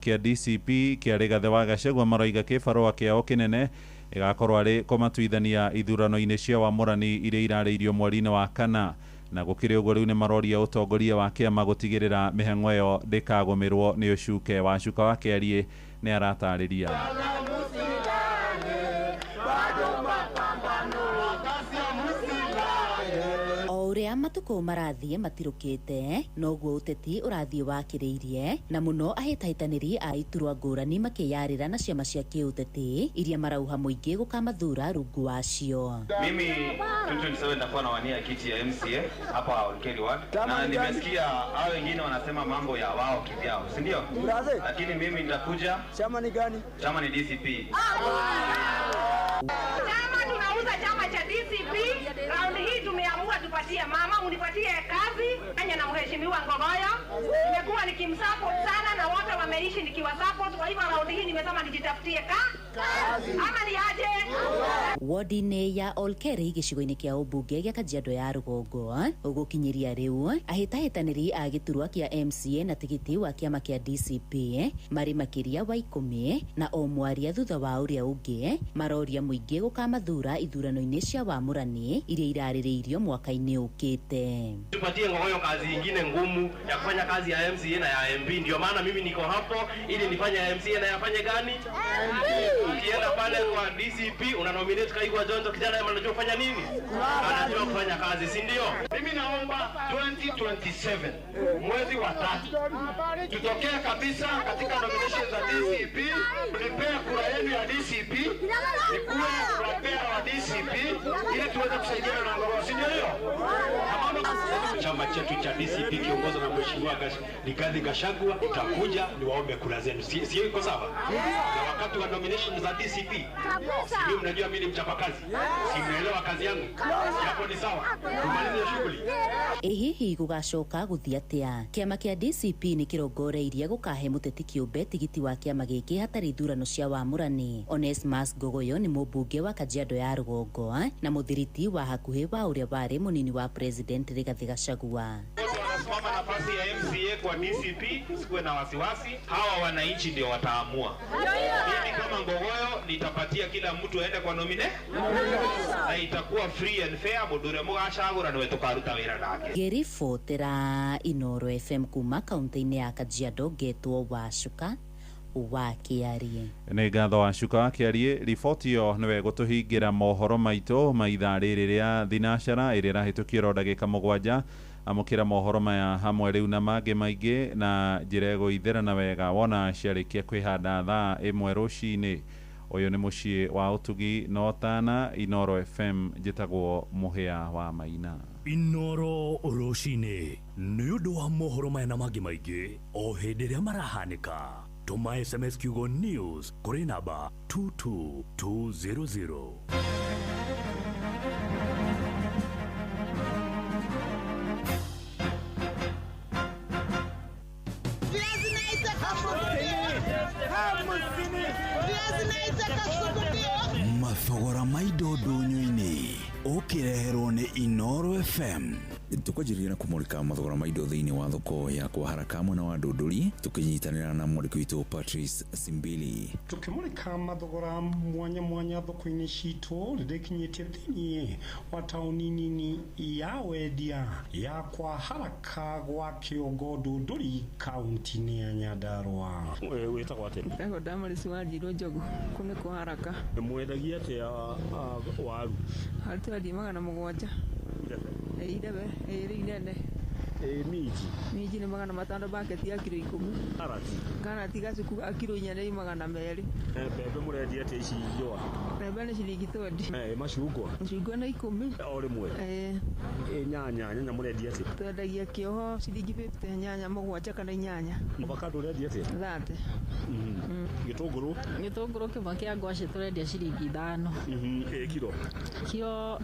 Kĩa DCP kĩa Rigathĩ wa Gachagua maroiga kĩbarũa kĩao kĩnene ĩgakorwo arĩ kũmatuithania ithurano-inĩ cia wamũrani iria irarĩirio mweri-inĩ wa kana. Na gũkĩrĩ ũguo, rĩu nĩ maroria ũtongoria wa kĩama gũtigĩrĩra mĩhang'o ĩyo ndĩkagũmĩrwo nĩ ũcuke. Wacuka wa Kĩariĩ nĩ aratarĩria. O ũrĩa matukũ marathiĩ matirũkĩte, noguo ũteti ũrathiĩ wakĩrĩirie, na mũno ahĩtahĩtanĩri a iturwa ngũrani makĩyarĩra na ciama cia kĩũteti iria marauha mũingĩ gũkamathura rungu wacio. Mimi 2027 nitakuwa nawania kiti ya MCA hapa Olkeri Ward, na nimesikia hao wengine wanasema mambo ya wao kivyao, si ndio? Lakini mimi nitakuja. Chama ni gani? Chama ni DCP. Chama tunauza chama cha DCP. Round hii tumeamua tupatie mama, unipatie kazi anya na mheshimiwa Ngogoyo. Nimekuwa nikimsupport sana na wote wameishi nikiwasupport, kwa hivyo round hii nimesema nijitafutie kazi. Ama ni aje? Wodi-inĩ ya Olkeri gĩcigo-inĩ kĩa ũmbunge gĩa Kajiado ya rũgongo, ũgũkinyĩria rĩu ahĩtahĩtanĩri a gĩturwa kĩa MCA na tigiti wa kĩama kĩa DCP marĩ makĩria wa 10, na o mwaria thutha wa ũrĩa ũngĩ maroria mũingĩ gũkamathura ithurano-inĩ cia wamũrani iria irarĩrĩirio mwaka-inĩ ũkĩte. Tupatie Ngogoyo kazi ingine ngumu ya kufanya kazi ya MCA na ya MP. Ndio maana mimi niko hapo ili nifanye ya MCA na yafanye gani? Ukienda pale kwa DCP una nominate Kaigwa Jonjo, kijana anajua kufanya nini? Anajua kufanya kazi, si ndio? Mimi naomba 2027 mwezi wa 3 tutokee kabisa katika nomination za DCP. Nipea kura yenu ya DCP, nikuwe kura wa DCP ili tuweze kusaidiana na Ngogoyo, si ndio hiyo? Chama chetu cha DCP kiongozwa na Mheshimiwa Rigathi Gachagua itakuja niwaombe kura zenu. Si iko sawa? Na wakati wa nomination za DCP, si mnajua mimi ni mchapakazi? Si mnaelewa kazi yangu? Si hapo ni sawa? Tumalize shughuli. Ĩ hihi gũgacoka gũthiĩ atĩa? Kĩama kĩa DCP nĩ kĩrongoreirie gũkahe mũteti kĩũmbe tigiti wa kĩama gĩkĩ hatarĩ ithurano cia wamũrani. Onesmus Ngogoyo nĩ mũmbunge wa Kajiado ya rũgongo na mũthiriti wa hakuhĩ wa ũrĩa warĩ mũnini wa President Rigathi Gachagua. Wanasimama nafasi ya MCA kwa DCP, sikuwe na wasiwasi, hawa wananchi ndio wataamua. Mimi kama Ngogoyo nitapatia kila mtu aende kwa nomine na itakuwa free and fair, mudure mugacagura niwe tukaruta wira nake. Ngĩribotera Inoro FM kuma kaunti-inĩ ya Kajiado, ngetwo Wacuka wa Kĩariĩ. Nĩ ngatho Wacuka wa Kĩariĩ. Riboti ĩyo nĩwe gũtũhingĩra mohoro maitũ ma ithaa rĩrĩ rĩa thinacara ĩrĩa ĩrahĩtũkio ndagĩka 7. Amũkĩra mohoro maya hamwe rĩu na mangĩ maingĩ na njĩra ĩgũithĩrana wega wona ciarĩkia kwĩhanda thaa 1 rũcinĩ. Ũyũ nĩ mũciĩ wa ũtugi na ũtana, Inoro FM. Njĩtagwo Mũhĩa wa Maina. Inoro rũcinĩ nĩ ũndũ wa mohoro maya na mangĩ maingĩ o hĩndĩ ĩrĩa marahanĩka. Tũma SMS kiugo news kũrĩ namba 22200. Mathogora ma indo ndũnyũ-inĩ ũkĩreherwo nĩ Inoro FM. Tukwanjĩrĩria na kũmũrĩka mathogora ma indo thĩinĩ wa thoko ya kwa haraka mwena wa Ndũndũri, tũkĩnyitanĩra na mwandĩki witũ Patrice Simbili. Tukĩmũrĩka mathogora mwanya mwanya thoko-inĩ citũ rĩrĩkinyĩtie thĩinĩ wa taũni nini ya wendia ya kwa haraka gwa Kĩongo Ndũndũri kaunti-inĩ ya Nyandarua. Wĩtagwo atĩa? Ndagwo Damaris Wanjiru Njogu, kũu nĩ kwa haraka. Mwendagia atĩa waru? Waru twendia 700. Irebe, ĩrĩ inene. Minji? Minji nĩ 500 baketi ya kiro 10. Karati? Karati gacuku ga kiro 4 nĩ 200. Mbembe mũrendia atĩa ici njũa? Mbembe nĩ ciringi 20. Macungwa? Macungwa nĩ 10. O rĩmwe? Nyanya, nyanya mũrendia atĩa? Twendagia kĩoho ciringi 50, nyanya 7 kana 8. Avocado ũrendia atĩa? 30. Gĩtũngũrũ? Gĩtũngũrũ kĩmwe kĩa ngwacĩ tũrendia ciringi 5. Kiro? Kiro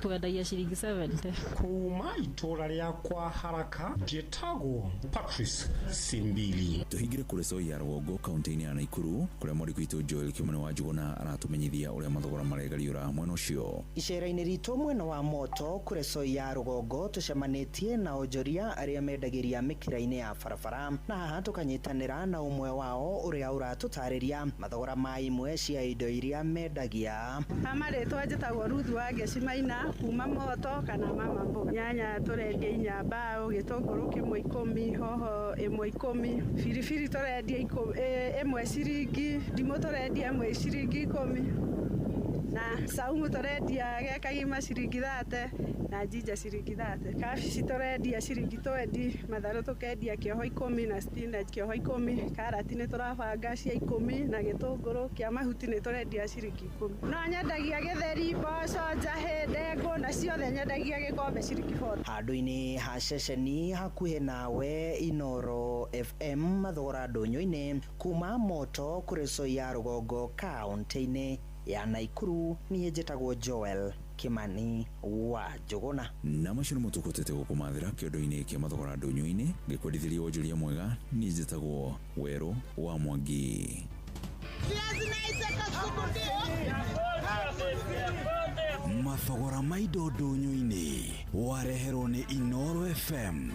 twendagia ciringi 70. Kuma itũra rĩa kwa Kwa Haraka, njĩtagwo Patrice Simbili. Tũhingĩre kũrĩ Soi ya rũgongo kaunti-inĩ ya Naikuru kũrĩa mwandĩki witũ Joel Kimani wa Njuguna aratumenyithia ũrĩa mathogora maregariũra mwena ũcio. Icera-inĩ ritũ mwena wa Moto kũrĩ Soi ya rũgongo tũcemanĩtie na onjoria arĩa mendagĩria mĩkĩra-inĩ ya barabara, na haha tũkanyitanĩra na ũmwe wao ũrĩa ũratũtarĩria mathogora ma imwe cia indo iria mendagia. Marĩtwa njĩtagwo Ruth wa Ngeci Maina kuma Moto kana mama mboga. Nyanya tũrendia 4 mbaũ, gĩtũngũrũ kĩmwe 10, hoho ĩmwe 10, biribiri tũrendia ĩmwe ciringi, ndimũ tũrendia ĩmwe ciringi 10, na saumu tũrendia ge kagima ciringi 30 na jinja ciringi 30. Kabici tũrendia ciringi 20, matharũ tũkendia kĩoho 10 na spinach kĩoho 10, karati nĩ tũrabanga cia 10 na gĩtũngũrũ kĩa mahuti nĩ tũrendia ciringi 10. No nyendagia gĩtheri, mboco, njahĩ, ndengũ na ciothe nyendagia gĩkombe ciringi 40. Handũ-inĩ ha ceceni hakuhĩ nawe Inoro FM mathogora ndũnyũ-inĩ kuma Moto kũrĩ Soi ya rũgongo kaunti-inĩ ya Naikuru, niĩ njĩtagwo Joel Kimani wa Njuguna. Na macio nĩmo tũkũtete gũkũmathĩra kĩondo-inĩ kĩa mathogora ndũnyũ-inĩ. Ngĩkwendithĩria wonjoria mwega, niĩ njĩtagwo Werũ wa Mwangi. Mathogora ma indo ndũnyũ-inĩ wareherwo nĩ Inoro FM.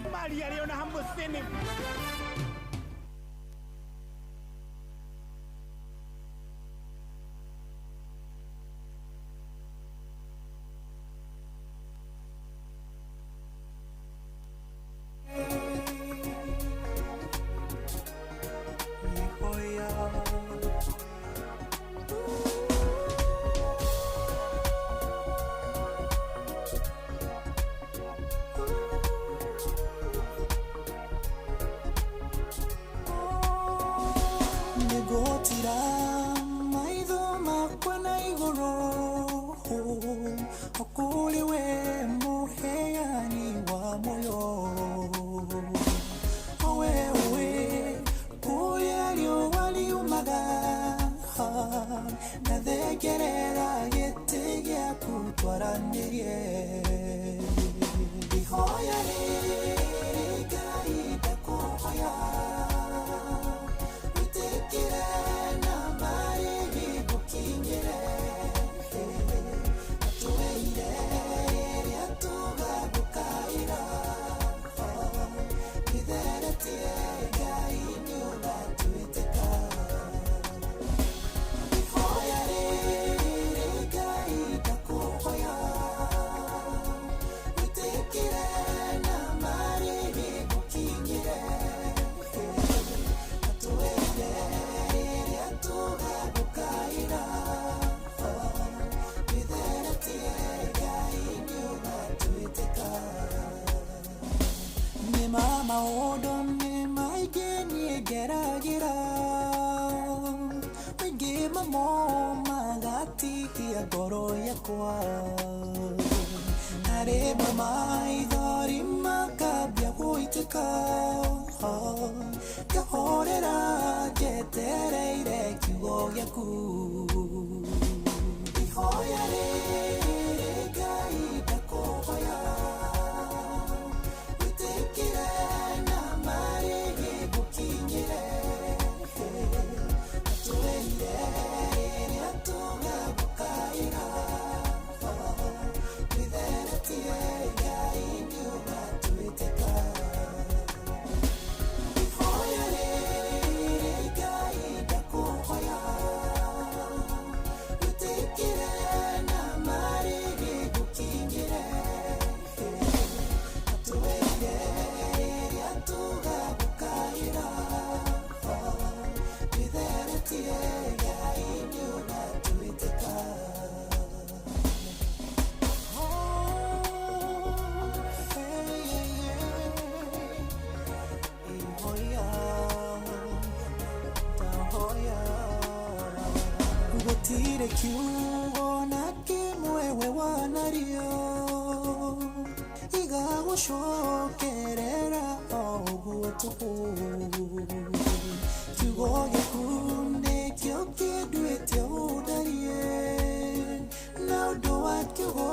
Na ũndũ wa kiugo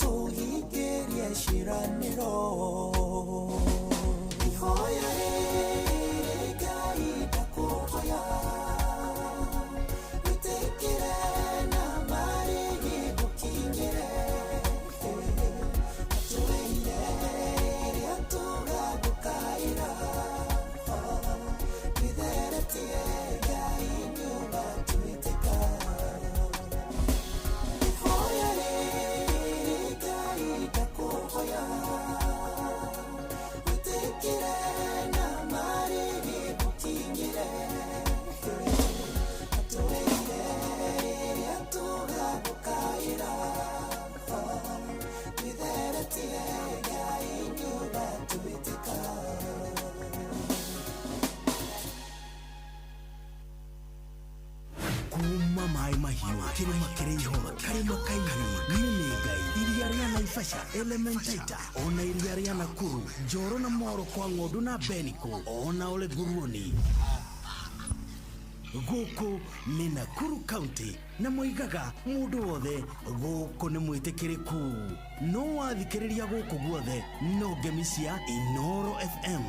tũhingĩrie ciĩranĩro. Mai Mahiũ, kĩrĩma kĩrĩ ihoro, karĩma kairũ, Menengai, iria rĩa Naivasha, Elementaita, ona iria rĩa Nakuru, Njoro na Moro kwa ng'ondu na Beniko, ona Ole Nguruoni. Gũkũ nĩ Nakuru County na moigaga mũndũ wothe gũkũ nĩ mwĩtĩkĩrĩku. No wathikĩrĩria gũkũ guothe no ngemi cia Inoro FM.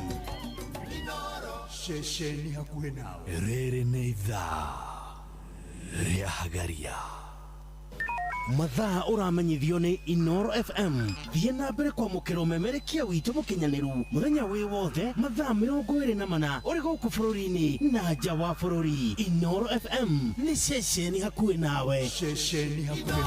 Ceceni hakuhĩ nawe. Rĩrĩ nĩ ithaa rĩa Hagaria. Mathaa ũramenyithio nĩ Inoro FM. Thiĩ na mbere kwamũkĩra ũmemerekia witũ mũkinyanĩru mũthenya wĩ wothe mathaa 24 ũrĩ gũkũ bũrũri-inĩ na nja wa bũrũri. Inoro FM nĩ ceceni hakuhĩ nawe. Ceceni hakuhĩ nawe.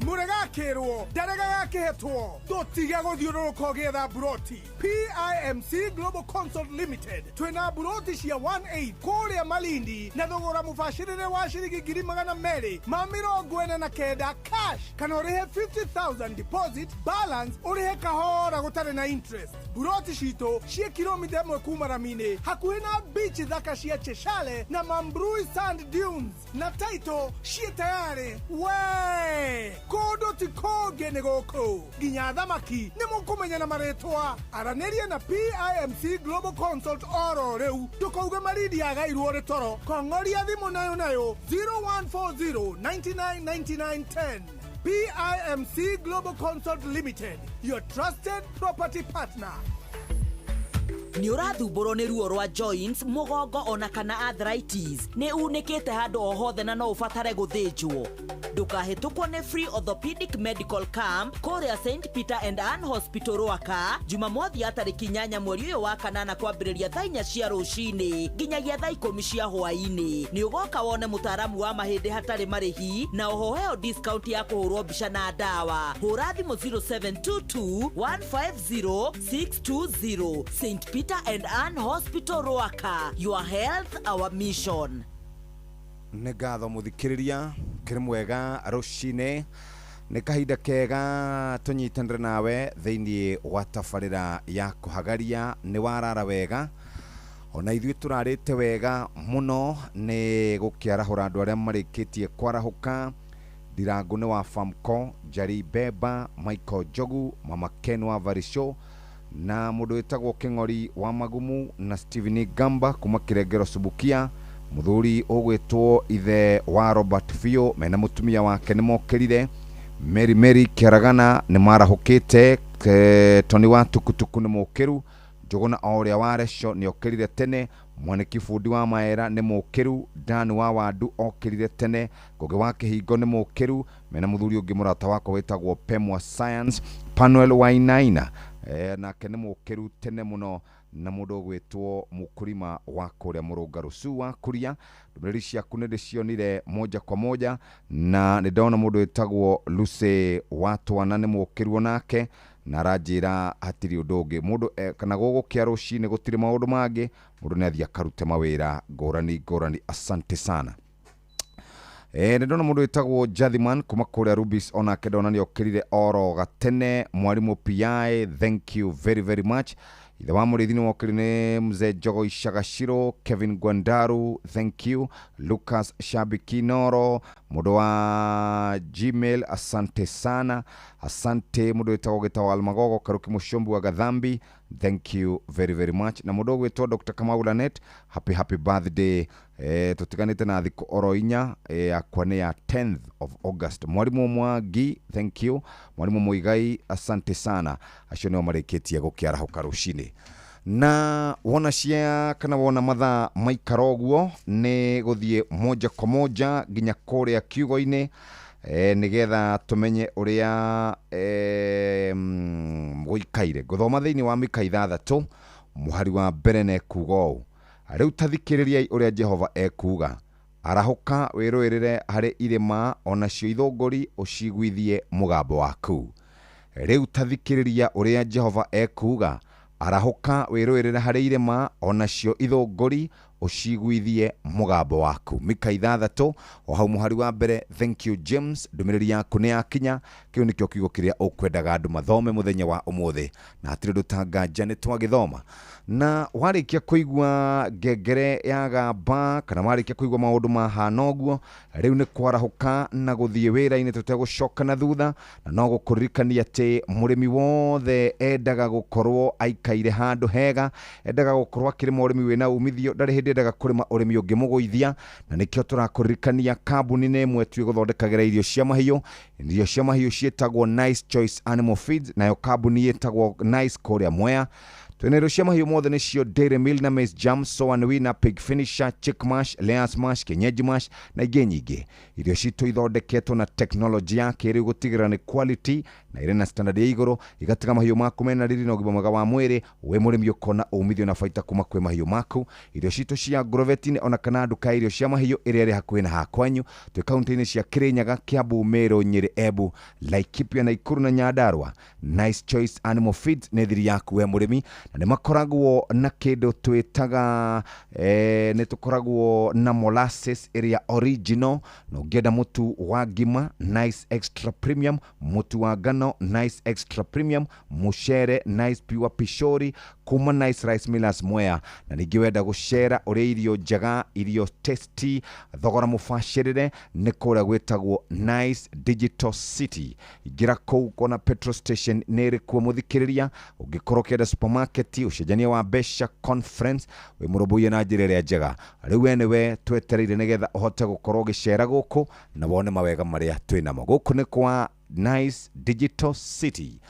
Muregakirwo ndarega gakihetwo ndũtige gũthiũrũrũka ũgĩetha mburoti. PIMC Global Consult Limited twĩna mburoti cia 18 kũrĩa Malindi na thogora mũbacĩrĩre wa ciringi 249,000 cash kana ũrĩhe 50,000 deposit balance ũrĩhe kahora gũtarĩ na interest. Mburoti citũ ciĩ kilomita 1 kuma rami-inĩ hakuhĩ na beach thaka cia Cheshale na Mambrui Sand Dunes na title ciĩ tayarĩ. We kũndũ ti kũngĩ nĩ gũkũ nginya thamaki nĩ mũkũmenya na marĩtwa. Aranĩria na PIMC Global Consult oro rĩu ndũkauge Malindi yagairwo rĩ toro. Kong'oria thimũ nayo nayo 0140 99 99 10. PIMC Global Consult Limited, your trusted property partner. Nĩ ũrathumbũrwo nĩ ruo rwa joints, mũgongo ona kana arthritis, nĩ unĩkĩte handũ o hothe na no ũbatare gũthĩnjwo. Ndũkahĩtũkwo nĩ free orthopedic medical camp kũrĩa St Peter and Ann Hospital Rwaka, Jumamothi ya tarĩki 8 mweri ũyũ wa kanana kwambĩrĩria thaa 4 cia rũcinĩ nginyagia thaa 10 cia hwaĩ-inĩ. Nĩ ũgoka wone mũtaaramu wa mahĩndĩ hatarĩ marĩhi na oho heo discount ya kũhũrwo mbica na ndawa. Hũra thimũ 0722 150 620. St Peter and Ann Hospital Rwaka, your health our mission. Nĩ ngatho mũthikĩrĩria kĩrĩ mwega rũcinĩ nĩ kahinda kega tũnyitanĩre nawe thĩinĩ wa tabarĩra ya kũhagaria. Nĩ warara wega ona ithuĩ tũrarĩte wega mũno nĩ gũkĩarahũra andũ arĩa marĩkĩtie kwarahũka. Ndirangu nĩ wa Famco, Njari Beba, Michael Njogu, Mama Ken wa Varisho na mũndũ wĩtagwo Kĩng'ori wa Magumu na Steven Gamba kuma Kĩrengero Subukia, mũthuri ũgwĩtwo ithe wa Robert Fio mena mũtumia wake nĩ mokĩrire. Mary Mary Kĩaragana nĩ marahũkĩte. Tony wa Tukutuku nĩ mũkĩru. Njũgũna o ũrĩa wa Reco nĩ okĩrire tene. Mwaniki bundi wa Maera nĩ mũkĩru. Dan wa Wandu okĩrire tene. Ngũgĩ wa Kĩhingo nĩ mũkĩru mena mũthuri ũngĩ mũrata wakwa wĩtagwo Pemwa Science. Panuel Wainaina nake nĩ mũkĩru tene mũno na mũndũ ũgwĩtwo mũkũrima wa kũrĩa mũrũngarũ Su wa Kuria. Ndũmĩrĩri ciaku nĩ ndĩcionire moja kwa moja na nĩ ndona mũndũ wĩtagwo Lucy wa Twana nĩ mũkĩru onake na aranjĩra hatirĩ ũndũ ũngĩ mũndũ kana gũgũkĩa rũcinĩ gũtirĩ maũndũ mangĩ, mũndũ nĩ athiĩ akarute mawĩra ngũrani ngũrani. Asante sana. Nĩ ndona mũndũ wĩtagwo Jathiman kuma kũrĩa Rubis onake ndona nĩ okĩrire oro gatene. Mwarimũ PI, thank you very very much. Ithe wa mũrĩithi nĩ wokĩrire nĩ mzee Njogo Icagaciro. Kevin Gwandaru, thank you. Lucas Shabikinoro mũndũ wa Gmail, asante sana. Asante mũndũ wĩtagwo Gĩtawa Almagogo Karuki Mũcombi wa Gathambi, thank you very very much. Na mũndũ ũgwĩtwo Dr. Kamau Lanet, happy happy birthday. Tũtiganĩte na thikũ oro inya, yakwa nĩ ya 10th of August. Mwarimũ Mwangi, thank you. Mwarimũ Muigai, asante sana. Acio nĩo marĩkĩtie gũkĩarahũka rũcinĩ. Na wona cia kana wona mathaa maikara ũguo nĩ gũthiĩ moja kwa moja nginya kũrĩa kiugo-inĩ nĩgetha tũmenye ũrĩa gũikaire. Ngũthoma thĩinĩ wa Mika 6 mũhari wa mbere na ekuuga ũũ: rĩu ta thikĩrĩriai ũrĩa Jehova ekuuga, arahũka wĩrũĩrĩre harĩ irĩma onacio ithũngũri ũciguithie mũgambo waku. Rĩu ta thikĩrĩria ũrĩa Jehova ekuuga, arahũka wĩrũĩrĩre harĩ irĩma onacio ithũngũri Ũciguithie mũgambo waku. Mika 6 o hau mũhari wa mbere. Thank you James, ndũmĩrĩri yaku nĩ yakinya. Kĩu nĩkĩo kiugo kĩrĩa ũkwendaga andũ mathome mũthenya wa ũmũthĩ, na hatirĩ ũndũ ta nganja nĩ twagĩthoma. Na warĩkia kũigua ngengere ya gamba kana warĩkia kũigua maũndũ mahana ũguo, rĩu nĩ kwarahũka na gũthiĩ wĩra-inĩ tũtegũcoka na thutha. Na no gũkũririkania atĩ mũrĩmi wothe endaga gũkorwo aikaire handũ hega, endaga gũkorwo akĩrĩma ũrĩmi wĩna umithio, ndarĩ hĩndĩ endaga kũrĩma ũrĩmi ũngĩmũgũithia. Na nĩkĩo tũrakũririkania kambuni nĩ ĩmwe tu ĩgũthondekagĩra irio cia mahiũ. Irio cia mahiũ ciĩtagwo Nice Choice Animal Feeds, nayo kambuni ĩtagwo Nice kũrĩa Mwea. Twĩna irio cia mahiũ mothe, nĩcio Dairy Meal na Maize Jam, Soan Winner, Pig Finisher, Chick Mash, Layers Mash, Kienyeji Mash na ingĩ nyingĩ. Irio citũ ithondeketwo na teknolojĩ ya kĩrĩu gũtigĩrĩra nĩ quality na irĩ na standard ya igũrũ, igatiga mahiũ maku mena riri na ũgima mwega wa mwĩrĩ. Wĩ mũrĩmi ũkona umithio na baita kuma kwĩ mahiũ maku. Irio citũ cia Agrovet-inĩ ona kana nduka ya irio cia mahiũ ĩrĩa ĩrĩ hakuhĩ na hakwanyu, twĩ kaunti-inĩ cia Kirinyaga, Kiambu, Meru, Nyĩrĩ, Embu, Laikipia, Nakuru na Nyandarua. Nice Choice Animal Feeds nĩ thiri yaku we mũrĩmi, na nĩ makoragwo na kĩndũ twĩtaga nĩ tũkoragwo na molasses ĩrĩa original. Na ũngĩenda mũtu wa ngima Nice Extra Premium, mũtu wa ngano Nice Extra Premium, mũcere Nice Pure Pishori kuma Nice Rice Millers Mwea. Na ningĩ wenda gũcera ũrĩa irio njega, irio tasty, thogora mũbacĩrĩre, nĩ kũrĩa gwĩtagwo Nice Digital City. Ingĩra kũu kona petrol station nĩ ĩrĩ kuo mũthikĩrĩria. Ũngĩkorwo ũkĩenda supermarket, ũcenjania wa mbeca, conference, wĩ mũrũmbũiye na njĩra ĩrĩa njega. Rĩu we nĩwe twetereire nĩgetha ũhote gũkorwo ũgĩcera gũkũ na wone mawega marĩa twĩ namo. Gũkũ nĩ kwa Nice Digital City.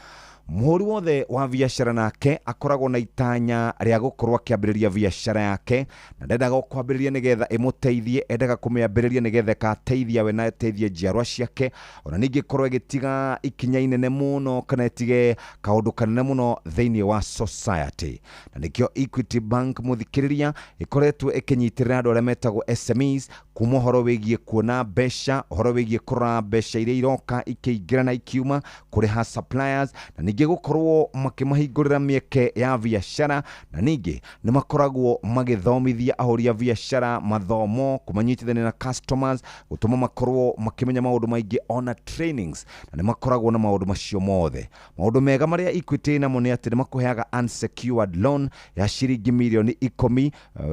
Mũhũri wothe wa biacara nake akoragwo na itanya rĩa gũkorwo akĩambĩrĩria biacara yake, na ndendaga o kwambĩrĩria nĩgetha ĩmũteithie, endaga kũmĩambĩrĩria nĩgetha ĩgateithia we na ĩteithie njiarwa ciake, ona ningĩ ĩkorwo ĩgĩtiga ikinya inene mũno kana ĩtige kaũndũ kanene mũno thĩinĩ wa society. Na nĩkĩo Equity Bank mũthikĩrĩria ĩkoretwo ĩkĩnyitĩrĩra andũ arĩa metagwo SMEs kuma ũhoro wĩgiĩ kuona mbeca, ũhoro wĩgiĩ kũrora mbeca iria iroka ikĩingĩra na ikiuma, kũrĩha suppliers, na ningĩ gũkorwo makĩmahingũrĩra mĩeke ya biacara. Na ningĩ nĩ makoragwo magĩthomithia ahũri a biacara mathomo, kũmanyitithania na customers, gũtũma makorwo makĩmenya maũndũ maingĩ ona trainings, na nĩ makoragwo na maũndũ macio mothe. Maũndũ mega marĩa Equity namo nĩ atĩ nĩ makũheaga unsecured loan ya ciringi mirioni 10,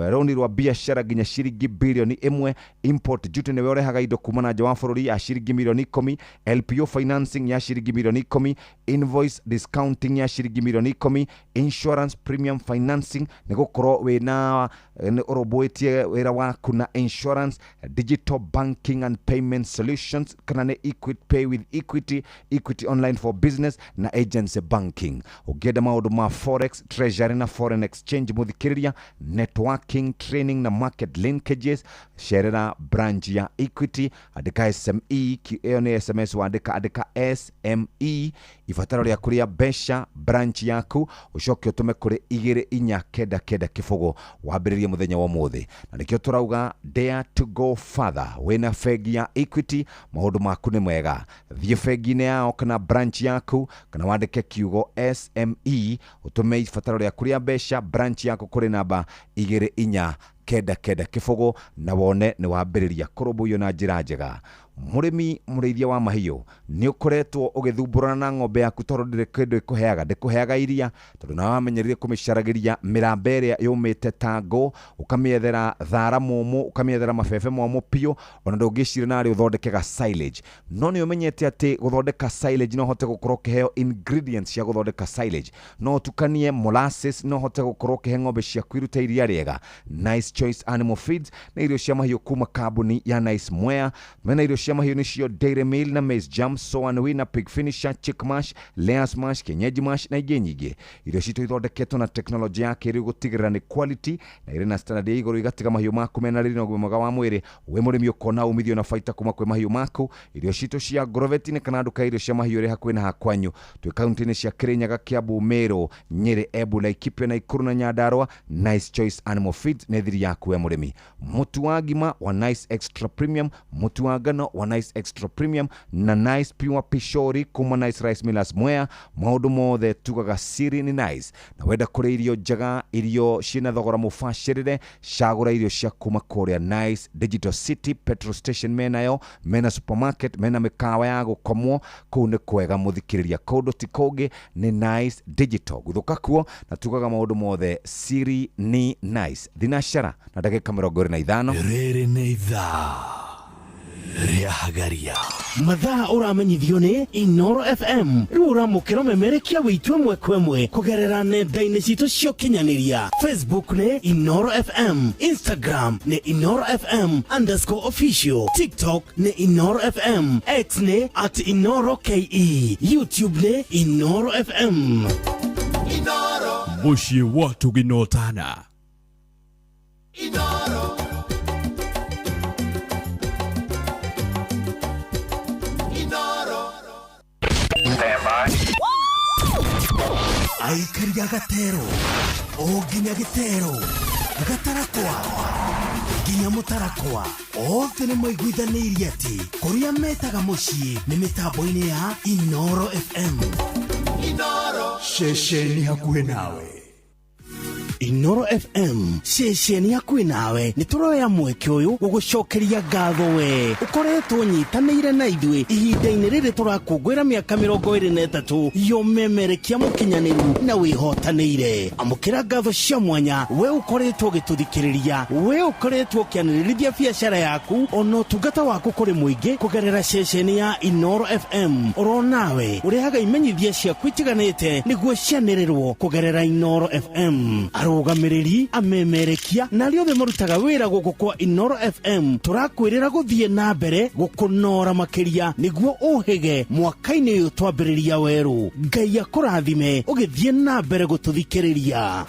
roni rwa biacara nginya ciringi bilioni 1, import duty nĩwe ũrehaga indo kuma na nja wa bũrũri ya ciringi mirioni 10, LPO financing ya ciringi mirioni 10, invoice discounting ya ciringi mirioni 10, insurance premium financing nĩ gũkorwo wĩna nĩ ũrũmbũĩtie wĩra waku na insurance, digital banking and payment solutions kana nĩ Equity Pay with Equity, Equity Online for Business na agency banking. Ũngĩenda maũndũ ma forex, treasury na foreign exchange mũthikĩrĩria, networking, training na market linkages, cerera branch ya Equity, andĩka SME, ĩyo nĩ SMS wandĩka, andĩka SME ibataro rĩaku rĩa mbeca branch yaku, ũcoke ũtũme kũrĩ 24990 wambĩrĩrie mũthenya wa ũmũthĩ. Na nĩkĩo tũrauga dare to go further. Wĩna bengi ya Equity maũndũ maku nĩ mega. Thiĩ bengi-inĩ yao kana branch yaku, kana wandĩke kiugo SME ũtũme ibataro rĩaku rĩa mbeca branch yaku kũrĩ namba 24990 na wone nĩ wambĩrĩria kũrũmbũiyo na njĩra njega. Mũrĩmi mũrĩithia wa mahiũ nĩ ũkoretwo ũgĩthumbũrana na ng'ombe yaku tondũ ndĩrĩ kĩndũ ĩkũheaga, ndĩkũheaga iria, tondũ nawe wamenyerire kũmĩcaragĩria mĩramba ĩrĩa yũmĩte ta ngũ, ũkamĩethera thara mũmũ, ũkamĩethera mabebe momũ biũ, ona ndũngĩciria narĩ ũthondeke ga silage. No nĩ ũmenyete atĩ gũthondeka silage no ũhote gũkorwo ũkĩheo ingredients cia gũthondeka silage, no ũtukanie molasses, no ũhote gũkorwo ũkĩhe ng'ombe ciaku irute iria rĩega. Nice Choice Animal Feeds nĩ irio cia mahiũ kuma kambuni ya Nice Mwea. Mena irio cia mahiũ nĩcio Dairy Meal na Maize Jam, Soan Winner, Pig Finisher, Chick Mash, Layers Mash, Kienyeji Mash na ingĩ nyingĩ. Irio citũ ithondeketwo na teknolojĩ ya kĩrĩu gũtigĩrĩra nĩ quality na irĩ na standard ya igũrũ, igatiga mahiũ maku mena riri na ũgima mwega wa mwĩrĩ. Wĩ mũrĩmi ũkona umithio na baita kuma kwĩ mahiũ maku. Irio citũ cia Agrovet-inĩ kana nduka ya irio cia mahiũ ĩrĩ hakuhĩ na hakwanyu, twĩ kaunti-inĩ cia Kirinyaga, Kiambu, Meru, Nyĩrĩ, Embu, Laikipia, Nakuru na Nyandarua. Nice Choice Animal Feeds nĩ thiri yaku we mũrĩmi. Mũtu wa ngima wa Nice Extra Premium, mũtu wa ngano wa Nice Extra Premium na Nice Pure Pishori kuma Nice Rice Millers Mwea. Maũndũ mothe tugaga siri nĩ Nice. Na wenda kũrĩa irio njega, irio ciĩna thogora mũbacĩrĩre, cagũra irio cia kuma kũrĩa Nice Digital City Petrol Station. Menayo, mena supermarket, mena mĩkawa ya gũkomwo. Kũu nĩ kwega mũthikĩrĩria, kũndũ ti kũngĩ nĩ Nice Digital. Gũthũka kuo na tugaga maũndũ mothe siri ni Nice. Thinacara na ndagĩka 25. Rĩrĩ nĩ ithaa rĩa Hagaria. Mathaa ũramenyithio nĩ Inoro FM. Rĩu ũramũkĩra ũmemerekia witũ ĩmwe kwa ĩmwe kũgerera nenda-inĩ citũ cia ũkinyanĩria. Facebook nĩ Inoro FM, Instagram nĩ Inoro FM underscore official, TikTok nĩ Inoro FM, X nĩ at Inoro KE, YouTube nĩ Inoro FM. Mũciĩ wa Tuginotana. Aikaria gatero o nginya gĩtero, gatarakwa nginya mũtarakwa, othe nĩ maiguithanĩirie atĩ kũrĩa metaga mũciĩ nĩ mĩtambo-inĩ ya Inoro FM. Ceceni hakuhĩ nawe. Inoro FM, ceceni hakuhĩ nawe. Nĩ tũroya mweke ũyũ gũgũcokeria ngatho we ũkoretwo nyitanĩire na ithuĩ ihinda-inĩ rĩrĩ tũrakũngũĩra mĩaka 23 yomemerekia mũkinyanĩru na wĩhotanĩire. Amũkĩra ngatho cia mwanya we ũkoretwo ũgĩtũthikĩrĩria, we ũkoretwo ũkĩanĩrĩrithia biacara yaku ona ũtungata waku kũrĩ mũingĩ kũgerera ceceni ya Inoro FM. Oro nawe ũrehaga imenyithia ciaku itiganĩte nĩguo cianĩrĩrwo kũgerera Inoro FM. Arũgamĩrĩri, amemerekia na arĩa othe marutaga wĩra gũkũ kwa Inoro FM, tũrakwĩrĩra gũthiĩ na mbere gũkũnora makĩria nĩguo ũhĩge mwaka-inĩ ũyũ twambĩrĩria werũ. Ngai akũrathime ũgĩthiĩ na mbere gũtũthikĩrĩria.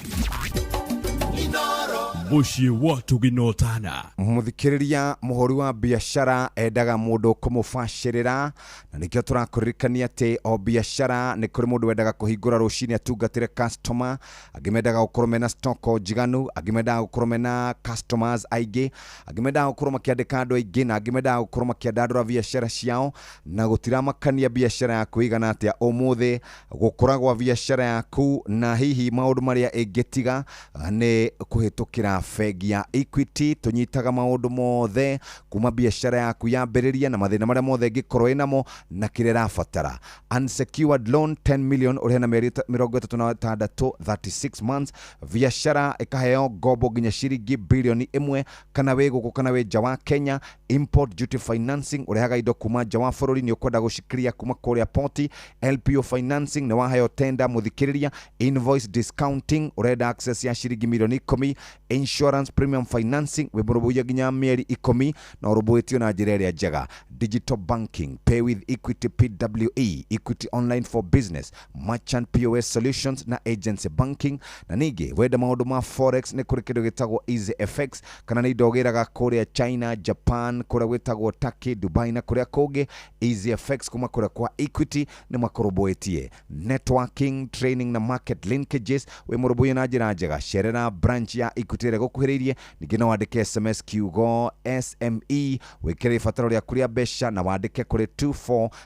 Mũciĩ wa Tuginotana. Mũthikĩrĩria, mũhũri wa biacara endaga mũndũ kũmũbacĩrĩra, na nĩkĩo tũrakũririkania atĩ o biacara nĩ kũrĩ mũndũ wendaga kũhingũra rũcinĩ atungatĩre customer, angĩ mendaga gũkorwo mena stock njiganu, angĩ mendaga gũkorwo mena customers aingĩ, angĩ mendaga gũkorwo makĩandĩka andũ aingĩ, na angĩ mendaga gũkorwo makĩandandũra biacara ciao. Na gũtiramakania biacara yaku ĩigana atĩa ũmũthĩ, gũkũra gwa biacara yaku na hihi maũndũ marĩa ĩngĩtiga nĩ kũhĩtũkĩra bengi ya Equity. Tũnyitaga maũndũ mothe kuma biacara yaku yambĩrĩria na mathĩna marĩa mothe ĩngĩkorwo ĩnamo na kĩrĩa ĩrabatara. Unsecured loan 10 million ũrĩhe na mĩeri 36, 36 months. Biacara ĩkaheo ngombo nginya ciringi bilioni 1, kana wĩ gũkũ kana wĩ nja wa Kenya. Import duty financing, ũrehaga indo kuma nja wa bũrũri nĩ ũkwenda gũcikiria kuma kũrĩa poti. LPO financing, nĩ waheo tenda mũthikĩrĩria. Invoice discounting, ũrenda access ya ciringi milioni 10. Insurance premium financing, wĩ mũrũmbũiya nginya mĩeri 10 na ũrũmbũĩtio na njĩra ĩrĩa njega. Digital banking, pay with Equity PWE, Equity online for business, merchant POS solutions na agency banking. Na ningĩ wenda maũndũ ma forex, nĩ kũrĩ kĩndũ gĩtagwo Easy FX, kana nĩ indo ũgĩraga kũrĩa China, Japan, kũrĩa gwĩtagwo Turkey, Dubai na kũrĩa kũngĩ. Easy FX kuma kũrĩa kwa Equity nĩ makũrũmbũĩtie. Networking, training na market linkages, wĩ mũrũmbũiye na njĩra njega. Cerera branch ya Equity ĩrĩa ĩgũkuhĩrĩirie. Ningĩ no wandĩke SMS kiugo SME, wĩkĩre ibataro rĩaku rĩa mbeca na wandĩke kũrĩ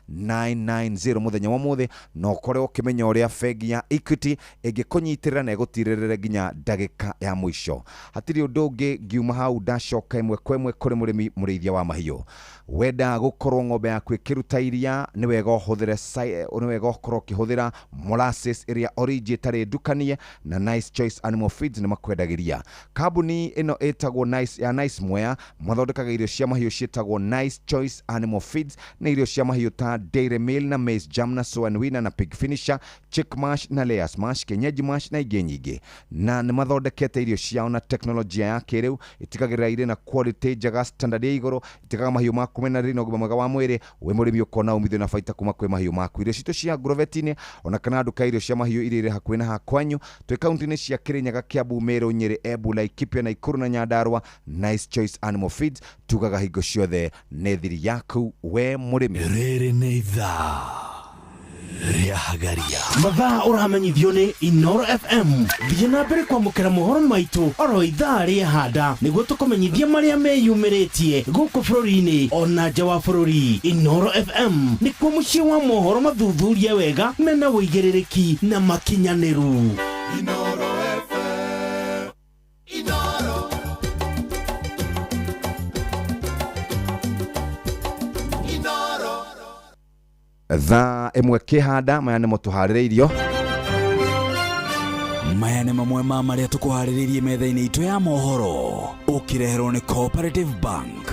24990 mũthenya wa ũmũthĩ, na ũkorwo ũkĩmenya ũrĩa bengi ya Equity ĩngĩkũnyitĩrĩra na ĩgũtirĩrĩre nginya ndagĩka ya mũico. Hatirĩ ũndũ ũngĩ, ngiuma hau ndacoka ĩmwe kwa ĩmwe kũrĩ mũrĩmi mũrĩithia wa mahiũ. Wenda gũkorwo ng'ombe yaku ĩkĩruta iria, nĩ wega ũhũthĩre nĩ wega ũkorwo ũkĩhũthĩra molasses ĩrĩa origi ĩtarĩ ndukanie, na Nice Choice Animal Feeds nĩ makwendagĩria. Kambuni ĩno ĩtagwo Nice ya Nice Mwea mathondekaga irio cia mahiũ ciĩtagwo Nice Choice Animal Feeds. Nĩ irio cia mahiũ ta Dairy Meal na Maize Jam na Soy and Winner na Pig Finisher, Chick Mash na Layers Mash, Kienyeji Mash na ingĩ nyingĩ. Na nĩ mathondekete irio ciao na teknolojia ya kĩrĩu, itigagĩrĩra irĩ na quality njega, standard ya igũrũ, itigaga mahiũ maku mena riri na ũgima mwega wa mwĩrĩ. Wĩ mũrĩmi ũkona umithio na baita kuma kwĩ mahiũ maku. Irio citũ cia Agrovet-inĩ ona kana nduka irio cia mahiũ iria irĩ hakuhĩ na hakwanyu, twĩ kaunti-inĩ cia Kirinyaga, Kiambu, Meru, Nyĩrĩ, Embu, Laikipia, Nakuru na Nyandarua. Nice Choice Animal Feeds, tugaga hingo ciothe nĩ thiri yaku we mũrĩmi. Rĩrĩ nĩ ithaa Rĩahagaria mathaa ũramenyithio nĩ Inoro FM. Thiĩ na mbere kwamũkĩra mohoro maitũ oro ithaa rĩahanda nĩguo tũkũmenyithia marĩa meyumĩrĩtie gũkũ bũrũri-inĩ ona nja wa bũrũri. Inoro FM nĩkuo mũciĩ wa mohoro mathuthurie wega mena ũigĩrĩrĩki na makinyanĩru. Inoro FM. Inoro. Inoro. Thaa ĩmwe kĩhanda maya nĩmo tũharĩrĩirio. Maya nĩ mamwe ma marĩa tũkũharĩrĩirie metha-inĩ itũ ya mohoro ũkĩreherwo nĩ Cooperative Bank.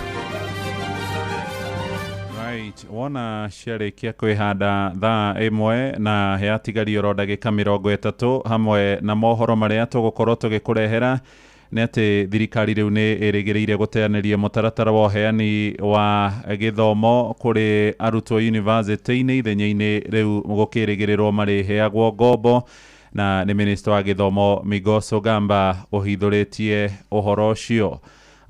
Right, wona ciarĩkia kwĩhanda thaa ĩmwe na yatigario oro ndagĩka 30 hamwe na mohoro marĩa tũgũkorwo tũgĩkũrehera nĩ atĩ thirikari rĩu nĩ ĩrĩgĩrĩire gũteanĩria mũtaratara wa ũheani wa gĩthomo kũrĩ arutwo yunivasĩtĩ-inĩ ithenya-inĩ rĩu gũkĩrĩgĩrĩrwo marĩheagwo ngombo na nĩ minista wa gĩthomo Migoso Gamba ũhithũrĩtie ũhoro ũcio.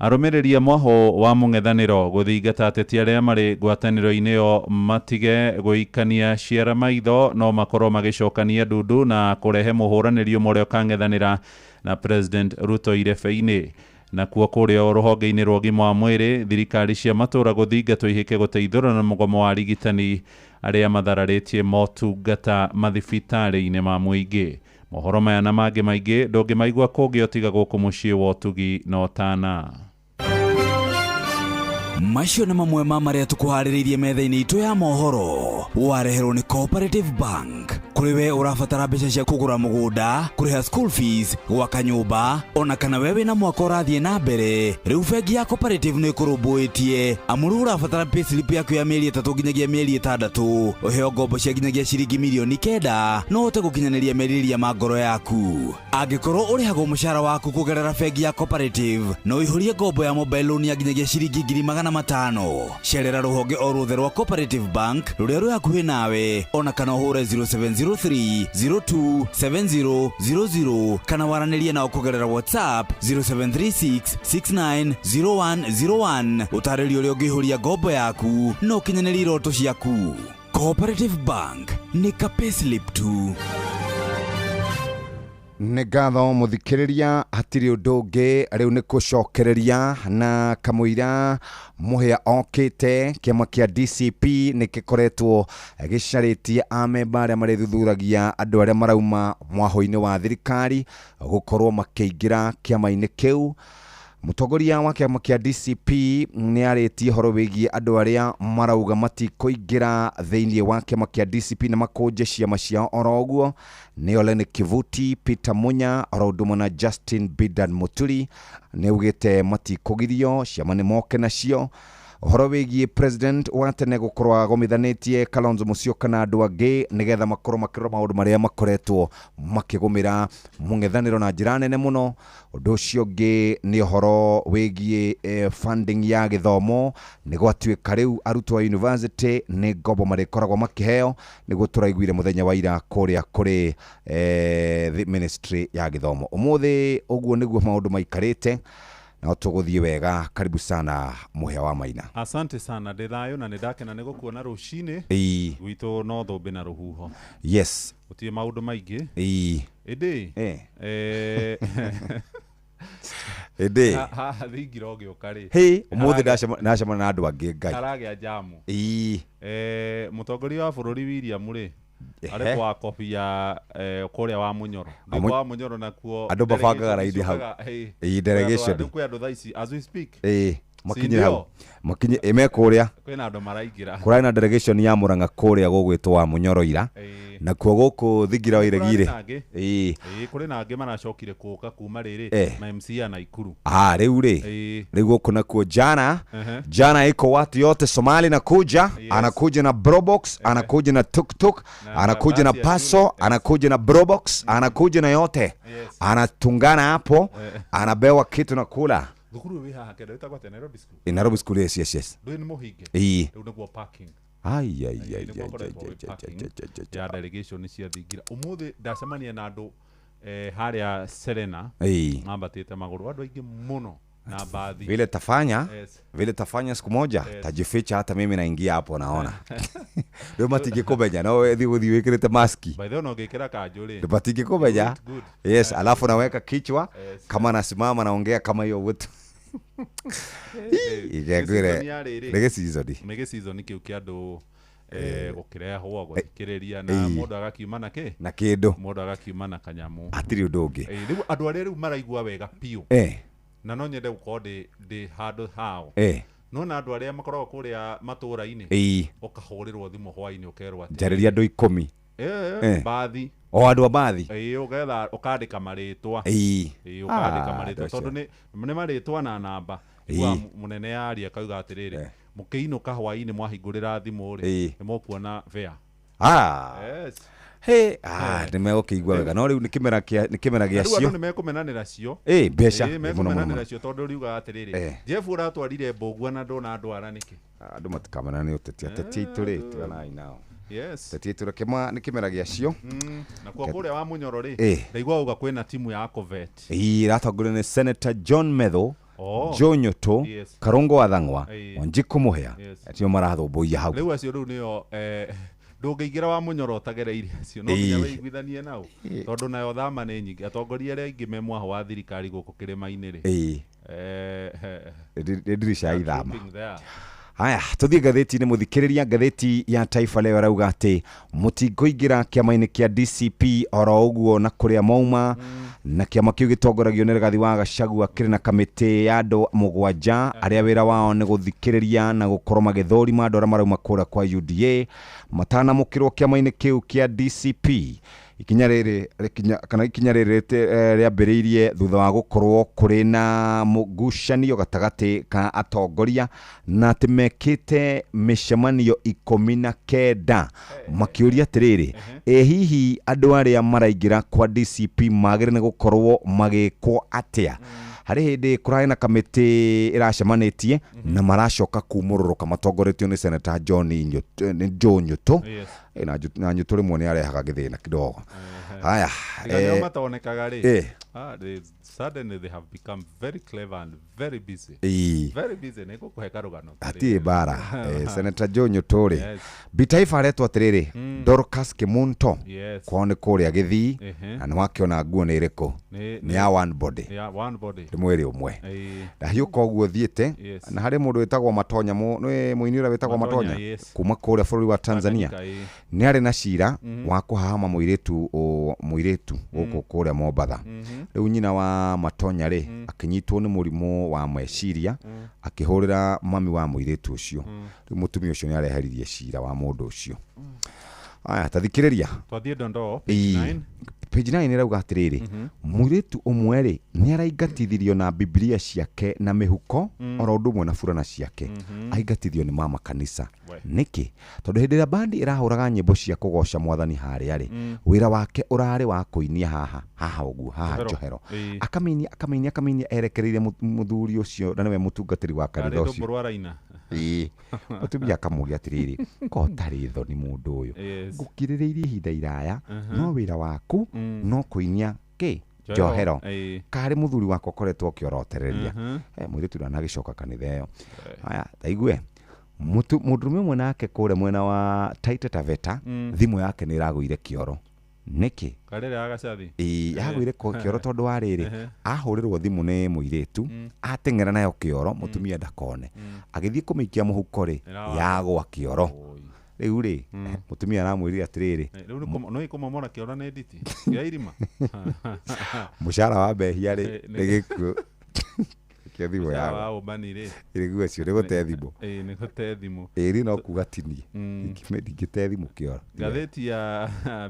Arũmĩrĩri a mwahũ wa mũng'ethanĩro gũthingata ateti arĩa marĩ ngwatanĩro-inĩ ĩyo matige gũikania ciara maitho no makorwo magĩcokania ndundu na kũrehe mũhũranĩri ũmwe ũrĩa ũkang'ethanĩra na President Ruto irebe-inĩ. Nakuo kũrĩa rũhonge-inĩ rwa ũgima wa mwĩrĩ thirikari cia matũũra gũthingatwo ihĩke gũteithũrana na mũgomo wa arigitani arĩa mathararĩtie motungata mathibitarĩ-inĩ ma mũingĩ. Mohoro maya na mangĩ maingĩ ndũngĩmaigua kũngĩ o tiga gũkũ mũciĩ wa ũtugi na ũtana. Macio nĩ mamwe ma marĩa tũkũharĩrĩirie metha-inĩ itũ ya mohoro wareherwo nĩ Cooperative Bank. Kũrĩ we ũrabatara mbeca cia kũgũra mũgũnda, kũrĩha school fees, gwaka nyũmba, ona kana we wĩna mwaka ũrathiĩ na mbere, rĩu bengi ya Cooperative nĩ ĩkũrũmbũĩtie. Amu rĩu ũrabatara payslip yaku ya mĩeri 3 nginyagia mĩeri 6, ũheo ngombo cia nginyagia ciringi mirioni 9 no ũhote gũkinyanĩria merirĩria ma ngoro yaku. Angĩkorwo ũrĩhagwo mũcara waku kũgerera bengi ya Cooperative, no ũihũrie ngombo ya mobile loan ya nginyagia ciringi 500,000. Cerera rũhonge o ruothe rwa Cooperative Bank rũrĩa rwĩ hakuhĩ nawe, ona kana ũhũre 0703 027000 kana waranĩrie nao kũgerera WhatsApp 0736 690101. Ũtarĩrio ũrĩa ũngĩihũria ngombo yaku na ũkinyanĩrie iroto ciaku. Cooperative Bank nĩ ka payslip tu. Nĩ ngatho mũthikĩrĩria, hatirĩ ũndũ ũngĩ rĩu nĩ kũcokereria na kamũira mũhĩa okĩte. Kĩama kĩa DCP nĩ gĩkoretwo gĩcarĩtie amemba arĩa marĩthuthuragia andũ arĩa marauma mwahũ-inĩ wa thirikari gũkorwo makĩingĩra kĩama-inĩ kĩu. Mũtongoria wa kĩama kĩa DCP nĩ arĩtie ũhoro wĩgiĩ andũ arĩa marauga matikũingĩra thĩinĩ wa kĩama kĩa DCP na makũnje ciama ciao oro ũguo. Nĩ Olen Kivuti, Peter Munya oro ũndũ ũmwe na Justin Bidan Muturi nĩ augĩte matikũgirio, ciama nĩ moke nacio. Ũhoro wĩgiĩ president wa tene gũkorwo agomithanĩtie Kalonzo Musyoka na andũ angĩ nĩgetha makorwo makĩrora maũndũ marĩa makoretwo makĩgũmĩra mũng'ethanĩro na njĩra nene mũno. Ũndũ ũcio ũngĩ nĩ ũhoro wĩgiĩ funding ya gĩthomo, nĩ gwatuĩka rĩu arutwo a university nĩ ngombo marĩkoragwo makĩheo, nĩguo tũraiguire mũthenya wa ira kũrĩa kũrĩ the ministry ya gĩthomo. Ũmũthĩ ũguo nĩguo maũndũ maikarĩte na tũgũthiĩ wega. Karibu sana mũhĩa wa Maina. Asante sana, ndĩ thayũ na nĩ ndakena nĩ gũkuona rũcinĩ. Gwitũ no thũmbĩ na rũhuho. Yes. Gũtirĩ maũndũ maingĩ. Ĩndĩ Ĩndĩ haha thingira ũgĩũka rĩ, hĩ ũmũthĩ ndacemana na andũ angĩ Ngai haragĩa jamu. Mũtongoria wa bũrũri William rĩ arĩ kwa kobi ya kũrĩa wa Munyoro. Ndĩ kwa Munyoro nakuo andũ mabangaga raini hau. Delegation kwĩ andũ thaa ici as we speak. Makinyire hau, makinye me kũrĩa kwĩna andũ maraingĩra. Kũrarĩ na delegation ya Murang'a kũrĩa gũgwĩtwo wa Munyoro ira, nakuo gũkũ thingira wa Iregire. Kũrĩ na angĩ maracokire kũũka kuma rĩrĩ ma MC ya Naikuru. Rĩu rĩ rĩu gũkũ nakuo jana jana iko watu yote Somali nakuja. Anakuja na Brobox, anakuja na tuktuk, anakuja na Paso, anakuja na Brobox, anakuja na yote. Anatungana hapo, anabewa kitu na kula. Thukuru wĩ haha kenda wĩtagwo atĩa? Nairobi School. Nairobi School, yes, yes, yes. Ndũĩ nĩ mũhinge? Rĩu nĩguo parking. Ai ai ai ai ya delegation cia thingira. Ũmũthĩ ndacemania na andũ harĩa Serena mambatĩte magũrũ, andũ aingĩ mũno. Na bathi. Vile tafanya, Yes. vile tafanya siku moja, Yes. tajificha hata mimi naingia hapo naona. Rĩu matingĩkũmenya no we thiĩ gũthiĩ wĩkĩrĩte maski. By the way, no ngĩkĩra kanjũ rĩ. Matingĩkũmenya. Good, good. Yes, alafu naweka kichwa Yes. kama nasimama naongea kama hiyo wetu. Igengwire Season ya rĩrĩ. nĩ gĩcizoni. Nĩ gĩcizoni kĩu kĩa andũ gũkĩrehwo gũthikĩrĩria na mũndũ agakiuma na kĩ Na kĩndũ. Mũndũ agakiuma na kanyamũ. Hatirĩ ũndũ ũngĩ. Rĩu andũ arĩa rĩu maraigua wega biũ na no nyende gũkorwo ndĩ handũ hao. Nona andũ arĩa makoragwo kũrĩa matũũra-inĩ ũkahũrĩrwo thimũ hwainĩ ũkerwo atĩ Njarĩria andũ 10. Mbathi. O andũ a mbathi. Ũgetha ũkandĩka marĩtwa. Ũkandĩka marĩtwa tondũ nĩ marĩtwa na namba. Igua mũnene yaria akauga atĩrĩrĩ, mũkĩinũka hwainĩ mwahingũrĩra thimũ rĩ, nĩ mũkuona fare. Yes. Hey, nĩ megũkĩigua wega no rĩu nĩ kĩmera kĩa nĩ kĩmera Rĩu andũ gĩacio. nĩ mekũmenanĩra cio. Mbeca. Mũno, mũno, Mekũmenanĩra mũno. cio tondũ riugaga atĩrĩrĩ, Jeff ũratwarire mbũgua na ndũnandwara nĩkĩ? Andũ matikamena nĩ ũteti ateti aitũ rĩ tiganai nao. Yes. Ateti aitũ reke nĩ kĩmera gĩacio. Na kuo kũrĩa wa Mũnyoro rĩ, ndaigua uga kwĩna timu ya Covet. Ĩratongorio nĩ Senator John Methu, Oh. Joe Nyutu, Yes. Karungo wa Thang'wa, Wanjikũ Mũhĩa. Tio marathũmbũiya hau. Rĩu acio rĩu nĩo ndũngĩingĩra wa Mũnyoro ũtagereire acio no nginya wĩiguithanie nao tondũ nayo thama nĩ nyingĩ atongoria arĩa aingĩ me mwaho wa thirikari gũkũ kĩrĩma-inĩ rĩ. Nĩ ndirica ya ithama. Trooping there. Haya, tuthiĩ ngathĩti-inĩ mũthikĩrĩria. Ngathĩti ya Taifa Leo ĩrauga atĩ mũtingũingĩra kĩama-inĩ kĩa DCP oro ũguo na kũrĩa mauma. Na kĩama kĩu gĩtongoragio nĩ Rigathi wa Gachagua kĩrĩ na kamĩtĩ ya andũ 7 arĩa wĩra wao nĩ gũthikĩrĩria na gũkorwo magĩthũrima andũ arĩa marauma kũrĩa kwa UDA matanamũkĩrwo kĩama-inĩ kĩu kĩa DCP. Ikinya rĩrĩ kana ikinya rĩrĩ rĩambĩrĩirie thutha wa gũkorwo kũrĩ na ngucanio gatagatĩ ka atongoria na atĩ mekĩte mĩcemanio 19 makĩũria atĩrĩrĩ, ĩ hihi andũ arĩa maraingĩra kwa DCP magĩrĩire nĩ gũkorwo magĩkwo atĩa? Harĩ hĩndĩ kũrarĩ na kamĩtĩ ĩracemanĩtie na maracoka kumũrũrũka matongoretio nĩ Senator John Joe Nyutu. Na Nyutu rĩmwe nĩ arehaga gĩthĩna kidogo. Haya, Tiga nĩo matonekaga rĩ. Suddenly they have become very clever and very busy. Very busy nĩ ngũkũhe karũgano. Hatirĩ mbara. Senator Joe Nyutu rĩ, Bitaifa aretwo atĩrĩrĩ, Dorcas Kimunto. Kwao nĩ kũrĩa Gĩthii na nĩ wakĩona nguo nĩ ĩrĩkũ? Nĩ ya one body. Ya one body. Nĩ mwĩrĩ ũmwe. Ndahiũka ũguo thiĩte na harĩ mũndũ wĩtagwo Matonya, nĩ mũini ũrĩa wĩtagwo Matonya kuma kũrĩa bũrũri wa Tanzania. Nĩ arĩ na cira wa kũhahama mũirĩtu gũkũ kũrĩa Mombatha. Rĩu nyina wa Matonya rĩ akĩnyitwo nĩ mũrimũ wa meciria akĩhũrĩra mami wa mũirĩtu ũcio. Rĩu mũtumia ũcio nĩ areheririe cira wa mũndũ ũcio. Aya, tathikĩrĩria. Twathiĩ dondoo page 9. Page 9 ĩrauga atĩrĩrĩ, mũirĩtu ũmwe rĩ nĩ araingatithirio na Biblia ciake na mĩhuko oro ũndũ ũmwe na burana ciake. Aingatithio nĩ mama kanisa. Nĩkĩ? Tondũ hĩndĩ ĩrĩa bandi ĩrahũraga nyĩmbo cia kũgoca mwathani harĩa rĩ, wĩra wake ũrarĩ wa kũinia haha haha ũguo haha njohero. Akamĩinia erekereire mũthuri ũcio na nĩwe mũtungatĩri wa kanitha ũcio. Mũtumia akamũria atĩrĩrĩ, ko ũtarĩ thoni mũndũ ũyũ, ngũkirĩrĩirie ihinda iraya no wĩra waku no kũinia kĩ njohero karĩ mũthuri wakwa ũkoretwo ũkĩorotereria. Mũirĩtu ndanagĩcoka kanitha ĩyo. Haya, taigue mũndũrũme ũmwe nake kũrĩa mwena wa Taita Taveta thimũ yake nĩ ĩragũire kĩoro. Nĩkĩ? Karĩrĩa agacathi. Yagũire kĩoro tondũ wa rĩrĩ, ahũrĩrwo thimũ nĩ mũirĩtu ateng'era nayo kĩoro mũtumia ndakone agĩthiĩ kũmĩikia mũhuko rĩ yagwa kĩoro. Rĩu rĩ mũtumia aramwĩrire atĩrĩrĩ, rĩu no ikũmomora kĩoro nĩ nditi kĩa irima. Mũcara wa mbehia rĩ nĩ gĩkuũ. Kĩa thimũ yagwa. Ĩrĩguo cio nĩ gũte thimũ. Nĩ gũte thimũ. Ĩrĩ no kuga tinie. Ndingĩte thimũ kĩoro. Ngathĩti ya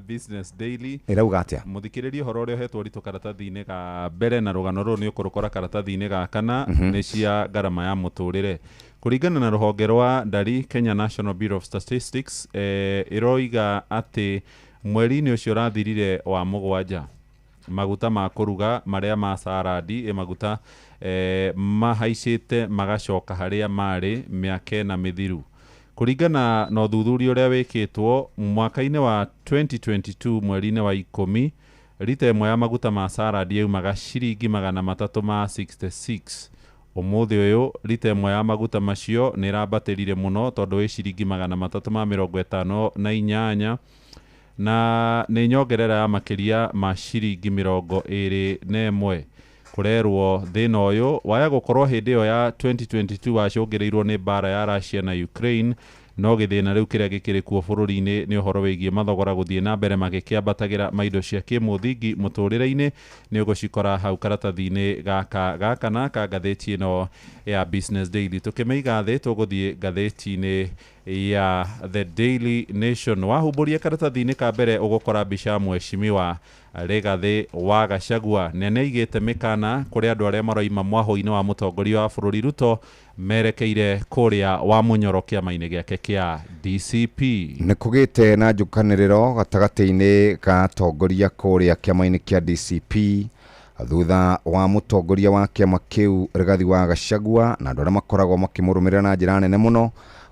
Business Daily ĩrauga atĩa? Mũthikĩrĩrie ũhoro ũrĩa ũhetwo ũritũ karatathi-inĩ ga mbere na rũgano rũrũ nĩ ũkũrũkora karatathi-inĩ ga kana nĩ cia ngarama ya mũtũrĩre. Kũringana na rũhonge rwa ndari Kenya National Bureau of Statistics, ĩroiga atĩ mweri-inĩ ũcio ũrathirire wa 7 maguta ma kũruga marĩa ma saradi maguta mahaicĩte magacoka harĩa marĩ mĩaka ĩna mĩthiru. Kũringana na ũthuthuria ũrĩa wĩkĩtwo mwaka-inĩ wa 2022 mweri-inĩ wa 10 rita ĩmwe ya maguta ma saradi yaumaga ciringi 366 Ũmũthĩ ũyũ rita ĩmwe ya maguta macio nĩ ĩrambatĩrire mũno tondũ ĩ ciringi 358, na nĩ nyongerera ya makĩria ma ciringi 21. Kũrerwo thĩna ũyũ waya gũkorwo hĩndĩ ĩyo ya 2022 wacũngĩrĩirwo nĩ mbara ya Russia na Ukraine, no gĩthĩna rĩu kĩrĩa gĩkĩrĩ kuo bũrũri-inĩ nĩ ũhoro wĩgiĩ mathogora gũthiĩ na mbere magĩkĩambatagĩra ma indo cia kĩmũthingi mũtũrĩre-inĩ. Nĩ ũgũcikora hau karatathi-inĩ gaka gaka na ka ngathĩti ĩno ya Business Daily. Tũkĩmĩiga thĩ tũgũthiĩ ngathĩti-inĩ ya The Daily Nation. Wahumbũria karatathi-inĩ ka mbere ũgũkora mbica ya mheshimiwa Rigathĩ wa Gachagua na nĩaigĩte mĩkana kũrĩ andũ arĩa maroima mwahũ-inĩ wa mũtongoria wa bũrũri Ruto merekeire kũrĩa wa Mũnyoro kĩama-inĩ gĩake kĩa DCP. Nĩ kũgĩte na njũkanĩrĩro gatagatĩ-inĩ ka atongoria kũrĩa kĩama-inĩ kĩa DCP thutha wa mũtongoria wa kĩama kĩu Rigathĩ wa Gachagua na andũ arĩa makoragwo makĩmũrũmĩrĩra na njĩra nene mũno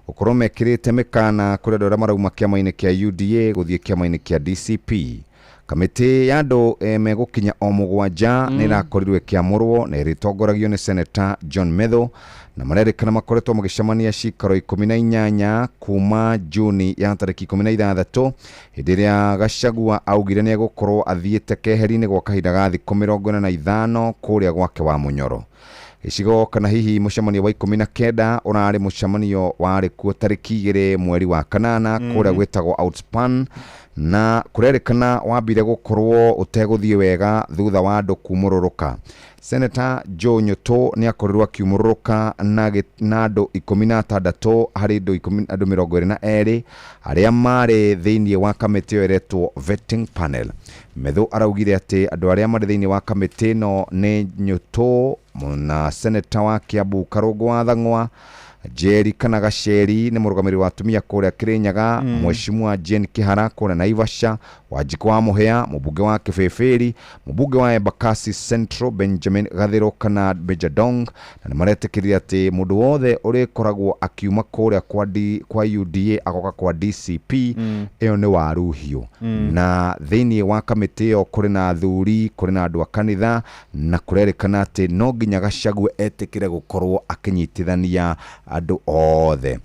gũkorwo mekĩrĩte mĩkana kũrĩ andũ arĩa marauma kĩama-inĩ kĩa UDA gũthiĩ kĩama-inĩ kĩa DCP. Kamĩtĩ ya andũ megũkinya o 7 nĩ ĩrakorirwo ĩkĩamũrwo na ĩrĩtongoragio nĩ Senator John Methu, na marerĩkana makoretwo magĩcemania cikaro 18 kuma Juni ya tarĩki 16 hĩndĩ ĩrĩa Gachagua augire nĩ egũkorwo athiĩte keheri-inĩ gwa kahinda ga thikũ 45 kũrĩa gwake wa Mũnyoro. Gĩcigo kana hihi mũcemanio wa 19 ũrarĩ mũcemanio warĩ kuo tarĩki 2 mweri wa 8 kũrĩa gwĩtagwo Outspan, na kũrerĩkana wambire gũkorwo ũtegũthiĩ wega thutha wa andũ kumũrũrũka. Senator Joe Nyutu nĩ akorirwo akiumũrũrũka na andũ 16 harĩ andũ 22 arĩa marĩ thĩinĩ wa kamĩtĩ ĩyo ĩretwo vetting panel. Methu araugire atĩ andũ arĩa marĩ thĩinĩ wa kamĩtĩ ĩno nĩ Nyutu na Senator wa Kiambu Karũngũ wa Thang'wa, Jerry kana Gacheri nĩ mũrũgamĩrĩri wa atumia kũrĩa Kirinyaga, Mheshimiwa Jane Kihara kũrĩa Naivasha, Wanjikũ wa Mũhĩa mũmbunge wa Kĩbĩbĩri, mũmbunge wa Embakasi Central Benjamin Gathĩro kana Bejadong, na nĩ maretĩkĩria atĩ mũndũ wothe ũrĩkoragwo akiuma kũrĩa kwa UDA agoka kwa DCP ĩyo nĩ waruhiũ. Na thĩinĩ wa kamĩtĩ ĩyo kũrĩ na athuri, kũrĩ na andũ a kanitha, na kũrerĩkana atĩ no nginya Gachagua etĩkĩre gũkorwo akĩnyitithania andũ othe.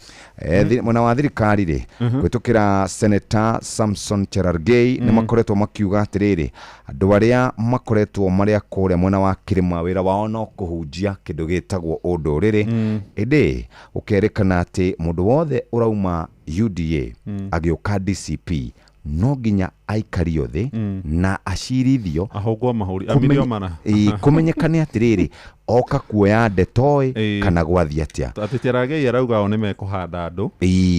Mwena wa thirikari rĩ gwĩtũkĩra Senator Samson Cherargei nĩ makoretwo makiuga atĩrĩrĩ andũ arĩa makoretwo marĩa kũrĩa mwena wa kĩrĩma wĩra wao no kũhunjia kĩndũ gĩtagwo ũndũrĩrĩ, ĩndĩ ũkerĩkana atĩ mũndũ wothe ũrauma UDA agĩũka DCP no nginya aikario thĩ na acirithio ahũngwo mahũri amirio mana kũmenyekane atĩrĩrĩ oka kuoya ndetoĩ kana gwathiĩ atĩa. Atĩ Cherargei arauga o nĩ mekũhanda andũ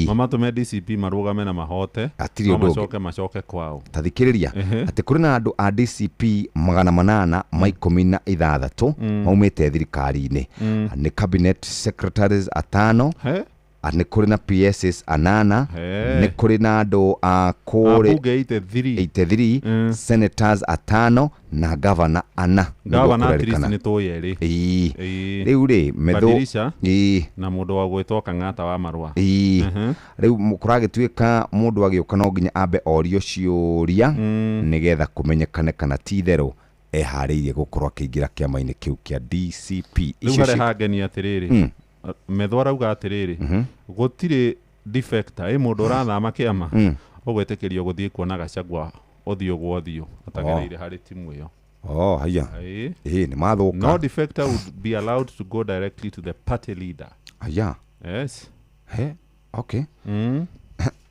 mamatũme DCP marũgame na mahote no macoke kwao. Ta thikĩrĩria atĩ kũrĩ na andũ a DCP 816 maumĩte thirikari-inĩ, nĩ cabinet secretaries 5, nĩ kũrĩ na PSs 8, nĩ kũrĩ na andũ a kũrĩ 83, senators 5 na governor 4. Governor at least nĩ tũĩ erĩ. Rĩu rĩ Methu na mũndũ wa gwĩtwo Kang'ata wa Marũa. Rĩu kũragĩtuĩka mũndũ agĩũka no nginya ambe orio ciũria nĩgetha kũmenyekane kana ti itherũ eharĩirie gũkorwo akĩingĩra kĩama-inĩ kĩu kĩa DCP. Rĩu harĩa hangenia atĩrĩrĩ, Methu arauga atĩrĩrĩ gũtirĩ defector ĩ mũndũ ũrathama kĩama ũgwĩtĩkĩrio gũthiĩ kuona Gachagua ũthiũ gwa ũthiũ atagereire harĩ timu ĩyo. Haya. Nĩ mathũka. No defector would be allowed to go directly to the party leader. Haya. Yes. He. Okay.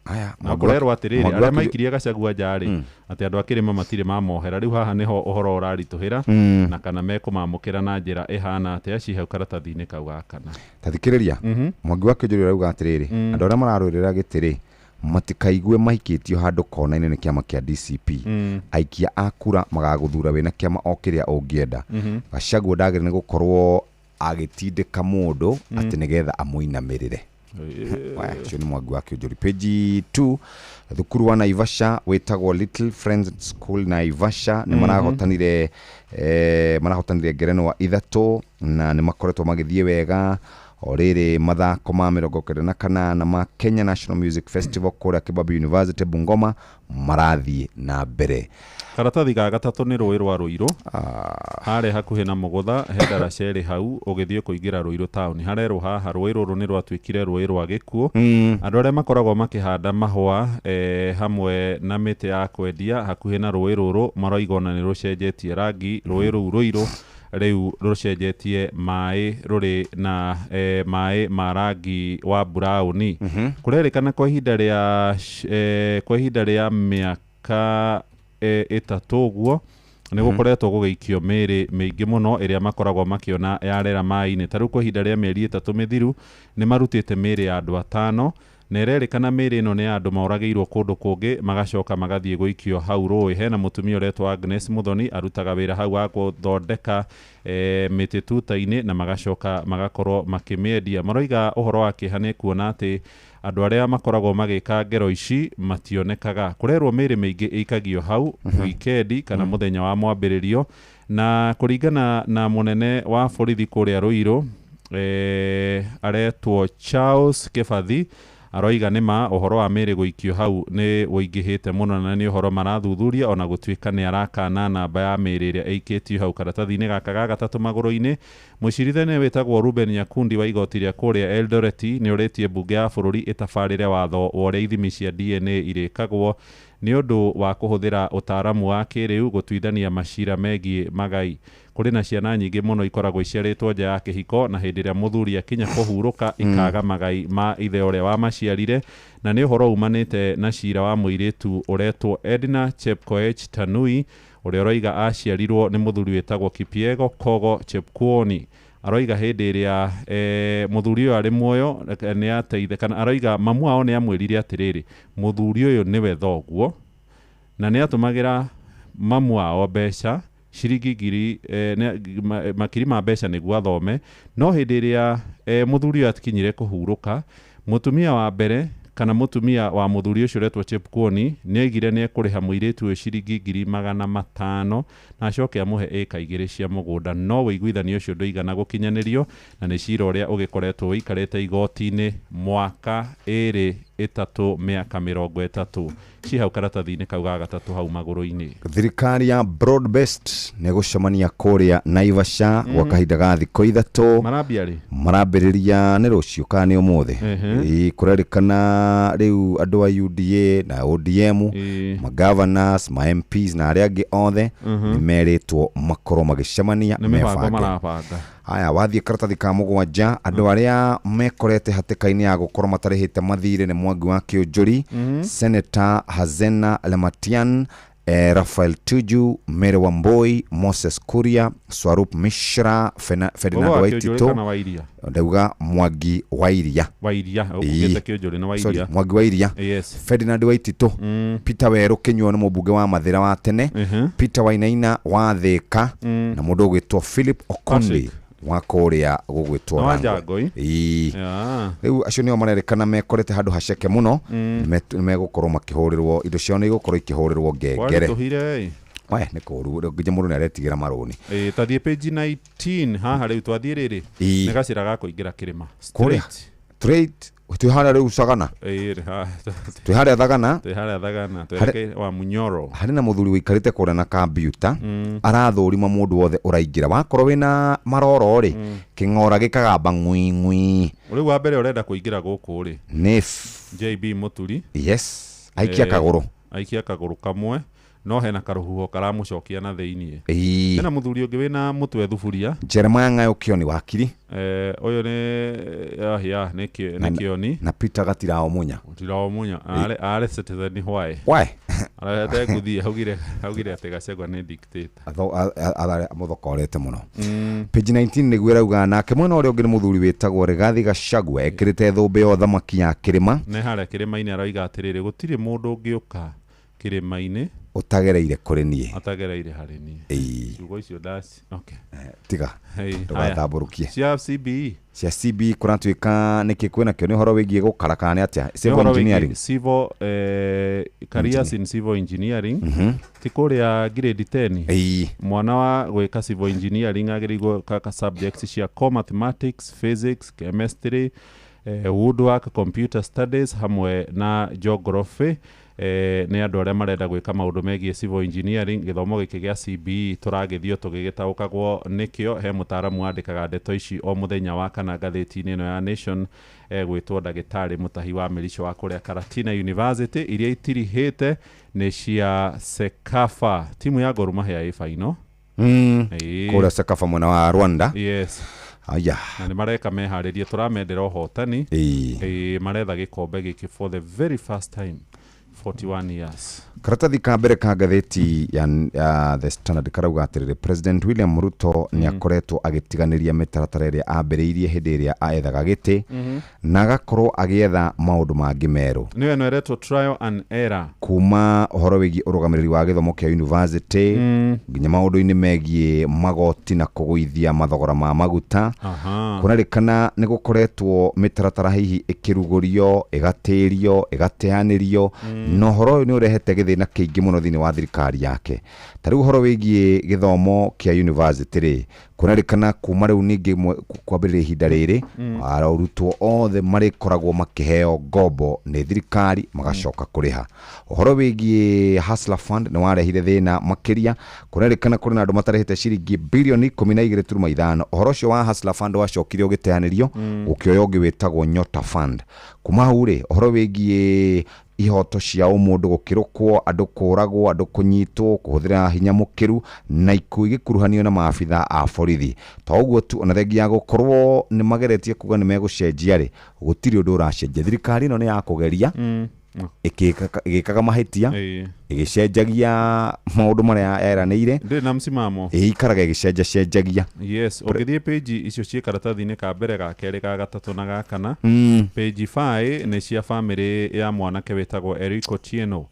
Aya, na kũrerwo atĩrĩrĩ arĩa maikirie Gachagua nja rĩ atĩ andũ a kĩrĩma matirĩ mamohera. Rĩu haha nĩho ũhoro ũraritũhĩra na kana mekũmamũkĩra na njĩra ĩhana atĩa ci hau karatathi-inĩ kau ga kana. Ta thikĩrĩria Mwangi wa Kĩnjũri arauga atĩrĩrĩ andũ arĩa mararũĩrĩra gĩtĩ rĩ matikaigwe mahikĩtio handũ kona-inĩ nĩ kĩama kĩa DCP. Aikia a kura magagũthura wĩna kĩama o kĩrĩa ũngĩenda. Gachagua ndagĩrĩire nĩ gũkorwo agĩtindĩka mũndũ atĩ nĩgetha amũinamĩrĩre. Ũcio nĩ Mwangi wa Kĩnjũri. Page 2, thukuru wa Naivasha wĩtagwo Little Friends School Naivasha nĩ marahotanire ngerenwa 3 na nĩ makoretwo magĩthiĩ wega. O rĩrĩ mathako ma 98 ma Kenya National Music Festival kũrĩa Kibabii University Bungoma marathiĩ na mbere. Karatathi ga gatatũ nĩ rũĩ rwa Rũirũ harĩa hakuhĩ na Mũgũtha he ndaraca ĩrĩ hau ũgĩthiĩ kũingĩra Rũirũ taũni. Harerwo haha rũĩ rũrũ nĩ rwatuĩkire rũĩ rwa gĩkuũ. Andũ arĩa makoragwo makĩhanda mahũa hamwe na mĩtĩ ya kwendia hakuhĩ na rũĩ rũrũ maroiga ona nĩ rũcenjetie rangi. Rũĩ rũu Rũirũ rĩu rũcenjetie maĩ rũrĩ na maĩ ma rangi wa buraũni. Kũrerĩkana kwa ihinda rĩa kwa ihinda rĩa mĩaka 3 ũguo nĩ gũkoretwo gũgĩikio mĩĩrĩ mĩingĩ mũno ĩrĩa makoragwo makĩona yarera maĩ-inĩ. Ta rĩu kwa ihinda rĩa mĩeri 3 mĩthiru nĩ marutĩte mĩĩrĩ ya andũ 5 na ĩrerĩkana mĩĩrĩ ĩno nĩ ya andũ maũragĩirwo kũndũ kũngĩ magacoka magathiĩ gũikio hau rũĩ. Hena mũtumia ũretwo Agnes Muthoni arutaga wĩra hau wa gũthondeka mĩtĩ tuta-inĩ na magacoka magakorwo makĩmĩendia. Maroiga ũhoro wa kĩeha nĩ kuona atĩ andũ arĩa makoragwo magĩka ngero ici mationekaga. Kũrerwo mĩĩrĩ mĩingĩ ĩikagio hau wikendi kana mũthenya wa mwambĩrĩrio, na kũringana na mũnene wa borithi kũrĩa Rũirũ aretwo Charles Kĩbathi aroiga nĩ ma ũhoro wa mĩĩrĩ gũikio hau nĩ ũingĩhĩte mũno na nĩ ũhoro marathuthuria, ona gũtuĩka nĩ arakana namba ya mĩĩrĩ ĩrĩa ĩikĩtio hau. Karatathi-inĩ gaka ga gatatũ magũrũ-inĩ, mũcirithania wĩtagwo Ruben Nyakundi wa igoti rĩa kũrĩa Eldoret nĩ ũrĩtie mbunge ya bũrũri ĩtabarĩre watho wa ũrĩa ithimi cia DNA irĩkagwo nĩ ũndũ wa kũhũthĩra ũtaaramu wa kĩrĩu gũtuithania macira megiĩ magai. Kũrĩ na ciana nyingĩ mũno ikoragwo iciarĩtwo nja ya kĩhiko na hĩndĩ ĩrĩa mũthuri akinya kũhurũka ikaga magai ma ithe ũrĩa wamaciarire, na nĩ ũhoro umanĩte na cira wa mũirĩtu ũretwo Edna Chepkoech Tanui ũrĩa ũroiga aciarirwo nĩ mũthuri wĩtagwo Kipyego Kogo Chepkuoni. Aroiga hĩndĩ ĩrĩa mũthuri ũyũ arĩ muoyo nĩ ateithe kana aroiga mamu wao nĩ amwĩrire atĩrĩrĩ, mũthuri ũyũ nĩwe thoguo, na nĩ atũmagĩra mamu wao mbeca ciringi ngiri makiri ma mbeca nĩguo athome. No hĩndĩ ĩrĩa mũthuri ũyũ atikinyire kũhurũka, mũtumia wa mbere kana mũtumia wa mũthuri ũcio ũretwo Chepkuoni nĩ oigire nĩ ekũrĩha mũirĩtu ũyũ ciringi 500,000 na acoke amũhe ĩka 2 cia mũgũnda, no ũiguithanio ũcio ndũigana gũkinyanĩrio na nĩ cira ũrĩa ũgĩkoretwo ũikarĩte igoti-inĩ mwaka 2 3 mĩaka 30. Ci hau karatathi-inĩ kau ga gatatũ hau magũrũ-inĩ. Thirikari ya broad based nĩ gũcemania kũrĩa Naivasha gwa kahinda ga thikũ 3. Marambia rĩ? Marambĩrĩria nĩ rũciũ kana nĩ ũmũthĩ. Kũrerĩkana rĩu andũ a UDA na ODM, ma governors, ma MPs na arĩa angĩ othe nĩ merĩtwo makorwo magĩcemania mebange. Haya, wathiĩ karatathi ka 7, andũ arĩa mekorete hatĩka-inĩ ya gũkorwo matarĩhĩte mathirĩ nĩ Mwangi wa Kĩũnjũri, Senator Hazena Lematian, Rafael Tuju, Mary Wamboi, Moses Kuria, Swarup Mishra, Ferdinand Waitito. Ndauga Mwangi wa Iria. Wa Iria, ũkugĩte Kĩũnjũri nĩ wa Iria. Mwangi wa Iria. Yes. Ferdinand Waitito, Peter Weru Kinyua nĩ mũmbunge wa Mathĩra wa tene, Peter Wainaina wa Thĩka, na mũndũ ũgwĩtwo Philip Okondi wa kũrĩa gũgwĩtwo Rangwe. Rĩu acio nĩo marerĩkana mekorete handũ haceke mũno, nĩ megũkorwo makĩhũrĩrwo indo ciao nĩ igũkorwo ikĩhũrĩrwo ngengere. We nĩ kũũru nginya mũndũ nĩ aretigĩra marũni. Tathiĩ page 19 haha rĩu twathiĩ rĩrĩ nĩ gacĩra ga kũingĩra kĩrĩma. Straight twĩ harĩa rĩu Sagana. Twĩ harĩa Thagana. Twĩ harĩa Thagana twerekeire wa Munyoro. Harĩ na mũthuri ũikarĩte kũrĩa na kambiuta arathũrima mũndũ wothe ũraingĩra. Wakorwo wĩna maroro rĩ, kĩng'ora gĩkagamba ng'ui ng'ui. Rĩu wa mbere ũrenda kũingĩra gũkũ rĩ, nĩ JB Mũturi. Yes, aikia kagũrũ. Aikia kagũrũ kamwe no hena karũhuho karamũcokia na thĩiniĩ. Hena mũthuri ũngĩ wĩna mũtwe thuburia, Jeremiah Ng'ayo Kĩoni wakiri. Ũyũ nĩ ya nĩ Kĩoni na Peter Gatirao Munya. Gatirao Munya arĩ Citizen why arahete ngũthiĩ augire atĩ Gachagua nĩ dictator. Mũthokorete mũno. Page 19 nĩguo ĩrauga nake mwena ũrĩa ũngĩ nĩ mũthuri wĩtagwo Rigathi Gachagua ekĩrĩte thũmbĩ ya ũthamaki ya kĩrĩma. Nĩ harĩa kĩrĩma-inĩ aroiga atĩrĩrĩ, gũtirĩ mũndũ ũngĩũka kĩrĩma-inĩ ũtagereire kũrĩ niĩ. Atagereire harĩ niĩ. Ciugo icio ndaci. Okay. Tiga. Ndũgatambũrũkie. Cia CBE. Cia CBE kũratuĩka nĩkĩ kwĩna kĩo nĩ ũhoro wĩgiĩ gũkara kana nĩ atĩa? Civil engineering. Civil careers in civil engineering. Ti kũrĩa grade 10. Mwana wa gwĩka civil engineering agĩrĩirwo ka subjects cia core mathematics, physics, chemistry, woodwork, computer studies hamwe na geography. Nĩ andũ arĩa marenda gwĩka maũndũ megiĩ civil engineering. Gĩthomo gĩkĩ gĩa CBE tũragĩthio tũgĩgĩtaũkagwo nĩkĩo. He mũtaaramu wandĩkaga ndeto ici o mũthenya wa kana ngathĩti-inĩ ĩno ya Nation, gwĩtwo ndagĩtarĩ Mũtahi wa Mĩrico wa kũrĩa Karatina University. Iria itirihĩte nĩ cia Sekafa, timu ya Gor Mahia ĩ final. Kũrĩa Sekafa mwena wa Rwanda. Yes. Aya. Na nĩ mareka meharĩrie, tũramendera ũhotani. Ĩĩ, maretha gĩkombe gĩkĩ for the very first time 41 years. Karatathi ka mbere ka ngathĩti ya The Standard karauga atĩrĩrĩ, President William Ruto nĩ akoretwo agĩtiganĩria mĩtaratara ĩrĩa ambĩrĩirie hĩndĩ ĩrĩa aethaga gĩtĩ, na agakorwo agĩetha maũndũ mangĩ merũ. Nĩyo ĩno ĩretwo trial and error. Kuma ũhoro wĩgiĩ ũrũgamĩrĩri wa gĩthomo kĩa university nginya maũndũ-inĩ megiĩ magoti na kũgũithia mathogora ma maguta. Kũrerĩkana nĩ gũkoretwo mĩtaratara hihi ĩkĩrugũrio, ĩgatĩrio, ĩgateanĩrio, na ũhoro ũyũ nĩ ũrehete gĩthĩna kĩingĩ mũno thĩinĩ wa thirikari yake. Ta rĩu ũhoro wĩgiĩ gĩthomo kĩa university rĩ, kũrerĩkana kuma rĩu ningĩ kwambĩrĩria ihinda rĩrĩ, arutwo othe marĩkoragwo makĩheo ngombo nĩ thirikari magacoka kũrĩha. Ũhoro wĩgiĩ Hustler Fund nĩ warehire thĩna makĩria. Kũrerĩkana kũrĩ na andũ matarĩhĩte ciringi bilioni 12.5. Ũhoro ũcio wa Hustler Fund wacokire ũgĩteanĩrio, gũkĩoya ũngĩ wĩtagwo Nyota Fund. Kuma hau rĩ, ũhoro wĩgiĩ ihoto cia ũmũndũ gũkĩrũkwo, andũ kũragwo, andũ kũnyitwo, kũhũthĩra hinya mũkĩru, na ikuũ igĩkuruhanio na maabitha a borithi. To ũguo tu, ona thengia ya gũkorwo nĩ mageretie kuga nĩ megũcenjia rĩ, gũtirĩ ũndũ ũracenjia. Thirikari ĩno nĩ ya kũgeria, ĩgĩkaga mahĩtia, ĩgĩcenjagia maũndũ marĩa yeranĩire. Ndĩrĩ na msimamo. Ĩikaraga ĩgĩcenjacenjagia. Yes, ũngĩthiĩ page icio ciĩ karatathi-inĩ ka mbere, ga kerĩ, ga gatatũ na ga kana, page 5 nĩ cia famĩlĩ ya mwanake wĩtagwo Eric Otieno.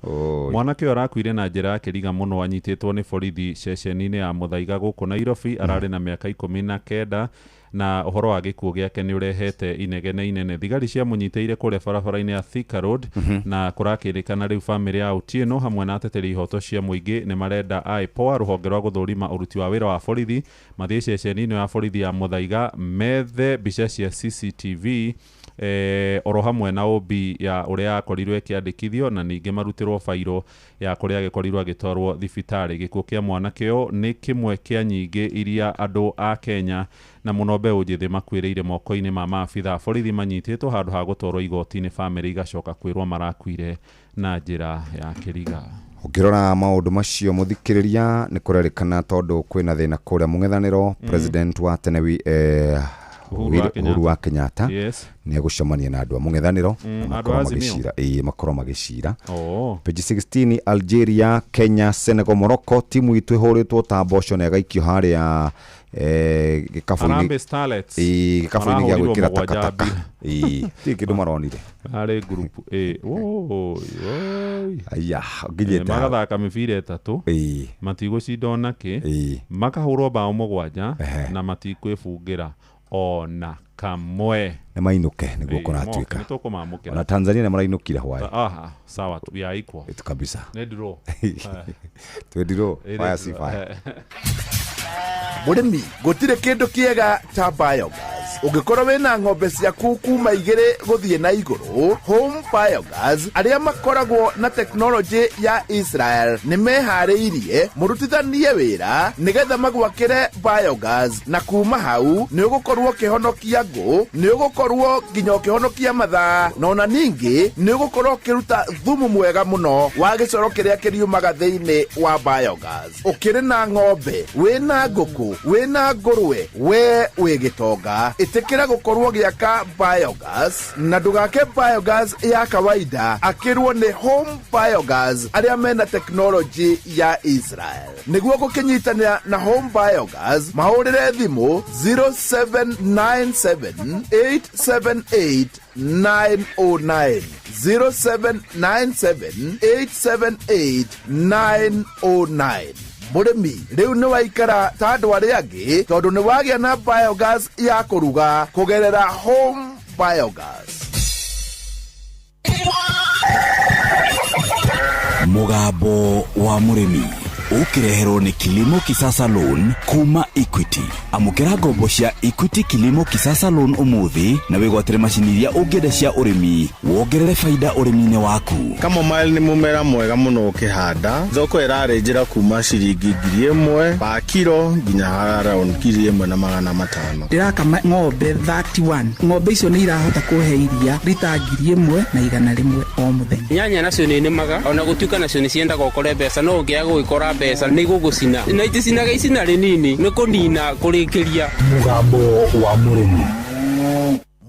Mwanake ũyũ arakuire na njĩra ya kĩriga mũno anyitĩtwo nĩ borithi ceceni-inĩ ya Muthaiga gũkũ Nairobi. Ararĩ na mĩaka 19, na ũhoro wa gĩkuũ gĩake nĩ ũrehete inegene inene. Thigari ciamũnyitĩire kũrĩa barabara-inĩ ya Thika Road, na kũrakĩrĩkana rĩu famĩlĩ ya Otieno hamwe na ateteri ihoto cia mũingĩ nĩ marenda IPOA, rũhonge rwa gũthũrima ũruti wa wĩra wa borithi, mathiĩ ceceni-inĩ ya borithi ya Muthaiga methe mbica cia CCTV, oro hamwe na OB ya ũrĩa akorirwo ĩkĩandĩkithio, na ningĩ marutĩrwo bairo ya kũrĩa agĩkorirwo agĩtwarwo thibitarĩ. Gĩkuũ kĩa mwanake ũyũ nĩ kĩmwe kĩa nyingĩ iria andũ a Kenya na mũno mbeũ njĩthĩ makuĩrĩire moko-inĩ ma maabitha a borithi manyitĩtwo handũ ha gũtwarwo igoti-inĩ, bamĩrĩ igacoka kwĩrwo marakuire na njĩra ya kĩriga. Ũngĩrora maũndũ macio mũthikĩrĩria, nĩ kũrerĩkana tondũ kwĩna thĩna kũrĩa mũng'ethanĩro, president wa tene Uhuru wa Kenyatta. Uhuru wa Kenyatta nĩ egũcemania na andũ a mũng'ethanĩro, na andũ a makorwo Azimio. magĩcira, ĩĩ, makorwo magĩcira. Oh. Page 16, Algeria, Kenya, Senegal, Morocco, timu itũ ĩhũrĩtwo ta mboco na ĩgaikio harĩa gĩkabũ-inĩ. Harambee Starlets. Ĩĩ, gĩkabũ-inĩ gĩa Marahũrirwo gwĩkĩra mũgwanja takataka. mbira. Ĩĩ, tirĩ kĩndũ maronire. Harĩ group A. Woi, woi. Aya, nginyĩte hau. Magathaka mĩbira 3. Matigũcinda ona kĩ. Makahũrwo bao 7 na matikwĩbungĩra ona kamwe. Nĩ mainũke nĩguo Ĩĩ, kũratuĩka. nĩ tũkũmamũkĩra. Ona Tanzania nĩ marainũkire hwaĩ. Aha, sawa tu, we are equal. Ĩtu kabisa. Nĩ draw. Twĩ draw. Ĩĩ, nĩ Fire si draw. fire. Mũrĩmi, gũtirĩ kĩndũ kĩega ta biogas. Ũngĩkorwo wĩna ng'ombe ciaku kuma 2 gũthiĩ na igũrũ, Home Biogas arĩa makoragwo na tekinoronjĩ ya Israel nĩ meharĩirie mũrutithanie wĩra nĩgetha magwakĩre biogas, na kuma hau nĩ ũgũkorwo ũkĩhonokia ngũ, nĩ ũgũkorwo nginya ũkĩhonokia mathaa, na ona ningĩ nĩ ũgũkorwo ũkĩruta thumu mwega mũno wa gĩcoro kĩrĩa kĩriumaga thĩinĩ wa biogas. Ũkĩrĩ na ng'ombe, wĩna ngũkũ, wĩna ngũrwe, we wĩ gĩtonga, ĩtĩkĩra gũkorwo gĩaka biogas, na ndũgake biogas ya kawaida, akĩrwo nĩ Home Biogas arĩa mena tekinoronjĩ ya Israel. Nĩguo gũkĩnyitanĩra na Home Biogas, mahũrĩre thimũ 0797 878 909, 0797 878 909. Mũrĩmi, rĩu nĩ waikara ta andũ arĩa angĩ tondũ nĩ wagĩa na biogas ya kũruga kũgerera Home Biogas. Mũgambo wa mũrĩmi. Ũkĩreherwo nĩ Kilimo Kisasa Loan kuma Equity. Amũkĩra ngombo cia Equity Kilimo Kisasa Loan ũmũthĩ na wĩgwatĩre macini iria ũngĩenda cia ũrĩmi, wongerere faida ũrĩmi-inĩ waku. Chamomile nĩ mũmera mwega mũno ũkĩhanda. Thoko ĩrarĩ njĩra kuma ciringi 1000 pa kiro nginya around 1500. Ndĩrakama ng'ombe 31. Ng'ombe icio nĩ irahota kũhe iria rita 1100 o mũthenya. Nyanya nacio nĩ nĩmaga ona gũtuĩka nacio nĩ ciendaga ũkore mbeca, no ũngĩaga gũgĩkora mbeca nĩ igũgũcina, na iticinaga icina rĩnini, nĩ kũnina kũrĩkĩria. Mũgambo wa mũrĩmi.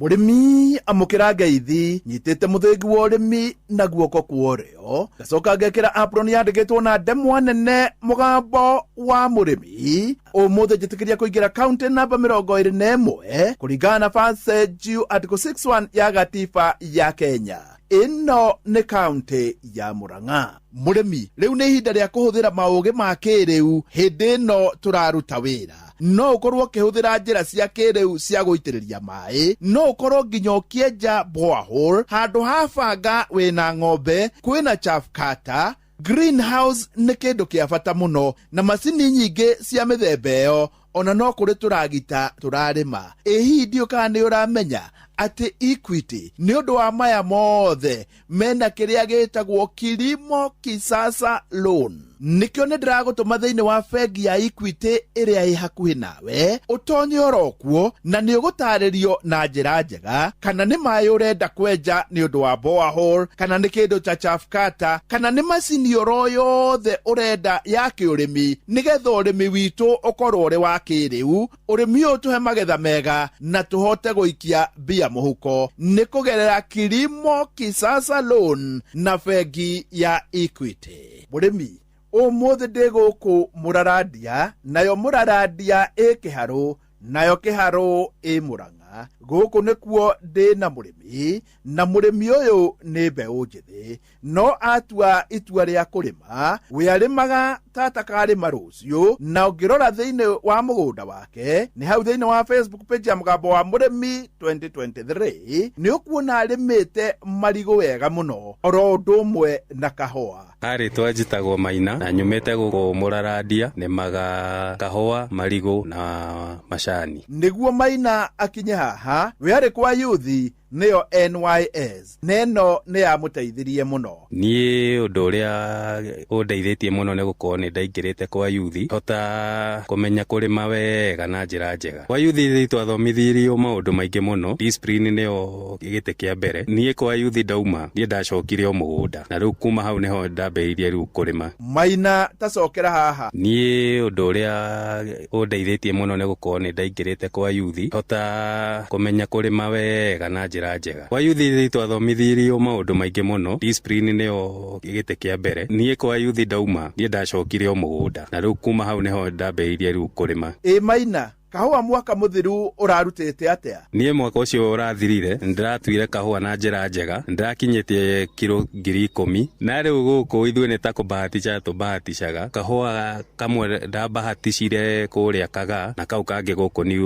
Mũrĩmi amũkĩra ngeithi, nyitĩte mũthĩgi wa ũrĩmi na guoko kwa ũrĩo, ngacoka ngekĩra apron yandĩkĩtwo na ndemwa nene mũgambo wa mũrĩmi. Ũmũthĩ njĩtĩkĩria kũingĩra kaunti namba 21 kũringana na Passage Article 61 ya gatiba ya Kenya. Ĩno nĩ kaunti ya Murang'a. Mũrĩmi, rĩu nĩ ihinda rĩa kũhũthĩra maũgĩ ma kĩrĩu hĩndĩ ĩno tũraruta wĩra. No ũkorwo ũkĩhũthĩra njĩra cia kĩrĩu cia gũitĩrĩria maĩ, no ũkorwo nginya ũkĩenja borehole handũ ha banga wĩna ng'ombe, kwĩna chaff cutter. Greenhouse nĩ kĩndũ kĩa bata mũno na macini nyingĩ cia mĩthemba ĩyo, ona no kũrĩ tũragita tũrarĩma. Ĩ hihi ndiũ kana nĩ ũramenya atĩ Equity nĩ ũndũ wa maya mothe mena kĩrĩa gĩtagwo Kilimo Kisasa Loan. Nĩkĩo nĩ ndĩragũtũma thĩinĩ wa bengi ya Equity ĩrĩa ĩ hakuhĩ nawe, ũtonye oro kuo na nĩ ũgũtarĩrio na njĩra njega kana nĩ maĩ ũrenda kwenja nĩ ũndũ wa borehole, kana nĩ kĩndũ ta chaff cutter, kana nĩ macini oro yothe ũrenda ya kĩũrĩmi, nĩgetha ũrĩmi witũ ũkorwo ũrĩ wa kĩrĩu, ũrĩmi ũyũ ũtũhe magetha mega na tũhote gũikia mbia mũhuko nĩ kũgerera Kilimo Kisasa Loan na bengi ya Equity. Mũrĩmi, ũmũthĩ ndĩ gũkũ Mũrarandia, nayo Mũrarandia ĩ Kĩharũ, nayo Kĩharũ ĩ Mũrang'a. Gũkũ nĩkuo ndĩ na mũrĩmi, na mũrĩmi ũyũ nĩ mbeũ njĩthĩ, no atua itua rĩa kũrĩma, we arĩmaga ta atakarĩma rũciũ, na ũngĩrora thĩinĩ wa mũgũnda wake, nĩ hau thĩinĩ wa Facebook page ya Mũgambo wa Mũrĩmi 2023, nĩ ũkuona arĩmĩte marigũ wega mũno, oro ũndũ ũmwe na kahũa. Rĩtwa njĩtagwo Maina na nyumĩte gũkũ Mũrarandia, nĩmaga kahũa, marigũ na macani. Nĩguo Maina akinye haha, we arĩ kwa yuthi nĩyo NYS, neno nĩ yamũteithirie mũno. Niĩ ũndũ ũrĩa ũndeithĩtie mũno nĩ gũkorwo nĩ ndaingĩrĩte kwa yuthi, hota kũmenya kũrĩma wega na njĩra njega. Kwa yuthi twathomithirio maũndũ maingĩ mũno, discipline nĩyo gĩtĩ kĩa mbere. Niĩ kwa yuthi ndauma, niĩ ndacokire o mũgũnda, na rĩu kuma hau nĩho ndambĩrĩirie rĩu kũrĩma. Maina tacokera haha. Niĩ ũndũ ũrĩa ũndeithĩtie mũno nĩ gũkorwo nĩ ndaingĩrĩte kwa yuthi, hota kũmenya kũrĩma wega na njĩra njega. Kwa yuthi twathomithirio maũndũ maingĩ mũno, discipline nĩyo gĩtĩ kĩa mbere. Niĩ kwa yuthi ndauma, niĩ ndacokire o mũgũnda, na rĩu kuma hau nĩho ndambĩrĩirie rĩu kũrĩma. Ĩ Maina, kahũa mwaka mũthiru ũrarutĩte atĩa? Niĩ mwaka ũcio ũrathirire ndĩratuire kahũa na njĩra njega, ndĩrakinyĩtie kiro 10,000, na rĩu gũkũ ithuĩ nĩ ta kũbahatisha tũbahatishaga. Kahũa kamwe ndabahaticire kũrĩa Kagaa na kau kangĩ gũkũ nĩ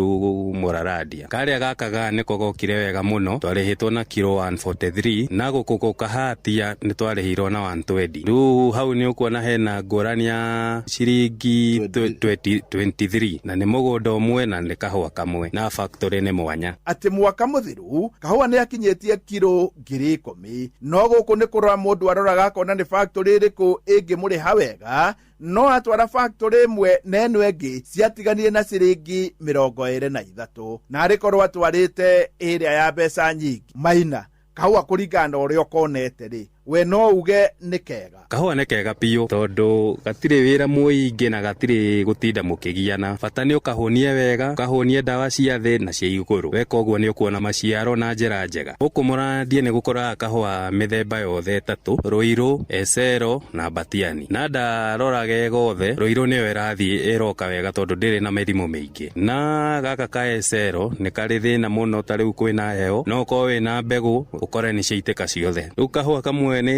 Mũrarandia. Karĩa ga Kagaa nĩko gokire wega mũno, twarĩhĩtwo na kiro 143, na gũkũ gũkahatia nĩ twarĩhirwo na 120. Rĩu hau nĩ ũkuona hena ngũrani ya ciringi 23, na nĩ mũgũnda ũmwe na nĩ kahũa kamwe na factory nĩ mwanya. Atĩ mwaka mũthiru kahũa nĩ akinyĩtie kiro 10,000, no gũkũ nĩ kũrora mũndũ aroraga akona nĩ factory ĩrĩkũ ĩngĩmũrĩha wega, no atwara factory ĩmwe na ĩno ĩngĩ ciatiganire na ciringi 23, na arĩ korwo atwarĩte ĩrĩa ya mbeca nyingĩ. Maina, kahũa kũringana na ũrĩa ũkonete rĩ, we no uge nĩ kega? Kahũa nĩ kega biũ, tondũ gatirĩ wĩra mũingĩ na gatirĩ gũtinda mũkĩgiana. Bata nĩ ũkahũnie wega, ũkahũnie ndawa cia thĩ na cia igũrũ. Weka ũguo nĩ ũkuona maciaro na njĩra njega. Gũkũ Mũrarandia nĩ gũkoraga kahũa mĩthemba yothe ĩtatũ, Rũirũ, Esero na Batiani. Na ndarora ge gothe, Rũirũ nĩyo ĩrathiĩ ĩroka wega tondũ ndĩrĩ na mĩrimũ mĩingĩ. Na gaka ka Esero nĩ karĩ thĩna mũno, ta rĩu kwĩna heho, no ũkorwo wĩna mbegũ ũkore nĩ ciaitĩka ciothe. Rĩu kahũa kamwe nĩ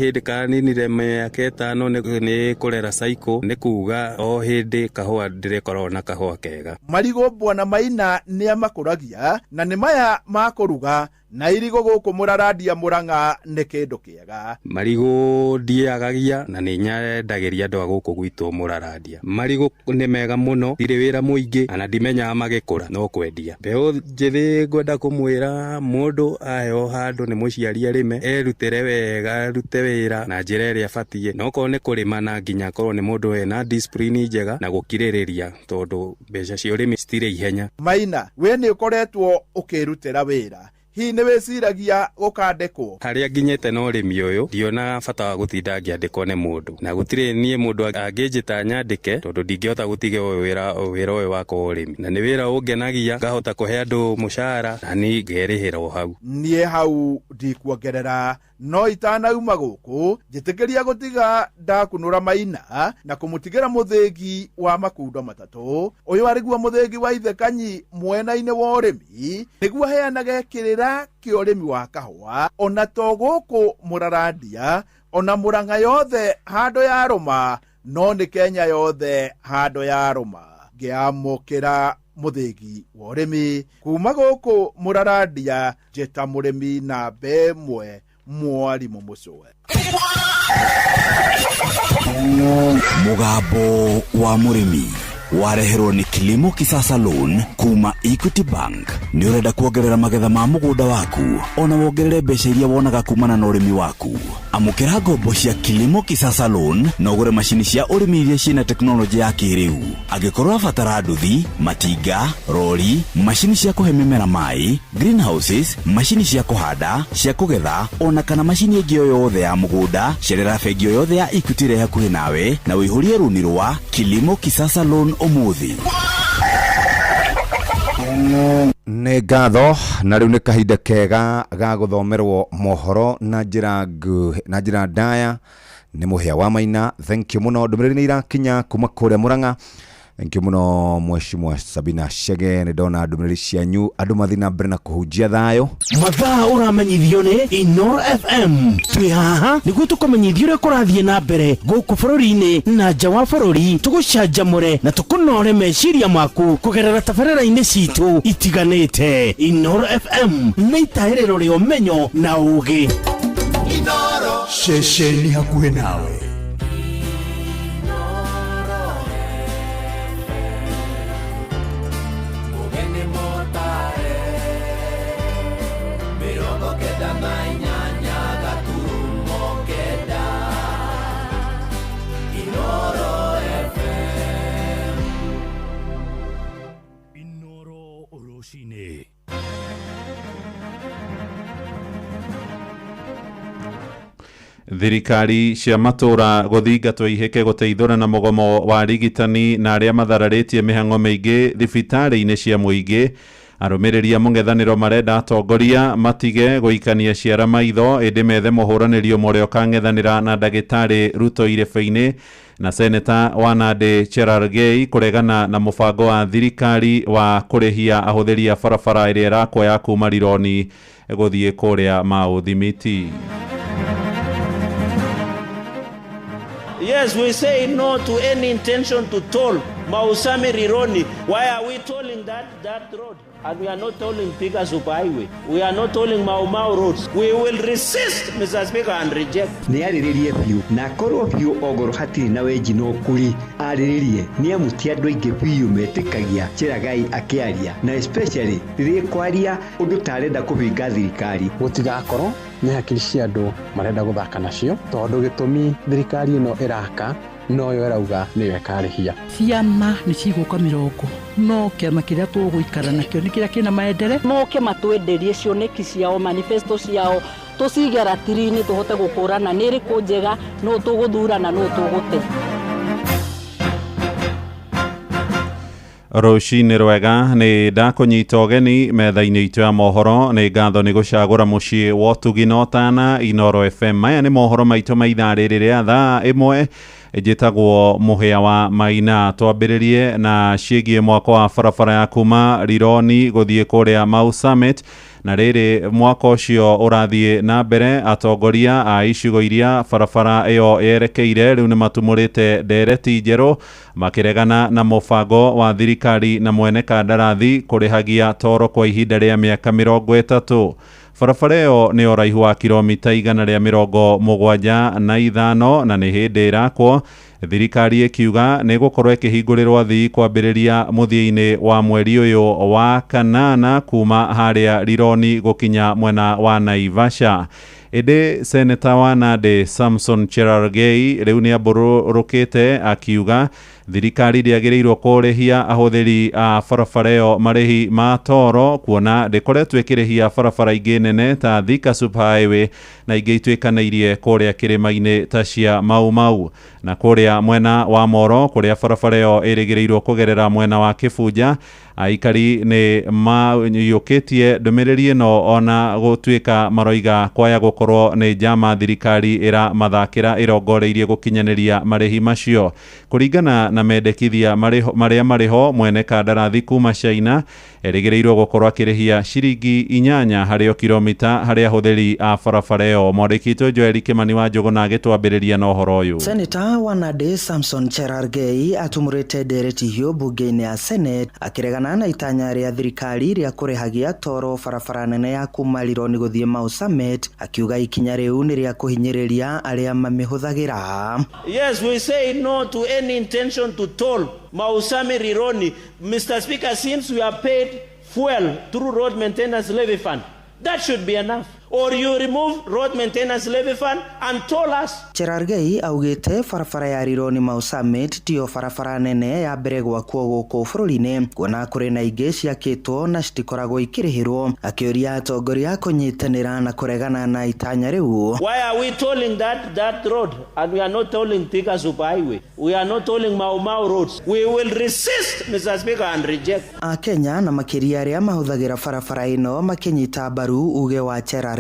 hĩndĩ kaninire mĩaka 5 nĩ kũrera cycle, nĩ kuga o hĩndĩ kahũa ndĩrĩkoragwo na kahũa kega. Marigũ bwana Maina nĩ amakũragia, na nĩ maya ma kũruga Na irigũ gũkũ Mũrarandia Mũrang'a nĩ kĩndũ kĩega. Marigũ ndiagagia na nĩ nyendagĩria andũ a gũkũ gwitũ Mũrarandia. Marigũ nĩ mega mũno, ndirĩ wĩra mũingĩ na ndimenyaga magĩkũra no kwendia. Mbeũ njĩthĩ ngwenda kũmwĩra mũndũ aheo handũ nĩ mũciari arĩme, erutĩre wega, arute wĩra na njĩra ĩrĩa ĩbatiĩ. Na okorwo nĩ kũrĩma na nginya akorwo nĩ mũndũ wĩna discipline njega na gũkirĩrĩria tondũ mbeca cia ũrĩmi citirĩ ihenya. Maina, we nĩ ũkoretwo ũkĩrutĩra wĩra, hihi nĩ wĩciragia gũkandĩkwo? Harĩa nginyĩte na ũrĩmi ũyũ ndionaga bata wa gũtinda ngĩandĩkwo nĩ mũndũ, na gũtirĩ niĩ mũndũ angĩnjĩta nyandĩke tondũ ndingĩhota gũtiga wĩra ũyũ wakwa wa ũrĩmi, na nĩ wĩra ũngenagia, ngahota kũhe andũ mũcara na niĩ ngerĩhĩra o hau. Niĩ hau ndikuongerera, no itanauma gũkũ njĩtĩkĩria gũtiga ndakunũra Maina na kũmũtigĩra mũthĩgi wa makundo matatũ. Ũyũ arĩguo mũthĩgi wa Ithekanyi mwena-inĩ wa ũrĩmi, nĩguo aheanage kĩrĩra kĩa ũrĩmi wa kahũa, ona to gũkũ Mũrarandia, ona Mũrang'a yothe handũ ya rũma, no nĩ Kenya yothe handũ ya rũma. Ngĩamũkĩra mũthĩgi wa ũrĩmi kuma gũkũ Mũrarandia, njĩta mũrĩmi namba ĩmwe, mwarimũ Mũcũe. Mũgambo wa mũrĩmi wareherwo nĩ Kilimo Kisasa Loan kuma Equity Bank. Nĩ ũrenda kuongerera magetha ma mũgũnda waku ona wongerere mbeca iria wonaga kumana na ũrĩmi waku? Amũkĩra ngombo cia Kilimo Kisasa Loan na ũgũre macini cia ũrĩmi iria ciĩna tekinoronjĩ ya kĩrĩu. Angĩkorwo ũrabatara nduthi, matinga, rori, macini cia kũhe mĩmera maĩ, greenhouses, macini cia kũhanda, cia kũgetha, ona kana macini ĩngĩ o yothe ya mũgũnda, cerera bengi o yothe ya Equity ĩrĩa hakuhĩ nawe na ũihũrie rũni rwa Kilimo Kisasa Loan ũmũthĩ. Nĩ ngatho, na rĩu nĩ kahinda kega ga gũthomerwo mohoro na njĩra na njĩra ndaya nĩ Mũhĩa wa Maina. Thank you mũno, ndũmĩrĩri nĩ irakinya kuma kũrĩa Mũrang'a. Thank you mũno Mheshimiwa Sabina Chege, nĩ ndona ndũmĩrĩri cianyu, andũ mathiĩ na mbere na kũhunjia thayũ. Mathaa ũramenyithio nĩ Inoro FM. Twĩ haha nĩguo tũkũmenyithie ũrĩa kũrathiĩ na mbere gũkũ bũrũri-inĩ na nja wa bũrũri, tũgũcanjamũre na tũkũnore meciria maku kũgerera tabarĩra-inĩ citũ itiganĩte. Inoro FM nĩ itahĩrĩro rĩa ũmenyo na ũũgĩ. Inoro ceceni hakuhĩ nawe. Thirikari cia matũra gũthingatwo ihĩke gũteithũra na mũgomo wa arigitani na arĩa mathararĩtie mĩhang'o mĩingĩ thibitarĩ-inĩ cia mũingĩ. Arũmĩrĩri a mũng'ethanĩro marenda atongoria matige gũikania ciara maitho ĩndĩ methe mũhũranĩri ũmwe ũrĩa ũkang'ethanĩra na ndagĩtarĩ Ruto irebe-inĩ. Na seneta wa Nandi Cherargei kũregana na mũbango wa thirikari wa kũrĩhia ahũthĩri a barabara ĩrĩa ĩrakwo ya kuma Rironi gũthiĩ kũrĩa Maũthimiti. Yes, we say no to any intention to toll Mausami Rironi. Why are we tolling that road? And we are not tolling Thika Superhighway. We are not tolling Mau Mau roads. We will resist, Mr. Speaker, and reject. Nĩ arĩrĩrie biũ na akorwo biũ ongorwo hatirĩ na wenji no kũri arĩrĩrie nĩ amu ti andũ aingĩ biũ metĩkagia Cherargei akĩaria, na especially rĩrĩa kwaria ũndũ tarenda kũbinga thirikari. Gũtigakorwo nĩ hakiri cia andũ marenda gũthaka nacio, tondũ gĩtũmi thirikari ĩno ĩraka noyo ĩrauga nĩyo ĩkarĩhia. Ciama nĩ cigũka mĩrongo, no kĩama kĩrĩa tũgũikara nakĩo nĩ kĩrĩa kĩna maendere. Moke matwenderie cioneki ciao, manifesto ciao, tũcige ratiri-inĩ tũhote gũkũrana nĩ ĩrĩkũ njega, nũ tũgũthura na nũ tũgũte. Rũcinĩ rwega, nĩ ndakũnyita ũgeni metha-inĩ itũ ya mohoro. Nĩ ngatho nĩ gũcagũra mũciĩ wa ũtugi na ũtana Inoro FM. Maya nĩ mohoro maitũ ma ithaa rĩrĩ rĩa thaa ĩmwe. Njĩtagwo Mũhĩa wa Maina. Twambĩrĩrie na ciĩgiĩ mwako wa barabara ya kuma Rironi gũthiĩ kũrĩa Mau Summit. Na rĩrĩ mwako ũcio ũrathiĩ na mbere, atongoria a icigo iria barabara ĩyo yerekeire rĩu nĩ matumũrĩte ndereti njerũ makĩregana na mũbango wa thirikari na mwene kandarathi kũrĩhagia toro kwa ihinda rĩa mĩaka 30. Barabara ĩyo nĩ ũraihu wa kilomita 175 na nĩ hĩndĩ ĩrakwo. Thirikari ĩkiuga nĩ ĩgũkorwo ĩkĩhingũrĩrwo athii kwambĩrĩria mũthia-inĩ wa mweri ũyũ wa kanana kuma harĩa Rironi gũkinya mwena wa Naivasha. Ĩndĩ seneta wa Nandi Samson Cherargei rĩu nĩ ambũrũkĩte akiuga thirikari ndĩagĩrĩirwo kũrĩhia ahũthĩri a barabara ĩyo marĩhi ma toro, kuona ndĩkoretwo ĩkĩrĩhia barabara ingĩ nene ta Thika Superhighway na ingĩ ituĩkanĩirie kũrĩa kĩrĩma-inĩ ta cia Mau Mau. Na kũrĩa mwena wa Moro kũrĩa barabara ĩyo ĩrĩgĩrĩirwo kũgerera mwena wa Kĩbunja, aikari nĩ mayũkĩtie ndũmĩrĩri ĩno ona gũtuĩka maroiga kwaya gũkorwo nĩ njama thirikari ĩramathakĩra ĩrongoreirie gũkinyanĩria marĩhi macio. Kũringana na mendekithia marĩa marĩho, mwene kandarathi kuma China erĩgĩrĩirwo gũkorwo akĩrĩhia ciringi 8 harĩ o kilomita harĩ ahũthĩri a barabara ĩyo. Mwandĩki witũ Joel Kĩmani wa Njũgũna agĩtwambĩrĩria na ũhoro ũyũ. Seneta wa Nandi Samson Cherargei atumũrĩte ndereti hiũ mbunge-inĩ ya Senate akĩregana na itanya rĩa thirikari rĩa kũrĩhagia toro barabara nene ya kuma Rironi gũthiĩ Mau Summit, akiuga ikinya rĩu nĩ rĩa kũhinyĩrĩria arĩa mamĩhũthagĩra. Yes, we say no to any intention to toll Mau Summit Rironi. Mr. Speaker, since we are paid fuel through road maintenance levy fund, that should be enough. Or you remove road maintenance levy fund and toll us. Cherargei augĩte barabara ya Rironi Mau Summit tiyo barabara nene ya mbere gwakwo gũkũ bũrũri-inĩ, kuona kũrĩ na ingĩ ciakĩtwo na citikoragwo ikĩrĩhĩrwo, akĩũria atongoria kũnyitanĩra na kũregana na itanya rĩu. Why are we tolling that road and we are not tolling Thika Superhighway? We are not tolling Mau Mau roads. We will resist, Mr. Speaker, and reject. Akenya na makĩria arĩa mahũthagĩra barabara ĩno makĩnyita mbaru uge wa Cherargei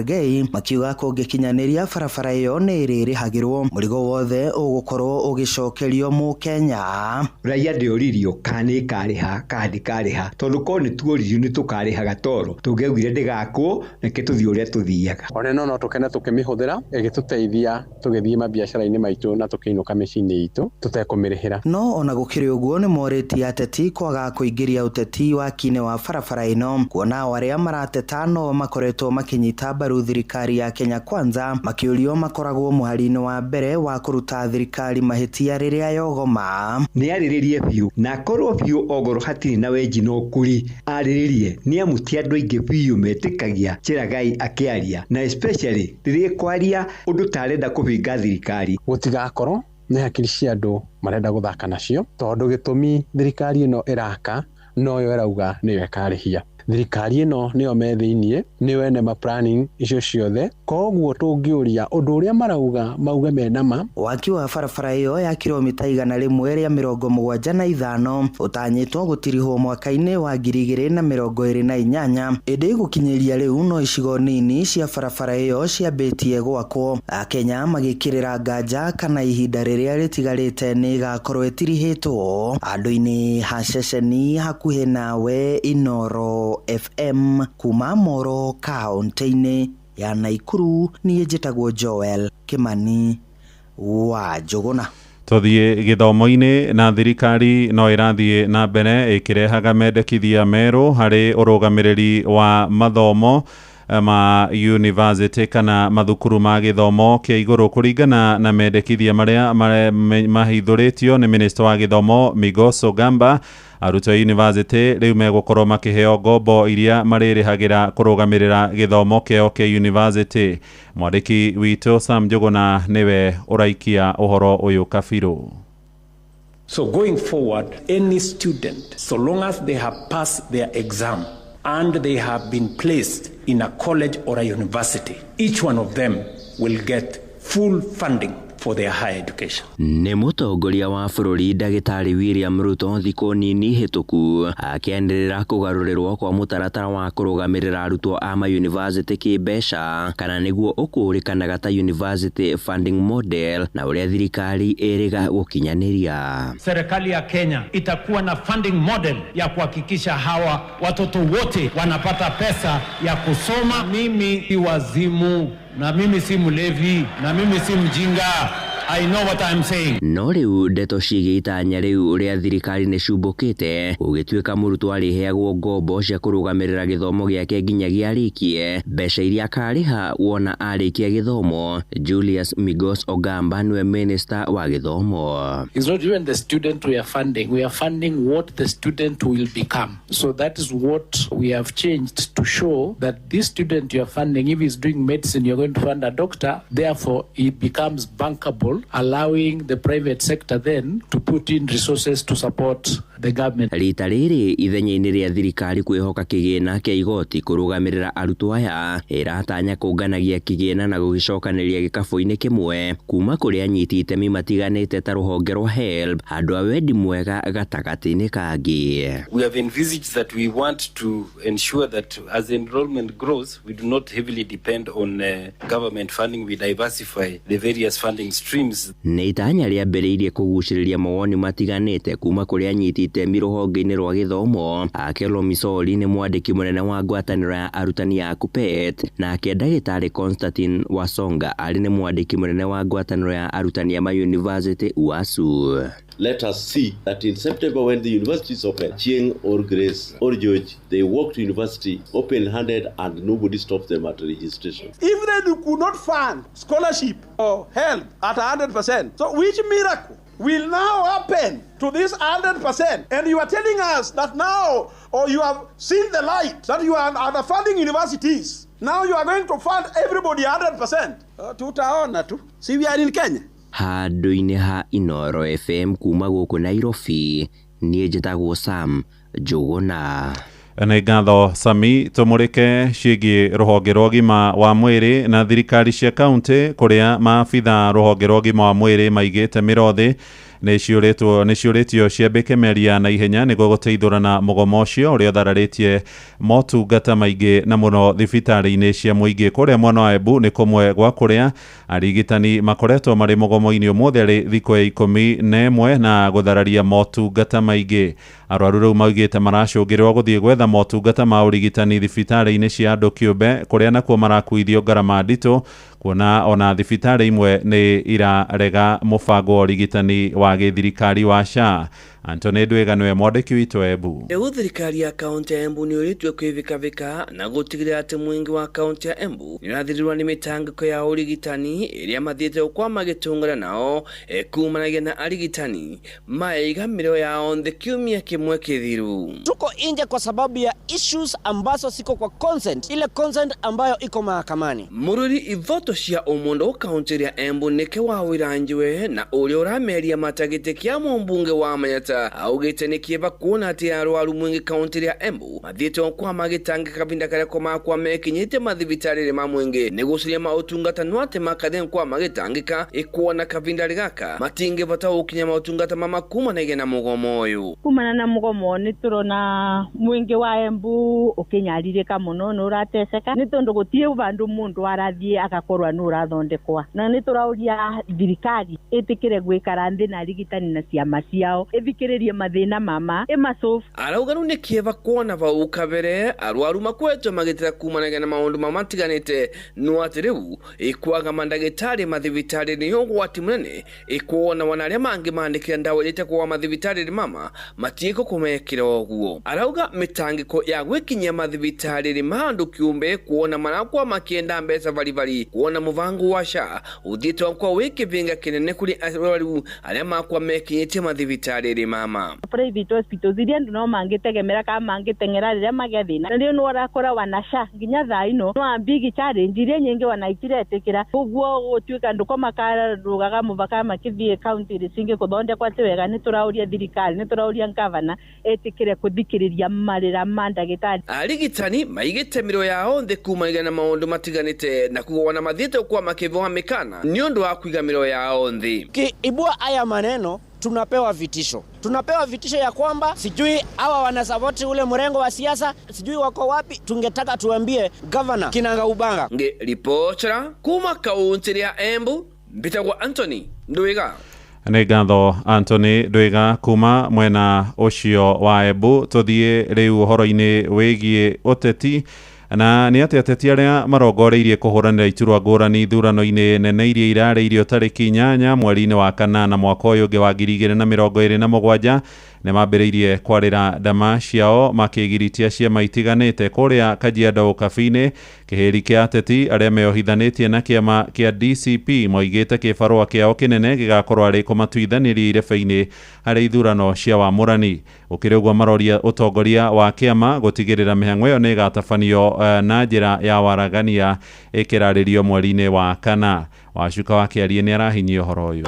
makiuga kũngĩkinyanĩria barabara ĩyo nĩ ĩrĩrĩhagĩrwo, mũrigo wothe ũgũkorwo ũgĩcokerio mũkenya. Raia ndĩoririo kana nĩ ĩkarĩha kana ndĩkarĩha, tondũ korwo nĩ tuoririo nĩ tũkarĩhaga toro tũngĩaugire ndĩgakwo, reke tũthiĩ ũrĩa tũthiaga. Ona no tũkene tũkĩmĩhũthĩra ĩgĩtũteithia tũgĩthiĩ mabiacara-inĩ maitũ na tũkĩinũka mĩciĩ-inĩ itũ tũtekũmĩrĩhĩra. No ona gũkĩrĩ ũguo nĩ morĩtie ateti kwaga kũingĩria ũteti waki-inĩ wa barabara ĩno, kuona o arĩa marateta no makoretwo makĩnyita mbaru thirikari ya Kenya Kwanza, makĩũrio makoragwo mũhari-inĩ wa mbere wa kũruta thirikari mahĩtia rĩrĩa yogoma. Nĩ arĩrĩrie biũ na akorwo biũ ongorwo hatirĩ na wenji na ũkuri, arĩrĩrie nĩ amu ti andũ aingĩ biũ metĩkagia Cherargei akĩaria, na especially rĩrĩa ekwaria ũndũ ta arenda kũbinga thirikari. Gũtigakorwo nĩ hakiri cia andũ marenda gũthaka nacio, tondũ gĩtũmi thirikari ĩno ĩraka noyo ĩrauga nĩyo ĩkarĩhia. Thirikari ĩno nĩyo me thĩiniĩ, nĩyo ene ma planning icio ciothe, koguo tũngĩũria ũndũ ũrĩa marauga mauge mena ma. Waki wa barabara ĩyo ya kilomita 175 ũtanyĩtwo gũtirihwo mwaka-inĩ wa 2028, ĩndĩ gũkinyĩria rĩu no icigo nini cia barabara ĩyo ciambĩtie gwakwo. Akenya magĩkĩrĩra nganja kana ihinda rĩrĩa rĩtigarĩte nĩ ĩgakorwo ĩtirihĩtwo. Andũ-inĩ ha ceceni hakuhĩ nawe Inoro FM kuma Moro kaunti-inĩ ya Naikuru, niĩ njĩtagwo Joel Kĩmani wa Njũgũna. Tũthiĩ gĩthomo-inĩ na thirikari no ĩrathiĩ na mbere ĩkĩrehaga mendekithia merũ harĩ ũrũgamĩrĩri wa mathomo ma university kana mathukuru ma gĩthomo kĩa igũrũ, kũringana na mendekithia marĩa mahithũrĩtio nĩ minista wa gĩthomo Migos Ogamba. Arutwo a university rĩu megũkorwo makĩheo ngombo iria marĩrĩhagĩra kũrũgamĩrĩra gĩthomo kĩao kĩa university. Mwandĩki witũ Sam Njũgũna nĩwe ũraikia ũhoro ũyũ kabirũ. So going forward, any student, so long as they have passed their exam and they have been placed in a college or a university, each one of them will get full funding for their higher education. Nĩ mũtongoria wa bũrũri ndagĩtarĩ William Ruto thikũ nini hĩtũku akĩanĩrĩra kũgarũrĩrwo kwa mũtaratara wa kũrũgamĩrĩra arutwo a mayunivasĩtĩ kĩmbeca, kana nĩguo ũkũrĩkanaga ta university funding model, na ũrĩa thirikari ĩrĩga gũkinyanĩria. Serikali ya Kenya itakuwa na funding model ya kuhakikisha hawa watoto wote wanapata pesa ya kusoma. Mimi si wazimu, na mimi si mlevi, na mimi si mjinga. I know what I'm saying. No rĩu ndeto ciĩgiĩ itanya rĩu rĩa thirikari nĩ cumbũkĩte gũgĩtuĩka mũrutwo arĩheagwo ngombo cia kũrũgamĩrĩra gĩthomo gĩake nginyagia arĩkie mbeca iria akarĩha wona arĩkia gĩthomo. Julius Migos Ogamba nĩwe minista wa gĩthomo. It's not even the student we are funding. We are funding what the student will become. So that is what we have changed to show that this student you are funding, if he's doing medicine, you're going to fund a doctor. Therefore, he becomes bankable, allowing the private sector then to put in resources to support the government. Rita rĩrĩ ithenya-inĩ rĩa thirikari kwĩhoka kĩgĩna kĩa igoti kũrũgamĩrĩra arutwo aya, ĩratanya kũnganagia kĩgĩna na gũgĩcokanĩria gĩkabũ-inĩ kĩmwe kuma kũrĩ anyiti itemi matiganĩte ta rũhonge rwa HELB handũ a wendi mwega gatagatĩ-inĩ kangĩ. We have envisaged that we want to ensure that as enrollment grows, we do not heavily depend on government funding. We diversify the various funding streams. Nĩ itanya rĩambĩrĩirie kũgucĩrĩria mawoni matiganĩte kuma kũrĩ anyiti itemi rũhonge-inĩ rwa gĩthomo. Akelo Misori nĩ mwandĩki mũnene wa ngwatanĩro ya arutani ya KUPPET, nake ndagĩtarĩ Constantine Wasonga arĩ nĩ mwandĩki mũnene wa ngwatanĩro ya arutani a mayunivasĩtĩ UASU. Let us see that in September when the university is open, Chieng or Grace or George, they walk to university open-handed and nobody stops them at registration. If they could not fund scholarship or help at 100%, so which miracle will now happen to this 100%? And you are telling us that now, or you have seen the light, that you are underfunding universities. Now you are going to fund everybody 100%. Tutaona tu. See, we are in Kenya. Handũ-inĩ ha Inooro FM kuma gũkũ Nairobi, niĩ njĩtagwo Sam Njũgũna. Nĩ ngatho Sami. Tũmũrĩke ciĩgiĩ rũhonge rwa ũgima wa mwĩrĩ na thirikari cia kaunti kũrĩa maabitha rũhonge rwa ũgima wa mwĩrĩ maigĩte mĩrothi nĩ ciũrĩtio ciambĩke mĩaria na ihenya nĩguo gũteithũrana mũgomo ũcio ũrĩa ũthararĩtie motungata maingĩ na mũno thibitarĩ-inĩ cia mũingĩ. Kũrĩa mwena wa Embu nĩ kũmwe gwa kũrĩa arigitani makoretwo marĩ mũgomo-inĩ ũmũthĩ arĩ thikũ ya 11 na gũthararia motungata maingĩ. Arwaru rĩu maugĩte maracũngĩrĩrwo gũthiĩ gwetha motungata ma ũrigitani thibitarĩ-inĩ cia andũ kĩũmbe kũrĩa nakuo marakuithio ngarama nditũ kuona ona thibitarĩ imwe nĩ irarega mũbango wa ũrigitani wa gĩthirikari wa SHA. Anthony Ndwiga nĩwe mwandĩki witũ Embu. Rĩu thirikari ya kaunti ya Embu nĩ ũrĩtue kwĩvikavika na gũtigĩrĩra atĩ mũingĩ wa kaunti ya Embu nĩũrathirĩrwo nĩ mĩtangĩko ya ũrigitani ĩrĩa mathiĩte gũkwa magĩtũngana nao kumanagia na arigitani maiga mĩrĩo yao nthĩ kiumia kĩmwe kĩthiru. Tuko nje kwa sababu ya issues ambazo siko kwa consent, ile consent ambayo iko mahakamani. Mũrũri ivoto cia ũmũndũ kaunti ya Embu nĩke wa Wĩranjwe na ũrĩa ũrameria matagĩtĩ kĩa mũmbunge wa Manyata augĩte nĩ kĩeva kuona atĩ arwaru mũingĩ kaunti ya Embu mathiĩte kwa magĩtangĩka kavinda karĩa komakwa mekinyĩte mathibitarĩ ma mũingĩ nĩ gũcaria maũtungata no atĩ makathe kwa magĩtangĩka ĩkuona kavinda gaka matingĩbata gũkinya maũtungata mama kumanagia na mũgomo ũyũ. Kumana na mũgomo nĩ tũrona mũingĩ wa Embu ũkĩnyarirĩka mũno nĩ ũrateceka nĩ tondũ gũtirĩ vandũ mũndũ arathiĩ agakorwo nĩ ũrathondekwa, na nĩ tũrauria thirikari ĩtĩkĩre gwĩkara nthĩ na arigitani na ciama ciao ĩthikĩrĩrie mathĩna mama ĩmasolve. Arauga rĩu nĩ kĩeva kuona vau kabere arwaru makwetwo magĩtĩra kumanagia na maũndũ mamatiganĩte no atĩ rĩu ĩkwaga mandagĩtarĩ mathibitarĩ nĩ ũgwati mũnene ĩkuona wana arĩa mangĩ mandĩkĩra ndawa iria itekũgwa mathibitarĩ mama matiĩkũ kũmekĩra ũguo. Arauga mĩtangĩko ya gwĩkinyia mathibitarĩ ma andũ kĩũmbe kuona marakwa makĩenda mbeca varibari kuona mũbango wa SHA ũthiĩte kwa wĩ kĩbĩnga kĩnene kũrĩ arwaru arĩa makwa mekinyĩtie mathibitarĩ mama. Private hospitals iria andũ no mangĩtegemera kana mangĩteng'era rĩrĩa magĩa thĩna, na rĩu nĩ ũrakora wana SHA nginya thaa ino no big challenge iria nyingĩ wana itiretĩkĩra ũguo gũtuĩka andũ ko makarũgaga mũbaka makĩthiĩ kaunti cingĩ kũthondekwa ti wega. Nĩ tũrauria thirikari, nĩ tũrauria ngavana ĩtĩkĩre kũthikĩrĩria marĩra ma ndagĩtarĩ. Arigitani maigĩte mĩro yao nthĩ kumanagia na maũndũ matiganĩte na kuona mathiĩte kwa makĩvoa mĩkana nĩ ũndũ wa kũiga mĩro yao nthĩ. Kiibua haya maneno tunapewa vitisho. Tunapewa vitisho ya kwamba sijui hawa wanasapoti ule mrengo wa siasa, sijui wako wapi. Tungetaka tuambie governor kinanga ubanga. Nge ripochera kuma kaunti ya Embu mbitagwa Anthony Ndwiga. Nĩ ngatho Anthony Ndwiga kuma mwena ũcio wa Embu. Tũthiĩ rĩu ũhoro-inĩ wĩgiĩ ũteti. Na nĩ atĩ ateti arĩa marongoreirie kũhũranĩra iturwa ngũrani ithurano-inĩ nene iria irarĩirio tarĩki 8 mweri-inĩ wa kanana mwaka ũyũ ũngĩ wa 2027 nĩ mambĩrĩirie kwarĩra ndama ciao makĩgiritia ciama itiganĩte kũrĩa Kajiado Ũkabi-inĩ. Kĩhĩri kĩa ateti arĩa meohithanĩtie na kĩama kĩa DCP moigĩte kĩbarũa kĩao kĩnene gĩgakorwo arĩ kũmatuithanĩria irebe-inĩ harĩ ithurano cia wamũrani. Gũkĩrĩ ũguo maroria ũtongoria wa kĩama gũtigĩrĩra mĩhang'o ĩyo nĩ ĩgatabanio na njĩra ya waragania ĩkĩrarĩrio mweri-inĩ wa kana. Wacuka wa Kĩarie nĩ arahinyia ũhoro ũyũ.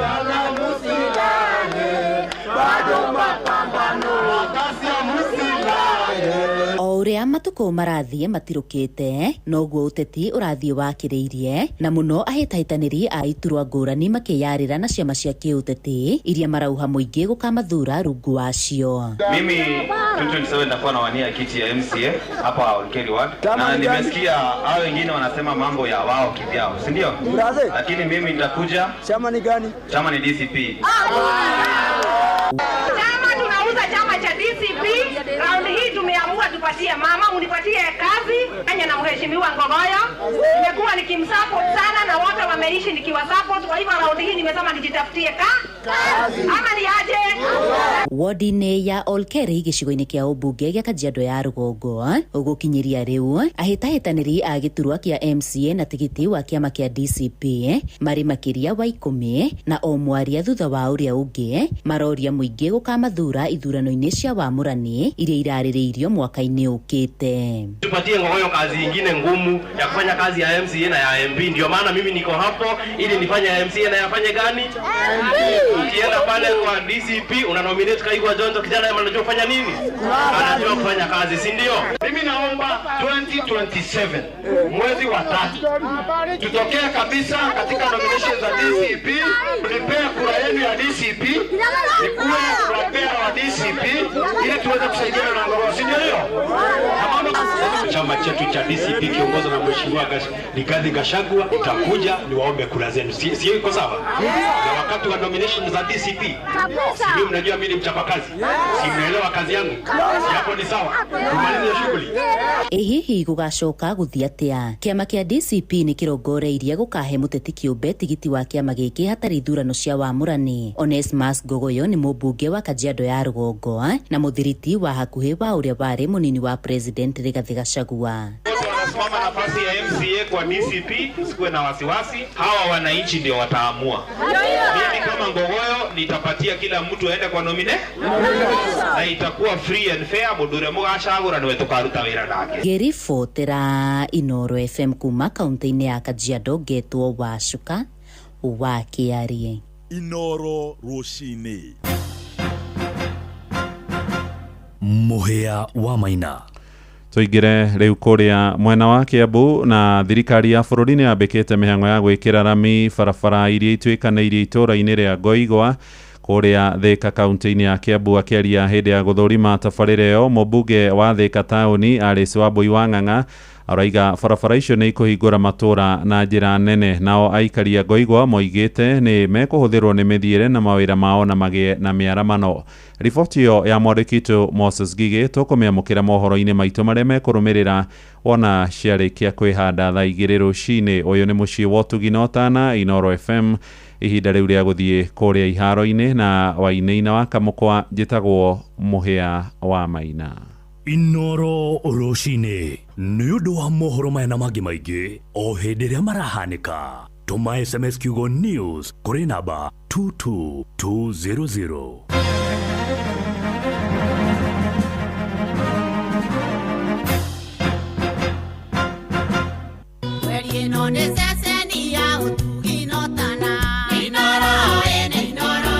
O ũrĩa matukũ marathiĩ matirũkĩte noguo ũteti ũrathiĩ wakĩrĩirie na mũno ahĩtahĩtanĩri a iturwa ngũrani makĩyarĩra na ciama cia kĩũteti iria marauha mũingĩ gũkamathura rungu wacio. Mimi 2027 nitakuwa nawania kiti ya MCA hapa Olkeri Ward, na nimesikia hao wengine wanasema mambo ya wao kivyao, si ndio? Lakini mimi nitakuja. Chama ni gani? Chama ni DCP. Chama tunauza chama cha DCP. Round hii tumeamua tupatie mama, mnipatie kazi anya na mheshimiwa Ngogoyo. Nimekuwa nikimsupport sana na wote wameishi nikiwasupport, kwa hivyo round hii nimesema nijitafutie kazi. Ama ni aje? Wodi-inĩ ya Olkeri gĩcigo-inĩ kĩa ũmbunge gĩa Kajiado ya rũgongo ũgũkinyĩria rĩu ahĩtahĩtanĩri a gĩturwa kĩa MCA na tigiti wa kĩama kĩa DCP marĩ makĩria wa 10 na o mwaria thutha wa ũrĩa ũngĩ maroria mũingĩ gũkamathura ithurano-inĩ cia wamũrani iria irarĩrĩirio mwaka-inĩ ũkĩte. Tupatie Ngogoyo kazi ingine ngumu ya kufanya kazi ya MCA na ya MP. Ndio maana mimi niko hapo ili nifanye ya MCA na yafanye gani? Ukienda pale kwa DCP una nominate Kaigwa Jonjo, kijana anajua kufanya nini? Anajua kufanya kazi, si ndio? Mimi naomba 2027 mwezi wa 3 tutokee kabisa katika nomination za DCP. Prepare kura yenu ya DCP, nikuwe prepare wa DCP ili tuweze kusaidiana na Ngogoyo, si ndio hiyo? Chama chetu cha DCP kiongozwa na Mheshimiwa Rigathi Gachagua, itakuja niwaombe kura zenu. Si iko sawa? Na wakati wa nomination za DCP, si mnajua mimi ni mchapakazi? Si mnaelewa kazi yangu? Si hapo ni sawa? Tumalize shughuli. Ĩ hihi gũgacoka gũthiĩ atĩa? Kĩama kĩa DCP nĩ kĩrongoreirie gũkahe mũteti kĩũmbe tigiti wa kĩama gĩkĩ hatarĩ ithurano cia wamũrani. Onesmus Ngogoyo nĩ mũmbunge wa Kajiado ya rũgongo na mũthiriti wa hakuhĩ wa ũrĩa warĩ mũnini wa president Rigathi Gachagua. Wanasimama nafasi ya MCA kwa DCP, msikuwe na wasiwasi, hawa wananchi ndio wataamua. Mimi kama Ngogoyo nitapatia kila mtu aende kwa nomine na itakuwa free and fair, mudure mugacagura niwe tukaruta wira nake. Ngĩribotera Inoro FM kuma kaunti-inĩ ya Kajiado ngetwo Wacuka wa Kĩarie. Inoro rũcinĩ. Mũhĩa wa Maina. Tũingĩre rĩu kũrĩa mwena wa Kiambu na thirikari ya bũrũri nĩ yambĩkĩte mĩhang'o ya gwĩkĩra rami barabara iria ituĩkanĩirie itũũra-inĩ rĩa Ngoigwa kũrĩa Thika kaunti-inĩ ya Kiambu. Akĩaria hĩndĩ ya gũthũrima tabarĩra ĩyo, mũmbunge wa Thika taũni Alice Wambui wa Ng'ang'a araiga barabara icio nĩ ikũhingũra matũũra na njĩra nene. Nao aikari a Ngoigwa moigĩte nĩ mekũhũthĩrwo nĩ mĩthiĩre na mawĩra mao na magĩe na mĩaramano. Riboti ĩyo ya mwandĩki witũ Moses Ngigĩ tũkũmĩamũkĩra mohoro-inĩ maitũ marĩa mekũrũmĩrĩra wona ciarĩkia kwĩhanda thaa 2 rũcinĩ. Ũyũ nĩ mũciĩ wa ũtugi na ũtana Inoro FM, ihinda rĩu rĩa gũthiĩ kũrĩa iharo-inĩ na wainĩina wa Kamũkwa. Njĩtagwo Mũhĩa wa Maina. Inoro rũcinĩ nĩ ũndũ wa mohoro maya na mangĩ maingĩ o hĩndĩ ĩrĩa marahanĩka. Tũma SMS kiugo news kũrĩ namba 22200. Ĩno nĩ ceceni ya ũtugi na ũtana. Inoro ene Inoro,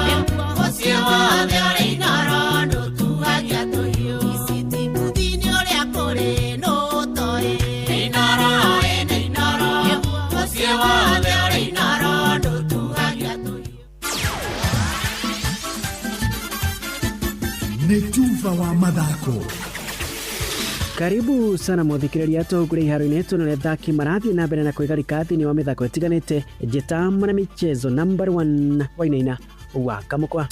mũciĩ wothe ũrĩ Inoro ndũtuagia tũhiũ. Ici mbuthi-inĩ ũrĩa kũrĩ nũ ũtoĩ. Inoro ene Inoro, mũciĩ wothe ũrĩ Inoro ndũtuagia tũhiũ. Nĩ tuba wa mathako. Karibu sana muthikiriria tũhungure iharo-inĩ tuonore thaki marathiĩ na mbere na kwĩgarika thĩinĩ wa mĩthako ĩtiganĩte. Njĩta mwana michezo number 1 Wainaina wa Kamũkwa.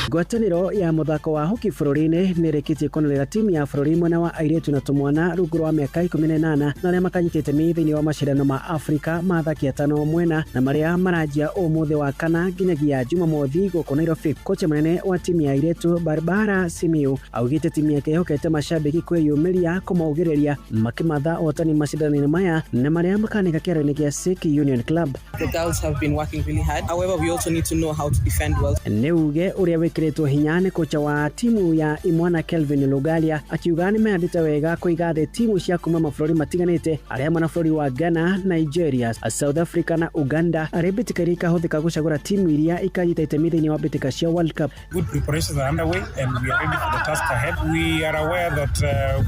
Ngwatanĩro ya mũthako wa hoki bũrũri-inĩ nĩ ĩrĩkĩtie kũnanĩra timu ya bũrũri mwena wa airĩtu na tũmwana rungu rwa mĩaka 18 na arĩa makanyita itemi thĩinĩ wa macindano ma Afrika ma athaki atano mwena na marĩa maranjia ũmũthĩ wa kana nginyagia Jumamothi gũkũ Nairobi. Kocha mũnene wa timu ya airĩtu Barbara Simiyu augĩte timu yake ĩhokete mashabiki kwĩyumĩria kũmaugĩrĩria makĩmatha ũhotani macindano-inĩ maya na marĩa makanĩka kĩharo-inĩ gĩa Sikh Union Club. The girls have been working really hard. However, we also need to know how to defend well. Nĩ uge ũrĩa wĩkĩrĩtwo hinya nĩ kocha wa timu ya imwana Kelvin Lugalia akiuga nĩ mehandĩte wega kũiga thĩ timu cia kuma mabũrũri matiganĩte arĩa hamwe na bũrũri wa Ghana, Nigeria, South Africa na Uganda arĩa mbĩtĩka iria ikahũthĩka gũcagũra timu iria ikanyita itemi thĩinĩ wa mbĩtĩka cia World Cup. Good preparations are underway and we are ready for the task ahead. We are aware that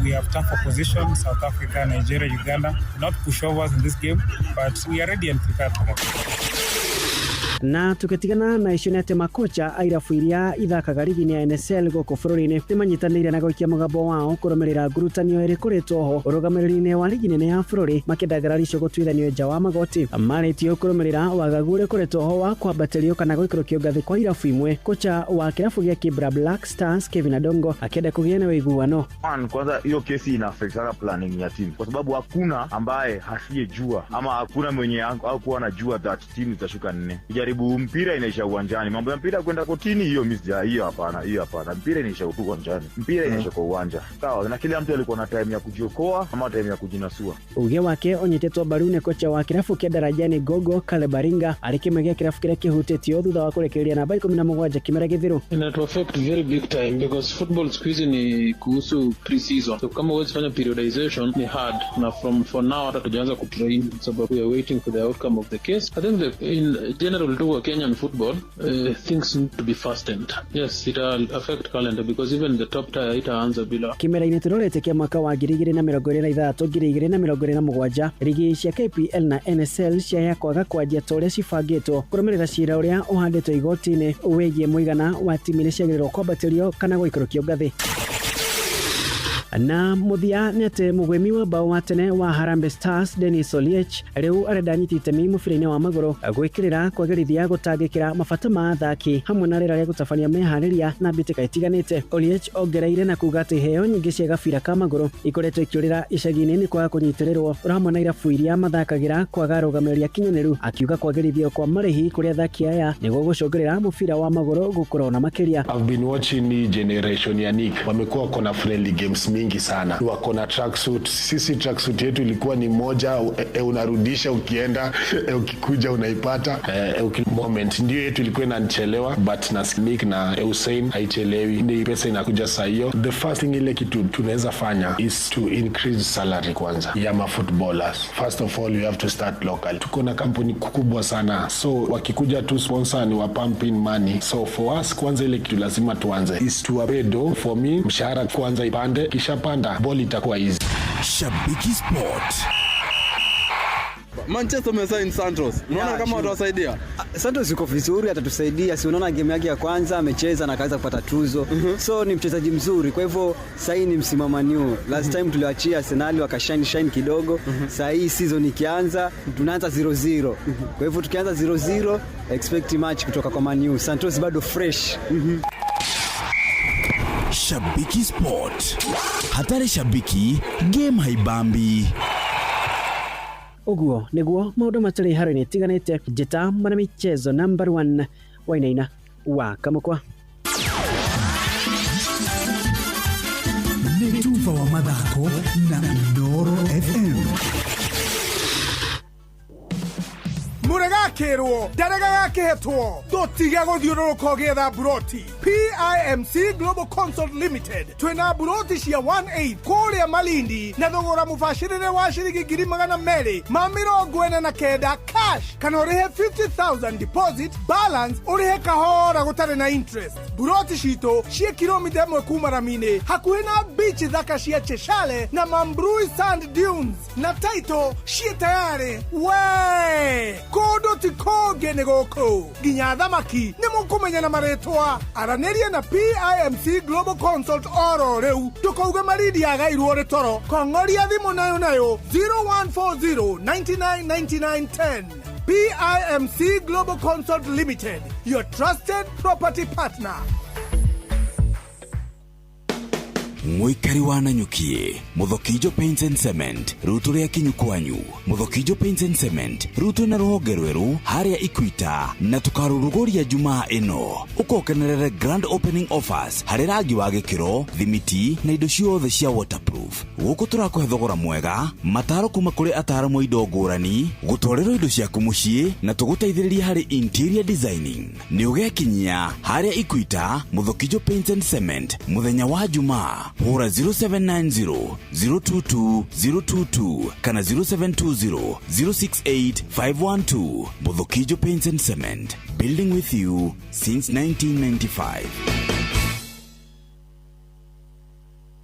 we have tough opposition, South Africa, Nigeria, Uganda, not pushovers in this game, but we are ready and prepared tomorrow. Na tukitigana na icio nĩ atĩ makocha a irabu iria ithakaga rigi-inĩ ya NSL gũkũ bũrũri-inĩ nĩ manyitanĩire na gũikia mũgambo wao kũrũmĩrĩra ngurutanio ĩrĩa ĩkoretwo ho ũrũgamĩrĩri-inĩ wa rigi nene ya bũrũri makĩenda ngarari icio gũtuithanio nja wa magoti. Marĩtio kũrũmĩrĩra wagagu ũrĩa ũkoretwo ho wa kwambatĩrio kana gũikũrũkio ngathĩ kwa irabu imwe. Kocha wa kĩrabu gĩa Kibra Black Stars Kevin Adongo akĩenda kũgĩa na ũiguano. One, kwanza hiyo kesi ina affect sana planning ya team kwa sababu hakuna ambaye asiyejua ama hakuna mwenye hakuwa anajua that team zitashuka nne. Jaribu mpira inaisha uwanjani, mambo ya mpira kwenda kotini hiyo mimi sija, hiyo hapana, hiyo hapana. Mpira inaisha tu uwanjani, mpira inaisha kwa uwanja, sawa. Na kila mtu alikuwa na time ya kujiokoa ama time ya kujinasua. Uge wake ũnyitĩtwo mbaru nĩ kocha wa kĩrabu kĩa Darajani Gogo Caleb Baringa arĩ kĩmwe gĩa kĩrabu kĩrĩa kĩhutĩtio thutha wa kũrekereria namba 17 kĩmera gĩthiru. Inatu affect very big time because football siku hizi ni kuhusu pre-season. So kama huwezi fanya periodization ni hard, na from for now hata tujaanza kutrain sababu we are waiting for the outcome of the case. I think that in general tu wa Kenyan football things need to be fastened. Yes, it will affect calendar because even the top tier itaanza bila. Kĩmera-inĩ tũrorete kĩa mwaka wa 2023 2027 rigi cia KPL na NSL ciaya kwaga kwanjia ta ũrĩa cibangĩtwo kũrũmĩrĩra cira ũrĩa ũhandĩtwo igoti-inĩ wĩgiĩ mũigana wa timu iria ciagĩrĩirwo kwambatĩrio kana gũikũrũkio ngathĩ. Na mũthia nĩ atĩ mũgwĩmi wa bao wa tene wa Harambee Stars Dennis Oliech rĩu arenda anyite itemi mũbira-inĩ wa magũrũ gwĩkĩrĩra kwagĩrithia gũtangĩkĩra mabata ma athaki hamwe na rĩera rĩa gũtabania meharĩria na mbĩtĩka itiganĩte. Oliech ongereire na kuga atĩ iheo nyingĩ cia gabira ka magũrũ ikoretwo ikĩũrĩra icagi-inĩ nĩ kwaga kũnyitĩrĩrwo oro hamwe na irabu iria mathakagĩra kwaga arũgamĩrĩri akinyanĩru, akiuga kwagĩrithio kwa marĩhi kũrĩ athaki aya nĩguo gũcũngĩrĩra mũbira wa magũrũ gũkũra ona makĩria. I've been watching hii generation ya Nick, wamekuwa wako na friendly games mingi sana, wako na tracksuit. Sisi tracksuit yetu ilikuwa ni moja, unarudisha ukienda, ukikuja unaipata. Moment ndio yetu ilikuwa inanichelewa, but na Nick na Hussein haichelewi, ni pesa inakuja saa hiyo. The first thing ile kitu tunaweza fanya is to increase salary kwanza ya ma footballers. First of all you have to start local. Tuko na kampuni kubwa sana, so wakikuja tu sponsor ni wa pump in money. So for us kwanza ile kitu lazima tuanze is to apedo for me mshahara kwanza ipande, kisha panda ball itakuwa easy. Shabiki Sport. Manchester wamesign Santos. Unaona kama watawasaidia? Santos yuko vizuri, atatusaidia. Si unaona game yake ya kwanza amecheza na akaweza kupata tuzo. So ni mchezaji mzuri. Kwa hivyo sasa ni msimamo new. Last time tuliwaachia Arsenal wakashine shine kidogo. Sasa hii season ikianza tunaanza 0-0. Kwa hivyo tukianza 0-0 expect match kutoka kwa Man U. Santos bado fresh. Shabiki Sport. Hatari shabiki, game haibambi. Ũguo nĩguo maũndũ matarĩ haro-inĩ itiganĩte. Njĩta mwana michezo number 1 Wainaina wa Kamũkwa. Nĩ tuba wa mathako na Inooro FM. Mũregakĩrwo ndarega gakĩhetwo ndũtige gũthiũrũrũka ũgĩetha mburoti. PIMC Global Consult Limited twĩna mburoti cia 18 kũrĩa Malindi na thogora mũbacĩrĩre wa ciringi 249,000 cash kana ũrĩhe 50,000 deposit balance ũrĩhe kahora gũtarĩ na interest. Mburoti citũ ciĩ kilomita 1 kuma rami-inĩ hakuhĩ na beach thaka cia Cheshale na Mambrui Sand Dunes na title ciĩ tayarĩ we kũndũ ti kũngĩ nĩ gũkũ nginya thamaki nĩ mũkũmenya na marĩtwa. Aranĩria na PIMC Global Consult oro rĩu ndũkauge Malindi agairwo rĩ toro. Kong'oria thimũ nayo nayo 0140 99 99 10. PIMC Global Consult Limited, your trusted property partner. Mũikari wa Nanyuki, Muthokijo Paints and Cement rĩu tũrĩ akinyu kwanyu. Muthokijo Paints and Cement rĩu twĩna rũhonge rwerũ harĩa Ikwita na tũkarũrũgũria Jumaa ĩno. Ũkokenerere grand opening offers harĩ rangi wa gĩkĩro, thimiti na indo ciothe cia waterproof. Gũkũ tũrakũhe thogora mwega, mataro kuma kũrĩ ataaramu a indo ngũrani, gũtwarĩrwo indo ciaku mũciĩ na tũgũteithĩrĩria harĩ interior designing. Nĩ ũgekinyia harĩa Ikwita, Muthokijo Paints and Cement mũthenya wa Jumaa. Hũra 0790 022 022 kana 0720 068 512. Muthokijo Paints and Cement, building with you since 1995.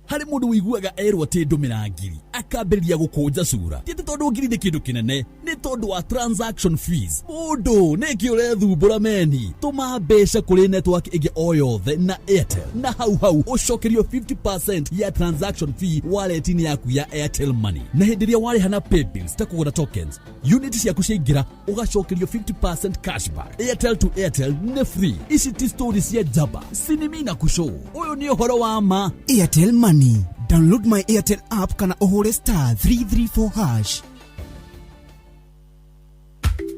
Harĩ mũndũ ũiguaga erwo atĩ ndũmĩra ngiri akambĩrĩria gũkũnja cura. Ti atĩ tondũ ngiri nĩ kĩndũ kĩnene, nĩ tondũ wa transaction fees. Mũndũ nĩkĩ ũrethumbũra meni? Tũma mbeca kũrĩ network ĩngĩ o yothe na Airtel na hau hau ũcokerio 50% ya transaction fee wallet-inĩ yaku ya Airtel Money. Na hĩndĩ ĩrĩa warĩha na paybills ta kũgũra tokens, unit ciaku ciaingĩra ũgacokerio 50% cashback. Airtel to Airtel nĩ free. Ici ti story cia njamba sinimi na kushow, ũyũ nĩ ũhoro wa ma. Airtel Money. Download my Airtel app kana ũhũre *334#.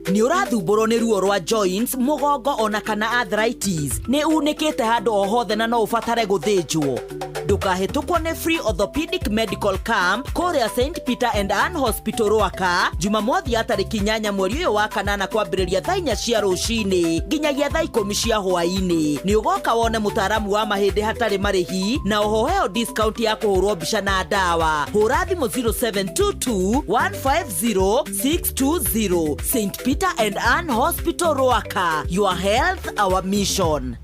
Nĩ ũrathumbũrwo nĩ ruo rwa joints, mũgongo ona kana arthritis, nĩ unĩkĩte handũ o hothe na no ũbatare gũthĩnjwo, ndũkahĩtũkwo nĩ free orthopedic medical camp kũrĩa St Peter and Ann Hospital, Rwaka, Jumamothi ya tarĩki 8 mweri ũyũ wa kanana, kwambĩrĩria thaa 4 cia rũcinĩ nginyagia thaa 10 cia hwaĩ-inĩ. Nĩ ũgoka wone mũtaaramu wa mahĩndĩ hatarĩ marĩhi na oho heo discount ya kũhũrwo mbica na ndawa. Hũra thimũ 0722 150 620. St Peter and Ann Hospital, Rwaka, your health our mission.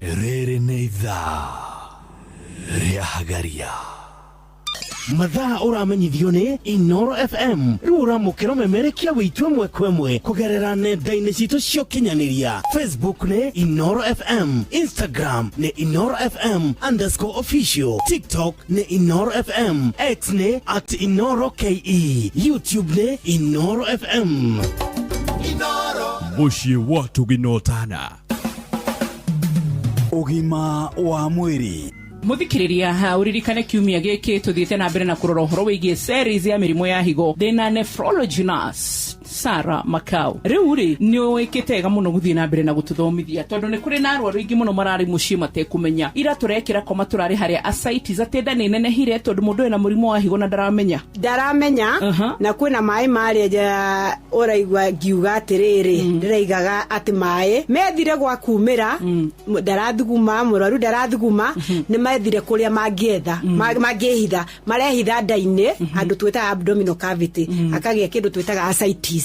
Rĩrĩ nĩ ithaa rĩa Hagaria. Mathaa ũramenyithio nĩ Inoro FM. Rĩu ũramũkĩra ũmemerekia witũ ĩmwe kwa ĩmwe kũgerera nenda-inĩ citũ cia ũkinyanĩria. Facebook nĩ Inoro FM, Instagram nĩ InoroFM_official, TikTok nĩ Inoro FM, X nĩ @InoroKE, YouTube nĩ Inoro FM. Mũciĩ wa Tuginotana. Ũgima wa mwĩrĩ. Muthikiriria, uririkane kiumia giki tuthiite na mbere na kurora uhoro wigie series ya mirimu ya higo. Ndina nephrology nurse Sara Makau. Riu ri ni wikite wega muno guthie na mbere na gututhomithia, tondu ni kuri na arwaru aingi muno marari mucii matekumenya. Ira turekira koma turari haria ascites, ati nda ni nenehire tondu mundu ena murimu wa higo na ndaramenya. Ndaramenya. Na kwĩna maĩ marĩa nja ũraigua ngiuga atĩrĩrĩ, ndĩraigaga atĩ maĩ methire gwa kumĩra, ndarathuguma mũrwaru, ndarathuguma, nĩ methire kũrĩa mangĩetha, mangĩhitha, marehitha nda-inĩ, andũ twĩtaga abdominal cavity, akagĩa kĩndũ twĩtaga ascites.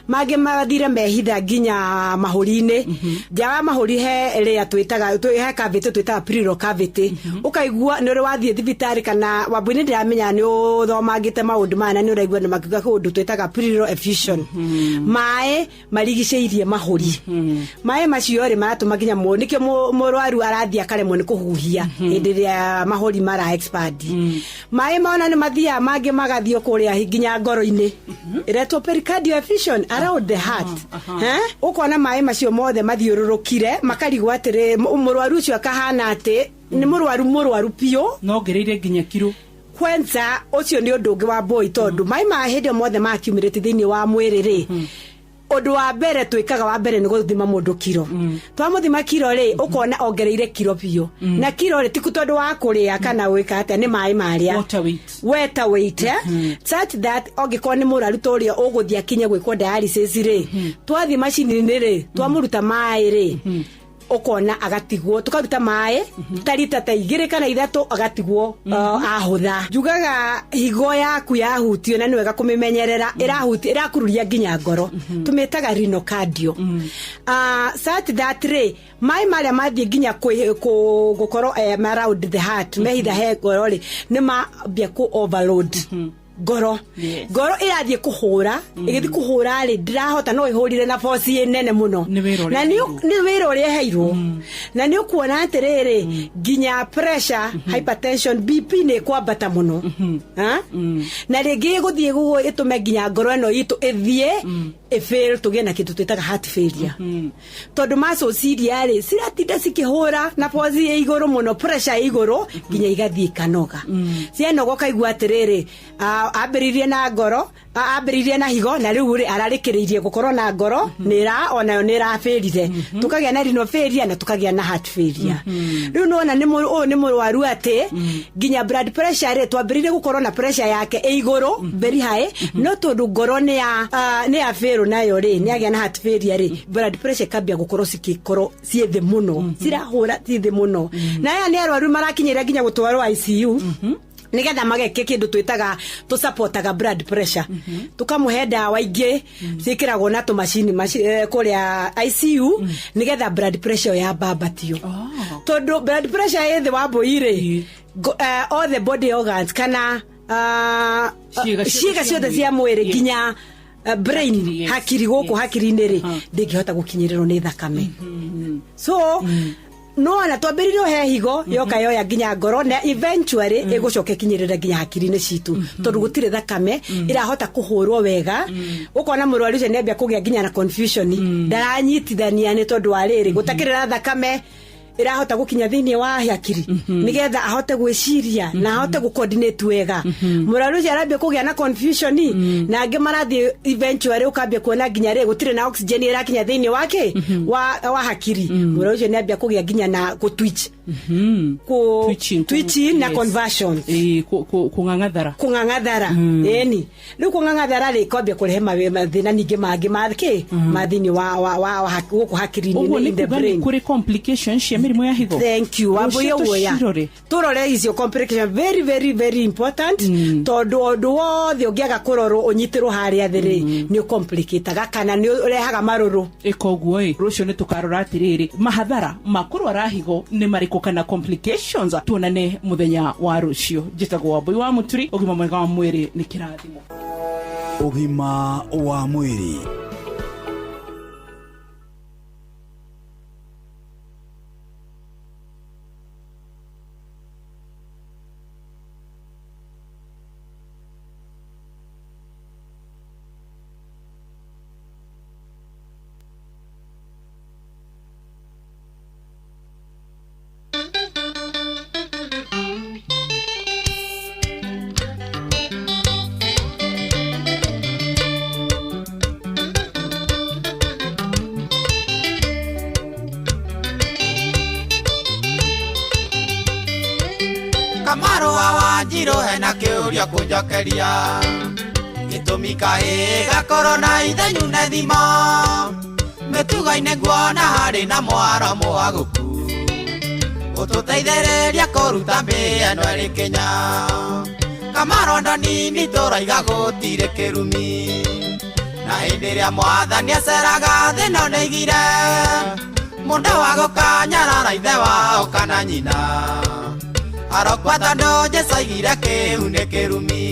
Mangĩ mathire mehitha nginya mahũri-inĩ, nja wa mahũri he ĩrĩa twĩtaga he cavity twĩtaga pleural cavity. Ũkaigua nĩ ũrĩ wathiĩ thibitarĩ kana wambui-inĩ, ndĩramenya nĩ ũthomangĩte maũndũ maya na nĩ ũraigua nĩ makiuga kũndũ twĩtaga pleural effusion, maĩ marigicĩirie mahũri. Maĩ macio rĩ maratũma nginya nĩkĩo mũrwaru arathiĩ akaremwo nĩ kũhuhia hĩndĩ ĩrĩa mahũri mara expand. Maĩ mona nĩ mathiaga mangĩ magathiĩ kũrĩa nginya ngoro-inĩ, ĩretwo pericardial effusion around the heart. Ũkona maĩ macio mothe mathiũrũrũkire makarigwo atĩrĩ, mũrwaru ũcio akahana atĩ nĩ mũrwaru, mũrwaru biũ. Nongereire nginya kiro. Kwanza ũcio nĩ ũndũ ũngĩ wa boy, tondũ maĩ ma hĩndĩ ĩyo mothe makiumĩrĩte thĩinĩ wa mwĩrĩ rĩ, ũndũ wa mbere twĩkaga wa mbere nĩ gũthima mũndũ kiro. Twamũthima kiro rĩ, ũkona ongereire kiro biũ, na kiro rĩ ti tondũ wa kũrĩa kana gwĩka atĩa, nĩ maĩ marĩa. Water weight. Water weight, such that angĩkorwo nĩ mũrwaru ta ũrĩa ũgũthiĩ akinye gwĩkwo dialysis rĩ, twathiĩ macini-inĩ rĩ, twamũruta maĩ rĩ, ũkona agatigwo, tukaruta maĩ ta rita ta 2 kana 3, agatigwo ahũtha. Njugaga higo yaku yahutio, na nĩ wega kũmĩmenyerera, ĩrahutia, ĩrakururia nginya ngoro, tũmĩtaga renal cardio, such that rĩ maĩ marĩa mathiĩ nginya gũkorwo around the heart, mehitha he ngoro rĩ, nĩ mambia kũ overload. Ngoro. Yes. Ngoro ĩrathiĩ kũhũra, ĩgĩthiĩ kũhũra rĩ, ndĩrahota, no ĩhũrire na force nene mũno. Nĩ wĩra ũrĩa Na nĩ wĩra ũrĩa ĩheirwo, na nĩ ũkuona atĩrĩrĩ, nginya pressure, hypertension, BP nĩ ĩkwambata mũno. Ha? Na rĩngĩ ĩgũthiĩ gũguo ĩtũme nginya ngoro ĩno itũ ĩthiĩ ĩfail, tũgĩe na kĩndũ twĩtaga heart failure, tondũ muscles iria rĩ ciratinda cikĩhũra na force ĩ igũrũ mũno, pressure ĩ igũrũ, nginya igathiĩ ikanoga. Cianoga, ũkaigua atĩrĩrĩ, ambĩrĩirie na ngoro, ambĩrĩirie na higo, na rĩu rĩ ararĩkĩrĩirie gũkorwo na ngoro nĩ ĩra onayo nĩ ĩrabĩrire, tũkagĩa na renal failure na tũkagĩa na heart failure. Rĩu nĩwona nĩ ũyũ nĩ mũrwaru atĩ nginya blood pressure rĩ, twambĩrĩirie gũkorwo na pressure yake ĩ igũrũ, very high, no tondũ ngoro nĩ ya fail nayo rĩ, nĩ agĩa na heart failure rĩ, blood pressure ĩkambia gũkorwo cikĩkorwo ciĩ thĩ mũno, cirahũra ciĩ thĩ mũno. Na aya nĩ arwaru marakinyĩra nginya gũtwarwo ICU nigetha mageke kindu twitaga tusupportaga blood pressure, tukamuhe ndawa ingĩ ciĩkĩragwo na tũmacini kũrĩa ICU nigetha blood pressure yambambatio, tondũ blood pressure ĩ thĩ wa mbũi rĩ, all the body organs kana Ciĩga ciothe ciĩga cia ciothe mwĩrĩ. Cia mwĩrĩ, nginya brain, Hakiri, yes. hakiri gũkũ hakiri-inĩ rĩ, ndĩngĩhota gũkinyĩrĩrwo nĩ thakame. So no ona twambĩrĩrie he higo, yoka yoya nginya ngoro, na eventually ĩgũcoka ĩkinyĩrĩre nginya hakiri-inĩ citũ, tondũ gũtirĩ thakame ĩrahota kũhũrwo wega. Ũkona mũrwaru ũcio nĩambia kũgĩa nginya na confusion, ndaranyitithania, nĩ tondũ wa rĩrĩ gũtakĩrĩ na thakame ĩrahota gũkinya thĩinĩ wa hakiri nĩgetha ahote gwĩciria na ahote gũ-coordinate wega. Mũrwaru ũcio arambia kũgĩa na confusion, na angĩ marathiĩ eventually ũkambia kuona nginya rĩ gũtirĩ na oxygen ĩrakinya thĩinĩ wake wa hakiri. Mũrwaru ũcio nĩambia kũgĩa nginya na gũ-twitch, Twitching, twitching na conversion. Kũng'ang'athara. Kũng'ang'athara, ĩni. Rĩu kũng'ang'athara rĩ, kwambia kũrehe mathĩna ningĩ mangĩ ma kĩ ma thĩinĩ wa gũkũ hakiri-inĩ, Ũguo nĩ in the kuga nĩ brain. kũrĩ complications cia mĩrimũ ya higo. Thank you. Wambui. Rũciũ Ũguoya. Tũcirore. Tũrore icio complication, very very very important, tondũ ũndũ wothe ũngĩaga kũrorwo ũnyitĩrwo harĩa thĩ rĩ, nĩ ũcomplicataga kana nĩ ũrehaga marũrũ. Ĩka ũguo ĩ, rũciũ nĩ tũkarora atĩrĩrĩ, mahathara ma kũrwara higo nĩ marĩkũ kana complications. Tuonane mũthenya wa rũciũ. Njĩtagwo Wambui wa Mũturi. Ũgima mwega wa mwĩrĩ nĩ kĩrathimo. Ũgima wa mwĩrĩ. Kamarũa wa Njirũ hena kĩũria kũnjokeria, gĩtũmi kahĩ gakorwo na ithenyu na thimo mĩtugo-inĩ, nguona harĩ na mwaro mwagũku ũtũteithĩrĩria kũruta mbĩa ĩno ĩrĩ Kenya. Kamarondo nini tũraiga gũtirĩ kĩrumi, na hĩndĩ ĩrĩa mwathani aceraga thĩ no nĩaigire mũndũ wa gũkanyarara ithe wao kana nyina, arokwa tondũ Jesũ aigire kĩu nĩ kĩrumi.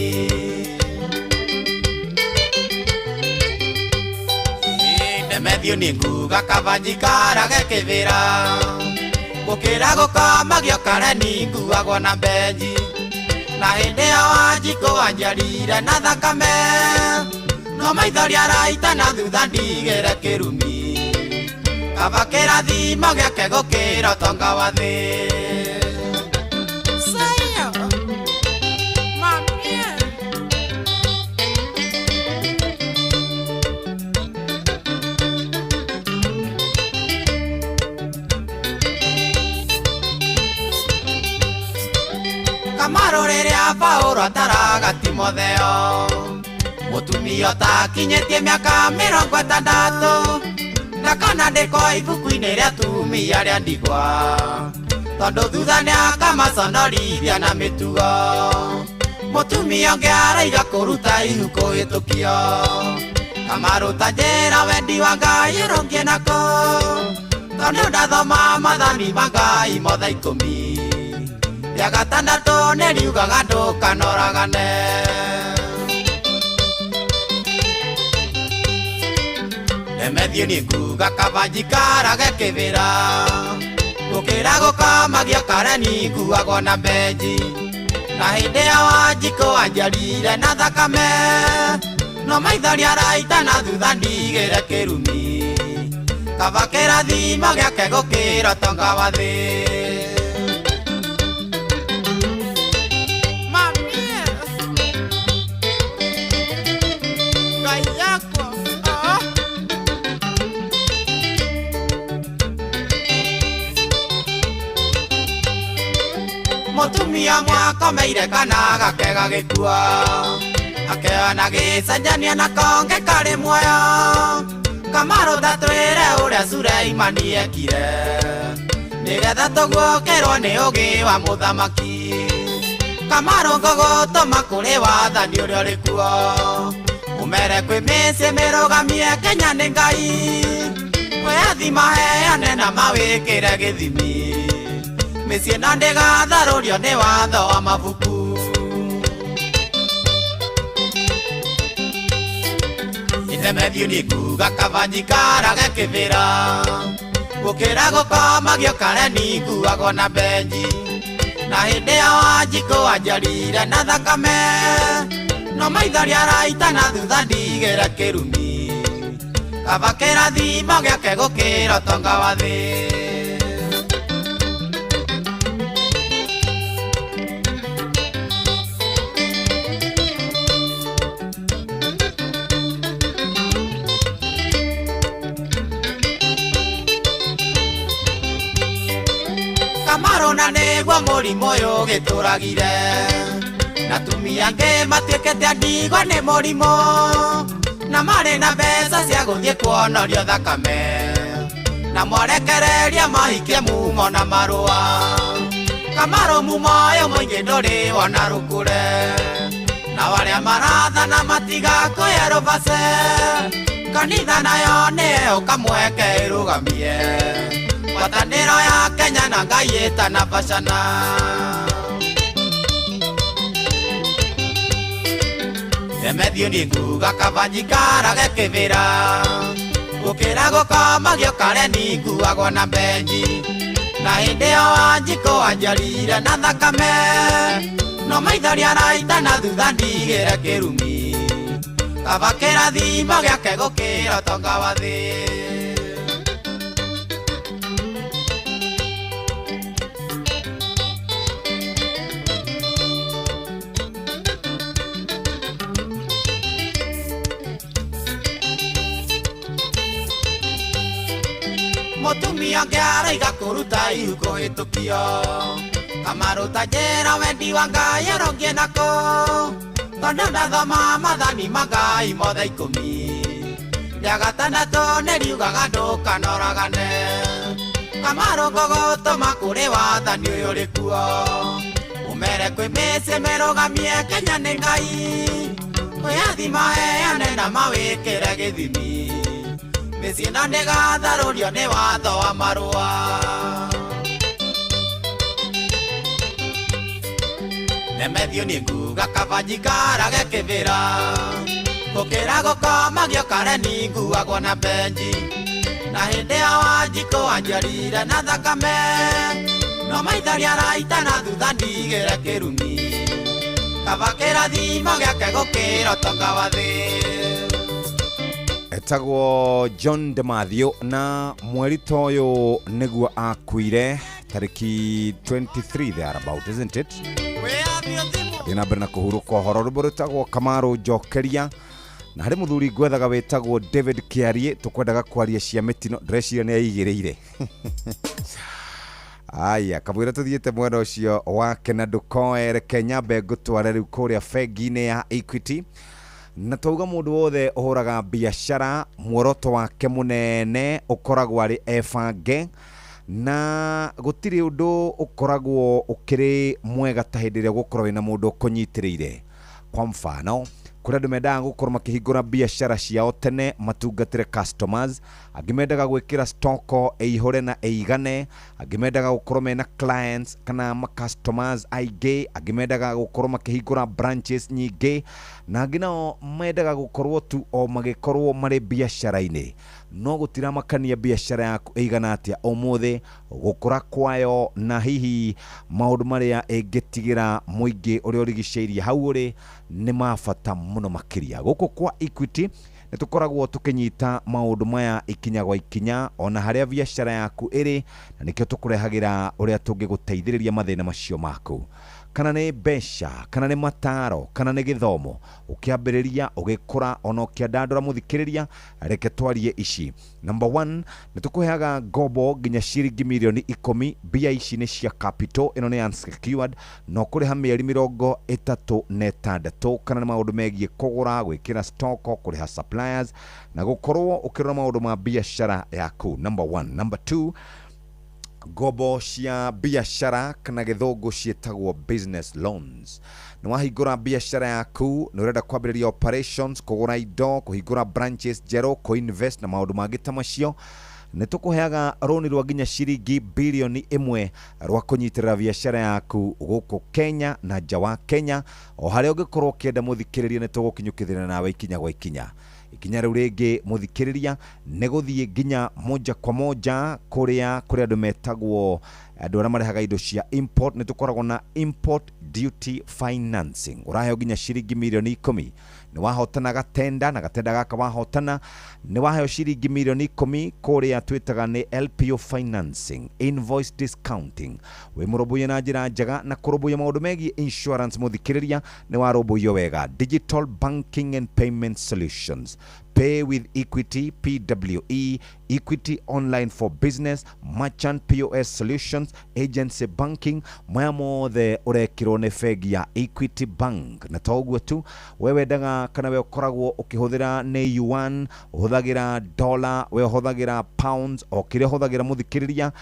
Ndemethio nĩ nguga kaba njikarage kĩbĩra gũkĩra gũkomagio kareni nguagwo na mbenji, na hĩndĩ ĩyo Wanjikũ wanjiarire na thakame, no maithori araita na thutha ndigĩre kĩrumi, kaba kĩrathimo gĩake gũkĩra ũtonga wa thĩ. Sayo. Mamie. Kamarũ rĩrĩa Paũlũ ataraga Timotheo, mũtumia ũtakinyĩtie mĩaka 60, ndakanandĩkwo ibuku-inĩ rĩa atumia arĩa ndigwa, tondũ thutha nĩakamaconorithia na mĩtugo. Mũtumia ũngĩ araiga kũruta ihu kũhĩtũkio. Kamarũ ta njĩra wendi wa Ngai ũrũngie nako, tondũ ndathoma maathani ma Ngai mothe 10, rĩa gatandatũ nĩ riugaga ndũkanoragane. Demethiũ nĩ nguga kaba njikarage kĩbĩra gũkĩra gũkamagio kareni nguagwo na mbenji na hĩndĩ ya Wanjikũ anjarire na thakame no maithori araita na thutha ndigĩre kĩrumi kaba kĩrathimo gĩake gũkĩra ũtonga wa thĩ. Mũtumia mwakomeire kana gake gagĩkua akeona gĩcenjania na konge karĩ muoyo Kamaru tatwĩre ũrĩa Suleimani ekire nĩgetha tũguũkĩrwo nĩ ũgĩ wa mũthamaki Kamaru ngũgũtũma kũrĩ wathani ũrĩa ũrĩ kuo ũmere kwĩ mĩciĩ mĩrũgamie Kenya nĩ Ngai wĩyathi maheane na mawĩkĩre gĩthimi mĩciĩ na ndĩgatharũrio nĩ watho wa mabuku. Demethiũ nĩ nguga kaba njikarage kĩbĩra gũkĩra gũkomagio kareni nguagwo na mbenji na hĩndĩ ya Wanjikũ anjarire na thakame no maithori araita na thutha ndigĩre kĩrumi kaba kĩrathimo gĩake gũkĩra ũtonga wa thĩ. Kamaru na nĩguo mũrimũ ũyũ ũgĩtũragire na atumia angĩ matuĩkĩte ndigwa nĩ mũrimũ na marĩ na mbeca cia gũthiĩ kuonorio thakame na mwarekereria mahikie mumo na marũa Kamaru mumo ũyũ mũingĩ ndũrĩ wona rũkũre na arĩa marathana matigakũhe rũbace kanitha nayo nĩyo kamweke ĩrũgamie ngwatanĩro ya Kenya na Ngai ĩtanabacana. Demethiũ nĩ nguga kaba njikarage kĩbĩra gũkĩra gũkomagio kareni nguagwo na mbenji na hĩndĩ ĩyo Wanjikũ anjarire na thakame no maithori araita na thutha ndigĩre kĩrumi kaba kĩrathimo gĩake gũkĩra ũtonga wa thĩ. Mũtumia ũngĩ araiga kũruta ihu kũhĩtũkio Kamaru ta njĩra wendi wa Ngai ũrũngiĩ nako tondũ ndathoma maathani ma Ngai mothe 10 rĩa gatandatũ nĩriugaga ndũkanoragane Kamaru ngũgũtũma kũrĩ wathani ũyũ ũrĩ kuo ũmere kwĩ mĩciĩ mĩrũgamie Kenya nĩ Ngai wĩyathi maheane na mawĩkĩre gĩthimi mĩciĩ na ndĩgatharũrio nĩ watho wa marũa. Demethiũ nĩ nguga kaba njikarage kĩbĩra gũkĩra gũkomagio kareni nguagwo na mbenji na hĩndĩ ya Wanjikũ anjarire na thakame no maithori araita na thutha ndigĩre kĩrumi kaba kĩrathimo gĩake gũkĩra ũtonga wa thĩ. Etagwo John Demathio na mweri ta ũyũ nĩguo akuire tarĩki 23 there about, isn't it? Thiĩ na mbere na kũhurũka ũhoro. Rwĩmbo rwĩtagwo Kamaru Njokeria na harĩ mũthuri ngwethaga wĩtagwo David Kĩarie tũkwendaga kwaria cia mĩtino ndĩreciria nĩ aigĩrĩire. Aya kamwĩra tũthiĩte mwena ũcio wake na ndũkoe reke nyambe ngũtware rĩu kũrĩa bengi-inĩ ya Equity na twauga mũndũ wothe ũhũraga biacara muoroto wake mũnene ũkoragwo arĩ ebange na gũtirĩ ũndũ ũkoragwo ũkĩrĩ mwega ta hĩndĩ ĩrĩa ũgũkorwo wĩna mũndũ ũkũnyitĩrĩire. Kwa mfano kũrĩ andũ mendaga gũkorwo makĩhingũra biacara ciao tene matungatĩre customers, angĩ mendaga gwĩkĩra stoko ĩihũre na ĩigane, angĩ mendaga gũkorwo mena clients kana ma customers aingĩ, angĩ mendaga gũkorwo makĩhingũra branches nyingĩ, na angĩ nao mendaga gũkorwo tu o magĩkorwo marĩ biacara-inĩ. No gũtiramakania biacara yaku ĩigana atĩa ũmũthĩ, gũkũra kwayo na hihi maũndũ marĩa ĩngĩtigĩra mũingĩ ũrĩa ũrigicĩirie hau ũrĩ nĩ ma bata mũno makĩria. Gũkũ kwa Equity nĩ tũkoragwo tũkĩnyita maũndũ maya ikinya gwa ikinya ona harĩa biacara yaku ĩrĩ, na nĩkĩo tũkũrehagĩra ũrĩa tũngĩgũteithĩrĩria mathĩna macio maku, kana nĩ mbeca, kana nĩ mataro, kana nĩ gĩthomo, ũkĩambĩrĩria, ũgĩkũra, ona ũkĩandandũra. Mũthikĩrĩria, reke twarie ici. Number one, nĩ tũkũheaga ngombo nginya ciringi mirioni 10. Mbia ici nĩ cia capital, ĩno nĩ unsecured, na ũkũrĩha mĩeri 36, kana nĩ maũndũ megiĩ kũgũra, gwĩkĩra stock, kũrĩha suppliers na gũkorwo ũkĩrora maũndũ ma biacara yaku. Number one. Number two, ngombo cia biacara kana gĩthũngũ ciĩtagwo business loans. Nĩ wahingũra biacara yaku, nĩ ũrenda kwambĩrĩria operations, kũgũra indo, kũhingũra branches njerũ, kũinvest na maũndũ mangĩ ta macio, nĩ tũkũheaga rũni rwa nginya ciringi 1 birioni rwa kũnyitĩrĩra biacara yaku gũkũ Kenya na nja wa Kenya, o harĩa ũngĩkorwo ũkĩenda. Mũthikĩrĩria, nĩ tũgũkinyũkithĩria nawe ikinya gwa ikinya. Ikinya rĩu rĩngĩ, mũthikĩrĩria, nĩ gũthiĩ nginya moja kwa moja kũrĩa kũrĩ andũ metagwo andũ arĩa marehaga indo cia import. Nĩ tũkoragwo na import duty financing, ũraheo nginya ciringi mirioni 10. Nĩ wahotana gatenda, na gatenda gaka wahotana nĩ waheo ciringi mirioni 10 kũrĩa twĩtaga nĩ LPO financing, invoice discounting. Wĩ mũrũmbũiye na njĩra njega na kũrũmbũiya maũndũ megiĩ insurance. Mũthikĩrĩria, nĩ warũmbũiyo wega. Digital banking and payment solutions, Pay with Equity, PWE, Equity Online for Business, Merchant POS Solutions, Agency Banking, maya mothe ũrekĩrwo nĩ bengi ya Equity Bank. Na to ũguo tu, we wendaga kana we ũkoragwo ũkĩhũthĩra nĩ yuan, ũhũthagĩra dollar, we ũhũthagĩra pounds, o kĩrĩa ũhũthagĩra, mũthikĩrĩria,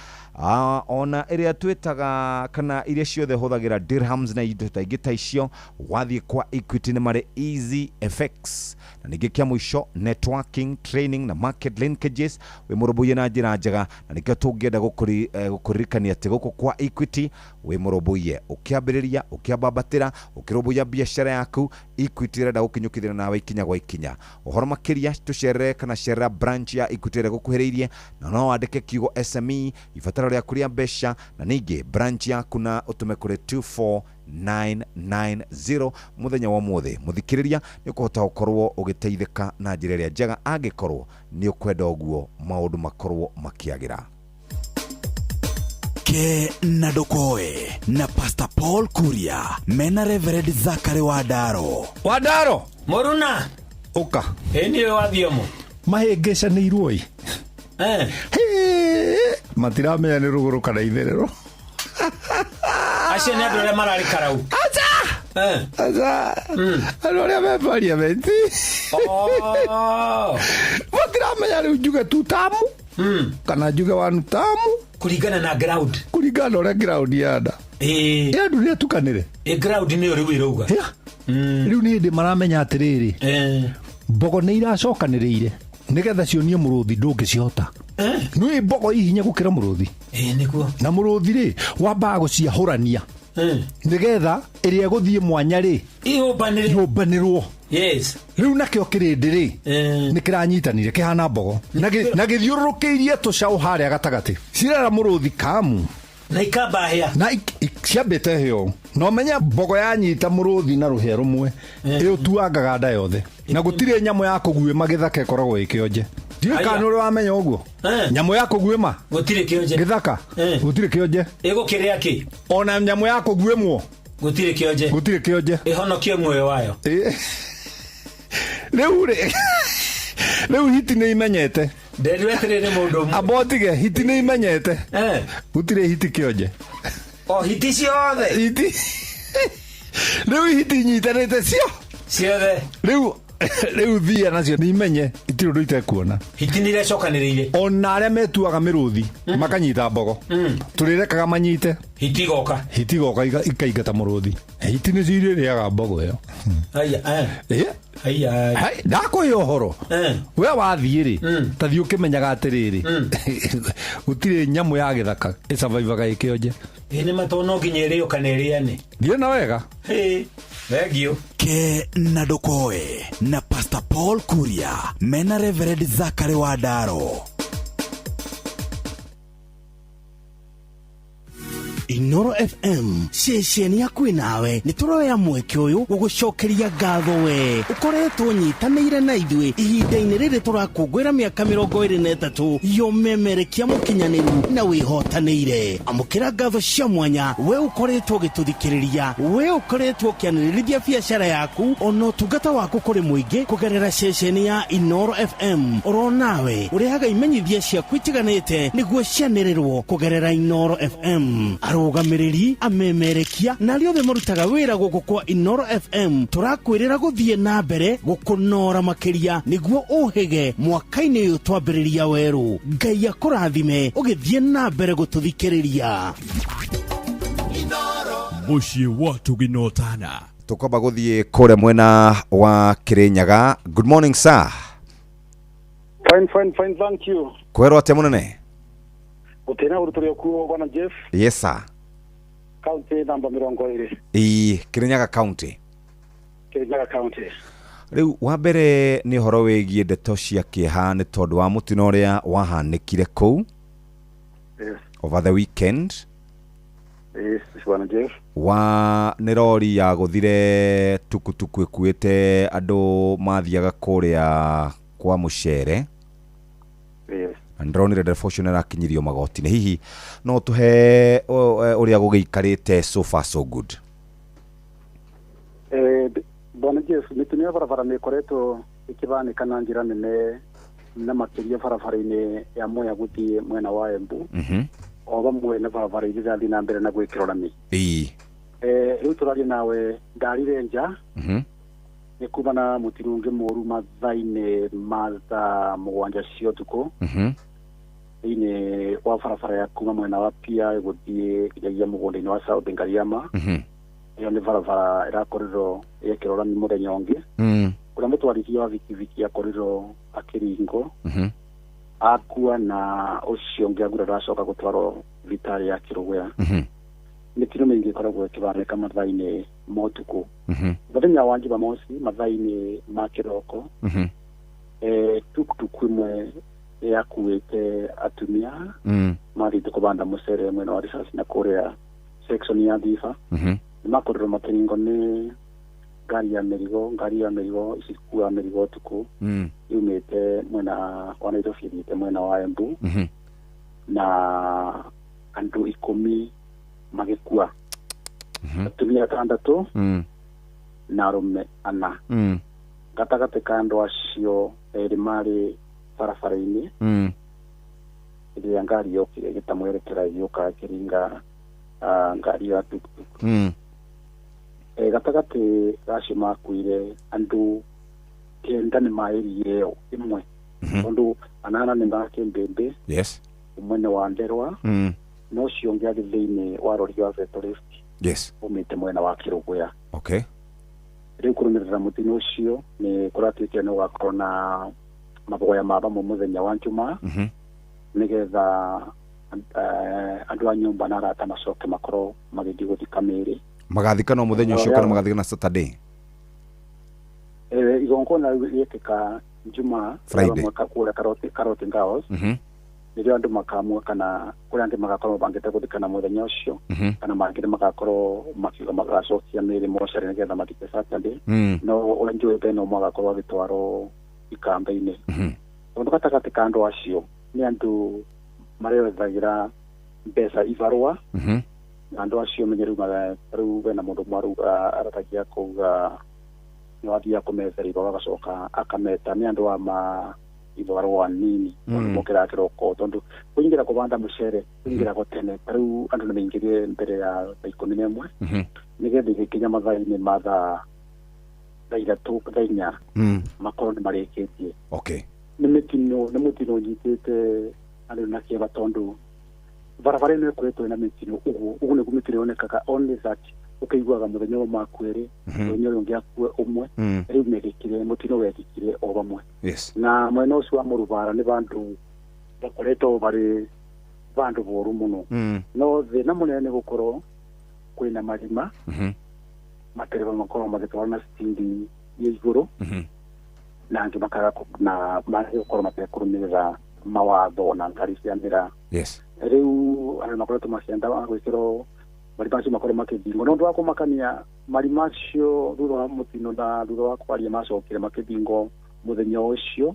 ona ĩrĩa twĩtaga kana iria ciothe ũhũthagĩra dirhams na indo ta ingĩ ta icio, wathiĩ kwa Equity nĩ marĩ Easy FX. Na ningĩ kĩa mũico, networking, training na market linkages. Wĩ mũrũmbũiye na njĩra njega, na nĩkĩo tũngĩenda gũkũririkania atĩ gũkũ kwa Equity wĩ mũrũmbũiye ũkĩambĩrĩria, ũkĩambambatĩra, ũkĩrũmbũiya biacara yaku. Equity ĩrenda gũkinyũkithĩra nawe ikinya gwa ikinya. Ũhoro makĩria, tũcerere kana cerera branch ya Equity ĩrĩa gũkuhĩrĩirie, na no wandĩke kiugo SME, ibataro rĩaku rĩa mbeca, na ningĩ branch yaku, na ũtũme kũrĩ 24990 mũthenya wa ũmũthĩ. Mũthikĩrĩria, nĩ ũkũhota gũkorwo ũgĩteithĩka na njĩra ĩrĩa njega angĩkorwo nĩ ũkwenda ũguo maũndũ makorwo makĩagĩra. Ke na Ndũkoe na Pastor Paul Kuria mena Reverend Zakari Wandaro. Wandaro. Mũruna. Ũka. Ĩ nĩwe wathiomo. Mahĩngĩcanĩirwo ĩ. Matiramenya nĩ rũgũrũ kana itherero. Acio nĩ andũ arĩa mararĩ karau. Aca. Aca. Andũ arĩa me parliament. Matiramenya rĩu njuge tu tamu kana njuge wanu tamu. Kũringana na ground. Kũringana na ũrĩa ground yanda. Ĩ andũ nĩ atukanĩre. Ĩ ground nĩyo rĩu ĩrauga. Rĩu nĩ hĩndĩ maramenya atĩrĩrĩ, mbogo nĩ iracokanĩrĩire nĩgetha cionie mũrũthi ndũngĩcihota. Nĩ mbogo ihinya gũkĩra mũrũthi. Ĩ nĩguo. Na mũrũthi rĩ, wambaga gũciahũrania nĩgetha ĩrĩa ĩgũthiĩ mwanya rĩ ihũmbanĩrwo. Yes. Rĩu nakĩo kĩrĩndĩ rĩ nĩ kĩranyitanire kĩhana mbogo na gĩthiũrũrũkĩirie tũcaũ harĩa gatagatĩ, cirera mũrũthi kamu na ikamba hĩa. Na ciambĩte hĩa. Na ũmenye mbogo yanyita mũrũthi na rũhĩa rũmwe, ĩũtuangaga nda yothe, na gũtirĩ nyamũ ya kũguĩma gĩthaka ĩkoragwo ĩ kĩonje. Ndiũĩ kana nĩ ũrĩ wamenya ũguo, nyamũ ya kũguĩma gũtirĩ kĩonje. Gĩthaka gũtirĩ kĩonje. Ĩgũkĩrĩa kĩ? Ona nyamũ ya kũguĩmwo gũtirĩ kĩonje. Gũtirĩ kĩonje. Ĩhonokie muoyo wayo. Rĩu rĩ, rĩu hiti nĩ imenyete. Nderirwo atĩrĩrĩ, mũndũ ũmwe. Amba ũtige, hiti nĩ imenyete gũtirĩ hiti kĩonje. O hiti ciothe. Hiti rĩu, hiti inyitanĩte cio ciothe. Rĩu thia nacio nĩ imenye itirĩ ũndũ itekuona. Hiti nĩ irecokanĩrĩire. Ona arĩa metuaga mĩrũthi makanyita mbogo, tũrĩrekaga manyite. Hiti igoka. Hiti igoka ikaingata mũrũthi. Hiti nĩcio irĩrĩaga mbogo ĩyo. Aya. Ĩ. Aya. Hai, ndakũhe ũhoro we wathiĩ rĩ, ta thiĩ ũkĩmenyaga atĩrĩrĩ, gũtirĩ nyamũ ya gĩthaka ĩcabaibaga ĩkĩonje. Ĩ nĩ matoo, no nginya ĩrĩo kana ĩrĩane. Thiĩ na wega. Ĩ, thengiũ. Ke na Ndũkoe na Pastor Pastor Paul Kuria mena Reverend Zachary Wandaro. Inoro FM ceceni yaku nawe nĩ tũroya mweke ũyũ gũgũcokeria ngatho we ũkoretwo ũnyitanĩire na ithuĩ ihinda-inĩ rĩrĩ tũrakũngũĩra mĩaka 23 yomemerekia mũkinyanĩru na wĩhotanĩire. Amũkĩra ngatho cia mwanya we ũkoretwo ũgĩtũthikĩrĩria, we ũkoretwo ũkĩanĩrĩrithia biacara yaku ona ũtungata waku kũrĩ mũingĩ kũgerera ceceni ya Inoro FM. Oro nawe ũrehaga imenyithia ciaku itiganĩte nĩguo cianĩrĩrwo kũgerera Inoro FM. Arũgamĩrĩri, amemerekia na arĩa othe marutaga wĩra gũkũ kwa Inoro FM tũrakwĩrĩra gũthiĩ na mbere gũkũnora makĩria nĩguo ũhĩge mwaka-inĩ ũyũ twambĩrĩria werũ. Ngai akũrathime ũgĩthiĩ na mbere gũtũthikĩrĩria. Mũciĩ wa Tũginotana. Tukwamba guthie kũrĩa mwena wa Kirinyaga. Good morning, sir. Fine, fine, fine, thank you. Kwerwo atia munene? Gutena uruturio kuo bwana Jeff. Yes sir. County namba 20. Ii, Kirinyaga County. Kirinyaga County. Riu wa mbere ni horo wigie ndeto cia kieha ni tondu wa mutino uria wahanikire kuu. Yes. Over the weekend. Yes, bwana Jeff. Wa nĩ rori ya guthire tukutuku ikuĩte andũ mathiaga kũrĩa kwa mũcere. Yes. Na ndĩronire ndereba ũcio nĩarakinyirio magoti-inĩ. Hihi no tũhe ũrĩa gũgĩikarĩte so far so good? Bwana Jeff, mĩtino ya barabara nĩ ĩkoretwo ĩkĩbanĩka na njĩra nene na makĩria barabara-inĩ ya Mwea gũthiĩ mwena wa Embu. O vamwe na barabara iria irathiĩ na mbere na gwĩkĩrwo rami. Rĩu tũraria nawe ndarire nja nĩ kuma na mũtino ũngĩ mũru mathaa-inĩ ma thaa 7 cia ũtukũ thĩinĩ wa barabara ya kuma mwena wa Pia gũthiĩ nginyagia mũgũnda-inĩ wa South Ngariama. Ĩyo nĩ barabara ĩrakorirwo ĩgĩkĩrwo rami mũthenya ũngĩ kũrĩa mũtwarithia wa bikibiki akorirwo akĩringwo akua na ũcio ũngĩ agurara acoka gũtwarwo thibitarĩ ya Kĩrũgũya. Mĩtino mĩingĩ ĩkoragwo ĩkĩbanĩka mathaa-inĩ ma ũtukũ. Mũthenya wa Jumamosi mathaa-inĩ ma kĩroko tukutuku ĩmwe yakuĩte atumia mathiĩte kũbanda mũcere mwena wa Risasi na kũrĩa section ya Thiba. Nĩ makorirwo makĩringwo nĩ ngari ya mĩrigo icikuaga mĩrigo ũtukũ yumĩte mwena wa Nairobi ĩthiĩte mwena wa Embu na andũ 10 magĩkua, atumia 6 na arũme 4. Gatagatĩ ka andũ acio erĩ marĩ barabara-inĩ ĩrĩa ngari yokire ĩgĩtamwerekera ĩgĩũka ĩkĩringa ngari ya tuktuk. Gatagatĩ gacio makuire andũ 9 nĩ ma area ĩyo ĩmwe, tondũ 8 nĩ ma Kĩmbĩmbĩ, yes, ũmwe nĩ wa Nderwa, na ũcio ũngĩ arĩ thĩinĩ wa rori wa Vetolift, yes, umĩte mwena wa Kĩrũgũya. Okay. Rĩu kũrũmĩrĩra mũtino ũcio nĩ kũratuĩkire nĩ gũgakorwo na maboya ma vamwe mũthenya wa Njumaa nĩgetha andũ a nyũmba na arata macoke makorwo magĩthiĩ gũthika mĩĩrĩ. Magathika no mũthenya ũcio kana magathika na Saturday? Igongona rĩekĩka Njumaa Friday kũrĩa Karoti House. Nĩrĩo andũ makamua kana kũrĩa angĩ magakorwo mabangĩte gũthikana mũthenya ũcio kana mangĩ nĩ magakorwo makiuga magacokia mĩĩrĩ mocarĩ nĩgetha mathike Saturday. No ũrĩa njũĩ bena ũmwe agakorwo agĩtwarwo ikamba-inĩ. Tondũ gatagatĩ ka andũ acio nĩ andũ marethagĩra mbeca ibarũa na andũ acio menye rĩu rĩu bena mũndũ ũmwe arauga aratagia kuuga nĩ wathiaga kũmethera ibarũa agacoka akameta nĩ andũ a ma ibarũa nini tondũ mokĩraga kĩroko tondũ kũingĩra kũbanda mũcere kũingĩra tene ta rĩu andũ nĩ maingĩrire mbere ya thaa 11 nĩgetha ĩgĩkinya mathaa-inĩ ma thaa 3 thaa 4 makorwo nĩ marĩkĩtie. Okay. Nĩ mũtino ũnyitĩte andũ na kĩeva tondũ barabara ĩno ĩkoretwo ĩna mĩtino ũguo ũguo nĩguo mĩtino yonekaga only that ũkĩiguaga mũthenya ũyũ makuerĩ mũthenya ũyũ ũngĩ akue ũmwe rĩu mekĩkire mũtino wekĩkire o vamwe. Yes. Na mwena ũcio wa Mũrubara nĩ bandũ bakoretwo barĩ bandũ boru mũno no thĩna mũnene nĩ gũkorwo kwĩna marima matereba makorwo magĩtwara na stindi ya igũrũ Na angĩ makaga na magĩkorwo matekũrũmĩrĩra mawatho na ngari cia mĩraa. Yes. Rĩu andũ makoretwo makĩenda gwĩkĩrwo marima macio makorwo makĩthingwo. No ũndũ wa kũmakania marima macio thutha wa mũtino na thutha wa kwaria macokire makĩthingwo mũthenya ũcio.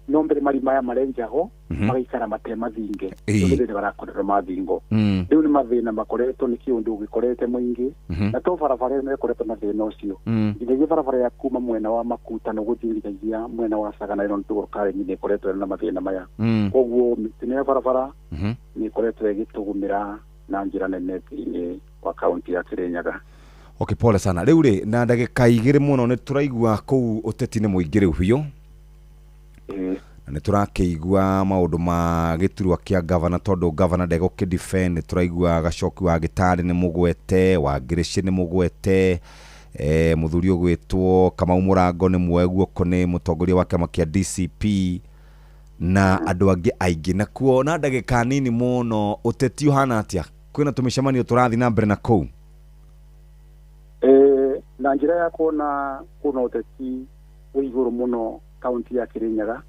No mbere marima maya marenjagwo magaikara matemathinge. Rĩu nĩ barakoretwo mathingwo. Rĩu nĩ mathĩna makoretwo nĩ kĩũndũ gĩkorete mũingĩ. Na to barabara ĩno ĩkoretwo na thĩna ũcio. Nginyagia barabara ya kuma mwena wa Makutano gũthiĩ nginyagia mwena wa Sagana ĩno nĩtũgũrũ Karenyi nĩ ĩkoretwo ĩna mathĩna maya. Koguo mĩtino ya barabara nĩ ĩkoretwo ĩgĩtũgũmĩra na njĩra nene thĩinĩ wa kaunti ya Kirinyaga. Okay, pole sana. Rĩu rĩ na ndagĩka igĩrĩ mũno nĩ tũraigua kũu ũteti nĩ mũingĩ rĩu biũ. Na nĩ tũrakĩigua maũndũ ma gĩturwa kĩa gavana tondũ gavana ndegũkĩ defend. Nĩ tũraigua Gacoki wa Gĩtarĩ nĩ mũgwete, wa Ngĩrĩcĩ nĩ mũgwete, mũthuri ũgwĩtwo Kamau Mũrango nĩ muoe guoko nĩ mũtongoria wa kĩama kĩa DCP na andũ angĩ aingĩ. Na kuo na ndagĩka nini mũno ũteti ũhana atĩa? Kwĩna tũmĩcemanio tũrathiĩ na mbere na kũu? Na njĩra ya kuona kwĩna ũteti wĩ igũrũ mũno kaunti ya Kirinyaga.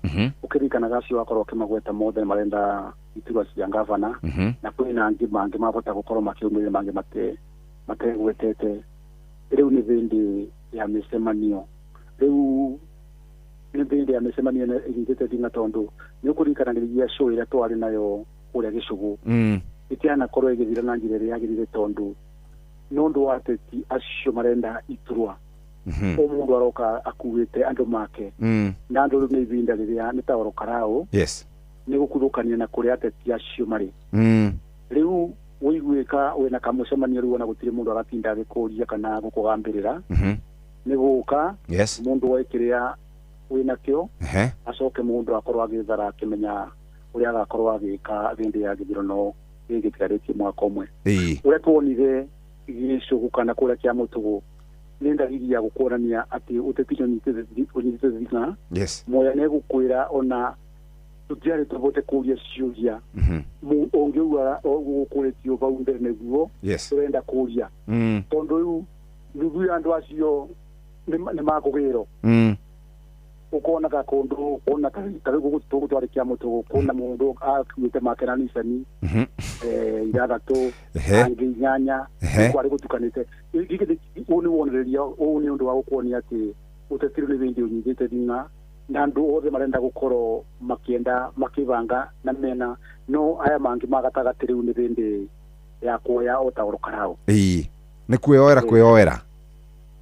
Ũkĩririkanaga acio wakorwo ũkĩmagweta mothe marenda iturwa cia gavana. Na kwĩna angĩ mangĩ mabota gũkorwo makĩumĩrĩra mangĩ mategwetete. Rĩu nĩ hĩndĩ ya mĩcemanio. Rĩu nĩ hĩndĩ ya mĩcemanio ĩnyitĩte thing'a tondũ nĩ ũkũririkanagĩria show ĩrĩa twarĩ nayo kũrĩa Gĩcũgũ. Ĩtianakorwo ĩgĩthira na njĩra ĩrĩa yagĩrĩire tondũ nĩ ũndũ wa ateti acio marenda iturwa. O mũndũ aroka akuĩte andũ make. Na andũ rĩu nĩ ihinda rĩrĩa nĩ ta oro karau. Yes. Nĩ gũkuthũkania na kũrĩa ateti acio marĩ. Rĩu ũiguĩka wĩna kamũcemanio rĩu ona gũtirĩ mũndũ aratinda agĩkũria kana gũkũgambĩrĩra. Nĩ gũka mũndũ oe kĩrĩa wĩnakĩo acoke mũndũ akorwo agĩthara akĩmenya ũrĩa agakorwo agĩka hĩndĩ ya gĩthurano gĩkĩ gĩtigarĩtie mwaka ũmwe. Ũrĩa tuonire Gĩcũgũ kana kũrĩa kĩa Mũtũgũ nĩ ndariri ya gũkuonania atĩ ũteti ũnyitĩte thing'a. Yes. Moya nĩ egũkwĩra ona tũtiarĩ tũbote kũria ciũria. Ũngĩuga gũkũrĩtio bau mbere nĩguo tũrenda kũria. Tondũ rĩu nuthu ya andũ acio nĩ makũgĩrwo. Ũkonaga kũndũ ũkona ta rĩu tũgũtwarĩ kĩa Mũtũgũ kũna mũndũ akuĩte make na Nissan ithathatũ angĩ inyanya kwarĩ gũtukanĩte. Ũũ nĩ wonereria, ũũ nĩ ũndũ wa gũkuonia atĩ ũteti rĩu nĩ hĩndĩ ũnyitĩte thing'a na andũ othe marenda gũkorwo makĩenda makĩbanga na mena no aya mangĩ ma gatagatĩ rĩu nĩ hĩndĩ ya kuoya o ta oro karau. Nĩ kwĩyoera kwĩyoera.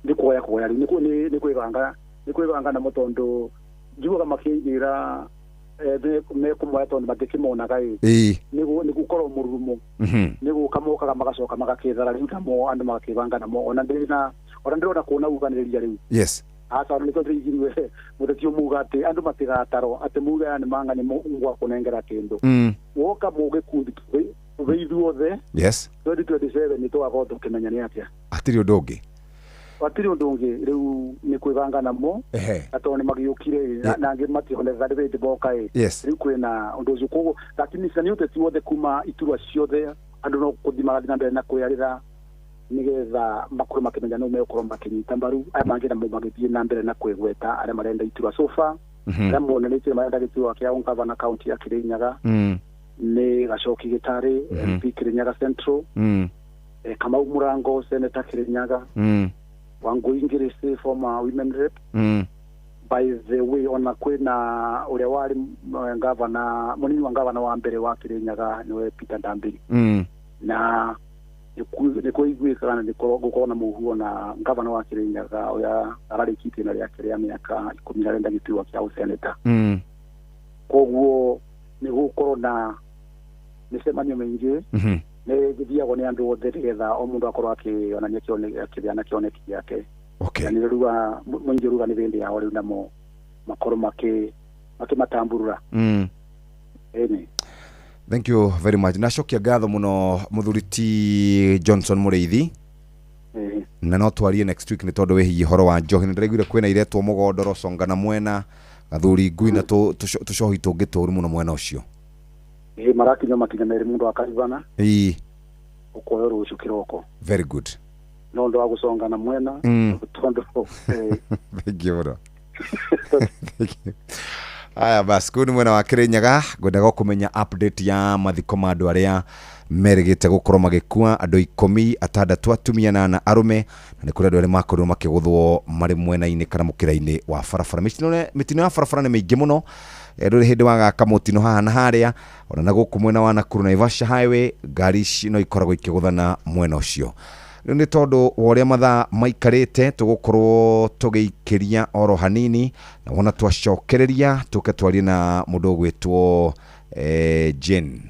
Nĩ kuoya kuoya rĩu nĩ kwĩbanga nĩ kwĩbanga namo tondũ njugaga makĩigĩra mekũmoya tondũ matikĩmonaga ĩ nĩ gũkorwo mũrurumo nĩ gũka mokaga magacoka magakĩthara rĩu namo andũ magakĩbanga namo ona ndĩrona kuona uganĩrĩria rĩu. Yes. Aca nĩkĩo ndĩraigire mũteti ũmuga atĩ andũ matigatarwo atĩ muga aya nĩ mang'ani ngwa kũnengera kĩndũ. Woka mũgĩkundi tũrĩ ithuothe. Yes. 2027 nĩ tũgakorwo tũkĩmenya nĩ atĩa. Hatirĩ ũndũ ũngĩ. Hatirĩ ũndũ ũngĩ rĩu nĩ kwĩbanga namo na tondũ nĩ magĩũkire na angĩ mationekaga nĩ hĩndĩ moka ĩ. Rĩu kwĩna ũndũ ũcio koguo lakini nĩ ũteti wothe kuma iturwa ciothe andũ no gũthiĩ magathiĩ na mbere na kwĩarĩra nĩgetha makorwo makĩmenya nũ megũkorwo makĩnyita mbaru aya mangĩ namo magĩthiĩ na mbere na kwĩgweta arĩa marenda iturwa. So far arĩa monanĩtie marenda gĩturwa kĩa gavana kaunti ya Kirinyaga nĩ Gacoki Gĩtarĩ MP Kirinyaga Central, Kamau Mũrango Senator Kirinyaga, Wangũi Ngĩrĩcĩ former women rep. By the way ona kwĩna ũrĩa warĩ gavana mũnini wa gavana wa mbere wa Kirinyaga nĩwe Peter Ndambiri. Na nĩ kũiguĩkaga na nĩ gũkorwo na mũhuo na gavana wa Kirinyaga ũrĩa ararĩkĩtie na rĩake rĩa mĩaka 10 arenda gĩturwa kĩa ũseneta. Koguo nĩ gũkorwo na mĩcemanio mĩingĩ nĩ gĩthiagwo nĩ andũ othe nĩgetha o mũndũ akorwo akĩonania akĩgĩa na kĩoneki gĩake. Okay. Na nĩ ruga mũingĩ ruga nĩ hĩndĩ yao rĩu namo makorwo makĩmatamburũra. Ĩni. Thank you very much. Nacokia ngatho mũno mũthuri ti Johnson Mũrĩithi. Na no twarie next week nĩ tondũ wĩhiĩ ũhoro wa njohi. Nĩ ndĩraiguire kwĩna iretwo mũgondoro conga na mwena gathuri ngui na tũcohi tũngĩ tũru mũno mwena ũcio. Marakinya makinya merĩ mũndũ akaribana. Ũkoyo rũciũ kĩroko. Very good. No ũndũ wa gũconga na mwena tondũ Thank you mũno. Aya basi kuu nĩ mwena wa Kirinyaga ngwendaga kũmenya update ya mathiko ma andũ arĩa merĩgĩte gũkorwo magĩkua andũ 16 atumia na 8 arũme na nĩ kũrĩ andũ arĩa makorirwo makĩgũthwo marĩ mwena-inĩ kana mũkĩra-inĩ wa barabara. Mĩtino ya barabara nĩ mĩingĩ mũno, ndũrĩ hĩndĩ wagaka mũtino haha na harĩa, ona na gũkũ mwena wa Nakuru Naivasha highway ngari ici no ikoragwo ikĩgũthana mwena ũcio. Rĩu nĩ tondũ wa ũrĩa mathaa maikarĩte tũgũkorwo tũgĩikĩria oro hanini na wona twacokereria tũke twarie na mũndũ ũgwĩtwo Jane.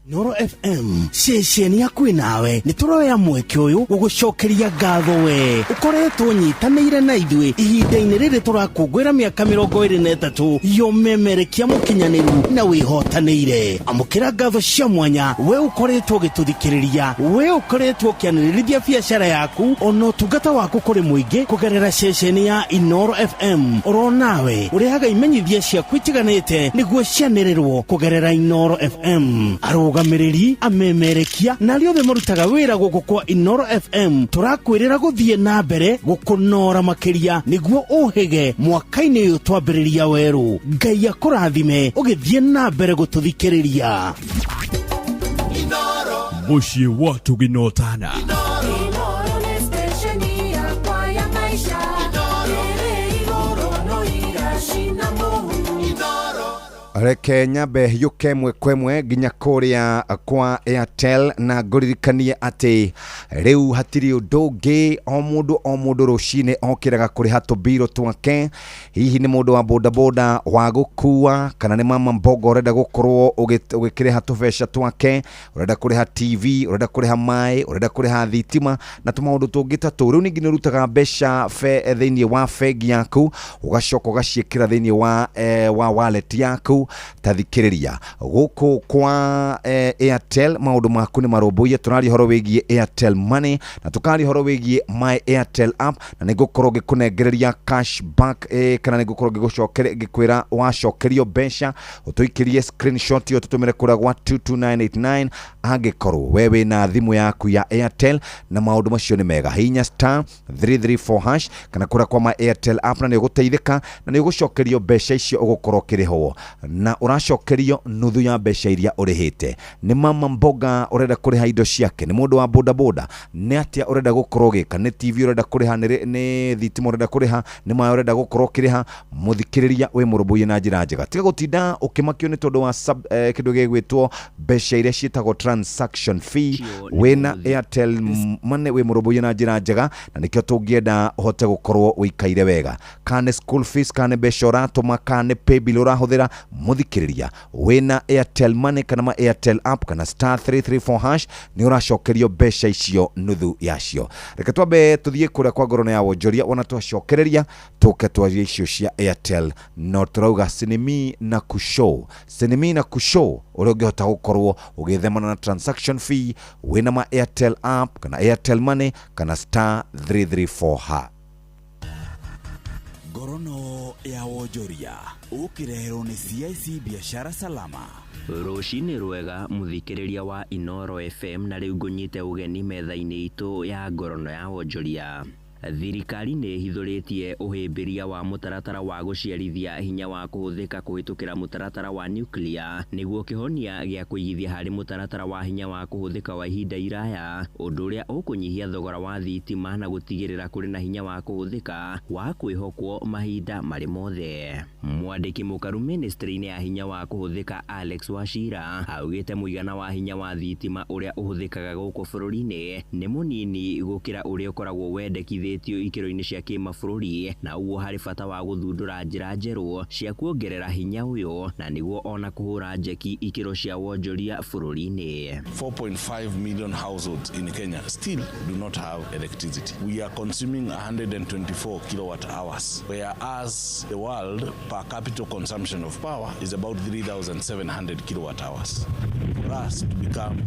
Noro FM ceceni yaku nawe nĩ tũroya mweke ũyũ gũgũcokeria ngatho we ũkoretwo nyitanĩire na ithuĩ ihinda-inĩ rĩrĩ tũrakũngũĩra mĩaka 23 yomemerekia mũkinyanĩru na wĩhotanĩire. Amũkĩra ngatho cia mwanya we ũkoretwo ũgĩtũthikĩrĩria, we ũkoretwo ũkĩanĩrĩrithia biacara yaku ona ũtungata waku kũrĩ mũingĩ kũgerera ceceni ya Inoro FM. Oro nawe ũrehaga imenyithia ciaku itiganĩte nĩguo cianĩrĩrwo kũgerera Inoro FM. Arũgamĩrĩri, amemerekia na arĩa othe marutaga wĩra gũkũ kwa Inoro FM tũrakwĩrĩra gũthiĩ na mbere gũkũnora makĩria nĩguo ũhĩge mwaka-inĩ ũyũ twambĩrĩria werũ. Ngai akũrathime ũgĩthiĩ na mbere gũtũthikĩrĩria. Mũciĩ wa tũgĩnotana. Reke nyambe hiũke mwe kwemwe nginya kũrĩa kwa Airtel na ngũririkanie atĩ rĩu hatirĩ ũndũ ũngĩ, o mũndũ rũcinĩ okĩraga kũrĩha tũmbirũ twake. Hihi nĩ mũndũ wa bodaboda wa gũkua kana nĩ mama mbogo ũrenda gũkorwo ũgĩkĩrĩha tũbeca twake, ũrenda kũrĩha TV, ũrenda kũrĩha maĩ, ũrenda kũrĩha thitima na tũmaũndũ tũngĩ ta tũu. Rĩu ningĩ nĩ ũrutaga mbeca thĩinĩ wa bengi yaku ũgacoka ũgaciĩkĩra thĩinĩ wa wallet yaku. Tathikĩrĩria gũkũ kwa Airtel maũndũ maku nĩ marũmbũiye. Tũraria ũhoro wĩgiĩ Airtel Money na tũkaria ũhoro wĩgiĩ My Airtel app na nĩngũkorwo ngĩkũnengereria cash back kana nĩngũkorwo ngĩkwĩra wacokerio mbeca ũtũikĩrie screenshot ĩyo tũtũmĩre kũrĩa gwa 22989 angĩkorwo we wĩna thimũ yaku ya Airtel na maũndũ macio nĩ mega. Hihinya star 334 hash kana kũrĩa kwa My Airtel app na nĩ ũgũteithĩka na nĩ ũgũcokerio mbeca icio ũgũkorwo ũkĩrĩhwo na ũracokerio nuthu ya mbeca iria ũrĩhĩte. Nĩ mama mboga ũrenda kũrĩha indo ciake, nĩ mũndũ wa bodaboda, nĩ atĩa ũrenda gũkorwo ũgĩka, nĩ TV ũrenda kũrĩha, nĩ thitima ũrenda kũrĩha, nĩ maĩ ũrenda gũkorwo ũkĩrĩha. Mũthikĩrĩria wĩ mũrũmbũiye na njĩra njega, tiga gũtinda ũkĩmakio nĩ tondũ wa kĩndũ gĩgwĩtwo mbeca iria ciĩtagwo transaction fee. Wĩna Airtel Money wĩ mũrũmbũiye na njĩra njega na nĩkĩo tũngĩenda ũhote gũkorwo ũikaire wega. Kana nĩ school fees, kana nĩ mbeca ũratũma, kana nĩ paybill ũrahũthĩra, mũthikĩrĩria wĩna Airtel Money kana ma Airtel app kana star 334 hash nĩ ũracokerio mbeca icio nuthu yacio. Reke twambe tũthiĩ kũrĩa kwa ngorono ya wonjoria, wona twacokereria tũke twarie icio cia Airtel. No tũrauga sinimi na kushow, sinimi na kushow ũrĩa ũngĩhota gũkorwo ũgĩthemana na transaction fee wĩna ma Airtel app kana Airtel Money kana star 334 hash. Ngorono ya wonjoria ũkĩreherwo nĩ CIC Biashara Salama. Rũcinĩ rwega mũthikĩrĩria wa Inoro FM na rĩu ngũnyite ũgeni metha-inĩ itũ ya ngorono ya wonjoria. Thirikari nĩ ĩhithũrĩtie ũhĩmbĩria wa mũtaratara wa gũciarithia hinya wa kũhũthĩka kũhĩtũkĩra mũtaratara wa nuclear nĩguo kĩhonia gĩa kũigithia harĩ mũtaratara wa hinya wa kũhũthĩka wa ihinda iraya, ũndũ ũrĩa ũkũnyihia thogora wa thitima na gũtigĩrĩra kũrĩ na hinya wa kũhũthĩka wa kwĩhokwo mahinda marĩ mothe. Mwandĩki mũkaru ministry-inĩ ya hinya wa kũhũthĩka Alex Wachira augĩte mũigana wa hinya wa thitima ũrĩa ũhũthĩkaga gũkũ bũrũri-inĩ nĩ mũnini gũkĩra ũrĩa ũkoragwo wendekithĩtio ikĩro-inĩ cia kĩmabũrũri, na ũguo harĩ bata wa gũthundũra njĩra njerũ cia kuongerera hinya ũyũ na nĩguo ona kũhũra njeki ikĩro cia wonjoria bũrũri-inĩ. 4.5 million households in Kenya still do not have electricity. We are consuming 124 kilowatt hours, whereas the world per capita consumption of power is about 3,700 kilowatt hours. For us to become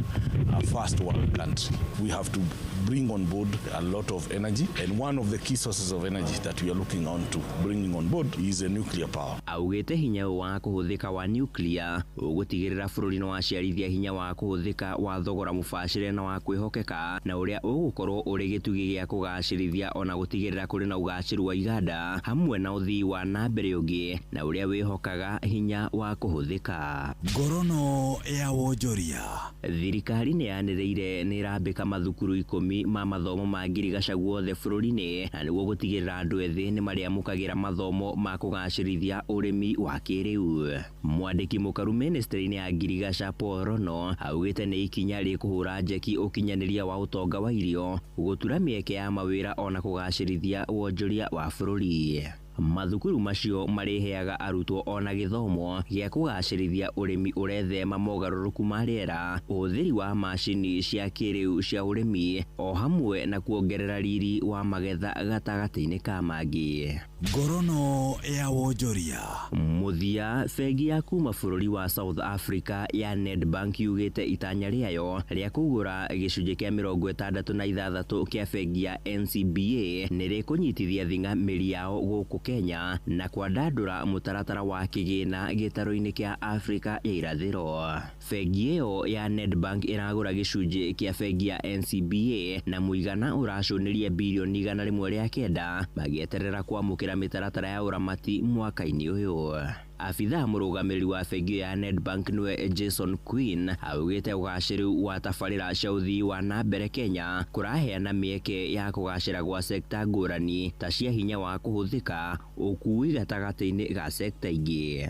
a first world country, we have to bring on board a lot of energy, and one of the key sources of energy that we are looking on to bringing on board is a nuclear power. Augĩte hinya ũyũ wa kũhũthĩka wa nuclear ũgũtigĩrĩra bũrũri nĩ waciarithia hinya wa kũhũthĩka wa thogora mũbacĩre na wa kwĩhokeka, na ũrĩa ũgũkorwo ũrĩ gĩtugĩ gĩa kũgacĩrithia ona gũtigĩrĩra kũrĩ na ũgacĩru wa iganda hamwe na ũthii wa na mbere ũngĩ na ũrĩa wĩhokaga hinya wa kũhũthĩka. Ngorono ya wonjoria. Thirikari nĩ yanĩrĩire nĩ ĩrambĩka mathukuru 10 ma mathomo ma ngirigaca guothe bũrũri-inĩ, na nĩguo gũtigĩrĩra andũ ethĩ nĩ marĩamũkagĩra mathomo ma kũgacĩrithia ũrĩmi wa kĩrĩu. Mwandĩki mũkaru ministry-inĩ ya ngirigaca Paul Rono augĩte nĩ ikinya rĩkũhũra njeki ũkinyanĩria wa ũtonga wa irio, gũtura mĩeke ya mawĩra ona kũgacĩrithia wonjoria wa bũrũri. Mathukuru macio marĩheaga arutwo ona gĩthomo gĩa kũgacĩrithia ũrĩmi ũrethema mogarũrũku ma rĩera, ũhũthĩri wa macini cia kĩrĩu cia ũrĩmi o hamwe na kuongerera riri wa magetha gatagatĩ-inĩ ka mangĩ. Ngorono ya wonjoria. Mũthia, bengi ya kuma bũrũri wa South Africa ya Nedbank yugĩte itanya rĩayo rĩa kũgũra gĩcunjĩ kĩa 66 kĩa bengi ya NCBA nĩ rĩkũnyitithia thing'a mĩri yao gũkũ Kenya na kwandandũra mũtaratara wa kĩgĩna gĩtarũ-inĩ kĩa Afrika ya irathĩro. Bengi ĩyo ya Nedbank ĩragũra gĩcunjĩ kĩa bengi ya NCBA na mũigana ũracũnĩria birioni 109 magĩeterera kwamũkĩra mĩtaratara ya ũramati mwaka-inĩ ũyũ. Abithaa mũrũgamĩrĩri wa bengi ya Nedbank nĩwe Jason Quinn augĩte ũgacĩru wa tabarĩra cia ũthii wa na mbere Kenya kũraheana mĩeke ya kũgacĩra gwa sekta ngũrani ta cia hinya wa kũhũthĩka, ũkuui gatagatĩ-inĩ ga sekta ingĩ.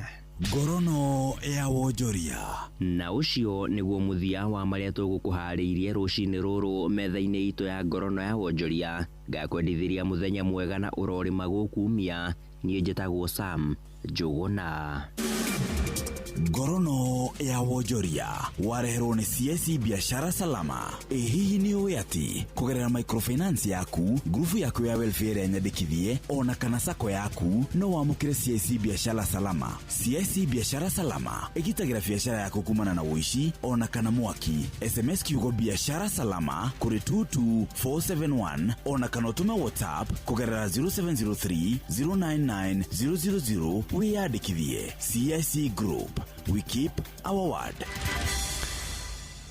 Ngorono ya wonjoria. Na ũcio nĩguo mũthia wa marĩa tũgũkũharĩirie rũcinĩ rũrũ metha-inĩ itũ ya ngorono ya wonjoria. Ngakwendithĩria mũthenya mwega na ũrorĩma gũkumia. Niĩ njĩtagwo Sam Njũgũna. Ngorono ya wonjoria wareherwo nĩ CIC Biashara Salama. Ĩ hihi nĩ ũĩ atĩ kũgerera microfinance yaku, ngurubu yaku ya welfare ĩrĩa nyandĩkithie ona kana sacco yaku no wamũkĩre CIC Biashara Salama. CIC Biashara Salama ĩgitagĩra biashara yaku kumana na ũici ona kana mwaki. SMS kiugo Biashara Salama kũrĩ 22471 ona kana ũtũme WhatsApp kũgerera 0703 099 000 wĩyandĩkithie. CIC Group, we keep our word.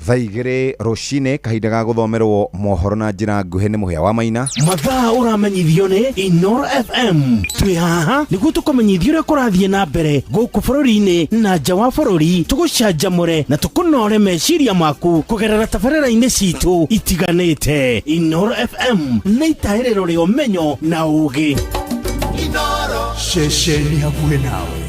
Thaa 2 rũcinĩ, kahinda ga gũthomerwo mohoro na njĩra nguhĩ nĩ Mũhĩa wa Maina. Mathaa ũramenyithio nĩ Inoro FM. Twĩ haha nĩguo tũkũmenyithie ũrĩa kũrathiĩ na mbere gũkũ bũrũri-inĩ na nja wa bũrũri, tũgũcanjamũre na tũkũnore meciria maku kũgerera tabarĩra-inĩ citũ itiganĩte. Inoro FM nĩ itahĩrĩro rĩa ũmenyo na ũũgĩ. Ceceni hakuhĩ nawe.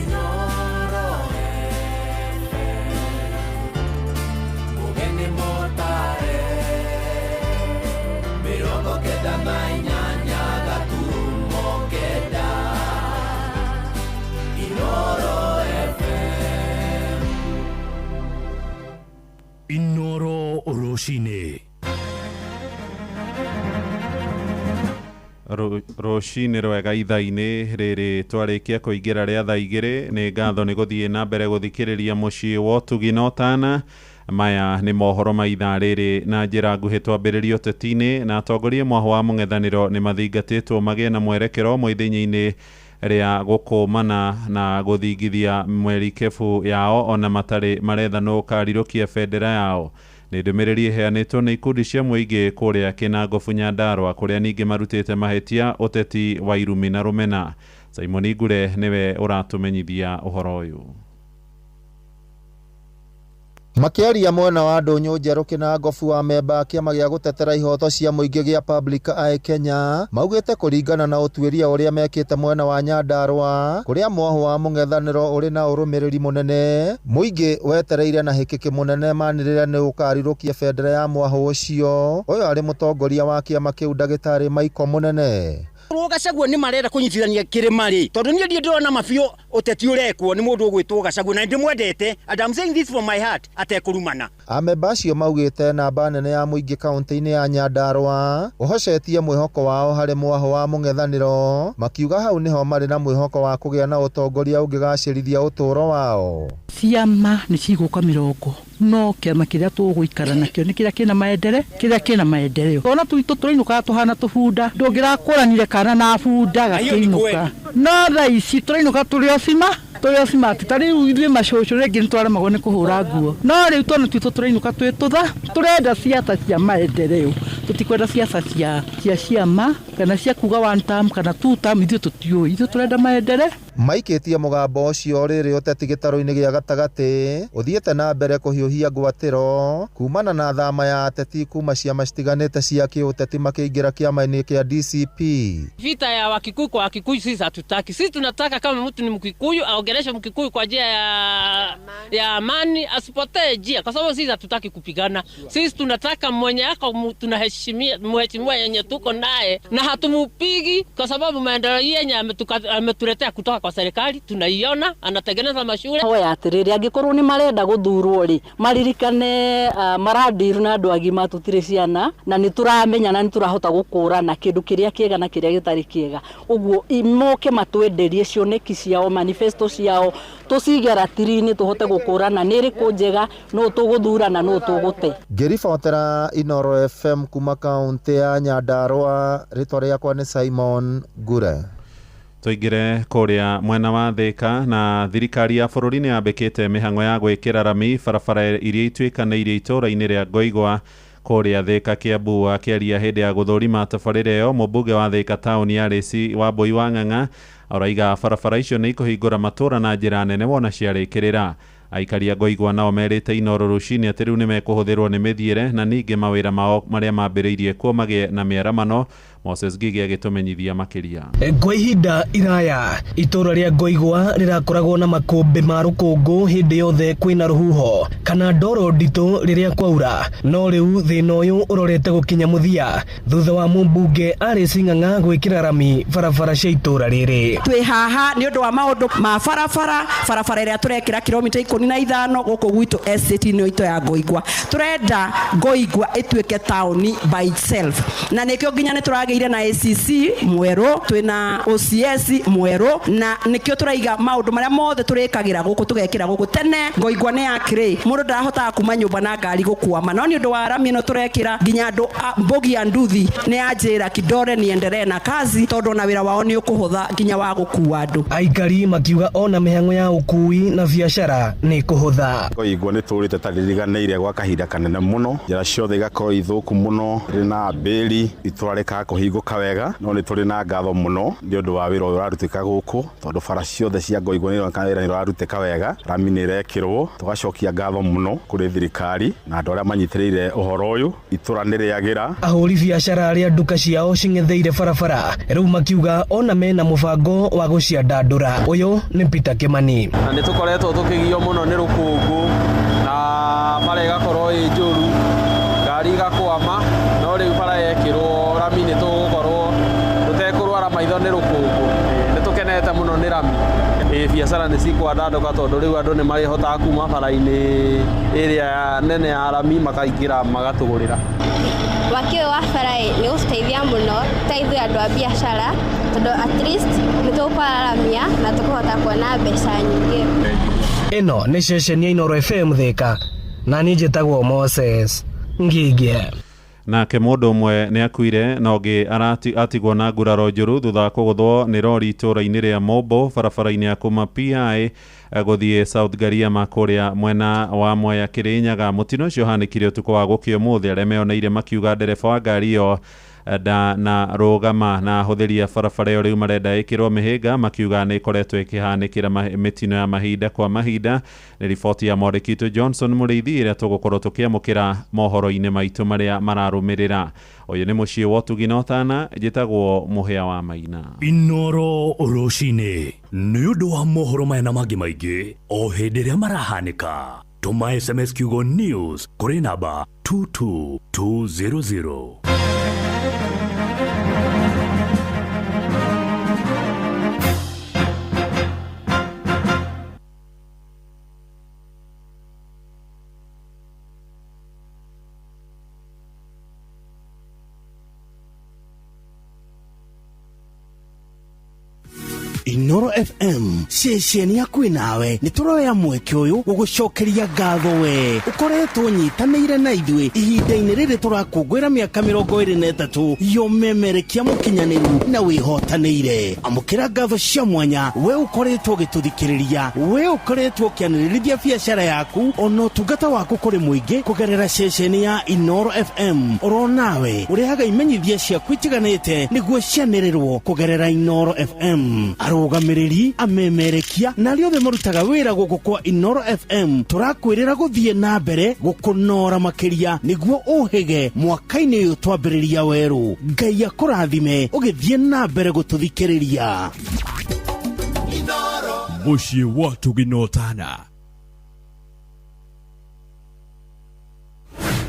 Inoro rũcinĩ. Rũcinĩ rwega ithaa-inĩ rĩrĩ twarĩkia kũingĩra rĩa thaa 2. Nĩ ngatho nĩ gũthiĩ na mbere gũthikĩrĩria mũciĩ wa ũtugi na ũtana. Maya nĩ mohoro ma ithaa rĩrĩ na njĩra nguhĩ. Twambĩrĩrie ũteti-inĩ na atongoria mwahũ wa mũng'ethanĩro nĩ mathingatĩtwo magĩe na mwerekero ũmwe ithenya-inĩ rĩa gũkũmana na gũthingithia mwerikebu yao ona matarĩ maretha nũ ũkarirũkia bendera yao. Nĩ ndũmĩrĩri ĩheanĩtwo nĩ ikundi cia mũingĩ kũrĩa Kĩnangobu Nyandarũa, kũrĩa ningĩ marutĩte mahĩtia ũteti wa irumi na rũmena. Simon Ngure nĩwe ũratũmenyithia ũhoro ũyũ. Makĩaria mwena wa Ndũnyũ Njerũ Kĩnangobu wa memba kĩama gĩa gũtetera ihoto cia mũingĩ gĩa Public Eye Kenya maugĩte kũringana na ũtuĩria ũrĩa mekĩte mwena wa Nyandarũa, kũrĩa mwahũ wa mũng'ethanĩro ũrĩ na ũrũmĩrĩri mũnene, mũingĩ wetereire na hĩkĩkĩ mũnene manĩrĩre nĩ ũkarirũkia bendera ya mwahũ ũcio. Ũyũ arĩ mũtongoria wa kĩama kĩu ndagĩtarĩ Michael Mũnene. Gachagua nĩ marenda kũnyitithania kĩrĩma rĩ, tondũ niĩ ndirĩ ndĩrona mabiũ Ũteti ũrekwo nĩ mũndũ ũgwĩtwo Gachagua, na ndĩmwendete, and I'm saying this from my heart, atekũrumana. Amemba acio maugĩte namba nene ya mũingĩ kaunti-inĩ ya Nyandarua ũhocetie mwĩhoko wao harĩ mwahũ wa mũng'ethanĩro, makiuga hau nĩho marĩ na mwĩhoko wa kũgĩa na ũtongoria ũngĩgacĩrithia ũtũũro wao. Ciama nĩ cigũka mĩrongo, no kĩama kĩrĩa tũgũikara nakĩo nĩ kĩrĩa kĩna maendere, kĩrĩa kĩna maendereo. Twana twitũ tũrainũkaga tũhana tũbunda, ndũngĩrakũranire kana na bunda gakĩinũka, no thaa ici tũrainũka tũrĩ ocima, tũrĩ ocima atĩ ta rĩu ithuĩ macũcũ rĩngĩ nĩ twaremagwo nĩ kũhũra nguo, no rĩu twana twitũ tũrainũka twĩ tũtha. Tũrenda ciaca cia maendereo, tũtikwenda ciaca cia ciama kana cia kuga one term kana two term, ithuĩ tũtiũĩ, ithuĩ tũrenda maendere. Maikĩtie mũgambo ũcio rĩrĩ ũteti gĩtarũ-inĩ gĩa gatagatĩ ũthiĩte na mbere kũhiũhia ngwatĩro kumana na thama ya ateti kuma ciama citiganĩte cia kĩũteti makĩingĩra kĩama-inĩ kĩa DCP. Vita ya Wakikuyu kwa Wakikuyu sisi hatutaki. Sisi tunataka kama mtu ni Mkikuyu aongeleshe Mkikuyu kwa njia ya amani, asipotee njia, kwa sababu sisi hatutaki kupigana. Sisi tunataka mwenye yako tunaheshimia, mheshimiwa yenye tuko naye, na hatumupigi kwa sababu maendeleo yenye ametuletea kutoka kwa serikali tunaiona, anatengeneza mashule. Hoya atiriri, angikorwo ni marenda guthurwo ri, maririkane maradiru na andu agima tutire ciana, na ni turamenya na ni turahota gukurana kindu kiria kiega na kiria gitari kiega. Uguo moke matwenderie cioneki ciao, manifesto ciao, tucige ratiri-inĩ tuhote gukurana ni iriku njega, no tuguthura na no tugute. Ngĩribotera Inoro FM kuma kaunti ya Nyandarua, rĩtwa rĩakwa nĩ Simon Ngure. Tũingĩre kũrĩa mwena wa Thika, na thirikari ya bũrũri nĩ yambĩkĩte mĩhang'o ya gwĩkĩra rami barabara iria ituĩkanĩirie itũũra-inĩ rĩa Ngoigwa kũrĩa Thika, Kiambu. Akĩaria hĩndĩ ya gũthũrima tabarĩra ĩyo, mũmbunge wa Thika taũni ya Rĩci Wambui wa Ng'ang'a araiga barabara icio nĩ ikũhingũra matũũra na njĩra nene wona ciarĩkĩrĩra. Aikari a Ngoigwa nao merĩte Inoro rũcinĩ atĩ rĩu nĩmekũhũthĩrwo nĩ mĩthiĩre na ningĩ mawĩra mao marĩa mambĩrĩirie kuo magĩe na mĩaramano. Moses Ngigi agĩtũmenyithia makĩria. Kwa ihinda iraya itũũra rĩa Ngoigwa rĩrakoragwo na makũmbĩ ma rũkũngũ hĩndĩ yothe kwĩna rũhuho kana ndoro nditũ rĩrĩa kwaura, no rĩu thĩna ũyũ ũrorete gũkinya mũthia thutha wa mũmbunge Alice Ng'ang'a gwĩkĩra rami barabara cia itũũra rĩrĩ. Twĩ haha nĩ ũndũ wa maũndũ ma barabara, barabara ĩrĩa tũrekĩra kilomita 15 gũkũ gwitũ estate-inĩ itũ ya Ngoigwa. Tũrenda Ngoigwa ĩtuĩke taũni by itself, na nĩkĩo nginya nĩ tũragĩire na ACC mwerũ, twĩna OCS mwerũ, na nĩkĩo tũraiga maũndũ marĩa mothe tũrĩkagĩra gũkũ tũgekĩra gũkũ. Tene Ngoigwa nĩ ya clay, mũndũ ndarahotaga kuma nyũmba na ngari gũkwama, no nĩ ũndũ wa rami ĩno tũrekĩra nginya andũ mbogi ya nduthi nĩ yanjĩra kidore niendelee na kazi, tondũ ona wĩra wao nĩ ũkũhũtha nginya wa gũkua andũ. Aikari makiuga ona mĩhang'o ya ũkui na biacara nĩ kũhũtha. Ngoigwa nĩ tũrĩte taririganĩire gwa kahinda kanene mũno, njĩra ciothe igakorwo ithũku mũno, rĩ na mbĩri itũra rĩkaga kũhingũka wega, no nĩ tũrĩ na ngatho mũno nĩ ũndũ wa wĩra ũyũ ũrarutĩka gũkũ, tondũ bara ciothe cia Ngoigwa nĩ ironekana wĩra nĩ ũrarutĩka wega, rami nĩ ĩrekĩrwo. Tũgacokia ngatho mũno kũrĩ thirikari na andũ arĩa manyitĩrĩire ũhoro ũyũ, itũra nĩ rĩagĩra. Ahũri biacara arĩa nduka ciao cing'etheire barabara rĩu makiuga ona mena mũbango wa gũciandandũra. Ũyũ nĩ Peter Kimani. Na nĩ tũkoretwo tũkĩgio mũno nĩ rũkũngũ na bara ĩgakorwo ĩ njũru, ngari igakwama, no rĩu bara yekĩrwo rami nĩ tũgũkorwo tũtekũrwara maitho nĩ rũkũngũ. Nĩ tũkenete mũno nĩ rami. Biacara nĩ cikwandandũka tondũ rĩu andũ nĩ marĩhotaga kuma bara-inĩ ĩrĩa nene ya rami makaingĩra magatũgũrĩra. Waki ũyũ wa bara nĩ ũgũtũteithia mũno ta ithuĩ andũ a biacara, tondũ at least nĩ tũkwararamia na tũkũhota kuona mbeca nyingĩ. Ĩno nĩ ceceni ya Inoro FM Thika, na niĩ njĩtagwo Moses Ngigi. Nake mũndũ ũmwe nĩ akuire na ũngĩ atigwo na nguraro njũru thutha wa kũgũthwo nĩ rori itũũra-inĩ rĩa Mombo barabara-inĩ ya kuma PI gũthiĩ South Gariama kũrĩa mwena wa Mwea Kĩrĩnyaga. Mũtino ũcio ũhanĩkire ũtukũ wa gũkĩa ũmũthĩ, arĩa meoneire makiuga ndereba wa ngari ĩyo na rũgama na ahũthĩri a barabara ĩyo rĩu marenda ĩkĩrwo mĩhĩnga, makiuga nĩ ĩkoretwo ĩkĩhanĩkĩra mĩtino ya mahinda kwa mahinda. Nĩ riboti ya mwandĩki witũ Johnson Mũrĩithi ĩrĩa tũgũkorwo tũkĩamũkĩra mohoro-inĩ maitũ marĩa mararũmĩrĩra. Ũyũ nĩ mũciĩ wa ũtugi na ũtana, njĩtagwo Mũhĩa wa Maina. Inoro rũcinĩ nĩ ũndũ wa mohoro maya na mangĩ maingĩ o hĩndĩ ĩrĩa marahanĩka. Tũma SMS kiugo news kũrĩ namba 22200. Inoro FM ceceni hakuhĩ nawe nĩ tũroya mweke ũyũ gũgũcokeria ngatho we ũkoretwo ũnyitanĩire na ithuĩ ihinda-inĩ rĩrĩ tũrakũngũĩra mĩaka 23 yomemerekia mũkinyanĩru na wĩhotanĩire. Amũkĩra ngatho cia mwanya we ũkoretwo ũgĩtũthikĩrĩria, we ũkoretwo ũkĩanĩrĩrithia biacara yaku ona ũtungata waku kũrĩ mũingĩ kũgerera ceceni ya Inoro FM. Oro nawe ũrehaga imenyithia ciaku itiganĩte nĩguo cianĩrĩrwo kũgerera Inoro FM. Arũgamĩrĩri, amemerekia na arĩa othe marutaga wĩra gũkũ kwa Inoro FM tũrakwĩrĩra gũthiĩ na mbere gũkũnora makĩria nĩguo ũhĩge mwaka-inĩ ũyũ twambĩrĩria werũ. Ngai akũrathime ũgĩthiĩ na mbere gũtũthikĩrĩria. Mũciĩ wa Tũginotana.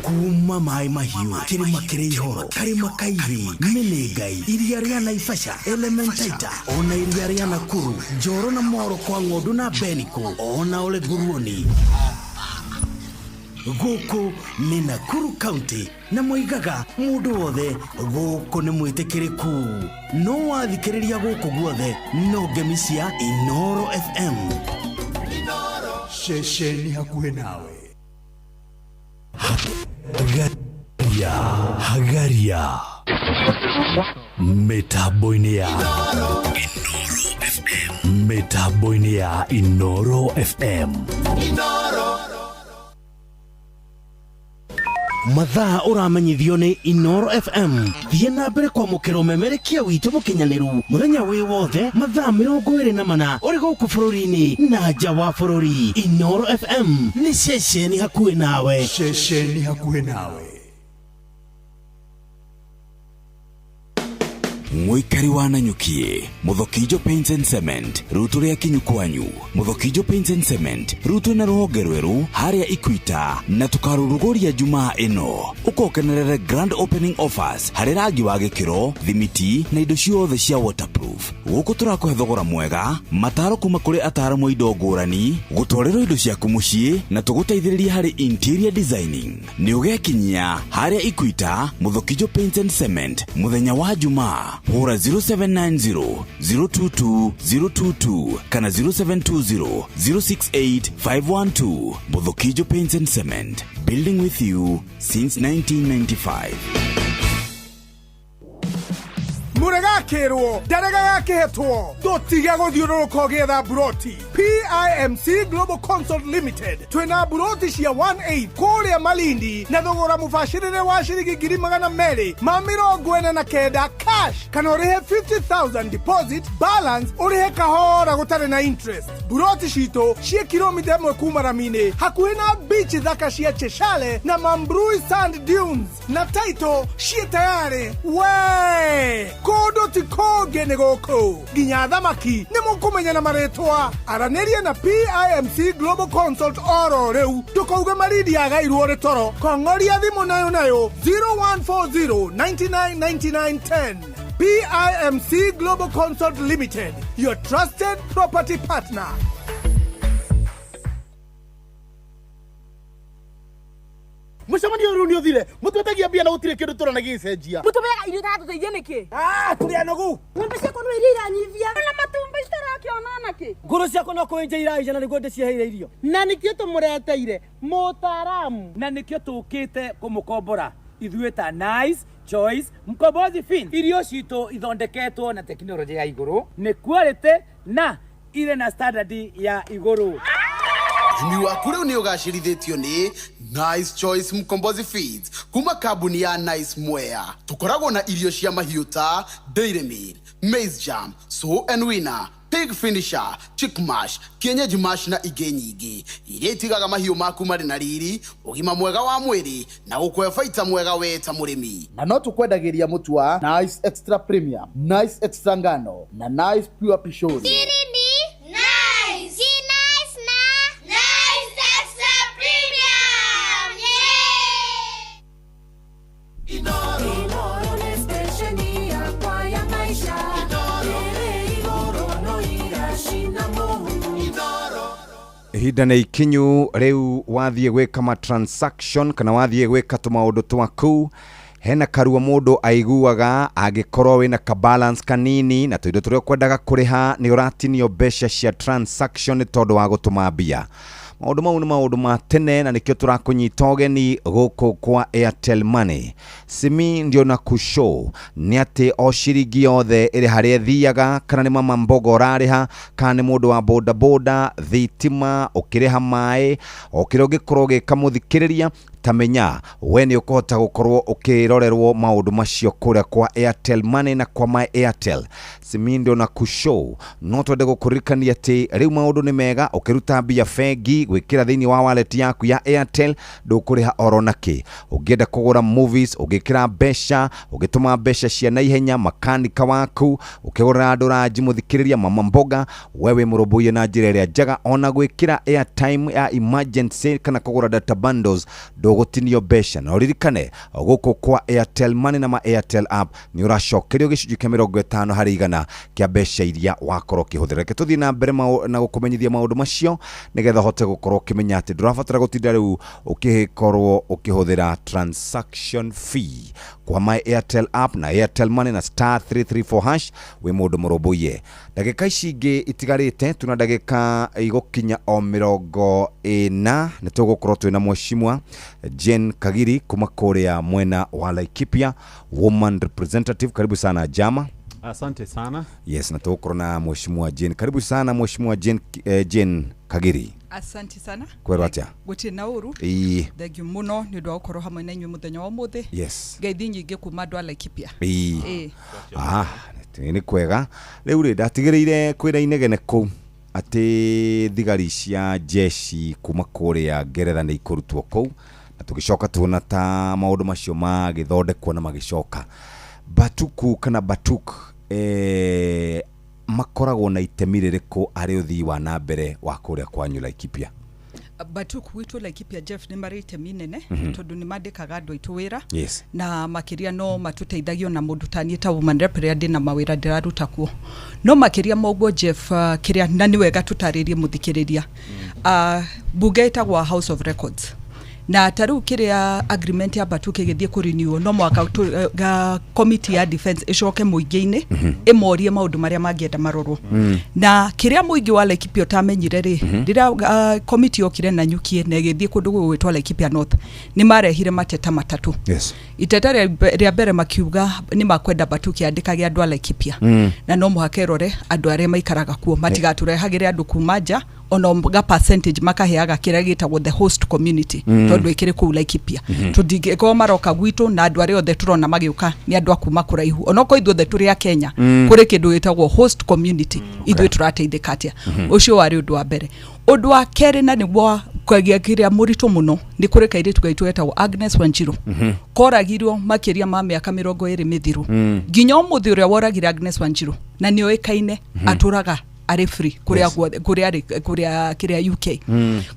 Kuma maĩ mahiũ, kĩrĩma kĩrĩ ihoro, karĩma kairĩ, mĩnĩngai, iria rĩa Naivasha, Elementaita, ona iria rĩa Nakuru, Njoro na Moro kwa ng'ondu na Beniko, ona Ole Nguruoni. Gũkũ nĩ Nakuru County na moigaga mũndũ wothe gũkũ nĩ mwĩtĩkĩrĩku. No wathikĩrĩria gũkũ guothe no ngemi cia Inoro FM. Ceceni hakuhĩ nawe. Hagaria, hagaria mitambo-inĩ ya Inoro FM, mitambo-inĩ ya Inoro FM. Mathaa ũramenyithio nĩ Inoro FM. Thiĩ na mbere kwamũkĩra ũmemerekia witũ mũkinyanĩru mũthenya wĩ wothe mathaa 24 ũrĩ gũkũ bũrũri-inĩ na nja wa bũrũri. Inoro FM nĩ ceceni hakuhĩ nawe. Ceceni hakuhĩ nawe. Mũikari wa Nanyukie, Mũthokijo Paints and Cement, rĩu tũrĩ akinyu kwanyu. Mũthokijo Paints and Cement, rĩu twĩna rũhonge rwerũ harĩa Ikuita na tũkarũrũgũria Jumaa ĩno. Ũkokenerere grand opening offers harĩ rangi wa gĩkĩro, thimiti na indo ciothe cia waterproof. Gũkũ tũrakũhe thogora mwega, mataro kuma kũrĩ ataaramu a indo ngũrani, gũtwarĩrwo indo ciaku mũciĩ na tũgũteithĩrĩrie harĩ interior designing. Nĩ ũgekinyia harĩa Ikuita, Mũthokijo Paints and Cement mũthenya wa Jumaa. Hũra 0790 022 022 kana 0720 068 512. Mũthokijo Paints and Cement, building with you since 1995. Mũregakĩrwo ndarega gakĩhetwo ndũtige gũthiũrũrũka ũgĩetha buroti. PIMC Global Consult Limited twĩna buroti cia 18 kũrĩa Malindi na thogora mũbacĩrĩre wa ciringi 249,000 cash kana ũrĩhe 50,000 deposit, balance ũrĩhe kahora gũtarĩ na interest. Buroti citũ ciĩ kilomita 1 kuma rami-inĩ hakuhĩ na beach thaka cia Cheshale na Mambrui Sand Dunes na title ciĩ tayarĩ. We kũndũ ti kũngĩ nĩ gũkũ nginya thamaki nĩ mũkũmenya na marĩtwa. Aranĩria na PIMC Global Consult oro rĩu ndũkauge Malindi yagairwo rĩ toro. Kong'oria thimũ nayo nayo 0140 99 99 10. PIMC Global Consult Limited, your trusted property partner. Mũcemanio ũyũ rĩu nĩ ũthire mũtwetagia mbia na gũtirĩ kĩndũ tũrona gĩgĩcenjia. Mũtũmĩraga irio itaratũteithia nĩkĩ? Tũrĩ anogu. Ng'ombe ciakwa no iria iranyivia na matumbĩ citarakĩona nakĩ. Ngũrũ ciakwa no kũenja iraija na nĩguo ndĩciheire irio. Na nĩkĩo tũmũreteire mũtaaramu. Na nĩkĩo tũkĩte kũmũkombora ithuĩ ta Nice Choice Mkombozi Fin. Irio citũ ithondeketwo na tekinoronjĩ ya igũrũ, nĩ quality na irĩ na standard ya igũrũ. Ũrĩmi waku rĩu nĩ ũgacĩrithĩtio nĩ Nice Choice Mkombozi Feeds kuma kambuni ya Nice Mwea. Tũkoragwo na irio cia mahiũ ta Dairy Meal, Maize Jam, Sow and Winner, Pig Finisher, Chick Mash, Kienyeji Mash na ingĩ nyingĩ iria itigaga mahiũ maku marĩ na riri, ũgima mwega wa mwĩrĩ na gũkũhe baita mwega we ta mũrĩmi. Na no tũkwendagĩria mũtu wa Nice Extra Premium, Nice Extra Ngano na Nice Pure Pishori. Siri ni Nice. Si Nice na Nice Extra Premium. Yeah! Inoro nĩ stesheni yakwa ya maisha ĩrĩ igũrũ no iracina mũhu. Ihinda nĩ ikinyu rĩu wathiĩ gwĩka ma transaction kana wathiĩ gwĩka tũmaũndũ twaku Hena karuo mũndũ aiguaga angĩkorwo wĩna ka balance kanini na tũindo tũrĩa ũkwendaga kũrĩha nĩ ũratinio mbeca cia transaction tondũ wa gũtũma mbia. Maũndũ mau nĩ maũndũ ma tene na nĩkĩo tũrakũnyita ũgeni gũkũ kwa Airtel Money. Simi ndio na kushow nĩ atĩ o ciringi yothe ĩrĩ harĩa ĩthiaga, kana nĩ mama mboga ũrarĩha, kana nĩ mũndũ wa bodaboda, thitima, ũkĩrĩha maĩ, o kĩrĩa ũngĩkorwo ũgĩka mũthikĩrĩria, tamenya we nĩ ũkũhota gũkorwo ũkĩrorerwo maũndũ macio kũrĩa kwa Airtel Money na kwa My Airtel. Simindo na kushow no twende gũkũririkania atĩ rĩu maũndũ nĩ mega, ũkĩruta mbia bengi gwĩkĩra thĩinĩ wa wallet yaku ya Airtel ndũkũrĩha oro nakĩ. Ũngĩenda kũgũra movies, ũngĩkĩra mbeca, ũgĩtũma mbeca cia naihenya makanika waku, ũkĩgũrĩra andũ ranji mũthikĩrĩria, mama mboga, we wĩ mũrũmbũiye na njĩra ĩrĩa njega, ona gwĩkĩra airtime ya emergency kana kũgũra data bundles ndũgũtinio mbeca. Na ũririkane gũkũ kwa Airtel Money na ma Airtel app nĩ ũracokerio gĩcunjĩ kĩa 50% kĩa mbeca iria wakorwo ũkĩhũthĩra. Reke tũthiĩ na mbere na gũkũmenyithia maũndũ macio nĩgetha ũhote gũkorwo ũkĩmenya atĩ ndũrabatara gũtinda rĩu ũkĩkorwo ũkĩhũthĩra transaction fee kwa my Airtel app na Airtel Money na star 334 hash wĩ mũndũ mũrũmbũiye. Ndagĩka ici ingĩ itigarĩte tuna ndagĩka igũkinya o 40 nĩ tũgũkorwo twĩna mheshimiwa Jane Kagiri kuma kũrĩa mwena wa Laikipia, woman representative. Karibu sana Jama. Asante sana. Yes, na tũgũkorwo na mheshimiwa Jane. Karibu sana mheshimiwa Jane, Jane Kagiri. Asante sana. Kwerwo atĩa? Gũtirĩ na ũru. Ĩĩ. Thengiũ mũno nĩ ũndũ wa gũkorwo hamwe na inyuĩ mũthenya wa ũmũthĩ. Yes. Ngeithi nyingĩ kuma andũ a Laikipia. Ĩĩ. Ĩĩ. Ah, nĩ kwega. Rĩu rĩ ndatigĩrĩire kwĩra inegene kũu atĩ thigari cia jeshi kuma kũrĩa Ngeretha nĩ ikũrutwo kũu, na tũgĩcoka tuona ta maũndũ macio magĩthondekwo na magĩcoka. Batuku kana Batuk makoragwo na itemi rĩrĩkũ harĩ ũthii wa na mbere wa kũrĩa kwanyu Laikipia? Batuk gwitũ Laikipia, Jeff, nĩ marĩ itemi nene tondũ nĩ mandĩkaga andũ aitũ wĩra. Yes. Na makĩria no matũteithagio na mũndũ ta niĩ ta woman rep rĩrĩa ndĩna mawĩra ndĩraruta kuo. No makĩria ma ũguo Jeff, kĩrĩa na nĩ wega tũtarĩrie mũthikĩrĩria, mbunge ĩtagwo House of Records, na ta rĩu kĩrĩa agreement ya Batuk ĩgĩthiĩ kũrenew no mũhaka committee ya defense ĩcoke mũingĩ-inĩ ĩmorie maũndũ marĩa mangĩenda marorwo. Na kĩrĩa mũingĩ wa Laikipia ũtamenyire rĩ, rĩrĩa committee yokire Nanyuki na ĩgĩthiĩ kũndũ gũgwĩtwo Laikipia North, nĩ marehire mateta matatũ. Yes. Iteta rĩa mbere makiuga nĩ makwenda Batuk yandĩkage andũ a Laikipia, na no mũhaka ĩrore andũ arĩa maikaraga kuo, matigatũrehagĩre andũ kuma nja, ona ga percentage makaheaga kĩrĩa gĩtagwo the host community, tondũ ĩkĩrĩ kũu Laikipia. Tũtingĩkorwo maroka gwitũ na andũ arĩa othe tũrona magĩũka nĩ andũ a kuma kũraihu, onokorwo ithuothe tũrĩ a Kenya, kũrĩ kĩndũ gĩtagwo host community, ithuĩ tũrateithĩka atĩa? Ũcio warĩ ũndũ wa mbere. Ũndũ wa kerĩ, na nĩguo kĩrĩa kĩrĩa mũritũ mũno, nĩ kũrĩ kairĩtu gaitũ getagwo Agnes Wanjiru, koragirwo makĩria ma mĩaka 20 mĩthiru. Nginya ũmũthĩ ũrĩa woragire Agnes Wanjiru na nĩ oĩkaine, atũraga arĩ free kũrĩa guothe kũrĩa arĩ, kũrĩa kĩrĩa UK.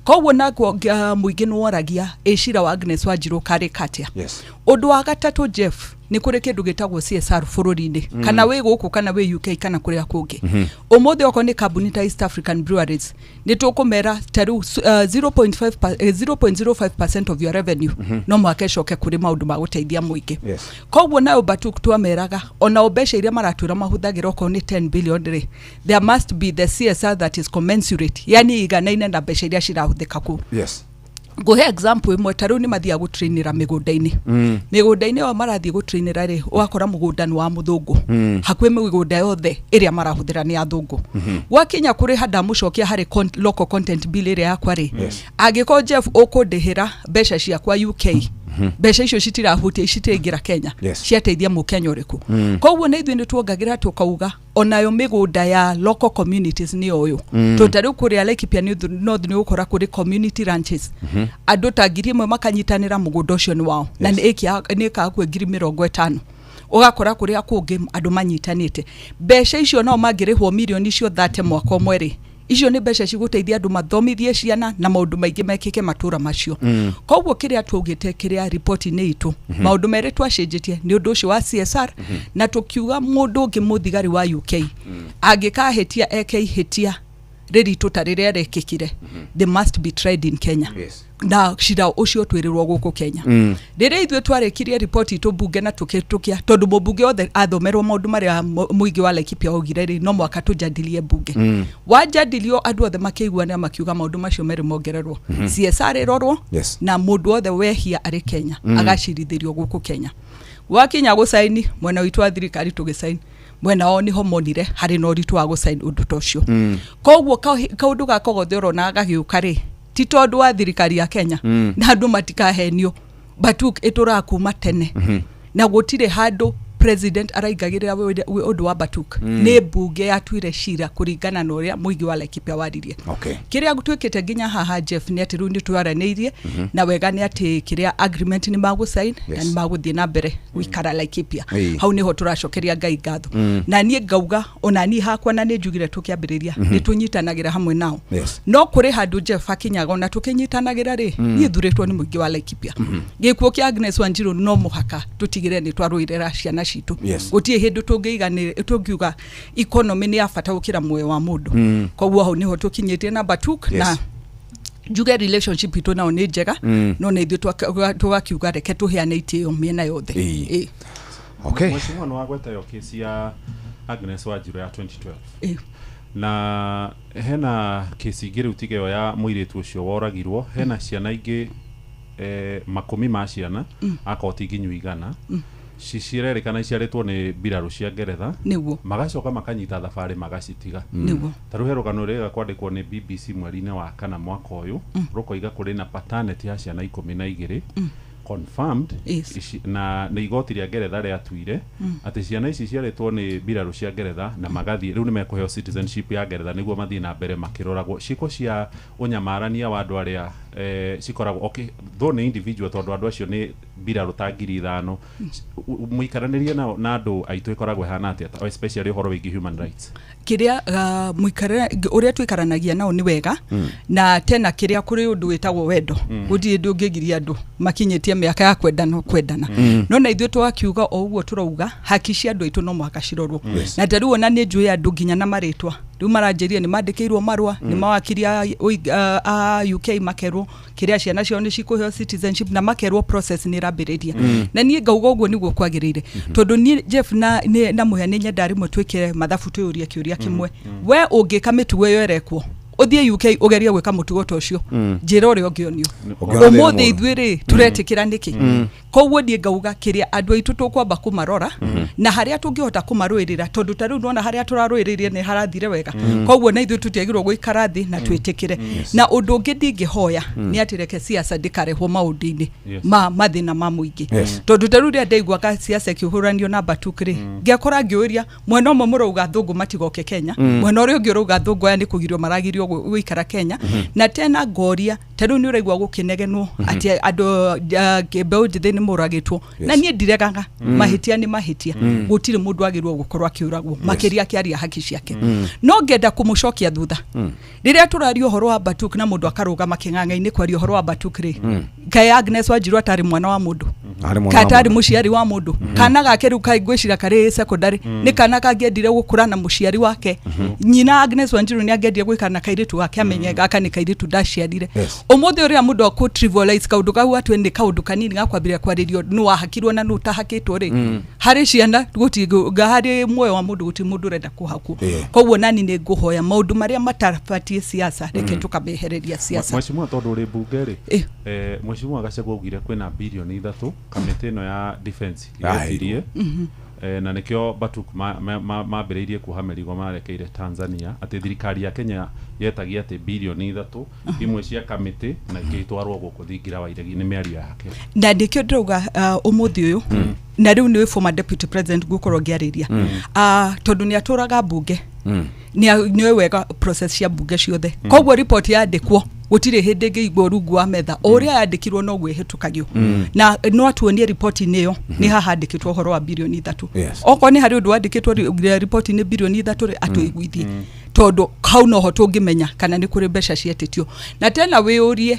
Koguo nakuo mũingĩ nĩ woragia ĩ cira wa Agnes Wanjiru karĩ katia? Yes. Ũndũ wa gatatũ, Jeff, nĩ kũrĩ kĩndũ gĩtagwo CSR bũrũri-inĩ, kana wĩ gũkũ kana wĩ UK kana kũrĩa kũngĩ. Ũmũthĩ okorwo nĩ kambuni ta East African Breweries, nĩ tũkũmera ta rĩu 0.05% of your revenue no mũhaka ĩcoke kũrĩ maũndũ ma gũteithia mũingĩ. Yes. Koguo nayo Batuk twameraga onao mbeca iria maratwĩra mahũthagĩra okorwo nĩ 10 billion rĩ, there must be the CSR that is commensurate, yani iganaine na mbeca iria cirahũthĩka kũu. Yes. Ngũhe example ĩmwe, ta rĩu nĩ mathiaga gũtrainĩra mĩgũnda-inĩ. Mĩgũnda-inĩ ĩyo marathiĩ gũtrainĩra rĩ, ũgakora mũgũnda nĩ wa mũthũngũ. Hakuhĩ mĩgũnda yothe ĩrĩa marahũthĩra nĩ athũngũ. Gwakinya kũrĩha, ndamũcokia harĩ local content bill ĩrĩa yakwa rĩ, Yes. angĩkorwo Jeff ũkũndĩhĩra mbeca ciakwa UK, mbeca icio citirahutia, citiraingĩra Kenya, Yes. ciateithia mũkenya ũrĩkũ? Koguo na ithuĩ nĩ tuongagĩra tũkauga onayo mĩgũnda ya local communities nĩ ũyũ. Tondũ ta rĩu kũrĩa Laikipia North nĩ ũgũkora kũrĩ community ranches, andũ ta 1,000 makanyitanĩra, mũgũnda ũcio nĩ wao na nĩ ĩkaga kuo 50,000. Ũgakora kũrĩa kũngĩ andũ manyitanĩte mbeca icio nao mangĩrĩhwo mirioni icio 30 mwaka ũmwe rĩ, icio nĩ mbeca cigũteithia andũ mathomithie ciana na maũndũ maingĩ mekĩke matũra macio. Koguo kĩrĩa twaugĩte kĩrĩa riboti-inĩ itũ, maũndũ merĩ twacenjetie nĩ ũndũ ũcio wa CSR, na tũkiuga mũndũ ũngĩ mũthigari wa UK angĩkahĩtia eke ihĩtia rĩritũ ta rĩrĩa rĩkĩkire, they must be tried in Kenya. Na cira ũcio twĩrĩrwo gũkũ Kenya. Rĩrĩa ithuĩ twarĩkirie riboti itũ mbunge na tũkĩtũkia, tondũ mũmbunge othe athomerwo maũndũ marĩa mũingĩ wa Laikipia waugire rĩ, no mwaka tũjandirie mbunge. Wanjandilio andũ othe makĩiguanĩra, makiuga maũndũ macio merĩ mongererwo. CSR ĩrorwo na mũndũ wothe wehia arĩ Kenya agacirithĩrio gũkũ Kenya. Gwakinya gũcaini, mwena witũ wa thirikari tũgĩcaini, mwena wao nĩho monire harĩ na ũritũ wa gũcaini ũndũ ta ũcio. Koguo kaũndũ gaka gothe ũrona gagĩũka rĩ, ti tondũ wa thirikari ya Kenya. Na andũ matikahenio, Batuk ĩtũraga kuma tene na gũtirĩ handũ president araingagĩrĩra ũndũ wa Batuk. Nĩ mbunge yatuire cira kũringana na ũrĩa mũingĩ wa Laikipia waririe. Kĩrĩa twĩkĩte nginya haha, Jeff, nĩ atĩ rĩu nĩ twaranĩirie na wega nĩ atĩ kĩrĩa agreement nĩ magũsign na nĩ magũthiĩ na mbere gũikara Laikipia. Hau nĩho tũracokeria Ngai ngatho. Na niĩ ngauga ona niĩ hakwa, na nĩ njugire tũkĩambĩrĩria, nĩ tũnyitanagĩra hamwe nao. No kũrĩ handũ, Jeff, hakinyaga ona tũkĩnyitanagĩra rĩ, niĩ thurĩtwo nĩ mũingĩ wa Laikipia. Gĩkuũ kĩa Agnes Wanjiru, no mũhaka tũtigĩre nĩ twarũĩrĩra ciana citũ. Gũtirĩ hĩndĩ tũngiuga economy nĩ ya bata gũkĩra muoyo wa mũndũ. Koguo hau nĩho tũkinyĩtie na Batuk. Na njuge relationship itũ nao nĩ njega. No na ithuĩ tũgakiuga reke tũheane itĩo mĩena yothe. Ĩ. Mheshimiwa, nĩ wagweta yo kesi ya Agnes Wanjiru ya 2012. Na hena kesi ingĩ rĩu tiga ĩyo ya mũirĩtu ũcio woragirwo, hena ciana ingĩ, makũmi ma ciana, akorwo ti nginyu 100, cirerĩkana iciarĩtwo nĩ mbirarũ cia Ngeretha. Magacoka makanyita thabarĩ magacitiga. Ta rĩu he rũgano rĩega kwandĩkwo nĩ BBC mweri-inĩ wa kana mwaka ũyũ, rũkoiga kũrĩ na paternity ya ciana 12 confirmed. Na nĩ igoti rĩa Ngeretha rĩatuire atĩ ciana ici ciarĩtwo nĩ mbirarũ cia Ngeretha na magathiĩ rĩu nĩ mekũheo citizenship ya Ngeretha nĩguo mathiĩ na mbere makĩroragwo. Ciĩko cia ũnyamarania wa andũ arĩa cikoragwo, okay, though nĩ individual, tondũ andũ acio nĩ mbirarũ ta 5,000, mũikaranĩrie nao na andũ aitũ ĩkoragwo ĩhana atĩa, especially ũhoro wĩgiĩ human rights? Kĩrĩa mũikarĩre ũrĩa tũikaranagia nao nĩ wega. Na tena kĩrĩa kũrĩ ũndũ wĩtagwo wendo. Gũtirĩ ũndũ ũngĩgiria andũ makinyĩtie mĩaka ya kwendana kwendana. No na ithuĩ twakiuga o ũguo tũrauga, haki cia andũ aitũ no mũhaka cirorwo. Na ta rĩu ona nĩ njũĩ andũ nginya na marĩtwa, rĩu maranjĩrire nĩ mandĩkĩirwo marũa nĩ mawakiri a UK, makerwo kĩrĩa ciana ciao nĩ cikũheo citizenship na makerwo process nĩ ĩrambĩrĩria. Na niĩ ngauga ũguo nĩguo kwagĩrĩire, tondũ niĩ, Jeff, na mũhĩa nĩ nyendaga rĩmwe twĩkĩre mathabu, twĩyũrie kĩũria kĩmwe. We ũngĩka mĩtugo ĩyo ĩrekwo, ũthiĩ UK ũgerie gwĩka mũtugo ta ũcio, njĩra ũrĩa ũngĩonio. Ũngĩona thĩna Ũmũthĩ mũno. ithuĩ rĩ, tũretĩkĩra nĩkĩ? Koguo niĩ ngauga kĩrĩa andũ aitũ tũkwamba kũmarora na harĩa tũngĩhota kũmarũĩrĩra, tondũ ta rĩu nona harĩa tũrarũĩrĩire nĩ harathire wega. Koguo na ithuĩ tũtiagĩrĩirwo gũikara thĩ na twĩtĩkĩre. Na ũndũ ũngĩ ndingĩhoya nĩ atĩ reke siasa ndĩkarehwo maũndũ-inĩ ma mathĩna ma mũingĩ. Tondũ ta rĩu rĩrĩa ndaiguaga siasa ĩkĩhũranio na Batuk rĩ, ngekora ngĩũria, mwena ũmwe mũrauga thũngũ matigoke Kenya, mwena ũrĩa ũngĩ ũrauga thũngũ aya nĩ kũgirio maragirio gũikara Kenya. Na tena ngoria, ta rĩu nĩ ũraigua gũkĩnegenwo atĩ andũ mbeũ njĩthĩ nĩ moragĩtwo, na niĩ ndiregaga. Mahĩtia nĩ mahĩtia. Gũtirĩ mũndũ agĩrĩirwo gũkorwo akĩũragwo, makĩria akĩaria haki ciake. No ngenda kũmũcokia thutha rĩrĩa tũraria ũhoro wa Batuk, na mũndũ akarũgama kĩng'ang'a-inĩ kwaria ũhoro wa Batuk rĩ, kaĩ Agnes Wanjiru atarĩ mwana wa mũndũ? Arĩ mwana Ka wa atarĩ mũndũ. Mũciari wa mũndũ? Kana gake rĩu kaĩ ngwĩciria karĩ secondary nĩ kana kangĩendire gũkũra na mũciari wake? Nyina Agnes Wanjiru nĩ angĩendire gũikara na kairĩtu gake, amenye gaka nĩ kairĩtu ndaciarire. Ũmũthĩ ũrĩa mũndũ akũ trivialize kaũndũ kau atue nĩ kaũndũ kanini ga kwambĩrĩria kwarĩrio nũ wahakirwo na nũ ũtahakĩtwo rĩ, harĩ ciana gũti harĩ muoyo wa mũndũ, gũtirĩ mũndũ ũrenda kũhakwo. Koguo nani nĩ ngũhoya maũndũ marĩa matabatiĩ siasa, reke tũkamehereria siasa. Mheshimiwa, tondũ ũrĩ mbunge rĩ, Mheshimiwa Gachagua augire kwĩna 3 birioni kamĩtĩ ĩno ya defense yetirie, na nĩkĩo Batuk mambĩrĩirie kuoha mĩrigo marekeire Tanzania, atĩ thirikari ya Kenya yetagia atĩ 3 birioni imwe cia kamĩtĩ na ingĩ itwarwo gũkũ thingira wa iregi. Nĩ mĩario yake. Na nĩkĩo ndĩrauga ũmũthĩ ũyũ, na rĩu nĩ former deputy president ngũkorwo ngĩarĩria, tondũ nĩ atũraga mbunge, nĩ wega process cia mbunge ciothe. Koguo report yandĩkwo gũtirĩ hĩndĩ ĩngĩigwo rungu wa metha, o ũrĩa yandĩkirwo noguo ĩhĩtũkagio. Na no atuonie riboti-inĩ ĩyo nĩ haha handĩkĩtwo ũhoro wa 3 birioni. Okorwo nĩ harĩ ũndũ wandĩkĩtwo riboti-inĩ 3 birioni rĩ, atũiguithie, tondũ hau noho tũngĩmenya kana nĩ kũrĩ mbeca cietĩtio. Na tena wĩyũrie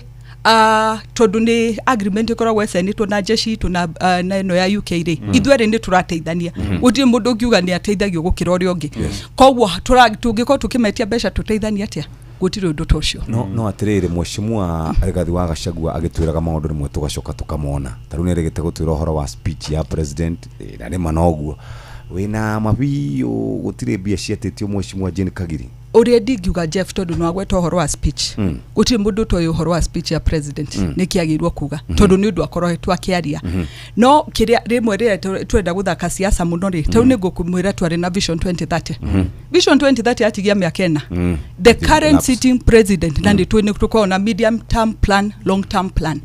Tondũ nĩ agreement ĩkoragwo ĩcainĩtwo na jeshi itũ na, na ĩno ya UK rĩ, ithuerĩ nĩ tũrateithania. Gũtirĩ mũndũ ũngiuga nĩ ateithagio gũkĩra ũrĩa ũngĩ. Koguo tũngĩkorwo tũkĩmetia mbeca tũteithanie atĩa? Gũtirĩ ũndũ ta ũcio. No atĩrĩrĩ, mheshimiwa Rigathi wa Gachagua agĩtwĩraga maũndũ rĩmwe tũgacoka tũkamona. Ta rĩu nĩerĩgĩte gũtwĩra ũhoro wa speech ya president, na nĩma noguo wĩna mabiũ, gũtirĩ mbia cietĩtio mheshimiwa Jane Kagiri. Ũrĩa ndingiuga, Jeff, tondũ nĩ wagweta ũhoro wa speech, gũtirĩ mũndũ ũtoĩ ũhoro wa speech ya president, nĩkĩ agĩrwo kuga, tondũ nĩ ũndũ akoretwo akĩaria. No kĩrĩa rĩmwe rĩrĩa tũrenda gũthaka siasa mũno rĩ, tarĩu nĩ ngũkũmwĩra twarĩ na Vision 2030. Vision 2030 yatigia mĩaka 4. The current Lapse. sitting president, na nĩ tũkoragwo na medium term plan, long term plan,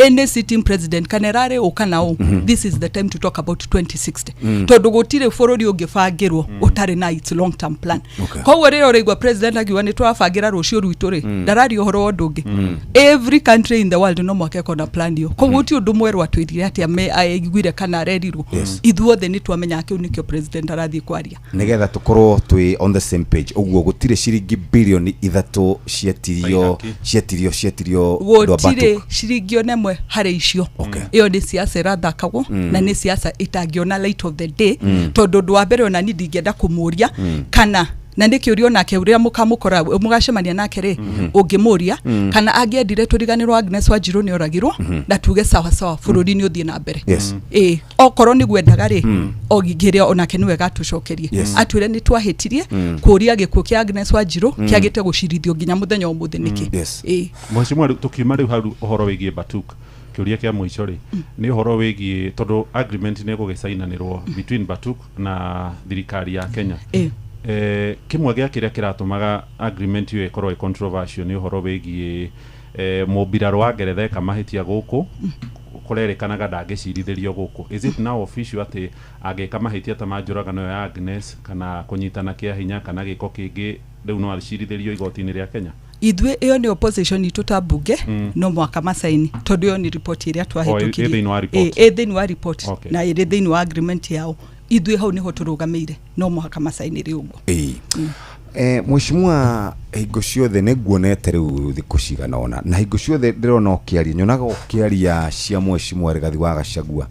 any sitting president kana ĩrarĩ ũ kana ũ, this is the time to talk about 2060, tondũ gũtirĩ bũrũri ũngĩbangĩrwo ũtarĩ na its long term plan. Koguo rĩrĩa ũraigua president akiuga nĩ tũrabangĩra rũciũ rwitũ rĩ, ndararia ũhoro wa ũndũ ũngĩ. Every country in the world no mwaka ĩkorwo na plan ĩyo. Koguo ti ũndũ mwerũ atwĩrire atĩ aiguire kana arerirwo. Ithuothe nĩ twamenyaga kĩu nĩkĩo president arathiĩ kwaria. Nigetha tukorwo twi on the same page ũguo, gũtirĩ ciringi 3 birioni cietirio cietirio andũ a Gũtirĩ Batuk. ciringi ona ĩmwe harĩ icio. Ĩyo nĩ siasa ĩrathakagwo, na nĩ siasa ĩtangĩona light of the day, tondũ ũndũ wa mbere ona niĩ ndingĩenda kũmũria, kana na nĩ kĩũria onake ũrĩa mũkamũkora mũgacemania nake rĩ, ũngĩmũria kana angĩendire tũriganĩrwo Agnes Wanjiru nĩ oragirwo, na tuge sawa sawa, bũrũri nĩ ũthiĩ na mbere. Ĩ okorwo nĩ gwendaga rĩ, o ngĩrĩa onake nĩ wega atũcokerie, atwĩre nĩ twahĩtirie kũria gĩkuũ kĩa Agnes Wanjiru kĩagĩte gũcirithio nginya mũthenya wa ũmũthĩ nĩkĩ. Ĩ. Mheshimiwa, rĩu tukiuma rĩu hau ũhoro wĩgiĩ Batuk, kĩũria kĩa mũico rĩ, nĩ ũhoro wĩgiĩ tondũ agreement nĩ ĩgũgĩcainanĩrwo between Batuk na thirikari ya Kenya. Kĩmwe gĩa kĩrĩa kĩratũmaga agreement ĩyo ĩkorwo ĩ controversial nĩ ũhoro wĩgiĩ mũmbirarũ wa Ngeretha eka mahĩtia gũkũ, kũrerĩkanaga ndangĩcirithĩrio gũkũ. Is it now official atĩ angĩka mahĩtia ta ma njũragano ya Agnes kana kũnyitana kĩa hinya kana gĩko kĩngĩ, rĩu no acirithĩrio igoti-inĩ rĩa Kenya? Ithuĩ ĩyo nĩ opposition itũ ta mbunge, no mwaka masaini, tondũ ĩyo nĩ report ĩrĩa twahĩtũkirie. Ĩ thĩinĩ wa report? Ĩ thĩinĩ wa report. Na ĩrĩ thĩinĩ wa agreement yao. Ithuĩ hau nĩho tũrũgamĩire, no mũhaka masainĩre ũguo. Ĩĩ. Mheshimiwa, hingo ciothe nĩ nguonete rĩu thikũ cigana ũna, na hingo ciothe ndĩrona ũkĩaria, nyonaga ũkĩaria cia mheshimiwa Rigathi wa Gachagua,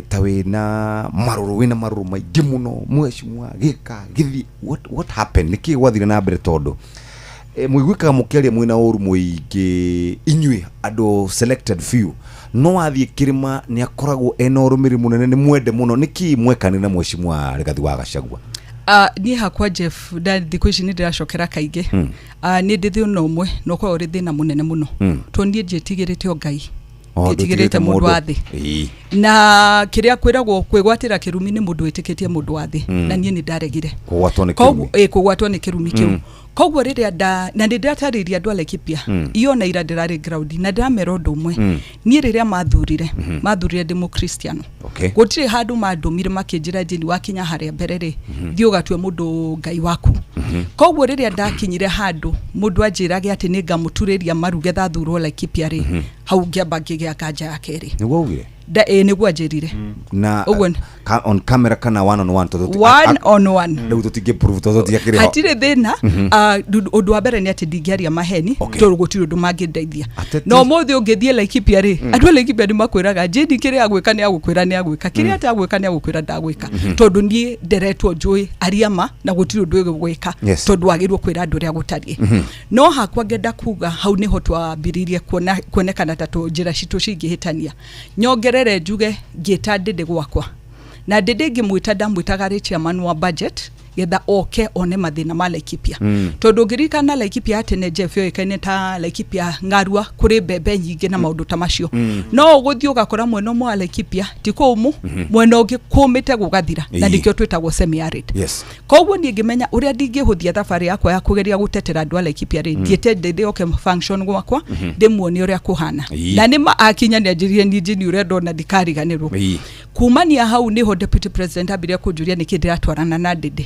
ta wĩna marũrũ, wĩna marũrũ maingĩ mũno, mheshimiwa gĩka gĩthiĩ. What happened? Nĩkĩ gwathire na mbere? Tondũ mũiguĩkaga mũkĩaria mwĩna ũru mũingĩ inyuĩ andũ selected few, no wathiĩ kĩrĩma nĩ akoragwo ena ũrũmĩrĩri mũnene, nĩ mwende mũno. Nĩkĩ mwekanire na mheshimiwa Rigathi wa Gachagua? Niĩ hakwa, Jeff, nda thikũ ici nĩ ndĩracokera kaingĩ. Niĩ ndĩ thĩna ũmwe na ũkoragwo ũrĩ thĩna mũnene mũno, tondũ niĩ njĩtigĩrĩte o Ngai. O, Ndiĩtigĩrĩte mũndũ wa thĩ. Na kĩrĩa kwĩragwo kwĩgwatĩra kĩrumi nĩ mũndũ wĩtĩkĩtie mũndũ wa thĩ, na niĩ nĩ ndaregire. Kũgwatwo nĩ Koguo kĩrumi. ĩ, kũgwatwo nĩ kĩrumi kĩu. Koguo rĩrĩa nda na nĩ ndĩratarĩria andũ a Laikipia, iyo na ira ndĩrarĩ ground na ndĩramera ũndũ ũmwe. Niĩ rĩrĩa mathurire, mathurire ndĩ mũkristiano. Gũtirĩ handũ mandũmire makĩnjĩra, "Jane, wakinya harĩa mbere rĩ, thiĩ ũgatue mũndũ Ngai waku." Koguo rĩrĩa ndakinyire handũ mũndũ anjĩrage atĩ nĩ ngamũturĩria maru getha thurwo Laikipia rĩ, hau ngĩamba ngĩgĩa nganja ya kerĩ. Nĩguo augire? Ĩ, nĩguo anjĩrire. Na Ũguo on camera kana one on one? Tondũ One on one. Rĩu tũtingĩ prove tondũ tũtiakĩrĩ ho. Hatirĩ thĩna. Ũndũ wa mbere nĩ atĩ ndingĩaria maheni, tondũ gũtirĩ ũndũ mangĩndeithia. Ateti. Na ũmũthĩ ũngĩthiĩ Laikipia rĩ, andũ a Laikipia nĩ makwĩraga Jane kĩrĩa agwĩka nĩ agũkwĩra nĩ agwĩka, kĩrĩa atagwĩka nĩ agũkwĩra ndagwĩka, tondũ niĩ nderetwo njũĩ aria ma na gũtirĩ ũndũ ĩgwĩka, tondũ wagĩrĩirwo kwĩra andũ ũrĩa gũtariĩ. No hakwa ngenda kuga hau nĩho twambĩrĩirie kuona kuonekana ta njĩra citũ cingĩhĩtania. Nyongerere njuge ngĩta Ndĩndĩ gwakwa, na Ndĩndĩ ngĩmwĩta, ndamwĩtaga arĩ chairman wa budget getha oke one mathĩna ma Laikipia, tondũ ũngĩririkana Laikipia ya tene, Jeff, yoĩkaine ta Laikipia ng'arua, kũrĩ mbembe nyingĩ na maũndũ ta macio. No ũgũthiĩ ũgakora mwena ũmwe wa Laikipia ti kũmũ, mwena ũngĩ kũmĩte gũgathira, na nĩkĩo twĩtagwo semi arid. Koguo niĩ ngĩmenya ũrĩa ndingĩhũthia thabarĩ yakwa ya kũgeria gũtetera andũ a Laikipia rĩ, thiĩte ndĩndĩ oke function gwakwa, ndĩmuonie ũrĩa kũhana. Na nĩ ma akinya nĩ anjĩrire, "Niĩ Jane ũrĩa ndona ndikariganĩrwo." Kumania hau nĩho deputy president ambire kũnjũria nĩkĩ ndĩratwarana na Ndĩndĩ.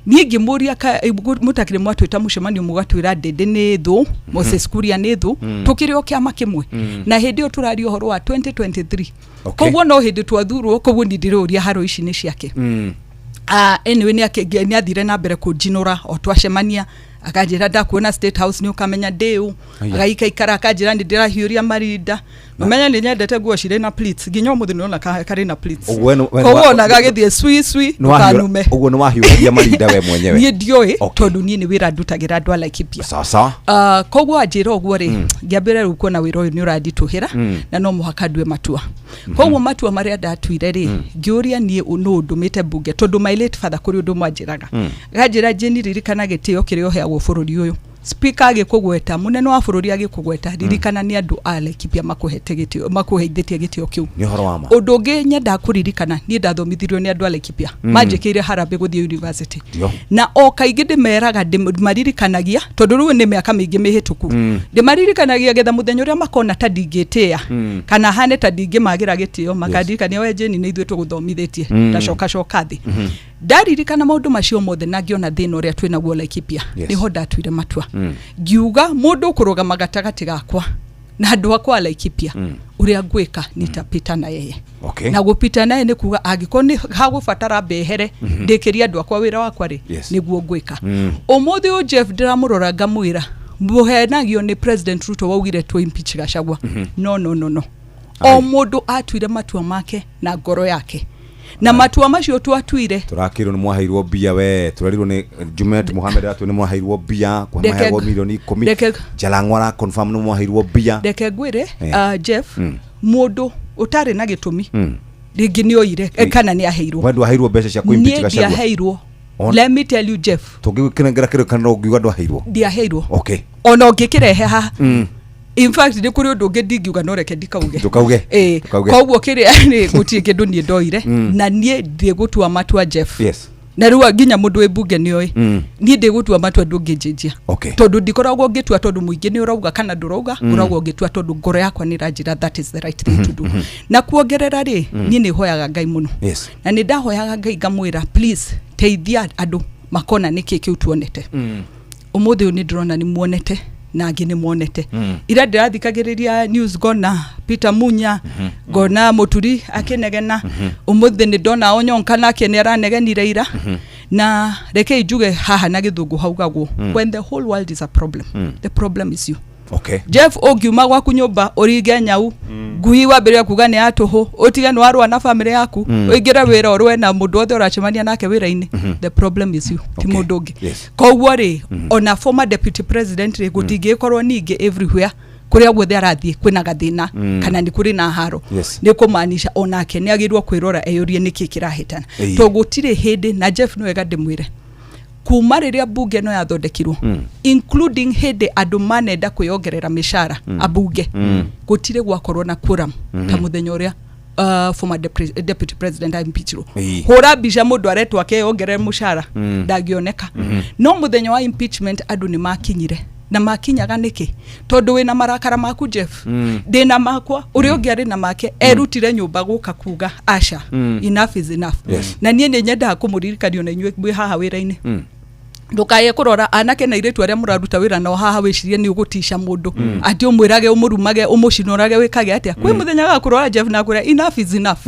Niĩ ngĩmũria, mũtakĩrĩ mwatwĩta mũcemanio mũgatwĩra Ndĩndĩ nĩ thũ, Moses Kuria nĩ thũ, tũkĩrĩ o kĩama kĩmwe, na hĩndĩ ĩyo tũraria ũhoro wa 2023. Koguo no hĩndĩ twathurwo, koguo niĩ ndĩrũria haro ici nĩ ciake. Anyway, nĩ athire na mbere kũnjinũra o twacemania. Akanjĩra ndakuona State House nĩ ũkamenya ndĩũ. Aya. Agaikaikara akanjĩra nĩ ndĩrahiũria marinda. Ũmenye nĩ nyendete nguo cirĩ na pleats, nginya ũmũthĩ nĩrona karĩ na pleats. Ũguo we nĩ Koguo ona gagĩthiĩ cui cui, ndũkanume. Ũguo nĩ wahiũragia marinda we mwenyewe? Niĩ ndiũĩ, tondũ niĩ nĩ wĩra ndutagĩra andũ a Laikipia. Sawa sawa. Koguo anjĩra ũguo rĩ, ngĩambĩrĩria rĩu kuona wĩra ũyũ nĩ ũranditũhĩra na no mũhaka ndue matua. Koguo matua marĩa ndatuire rĩ, ngĩũria niĩ nũ ũndũmĩte mbunge, tondũ my late father kũrĩ ũndũ mwanjĩraga. Akanjĩra, Jane, ririkana gĩtĩo kĩrĩa ũheagwo bũrũri ũyũ. Speaker agĩkũgweta, mũnene wa bũrũri agĩkũgweta, ririkana nĩ andũ a Laikipia makũhete gĩtĩo, makũheithĩtie gĩtĩo kĩu. Nĩ ũhoro wa ma. Ũndũ ũngĩ nyendaga kũririkana, niĩ ndathomithirio nĩ andũ a Laikipia. Manjĩkĩire harambĩ gũthiĩ university. Na o kaingĩ ndĩmeraga, ndĩmaririkanagia, tondũ rĩu nĩ mĩaka mĩingĩ mĩhĩtũku, ndĩmaririkanagia getha mũthenya ũrĩa makona ta ndingĩtĩĩa kana hane ta ndingĩmagĩra gĩtĩo, makandirikania, we Jane, nĩ ithuĩ tũgũthomithĩtie. Ndacoka coka thĩ. Ndaririkana maũndũ macio mothe na ngĩona thĩna ũrĩa twĩnaguo Laikipia, nĩho ndatuire matua. Ngiuga mũndũ ũkũrũgama gatagatĩ gakwa na andũ akwa a Laikipia, ũrĩa ngwĩka nitapita na yeye. Na gũpita naye nĩ kuga angĩkorwo nĩ hagũbatara mbehere, ndĩkĩrie andũ akwa wĩra wakwa rĩ, nĩguo ngwĩka. Ũmũthĩ ũyũ Jeff ndĩramũrora ngamwĩra mũhenagio nĩ President Ruto waugire tũ impeach Gachagua. No, no, no, no, o mũndũ atuire matua make na ngoro yake, na matua macio twatuire. Tũrakĩrwo nĩ mwaheirwo mbia, we tũrerirwo nĩ Jumet Mohamed atũ nĩ mwaheirwo mbia, maheagwo milioni 10. Jalang'o ara confirm nĩ mwaheirwo mbia. Reke ngwĩre, Jeff, mũndũ ũtarĩ na gĩtũmi rĩngĩ nĩ oire kana nĩ aheirwo. We ndwaheirwo mbeca cia kũ-impeach Niĩ Gachagua? ndiaheirwo. Let me tell you, Jeff. Tũngĩgũkĩnengera kĩrĩkanĩro ũngiuga ndwaheirwo? Ndiaheirwo. Ona ũngĩkĩrehe haha, in fact nĩ kũrĩ ũndũ ũngĩ ndingiuga, no reke ndikauge. Ndũkauge. Ĩĩ. Ndũkauge. Koguo kĩrĩa nĩ gũtirĩ kĩndũ niĩ ndoire. Na niĩ ndĩgũtua matua, Jeff. Na rĩu nginya mũndũ wĩ mbunge nĩ oĩ, niĩ ndĩgũtua matua ndũngĩnjĩnjia, tondũ ndikoragwo ngĩtua tondũ mũingĩ nĩ ũrauga kana ndũrauga. Ngoragwo ngĩtua tondũ ngoro yakwa nĩ ĩranjĩra that is the right thing to do. Na kuongerera rĩ, niĩ nĩ hoyaga Ngai mũno. Na nĩ ndahoyaga Ngai ngamwĩra, please teithia andũ makona nĩkĩ kĩu tuonete. Ũmũthĩ ũyũ nĩ ndĩrona nĩ muonete na angĩ nĩ monete. Ira ndĩrathikagĩrĩria news, ngona Peter Munya, ngona Mũturi akĩnegena. Ũmũthĩ nĩ ndona Onyonka nake nĩ aranegenire ira. Na rekei njuge haha na gĩthũngũ haugagwo, when the whole world is a problem, the problem is you. Jeff, ũngiuma gwaku nyũmba ũringe nyau, ngui wambĩrĩria kuga nĩ ya tũhũ, ũtige nĩ warũa na bamĩrĩ yaku, ũingĩre wĩra ũrũe na mũndũ wothe ũracemania nake wĩra-inĩ, the problem is you, ti mũndũ ũngĩ. Koguo rĩ, ona former deputy president rĩ, gũtingĩkorwo ningĩ everywhere kũrĩa guothe arathiĩ kwĩna gathĩna kana nĩ kũrĩ na haro. Nĩ kũmaanisha onake nĩ agĩrĩirwo kwĩrora eyũrie nĩkĩ kĩrahĩtana. To gũtirĩ hĩndĩ, na Jeff nĩ wega ndĩmwĩre, kuma rĩrĩa mbunge ĩno yathondekirwo, including hĩndĩ andũ manenda kwĩyongerera mĩcara, ambunge, gũtirĩ gwakorwo na quorum ta mũthenya ũrĩa former deputy president impeachirwo. Hũra mbica mũndũ aretwo akeyongerere mũcara, ndangĩoneka. No mũthenya wa impeachment andũ nĩ makinyire. Na makinyaga nĩkĩ? Tondũ wĩna marakara maku, Jeff, ndĩna makwa, ũrĩa ũngĩ arĩ na make, erutire nyũmba gũka kuga aca, enough is enough. Na niĩ nĩ nyendaga kũmũririkania ona inyuĩ mwĩ haha wĩra-inĩ, ndũkaye kũrora anake na airĩtu arĩa mũraruta wĩra nao haha wĩcirie nĩ ũgũtica mũndũ, atĩ ũmwĩrage, ũmũrumage, ũmũcinorage, wĩkage atĩa. Kwĩ mũthenya gakũrora Jeff na akwĩra enough is enough,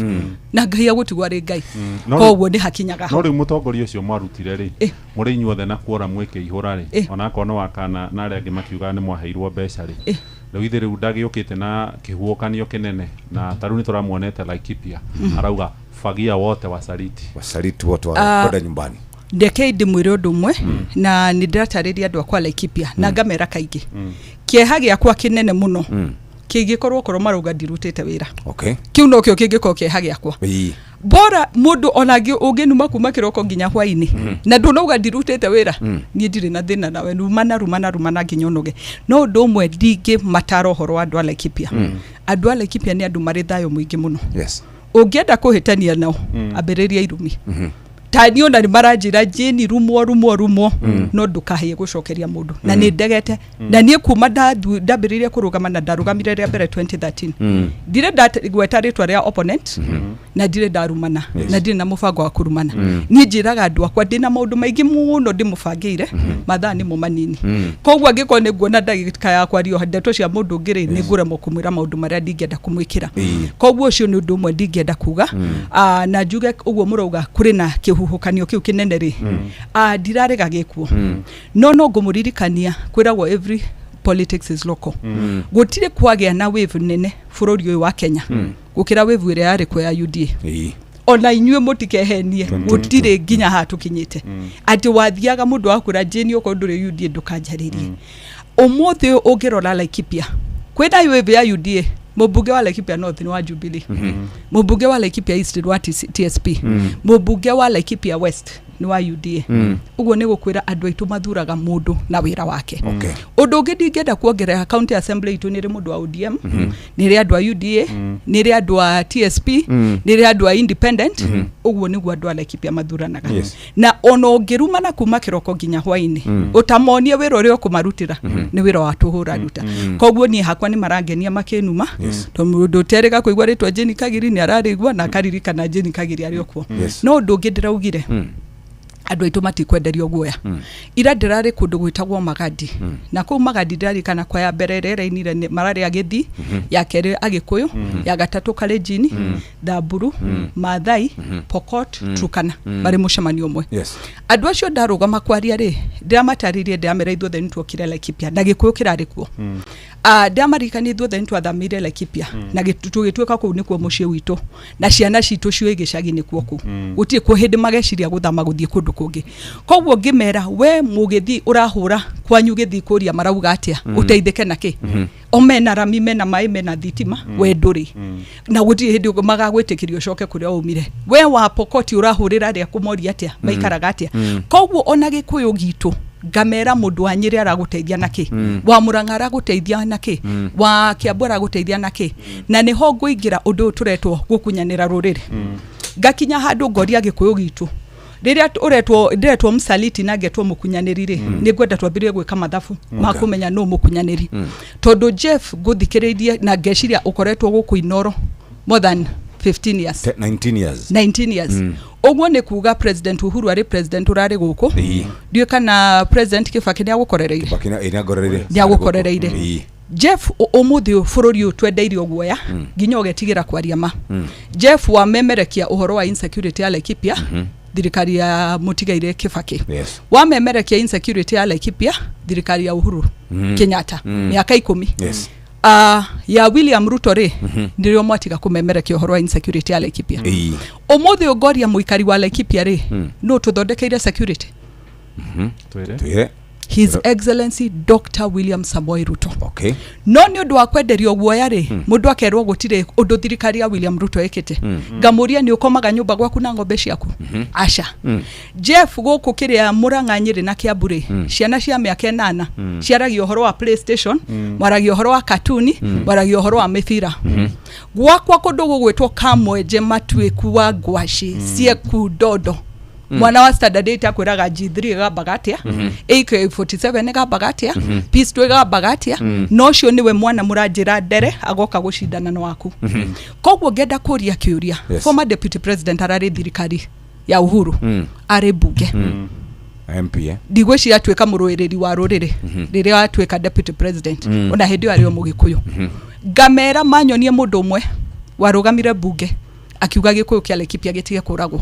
na Ngai agũtigwo arĩ Ngai. Koguo nĩ hakinyaga No hau. rĩu mũtongoria ũcio mwarutire rĩ, mũrĩ inyuothe na kuora mwĩkĩihũra rĩ, onakorwo nĩ wakana na arĩa angĩ makiugaga nĩ mwaheirwo mbeca rĩ, rĩu ithe rĩu ndagĩũkĩte na kĩhuhũkanio kĩnene, na ta rĩu nĩ tũramuonete Laikipia, arauga fagia wote wasaliti. Wasaliti wote kwenda nyumbani. Ndekei ndĩmwĩre ũndũ ũmwe, na nĩ ndĩratarĩria andũ akwa Laikipia na ngamera kaingĩ, kĩeha gĩakwa kĩnene mũno kĩngĩkorwo korwo marauga ndirutĩte wĩra. Kĩu nokĩo kĩngĩkorwo kĩeha gĩakwa. Bora mũndũ ona ũngĩnuma kuma kĩroko nginya hwainĩ na ndũnauga ndirutĩte wĩra, niĩ ndirĩ na thĩna nawe. Rumana, rumana, rumana nginya ũnoge. No ũndũ ũmwe ndingĩ matara ũhoro wa andũ a Laikipia, andũ a Laikipia nĩ andũ marĩ thayũ mũingĩ mũno. Ũngĩenda kũhĩtania nao, ambĩrĩria irumi. Ta niĩ ona nĩ maranjĩra, Jane, rumwo, rumwo, rumwo, no ndũkahĩe gũcokeria mũndũ. Na nĩ ndegete. Na niĩ kuma ndambĩrĩirie kũrũgama, na ndarũgamire rĩa mbere 2013, ndirĩ ndagweta rĩtwa rĩa opponent, na ndirĩ ndarumana, na ndirĩ na mũbango wa kũrumana. Niĩ njĩraga andũ akwa ndĩna maũndũ maingĩ mũno ndĩmũbangĩire, mathaa nĩmo manini. Koguo angĩkorwo nĩ nguona ndagĩka ya kwaria ndeto cia mũndũ ũngĩ rĩ, nĩ ngũremwo kũmwĩra maũndũ marĩa ndingĩenda kũmwĩkĩra. Koguo ũcio nĩ ũndũ ũmwe ndingĩenda kuga. Ah, na njuge ũguo mũrauga kũrĩ na kĩhuhũkanio. kĩhuhũkanio kĩu kĩnene rĩ, ndirarega gĩkuo, no ngũmũririkania kwĩragwo every politics is local. Gũtirĩ kwagĩa na wave nene bũrũri ũyũ wa Kenya gũkĩra wave ĩrĩa yarĩ kuo ya UDA. Ona inyuĩ mũtikehenie, gũtirĩ nginya haha tũkinyĩte atĩ wathiaga mũndũ wakwĩra Jane, okorwo ndũrĩ UDA ndũkanjarĩrie. Ũmũthĩ ũyũ ũngĩrora Laikipia kwĩna wave ya UDA, mũmbunge wa Laikipia North nĩ wa Jubilee, mũmbunge wa Laikipia East nĩ wa TSP, mũmbunge wa Laikipia West nĩ wa UDA. Ũguo nĩ gũkwĩra andũ aitũ mathuraga mũndũ na wĩra wake. Ũndũ ũngĩ ndingĩenda kuongerera, county assembly itũ nĩ ĩrĩ mũndũ wa ODM, nĩ ĩrĩ andũ a UDA, nĩ ĩrĩ andũ a TSP, nĩ ĩrĩ andũ a independent. Ũguo nĩguo andũ a Laikipia mathuranaga. Na ona ũngĩrumana kuma kĩroko nginya hwainĩ, ũtamonie wĩra ũrĩa ũkũmarutĩra, nĩ wĩra wa tũhũra ruta. Koguo niĩ hakwa nĩ marangenia makĩnuma, tondũ mũndũ ũterĩga kũigua rĩtwa Jane Kagiri nĩ ararĩigua na akaririkana Jane Kagiri arĩ o kuo. No ũndũ ũngĩ ndĩraugire, andũ aitũ matikwenderio guoya. Ira ndĩrarĩ kũndũ gwĩtagwo Magadi, na kũu Magadi ndĩrarikana kwa ya mbere ĩrĩa ĩrainire mararĩ Agĩthii, ya kerĩ Agĩkũyũ, ya gatatũ Kalenjin, Thamburu, Maathai, Pokot, Turkana, marĩ mũcemanio ũmwe. Andũ acio ndarũgama kwaria rĩ, ndĩramatarĩrie, ndĩramera ithuothe nĩ tuokire Laikipia na Gĩkũyũ kĩrarĩ kuo. Ndĩramarikania ithuothe nĩ twathamĩire Laikipia na tũgĩtuĩka kũu nĩkuo mũciĩ witũ na ciana citũ ciũĩ gĩcagi nĩkuo kũu. Gũtirĩ kuo hĩndĩ mageciria gũthama gũthiĩ kũndũ kũngĩ. Koguo ngĩmera, we mũgĩthi ũrahũra kwanyu gĩthii kũria marauga atĩa, ũteithĩke na kĩ? O mena rami, mena maĩ, mena thitima, we ndũrĩ, na gũtirĩ hĩndĩ ũngĩ magagwĩtĩkĩria ũcoke kũrĩa waumire. We wa Pokoti ũrahũrĩra arĩa kũmoria atĩa, maikaraga atĩa? Koguo ona Gĩkũyũ gitũ ngamera mũndũ wa Nyĩrĩ aragũteithia na kĩ, wa Mũrang'a aragũteithia na kĩ, wa Kĩambu aragũteithia na kĩ? Na nĩho ngũingĩra ũndũ ũyũ tũretwo gũkunyanĩra rũrĩrĩ. Ngakinya handũ ngoria Gĩkũyũ gitũ, rĩrĩa ũretwo ndĩretwo msaliti na ngetwo mũkunyanĩri rĩ, nĩ ngwenda twambĩrĩrie gwĩka mathabu ma kũmenya nũ mũkunyanĩri, tondũ Jeff ngũthikĩrĩirie na ngeciria ũkoretwo gũkũ Inoro more than 15 years. 19 years. 19 years. Ũguo nĩ kuga President Uhuru arĩ president ũrarĩ gũkũ, ndiũĩ kana President Kibaki nĩ agũkorereire. Kibaki nĩ angorereire. Nĩ agũkorereire. Jeff, ũmũthĩ ũyũ bũrũri ũyũ twendeirio guoya nginya ũgetigĩra kwaria ma. Jeff, wamemerekia ũhoro wa insecurity ya Laikipia, thirikari ya mũtigaire Kibaki. Wamemerekia insecurity ya Laikipia, thirikari ya Uhuru Kenyatta, mĩaka 10. Ya William Ruto rĩ, nĩrĩo mwatiga kũmemerekia ũhoro wa insecurity ya Laikipia. Ũmũthĩ ũngoria mũikari wa Laikipia rĩ, nũ tũthondekeire security? Twĩre. Twĩre. His Excellency Dr William Samoei Ruto. No nĩ ũndũ wa kwenderio guoya rĩ, mũndũ akerwo gũtirĩ ũndũ thirikari ya William Ruto ĩkĩte. Ngamũria, nĩ ũkomaga nyũmba gwaku na ng'ombe ciaku? Aca. Jeff, gũkũ kĩrĩa Mũrang'a, Nyĩrĩ na Kĩambu rĩ, ciana cia mĩaka 8 ciaragia ũhoro wa PlayStation, mwaragia ũhoro wa katuni, mwaragia ũhoro wa mĩbira. Gwakwa kũndũ gũgwĩtwo Kamwenje, Matuĩku wa Ngwaci, Cieku, Ndondo, mwana wa standard 8 akwĩraga G3 ĩgambaga atĩa, AK47 ĩgambaga atĩa, pistol ĩgambaga atĩa. No ũcio nĩwe mwana mũranjĩra ndere agoka gũcindana na waku. Koguo ngenda kũria kĩũria. Former deputy president ararĩ thirikari ya Uhuru, arĩ mbunge. MP, eh? Ndigwĩciria atuĩka mũrũĩrĩri wa rũrĩrĩ rĩrĩa atuĩka deputy president. Ona hĩndĩ ĩyo arĩ o Mũgĩkũyũ. Ngamera manyonie mũndũ ũmwe warũgamire mbunge akiuga Gĩkũyũ kĩa Laikipia gĩtige kũragwo.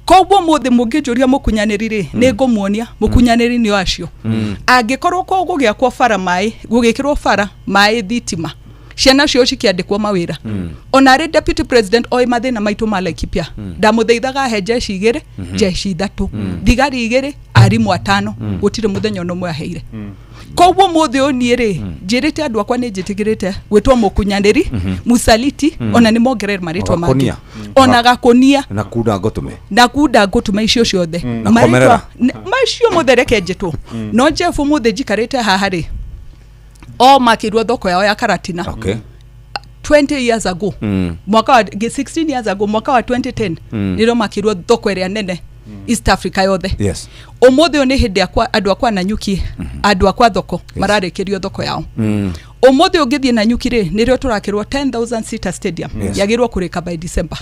Koguo mũthĩ mũngĩnjũria mũkunyanĩri rĩ, nĩ ngũmuonia mũkunyanĩri nĩ o acio. Angĩkorwo kũu gũgĩakwo bara, maĩ gũgĩkĩrwo bara, maĩ, thitima, ciana cio cikĩandĩkwo mawĩra, ona arĩ deputy president oĩ mathĩna maitũ ma Laikipia, ndamũthaithaga ahe jeshi 2, jeshi 3, thigari 2, arimũ 5. Gũtirĩ mũthenya ona ũmwe aheire. Koguo mũthĩ ũyũ niĩ rĩ, njĩrĩte andũ akwa nĩ njĩtĩkĩrĩte gwĩtwo mũkunyanĩri, musaliti, ona nĩ mongerere marĩtwa mangĩ. Gakũnia. Ona gakũnia. Na kunda ngũtũme. Na kunda ngũtũma, icio ciothe. Na komerera. Macio mothe reke njĩtwo. No Jeff, ũmũthĩ njikarĩte haha rĩ, o makĩrwo thoko yao ya Karatina 20 years ago, mwaka wa 16 years ago, mwaka wa 2010, nĩrĩo makĩrwo thoko ĩrĩa nene East Africa yothe. Ũmũthĩ ũyũ nĩ hĩndĩ akwa andũ akwa Nanyuki, andũ akwa thoko mararĩkĩrio thoko yao. Ũmũthĩ ũngĩthiĩ Nanyuki rĩ, nĩrĩo tũrakĩrwo 10,000 seater stadium, yagĩrwo kũrĩka by December.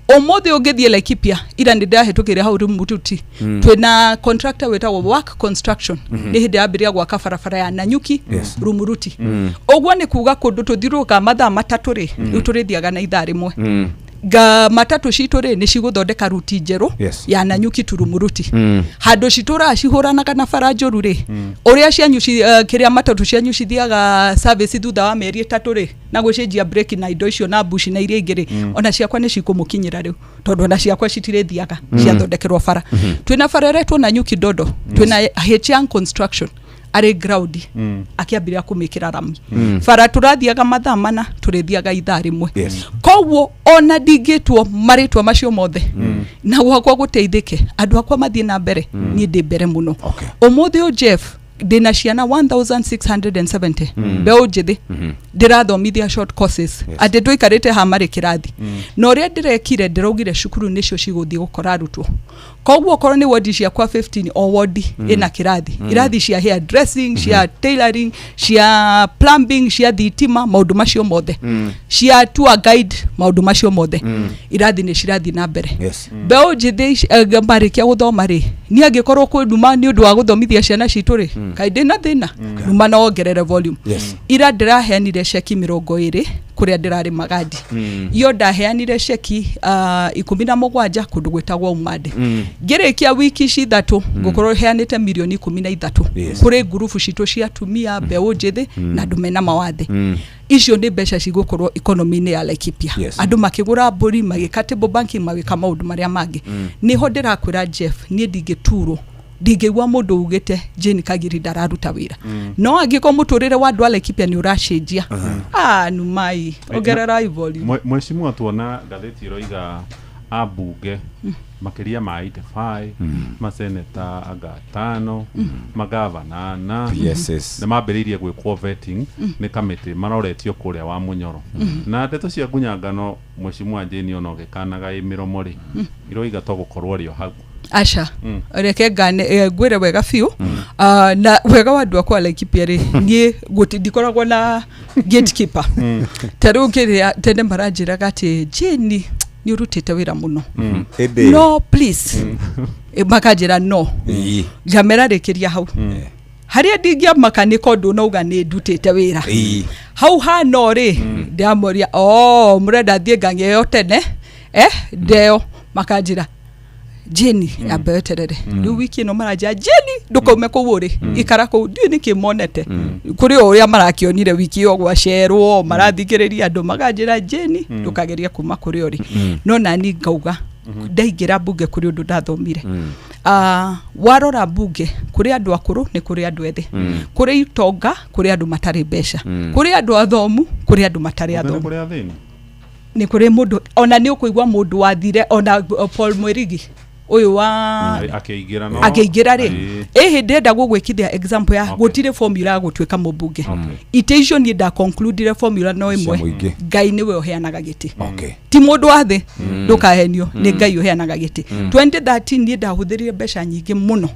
Ũmũthĩ ũngĩthiĩ Laikipia, ira nĩ ndahĩtũkĩire hau Rumututi, twĩna contractor wĩtagwo Work Construction, nĩ hĩndĩ yambĩrĩria gwaka barabara ya Nanyuki Rumuruti. Ũguo nĩ kuga kũndũ tũthiũrũrũkaga mathaa 3 rĩ, rĩu tũrĩthiaga na ithaa 1. Matatũ citũ rĩ nĩ cigũthondeka ruti njerũ ya Nanyuki Turumuruti. Handũ citũraga cihũranaga na bara njũru rĩ, ũrĩa cianyu kĩrĩa matatũ cianyu cithiaga service thutha wa mĩeri 3 rĩ, na gũcenjia breki na indo icio na mbuci na iria ingĩ rĩ, ona ciakwa nĩ cikũmũkinyĩra rĩu, tondũ ona ciakwa citirĩthiaga, ciathondekerwo bara. Twĩna bara ĩretwo Nanyuki Dodo, twĩna H Construction arĩ ground akĩambĩrĩria kũmĩkĩra rami. Bara tũrathiaga mathaa 4, tũrĩthiaga ithaa 1. Koguo ona ndingĩtwo marĩtwa macio mothe na gwakwa gũteithĩke, andũ akwa mathiĩ na mbere, niĩ ndĩ mbere mũno. Ũmũthĩ ũyũ Jeff, ndĩna ciana 1670 mbeũ njĩthĩ, ndĩrathomithia short courses, atĩ tũikarĩte ha marĩ kĩrathi. Na ũrĩa ndĩrekire, ndĩraugire cukuru nĩcio cigũthiĩ gũkora arutwo. Koguo okorwo nĩ wodi ciakwa 15, o wodi ĩna kĩrathi, irathi cia hair dressing, cia tailoring, cia plumbing, cia thitima, maũndũ macio mothe, cia tour guide, maũndũ macio mothe, irathi nĩ cirathiĩ na mbere. Mbeũ njĩthĩ marĩkia gũthoma rĩ, niĩ angĩkorwo kwĩ nduma nĩ ũndũ wa gũthomithia ciana citũ rĩ, kaĩ ndĩna thĩna, nduma no wongerere volume. Ira ndĩraheanire ceki 20 kũrĩa ndĩrarĩ magandi. Iyo ndaheanire ceki 17 kũndũ gwĩtagwo Umande. Ngĩrĩkia wiki ici 3 ngũkorwo heanĩte mirioni 13 kũrĩ ngurubu citũ cia atumia, mbeũ njĩthĩ na andũ mena mawathe. Icio nĩ mbeca cigũkorwo economy-inĩ ya Laikipia. Andũ makĩgũra mbũri, magĩka table banking, magĩka maũndũ marĩa mangĩ. Nĩho ndĩrakwĩra Jeff, niĩ ndingĩturwo, ndingĩigua mũndũ ugĩte Jane Kagiri ndararuta wĩra. No angĩkorwo mũtũrĩre wa andũ a Laikipia nĩ ũracenjia, numai ongererai volume. Mheshimiwa, tuona ngathĩti ĩroiga ambunge makĩria ma 85, maseneta anga 5, magavana 4 nĩ mambĩrĩirie gwĩkwo vetting nĩ kamĩtĩ maroretio kũrĩa wa Mũnyoro. Na ndeto cia ngunyangano, Mheshimiwa Jane, ona ũgĩkanaga ĩ mĩromo rĩ, iroiga to gũkorwo rĩ o hau. Aca, reke ngane ngwĩre wega biũ. Na wega wa andũ akwa Laikipia rĩ, niĩ ndikoragwo na gatekeeper. Ta rĩu kĩrĩa tene maranjĩraga atĩ Jane nĩ ũrutĩte wĩra mũno, no please, makanjĩra no ngamera rĩkĩria hau harĩa ndingĩamaka nĩ kondũ nauga nĩ ndutĩte wĩra hau hano rĩ, ndĩramoria o mũrenda thiĩ ngang'eo tene ndeo, makanjĩra Jane amba weterere. Rĩu wiki ĩno maranjĩra Jane ndũkaume kũu ũrĩ, ikara kũu. Ndiũĩ nĩkĩ monete kũrĩ o ũrĩa marakĩonire wiki ĩyo gwacerwo, marathikĩrĩria andũ makanjĩra Jane ndũkageria kuma kũrĩa ũrĩ. No nani ngauga ndaingĩra mbunge kũrĩ ũndũ ndathomire. Warora mbunge kũrĩ andũ akũrũ, nĩ kũrĩ andũ ethĩ, kũrĩ itonga, kũrĩ andũ matarĩ mbeca, kũrĩ andũ athomu, kũrĩ andũ matarĩ athomu, kũrĩ athĩni, nĩ kũrĩ mũndũ ona nĩ ũkũigua mũndũ wathire ona Paul Mwirigi ũyũ wa akĩingĩra rĩ, ĩhĩ ndĩrenda gũgwĩkithia example ya gũtirĩ formula ya gũtuĩka mũmbunge. Itĩ icio niĩ nda concludire formula no ĩmwe, Ngai nĩwe ũheanaga gĩtĩ, ti mũndũ wa thĩ, ndũkahenio, nĩ Ngai ũheanaga gĩtĩ. 2013 niĩ ndahũthĩrire mbeca nyingĩ mũno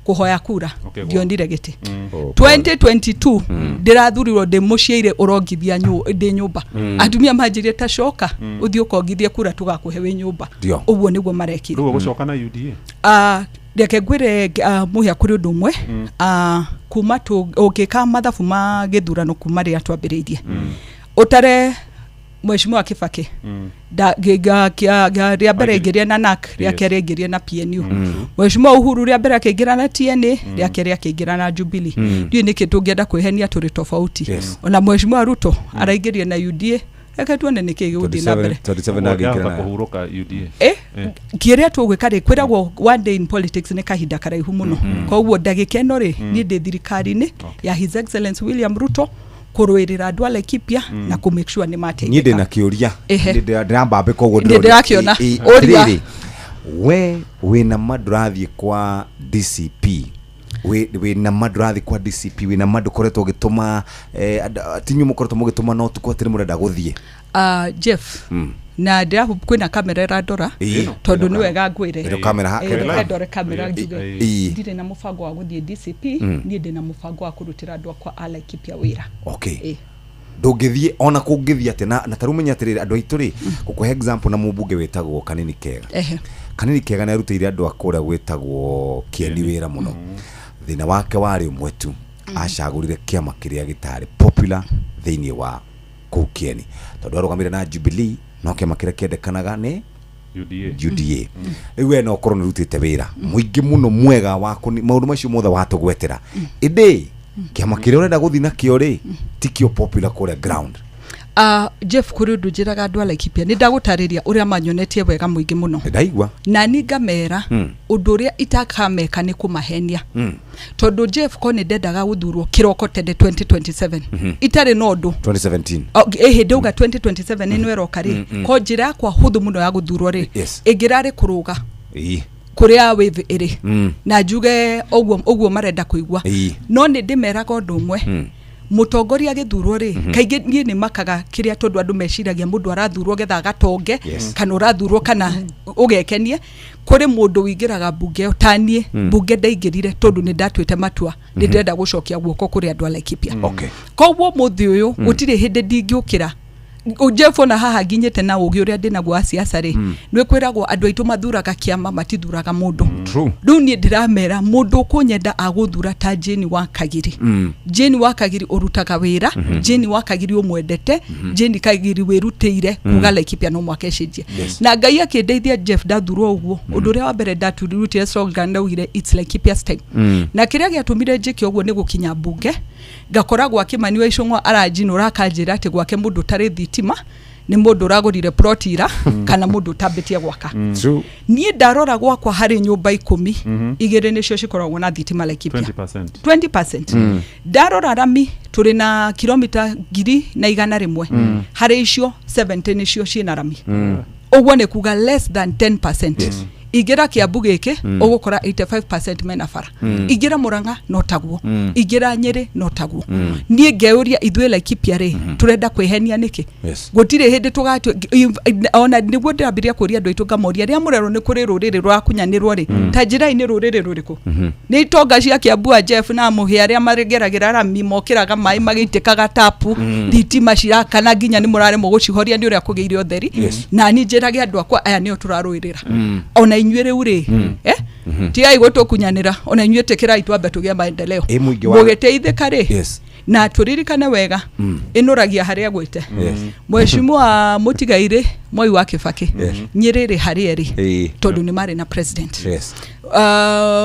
kũhoya kura, ndionire gĩtĩ. 2022 ndĩrathurirwo ndĩ mũciaire ũrongithia ndĩ nyũmba, atumia manjĩrie ta coka ũthiĩ ũkongithie kura tũgakũhe wĩ nyũmba. Ũguo nĩguo marekire. Rĩu ũgũcoka na UDA? Reke ngwĩre mũhĩa kũrĩ ũndũ ũmwe, kuma ũngĩka mathabu ma gĩthurano kuma rĩrĩa twambĩrĩirie, ũtare Mheshimiwa Kibaki rĩa mbere aingĩrire na NAC, rĩa kerĩ aingĩrire na PNU. Mheshimiwa Uhuru rĩa mbere akĩingĩra na TNA, rĩa kerĩ akĩingĩra na Jubilee. Ndiũĩ nĩkĩ tũngĩenda kwĩhenia tũrĩ tofauti. Ona Mheshimiwa Ruto araingĩrire na UDA, reke tuone nĩkĩ gĩgũthiĩ na mbere. Kũhurũka UDA. Kĩrĩa tũgwĩka rĩ, kwĩragwo one day in politics nĩ kahinda karaihu mũno. Koguo ndagĩka ĩno rĩ, niĩ ndĩ thirikari-inĩ ya His Excellency William Ruto kũrũĩrĩra andũ a Laikipia na kũ make sure nĩ mateithĩka. Niĩ ndĩna kĩũria, ndĩrambambĩka ũguo ndĩrakĩona. Ũria. We wĩna ma ndũrathiĩ kwa DCP, wĩna ma ndũrathiĩ kwa DCP, wĩna ma ndũkoretwo ũgĩtũma, tinyu mũkoretwo mũgĩtũma no tukũ atĩ nĩ mũrenda gũthiĩ? Jeff, na ndĩrahu kwĩna kamera ĩrandora tondũ nĩ wega ngwĩre ndore kamera njuge ndirĩ na mũbango wa gũthiĩ DCP, niĩ ndĩ na mũbango wa kũrutĩra andũ akwa a Laikipia wĩra. Ndũngĩthiĩ ona kũngĩthiĩ atĩa, na tarĩu menya atĩrĩrĩ andũ aitũ rĩ, gũkũhe example na mũmbunge wĩtagwo Kanini Kega. Kanini Kega nĩ arutĩire andũ a kũrĩa gwĩtagwo Kĩeni wĩra mũno. Thĩna wake warĩ ũmwe tu, acagũrire kĩama kĩrĩa gĩtarĩ popular thĩinĩ wa kũu Kĩeni, tondũ arũgamire na Jubilee No kĩama kĩrĩa kĩendekanaga nĩ UDA. UDA. Rĩu we no ũkorwo nĩ ũrutĩte wĩra mũingĩ mũno mwega wa maũndũ macio mothe watũgwetera, ĩndĩ kĩama kĩrĩa ũrenda gũthiĩ nakĩo rĩ tikĩo popular kũrĩa ground. Jeff, kũrĩ ũndũ njĩraga andũ a Laikipia, nĩ ndagũtarĩria ũrĩa manyonetie wega mũingĩ mũno. Ndaigua. Na ni ngamera ũndũ ũrĩa itakameka nĩ kũmahenia, tondũ Jeff, ko nĩ ndendaga gũthurwo kĩroko tene 2027 itarĩ na ũndũ. 2017. Ĩhĩ, ndauga 2027 ĩno ĩroka rĩ, ko njĩra yakwa hũthũ mũno ya gũthurwo rĩ, ĩngĩrarĩ kũrũga kũrĩa wave ĩrĩ na njuge ũguo ũguo marenda kũigua. No nĩ ndĩmeraga ũndũ ũmwe, mũtongoria agĩthurwo rĩ, kaingĩ niĩ nĩ makaga kĩrĩa, tondũ andũ meciragia mũndũ arathurwo getha agatonge, kana ũrathurwo kana ũgekenie. Kũrĩ mũndũ wĩingĩraga mbunge ĩyo ta niĩ. Mbunge ndaingĩrire tondũ nĩ ndatuĩte matua, nĩ ndĩrenda gũcokia guoko kũrĩ andũ a Laikipia. Koguo mũthĩ ũyũ, gũtirĩ hĩndĩ ndingĩũkĩra. Jeff, ona haha nginyĩte na ũgĩ ũrĩa ndĩnaguo wa siasa rĩ, nĩ kwĩragwo andũ aitũ mathuraga kĩama, matithuraga mũndũ. Rĩu niĩ ndĩramera mũndũ ũkũnyenda agũthura ta Jane wa Kagiri, Jane wa Kagiri ũrutaga wĩra, Jane wa Kagiri ũmwendete, Jane Kagiri wĩrutĩire kuga Laikipia no mwaka ĩcenjie. Na Ngai akĩndeithia, Jeff, ndathurwo ũguo, ũndũ ũrĩa wa mbere ndaturutire slogan, ndaugire, "It's Laikipia's time." Na kĩrĩa gĩatũmire njĩke ũguo nĩ gũkinya mbunge ngakora gwa Kimani wa Ichung'wa aranjinũra akanjĩra atĩ gwake mũndũ ũtarĩ thitima nĩ mũndũ ũragũrire plot ira kana mũndũ ũtambĩtie gwaka. Niĩ ndarora gwakwa harĩ nyũmba 10, igĩrĩ nĩcio cikoragwo na thitima Laikipia. 20%. 20%. Ndarora rami tũrĩ na kilomita 1,100, harĩ icio 70 nĩcio ciĩna rami. Ũguo nĩ kuga less than 10%. Ingĩra Kĩambu gĩkĩ, ũgũkora 85% mena bara. Ingĩra Mũrang'a no taguo, ingĩra Nyĩrĩ no taguo. Niĩ ngeyũria, ithuĩ Laikipia rĩ, tũrenda kwĩhenia nĩkĩ? Gũtirĩ hĩndĩ tũgatua. Ona nĩguo ndĩrambirie kũria andũ aitũ, ngamoria, rĩrĩa mũrerwo nĩ kũrĩ rũrĩrĩ rũrakunyanĩrwo rĩ, ta njĩrai nĩ rũrĩrĩ rũrĩkũ? Nĩ itonga cia Kĩambu a Jeff na Mũhĩa arĩa mageragĩra rami, mokĩraga maĩ magĩitĩkaga tapu, thitima cirakana nginya nĩ mũraremwo gũcihoria nĩ ũrĩa kũgĩire ũtheri. Na niĩ njĩrage andũ akwa, aya nĩo tũrarũĩrĩra. Ona inyuĩ rĩu rĩ, tigai gũtũkunyanĩra, ona inyuĩ tĩkĩrai twambe tũgĩe maendeleo. Ĩ mũingĩ wa- Mũgĩteithĩka rĩ, na tũririkane wega, ĩnũragia harĩa gwĩte. Mheshimiwa Mũtigairĩ Mwai wa Kĩbakĩ, Nyĩrĩ rĩ harĩa ĩrĩ, tondũ nĩ marĩ na president.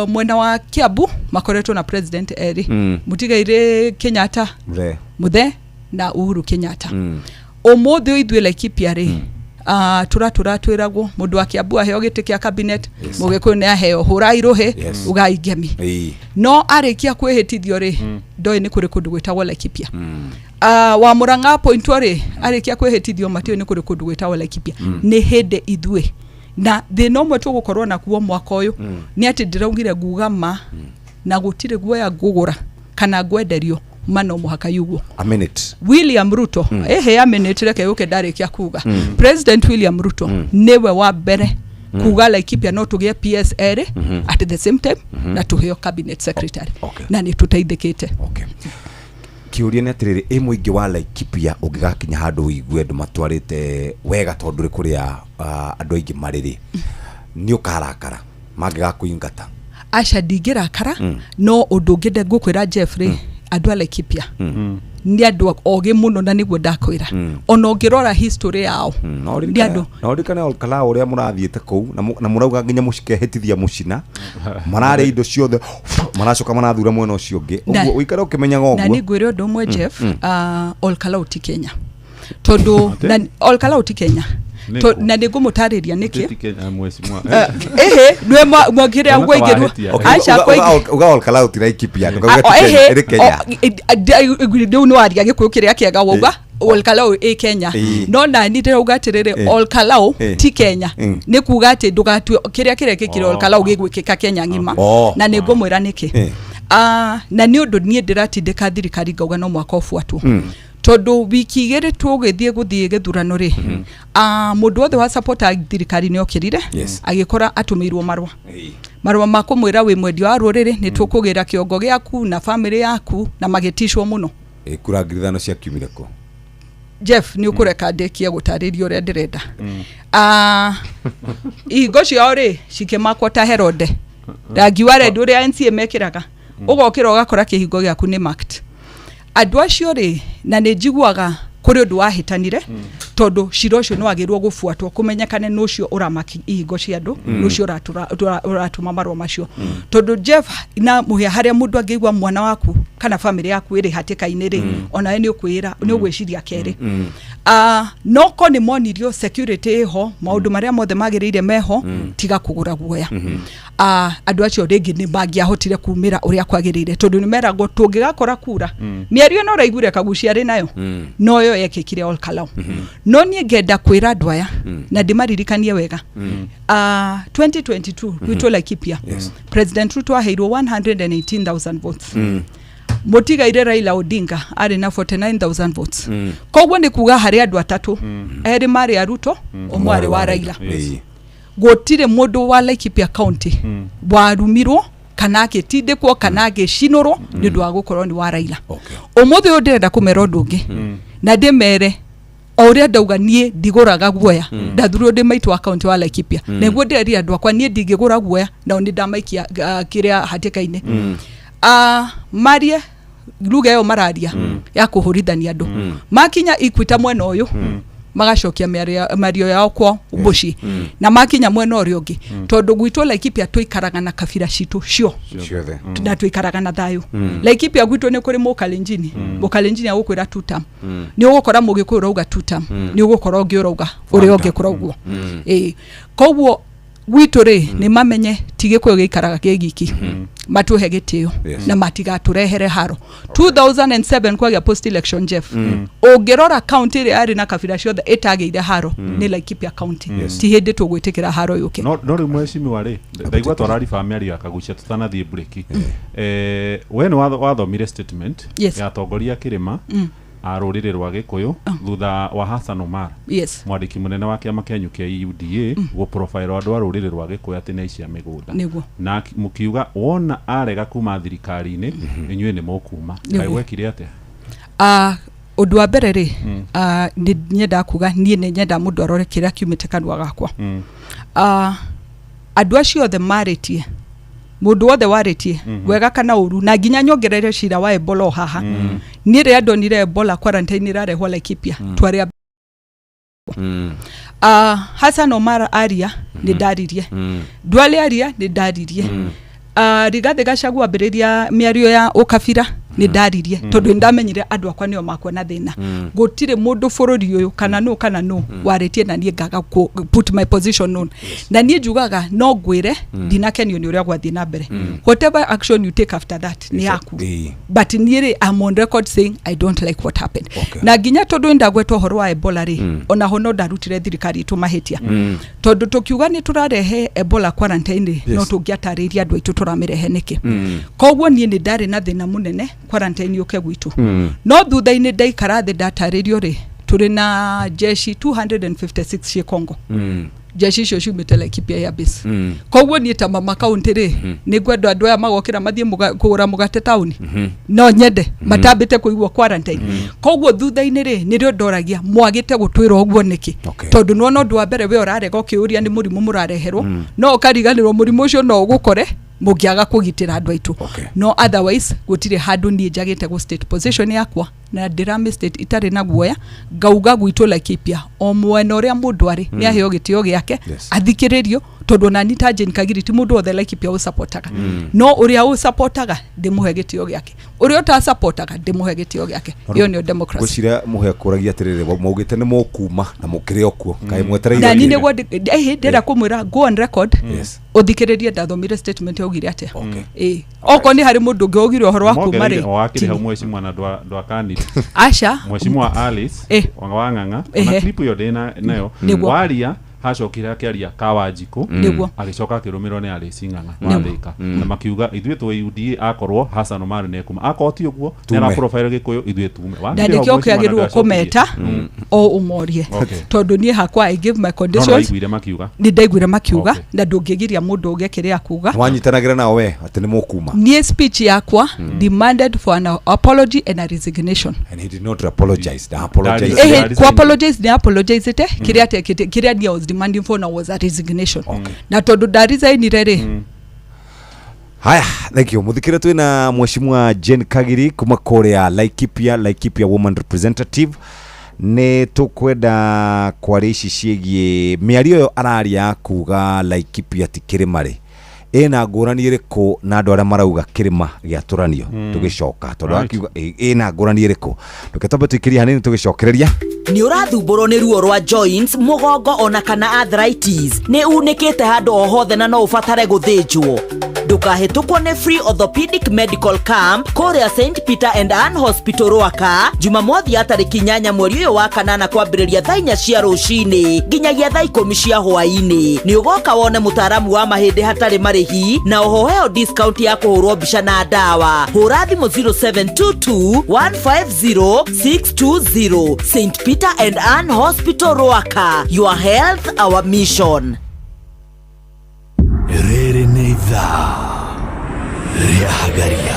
Mwena wa Kiambu makoretwo na president erĩ, Mũtigairĩ Kenyatta, Mzee. Muthe na Uhuru Kenyatta. Ũmũthĩ ũyũ ithuĩ Laikipia rĩ, tũratũra twĩragwo mũndũ wa Kiambu aheo gĩtĩ kĩa cabinet, Mũgĩkũyũ nĩ aheo, hũrai rũhĩ, ugai ngemi. No arĩkia kwĩhĩtithio rĩ, ndoĩ nĩ kũrĩ kũndũ gwĩtagwo Laikipia. Wa Mũrang'a pointwo rĩ, arĩkia kwĩhĩtithio matiũĩ nĩ kũrĩ kũndũ gwĩtagwo Laikipia. Nĩ hĩndĩ ithuĩ na thĩna ũmwe tũgũkorwo nakuo mwaka ũyũ nĩ atĩ ndĩraugire nguga ma na gũtirĩ guoya ngũgũra kana ngwenderio, ma no mũhaka yugwo. A minute. William Ruto, ĩhĩ, a minute, reke yũke ndarĩkia kuga. President William Ruto nĩwe wa mbere kuga Laikipia no tũgĩe PS erĩ at the same time na tũheo cabinet secretary, na nĩ tũteithĩkĩte. Kĩũria nĩ atĩrĩrĩ, ĩ mũingĩ wa Laikipia ũngĩgakinya handũ ũigue andũ matwarĩte wega, tondũ rĩ kũrĩa andũ aingĩ marĩ rĩ, nĩ ũkarakara mangĩgakũingata? Aca, ndingĩrakara. No ũndũ ũngĩ ngũkwĩra Jeff rĩ, andũ a Laikipia nĩ andũ ogĩ mũno, na nĩguo ndakwĩra, ona ũngĩrora history yao, No nĩ andũ na ũririkane Olkalau ũrĩa mũrathiĩte kũu na mũrauga nginya mũcikehĩtithia mũcina mararĩa indo ciothe, maracoka marathura mwena ũcio ũngĩ. Ũguo ũikare ũkĩmenyaga Na ũguo. nĩ ngwĩre ũndũ ũmwe, Jeff, Olkalau ti Kenya, tondũ Olkalau ti Kenya. Nĩ kũ? Na nĩ ngũmũtarĩria nĩkĩ. Ti Kenya, mheshimiwa. Ĩhĩ, nĩwe mwakĩrĩa Ona ta gwaingĩrwo. wahĩtia. Okay, Aca, uga Olkalau ti Laikipia, ndũkauge ti Kenya, ĩrĩ Kenya. Rĩu nĩ waria gĩkũyũ kĩrĩa kĩega, wauga Olkalau ĩ Kenya. No nani ndĩrauga atĩrĩrĩ, Olkalau ti Kenya, nĩ kuga atĩ ndũgatue kĩrĩa kĩrekĩkire Olkalau gĩgwĩkĩka Kenya ng'ima. Na nĩ ngũmwĩra nĩkĩ. Na nĩ ũndũ niĩ ndĩratindĩka thirikari ngauga no mwaka ũbuatwo, tondũ wiki 2 tũgĩthiĩ gũthiĩ gĩthurano rĩ, mũndũ wothe wa supporter thirikari nĩ okĩrire, agĩkora atũmĩirwo marũa, marũa ma kũmwĩra wĩ mwendia wa rũrĩrĩ, nĩ tũkũgĩra kĩongo gĩaku na famĩlĩ yaku, na magĩticwo mũno. Ĩ, kura 5,000 ciakiumire kũ? Jeff, nĩ ũkũreka ndĩkie gũtarĩria ũrĩa ndĩrenda. Ihingo ciao rĩ cikĩmakwo ta Herode, rangi wa red ũrĩa NCA mekĩraga, ũgokĩra ũgakora kĩhingo gĩaku nĩ marked. Andũ acio rĩ, na nĩ njiguaga Kũrĩ ũndũ wahĩtanire, tondũ cira ũcio nĩ wagĩrĩirwo gũbuatwo kũmenyekane nũ ũcio ũramaki ihingo cia andũ, nũ ũcio ũratũma marũa macio, tondũ Jeff na mũhĩa harĩa mũndũ angĩigua mwana waku kana famĩlĩ yaku ĩrĩ hatĩka-inĩ rĩ, onawe nĩ ũkwĩra nĩ ũgwĩciria kerĩ. No ko nĩ monirio security ĩho, maũndũ marĩa mothe magĩrĩire meho, tiga kũgũra guoya. Andũ acio rĩngĩ nĩ mangĩahotire kumĩra ũrĩa kwagĩrĩire, tondũ nĩ meragwo tũngĩgakora kura mĩario ĩno ũraiguire Kagucia arĩ nayo, noyo yekĩkire Ol Kalou. No niĩ ngenda kwĩra andũ aya na ndĩmaririkanie wega, 2022 gwitũ Laikipia, President Ruto aheirwo 118,000 votes. Mũtigaire Raila Odinga arĩ na 49,000 votes. Koguo nĩ kuga harĩ andũ atatũ, erĩ marĩ a Ruto, ũmwe arĩ wa Raila. Gũtirĩ mũndũ wa Laikipia County warumirwo kana agĩtindĩkwo kana agĩcinũrwo nĩ ũndũ wa gũkorwo nĩ wa Raila. Ũmũthĩ ũyũ ndĩrenda kũmera ũndũ ũngĩ na ndĩmere o ũrĩa ndauga, niĩ ndigũraga guoya. Ndathurwo ndĩ maitũ wa kaunti wa Laikipia, nĩguo ndĩrerire andũ akwa niĩ ndingĩgũra guoya, nao nĩ ndamaikia kĩrĩa hatĩka-inĩ. Marie ruga ĩyo mararia ya kũhũrithania andũ, makinya Equita mwena ũyũ magacokia mĩario yao kwa mũciĩ, na makinya mwena ũrĩa ũngĩ, tondũ gwitũ Laikipia tũikaraga na kabira citũ cio ciothe na tũikaraga na thayũ. Laikipia gwitũ nĩ kũrĩ mũkalenjini, mũkalenjini agũkwĩra two term, nĩ ũgũkora mũgĩkũyũ ũrauga two term, nĩ ũgũkora ũngĩ ũrauga ũrĩa ũngĩ kũraugwo. Ĩĩ, koguo gwitũ rĩ, nĩ mamenye ti gĩkũyũ gĩikaraga kĩ giki, matũhe gĩtĩo na matigatũrehere haro. 2007 kwagĩa post election, Jeff, ũngĩrora county ĩrĩa yarĩ na kabira ciothe ĩtagĩire haro nĩ Laikipia County. Ti hĩndĩ tũgwĩtĩkĩra haro yũke. No rĩu mheshimiwa rĩ, ndaigua twarariba mĩario ya Kagucia tũtanathiĩ break. We nĩ wathomire statement ya atongoria a kĩrĩma a rũrĩrĩ rwa Gĩkũyũ thutha wa Hassan Omar, mwandĩki mũnene wa kĩama kĩanyu kĩa UDA, gũ profile andũ a rũrĩrĩ rwa Gĩkũyũ atĩ nĩ aici a mĩgũnda. Na mũkiuga wona arega kuma thirikari-inĩ, inyuĩ nĩ mũkuma. Kaĩ gwekire atĩa? Ũndũ wa mbere rĩ, nĩ nyendaga kuga niĩ nĩ nyendaga mũndũ arore kĩrĩa kiumĩte kanua gakwa. Andũ acio othe marĩtie, mũndũ wothe warĩtie, wega kana ũru, na nginya nyongerere cira wa Ebola o haha. Niĩ rĩrĩa ndonire Ebola quarantine ĩrarehwo Laikipia, twarĩ Hassan Omar aria nĩ ndaririe, Duale aria nĩ ndaririe, Rigathĩ Gachagua ambĩrĩria mĩario ya ũkabira nĩ ndaririe, tondũ nĩ ndamenyire andũ akwa nĩo makuona thĩna. Gũtirĩ mũndũ bũrũri ũyũ kana nũ kana nũ warĩtie na niĩ ngaga put my position on. Na niĩ njugaga no ngwĩre ndinakenio nĩ ũrĩa gwathiĩ na mbere. Whatever action you take after that nĩ yaku, but niĩ rĩ, I'm on record saying I don't like what happened. Na nginya tondũ nĩndagweta ũhoro wa Ebola rĩ, onaho no ndarutire thirikari itũ mahĩtia, tondũ tũkiuga nĩ tũrarehe Ebola quarantine rĩ, no tũngĩatarĩirie andũ aitũ tũramĩrehe nĩkĩ. Koguo niĩ nĩ ndarĩ na thĩna mũnene quarantine yũke gwitũ, no thutha-inĩ ndaikara thĩ ndatarĩrio rĩ, tũrĩ na jeshi 256 ciĩ Congo. Jeshi icio ciumĩte Laikipia Air Base. Koguo niĩ ta mama kaunti rĩ, nĩ ngwenda andũ aya magokĩra mathiĩ kũgũra mũgate taũni, no nyende matambĩte kũigua quarantine. Koguo thutha-inĩ rĩ, nĩrĩo ndoragia mwagĩte gũtwĩra ũguo nĩkĩ, tondũ nĩwona ũndũ wa mbere we ũrarega ũkĩũria nĩ mũrimũ mũrareherwo, no ũkariganĩrwo mũrimũ ũcio no ũgũkore mũngĩaga kũgitĩra andũ aitũ. No otherwise gũtirĩ handũ niĩ njagĩte gũ state position yakwa, na ndĩramĩ state itarĩ na guoya, ngauga gwitũ Laikipia o mwena ũrĩa mũndũ arĩ nĩ aheo gĩtĩo gĩake, athikĩrĩrio, tondũ ona ta Jane Kagiri ti mũndũ wothe Laikipia ũsapotaga, no ũrĩa ũsapotaga ndĩmũhe gĩtĩo gĩake, ũrĩa ũtasapotaga ndĩmũhe gĩtĩo gĩake. Ĩyo nĩyo democracy. Ngwĩciria mũhe kũragia atĩrĩrĩ, maugĩte nĩ mũkuma na mũkĩrĩ o kuo, kaĩ mwetereire Na niĩ kĩ? nĩguo ndĩrenda kũmwĩra, go on record, ũthikĩrĩrie ndathomire statement yaugire atĩa. Ĩĩ, okorwo nĩ harĩ mũndũ ũngĩ waugire ũhoro wa kuma Mongereire rĩ, o wakĩrĩ hau mheshimiwa na ndwakanire. Aca. Mheshimiwa Alice wa Ng'ang'a, ona clip ĩyo ndĩ nayo. Waria hacokire akĩaria Kawanjikũ, agĩcoka akĩrũmĩrĩrwo nĩ Alice Ng'ang'a wa Thĩka, na makiuga ithuĩ twĩ UDA, akorwo Hassan Omar nĩ ekuma, akorwo ti ũguo Tume. nĩ ara profile Gĩkũyũ, ithuĩ tume. Na Wakĩrĩ hau nĩkĩo mheshimiwa na kĩagĩrĩirwo ndacokirie. kũmeta o ũmorie, tondũ niĩ hakwa I give my No nĩ conditions. waiguire makiuga? Nĩ ndaiguire makiuga, na ndũngĩgiria mũndũ ũge kĩrĩa akuga. Wanyitanagĩra nao we atĩ nĩ mũkuma? Niĩ speech yakwa demanded for an apology and a resignation. And he did not apologize, na apologize. Ehe, ku apologize nĩ apologizete. Kĩrĩa atekĩte, kĩrĩa niĩ I was demanding for now was a resignation, na tondũ ndaresignire rĩ. Haya, thank you muthikire. Twina mheshimiwa Jane Kagiri kuma kuria Laikipia, Laikipia woman representative. Nĩ tũkwenda kwaria ici ciĩgiĩ mĩario ĩyo araria ya kuga Laikipia ti kĩrĩma rĩ, ĩna ngũrani ĩrĩkũ na andũ arĩa marauga kĩrĩma gĩatũranio? Tũgĩcoka tondũ akiuga ĩna ngũrani ĩrĩkũ, reke twambe tũikĩrie hanini tũgĩcokereria. Nĩ ũrathumbũrwo nĩ ruo rwa joints, mũgongo ona kana arthritis, nĩ unĩkĩte handũ o hothe na no ũbatare gũthĩnjwo, ndũkahĩtũkwo nĩ free orthopedic medical camp kũrĩa St Peter and Ann Hospital Rwaka, Jumamothi ya tarĩki 8 mweri ũyũ wa kanana, kwambĩrĩria thaa 4 cia rũcinĩ nginyagia thaa 10 cia hwaĩ-inĩ. Nĩ ũgoka wone mũtaaramu wa mahĩndĩ hatarĩ marĩhi na oho heo discount ya kũhũrwo mbica na ndawa. Hũra thimũ 0722 150 620. St Peter and Ann Hospital Rwaka, your health our mission. Rĩrĩ nĩ ithaa rĩa Hagaria.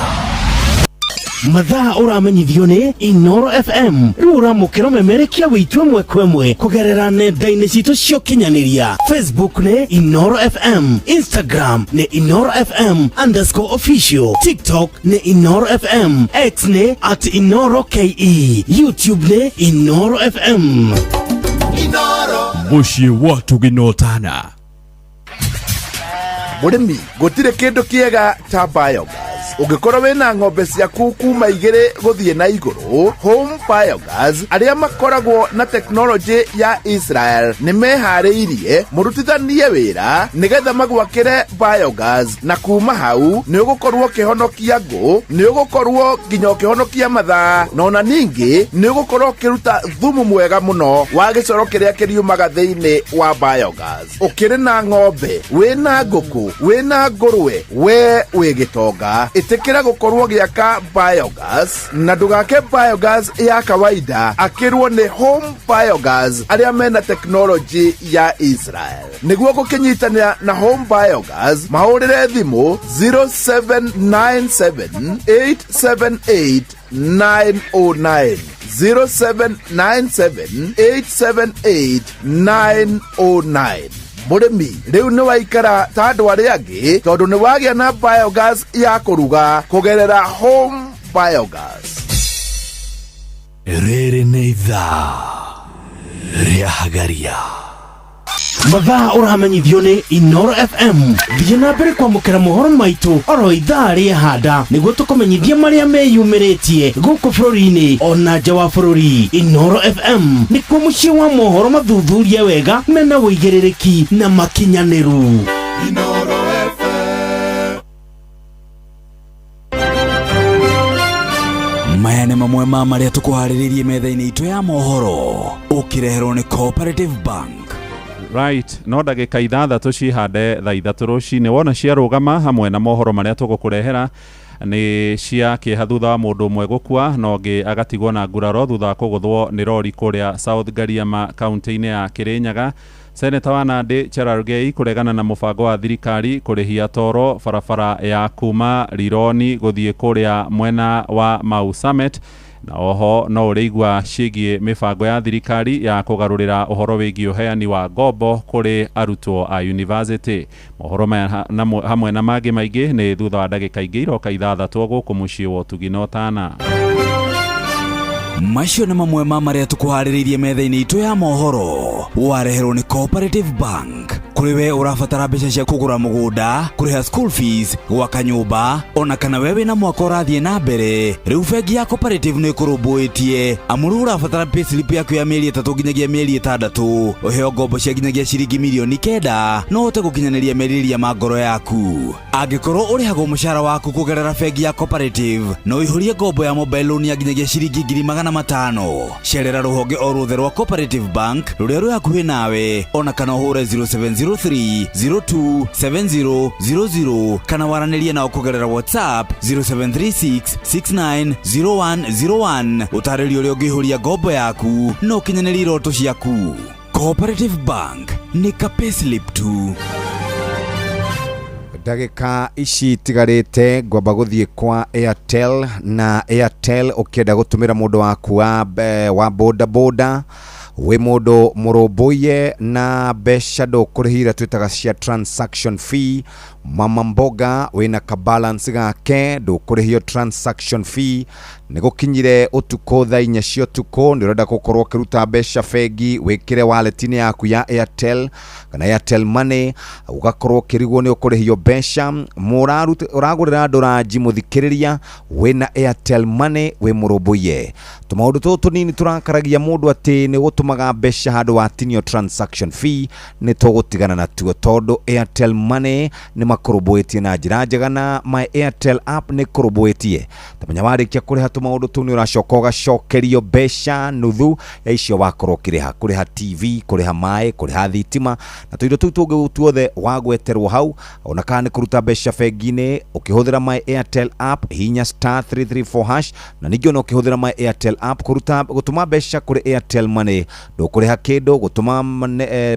Mathaa ũramenyithio nĩ Inoro FM. Rĩu ũramũkĩra ũmemerekia wĩitũ ĩmwe kwa ĩmwe kũgerera nenda-inĩ citũ cia ũkinyanĩria. Facebook nĩ Inoro FM, Instagram nĩ InoroFM_official, TikTok nĩ Inoro FM, X nĩ @InoroKE, YouTube nĩ Inoro FM. Mũciĩ wa Tũginotana. Mũrĩmi, gũtirĩ kĩndũ kĩega ta biogas. Ũngĩkorwo wĩna ng'ombe ciaku kuma 2 gũthiĩ na igũrũ, Home Biogas arĩa makoragwo na tekinoronjĩ ya Israel nĩ meharĩirie mũrutithanie wĩra nĩgetha magwakĩre biogas, na kuma hau nĩ ũgũkorwo ũkĩhonokia ngũ, nĩ ũgũkorwo nginya ũkĩhonokia mathaa, na ona ningĩ nĩ ũgũkorwo ũkĩruta thumu mwega mũno wa gĩcoro kĩrĩa kĩriumaga thĩinĩ wa biogas. Ũkĩrĩ na ng'ombe, wĩna ngũkũ, wĩna ngũrwe, we wĩ gĩtonga, ĩtĩkĩra gũkorwo gĩaka biogas, na ndũgake biogas ya kawaida, akĩrwo nĩ Home Biogas arĩa mena tekinoronjĩ ya Israel. Nĩguo gũkĩnyitanĩra na Home Biogas, mahũrĩre thimũ 0797 878 909, 0797 878 909. Mũrĩmi, rĩu nĩ waikara ta andũ arĩa angĩ tondũ nĩ wagĩa na biogas ya kũruga kũgerera Home Biogas. Rĩrĩ nĩ ithaa rĩa Hagaria. Mathaa ũramenyithio nĩ Inoro FM. Thiĩ na mbere kwamũkĩra mohoro maitũ oro ithaa rĩehanda nĩguo tũkũmenyithie marĩa meyumĩrĩtie gũkũ bũrũri-inĩ ona nja wa bũrũri. Inoro FM nĩkuo mũciĩ wa mohoro mathuthurie wega, mena ũigĩrĩrĩki na makinyanĩru. Inoro FM. Maya nĩ mamwe ma marĩa tũkũharĩrĩirie metha-inĩ itũ ya mohoro, ũkĩreherwo nĩ Cooperative Bank. Right, no ndagĩka 6 cihande thaa 3 rũcinĩ. Wona ciarũgama hamwe na mohoro marĩa tũgũkũrehera nĩ cia kĩeha thutha wa mũndũ ũmwe gũkua na ũngĩ agatigwo na nguraro thutha wa kũgũthwo nĩ rori kũrĩa South Gariama, kaunti-inĩ ya Kĩrĩnyaga. Seneta wa Nandĩ Cherargei kũregana na mũbango wa thirikari kũrĩhia toro barabara ya kuma Rironi gũthiĩ kũrĩa mwena wa Mau Summit. Na oho no ũrĩigua ciĩgiĩ mĩbango ya thirikari ya kũgarũrĩra ũhoro wĩgiĩ ũheani wa ngombo kũrĩ arutwo a university. Mohoro maya hamwe na mangĩ maingĩ nĩ thutha wa ndagĩka ingĩ iroka 6 gũkũ mũciĩ wa ũtugi na ũtana. Macio nĩ mamwe ma marĩa tũkũharĩrĩirie metha-inĩ itũ ya mohoro, wareherwo nĩ Cooperative Bank. Kũrĩ we ũrabatara mbeca cia kũgũra mũgũnda, kũrĩha school fees, gwaka nyũmba, ona kana we wĩna mwaka ũrathiĩ na mbere, rĩu bengi ya Cooperative nĩ ĩkũrũmbũĩtie, amu rĩu ũrabatara payslip yaku ya mĩeri 3 nginyagia mĩeri 6, ũheo ngombo cia nginyagia ciringi mirioni 9 no ũhote gũkinyanĩria merirĩria ma ngoro yaku. Angĩkorwo ũrĩhagwo mũcara waku kũgerera bengi ya Cooperative, no ũihũrie ngombo ya mobile loan ya nginyagia ciringi 500,000. Cerera rũhonge o ruothe rwa Cooperative Bank rũrĩa rwĩ hakuhĩ nawe, ona kana ũhũre 0703 027000 kana waranĩrie nao kũgerera WhatsApp 0736 690101, ũtarĩrie ũrĩa ũngĩihũria ngombo yaku na ũkinyanĩrie iroto ciaku. Cooperative Bank nĩ ka payslip tu. Ndagĩka ici itigarĩte ngwamba gũthiĩ kwa Airtel. Na Airtel, ũkĩenda gũtũmĩra mũndũ waku wa boda boda, Wĩ mũndũ mũrũmbũiye na mbeca ndũkũrĩhira twĩtaga cia transaction fee. Mama mboga wĩna ka balance gake ndũkũrĩhio transaction fee. Nĩ gũkinyire ũtukũ thaa 4 cia ũtukũ, nĩ ũrenda gũkorwo ũkĩruta mbeca bengi wĩkĩre wallet-inĩ yaku ya Airtel kana Airtel Money, ũgakorwo ũkĩrigwo nĩ ũkũrĩhio mbeca. Ũragũrĩra andũ ranji mũthikĩrĩria, wĩna Airtel Money wĩ mũrũmbũiye. Tũmaũndũ tũtũ tũnini tũrakaragia mũndũ atĩ nĩ gũtũmaga mbeca handũ watinio transaction fee, nĩ tũgũtigana natuo tondũ Airtel Money nĩ makũrũmbũĩtie na njĩra njega na My Airtel app nĩ kũrũmbũĩtie. Tamenya warĩkia kũrĩha tũmaũndũ tũu nĩ ũracoka ũgacokerio mbeca nuthu ya icio wakorwo ũkĩrĩha, kũrĩha TV, kũrĩha maĩ, kũrĩha thitima na tũindo tũu tũngĩ tuothe wagweterwo hau. Ona kana nĩ kũruta mbeca bengi-inĩ ũkĩhũthĩra My Airtel app, hihinya star 334 hash, na ningĩ ona ũkĩhũthĩra My Airtel app kũruta gũtũma mbeca kũrĩ Airtel Money ndũkũrĩha kĩndũ, gũtũma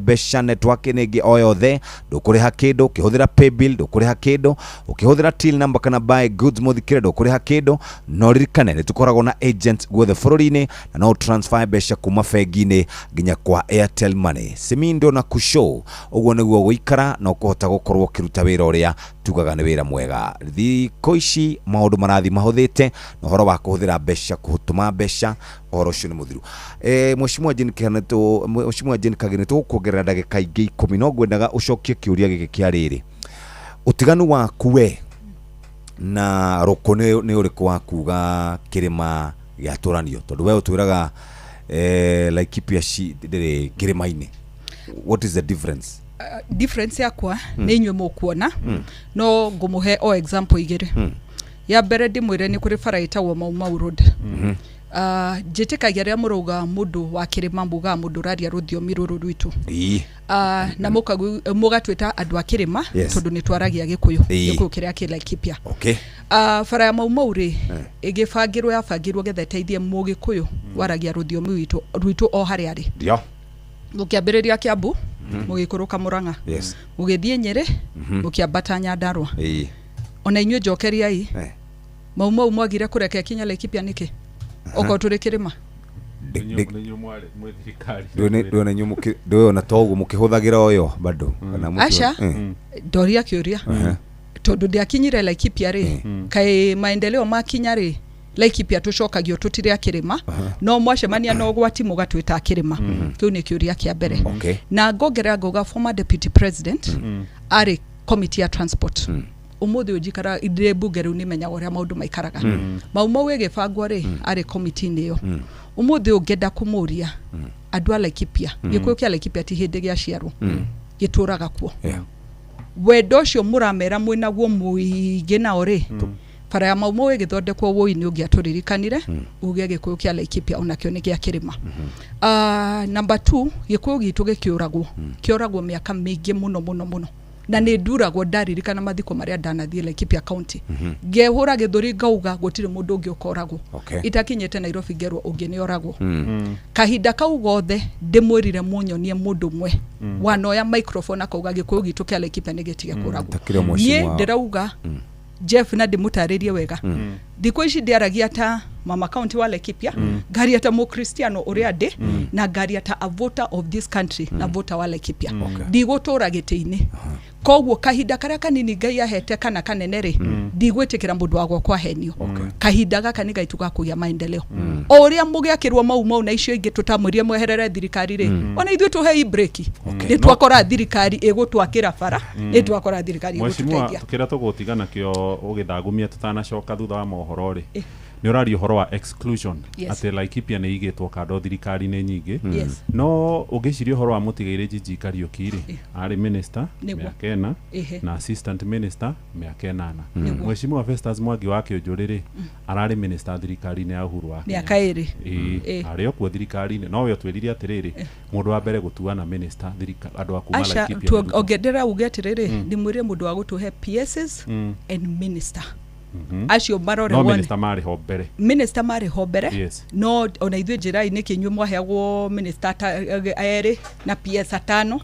mbeca network-inĩ ĩngĩ o yothe ndũkũrĩha kĩndũ, ũkĩhũthĩra paybill ndũkũrĩha kĩndũ, ũkĩhũthĩra till number kana buy goods mũthikĩre ndũkũrĩha kĩndũ. No ririkane nĩ tũkoragwo na agents guothe bũrũri-inĩ na no transfer mbeca kuma bengi-inĩ nginya kwa Airtel Money. Simindo na kushow ũguo nĩguo gũikara na ũkũhota gũkorwo ũkĩruta wĩra ũrĩa tugaga nĩ wĩra mwega. Thikũ ici maũndũ marathiĩ mahũthĩte na ũhoro wa kũhũthĩra mbeca, kũtũma mbeca, ũhoro ũcio nĩ mũthiru. Mheshimiwa Jane Kihana, Mheshimiwa Jane Kageni, tũgũkuongerera ndagĩka ingĩ 10, no ngwendaga ũcokie kĩũria gĩkĩ kĩa rĩrĩ. Ũtiganu waku we na rũkũ nĩ ũrĩkũ wa kuga kĩrĩma gĩatũranio? Tondũ we ũtwĩraga Laikipia ndĩrĩ kĩrĩma-inĩ. What is the difference? Difference yakwa nĩ inyuĩ mũkuona, no ngũmũhe o example igĩrĩ. Ya mbere ndĩmwĩre nĩ kũrĩ bara ĩtagwo Mau Mau Road. Njĩtĩkagia rĩrĩa mũrauga mũndũ wa kĩrĩma mugaga mũndũ ũraria rũthiomi rũrũ rwitũ. Na mũgatwĩta andũ a kĩrĩma tondũ nĩ twaragia Gĩkũyũ, Gĩkũyũ kĩrĩa kĩ Laikipia. Bara ya Mau Mau rĩ, ĩgĩbangĩrwo yabangĩrwo getha ĩteithie mũgĩkũyũ waragia rũthiomi rwitũ o harĩa arĩ. Ndio. Mũkĩambĩrĩria Kiambu, mũgĩikũrũka Murang'a. Mũgĩthiĩ Nyĩrĩ, mũkĩambata Nyandarũa. Ona inyuĩ njokeriai, Mau Mau mwagire kũreka ĩkinye Laikipia nĩkĩ? Okorwo tũrĩ kĩrĩma. Ndũĩ ona toguo mũkĩhũthagĩra ũyũ bado kana Aca, ndoria kĩũria. Tondũ ndĩakinyire Laikipia rĩ, kaĩ maendeleo makinya rĩ, Laikipia tũcokagio tũtirĩ a kĩrĩma, no mwacemania na ũgwati mũgatwĩta a kĩrĩma. Kĩu nĩ kĩũria kĩa mbere. Na ngongerera ngauga former deputy president arĩ committee ya transport. Ũmũthĩ ũyũ njikara ndĩ mbunge rĩu nĩmenyaga ũrĩa maũndũ maikaraga. Mau Mau ĩgĩbangwo rĩ, arĩ committee-inĩ ĩyo. Ũmũthĩ ũyũ ngenda kũmũria andũ a Laikipia, Gĩkũyũ kĩa Laikipia ti hĩndĩ gĩaciarwo, gĩtũraga kuo. Wendo ũcio mũramera mwĩnaguo mũingĩ nao rĩ, bara ya Mau Mau ĩgĩthondekwo wũi nĩ ũngĩatũririkanire, uge Gĩkũyũ kĩa Laikipia onakĩo nĩ gĩa kĩrĩma. Number 2, Gĩkũyũ gitũ gĩkĩũragwo, kĩoragwo mĩaka mĩingĩ mũno mũno mũno. Na nĩ nduragwo ndaririkana mathiko marĩa ndanathiĩ Laikipia County. Ngehũra gĩthũri ngauga gũtirĩ mũndũ ũngĩ ũkoragwo. Itakinyĩte Nairobi ngerwo ũngĩ nĩ oragwo. Kahinda kau gothe ndĩmwĩrire mũnyonie mũndũ ũmwe wanoya microphone akauga Gĩkũyũ gitũ kĩa Laikipia nĩ gĩtige kũragwo. Takĩrĩ mheshimiwa. Niĩ ndĩrauga Jeff na ndĩmũtarĩrie wega. Thikũ ici ndĩaragia ta mama county wa Laikipia, ngaria ta mũkristiano ũrĩa ndĩ, na ngaria ta a voter of this country na voter wa Laikipia. Ndigũtũra gĩtĩ-inĩ. Koguo kahinda karĩa kanini Ngai ahete kana kanene rĩ, ndigwĩtĩkĩra mũndũ wa gwakwa ahenio. Kahinda gaka nĩ gaitu ga kũgĩa maendeleo. O ũrĩa mũgĩakĩrwo Mau Mau na icio ingĩ tũtamwĩrire mweherere thirikari rĩ, ona ithuĩ tũhei break. Nĩ twakora thirikari ĩgũtwakĩra bara, nĩ twakora thirikari Mheshimiwa, ĩgũtũteithia. kĩrĩa tũgũtigana kĩo ũgĩthagumia tũtanacoka thutha wa mohoro rĩ, nĩ ũraria ũhoro wa exclusion, atĩ Laikipia nĩ igĩtwo kando thirikari-inĩ nyingĩ. No ũngĩciria ũhoro wa mũtigairĩ Gigi Kariũki rĩ, arĩ minister mĩaka 4 na assistant minister mĩaka 8. Mheshimiwa Festus Mwangi wa Kĩũnjũrĩ rĩ, ararĩ minister thirikari-inĩ ya Uhuru wa Mĩaka Kenyatta. 2. Arĩ o kuo thirikari-inĩ, no we ũtwĩrire atĩrĩrĩ, mũndũ wa mbere gũtuana minister andũ a kuma Aca, Laikipia nĩ Ruto. ongerera uge atĩrĩrĩ, ndĩmwĩrire mũndũ wa gũtũhe PSs and minister. Acio marore No wone. minister marĩ ho mbere. Minister marĩ ho mbere. No ona ithuĩ njĩrai nĩkĩ inyuĩ mwaheagwo minister erĩ na PS 5.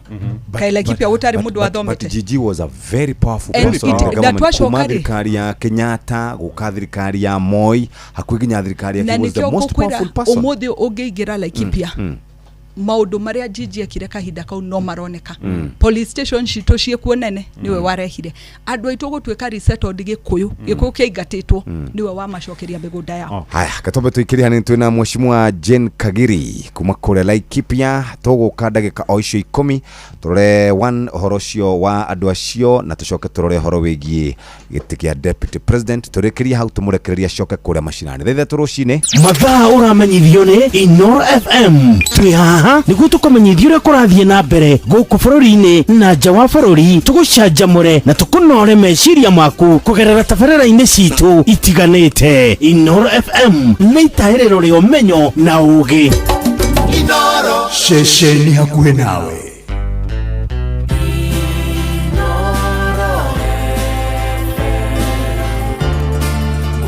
Kaĩ Laikipia gũtarĩ mũndũ wathomete. But Gigi was a very powerful And person in the na government. twacoka Kuma rĩ- thirikari ya Kenyatta gũka thirikari ya Moi hakuhĩ nginya thirikari ya Na he was the nĩkĩo most ngũkwĩra powerful person. ũmũthĩ ũngĩingĩra Laikipia, Maũndũ marĩa Gigi ekire kahinda kau no maroneka. Police station citũ ciĩkuo nene, nĩwe warehire andũ aitũ gũtuĩka resettled. Gĩkũyũ, Gĩkũyũ kĩaingatĩtwo, nĩwe wamacokeria mĩgũnda yao. Haya, katwambe tuikire hanini. Twina Mheshimiwa Jane Kagiri kuma kuria Laikipia. Tũgũka ndagĩka o icio 10 tũrore one ũhoro ũcio wa andũ acio, na tũcoke tũrore ũhoro wĩgiĩ gĩtĩ kĩa deputy president. Tũrĩkĩrie hau, tũmũrekererie acoke kũrĩa macinani thaa 3 rũcinĩ. Mathaa ũramenyithio nĩ Inoro FM. Twĩ haha nĩguo tũkũmenyithia ũrĩa kũrathiĩ na mbere gũkũ bũrũri-inĩ na nja wa bũrũri, tũgũcanjamũre na tũkũnore meciria maku kũgerera tabarĩra-inĩ citũ itiganĩte. Inoro FM nĩ itahĩrĩro rĩa ũmenyo na ũgĩ. Ceceni hakuhĩ nawe.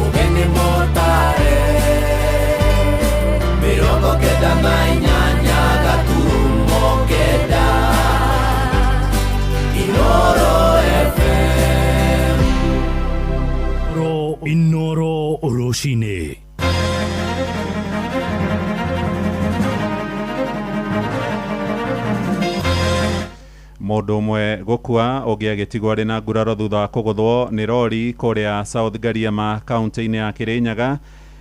Ũgeni mũtare 98.9 Inoro FM. Ro Inoro rũcinĩ. Mũndũ ũmwe gũkua, ũngĩ agĩtigwo arĩ na nguraro thutha wa kũgũthwo nĩ rori kũrĩa South Gariama, kaunti-inĩ ya Kirinyaga.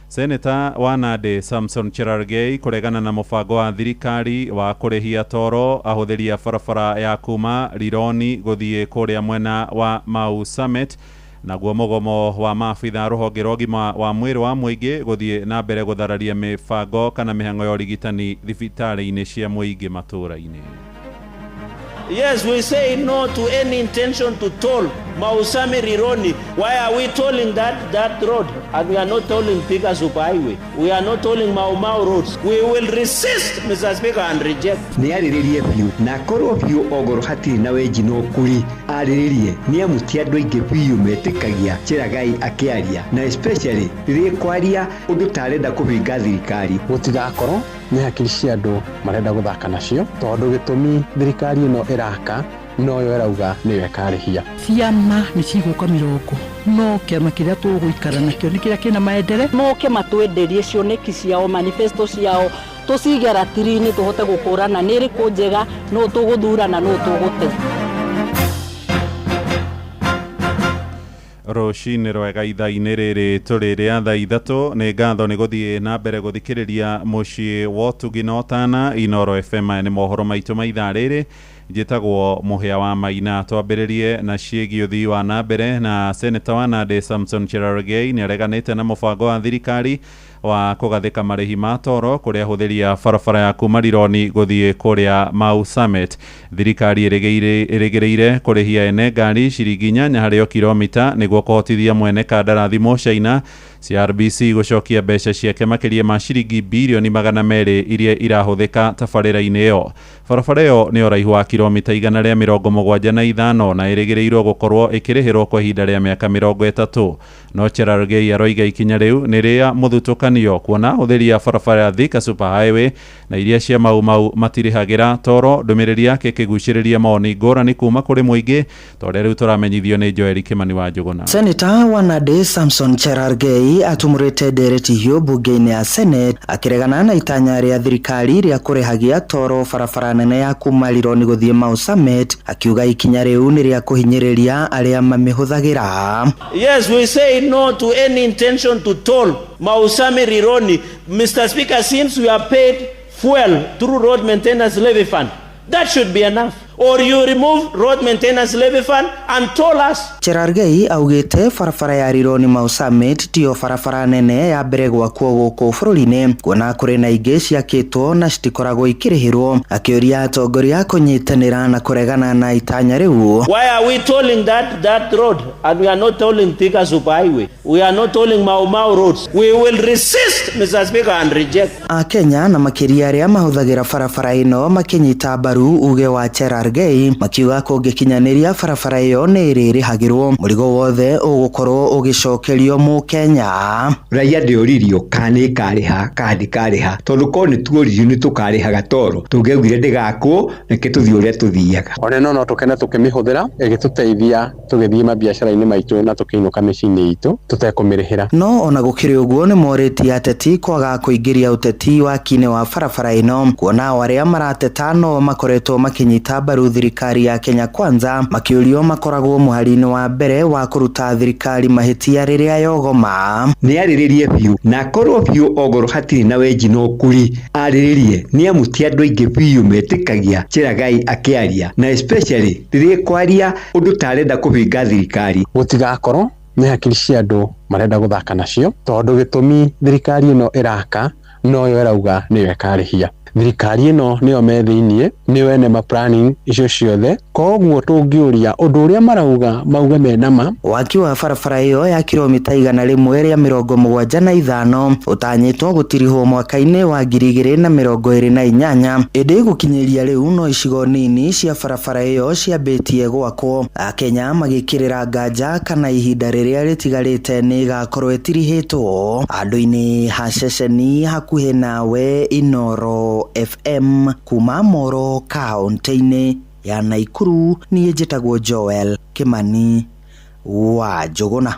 Seneta wa Nandi Samson Cherargei kũregana na mũbango wa thirikari wa kũrĩhia toro ahũthĩri a barabara ya kuma Rironi gũthiĩ kũrĩa mwena wa Mau Summit. Naguo mũgomo wa maabitha rũhonge rwa ũgima wa mwĩrĩ wa mũingĩ gũthiĩ na mbere gũthararia mĩbango kana mĩhang'o ya ũrigitani thibitarĩ-inĩ cia mũingĩ matũũra-inĩ. Yes, we say no to any intention to toll Mau Summit Rironi. Why are we tolling that road? And we are not tolling Thika Superhighway. We are not tolling Mau Mau roads. We will resist, Mr. Speaker, and reject. Nĩ arĩrĩrie biũ na akorwo biũ ongorwo hatirĩ na wenji no kũri arĩrĩrie, nĩ amu ti andũ aingĩ biũ metĩkagia Cheragai akĩaria, na especially rĩrĩa kwaria ũndũ ta arenda kũbinga thirikari. Gũtigakorwo nĩ hakiri cia andũ marenda gũthaka nacio, tondũ gĩtũmi thirikari ĩno ĩraka noyo ĩrauga nĩyo ĩkarĩhia. Ciama nĩ cigũka 20, no kĩama kĩrĩa tũgũikara nakĩo nĩ kĩrĩa kĩna maendere. Moke matwenderie cioneki ciao, manifesto ciao, tũcige ratiri-inĩ tũhote gũkũrana nĩ ĩrĩkũ njega, nũ tũgũthura na nũ tũgũte. Rũcinĩ rwega ithaa-inĩ rĩrĩ tũrĩ rĩa thaa 3. Nĩ ngatho nĩ gũthiĩ na mbere gũthikĩrĩria mũciĩ wa ũtugi na ũtana Inoro FM. Maya nĩ mohoro maitũ ma ithaa rĩrĩ. Njĩtagwo Mũhĩa wa Maina. Twambĩrĩrie na ciĩgiĩ ũthii wa na mbere, na seneta wa Nandi Samson Cherargei nĩ areganĩte na mũbango wa thirikari wa kũgathĩka marĩhi ma toro kũrĩa ahũthĩri a barabara ya kuma Rironi gũthiĩ kũrĩa Mau Summit. Thirikari ĩrĩgĩrĩire kũrĩhia ene ngari ciringi 8 harĩ o kilomita nĩguo kũhotithia mwene kandarathi Mũcaina CRBC gũcokia mbeca ciake makĩria ma ciringi birioni 200 iria irahũthĩka tabarĩra-inĩ ĩyo. Barabara ĩyo nĩ ũraihu wa kilomita 175 na ĩrĩgĩrĩirwo gũkorwo ĩkĩrĩhĩrwo kwa ihinda rĩa mĩaka 30. No Cherargei aroiga ikinya rĩu nĩ rĩa mũthutũkanio, kuona ahũthĩri a barabara ya Thika Super Highway na iria cia Mau Mau matirĩhagĩra toro. Ndũmĩrĩri yake ĩkĩgucĩrĩria mawoni ngũrani kuma kũrĩ mũingĩ, ta ũrĩa rĩu tũramenyithio nĩ Joeli Kimani wa Njũgũna. Seneta wa Nandi Samson Cherargei atumũrĩte ndereti hiũ mbunge-inĩ ya Senate akĩregana na itanya rĩa thirikari rĩa kũrĩhagia toro barabara nene ya kuma Rironi gũthiĩ Mau Summit, akiuga ikinya rĩu nĩ rĩa kũhinyĩrĩria arĩa mamĩhũthagĩra. Yes, we say no to any intention to toll Mau Summit Rironi. Mr. Speaker, since we are paid fuel through road maintenance levy fund, that should be enough. Or you remove road maintenance levy fund and toll us. Cherargei augĩte barabara ya Rironi Mau Summit tiyo barabara nene ya mbere gwakwo gũkũ bũrũri-inĩ, kuona kũrĩ na ingĩ ciakĩtwo na citikoragwo ikĩrĩhĩrwo, akĩũria atongoria kũnyitanĩra na kũregana na itanya rĩu. Why are we tolling that road? And we are not tolling Thika Superhighway. We are not tolling Mau Mau roads. We will resist, Mr. Speaker, and reject. Akenya na makĩria arĩa mahũthagĩra barabara ĩno makĩnyita mbaru uge wa Cherargei. Cherargei makiuga kũngĩkinyanĩria barabara ĩyo nĩ ĩrĩrĩhagĩrwo mũrigo wothe ũgũkorwo ũgĩcokerio mũkenya. Raia ndĩoririo kana nĩ ĩkarĩha kana ndĩkarĩha, tondũ korwo nĩ tuoririo nĩ tũkarĩhaga toro tũngĩaugire ndĩgakwo, reke tũthiĩ ũrĩa tũthiaga. Ona ĩno no tũkene tũkĩmĩhũthĩra ĩgĩtũteithia tũgĩthiĩ mabiacara-inĩ maitũ na tũkĩinũka mĩciĩ-inĩ itũ tũtekũmĩrĩhĩra. No ona gũkĩrĩ ũguo nĩ morĩtie ateti kwaga kũingĩria ũteti waki-inĩ wa barabara ĩno, kuona o arĩa marateta no makoretwo makĩnyita mbaru thirikari ya Kenya Kwanza makĩũrio makoragwo mũhari-inĩ wa mbere wa kũruta thirikari mahĩtia rĩrĩa yogoma. Nĩ arĩrĩrie biũ na akorwo biũ ongorwo hatirĩ na wenji na ũkuri, arĩrĩrie nĩ amu ti andũ aingĩ biũ metĩkagia Chelagai akĩaria, na especially rĩrĩa ekwaria ũndũ ta arenda kũbinga thirikari. Gũtigakorwo nĩ hakiri cia andũ marenda gũthaka nacio, tondũ gĩtũmi thirikari ĩno ĩraka noyo ĩrauga nĩyo ĩkarĩhia. Thirikari ĩno nĩyo me thĩiniĩ, nĩyo ene ma planning icio ciothe, koguo tũngĩũria ũndũ ũrĩa marauga mauge mena ma. Waki wa barabara ĩyo ya kilomita 175 ũtanyĩtwo gũtirihwo mwaka-inĩ wa 2028, ĩndĩ gũkinyĩria rĩu no icigo nini cia barabara ĩyo ciambĩtie gwakwo, Akenya magĩkĩrĩra nganja kana ihinda rĩrĩa rĩtigarĩte nĩ ĩgakorwo ĩtirihĩtwo. Handũ-inĩ ha ceceni hakuhĩ nawe, Inooro FM kuma Moro kaũntĩ-inĩ ya Naikuru, niĩ njĩtagwo Joel Kimani wa Njũgũna.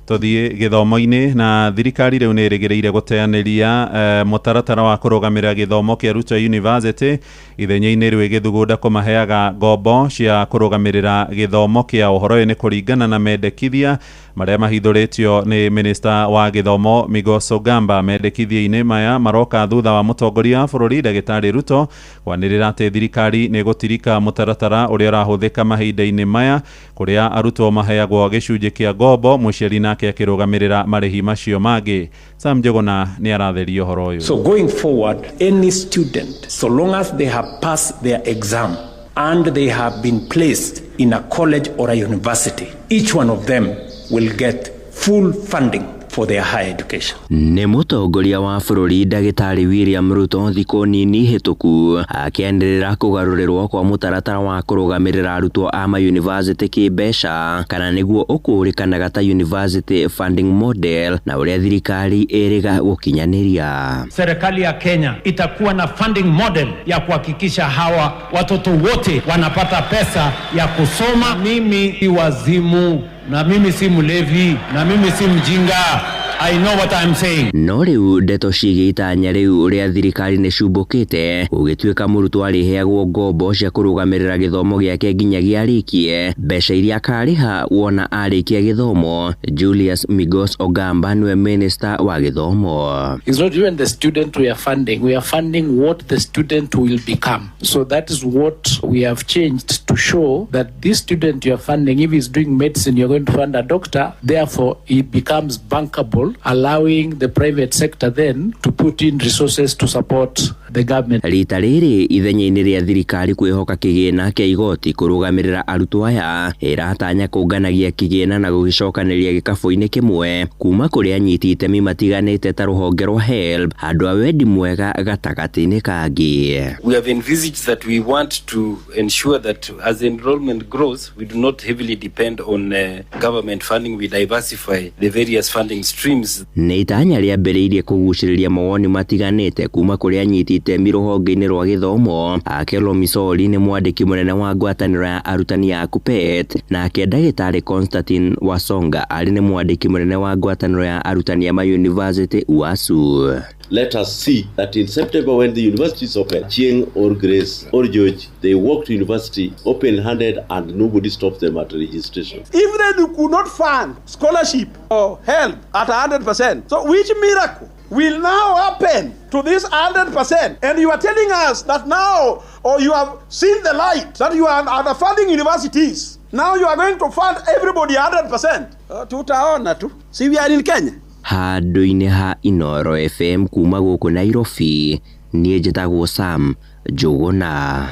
Tũthiĩ gĩthomo-inĩ na thirikari rĩu nĩ ĩrĩgĩrĩire gũteanĩria mũtaratara wa kũrũgamĩrĩra gĩthomo kĩa arutwo a university ithenya-inĩ rĩu ĩgĩthugunda kũmaheaga ngombo cia kũrũgamĩrĩra gĩthomo kĩa ũhoro ũyũ nĩ kũringana na mendekithia marĩa mahithũrĩtio nĩ minista wa gĩthomo Migos Ogamba. Mendekithia-inĩ maya maroka thutha wa mũtongoria wa bũrũri ndagĩtarĩ Ruto kwanĩrĩra atĩ thirikari nĩ ĩgũtirika mũtaratara ũrĩa ũrahũthĩka mahinda-inĩ maya kũrĩa arutwo maheagwo gĩcunjĩ kĩa ngombo mũciari nake akĩrũgamĩrĩra marĩhi macio mangĩ. Sam Njũgũna nĩ aratheria ũhoro ũyũ. So going forward, any student, so long as they have passed their exam and they have been placed in a college or a university, each one of them will get full funding for their higher education. Nĩ mũtongoria wa bũrũri ndagĩtarĩ William Ruto thikũ nini hĩtũku akĩanĩrĩra kũgarũrĩrwo kwa mũtaratara wa kũrũgamĩrĩra arutwo a mayunivasĩtĩ kĩmbeca kana nĩguo ũkũrĩkanaga ta university funding model na ũrĩa thirikari ĩrĩga gũkinyanĩria. Serikali ya Kenya itakuwa na funding model ya kuhakikisha hawa watoto wote wanapata pesa ya kusoma. Mimi si wazimu na mimi si mlevi na mimi si mjinga. I know what I'm saying. No rĩu ndeto ciĩgiĩ itanya rĩu rĩa thirikari nĩ cumbũkĩte gũgĩtuĩka mũrutwo arĩheagwo ngombo cia kũrũgamĩrĩra gĩthomo gĩake nginyagia arĩkie mbeca iria akarĩha wona arĩkia gĩthomo. Julius Migos Ogamba nĩwe minister wa gĩthomo. It's not even the student we are funding. We are funding what the student will become. So that is what we have changed to show that this student you are funding, if he's doing medicine, you're going to fund a doctor. Therefore, he becomes bankable, allowing the private sector then to put in resources to support the government. Rita rĩrĩ ithenya-inĩ rĩa thirikari kwĩhoka kĩgĩna kĩa igoti kũrũgamĩrĩra arutwo aya ĩratanya kũnganagia kĩgĩna na gũgĩcokanĩria gĩkabũ-inĩ kĩmwe kuma kũrĩ anyiti itemi matiganĩte ta rũhonge rwa HELB handũ a wendi mwega gatagatĩ-inĩ kangĩ. We have envisaged that we want to ensure that as enrollment grows, we do not heavily depend on government funding. We diversify the various funding streams. Nĩ itanya rĩambĩrĩirie kũgucĩrĩria mawoni matiganĩte kuma kũrĩ anyiti itemi rũhonge-inĩ rwa gĩthomo. Akelo Misori nĩ mwandĩki mũnene wa ngwatanĩro ya arutani ya KUPPET, nake ndagĩtarĩ Constantine Wasonga arĩ nĩ mwandĩki mũnene wa ngwatanĩro ya arutani a mayunivasĩtĩ UASU. Let us see that in September when the university is open, Chieng or Grace or George, they walk to university open-handed and nobody stops them at registration. If then you could not fund scholarship or help at 100%, so which miracle will now happen to this 100%? And you are telling us that now, or you have seen the light, that you are underfunding universities. Now you are going to fund everybody 100%. Tutaona tu. See, we are in Kenya. Handũ-inĩ ha Inooro FM kuma gũkũ Nairobi, niĩ njĩtagwo Sam Njũgũna.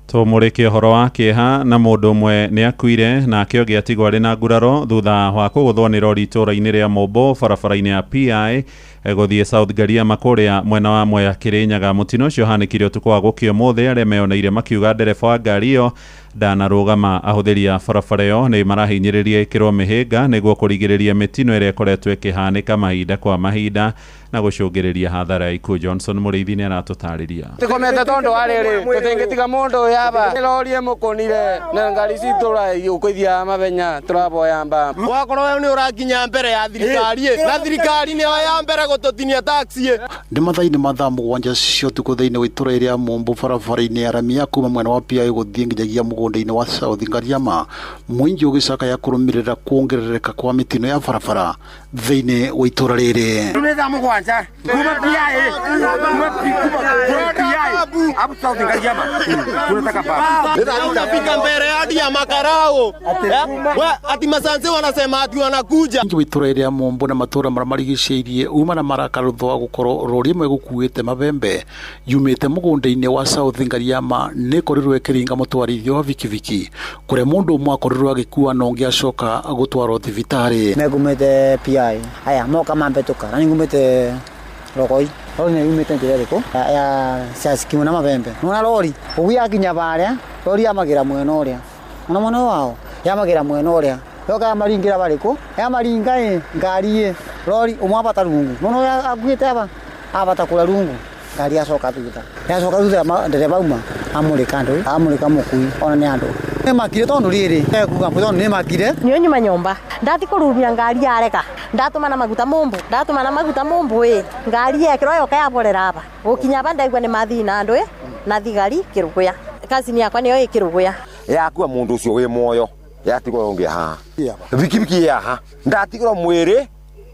Tũmũrĩke ũhoro wa kĩeha na mũndũ ũmwe nĩ akuire nake ũngĩ atigwo arĩ na nguraro thutha wa kũgũthwo nĩ rori itũũra-inĩ rĩa Mombo barabara-inĩ ya PI Gũthiĩ South Ngariama kũrĩa mwena wa Mwea Kĩrĩnyaga. Mũtino ũcio ũhanĩkire ũtukũ wa gũkĩa ũmũthĩ, arĩa meyoneire makiuga ndereba wa ngari ĩyo ndanarũgama. Ahũthĩri a barabara ĩyo nĩ marahinyĩrĩria ĩkĩrwo mĩhĩnga nĩguo kũrigĩrĩria mĩtino ĩrĩa ĩkoretwo ĩkĩhanĩka mahinda kwa mahinda na gũcũngĩrĩria hathara ya ikuũ. Johnson Mũrĩithi nĩ aratũtarĩria. Tikomete tondu wa riri tutingitiga mundu uyu aba rori imukunire na ngari citu ukuithia mabenya turaboya mba wakorwo we ni urakinya mbere ya thirikari na thirikari niyo ya mbere gututinia taxi. Nĩ mathaa-inĩ ma thaa 7 cia ũtukũ thĩinĩ wa itũra rĩa Mombo barabara-inĩ ya rami ya kuma mwena wa PI gũthiĩ nginyagia mũgũnda-inĩ wa South Ngariama, mũingĩ ũgĩcakaya kũrũmĩrĩra kuongerereka kwa mĩtino ya barabara thĩinĩ wa itũra rĩrĩ. Nĩ thaa 7 kuma PI kuma PI hapo South Ngariama tunataka baba unafika mbere hadi ya makarao ati masanse wanasema ati wanakuja. Mũingĩ wa itũra rĩa Mombo na matũra marĩa marigicĩirie uma na marakara thutha wa gũkorwo rori ĩmwe ĩgũkuĩte mabembe yumĩte mũgũnda-inĩ wa South Ngariama nĩ ĩkorirwo ĩkĩringa mũtwarithia wa bikibiki kũrĩa mũndũ ũmwe akorirwo agĩkua na ũngĩ acoka gũtwarwo thibitarĩ. Megumĩte PI aya moka mambĩtũka na nĩngumĩte Rogoi rori nĩ yumĩte njĩra ĩrĩkũ ya ciacikimu na mabembe nona rori ũguo yakinya barĩa rori yamagĩra mwena ũrĩa ona mwena wao yamagĩra mwena ũrĩa yoka yamaringĩra barĩkũ yamaringa ĩ ngari ĩ rori ũmwe abata rungu nona ũrĩa akuĩte aba abata kũrĩa rungu ngari yacoka thutha ndereba uma amũrĩka andũ amũrĩka mũkui ona nĩ andũ nĩmakire tondũ rĩrĩ ekuga tondũ nĩmakire niyo nyuma nyomba ndathi kũrumia ngari yareka ndatũmana maguta mombo ndatumana maguta mombo ĩ ngari yekĩrwo yoka yaborera aba gũkinya aba ndaigua nĩ mathii na andũ ĩ na thigari kĩrũgũya kazini yakwa nĩyo ĩ kĩrũgũya yakua mũndũ ũcio wĩ muoyo yatigwo ũngĩ haha bikibiki yaha ndatigwo mwĩrĩ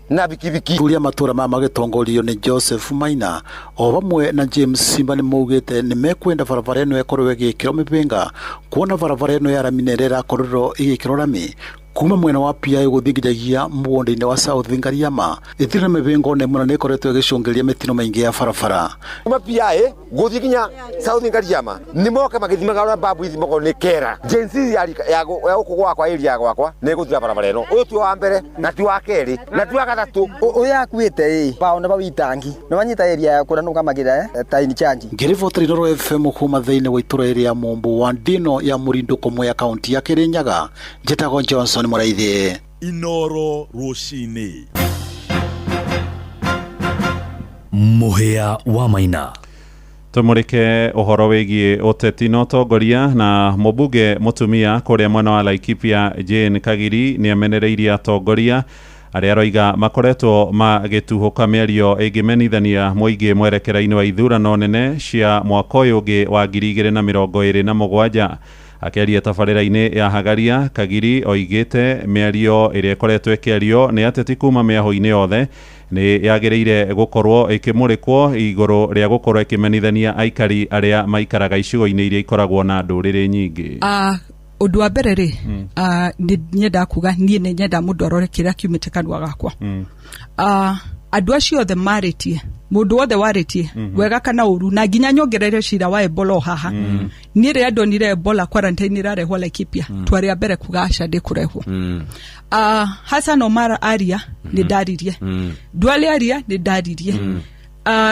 na bikibiki. Athuri a matũra maya magĩtongorio nĩ Joseph Maina o vamwe na James Simba nĩ maugĩte nĩ mekwenda barabara ĩno ĩkorwo ĩgĩkĩrwo mĩbĩnga kuona barabara ĩno ya rami nĩ ĩrĩa ĩrakorirwo ĩgĩkĩrwo rami kuma mwena wa PI gũthiĩ nginyagia mũgũnda-inĩ wa South Ngariama ĩtirĩ na mĩbĩnga ona ĩmwe na nĩ ĩkoretwo ĩgĩcũngĩrĩria mĩtino mĩingĩ ya barabara. Kuma PI gũthiĩ nginya South Ngariama nĩ moka magĩthimaga ũrĩa babu ithimagwo nĩ kera jensi ya gũkũ gwakwa area gwakwa nĩ ĩgũthira barabara ĩno ũyũ ti wa mbere na ti wa kerĩ na ti wa gatatũ. Ũyũ akuĩte ĩ bao nĩ bawitangi nĩ wanyita area ya kũrĩa nũkamagĩra ta in charge. Ngĩribotera Inooro FM kuma thĩinĩ wa itũra rĩa Mombo wa Ndino ya Mũrindũko Mwea kaunti ya Kĩrĩnyaga, njĩtagwo Johnson Mũraithi. Inooro rũcinĩ. Mũhĩa wa Maina. Tumurike uhoro wigie uteti na utongoria na mũmbunge mũtumia kũrĩa mwena wa Laikipia Jane Kagiri nĩ amenereirie atongoria arĩa aroiga makoretwo magĩtuhũka mĩario ĩngĩmenithania mũingĩ mwerekera-inĩ wa ithurano nene cia mwaka ũyũ ũngĩ wa 2027. Akĩaria tabarĩra-inĩ ya Hagaria, Kagiri oigĩte mĩario ĩrĩa ĩkoretwo ĩkĩario nĩ ateti kuma mĩahũ-inĩ yothe nĩ yagĩrĩire gũkorwo ĩkĩmũrĩkwo igũrũ rĩa gũkorwo ĩkĩmenithania aikari arĩa maikaraga icigo-inĩ iria ikoragwo na ndũrĩrĩ nyingĩ. Ũndũ wa mbere rĩ, nĩ nyendaga kuga niĩ nĩ nyendaga mũndũ arore kĩrĩa kiumĩte kanua gakwa. Andũ acio othe marĩtie, mũndũ wothe warĩtie wega kana ũru, na nginya nyongerere cira wa Ebola o haha. Niĩ rĩrĩa ndonire Ebola quarantine ĩrarehwo Laikipia, twarĩ a mbere kuga aca ndĩkũrehwo. Hassan Omar aria nĩ ndaririe, Duale aria nĩ ndaririe,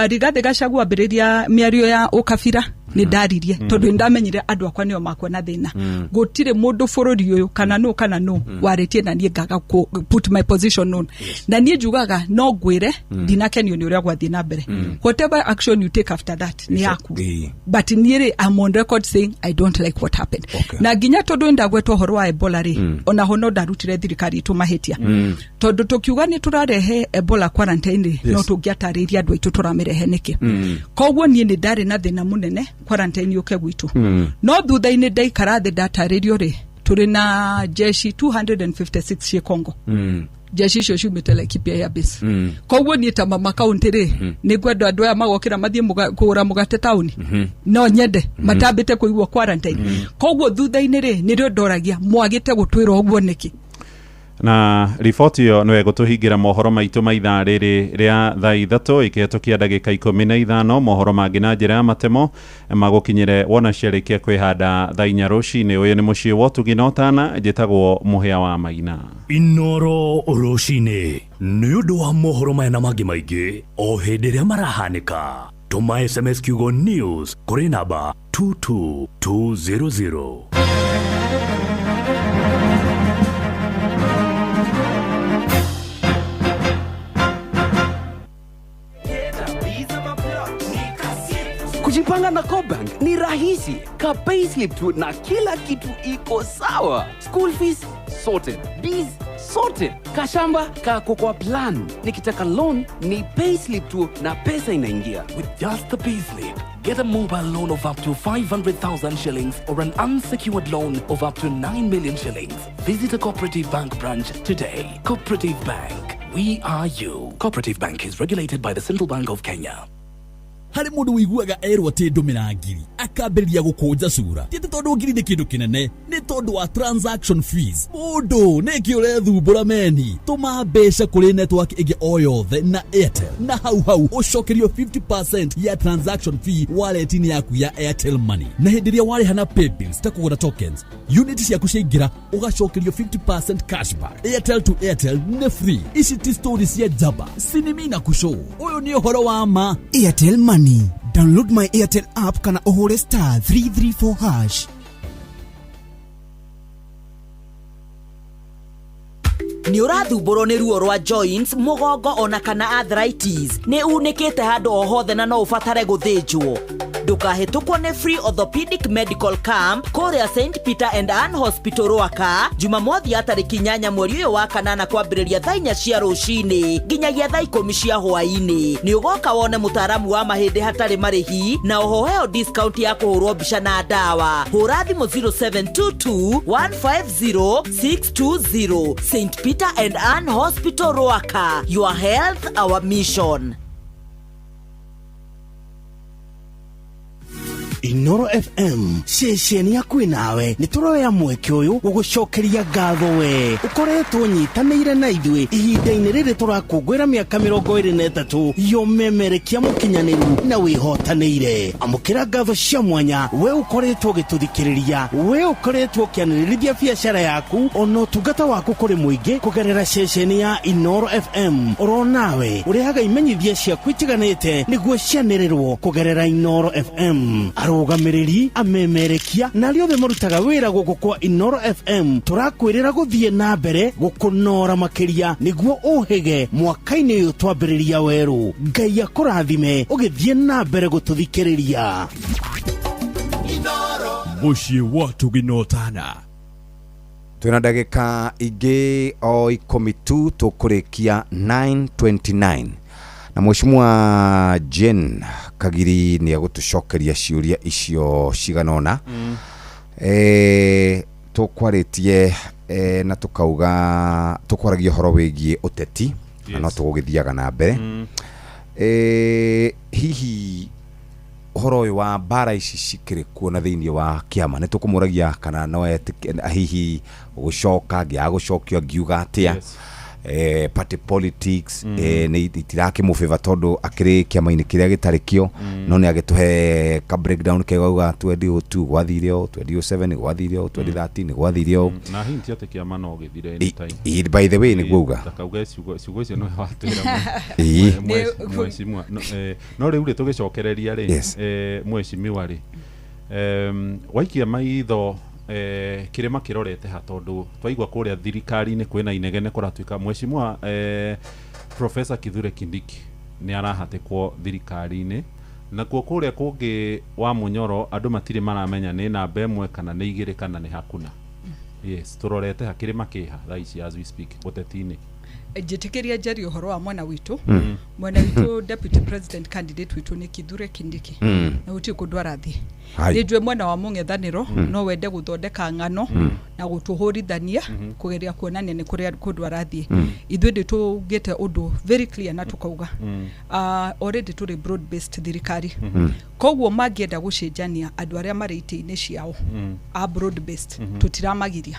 Rigathi Gachagua ambĩrĩria mĩario ya ũkabira nĩ ndaririe, tondũ nĩ ndamenyire andũ akwa nĩo makwa na thĩna. Gũtirĩ mũndũ bũrũri ũyũ kana nũ kana nũ warĩtie na niĩ ngaga put my position on. Na niĩ njugaga no ngwĩre ndinakenio nĩ ũrĩa gwathiĩ na mbere. Whatever action you take after that nĩ yaku, but niĩ rĩ, I'm on record saying I don't like what happened. Na nginya tondũ nĩ ndagwetwo ũhoro wa Ebola rĩ, onaho no ndarutire thirikari itũ mahĩtia, tondũ tũkiuga nĩ tũrarehe Ebola quarantine rĩ, no tũngĩatarĩirie andũ aitũ tũramĩrehe nĩkĩ. Koguo niĩ nĩ ndarĩ na thĩna mũnene quarantine yũke gwitũ. No thutha-inĩ ndaikara thĩ ndatarĩrio rĩ, tũrĩ na jeshi 256 ciĩ Congo. Jeshi icio ciumĩte Laikipia Air Base. Koguo niĩ ta mama kaunti rĩ, nĩ ngwenda andũ aya magokĩra mathiĩ kũgũra mũgate taũni, no nyende matambĩte kũigua quarantine. Koguo thutha-inĩ rĩ, nĩrĩo ndoragia mwagĩte gũtwĩra ũguo nĩkĩ. Na riboti ĩyo nĩwe gũtũhingĩra mohoro maitũ ma ithaa rĩrĩ rĩa thaa 3 ikĩhetũkia ndagĩka 15. Mohoro mangĩ na njĩra ya matemo magũkinyĩre wona ciarĩkia kwĩhanda thaa 4 rũcinĩ. Ũyũ nĩ mũciĩ wa ũtugi na ũtana, njĩtagwo Mũhĩa wa Maina. Inoro rũcinĩ nĩ ũndũ wa mohoro maya na mangĩ maingĩ o hĩndĩ ĩrĩa marahanĩka. Tũma SMS kiugo news kũrĩ namba 22200. Kujipanga na CoBank ni rahisi. Ka payslip tu na kila kitu iko sawa. School fees sorted, bills sorted, kashamba kako kwa plan. Nikitaka loan ni payslip tu na pesa inaingia. With just the payslip, get a mobile loan of up to 500,000 shillings or an unsecured loan of up to 9 million shillings. Visit a Cooperative Bank branch today. Cooperative Bank, we are you. Cooperative Bank is regulated by the Central Bank of Kenya. Harĩ mũndũ wĩiguaga erwo atĩ ndũmĩra ngiri akambĩrĩria gũkũnja cura. Ti atĩ tondũ ngiri nĩ kĩndũ kĩnene, nĩ tondũ wa transaction fees. Mũndũ nĩkĩ ũrethumbũra meni? Tũma mbeca kũrĩ network ĩngĩ o yothe na Airtel, na hau hau ũcokerio 50% ya transaction fee wallet-inĩ yaku ya Airtel Money. Na hĩndĩ ĩrĩa warĩha na paybills ta kũgũra tokens, unit ciaku ciaingĩra ũgacokerio 50% cashback. Airtel to Airtel nĩ free. Ici ti story cia njamba, sinimi na kushow. Ũyũ nĩ ũhoro wa ma. Airtel Money. Download my Airtel app kana ũhũre *334#. Nĩ ũrathumbũrwo nĩ ruo rwa joints, mũgongo ona kana arthritis, nĩ unĩkĩte handũ o hothe na no ũbatare gũthĩnjwo. Ndũkahĩtũkwo nĩ free orthopedic medical camp kũrĩa St Peter and Ann Hospital Rwaka, Jumamothi ya tarĩki 8 mweri ũyũ wa kanana kwambĩrĩria thaa 4 cia rũcinĩ nginyagia thaa 10 cia hwaĩ-inĩ. Nĩ ũgoka wone mũtaaramu wa mahĩndĩ hatarĩ marĩhi na oho heo discount ya kũhũrwo mbica na ndawa. Hũra thimũ 0722 150 620. St Peter and Ann Hospital Rwaka, your health our mission. Inoro FM ceceni yaku nawe nĩ tũroya mweke ũyũ gũgũcokeria ngatho we ũkoretwo nyitanĩire na ithuĩ ihinda-inĩ rĩrĩ tũrakũngũĩra mĩaka 23 yomemerekia mũkinyanĩru na wĩhotanĩire. Amũkĩra ngatho cia mwanya we ũkoretwo ũgĩtũthikĩrĩria, we ũkoretwo ũkĩanĩrĩrithia biacara yaku ona ũtungata waku kũrĩ mũingĩ kũgerera ceceni ya Inoro FM. Oro nawe ũrehaga imenyithia ciaku itiganĩte nĩguo cianĩrĩrwo kũgerera Inoro FM. Arũgamĩrĩri, amemerekia na arĩa othe marutaga wĩra gũkũ kwa Inoro FM tũrakwĩrĩra gũthiĩ na mbere gũkũnora makĩria nĩguo ũhĩge mwaka-inĩ ũyũ twambĩrĩria werũ. Ngai akũrathime ũgĩthiĩ na mbere gũtũthikĩrĩria. Mũciĩ wa ũtugi na ũtana. Twĩna ndagĩka ingĩ o 10 tu tũkũrĩkia 9:29 na Mheshimiwa Jane Kagiri nĩ egũtũcokeria ciũria icio cigana ũna. Tũkwarĩtie na tũkauga tũkwaragia ũhoro wĩgiĩ ũteti na no tũgũgĩthiaga na mbere. Hihi ũhoro ũyũ wa mbara ici cikĩrĩ kuo na thĩinĩ wa kĩama nĩ tũkũmũragia kana no hihi gũcoka ngĩaga gũcokio ngiuga atĩa. Party politics nĩ itirakĩmũbĩba tondũ akĩrĩ kĩama-inĩ kĩrĩa gĩtarĩ kĩo, no nĩ agĩtũhe ka breakdown kega auga 2002 gwathire ũũ, 2007 gwathire ũũ, 2013 gwathire ũũ. Na hinti atĩ kĩama no gĩthire anytime. By the way nĩguo uga takauga ciugo icio no watwĩra mheshimiwa. No rĩu rĩ tũgĩcokereria rĩ, mheshimiwa rĩ, waikia maitho kirima kirorete ha tondu twaigua kuria thirikari-inĩ kwĩna inegene kũratuĩka mheshimiwa Professor Kithure Kindiki nĩ arahatĩkwo thirikari-inĩ, nakuo kũrĩa kũngĩ wa Munyoro andũ matirĩ maramenya nĩ namba ĩmwe kana nĩ igĩrĩ kana nĩ hakuna. Yes, tũrorete ha kĩrĩma kĩha thaa ici as we speak ũteti-inĩ. Njĩtĩkĩria njarie ũhoro wa mwena witũ. Mwena witũ deputy president candidate witũ nĩ Kithure Kindiki na gũtirĩ kũndũ arathiĩ. Nĩ njũĩ mwena wa mũng'ethanĩro no wende gũthondeka ng'ano na Na gũtũhũrithania kũgeria kuonania nĩ kũrĩa kũndũ arathiĩ. Ithuĩ ndĩ tũgĩte ũndũ very clear na tũkauga already tũrĩ broad based thirikari. Koguo mangĩenda gũcenjania andũ arĩa marĩ itĩ-inĩ ciao a broad based, tũtiramagiria.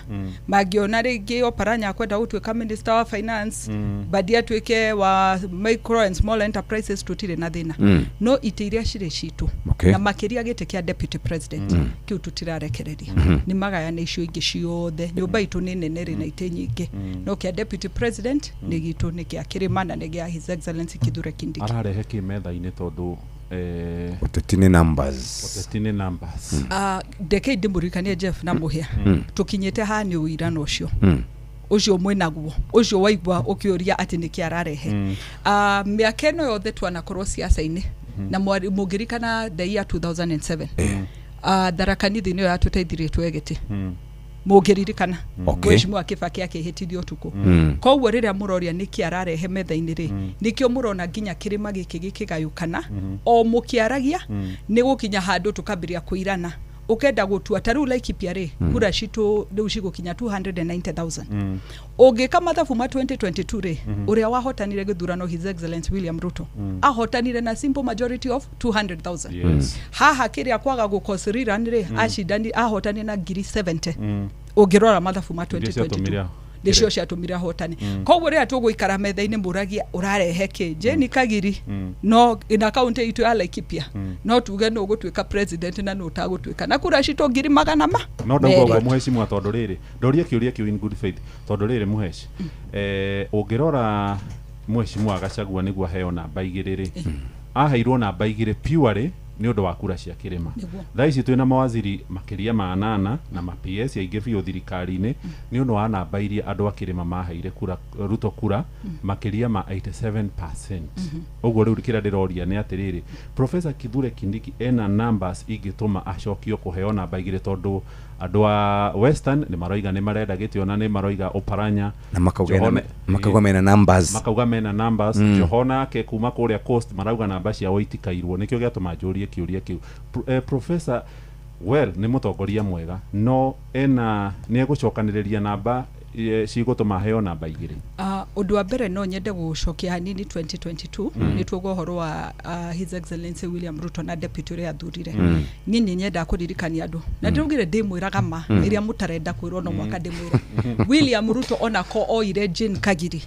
Mangĩona rĩngĩ Oparanya akwenda gũtuĩka minister wa finance, Mbadi atuĩke wa micro and small enterprises, tũtirĩ na thĩna. No itĩ iria cirĩ citũ, na makĩria gĩtĩ kĩa deputy president, kĩu tũtirarekereria. Nĩ magayane icio ingĩ ciothe. Nyũmba itũ nĩ nene rĩ na itĩ nyingĩ, no kĩa deputy president nĩ gitũ, nĩ kĩa kĩrĩma na nĩ gĩa His Excellency Kithure Kindiki. Ararehe kä metha-inĩ tondũ Ũteti nĩ numbers. Ũteti nĩ numbers. Ndekei ndĩmũririkanie, Jeff na Mũhĩa, tũkinyĩte haha nĩ ũirano ũcio ũcio mwĩnaguo ũcio waigua ũkĩũria atĩ nĩkĩ ararehe. Mĩaka ĩno yothe twanakorwo siasa-inĩ, na mũngĩririkana the year 2007, Tharaka Nithi nĩyo yatũteithirie tuoe gĩtĩ, mũngĩririkana. Mheshimiwa Kibaki akĩhĩtithio ũtukũ. Koguo rĩrĩa mũroria nĩkĩ ararehe metha-inĩ rĩ, nĩkĩo mũrona nginya kĩrĩma gĩkĩ gĩkĩgayũkana o mũkĩaragia. Nĩ gũkinya handũ tũkambĩrĩria kũirana, ũkenda gũtua ta rĩu Laikipia rĩ, kura citũ rĩu cigũkinya 290,000. Ũngĩka mathabu ma 2022 rĩ, ũrĩa wahotanire gĩthurano, His Excellency William Ruto, ahotanire na simple majority of 200,000. Haha kĩrĩa kwaga gũcause rerun rĩ, acindani ahotanire na ngiri 70. Ũngĩrora mathabu ma Iria 2022, ciatũmire nĩcio ciatũmire ahotane. Koguo rĩrĩa tũgũikara metha-inĩ mũragia ũrarehe kĩ, Jane Kagiri, no na kaunti itũ ya Laikipia no tuge nũ ũgũtuĩka president na nũ ũtagũtuĩka na kura citũ ngiri magana ma No ndauga ũguo, merĩ. mũhecimwa, tondũ rĩrĩ ndoria kĩũria kĩu in good faith, tondũ rĩrĩ mũheci, ũngĩrora mũhecimwa Gachagua nĩguo aheo namba 2 rĩ, aheirwo namba 2 purely nĩ ũndũ wa kura cia kĩrĩma. Thaa ici twĩna mawaziri makĩria ma 8 na ma PS aingĩ biũ thirikari-inĩ nĩ ũndũ wa namba iria andũ a kĩrĩma maheire kura Ruto kura makĩria ma 87%. Ũguo rĩu kĩrĩa ndĩroria nĩ atĩrĩrĩ, Professor Kithure Kindiki ena numbers ingĩtũma acokio kũheo namba 2, tondũ andũ a Western nĩ maroiga nĩ marenda gĩtĩ, ona nĩ maroiga Oparanya Na makauga makauga mena numbers. Makauga mena numbers. Joho nake kuma kũrĩa Coast marauga namba ciao itikairwo. Nĩkĩo gĩatũma njũrie kĩũria kĩu. Professor, well, nĩ mũtongoria mwega, no ena nĩ egũcokanĩrĩria namba cigũtũma aheo namba 2? Ũndũ wa mbere no nyende gũcokia hanini 2022. Nĩ tuoga ũhoro wa His Excellency William Ruto na deputy ũrĩa athurire. Niĩ nĩ nyendaga kũririkania andũ na ndĩraugire ndĩmwĩraga ma ĩrĩa mũtarenda kwĩrwo, no mwaka ndĩmwĩre William Ruto onako oire Jane Kagiri,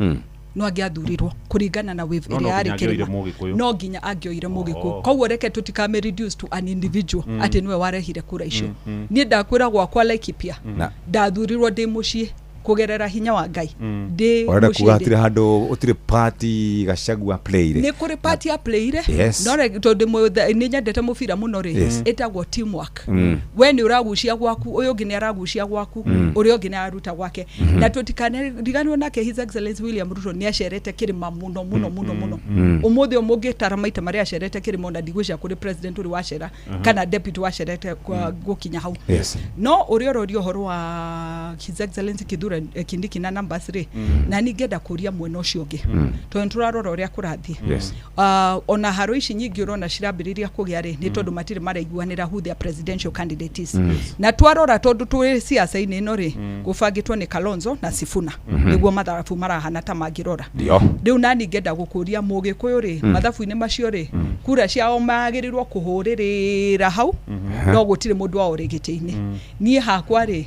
no angĩathurirwo kũringana na wave No ĩrĩa yarĩ nginya angĩoire kĩrĩma. Mũgĩkũyũ. No nginya angĩoire Mũgĩkũyũ. Oh. Koguo reke tũtikame reduce to an individual atĩ nĩwe warehire kura icio. Niĩ ndakwĩra gwakwa Laikipia, ndathurirwo ndĩ mũciĩ kũgerera hinya wa Ngai ndĩ Ũrenda mũciĩ kuga hatirĩ handũ ũtirĩ party Gachagua playire? Nĩ kũrĩ party ya playire. No tondũ nĩ nyendete mũbira mũno rĩ, ĩtagwo teamwork. We nĩ ũragucia gwaku, ũyũ ũngĩ nĩ aragucia gwaku, ũrĩa ũngĩ nĩ araruta gwake. Na tũtikanariganĩrwo nake His Excellency William Ruto nĩ acerete kĩrĩma mũno mũno mũno mũno. Ũmũthĩ ũyũ mũngĩtara maita marĩa acerete kĩrĩma, ona ndigwĩciria kũrĩ president ũrĩ wacera kana deputy wacerete gũkinya hau. No ũrĩa ũroria ũhoro wa His Excellency Kithure Kindiki na numbers rĩ, na ningĩenda kũria mwena ũcio ũngĩ, tondũ nĩ tũrarora ũrĩa kũrathiĩ. Ona haro ici nyingĩ ũrona cirambĩrĩria kũgĩa rĩ, nĩ tondũ matirĩ maraiguanĩra who their presidential candidate is. Na twarora, tondũ twĩ siasa-inĩ ĩno rĩ, gũbangĩtwo nĩ Kalonzo na Sifuna. Nĩguo mathabu marahana ta mangĩrora. Rĩu nani ngenda gũkũria Mũgĩkũyũ rĩ, mathabu-inĩ macio rĩ, kura ciao magĩrĩirwo kũhũrĩrĩra hau, no gũtirĩ mũndũ wao ũrĩ gĩtĩ-inĩ. Niĩ hakwa rĩ,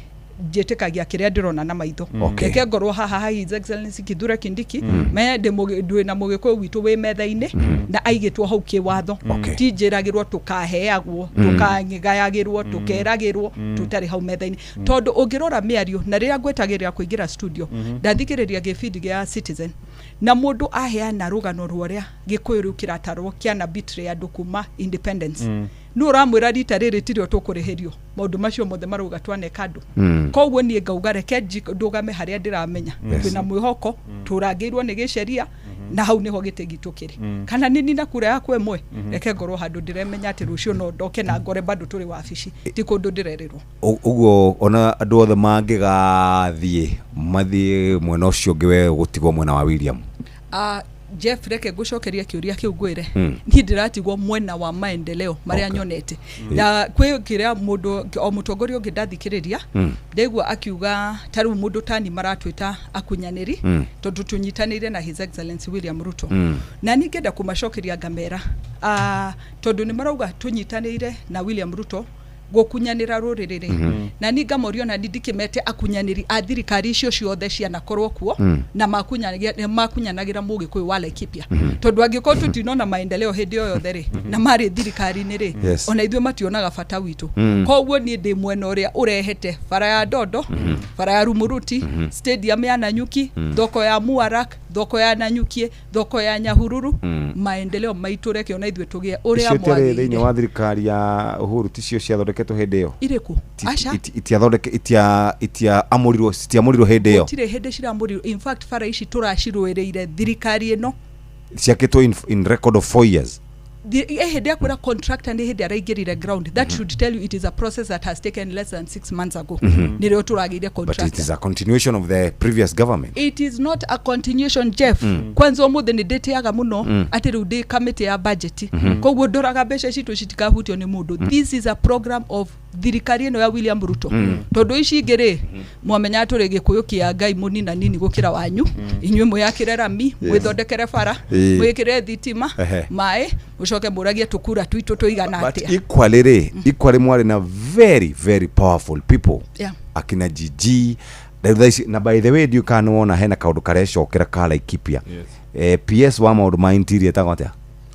njĩtĩkagia kĩrĩa ndĩrona na maitho. Reke ngorwo haha ha His Excellency Kithure Kindiki, me ndĩ na Mũgĩkũyũ witũ wĩ metha-inĩ na aigĩtwo hau kĩwatho. Ti njĩragĩrwo tũkaheagwo, tũkagayagĩrwo, tũkeragĩrwo tũtarĩ hau metha-inĩ, tondũ ũngĩrora mĩario na rĩrĩa ngwetagĩrĩra kũingĩra studio, ndathikĩrĩria gĩbindi gĩa Citizen na mũndũ aheana rũgano rwa ũrĩa Gĩkũyũ rĩu kĩratarwo kĩana betray andũ kuma independence. Nũ ũramwĩra rita rĩrĩ tirio tũkũrĩhĩrio maũndũ macio mothe marauga twaneka andũ? Koguo niĩ ngauga reke ndũgame harĩa ndĩramenya twĩna mwĩhoko, tũrangĩirwo nĩ gĩceria na hau nĩho gĩtĩ gitũ kĩrĩ. Kana nĩ nina kura yakwa ĩmwe, reke ngorwo handũ ndĩremenya atĩ rũciũ no ndoke na ngore bado tũrĩ wabici, ti kũndũ ndĩrerĩrwo. Ũguo ona andũ othe mangĩgathiĩ mathiĩ mwena ũcio ũngĩ, we gũtigwo mwena wa William? Ah, Jeff, reke ngũcokeria kĩũria kĩu ngwĩre. Niĩ ndĩratigwo mwena wa maendeleo marĩa nyonete. Na kwĩ kĩrĩa mũndũ o mũtongoria ũngĩ ndathikĩrĩria, ndaigua akiuga ta rĩu mũndũ tani maratwĩta akunyanĩri, tondũ tũnyitanĩire na His Excellency William Ruto. Na niĩ ngenda kũmacokeria ngamera, tondũ nĩ marauga tũnyitanĩire na William Ruto gũkunyanĩra rũrĩrĩ rĩ, na niĩ ngamoria ona niĩ ndikĩmete akunyanĩri a thirikari icio ciothe cianakorwo kuo, na makunyanagĩra mũgĩkũyũ wa Laikipia, tondũ angĩkorwo tũtinona maendeleo hĩndĩ o yothe rĩ, na marĩ thirikari-inĩ rĩ, ona ithuĩ mationaga bata witũ. Koguo niĩ ndĩ mwena ũrĩa ũrehete bara ya Ndondo, bara ya Rumuruti, stadium ya Nanyuki, thoko ya Muarak, thoko ya Nanyukie, thoko ya Nyahururu. Maendeleo maitũ reke ona ithuĩ tũgĩe ũrĩa Icio itiarĩ thĩinĩ mwagĩrĩire. Wa thirikari ya Uhuru, ticio ciathondeketwo hĩndĩ ĩyo? Irĩkũ? Aca. Itiathondeke, itiamũrirwo, citiamũrirwo hĩndĩ ĩyo. Gũtirĩ hĩndĩ ciramũrirwo. In fact, bara ici tũracirũĩrĩire thirikari ĩno. Ciakĩtwo in record of 4 years. Hĩndĩ ya kwĩra contractor nĩ hĩndĩ araingĩrire ground. That should tell you it is a process that has taken less than 6 months ago. Nĩrĩo tũragĩire But it contractor. is a continuation of the previous government. It is not a continuation, Jeff. Kwanza ũmũthĩ nĩ ndĩtĩaga mũno atĩ rĩu ndĩ kamĩtĩ ya budget, koguo ndoraga mbeca citũ citikahutio nĩ mũndũ. This is a program of thirikari ĩno ya William Ruto, tondũ ici ingĩ rĩ, mwamenya tũrĩ gĩkũyũ kĩa Ngai mũnina nini gũkĩra wanyu. Inyuĩ mwĩakĩre rami, mwĩthondekere bara, mwĩkĩre thitima, maĩ, mũcoke mũragie tũkura twitũ tũigana But atĩa. equally rĩ, equally mwarĩ na very very powerful people, akina GG na thaa ici. Na by the way, ndiũ kana nĩwona hena kaũndũ karecokera ka Laikipia. PS wa maũndũ ma interior etagwo atĩa?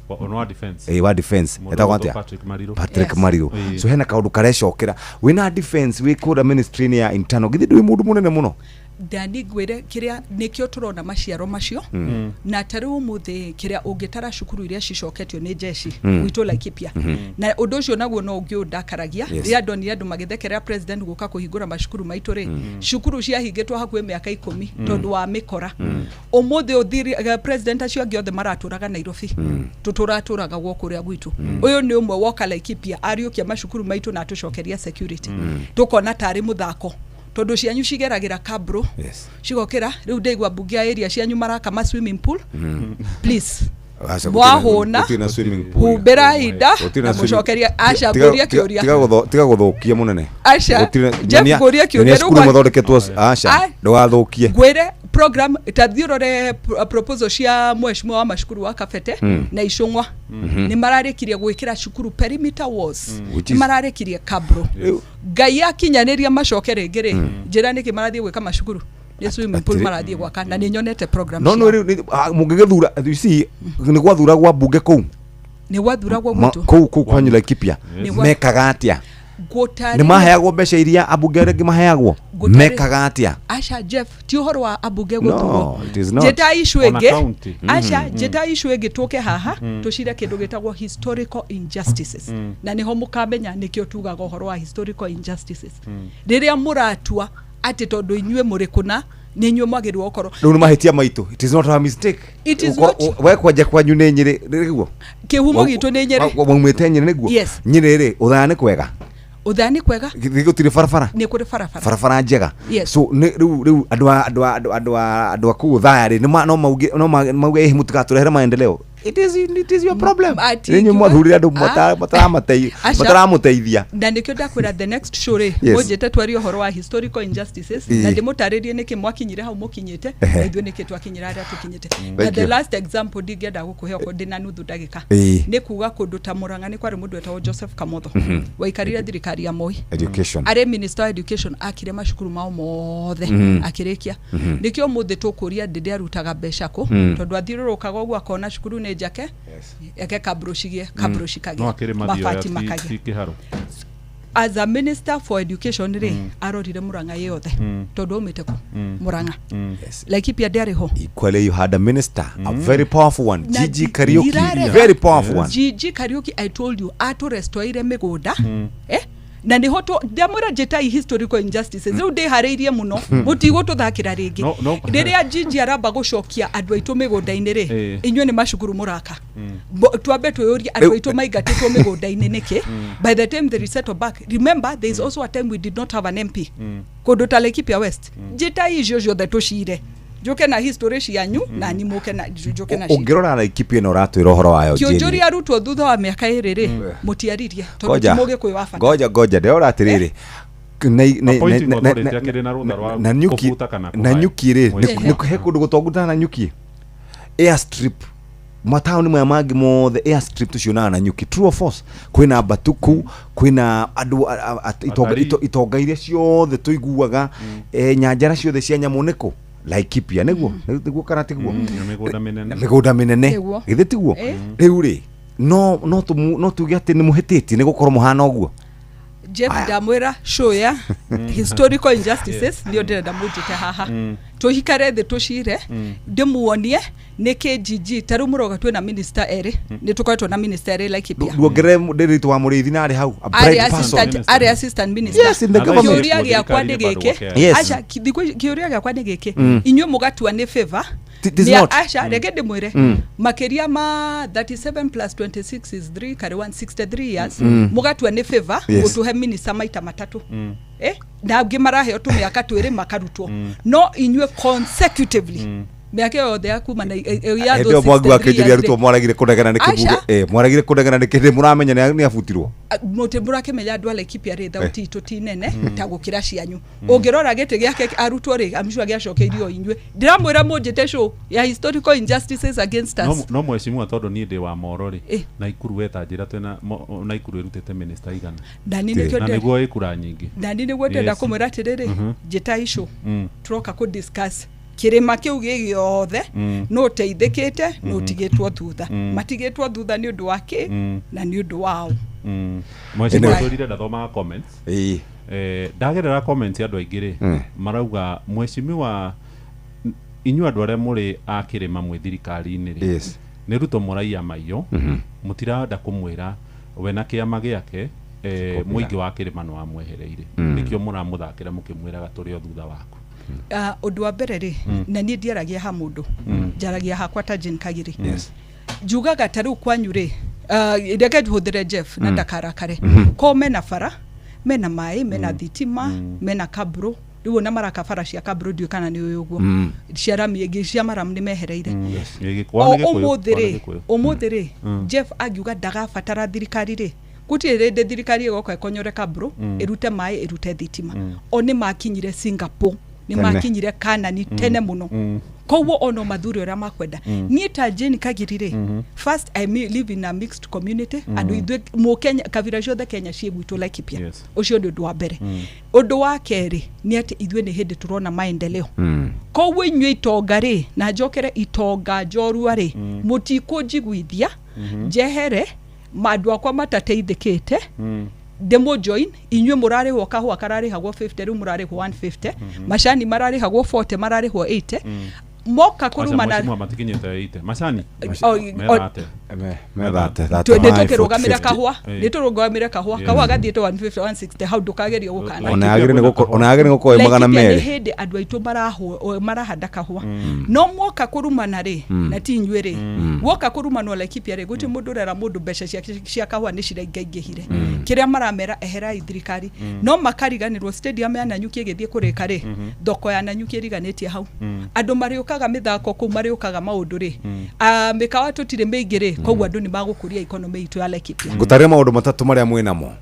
Wa defense. Wa defense. Mũndũ etagwo ũgwĩtwo atĩa? Patrick Mariru. Patrick Yes. Mariru. So hena kaũndũ karecokera, wĩna defense, wĩ kũrĩa ministry-inĩ ya internal, githĩ ndũĩ mũndũ mũnene mũno? Ndani ngwĩre kĩrĩa nĩkĩo tũrona maciaro macio. Na ta rĩu ũmũthĩ kĩrĩa ũngĩtara cukuru iria cicoketio nĩ jeshi gwitũ Laikipia, na ũndũ ũcio naguo no ũngĩ ũndakaragia. Rĩrĩa ndonire andũ magĩthekerera president gũka kũhingũra macukuru maitũ rĩ, cukuru ciahingĩtwo hakuhĩ mĩaka 10 tondũ wa mĩkora. Ũmũthĩ ũthiri president acio angĩ othe maratũraga Nairobi, tũtũratũraga gũkũ kũrĩa gwitũ. Ũyũ nĩ ũmwe woka Laikipia ariũkia macukuru maitũ na atũcokeria security. Tũkona tarĩ mũthako tondũ cianyu cigeragĩra kabro, cigokĩra. Rĩu ndaigua mbunge ya area cianyu maraka ma swimming pool. Please, Aca, mwahũna, gũtirĩ na swimming pool. humbĩra inda Gũtirĩ na na swimming- mũcokeria. Aca, ngũrie kĩũria. Tiga gũthũkia mũnene. Aca, Jeff, ngũrie kĩũria. Nyonia Rĩu cukuru mathondeketwo. Aca, ndũgathũkie. Ngwĩre program ta thiĩ ũrore proposal cia mheshimiwa wa macukuru wa Kabete na Icũng'wa. Nĩ mararĩkirie gwĩkĩra cukuru perimeter walls. Which Nĩ mararĩkirie kabro. Ngai akinyanĩria macoke rĩngĩ rĩ, njĩra nĩkĩ marathiĩ gwĩka macukuru nĩ swimming pool marathiĩ gwaka, na nĩ nyonete program No no ciao. rĩu mũngĩgĩthura, you see, nĩ gwathuragwa mbunge kũu. Nĩ gwathuragwo gwitũ. Kũu kwanyu Laikipia. Mekaga atĩa? Gũtarĩ Nĩ maheagwo mbeca iria ambunge arĩa angĩ maheagwo? Mekaga atĩa? Aca Jeff, ti ũhoro wa ambunge No, gũthurwo. it is not. Njĩta issue Ona ĩngĩ. county. Aca, njĩta issue ĩngĩ tũke haha tũcire kĩndũ gĩtagwo historical injustices, na nĩho mũkamenya nĩkĩo tugaga ũhoro wa historical injustices, rĩrĩa mũratua atĩ tondũ inyuĩ mũrĩ kũna nĩ inyuĩ mwagĩrĩirwo gũkorwo. Rĩu nĩ mahĩtia maitũ, it is not our mistake. It is Ũkorwo- not. We kwanja kwanyu nĩ Nyĩrĩ nĩguo? Kĩhumo gitũ nĩ Nyĩrĩ. Waumĩte Nyĩrĩ nĩguo? Yes. Nyĩrĩ rĩ, ũthaya nĩ kwega? Ũthaya nĩ kwega. Githĩ gũtirĩ barabara? Nĩ kũrĩ barabara. Barabara njega? Yes. So nĩ rĩu andũ a kũu ũthaya rĩ, no mauge, no mauge ĩ mũtigatũrehere maendeleo. It is your problem. Ati Nĩ inyuĩ mwathurire andũ Aca. mataramũteithia. Na nĩkĩo ndakwĩra the next show rĩ, mũnjĩte twarie ũhoro wa historical injustices, na ndĩmũtarĩrie nĩkĩ mwakinyire hau mũkinyĩte, na ithuĩ nĩkĩ twakinyire harĩa tũkinyĩte. Na Thank the you. last example ndingĩenda gũkũhe okorwo ndĩna nuthu ndagĩka, nĩ kuga kũndũ ta Mũrang'a nĩ kwarĩ mũndũ wetagwo Joseph Kamotho, waikarire thirikari ya Moi Education. arĩ minister wa education, akire macukuru mao mothe, akĩrĩkia. Nĩkĩo ũmũthĩ tũkũria ndĩndĩ arutaga mbeca kũ, tondũ athiũrũrũkaga ũguo akona cukuru nĩ njake, eke kabro cigie, kabro cikagĩa, No akĩrĩ mathioya mabati makagĩa. Ti kĩharo. As a minister for education rĩ, arorire Murang'a yothe, tondũ aumĩte kũ? Murang'a. Laikipia ndĩarĩ ho. Equally, you had a minister, a very powerful one, Na Gigi Kariuki, ndirarega. very powerful one. Gigi Kariuki, I told you, atũrestoire mĩgũnda, na nĩho ndamwĩra njĩtai historical injustices. Rĩu ndĩharĩirie mũno, mũtigũtũthakĩra rĩngĩ. No, no. Rĩrĩa Gigi aramba gũcokia andũ aitũ mĩgũnda-inĩ rĩ, inyuĩ nĩ macukuru mũraka. Twambe twĩyũrie andũ aitũ maingatĩtwo mĩgũnda-inĩ nĩkĩ? By the time they resettle back, remember there is also a time we did not have an MP kũndũ ta Laikipia West. Njĩtai icio ciothe tũcire. Njuke na history cianyu na ni muke na njuke na citũ. Ũngĩrora Laikipia ĩno ũratwĩra ũhoro wayo Jane. Kĩũnjũria arutwo thutha wa mĩaka ĩrĩ rĩ, mũtiaririe tondũ ti Ngoja. mũgĩkũyũ wa bata. Ngoja ngoja, ndĩrora atĩrĩrĩ, Appointing authority akĩrĩ na rũtha rwa na nyuki kũbuta kana na kũhaya. nyuki rĩ, Mwĩciria. nĩ he kũndũ gũtongu ta na nyuki airstrip, mataũni maya mangĩ mothe airstrip tũcionaga na nyuki. True or false? Kwĩna batuku, kwĩna andũ Atalii. itonga iria ciothe tũiguaga, nyanjara ciothe cia nyamũ nĩkũ? Laikipia nĩguo, nĩguo kana tiguo? Na mĩgũnda mĩnene. Mĩgũnda mĩnene. Nĩguo. Githĩ tiguo? Eh. Rĩu rĩ, no tuge atĩ nĩ mũhĩtĩtie nĩ gũkorwo mũhana ũguo? Jeff, ndamwĩra show ya historical injustices nĩyo ndĩrenda mũnjĩte haha, tũikare thĩ tũcire, ndĩmuonie nĩkĩ GG ta rĩu mũroga twĩna minister erĩ, nĩ tũkoretwo na minister erĩ Laikipia. Nduongerere ndĩrĩtwo wa mũrĩithi na arĩ hau, a Arĩ bright person. assistant, arĩ assistant minister. Yes, in the government. Kĩũria gĩakwa nĩ gĩkĩ. Yes. Aca, kĩũria gĩakwa nĩ gĩkĩ, inyuĩ mũgatua nĩ favor. It is not. Aca, reke ndĩmwĩre, makĩria ma 37 plus 26 is 3 carry 1, 63 years, mũgatua nĩ favor gũtũhe minister maita matatũ, na angĩ maraheo tũmĩaka twĩrĩ makarutwo, no inyuĩ consecutively mĩaka ĩyo yothe ya kuma na ya Hĩndĩ those ĩyo Mwangi wa 63 Kĩnjũri years arutwo rĩ, mwaragire kũnegena nĩkĩ? Aca. Bunge mwaragire kũnegena nĩkĩ? Nĩ mũramenya nĩ abutirwo. Mũtĩ mũrakĩmenya andũ a Laikipia rĩ, thauti itũ ti nene ta gũkĩra cianyu. Ũngĩrora gĩtĩ gĩake arutwo rĩ, amshua gĩacokeirio inyuĩ. Ndĩramwĩra mũnjĩte show ya historical injustices against No, us. no mheshimiwa, tondũ niĩ ndĩ wa moro rĩ, Naikuru weta njĩra twĩna Naikuru ĩrutĩte minister igana? Na niĩ nĩkĩo Na nĩguo ĩkura nyingĩ. Na niĩ nĩguo ndĩrenda kũmwĩra atĩrĩrĩ, njĩta issue, tũroka kũ discuss kĩrĩma kĩu gĩ gĩothe, no ũteithĩkĩte no ũtigĩtwo thutha, matigĩtwo thutha nĩ ũndũ wa kĩ na nĩ ũndũ wao. Mheshimiwa, Anyway. twĩrire ndathomaga comments. Ĩĩ. Ndagerera comments andũ aingĩ rĩ, marauga mheshimiwa, inyuĩ andũ arĩa mũrĩ a kĩrĩma mwĩ thirikari-inĩ rĩ, nĩ Ruto mũraiya maiyo, mũtirenda kũmwĩra we na kĩama gĩake, mũingĩ wa kĩrĩma nĩ wamwehereire, nĩkĩo mũramũthakĩra mũkĩmwĩraga tũrĩ o thutha waku. Ah, ũndũ wa mbere rĩ, na niĩ ndiaragia ha mũndũ, njaragia hakwa ta Jane Kagiri. Njugaga ta rĩu kwanyu rĩ, reke hũthĩre Jeff na ndakarakare, ko mena bara, mena maĩ, mena thitima, mena kabro, rĩu ona maraka bara cia kabro, ndiũĩ kana nĩ ũĩ ũguo, cia rami ĩngĩ cia maramu nĩ mehereire. Kwao O nĩ Gĩkũyũ, ũmũthĩ kwao nĩ rĩ, Gĩkũyũ. ũmũthĩ rĩ, Jeff angiuga ndagabatara thirikari rĩ, gũtirĩ rĩndĩ thirikari ĩgoka ĩkonyore kabro, ĩrute maĩ, ĩrute thitima. O nĩ makinyire Singapore, nĩ Tene. makinyire Kanani tene mũno, koguo ono mathure ũrĩa makwenda. Niĩ ta Jane Kagiri rĩ, first I live in a mixed community, andũ ithuĩ mũkenya, kabira ciothe Kenya ciĩ gwitũ Laikipia. Ũcio nĩ ũndũ wa mbere. Ũndũ wa kerĩ nĩ atĩ ithuĩ nĩ hĩndĩ tũrona maendeleo, koguo inyuĩ itonga rĩ, na njokere itonga njorua rĩ, mũtikũnjiguithia njehere andũ akwa matateithĩkĩte ndĩmũ join inyuĩ. Mũrarĩhwo kahũa kararĩhagwo 50, rĩu mũrarĩhwo 150, macani mararĩhagwo 40, mararĩhwo 80, moka Aca, kũrumana. mheshimiwa, matikinyĩte 80 macani. O- Methate. Methate. Nĩ tũkĩrũgamĩra kahũa, nĩ tũrũgamĩre kahũa. Kahũa gathiĩte 150, 160, hau ndũkagerio gũkana. Ona yagĩrĩire nĩ gũkorwo ĩ magana Laikipia nĩ merĩ. hĩndĩ andũ aitũ marahanda kahũa, no mwoka kũrumana rĩ, na ti inyuĩ rĩ, woka kũrumanwo Laikipia rĩ, gũtirĩ mũndũ ũrera mũndũ mbeca ciake cia kahũa nĩ ciraingaingĩhire. Kĩrĩa maramera, eherai thirikari, no makariganĩrwo stadium ya Nanyuki ĩgĩthiĩ kũrĩka rĩ, thoko ya Nanyuki ĩriganĩtie hau, andũ marĩũkaga mĩthako kũu, marĩũkaga maũndũ rĩ. Ah, mĩkawa tũtirĩ mĩingĩ rĩ, koguo andũ nĩ magũkũria economy itũ ya Laikipia. Ngũtarĩre maũndũ matatũ marĩa mwĩ namo.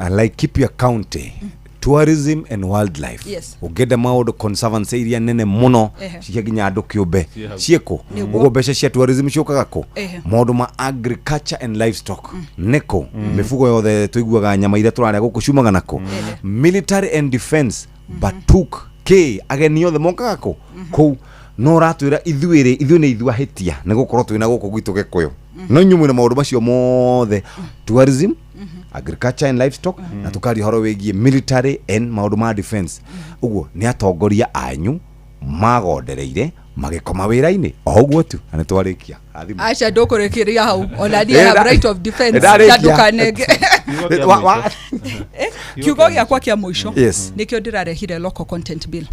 Laikipia County, tourism and wildlife. Ũngĩenda maũndũ conservancy iria nene mũno cia nginya andũ kĩũmbe Ciĩ hau. ciĩkũ? Nĩguo. Ũguo mbeca cia tourism ciũkaga kũ? Maũndũ ma agriculture and livestock nĩkũ? Mĩfugo yothe tũiguaga, nyama iria tũrarĩa gũkũ ciumaga nakũ? Military and defense, batuk k ageni othe mokaga kũ kũu? No ũratwĩra ithuĩ rĩ, ithuĩ nĩ ithuĩ ahĩtia nĩ gũkorwo twĩna gũkũ gwitũ gĩkũyũ, no inyuĩ mwĩna maũndũ macio mothe, tourism, agriculture and livestock, na tukaria ũhoro wĩgiĩ military and maũndũ ma defense. Ũguo nĩ atongoria anyu magondereire magĩkoma wĩra-inĩ o ũguo tu, na nĩ twarĩkia. Rathimo. Aca, ndũkũrĩkĩria hau, ona niĩ Eh, have right of defense ndarĩkia. na ndũkanenge. Kiugo kĩa mũico. Kiugo gĩakwa kĩa mũico Yes. nĩkĩo ndĩrarehire local content bill.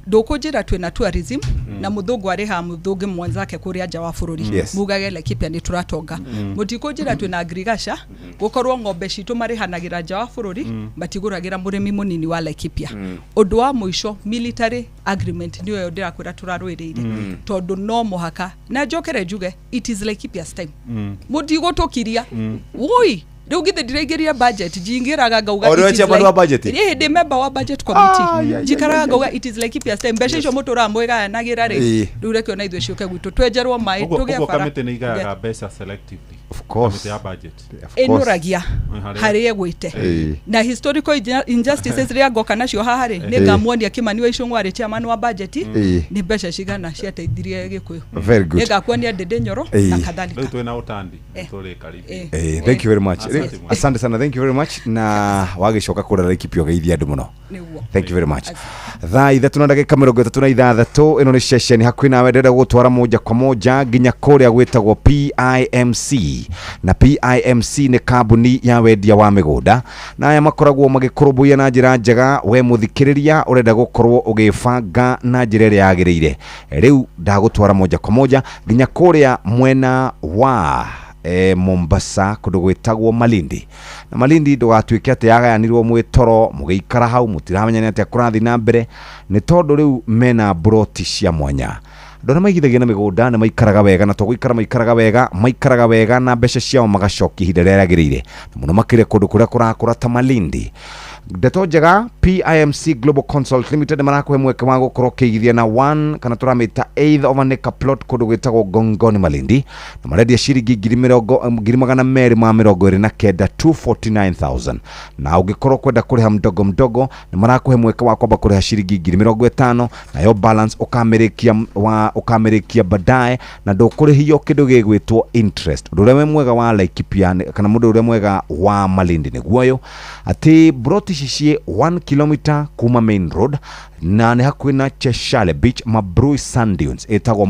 Ndũkũnjĩra twĩna tourism na mũthũngũ arĩhaga mũthũngĩ mwenzake kũrĩa nja wa bũrũri. Mugage Laikipia nĩ tũratonga. Mũtikũnjĩra twĩna agriculture, gũkorwo ng'ombe citũ marĩhanagĩra nja wa bũrũri, matigũragĩra mũrĩmi mũnini wa Laikipia. Ũndũ wa mũico, military agreement nĩyo ndĩrakwĩra tũrarũĩrĩire, tondũ no mũhaka na njokere njuge it is Laikipia's time. Mũtigũtũkiria. Woi, rĩu githĩ ndiraingĩria budget, njingĩraga ngauga O, nĩwe it is chairman wa budget? Niĩ hĩndĩ member wa budget committee, njikaraga ngauga it is Laikipia's time. Mbeca icio mũtũraga mwĩgayanagĩra rĩ, rĩu reke ona ithuĩ ciũke gwitũ, twenjerwo maĩ, Ũguo tũgĩe ũguo bara. kamĩtĩ nĩ igayaga mbeca selectively. Of course. Kamĩtĩ ya budget. Ĩnũragia Harĩa- harĩa ĩgwĩte. Na historical injustices rĩa ngoka nacio haha rĩ, nĩ ngamuonia Kimani wa Ichung'wa arĩ chairman wa budget, nĩ mbeca cigana ciateithirie Gĩkũyũ. Very good. Nĩ ngakuonia Ndĩndĩ Nyoro na kadhalika. Rĩu twĩna ũtandi tũrĩkaribia. Thank you very much. Asante mũno. Asante sana, thank you very much. Na wagĩcoka kũrĩa Laikipia ũgeithia andũ mũno. Nĩguo. Thank you very much. Thaa 3 na ndagĩka 36, ĩno nĩ ceceni hakuhĩ nawe. Ndĩrenda gũgũtwara moja kwa moja nginya kũrĩa gwĩtagwo PIMC, na PIMC nĩ kambuni ya wendia wa mĩgũnda, na aya makoragwo magĩkũrũmbũiya na njĩra njega we mũthikĩrĩria ũrenda gũkorwo ũgĩbanga na njĩra ĩrĩa yagĩrĩire. Rĩu ndagũtwara moja kwa moja nginya kũrĩa mwena wa Mombasa, kũndũ gwĩtagwo Malindi. Na Malindi ndũgatuĩke atĩ yagayanirwo mwĩtoro mũgĩikara hau mũtiramenya nĩ atĩa kũrathiĩ na mbere, nĩ tondũ rĩu mena mburoti cia mwanya. Andũ arĩa maigithagia na mĩgũnda nĩ maikaraga wega, na to gũikara maikaraga wega, maikaraga wega na mbeca ciao magacokia ihinda rĩrĩa rĩagĩrĩire, na mũno makĩria kũndũ kũrĩa kũrakũra ta Malindi. Ndeto njega, PIMC Global Consult Limited marakũhe mweke wa gũkorwo ũkĩigithia na one kana tũramĩta eighth of an acre plot kũndũ gwĩtagwo Gongoni Malindi, na marendia ciringi ngiri mĩrongo 229,000, 249,000. Na ũngĩkorwo kwenda kũrĩha mdogo mdogo, nĩ marakũhe mweke wa kwamba kũrĩha ciringi 50,000, nayo balance ũkamĩrĩkia wa ũkamĩrĩkia baadaye, na ndũkũrĩhio kĩndũ gĩgwĩtwo interest. Ũndũ ũrĩa wĩ mwega wa Laikipia kana mũndũ ũrĩa mwega wa Malindi nĩguo ũyũ, atĩ broti ici ciĩ 1 kilometer kuma main road, na nĩ hakuhĩ na Cheshale Beach, Mabrui Sand Dunes ĩtagwo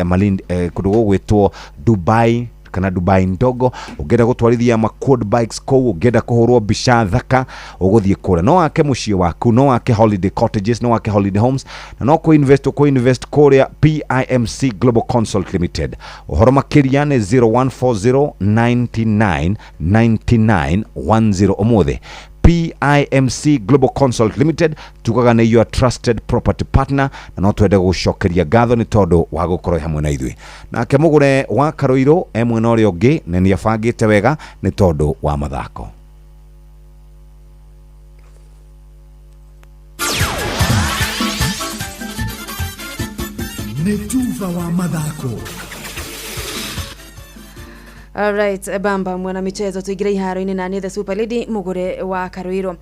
Malindi, kũndũ gũgwĩtwo Dubai kana Dubai ndogo. Ũngĩenda gũtwarithia ma quad bikes kũu, ũngĩenda kũhũrwo mbica thaka, ũgũthiĩ kũrĩa. No wake mũciĩ waku, no wake holiday cottages, no wake holiday homes, na no kũ invest ũkũ invest kũrĩa PIMC Global Consult Limited. Ũhoro makĩria nĩ 0140 99 99 10. Ũmũthĩ PIMC Global Consult Limited tugaga nĩ your trusted property partner, na no twende gũcokeria ngatho nĩ tondũ wa gũkorwo hamwe na ithuĩ. Nake mũgũre wa Karũirũ e mwena ũrĩa ũngĩ na nĩ abangĩte wega nĩ tondũ wa mathako. Nĩ tuba wa mathako. Alright, bamba mwana michezo, tuingire iharo-inĩ na nĩ the super lady Mugure wa Karuiro.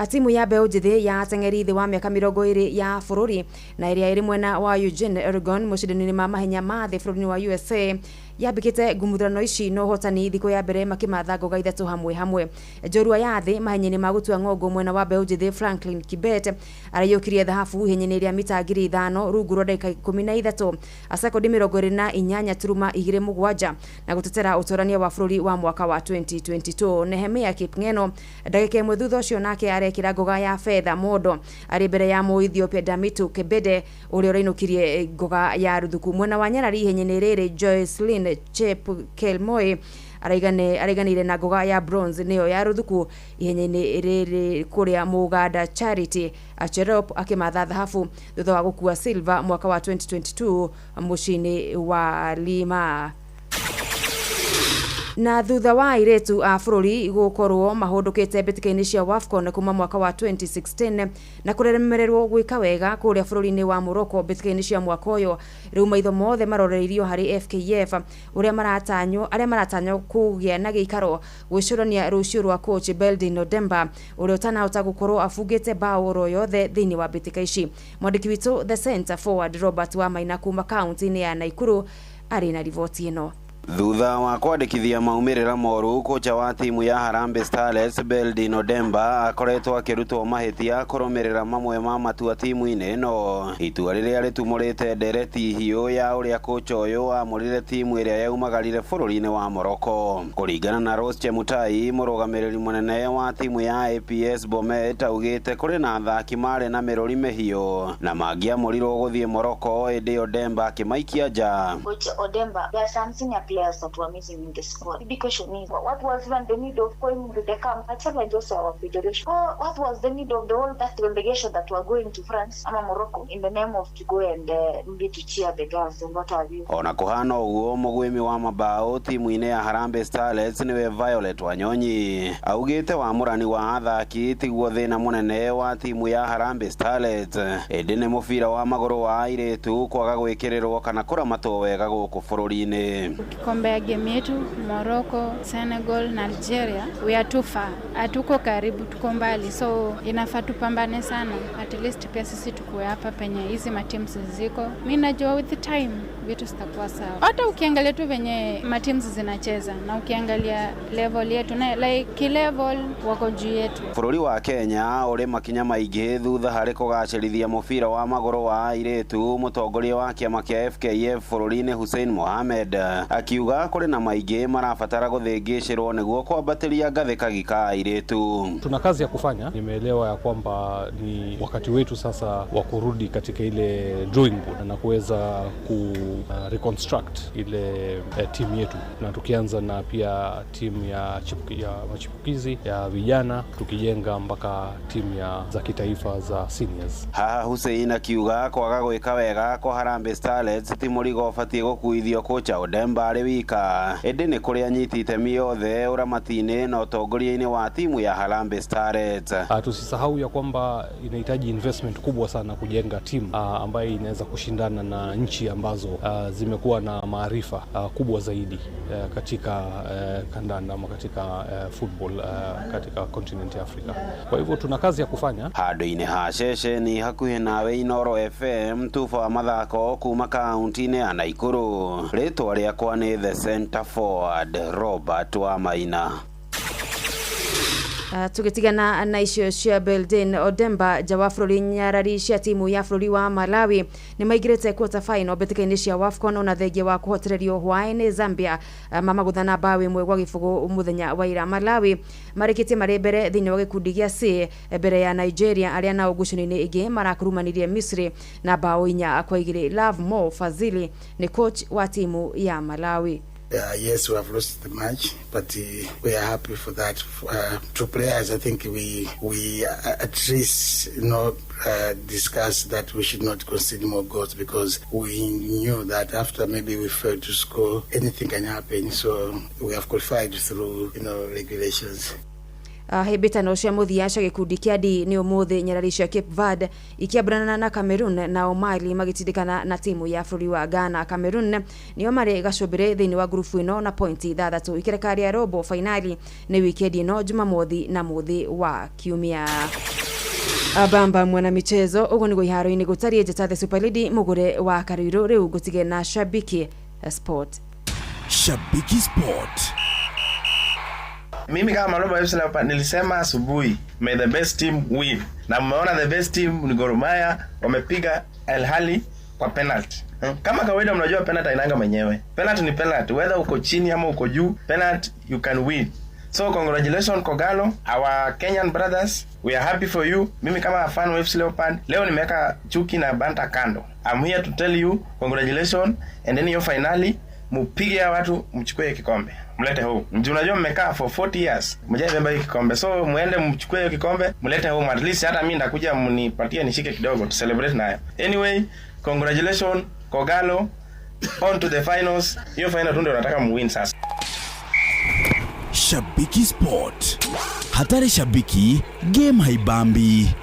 Timu ya mbeũ njĩthĩ ya ateng'eri thĩ wa mĩaka 20 ya bũrũri na ĩrĩa ĩrĩ mwena wa Eugene, Oregon, mũcindano-inĩ ma mahenya ma thĩ bũrũri-inĩ wa USA yambĩkĩte ngumuthurano ici na ũhotani thikũ ya mbere makĩmatha ngoga 3 hamwe hamwe. Njorua ya thĩ mahenya-inĩ ma gũtua ng'ongo mwena wa mbeũ njĩthĩ Franklin Kibet araiyũkirie thahabu ihenya-inĩ rĩa mita 5,000 rungu rwa ndagĩka 13 sekondi 28.27 na gũtetera ũtorania wa bũrũri wa mwaka wa 2022. Nehemia Kipngeno ndagĩka 1 thutha ũcio nake arekĩra ngoga ya fedha mondo arĩ mbere ya Mũethiopia Damitu Kebede ũrĩa ũrainũkirie ngoga ya ruthuku. Mwena wa nyarari ihenya-inĩ rĩrĩ Joycelyn Chepkelmoi araiganĩire na ngoga ya bronze nĩyo ya ruthuku ihenya-inĩ rĩrĩ kũrĩa Mũganda Charity Acherop akĩmatha thahabu thutha wa gũkua silver mwaka wa 2022 mũciĩ-inĩ wa Lima. Na thutha wa airĩtu a bũrũri gũkorwo mahũndũkĩte mbĩtĩka-inĩ cia WAFCON kuma mwaka wa 2016 na kũremererwo gwĩka wega kũrĩa bũrũri-inĩ wa Morocco mbĩtĩka-inĩ cia mwaka ũyũ, rĩu maitho mothe maroreirio harĩ FKF ũrĩa maratanywo arĩa maratanywo kũgĩa na gĩikaro gwĩcũrania rũciũ rwa coach Beldin Odemba ũrĩa ũtanahota gũkorwo abungĩte bao oro yothe thĩinĩ wa mbĩtĩka ici. Mwandĩki witũ the center forward Robert Wamaina kuma kaunti-inĩ ya Naikuru arĩ na riboti ĩno. Thutha wa kwandĩkithia maumĩrĩra moru, kocha wa timu ya Harambee Starlets Beldin Odemba akoretwo akĩrutwo mahĩtia kũrũmĩrĩra mamwe ma matua timu-inĩ ĩno, itua rĩrĩa rĩtumũrĩte ndereti hiũ ya ũrĩa kocha ũyũ amũrire timu ĩrĩa yaumagarire bũrũri-inĩ wa Morocco. Kũringana na Rose Chemutai, mũrũgamĩrĩri mũnene wa timu ya APS Bomet, augĩte kũrĩ na athaki marĩ na mĩrũri mĩhiũ na mangĩamũrirwo gũthiĩ Morocco, ĩndĩ Odemba akĩmaikia nja. Coach Odemba, there are some senior players that were missing in the squad. The big question is, what was even the need of going to the camp? I challenge also our federation. Oh, what was the need of the whole that delegation that were going to France ama Morocco in the name of to go and maybe to cheer the girls and what have you? Ona kũhana ũguo, mũgwĩmi wa mabao timu-inĩ ya Harambee Starlets nĩwe Violet Wanyonyi augĩte wamũrani wa athaki tiguo thĩna mũnene wa timu ya Harambee Starlets, ĩndĩ nĩ mũbira wa magũrũ wa airĩtu kwaga gwĩkĩrĩrwo kana kũramatwo wega gũkũ bũrũri-inĩ. Compare game yetu Morocco, Senegal na Algeria, we are too far, hatuko karibu, tuko mbali, so inafaa tupambane sana, at least pia sisi tukue hapa penye hizi mateams ziko. Mi najua with the time vitu zitakuwa sawa. Hata ukiangalia tu venye mateams zinacheza na ukiangalia level yetu na like kilevel wako juu yetu. Bũrũri wa Kenya ũrĩ makinya maingĩ thutha harĩ kũgacĩrithia mũbira wa magũrũ wa airĩtu. Mũtongoria wa kĩama kĩa FKF bũrũri-inĩ Hussein Mohamed akiuga kũrĩ na maingĩ marabatara gũthĩngĩcĩrwo nĩguo kwambatĩria ngathĩ kagi ka airĩtu. Tuna kazi ya kufanya. Nimeelewa ya kwamba ni wakati wetu sasa wa kurudi katika ile drawing board na kuweza ku reconstruct ile timu yetu, na tukianza na pia timu ya machipukizi ya vijana, tukijenga mpaka timu ya za kitaifa za seniors. Haha Hussein akiuga kwaga gwĩka wega kwa Harambee Starlets ti mũrigo ũbatiĩ gũkuithio kocha Odemba arĩ wika, ĩndĩ nĩ kũrĩ anyiti itemi othe ũramati-inĩ na ũtongoria-inĩ wa timu ya Harambee Starlets. Tusisahau ya kwamba inahitaji investment kubwa sana kujenga timu ambayo inaweza kushindana na nchi ambazo zimekuwa na maarifa kubwa zaidi katika kandanda ama katika football katika continent ya Afrika. Kwa hivyo tuna kazi ya kufanya. Handũ-inĩ ha ceceni hakuhĩ nawe Inoro FM, tuba wa mathako kuma kaunti-inĩ ya Naikuru, rĩtwa rĩakwa nĩ The Center Forward Robert Wamaina. Tugitigana na icio cia Beldin Odemba nja wa bũrũri, nyarari cia timu ya bũrũri wa Malawi nĩ maingĩrĩte quarter final mbĩtĩka-inĩ cia WAFCON ona thengia wa kũhotererio hwaĩ-inĩ Zambia mamagũthana mbaũ 1-0 mũthenya wa ira. Malawi marĩkĩtie marĩ mbere thĩinĩ wa gĩkundi gĩa C mbere ya Nigeria arĩa nao ngucanio-inĩ ĩngĩ marakurumanirie Misri na mbaũ 4-2. Love Mo Fazili nĩ coach wa timu ya Malawi. Yes, we have lost the match, but we are happy for that. To players, I think we at least discussed that we should not concede more goals because we knew that after maybe we failed to score, anything can happen. So we have qualified through regulations. Hĩmbĩtano cia mũthia cia gĩkundi kĩa D nĩ ũmũthĩ, nyarari cia Cape Verde ikĩambũrana na Cameroon, nao Mali magĩtindĩkana na timu ya bũrũri wa Ghana. Cameroon nĩo marĩ gacũmbĩrĩ thĩinĩ wa ngurubu ĩno na pointi 6. Ikereka rĩa robo fainali nĩ wikendi ĩno, Jumamothi na mũthĩ wa Kiumia. Bamba mwana michezo, ũguo nĩguo iharo-inĩ gũtariĩ. Njĩta The Super Lady mũgũre wa Karũirũ, rĩu ngũtige na Shabiki Sport. Shabiki Sport. Mimi kama Maloba FC Leopards nilisema asubuhi, may the best team win, na mmeona the best team ni Gor Mahia, wamepiga Al Ahly kwa penalty. Kama kawaida, mnajua penalty hainanga mwenyewe. Penalty ni penalty, whether uko chini ama uko juu, penalty you can win. So congratulations Kogalo, our Kenyan brothers, we are happy for you. Mimi kama fan wa FC Leopard, leo nimeweka chuki na banter kando. I'm here to tell you congratulations, and then hiyo finali mupige hawa watu, mchukue kikombe mlete home. Mjuu unajua mmekaa for 40 years mjaibeba hii kikombe, so muende mchukue hiyo kikombe mlete home. At least hata mimi ndakuja mnipatie nishike kidogo to celebrate nayo. Anyway, congratulations Kogalo, on to the finals. Hiyo final tu ndio nataka muwin sasa. Shabiki Sport. Hatari shabiki, game haibambi.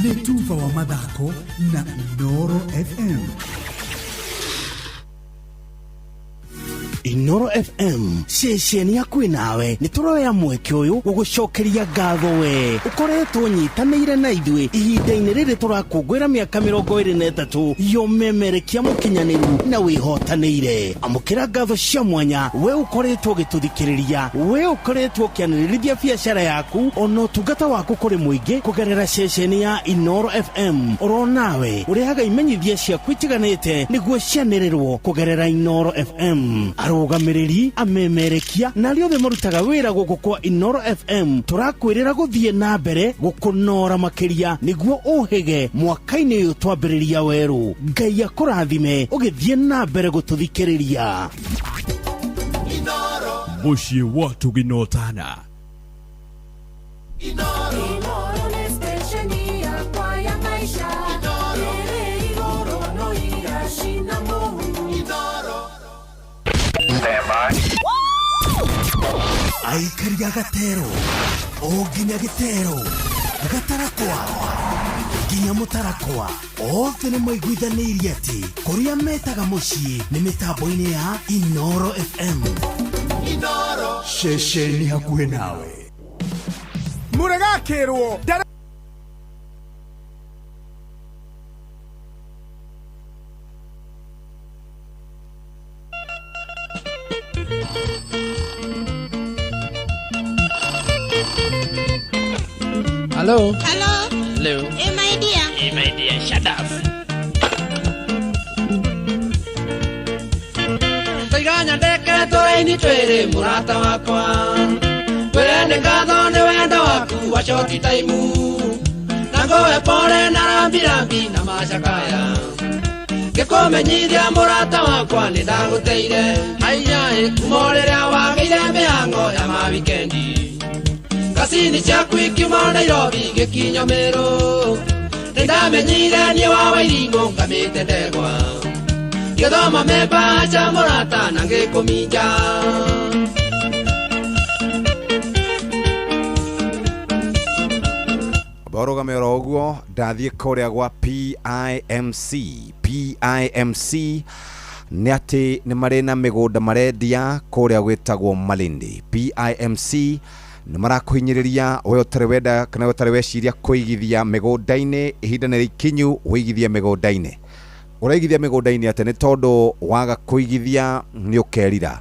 Nĩ tuba wa mathako na Inooro FM. Inoro FM ceceni yaku nawe nĩ tũroya mweke ũyũ gũgũcokeria ngatho we ũkoretwo nyitanĩire na ithuĩ ihinda-inĩ rĩrĩ tũrakũngũĩra mĩaka 23 yomemerekia mũkinyanĩru na wĩhotanĩire. Amũkĩra ngatho cia mwanya we ũkoretwo ũgĩtũthikĩrĩria, we ũkoretwo ũkĩanĩrĩrithia biacara yaku ona ũtungata waku kũrĩ mũingĩ kũgerera ceceni ya Inoro FM. Oro nawe ũrehaga imenyithia ciaku itiganĩte nĩguo cianĩrĩrwo kũgerera Inoro FM. Arũgamĩrĩri, amemerekia na arĩa othe marutaga wĩra gũkũ kwa Inoro FM tũrakwĩrĩra gũthiĩ na mbere gũkũnora makĩria nĩguo ũhĩge mwaka-inĩ ũyũ twambĩrĩria werũ. Ngai akũrathime ũgĩthiĩ na mbere gũtũthikĩrĩria. Mũciĩ wa Tũginotana. Inoro nĩ stesheni yakwa ya maisha. Ĩrĩ igũrũ no iracina mũhu. Aikaria gatero o nginya gĩtero gatarakwa nginya mũtarakwa othe nĩ maiguithanĩirie atĩ kũrĩa metaga mũciĩ nĩ mĩtambo-inĩ ya Inoro FM. Inoro ceceni hakuhĩ nawe. Mũregakĩrwo. Hello. Hello. Hello. Hey, my dear. Hey, my dear, shut up. Toiganya ndeke tũraini twĩrĩ mũrata wakwa. Wĩre nĩ ngatho nĩ wendo waku wa short time. Na ngũhe pole na rambi rambi na macakaya. Ngĩkũmenyithia mũrata wakwa nĩ ndagũteire. Haiya kuma o rĩrĩa wagĩire mĩhang'o ya ma wikendi. Kasini ciaku ikiuma Nairobi gĩkinya Meru. Nĩndamenyire niĩ wa Wairimũ ngamĩte ndegwa. Ngĩthoma memba cha mũrata na ngĩkũminja. Borũgame oro ũguo ndathiĩ kũrĩa gwa PIMC. PIMC nĩ atĩ nĩ marĩ na mĩgũnda marendia kũrĩa gwĩtagwo Malindi. PIMC nĩ marakũhinyĩrĩria we ũtarĩ wenda kana we ũtarĩ weciria kũigithia mĩgũnda-inĩ, ihinda nĩ rĩkinyu ũigithie mĩgũnda-inĩ. Ũraigithia mĩgũnda-inĩ atĩ nĩ tondũ waga kũigithia nĩ ũkerira.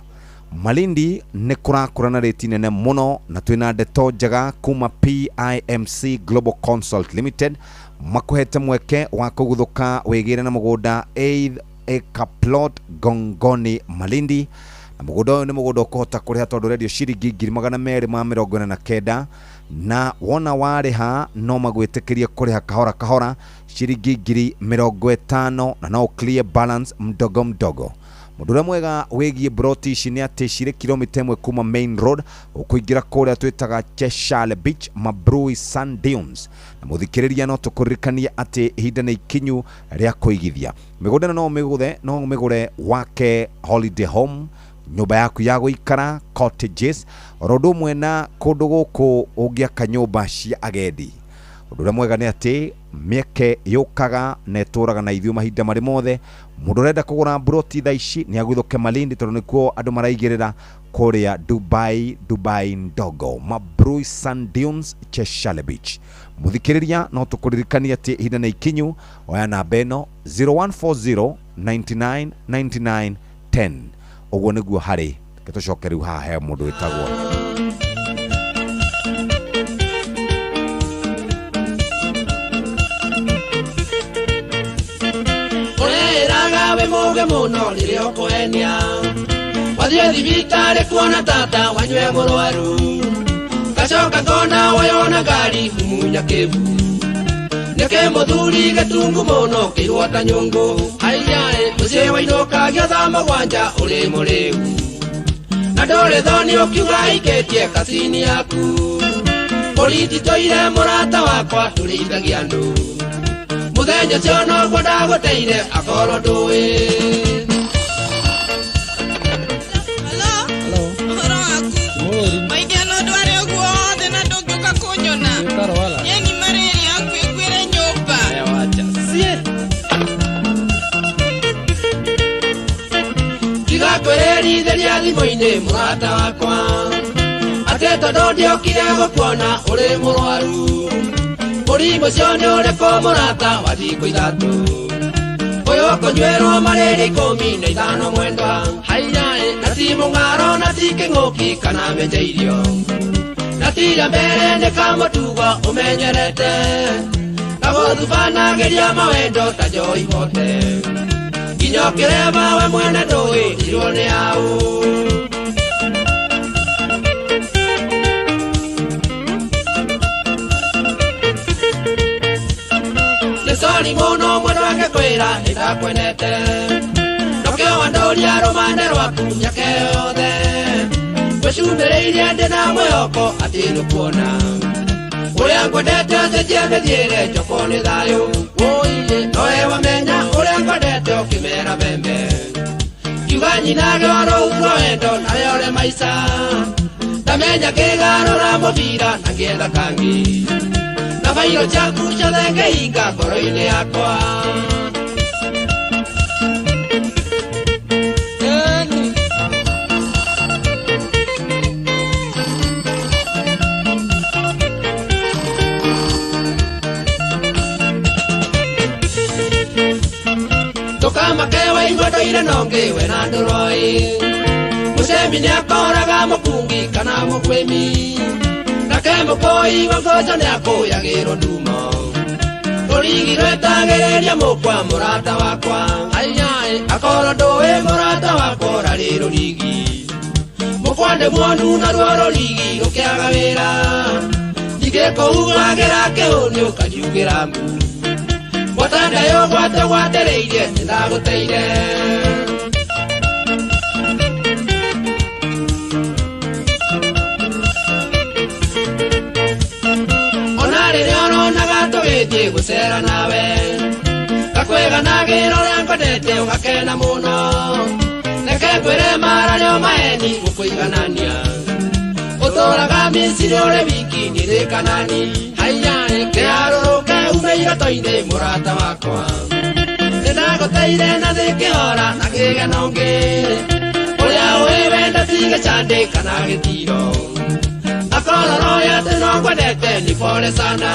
Malindi nĩ kũrakũra na rĩti nene mũno na twĩna ndeto njega kuma PIMC Global Consult Limited makũhete mweke wa kũguthũka wĩgĩre na mũgũnda 8 acre plot Gongoni Malindi. Na mũgũnda ũyũ nĩ mũgũnda ũkũhota kũrĩha tondũ ũrendio ciringi 249 na wona warĩha no magwĩtĩkĩrie kũrĩha kahora kahora ciringi 50,000 na no clear balance mdogo mdogo. Mũndũ ũrĩa mwega wĩgiĩ broti ici nĩ atĩ cirĩ kilomita 1 kuma main road ũkũingĩra kũrĩa twĩtaga Cheshire Beach Mabrui Sand Dunes. Na mũthikĩrĩria no tũkũririkanie atĩ ihinda nĩ ikinyu rĩa kũigithia mĩgũnda ĩno. No ũmĩgũre wake holiday home, nyũmba yaku ya gũikara cottages, oro ũndũ ũmwe na kũndũ gũkũ ũngĩaka nyũmba cia agendi. Ũndũ ũrĩa mwega nĩ atĩ mĩeke yũkaga na ĩtũraga na ithuĩ mahinda marĩ mothe. Mũndũ ũrenda kũgũra mburoti thaa ici nĩ aguthũke Malindi tondũ nĩkuo andũ maraigĩrĩra kũrĩa Dubai, Dubai ndogo Mabrui Sand Dunes Cheshire Beach. Mũthikĩrĩria no tũkũririkanie atĩ ihinda nĩ ikinyu. Oya namba ĩno 0140 99 99 10. Ũguo nĩguo harĩ tũcoke rĩu haha he mũndũ wĩtagwo Ũreraga wĩ mũge mũno rĩrĩa ũkũhenia. Wathiĩ thibitarĩ kuona tata wanyue mũrwaru. Gacoka ngona woyona ngari mumunya kĩbu. Nĩkĩ mũthuri gĩtungu mũno kĩirwo ta nyũngũ. Haiya mũciĩ wainũkagia thaa mũgwanja ũrĩ mũrĩu. Na ndũrĩ thoni ũkiuga aikĩtie kacini yaku. Borithi tũire mũrata wakwa tũrĩithagia andũ. Mũthenya ũcio noguo ndagũteire akorwo ndũĩ. Hello. Ũhoro waku? Maidia no ndware ũguo wothe na ndũngĩũka kũnyona. Yeni malaria kwĩguĩre nyũmba. Tiga kwĩrĩria Wanjerithĩria thimũ-inĩ mũrata wakwa atĩ tondũ ndiokire gũkuona ũrĩ mũrwaru mũrimũ ũcio nĩ ũrĩkũ mũrata wa thikũ ithatũ ũyũ ũkũnyuĩrwo marĩrĩ 15 mwendwa haiyaĩ na ti mũng'aro na ti kĩng'ũki kana mĩnje irio na ti rĩa mbere nĩ kamũtugo ũmenyerete gagũthubanagĩria mawendo ta njoi bote nginya ũkĩrema we mwene ndũĩ irwo nĩ aũ. Nĩ sori mũno mwendwa ngĩkwĩra nĩndakwenete nokĩo wandũria rũmande rwaku mĩaka yothe ngwĩcumĩrĩirie ndĩna mwĩhoko atĩ nĩũkuona ũrĩa ngwendete ũcenjie mĩthiĩre njoko nĩ thayũ wũiĩ nowe wamenya ũrĩa ngwendete ũkĩmera mbembe kiuga nyinage wa rũu rwa wendo nawe ũrĩ maica ndamenya ngĩgarũra mũbira na ngĩetha kangĩ na bairo ciaku ciothe ngĩhinga ngoro-inĩ yakwa. Ndũkamake waigua ndũire nongĩ we na ndũroi mũcemi nĩakoraga mũkungi kana mũkwĩmi nake mũkũi wa ngoco nĩakũyagĩrwo ndumo rũrigi rwetagĩrĩria mũkwa mũrata wakwa aiyaĩ akorwo ndũĩ mũrata wakwa ũrarĩ rũrigi mũkwa nĩ muonu naruo rũrigi rũkĩaga wĩra ningĩkũhuhagĩra kĩhũnĩ ũkanjugĩra mbu Watandayo gwate gwatereirie nĩndagũteire. Ona rĩrĩa ũronaga tũgĩthiĩ gũcera nawe ngakwiganagĩra ũrĩa ngwendete ũgakena mũno reke ngwĩre marario maheni gũkũiganania ũtũraga Misiri ũrĩ wiki nĩrĩ Kanani haiyaĩ kĩharũrũke ume iroto-inĩ mũrata wakwa nĩndagũteire na thĩkĩhora na kĩgeno ngĩ ũrĩa ũĩ wenda ti gĩcandĩ kana gĩtiro akorwo roya atĩ no ngwendete ni pole sana.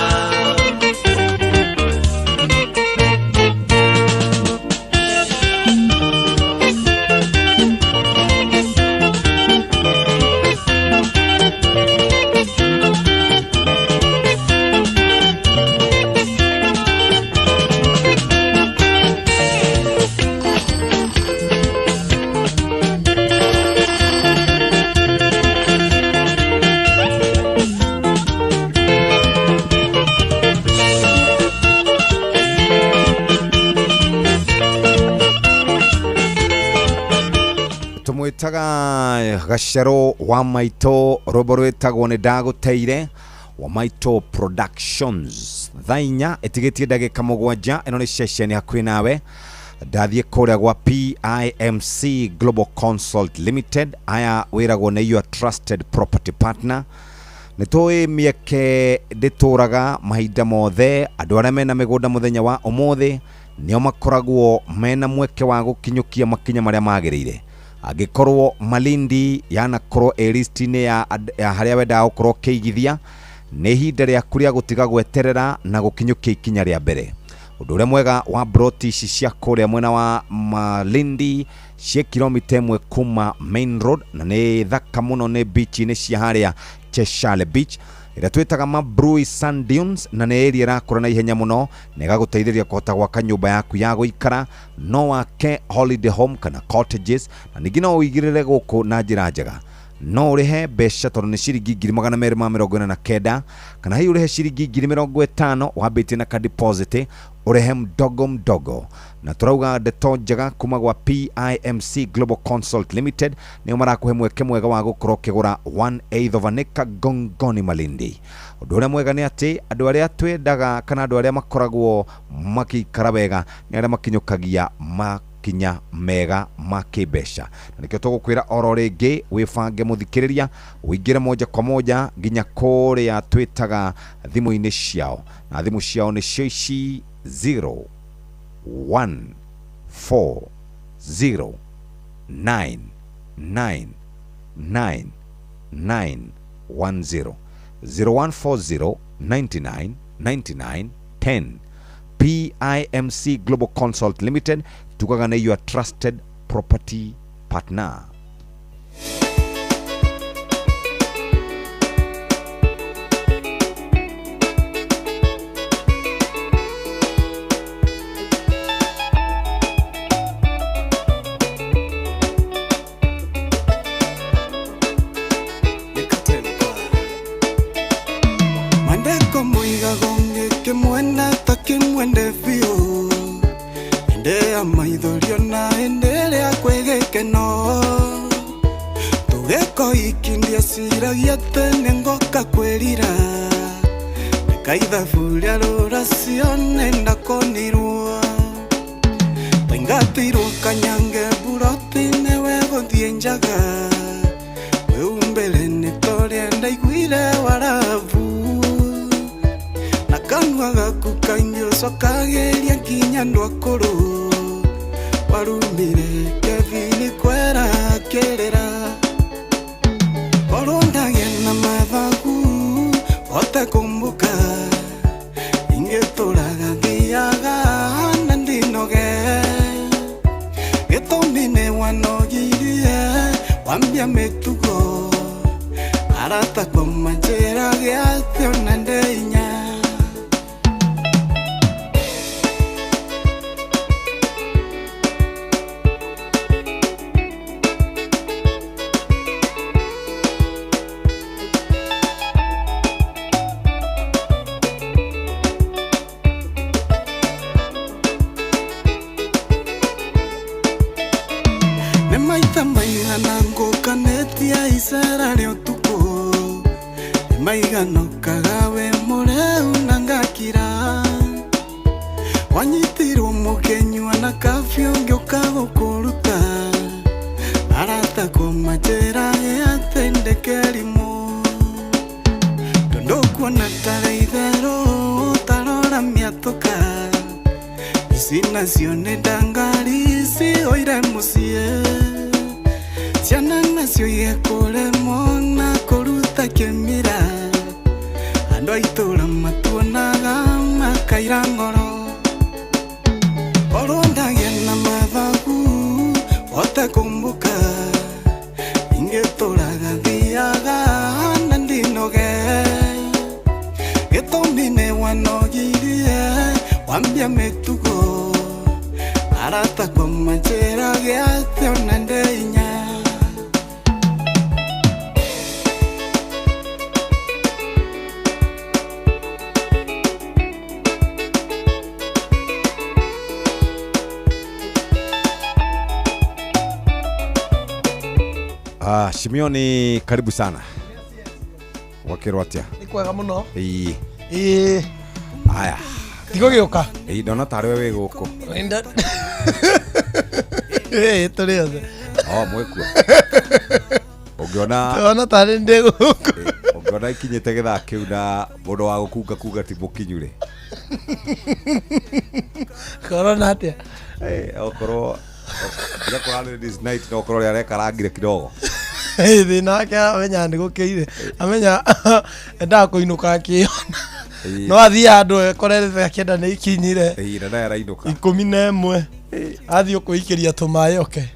Tumwitaga Gacero wa Maitũ, rwĩmbo rwĩtagwo nĩ ndagũteire wa Maitũ Productions. Thaa inya ĩtigĩtie ndagĩka 7, ĩno nĩ ceceni hakuhĩ nawe. Ndathiĩ kũrĩa gwa PIMC Global Consult Limited, aya wĩragwo nĩ your trusted property partner. Nĩ tũĩ mĩeke ndĩtũraga mahinda mothe, andũ arĩa mena mĩgũnda mũthenya wa ũmũthĩ nĩo makoragwo mena mweke wa gũkinyũkia makinya marĩa magĩrĩire. Angĩkorwo Malindi yanakorwo ĩ list-inĩ ya harĩa wendaga gũkorwo ũkĩigithia, nĩ ihinda rĩaku rĩa gũtiga gweterera na gũkinyũkia ikinya rĩa mbere. Ũndũ ũrĩa mwega wa broti ici cia kũrĩa mwena wa Malindi ciĩ kilomita 1 kuma main road, na nĩ thaka mũno, nĩ beach-inĩ cia harĩa Cheshale Beach ĩrĩa twĩtaga Mabrui Sand Dunes, na nĩ area ĩrakũra na ihenya mũno na ĩgagũteithĩrĩria kũhota gwaka nyũmba yaku ya gũikara, no wake holiday home kana cottages, na ningĩ no ũigĩrĩre gũkũ na njĩra njega. No ũrĩhe mbeca tondũ nĩ ciringi 249,000 kana hihi ũrĩhe ciringi 50,000 wambĩtie na ka deposit ũrĩhe mdogo mdogo. Na tũrauga ndeto njega kuma gwa PIMC Global Consult Limited, nĩo marakũhe mweke mwega wa gũkorwo ũkĩgũra 1/8 of an acre Gongoni Malindi. Ũndũ ũrĩa mwega nĩ atĩ andũ arĩa twendaga kana andũ arĩa makoragwo makĩikara wega nĩ arĩa makinyũkagia makinya mega ma kĩmbeca, na nĩkĩo tũgũkwĩra oro rĩngĩ wĩbange mũthikĩrĩria ũingĩre moja kwa moja nginya kũrĩa twĩtaga thimũ-inĩ ciao, na thimũ ciao nĩcio ici 0 1 4 0 9 9 9 9 1 0 0140 99 99 10. PIMC Global Consult Limited tugaga nĩ your trusted property partner. Mandeko muigago ngĩkĩmwenda ta kĩmwende biũ hĩndĩ ya maithorio na hĩndĩ ĩrĩa kwĩ gĩkeno tũgĩko ikindia ciragia atĩ nĩ ngoka kwĩrira ndĩkaithabu rĩa rũracio nĩ ndakonirwo taingatirwo kanyange mburoti nĩwe gũthiĩ njaga wĩumbĩre nĩ torĩa ndaiguire warabu na kanua gaku kaingĩ ũcokagĩria nginya andũ akũrũ warumire Kevin kwera kĩrĩra korwo ndagĩa na mathagu hote kũmbũka ingĩtũraga thiaga na ndinoge gĩtũmi nĩ wanogirie wambia mĩtugo arata kwa manjĩra gĩatĩ ona ndĩinya. Nĩ maita maigana ngũkanĩtie icera rĩa ũtukũ nĩ maigana ũkaga wĩ mũrĩu na ngakira wanyitirwo mũkĩnyua na kabiũ ngĩũka gũkũruta arata kũmanjĩra atĩ ndĩkĩrimũ tondũ kuona tarĩ itherũ tarora mĩatũka ici nacio nĩ ndangari cihũire mũciĩ ciana nacio igekũremwo na kũruta kĩmira andũ a itũũra matuonaga makaira ngoro korwo ndagĩa na mathagu hote kũmbũka ingĩtũraga thiaga na ndinoge gĩtũmi nĩ wanogirie wambia mĩtugo arata kwa manjĩra gĩatĩ ona ndĩinya. Ah, Shimioni karibu sana. Wakĩrwo atĩa? Nĩ kwega mũno. Ĩĩ. Ĩĩ. Aya. Ndigũgĩũka. Ĩĩ ndona tarĩ we wĩ gũkũ. Ĩĩ tũrĩ othe. Oh, mwĩkuo. Ũngĩona Ndona tarĩ ndĩ gũkũ. Ũngĩona ikinyĩte gĩthaa kĩu na mũndũ wa gũkunga kunga ti mũkinyu rĩ. Korona atĩa? Eh, okorwo ira kũra ladies night no okorwo rĩa rekarangire kidogo. Thĩna wake amenya nĩ gũkĩire amenya endaga kũinũka akĩyona no athiĩ handũ ekorere akĩenda nĩ ikinyire Ĩĩ na naye arainũka. 11 athiĩ kwĩikĩria tũmaĩ oke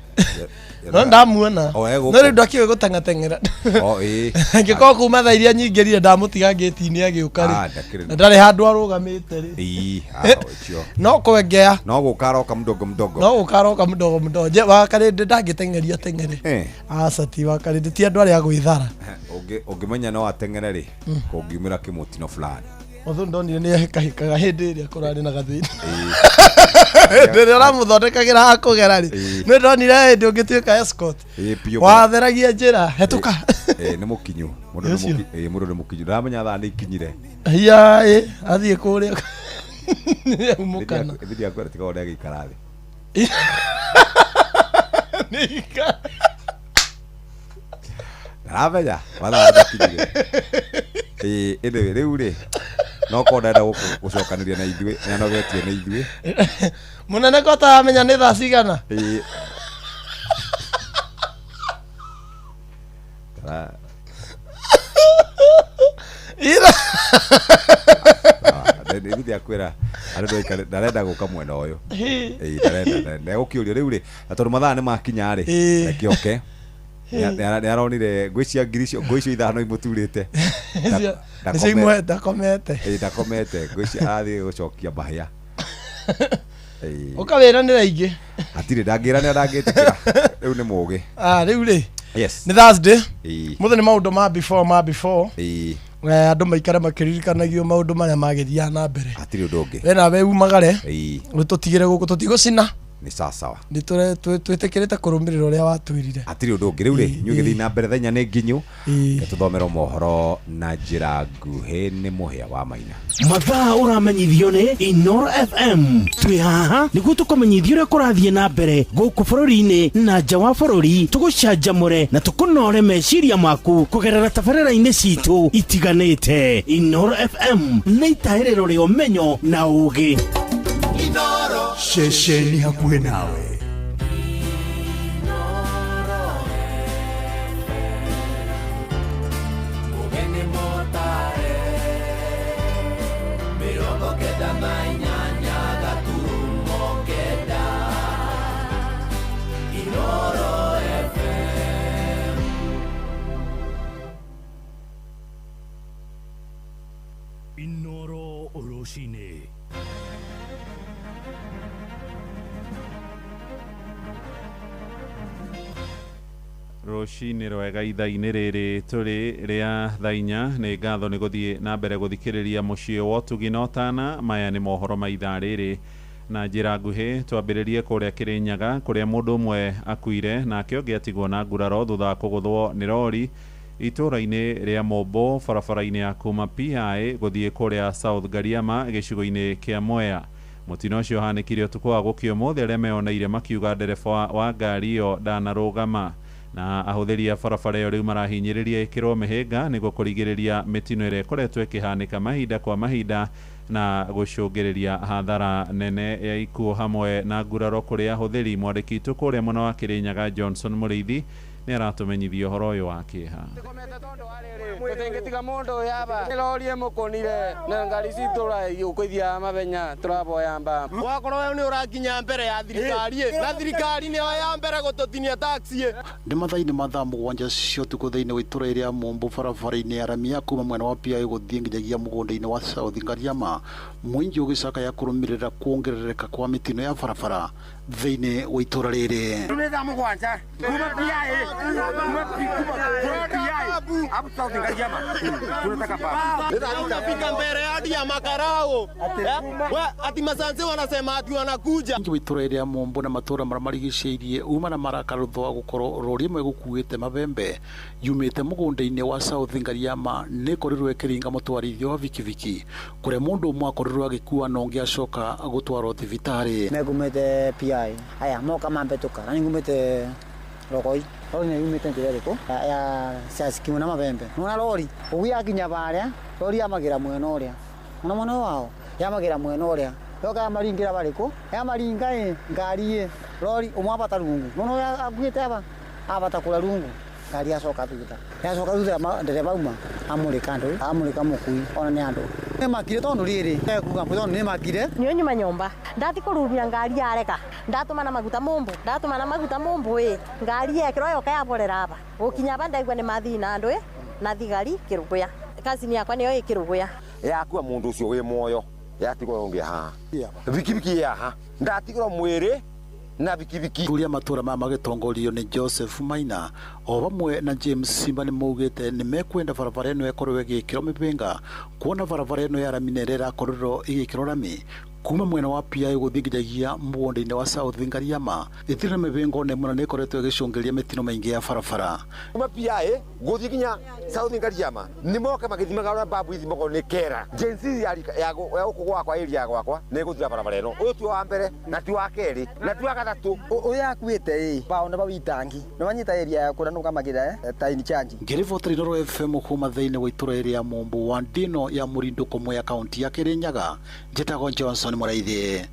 no ndamuona O, e gũkũ. no rĩu ndakĩũĩ gũteng'ateng'era O ĩĩ. angĩkorwo kuma thaa iria nyingĩrire ndamũtiga ngĩti-inĩ agĩũka Ah, rĩ ndakĩrĩ. na ndarĩ handũ arũgamĩte rĩ Ĩĩ, ah, ũcio. no kwengea No gũka aroka mdogo mdogo. no gũka aroka mdogo mdogo Je, wakarĩndĩ ndangĩteng'eria teng'ere Eh. aca ti wakarĩndĩ ti andũ arĩa a gwĩthara Ũngĩmenya no ateng'ere rĩ kũngiumĩra kĩmũtino fulani. Mũthũ ndonire nĩ ehĩkahĩkaga hĩndĩ ĩrĩa kũrarĩ na gathĩna hĩndĩ ĩrĩa ũramũthondekagĩra ha kũgera rĩ nĩ ndonire hĩndĩ ũngĩtuĩka escort Ĩĩ biũ. watheragia njĩra hetũka Ĩĩ nĩ mũkinyu. Mũndũ nĩ Ũcio. mũkinyu. Ĩĩ mũndũ nĩ mũkinyu. Ndamenya thaa nĩ ikinyire. hiya ĩ athiĩ kũrĩa aumũkana Thidi yakwera tiga ũrĩa agĩikara thĩ. Ndaramenya mathaa nĩ kinyire. Ĩĩ anyway rĩu rĩ no korwo ndenda gũcokanĩria na ithuĩ nĩ anogetio nĩ ithuĩ. Mũnene ko ũtaramenya nĩ thaa cigana Ĩĩ. Nä akwä ra ndarenda gå ka mwena å yå ndarenda ndegå kä å rio rä u rä na tondå mathaa nä makinya rä reke oke nä aronire ngå icio ngiri icio ngå icio ithano imå turä te Nĩcio imwe ndakomete. Ndakomete ngå icio arathiä gå cokia mbahĩa. Ũkawĩranĩra ingĩ. Hatirä ndangä ra nä ndangä tä kä ra rä u nä må gä. Ah, rĩu rĩ. Yes. Nĩ Thursday. Ĩĩ. Mũthĩ nĩ maũndũ ma before ma before. Ĩĩ. Andũ maikare makĩririkanagio maũndũ marĩa magĩthiaga na mbere. Hatirä å ndå å ngä. We nawe umagare. Ĩĩ. Tũtigĩre gũkũ tũtigũcina. Nä sawasawa. Nĩ twĩtĩkĩrĩte kũrũmĩrĩra ũrĩa watwĩrire. Hatirä å ndå å ngä rä u rä inyuä gä thiä na mbere thenya nä nginyu tå mohoro na njä nguhä nä må hĩa wa maina. Mathaa ũramenyithio nĩ Inoro FM. Twĩ haha nĩguo tũkũmenyithia ũrĩa kũrathiĩ na mbere gũkũ bũrũri-inĩ na nja wa bũrũri, tũgũcanjamũre na tũkũnore meciria maku kũgerera tabarĩra-inĩ citũ itiganĩte. Inoro FM nĩ itahĩrĩro rĩa ũmenyo na ũũgĩ. Ceceni hakuhĩ nawe. Mũgeni mũtare 98 gaturumo 9 Inoro FM. Inoro rũcinĩ. Rũcinĩ rwega ithaa-inĩ rĩrĩ tũrĩ rĩa thaa inya. Nĩ ngatho nĩ gũthiĩ na mbere gũthikĩrĩria mũciĩ wa ũtugi na ũtana. Maya nĩ mohoro ma ithaa rĩrĩ na njĩra nguhĩ. Twambĩrĩrie kũrĩa Kĩrĩnyaga kũrĩa mũndũ ũmwe akuire nake ũngĩ atigwo na nguraro thutha wa kũgũthwo nĩ rori itũũra-inĩ rĩa Mombo barabara-inĩ ya kuma PI gũthiĩ kũrĩa South Gariama gĩcigo-inĩ kĩa Mwea. Mũtino ũcio ũhanĩkire ũtukũ wa gũkĩa ũmũthĩ, arĩa meyoneire makiuga ndereba wa ngari ĩyo ndanarũgama, na ahũthĩri a barabara ĩyo rĩu marahinyĩrĩria ĩkĩrwo mĩhĩnga nĩguo kũrigĩrĩria mĩtino ĩrĩa ĩkoretwo ĩkĩhanĩka mahinda kwa mahinda na gũcũngĩrĩria hathara nene ya ikuũ hamwe na nguraro kũrĩ ahũthĩri. Mwandĩki witũ kũrĩa mwena wa Kĩrĩnyaga Johnson Mũrĩithi nĩ aratũmenyithia ũhoro ũyũ wa kĩeha. Tũtingĩtiga mũndũ ũyũ aba nĩ rori ĩmũkũnire na ngari citũ ũkũithiaga mathenya tũraboya mba. Wakorwo we nĩ ũrakinya mbere ya thirikari ĩ, na thirikari nĩyo ya mbere gũtũtinia taxi ĩ. Nĩ mathaa-inĩ ma thaa 7 cia ũtukũ thĩinĩ wa itũra rĩa Mombo barabara-inĩ ya rami ya kuma mwena wa PI gũthiĩ nginyagia mũgũnda-inĩ wa South Ngariama, mũingĩ ũgĩcakaya kũrũmĩrĩra kuongerereka kwa mĩtino ya barabara thĩinĩ wa itũra rĩrĩ. Nĩ thaa 7 kuma PI kuma PI up South Ngariama tunataka papa. Unafika mbere hadi ya makarao. Ati masanse wanasema ati wanakuja. Mũingĩ wa itũra rĩa Mombo na matũra marĩa marigicĩirie uma na marakara thutha wa gũkorwo rori ĩmwe ĩgũkuĩte mabembe yumĩte mũgũnda-inĩ wa South Ngariama nĩ ĩkorirwo ĩkĩringa mũtwarithia wa bikibiki kũrĩa mũndũ ũmwe akorirwo agĩkua na ũngĩ acoka gũtwarwo thibitarĩ. Megumĩte PI aya moka mambĩtũka na ningumĩte Rogoi rori nĩ yumĩte njĩra ĩrĩkũ ya ciacikimu na mabembe nona rori ũguo yakinya barĩa rori yamagĩra mwena ũrĩa ona mwena ũyũ wao yamagĩra mwena ũrĩa yoka yamaringĩra barĩkũ yamaringa ĩ ngari ĩ rori ũmwe abata rungu nona ũrĩa akuĩte aba abata kũrĩa rungu ngari yacoka thutha yacoka thutha ndereba auma amũrĩka andũ amũrĩka mũkui ona nĩ andũ nĩmakire tondũ rĩrĩ ekuga mbu tondũ nĩmakire. Niyo nyuma nyomba ndathi kũrumia ngari yareka ndatũma na maguta mombo ndatũma na maguta mombo ĩ ngari yekĩrwo yoka yaborera aba gũkinya aba ndaigua nĩ mathiĩ na andũ ĩ na thigari kĩrũgũya kazini yakwa nĩyo ĩ kĩrũgũya. Yakua mũndũ ũcio wĩ muoyo yatigwo ũngĩ haha bikibiki yaha ndatigwo mwĩrĩ na bikibiki. Athuri a matũra maya magĩtongorio nĩ Joseph Maina o hamwe na James Simba nĩ maugĩte nĩ mekwenda barabara ĩno ĩkorwo ĩgĩkĩrwo mĩhĩnga kuona barabara ĩno ya rami nĩ ĩrĩa ĩrakorirwo ĩgĩkĩrwo rami kuma mwena wa PI gũthiĩ nginyagia mũgũnda-inĩ wa South Ngariama ĩtirĩ na mĩhĩnga ona ĩmwe na nĩ ĩkoretwo ĩgĩcũngĩrĩria mĩtino mĩingĩ ya barabara. Kuma PI gũthiĩ nginya South Ngariama nĩ moka magĩthimaga ũrĩa mbabu ithimagwo nĩ kera Gen Z ya gũkũ gwakwa area gwakwa nĩ ĩgũthira barabara ĩno. Ũyũ ti wa mbere na ti wa kerĩ na ti wa gatatũ. Ũyũ akuĩte ĩ bao nĩ bau itangi nĩ wanyita area ya kũrĩa nũkamagĩra ta in charge. Ngĩribotera Inoro FM kuma thĩinĩ wa itũra rĩa Mombo wa Ndino ya Mũrindũko Mwea kaunti ya Kĩrĩnyaga, njĩtagwo Johnson Mũraithi.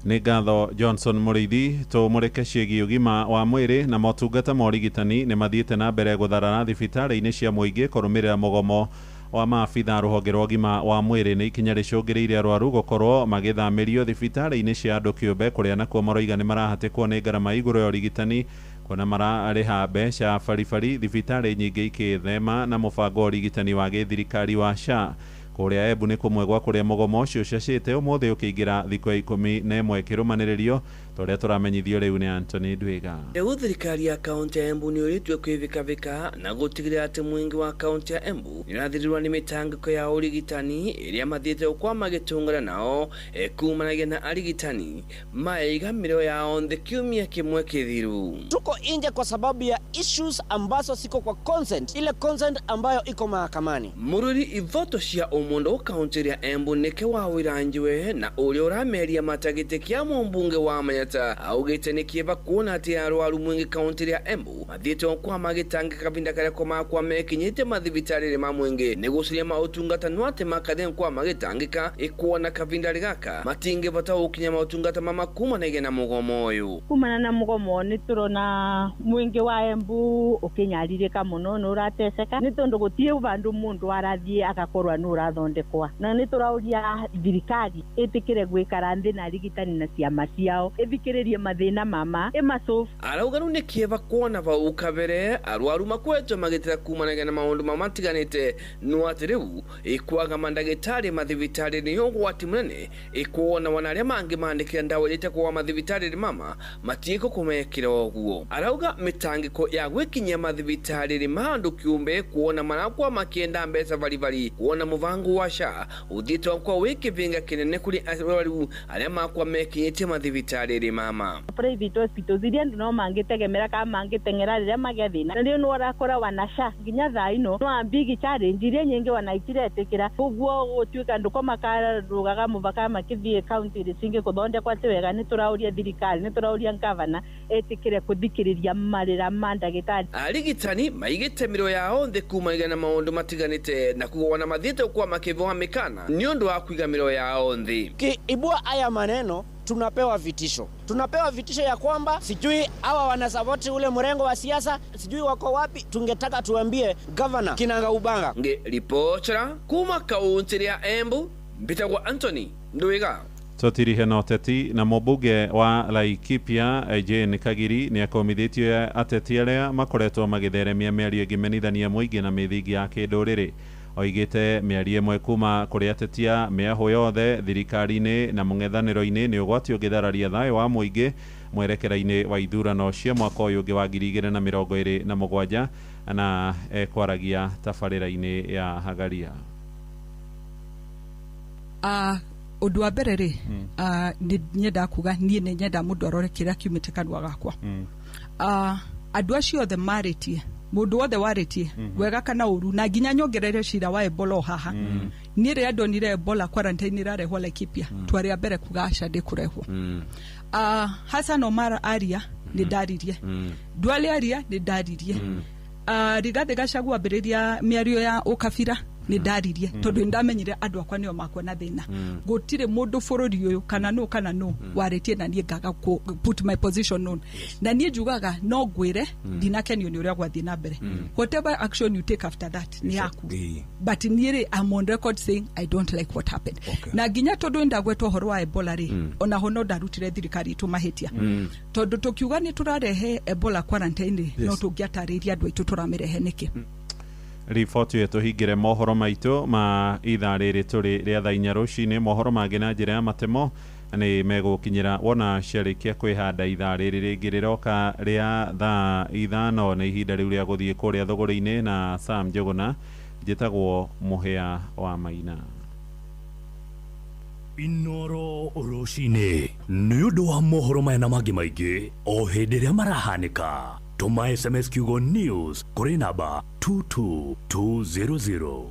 Nĩ ngatho Johnson Mũrĩithi. Tũmũrĩke ciĩgiĩ ũgima wa mwĩrĩ na motungata ma ũrigitani nĩ mathiĩte na mbere gũtharara thibitarĩ-inĩ cia mũingĩ kũrũmĩrĩra mũgomo wa maabitha rũhonge rwa ũgima wa mwĩrĩ. Nĩ ikinya rĩcũngĩrĩirie arwaru gũkorwo magĩthamĩrio thibitarĩ-inĩ cia andũ kĩũmbe kũrĩa nakuo maroiga nĩ marahatĩkwo nĩ ngarama igũrũ ya ũrigitani, kuona mararĩha mbeca baribari thibitarĩ nyingĩ ikĩthema na mũbango wa ũrigitani wa gĩthirikari wa SHA. Kũrĩa Embu nĩ kũmwe gwa kũrĩa mũgomo ũcio ũcacĩte ũmũthĩ ũkĩingĩra thikũ ya 11 ĩkĩrũmanĩrĩrio, ta ũrĩa tũramenyithio rĩu nĩ Anthony Ndwiga. Rĩu thirikari ya kaunti ya Embu nĩ ũrĩtue kwĩvikavika na gũtigĩrĩra atĩ mũingĩ wa kaunti ya Embu nĩũrathirĩrwo nĩ mĩtangĩko ya ũrigitani ĩrĩa mathiĩte gũkorwo magĩtũngana nao kumanagia na arigitani maiga mĩrĩo yao nthĩ kiumia kĩmwe kĩthiru. Tuko nje kwa sababu ya issues ambazo siko kwa consent, ile consent ambayo iko mahakamani. Mũrũri ivoto cia ũmũndũ kaunti ya Embu nĩke wa Wĩranjwe na ũrĩa ũrameria matagĩtĩ kĩa mũmbunge wa Manyata augĩte nĩ kĩeva kuona atĩ arwaru mwingĩ kaunti ya Embu mathiĩte kwa magĩtangĩka kavinda karĩa ko makwa mekinyĩte mathibitarĩ ma mwingĩ nĩ gũcaria maũtungata no atĩ makathe kwa magĩtangĩka ĩkuona kavinda gaka matingĩbata gũkinya maũtungata mama kumanagia na mũgomo ũyũ. Kumana na mũgomo nĩ tũrona mwingĩ wa Embu ũkĩnyarirĩka mũno nĩ ũrateceka nĩ tondũ gũtirĩ vandũ mũndũ arathiĩ agakorwo nĩ ũrathondekwa, na nĩ tũrauria thirikari ĩtĩkĩre gwĩkara nthĩ na arigitani na ciama ciao ĩthikĩrĩrie mathĩna mama ĩmasolve. Arauga rĩu nĩ kĩeva kuona vau kabere arwaru makwetwo magĩtĩra kumanagia na maũndũ mamatiganĩte no atĩ rĩu ĩkwaga mandagĩtarĩ mathibitarĩ nĩ ũgwati mũnene ĩkuona wana arĩa mangĩ mandĩkĩra ndawa iria itekũgwa mathibitarĩ mama matiĩkũ kũmekĩra ũguo. Arauga mĩtangĩko ya gwĩkinyia mathibitarĩ ma andũ kĩũmbe kuona marakwa makĩenda mbeca baribari kuona mũbango wa SHA ũthiĩte kwa wĩ kĩbĩnga kĩnene kũrĩ arwaru arĩa makwa mekinyĩtie mathibitarĩ mama. Private hospitals iria andũ no mangĩtegemera kana mangĩteng'era rĩrĩa magĩa thĩna, na rĩu nĩ ũrakora wana SHA nginya thaa ino no big challenge iria nyingĩ wana itiretĩkĩra, ũguo gũtuĩka andũ ko makarũgaga mũbaka makĩthiĩ kaunti cingĩ kũthondekwo atĩ wega. Nĩ tũrauria thirikari, nĩ tũrauria ngavana etĩkĩre kũthikĩrĩria marĩra ma ndagĩtarĩ. Arigitani maigĩte mĩro yao nthĩ kumanagia na maũndũ matiganĩte na kuona mathiĩte kwa makĩvoa mĩkana nĩ ũndũ wa kũiga mĩro yao nthĩ. Kiibua haya maneno tunapewa vitisho. Tunapewa vitisho ya kwamba sijui hawa wanasapoti ule mrengo wa siasa, sijui wako wapi. Tungetaka tuambie governor kinanga ubanga. Nge ripochera kuma kaunti ya Embu mbitagwa Anthony Ndwiga. Tũtirihe na ũteti na mũmbunge wa Laikipia Jane Kagiri nĩ akomithĩtio ateti arĩa makoretwo magĩtheremia mĩario ĩngĩmenithania mũingĩ na mĩthingi ya kĩndũrĩrĩ. Oigĩte mĩario ĩmwe kuma kũrĩ ateti a mĩahũ yothe thirikari-inĩ na mũng'ethanĩro-inĩ nĩ ũgwati ũngĩthararia thayũ wa mũingĩ mwerekera-inĩ wa ithurano cia mwaka ũyũ ũngĩ wa 2027 na ekwaragia tabarĩra-inĩ ya Hagaria. Ũndũ wa mbere rĩ, nĩ nyendaga kuga niĩ nĩ nyendaga mũndũ arore kĩrĩa kiumĩte kanua gakwa. Andũ acio othe marĩtie, mũndũ wothe warĩtie wega kana ũru, na nginya nyongerere cira wa Ebola o haha. Niĩ rĩrĩa ndonire Ebola quarantine ĩrarehwo Laikipia, twarĩ a mbere kuga aca ndĩkũrehwo. Hassan Omar aria nĩ ndaririe, Duale aria nĩ ndaririe, Rigathĩ Gachagua ambĩrĩria mĩario ya ũkabira nĩ ndaririe, tondũ nĩ ndamenyire andũ akwa nĩo makwa na thĩna. Gũtirĩ mũndũ bũrũri ũyũ kana nũ kana nũ warĩtie na niĩ ngaga put my position on. Na niĩ njugaga no ngwĩre ndinakenio nĩ ũrĩa gwathiĩ na mbere. Whatever action you take after that nĩ yaku, but niĩ rĩ, I'm on record saying I don't like what happened. Na nginya tondũ nĩ ndagwetwo ũhoro wa Ebola rĩ, onaho no ndarutire thirikari itũ mahĩtia, tondũ tũkiuga nĩ tũrarehe Ebola quarantine rĩ, no tũngĩatarĩirie andũ aitũ tũramĩrehe nĩkĩ. Riboti ĩyo tũhingĩre mohoro maitũ ma ithaa rĩrĩ tũrĩ rĩa thaa 4 rũcinĩ. Mohoro mangĩ na njĩra ya matemo nĩ megũkinyĩra wona ciarĩkia kwĩhanda ithaa rĩrĩ rĩngĩ rĩroka rĩa thaa 5 nĩ ihinda rĩu rĩa gũthiĩ kũrĩa thũgũrĩ-inĩ na Sam Njũgũna. Njĩtagwo Mũhĩa wa Maina. Inoro rũcinĩ nĩ ũndũ wa mohoro maya na mangĩ maingĩ o hĩndĩ ĩrĩa marahanĩka, tũma SMS kiugo news kũrĩ namba 22200.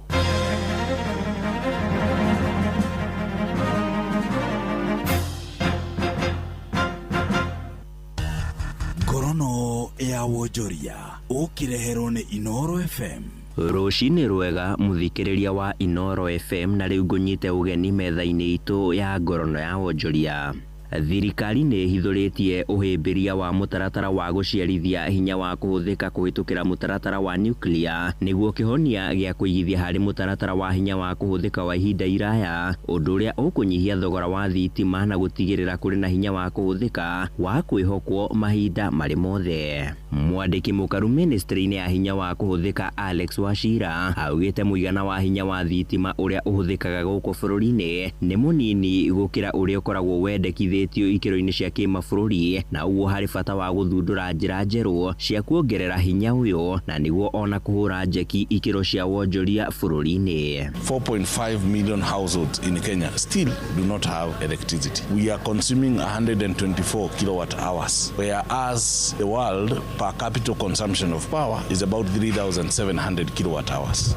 Ngorono ya wonjoria ũkĩreherwo nĩ Inoro FM. Rũcinĩ rwega mũthikĩrĩria wa Inoro FM, na rĩu ngũnyite ũgeni metha-inĩ itũ ya ngorono ya wonjoria. Thirikari nĩ ĩhithũrĩtie ũhĩmbĩria wa mũtaratara wa gũciarithia hinya wa kũhũthĩka kũhĩtũkĩra mũtaratara wa nuclear nĩguo kĩhonia gĩa kũigithia harĩ mũtaratara wa hinya wa kũhũthĩka wa ihinda iraya, ũndũ ũrĩa ũkũnyihia thogora wa thitima na gũtigĩrĩra kũrĩ na hinya wa kũhũthĩka wa kwĩhokwo mahinda marĩ mothe. Mwandĩki mũkaru ministry-inĩ ya hinya wa kũhũthĩka Alex Wachira augĩte mũigana wa hinya wa thitima ũrĩa ũhũthĩkaga gũkũ bũrũri-inĩ nĩ mũnini gũkĩra ũrĩa ũkoragwo wendekithĩtio ikĩro-inĩ cia kĩmabũrũri, na ũguo harĩ bata wa gũthundũra njĩra njerũ cia kuongerera hinya ũyũ na nĩguo ona kũhũra njeki ikĩro cia wonjoria bũrũri-inĩ. 4.5 million households in Kenya still do not have electricity. We are consuming 124 kilowatt hours, whereas the world per capita consumption of power is about 3,700 kilowatt hours.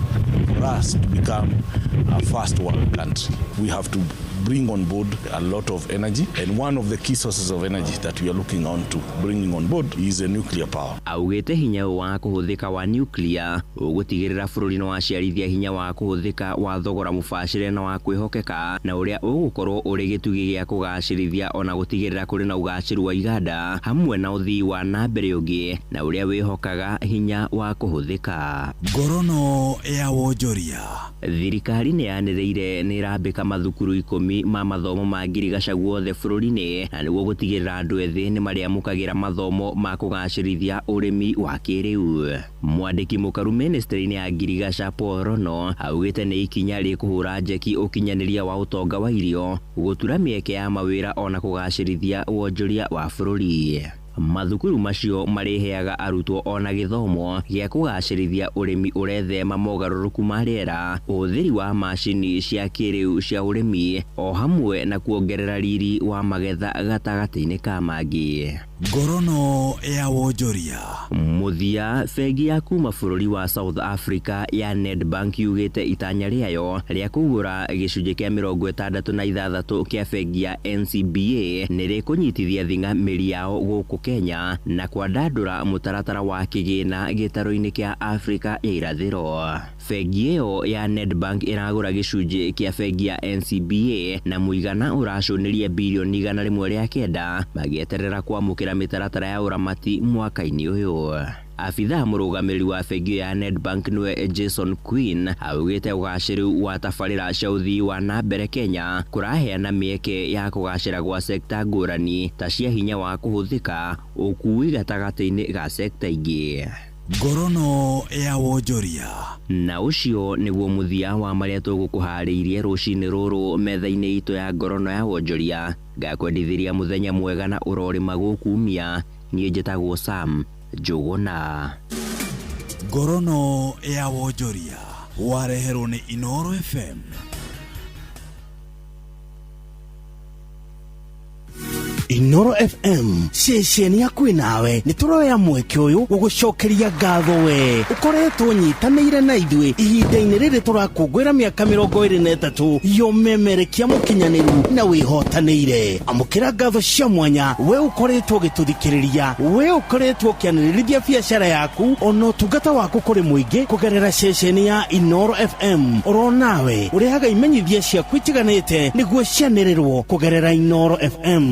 For us to become a first world country, we have to bring on board a lot of energy, and one of the key sources of energy that we are looking on to bringing on board is a nuclear power. Augĩte hinya ũyũ wa kũhũthĩka wa nuclear ũgũtigĩrĩra bũrũri nĩ waciarithia hinya wa kũhũthĩka wa thogora mũbacĩre na wa kwĩhokeka, na ũrĩa ũgũkorwo ũrĩ gĩtugĩ gĩa kũgacĩrithia ona gũtigĩrĩra kũrĩ na ũgacĩru wa iganda hamwe na ũthii wa na mbere ũngĩ na ũrĩa wĩhokaga hinya wa kũhũthĩka. Ngorono ya wonjoria. Thirikari nĩ yanĩrĩire nĩ ĩrambĩka mathukuru 10 ma mathomo ma ngirigaca guothe bũrũri-inĩ na nĩguo gũtigĩrĩra andũ ethĩ nĩ marĩamũkagĩra mathomo ma kũgacĩrithia ũrĩmi wa kĩrĩu. Mwandĩki mũkaru ministry-inĩ ya ngirigaca Paul Rono augĩte nĩ ikinya rĩkũhũra njeki ũkinyanĩria wa ũtonga wa irio, gũtura mĩeke ya mawĩra ona kũgacĩrithia wonjoria wa bũrũri. Mathukuru macio marĩheaga arutwo ona gĩthomo gĩa kũgacĩrithia ũrĩmi ũrethema mogarũrũku ma rĩera, ũhũthĩri wa macini cia kĩrĩu cia ũrĩmi o hamwe na kuongerera riri wa magetha gatagatĩ-inĩ ka mangĩ. Ngorono ya wonjoria. Mũthia, bengi ya kuma bũrũri wa South Africa ya Nedbank yugĩte itanya rĩayo rĩa kũgũra gĩcunjĩ kĩa 66 kĩa bengi ya NCBA nĩ rĩkũnyitithia thing'a mĩri yao gũkũ Kenya na kwandandũra mũtaratara wa kĩgĩna gĩtarũ-inĩ kĩa Afrika ya irathĩro. Bengi ĩyo ya Nedbank ĩragũra gĩcunjĩ kĩa bengi ya NCBA na mũigana ũracũnĩria birioni 109 magĩeterera kwamũkĩra mĩtaratara ya ũramati mwaka-inĩ ũyũ. Abithaa mũrũgamĩrĩri wa bengi ya Nedbank nĩwe Jason Quinn augĩte ũgacĩru wa tabarĩra cia ũthii wa na mbere Kenya kũraheana mĩeke ya kũgacĩra gwa sekta ngũrani ta cia hinya wa kũhũthĩka, ũkuui gatagatĩ-inĩ ga sekta ingĩ. Ngorono ya wonjoria. Na ũcio nĩguo mũthia wa marĩa tũgũkũharĩirie rũcinĩ rũrũ metha-inĩ itũ ya ngorono ya wonjoria. Ngakwendithĩria mũthenya mwega na ũrorĩma gũkumia. Niĩ njĩtagwo Sam Njũgũna. Ngorono ya wonjoria wareherwo nĩ Inooro FM. Inooro FM ceceni ya kwĩ nawe nĩ tũroya mweke ũyũ gũgũcokeria ngatho we ũkoretwo nyitanĩire na ithuĩ ihinda-inĩ rĩrĩ tũrakũngũĩra mĩaka 23 yomemerekia mũkinyanĩru na wĩhotanĩire. Amũkĩra ngatho cia mwanya we ũkoretwo ũgĩtũthikĩrĩria, we ũkoretwo ũkĩanĩrĩrithia biacara yaku ona ũtungata waku kũrĩ mũingĩ kũgerera ceceni ya Inooro FM. Oro nawe ũrehaga imenyithia ciaku itiganĩte nĩguo cianĩrĩrwo kũgerera Inooro FM.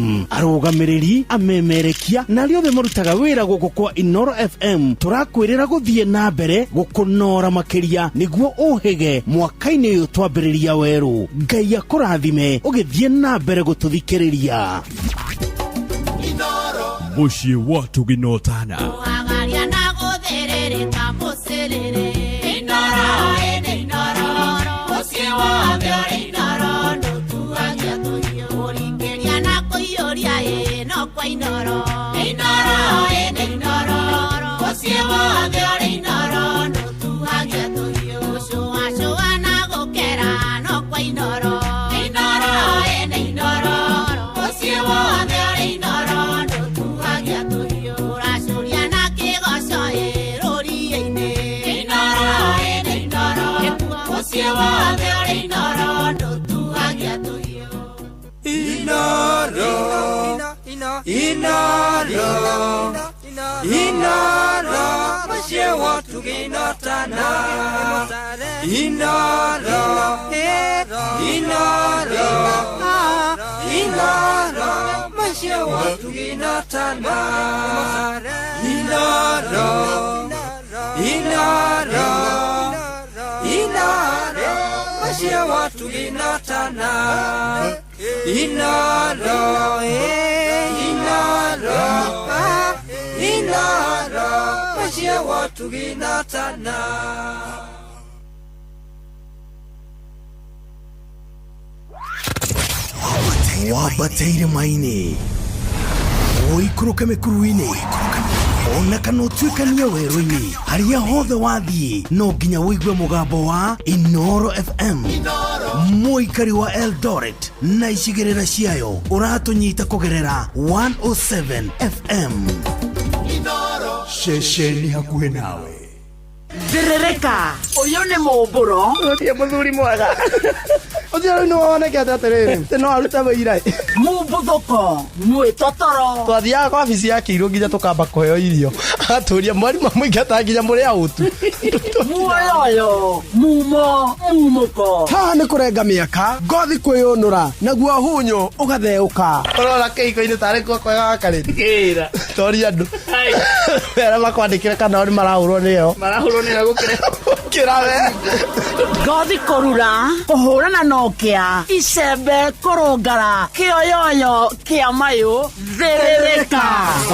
Arũgamĩrĩri, amemerekia na arĩa othe marutaga wĩra gũkũ kwa Inooro FM tũrakwĩrĩra gũthiĩ na mbere gũkũnora makĩria nĩguo ũhĩge mwaka-inĩ ũyũ twambĩrĩria werũ. Ngai akũrathime ũgĩthiĩ na mbere gũtũthikĩrĩria. Mũciĩ wa Tũginotana. Agaria na gũthĩrĩrĩka mũcĩrĩrĩ. Inoro ĩnĩ inoro, mũciĩ wothe ũrĩ inoro, ndũtuagia tũhiũ. Kũringĩria na kũiyũria ĩ no kwa inoro. Inoro ĩnĩ inoro, mũciĩ wothe ũrĩ inoro, ndũtuagia tũhiũ. Gũcũacũa na gũkera no kwa inoro. Inoro ĩnĩ inoro, mũciĩ wothe ũrĩ inoro, ndũtuagia tũhiũ. Ũracũria na kĩgoco ĩ rũriĩ-inĩ. Inoro ĩnĩ inoro, mũciĩ wothe ũrĩ inoro, ndũtuagia tũhiũ. Inoro, Inoro, Inoro mũciĩ wotugi notana. Inoro, Inoro, Inoro mũciĩ wotugi notana. Inoro, Inoro, Inoro mũciĩ wotugi notana. Inoro, Inoro, Inoro mũciĩ wotugi notana. Wambate irĩma-inĩ, ũikũrũke mĩkuru-inĩ, ona kana ũtuĩkanie werũ-inĩ, harĩa hothe wathiĩ no nginya ũigue mũgambo wa Inoro FM. Mũikari wa Eldoret na icigĩrĩra ciayo ũratũnyita kũgerera 107 FM. Ceceni hakuhĩ nawe. Thĩrĩrĩka ũyũ nĩ mũmbũro. Ũtie mũthuri mwega. Ũcio rĩu nĩ wonekete atĩrĩrĩ, atĩ no arute wĩira. Mumbuthũko mwĩtotoro. Twathiaga kwa wabici ya kĩirũ nginya tũkamba kũheo irio. Agatũria mwarimũ amũingata nginya mũrĩ aũtu. Muoyoyo mumo mumũko. Haha nĩ kũrenga mĩaka, ngothi kwĩyũnũra, naguo hunyũ ũgatheũka. Ũrona kĩhiko-inĩ tarĩ kuo kwega wakarĩte. Kĩra. Toria andũ. Mera makwandĩkĩre kana o nĩ marahũrwo nĩyo. Marahũrwo nĩyo gũkĩra. Kĩra we. Ngothi kũrura, kũhũrana na ũkĩa, icembe kũrũngara, kĩoyoyo kĩa mayũ, thĩrĩrĩka.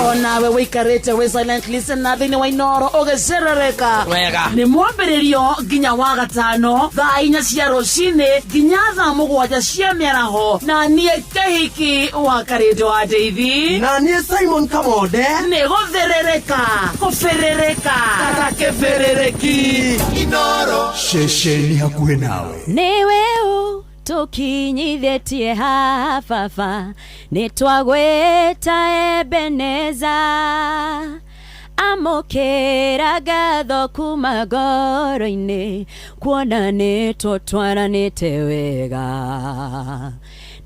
Onawe wĩikarĩte wĩ silent listener thĩinĩ wa Inoro ũgĩcĩrĩrĩka. Wega. Nĩ mwambĩrĩrio nginya wa gatano thaa 4 cia rũcinĩ nginya thaa 7 cia mĩaraho, na niĩ Kĩhiki wa Karĩndũ wa Ndeithi. Na niĩ Simon Kamonde. Nĩ gũthĩrĩrĩka, kũbĩrĩrĩka, ta kĩbĩrĩrĩki. Inoro. Ceceni hakuhĩ nawe. Nĩwe ũtũkinyithĩtie haha baba, nĩ twagwĩta Ebeneza. Amũkĩra ngatho kuma ngoro-inĩ, kuona nĩ tũtwaranĩte wega.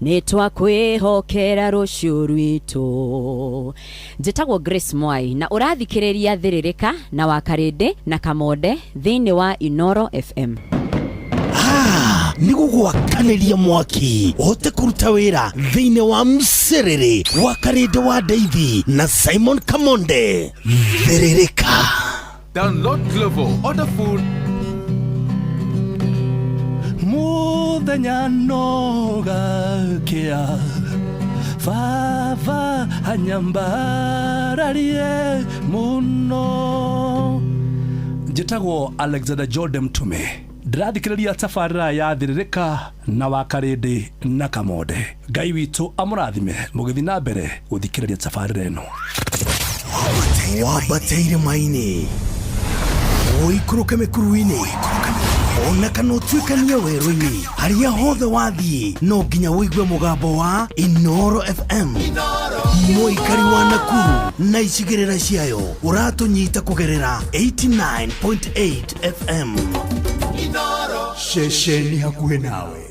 Nĩ twakwĩhokera rũciũ rwitũ. Njĩtagwo Grace Mwai na ũrathikĩrĩria Thĩrĩrĩka na Wakarĩndĩ na Kamonde thĩinĩ wa Inoro FM. Nĩ gũgwakanĩria mwaki ũhote kũruta wĩra thĩinĩ wa mcerere wa Karĩndĩ wa Ndeithi na Simon Kamonde. Thĩrĩrĩka. Download Glovo, order food. Muthenya no gakĩa, baba anyambararie mũno. Njĩtagwo Alexander Jordan Mtume, ndĩrathikĩrĩria tabarĩra ya Thĩrĩrĩka na Wakarĩndĩ na Kamonde. Ngai witũ amũrathime mũgĩthiĩ na mbere gũthikĩrĩria tabarĩra ĩno. Wambate irĩma-inĩ, ũikũrũke mĩkuru-inĩ, ona kana ũtuĩkanie werũ-inĩ, harĩa hothe wathiĩ no nginya ũigue mũgambo wa Inoro FM. Mũikari wa Nakuru na icigĩrĩra ciayo ũratũnyita kũgerera 89.8 FM. Ceceni hakuhĩ nawe.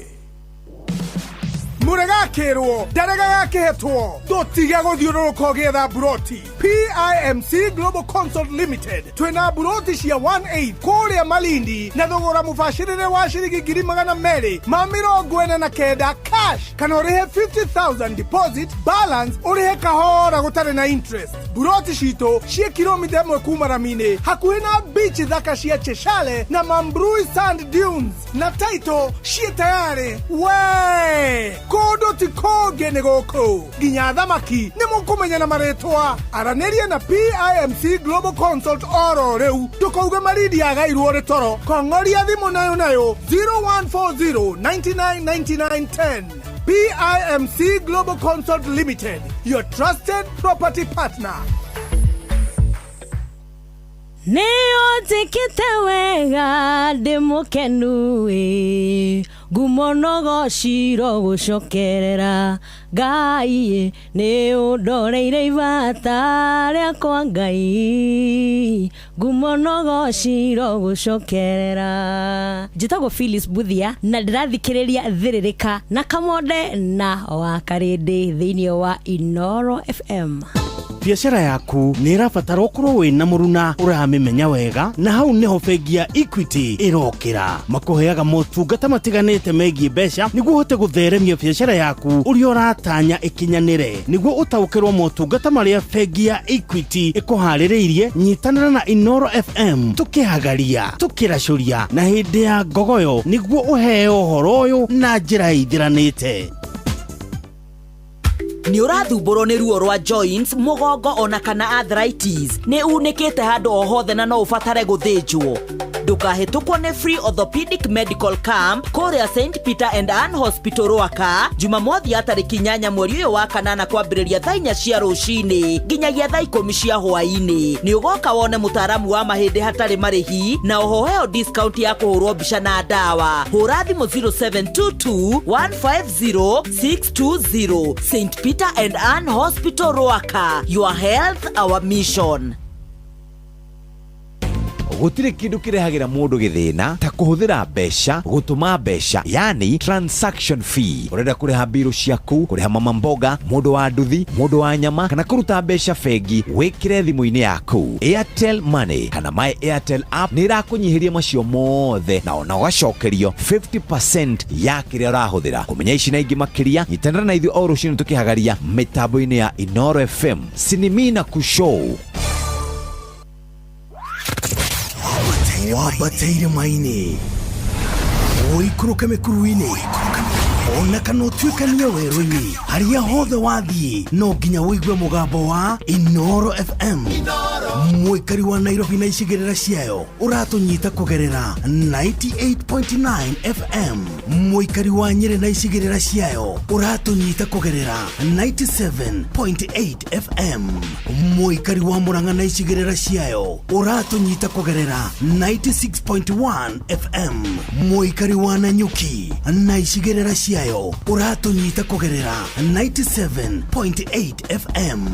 Mũrega akĩrwo ndarega gakĩhetwo, tũtige gũthiũrũrũka ũgĩetha mburoti. PIMC Global Consult Limited twĩna mburoti cia 18 kũrĩa Malindi na thogora mũbacĩrĩre wa ciringi 249,000 cash, kana ũrĩhe 50,000 deposit, balance ũrĩhe kahora gũtarĩ na interest. Mburoti citũ ciĩ kilomita 1 kuma rami-inĩ, hakuhĩ na beach thaka cia Cheshale na Mambrui Sand Dunes, na title ciĩ tayarĩ. We kũndũ ti kũngĩ nĩ gũkũ, nginya thamaki nĩ mũkũmenya na marĩtwa. Aranĩria na PIMC Global Consult oro rĩu, ndũkauge Malindi yagairwo rĩ toro. Kong'oria thimũ nayo nayo 0140 99 99 10. PIMC Global Consult Limited, your trusted property partner. Nĩ ũnjĩkĩte wega, ndĩ mũkenu ĩ, ngumo no gociro gũcokerera Ngai, nĩ ũndoreire ibata rĩakwa Ngai, ngumo no gociro gũcokerera. Njĩtagwo Phyllis Buthia na ndĩrathikĩrĩria Thĩrĩrĩka na Kamonde na Wakarĩndĩ thĩinĩ wa Inoro FM. Biacara yaku nĩ ĩrabatara ũkorwo wĩna mũruna ũramĩmenya wega, na hau nĩho bengi ya Equity ĩrokĩra. Makũheaga motungata matiganĩte megiĩ mbeca nĩguo ũhote gũtheremia biacara yaku ũrĩa ũratanya ĩkinyanĩre. Nĩguo ũtaũkĩrwo motungata marĩa bengi ya Equity ĩkũharĩrĩirie, nyitanĩra na Inoro FM tũkĩhagaria, tũkĩracũria na hĩndĩ ya ngogoyo nĩguo ũheo ũhoro ũyũ na njĩra ĩithiranĩte. Nĩ ũrathumbũrwo nĩ ruo rwa joints, mũgongo ona kana arthritis, nĩ unĩkĩte handũ o hothe na no ũbatare gũthĩnjwo. Ndũkahĩtũkwo nĩ free orthopedic medical camp kũrĩa St Peter and Ann Hospital Rwaka, Jumamothi ya tarĩki 8 mweri ũyũ wa kanana, kwambĩrĩria thaa 4 cia rũcinĩ nginyagia thaa 10 cia hwaĩ-inĩ. Nĩ ũgoka wone mũtaaramu wa mahĩndĩ hatarĩ marĩhi, na oho heo discount ya kũhũrwo mbica na ndawa. Hũra thimũ 0722 150 620. St Peter and Ann Hospital Rwaka, your health our mission. Gũtirĩ kĩndũ kĩrehagĩra mũndũ gĩthĩna ta kũhũthĩra mbeca gũtũma mbeca, yani transaction fee. Ũrenda kũrĩha mbirũ ciaku, kũrĩha mama mboga, mũndũ wa nduthi, mũndũ wa nyama, kana kũruta mbeca bengi wĩkĩre thimũ-inĩ yaku, Airtel Money kana My Airtel app nĩ ĩrakũnyihĩria macio mothe na ona ũgacokerio 50% ya kĩrĩa ũrahũthĩra. Kũmenya ici na ingĩ makĩria, nyitanĩra na ithuĩ o rũcinĩ tũkĩhagaria mĩtambo-inĩ ya Inoro FM Sinimina Kushow. Wambate irĩma-inĩ, ũikũrũke mĩkuru-inĩ, ona kana ũtuĩkanie werũ-inĩ, harĩa hothe wathiĩ no nginya ũigue mũgambo wa Inoro FM. Mũikari wa Nairobi na icigĩrĩra ciayo ũratũnyita kũgerera 98.9 FM. Mũikari wa Nyĩrĩ na icigĩrĩra ciayo ũratũnyita kũgerera 97.8 FM. Mũikari wa Murang'a na icigĩrĩra ciayo ũratũnyita kũgerera 96.1 FM. Mũikari wa Nanyuki na icigĩrĩra ciayo ũratũnyita kũgerera 97.8 FM.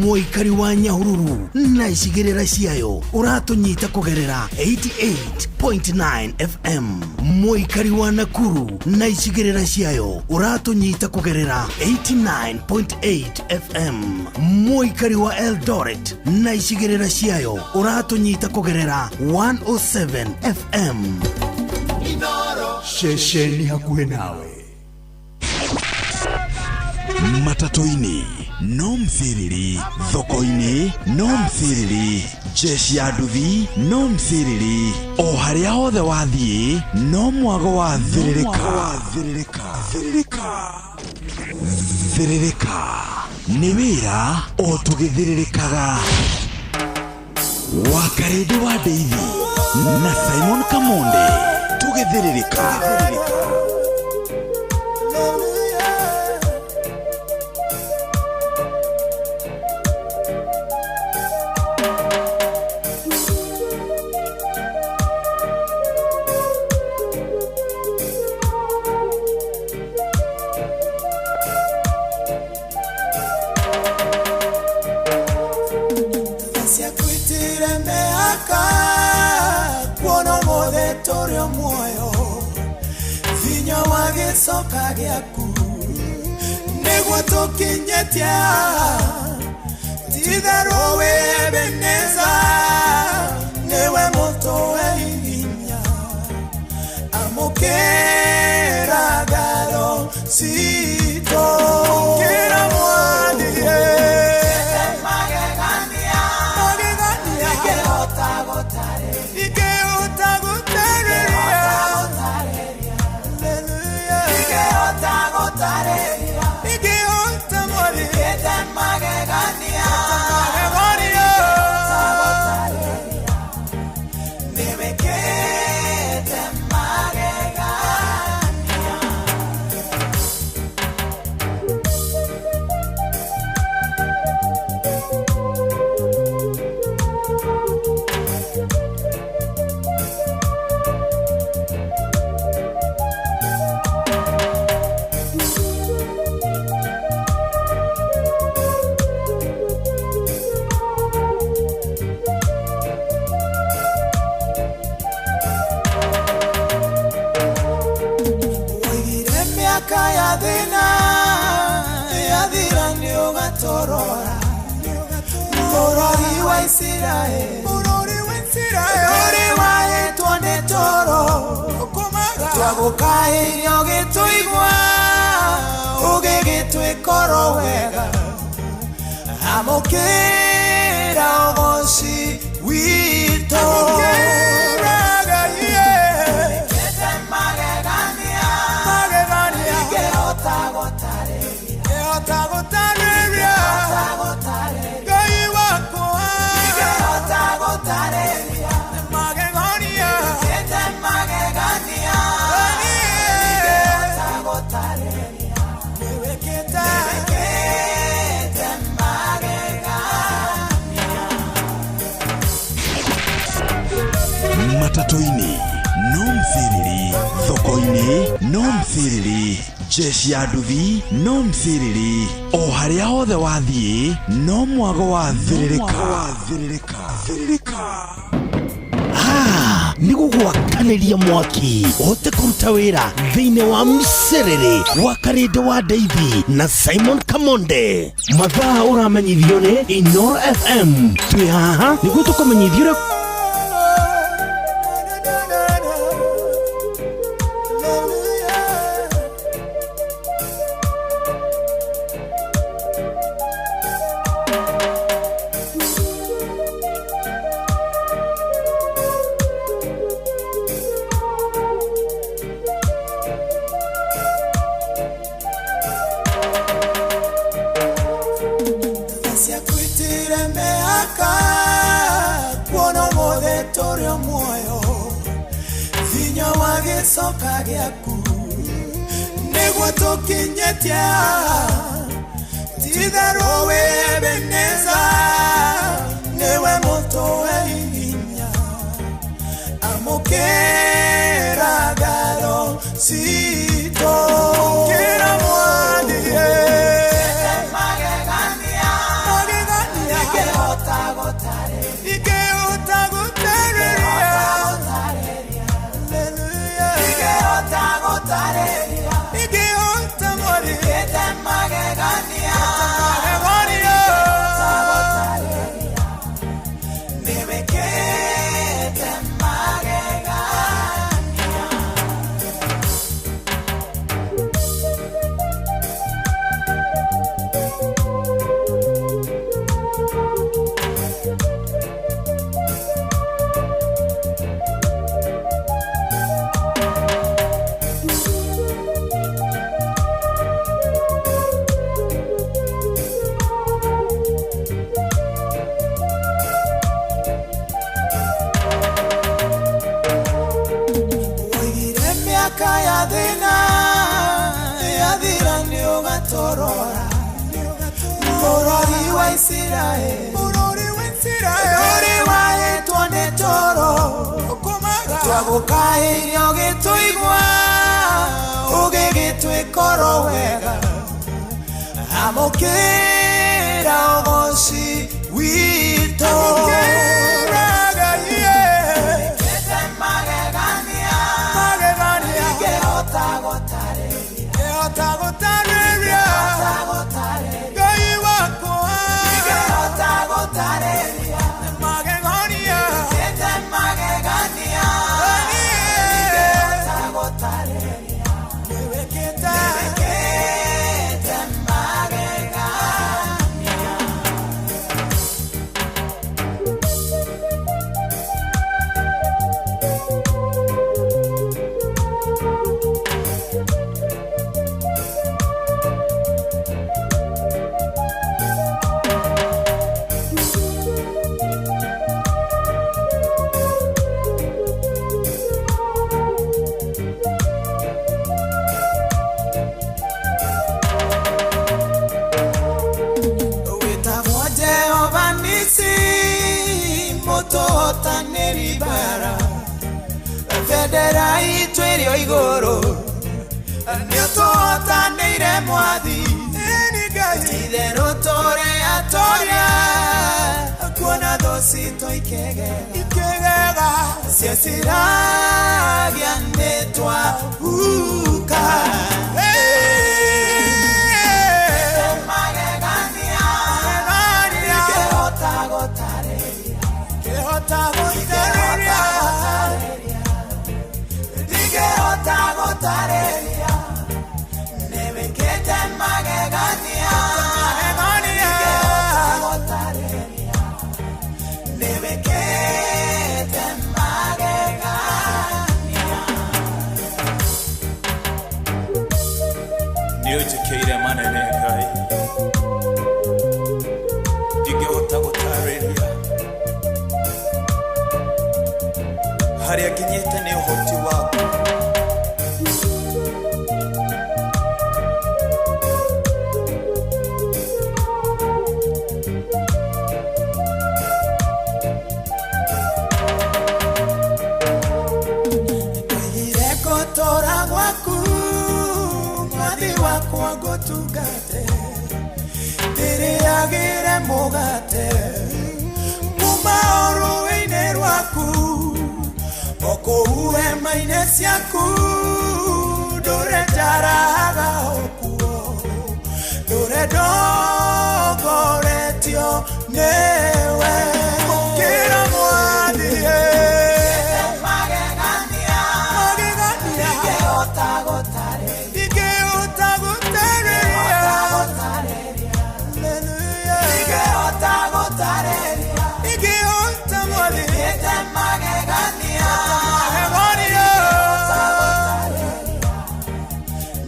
Mũikari wa Nyahururu na icigĩrĩra ciayo ũratũnyita kũgerera 88.9 FM. Mũikari wa Nakuru na icigĩrĩra ciayo ũratũnyita kũgerera 89.8 FM. Mũikari wa Eldoret na icigĩrĩra ciayo ũratũnyita kũgerera 107 FM. Ceceni hakuhĩ nawe. Matatũ-inĩ no mthiriri, thoko-inĩ no mthiriri, jeshi ya nduthi no mthiriri, o harĩa hothe wathiĩ no mwago wa thĩrĩrĩka. Thĩrĩrĩka nĩ wĩra o tũgĩthĩrĩrĩkaga. Wakarĩndĩ wa Ndeithi na Simon Kamonde tũgĩthĩrĩrĩka. Ciakwitire mĩaka kuona ũmũthĩ tũrĩ o muoyo, hinya wa gĩcoka gĩaku nĩguo tũkinyĩtie. Titherũ wĩ Ebeneza, nĩwe mũtũhe hinya, amũkĩra ngatho citũ. Amũkĩra Mwathani. Magegania ingĩhota gũtarĩria, ingĩhota Mwathani. Bũrũri wa Isiraeli, ũrĩ wahetwo nĩ toro, twagũkaĩire ũgĩtũigua, ũgĩgĩtwĩkoro wega. Amũkĩra ũgoci witũ. Wĩkĩte magegania, ingĩhota gũtarĩria, Ngai wakwa, ingĩhota gũtarĩria magegania, wĩkĩte magegania, ingĩhota gũtarĩria, wĩkĩte magegania. Matatũ-inĩ no mthiriri, thoko-inĩ no mthiriri, jeshi ya nduthi no mthiriri, o harĩa hothe wathiĩ no mwago wa thĩrĩrĩka. Nĩ gũgwakanĩria mwaki ũhote kũruta wĩra thĩinĩ wa mcerere wa Karĩndĩ wa Ndeithi na Simon Kamonde. Mathaa ũramenyithio nĩ Inoro FM. Twĩ haha nĩguo tũkũmenyithie ũrĩa Ciakwĩtire mĩaka kuona ũmũthĩ tũrĩ o muoyo, hinya wa gĩcoka gĩaku nĩguo tũkinyĩtie haha. Ti-itherũ wĩ Ebeneza, nĩwe mũtũhe hinya. Amũkĩra ngatho citũ. Amũkĩra Mwathani. Magegania, ingĩhota gũtarĩria, Ingĩhota gũtarĩria, ingĩhota gũtarĩria, ingĩhota Mwathani. Wĩkĩte magegania, Magegania. nĩ wĩkĩte magegania. Woigire mĩaka ya thĩna yathira nĩũgatũrora, bũrũri wa Isiraeli ũrĩ wahetwo nĩ toro, twagũkaĩire ũgĩtũigua, ũgĩgĩtwĩkoro wega. Amũkĩra ũgoci witũ. Wĩkĩte magegania, ingĩhota gũtarĩria, Ngai wakwa, ingĩhota gũtarĩria, magegania, wĩkĩte magegania, ingĩhota gũtarĩria, wĩkĩte wĩkĩte magegania. Wĩtagwo Jehova Nisi, mũtũhotanĩri mbara, bendera itũ ĩrĩ o igũrũ, nĩũtũhotanĩire Mwathi. Ti-itherũ tũrĩ atoria, kuona thũ citũ ikĩgega, cieciragia nĩtwahuka. Magegania, ingĩhota Harĩa nginyĩte nĩ ũhoti waku. Ndoigire ngũtũũra gwaku, mwathi wakwa ngũtungate, ndĩrĩagĩre mũgate kuma o rũĩ-inĩ rwaku, o kũu hema-inĩ ciaku, ndũre njaraga o kuo, ndũre ndongoretio nĩwe. Ũkĩra mwathi, magegania, ingĩhota gũtarĩria, ingĩhota gũtarĩria, ingĩhota mwathi, magegania,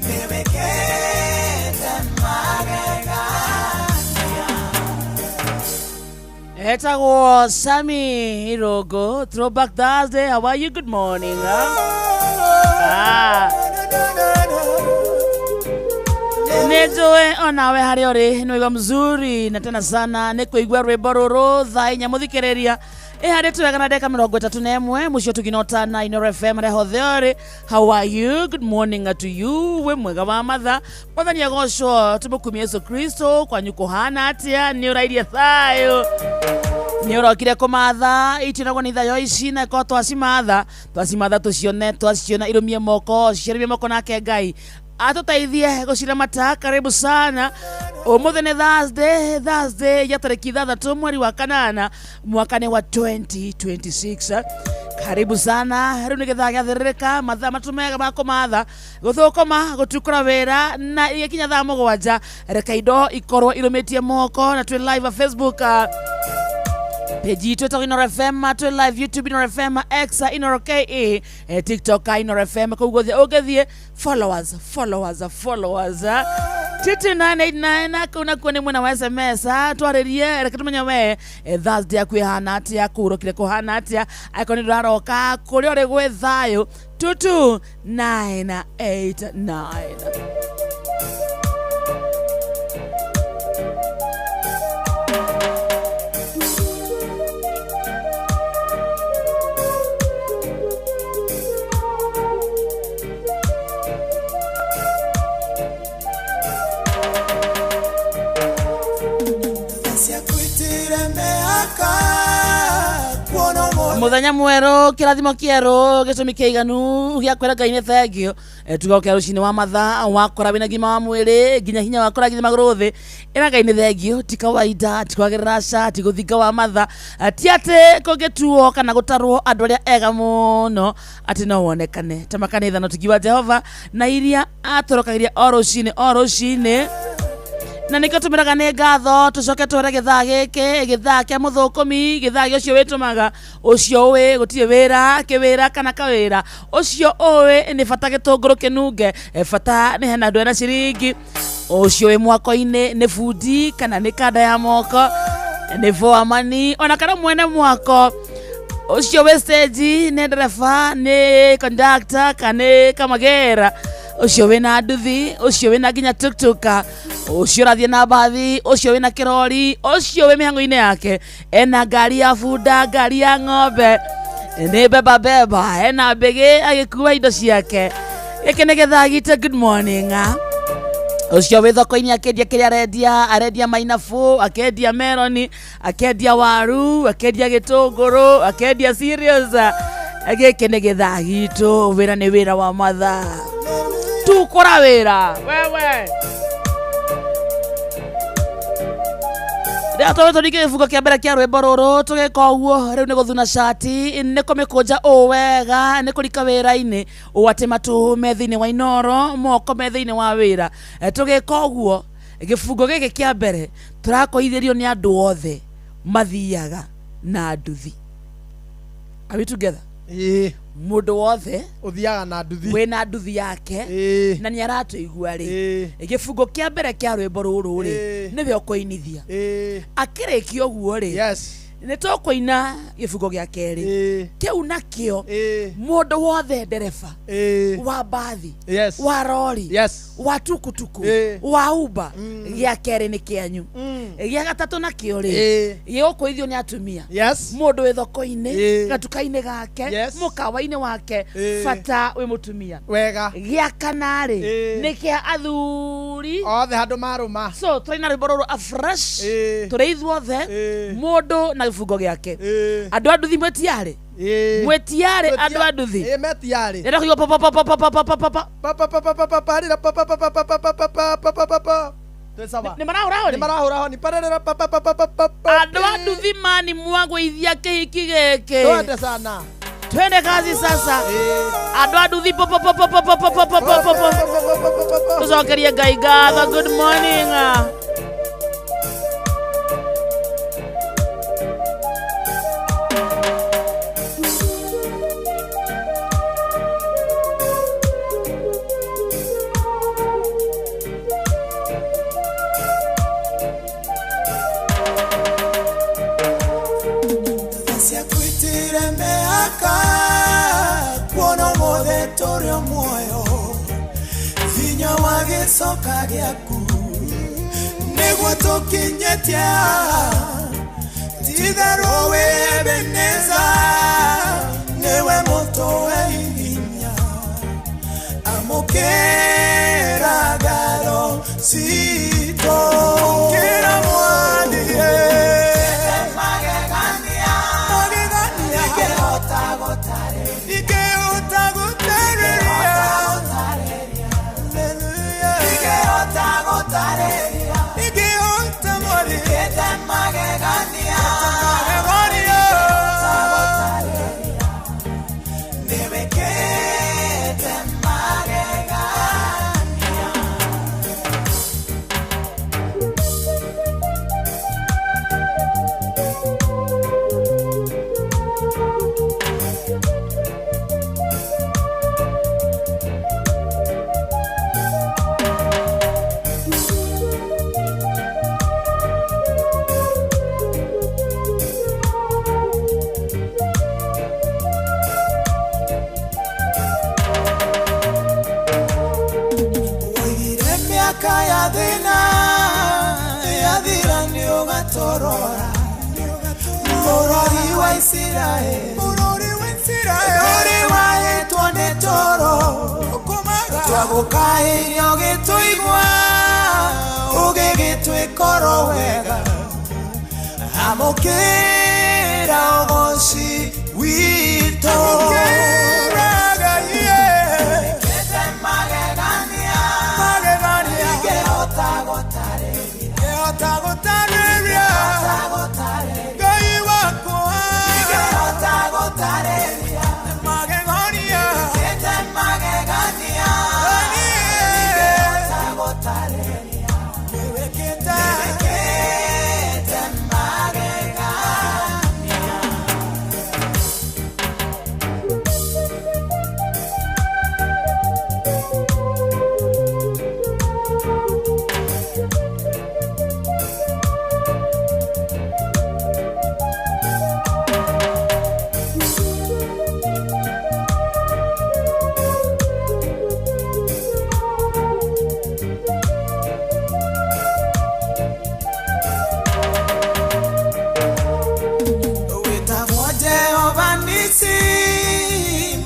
nĩwĩkĩte magegania. Etagwo Sami Irogo, Throwback Thursday. How are you? Good morning. Huh? Ah. Nĩnjũĩ onawe harĩa ũrĩ nĩ waigua mzuri na tena sana nĩ kũigua rwĩmbo rũrũ thaa inya mũthikĩrĩria ĩharĩtwo wega na ndagĩka 31 mũciĩ ũtugina ũtana Inooro FM harĩa hothe ũrĩ. How are you? Good morning to you. Wĩ mwega wa matha, mwathani agocwo, tũmũkumie Yesu Kristo. Kwanyu kũhana atĩa? Nĩ ũrairie thayũ, nĩ ũrokire kũmatha itinagwo nĩ thayo ici na ĩkorwo twacimatha twacimatha tũcione, twaciona irũmie moko, ciarũmie moko, nake Ngai atũteithie gũciramata. Karibu sana. Ũmũthĩ nĩ Thursday, Thursday ya tarĩki 6 mweri wa 8 mwaka nĩ wa 2026. Karibu sana. Rĩu nĩ gĩthaa gĩathĩrĩrĩka, mathaa matũ mega ma kũmatha, gũthũkũma, gũtukũra wĩra, na igĩkinya thaa 7 reke indo ikorwo irũmĩtie moko. Na twĩ live Facebook page itũ ĩtagwo Inooro FM, twĩ live YouTube Inooro FM, X Inooro KE, TikTok Inooro FM, kũu guothe ũngĩthiĩ followers, followers, followers, 22989 kũu nakuo nĩ mwena wa SMS. Twarĩrie, reke tũmenye we Thursday yaku ĩhana atĩa, kũu ũrokire kũhana atĩa, angĩkorwo nĩ ndũraroka kũrĩa ũrĩ gwĩ thayũ. 22989. Muthenya mwerũ, kĩrathimo kĩerũ, gĩtũmi kĩiganu gĩa kwĩra Ngai nĩ thengio. Tugokĩra rũcinĩ wa mathaa, wakora wĩna ngima wa mwĩrĩ, nginya hinya wakora nginya magũrũ thĩ, ĩra Ngai nĩ thengio. Ti kawaida, ti kwagĩrĩra ca, ti gũthinga wa mathaa, ti atĩ kũngĩtuo kana gũtarwo andũ arĩa ega mũno atĩ no wonekane ta makanitha na ũtugi wa Jehova na iria atũrokagĩria o rũcinĩ o rũcinĩ, na nĩkĩo tũmĩraga nĩ ngatho. Tũcoke twĩre gĩthaa gĩkĩ, gĩthaa kĩa mũthũkũmi, gĩthaa gĩa ũcio wĩtũmaga, ũcio ũĩ gũtirĩ wĩra kĩwĩra kana kawĩra, ũcio ũĩ nĩ bata gĩtũngũrũ kĩnunge, bata nĩ hena andũ ena ciringi, ũcio wĩ mwako-inĩ nĩ bundi kana nĩ kanda ya moko, nĩ foamani ona kana mwene mwako, ũcio wĩ stage nĩ ndereba, nĩ conductor kana nĩ kamagera, ũcio wĩna nduthi, ũcio wĩna nginya tuktuka, ũcio ũrathiĩ na mbathi, ũcio wĩna kĩrori, ũcio wĩ mĩhang'o-inĩ yake ena ngari ya bunda, ngari ya ng'ombe, nĩ beba beba, ena mbĩgĩ agĩkua indo ciake. Gĩkĩ nĩ gĩthaa gitũ. Good morning. Ũcio wĩ thoko-inĩ akĩendia kĩrĩa arendia, arendia mainabu, akendia meroni, akendia waru, akendia gĩtũngũrũ, akendia cereals. Gĩkĩ nĩ gĩthaa gitũ. Wĩra nĩ wĩra wa mathaa, tukũra wĩra wewe. Rĩrĩa tũrĩ tũringe gĩbungo kĩa mbere kĩa rwĩmbo rũrũ, tũgĩka ũguo rĩu nĩ gũthuna cati, nĩ kũmĩkũnja ũũ wega, nĩ kũrika wĩra-inĩ ũũ atĩ matũ me thĩinĩ wa Inooro, moko me thĩinĩ wa wĩra. Tũgĩka ũguo gĩbungo gĩkĩ kĩa mbere tũrakoithĩrio nĩ andũ othe mathiaga na nduthi. Are we together? Mũndũ wothe ũthiaga na nduthi, wĩna nduthi yake na nĩ aratũigua rĩ, gĩbungo kĩa mbere kĩa rwĩmbo rũrũ rĩ nĩwe ũkũinithia. Akĩrĩkia ũguo rĩ, Nĩ tũkũina gĩbungo gĩa kerĩ kĩu nakĩo mũndũ wothe ndereba wa mbathi, Yes. wa rori, Yes. wa tukutuku, Ĩĩ. wa uba, gĩa kerĩ nĩ kĩanyu. Gĩa gatatũ nakĩo rĩ, gĩgũkũithio nĩ atumia. Yes. Mũndũ wĩ thoko-inĩ, Ĩĩ. gatuka-inĩ gake, Yes. mũkawa-inĩ wake, Ĩĩ. bata wĩ mũtumia. Wega. Gĩa kana rĩ, Ĩĩ. nĩ kĩa athuri othe handũ marũma. So tũraina rwĩmbo rũrũ afresh tũrĩ ithuothe, mũndũ na gĩbungo gĩake. Andũ a nduthi mwĩtiarĩ, mwĩtiarĩ andũ a nduthi. Ĩĩ, metiarĩ. Ndĩrenda kũigua pa pa pa pa pa pa pa pa pa. Pa pa pa pa pa pa pa rĩra pa pa pa pa pa pa pa pa pa pa pa pa. Twĩ sawa. Nĩ marahũra honi? Nĩ marahũra honi. Pararĩra pa pa pa pa pa pa pa. Andũ a nduthi mani mwagũithia kĩhiki gĩkĩ. Twende sana. Twende kazi sasa. Andũ a nduthi po po po po po po po po po po po. Tũcokerie Ngai ngatho. Good morning. Ciakwĩtire mĩaka kuona ũmũthĩ tũrĩ o muoyo, hinya wa gĩcoka gĩaku nĩguo tũkinyĩtie haha. Ti-itherũ wĩ Ebeneza, nĩwe mũtũhe hinya. Amũkĩra ngatho citũ. Amũkĩra Mwathani. Magegania. Ingĩhota gũtarĩria. Ingĩhota Mwathani. Magegania. Nĩwĩkĩte magegania. Woigire mĩaka ya thĩna yathira nĩũgatorora bũrũri wa Isiraeli ndũrĩ wahĩtwo nĩ toro. Twagũkaĩire ũgĩtũigua, ũgĩgĩtwĩkoro wega. Amũkĩra ũgoci witũ. Magegania. Ingĩhota gũtarĩria. Ngai wakwa. Ingĩhota gũtarĩria. Magegania. Magegania. Ingĩhota gũtarĩria. Nĩwĩkĩte magegania. Wĩtagwo Jehova Nisi,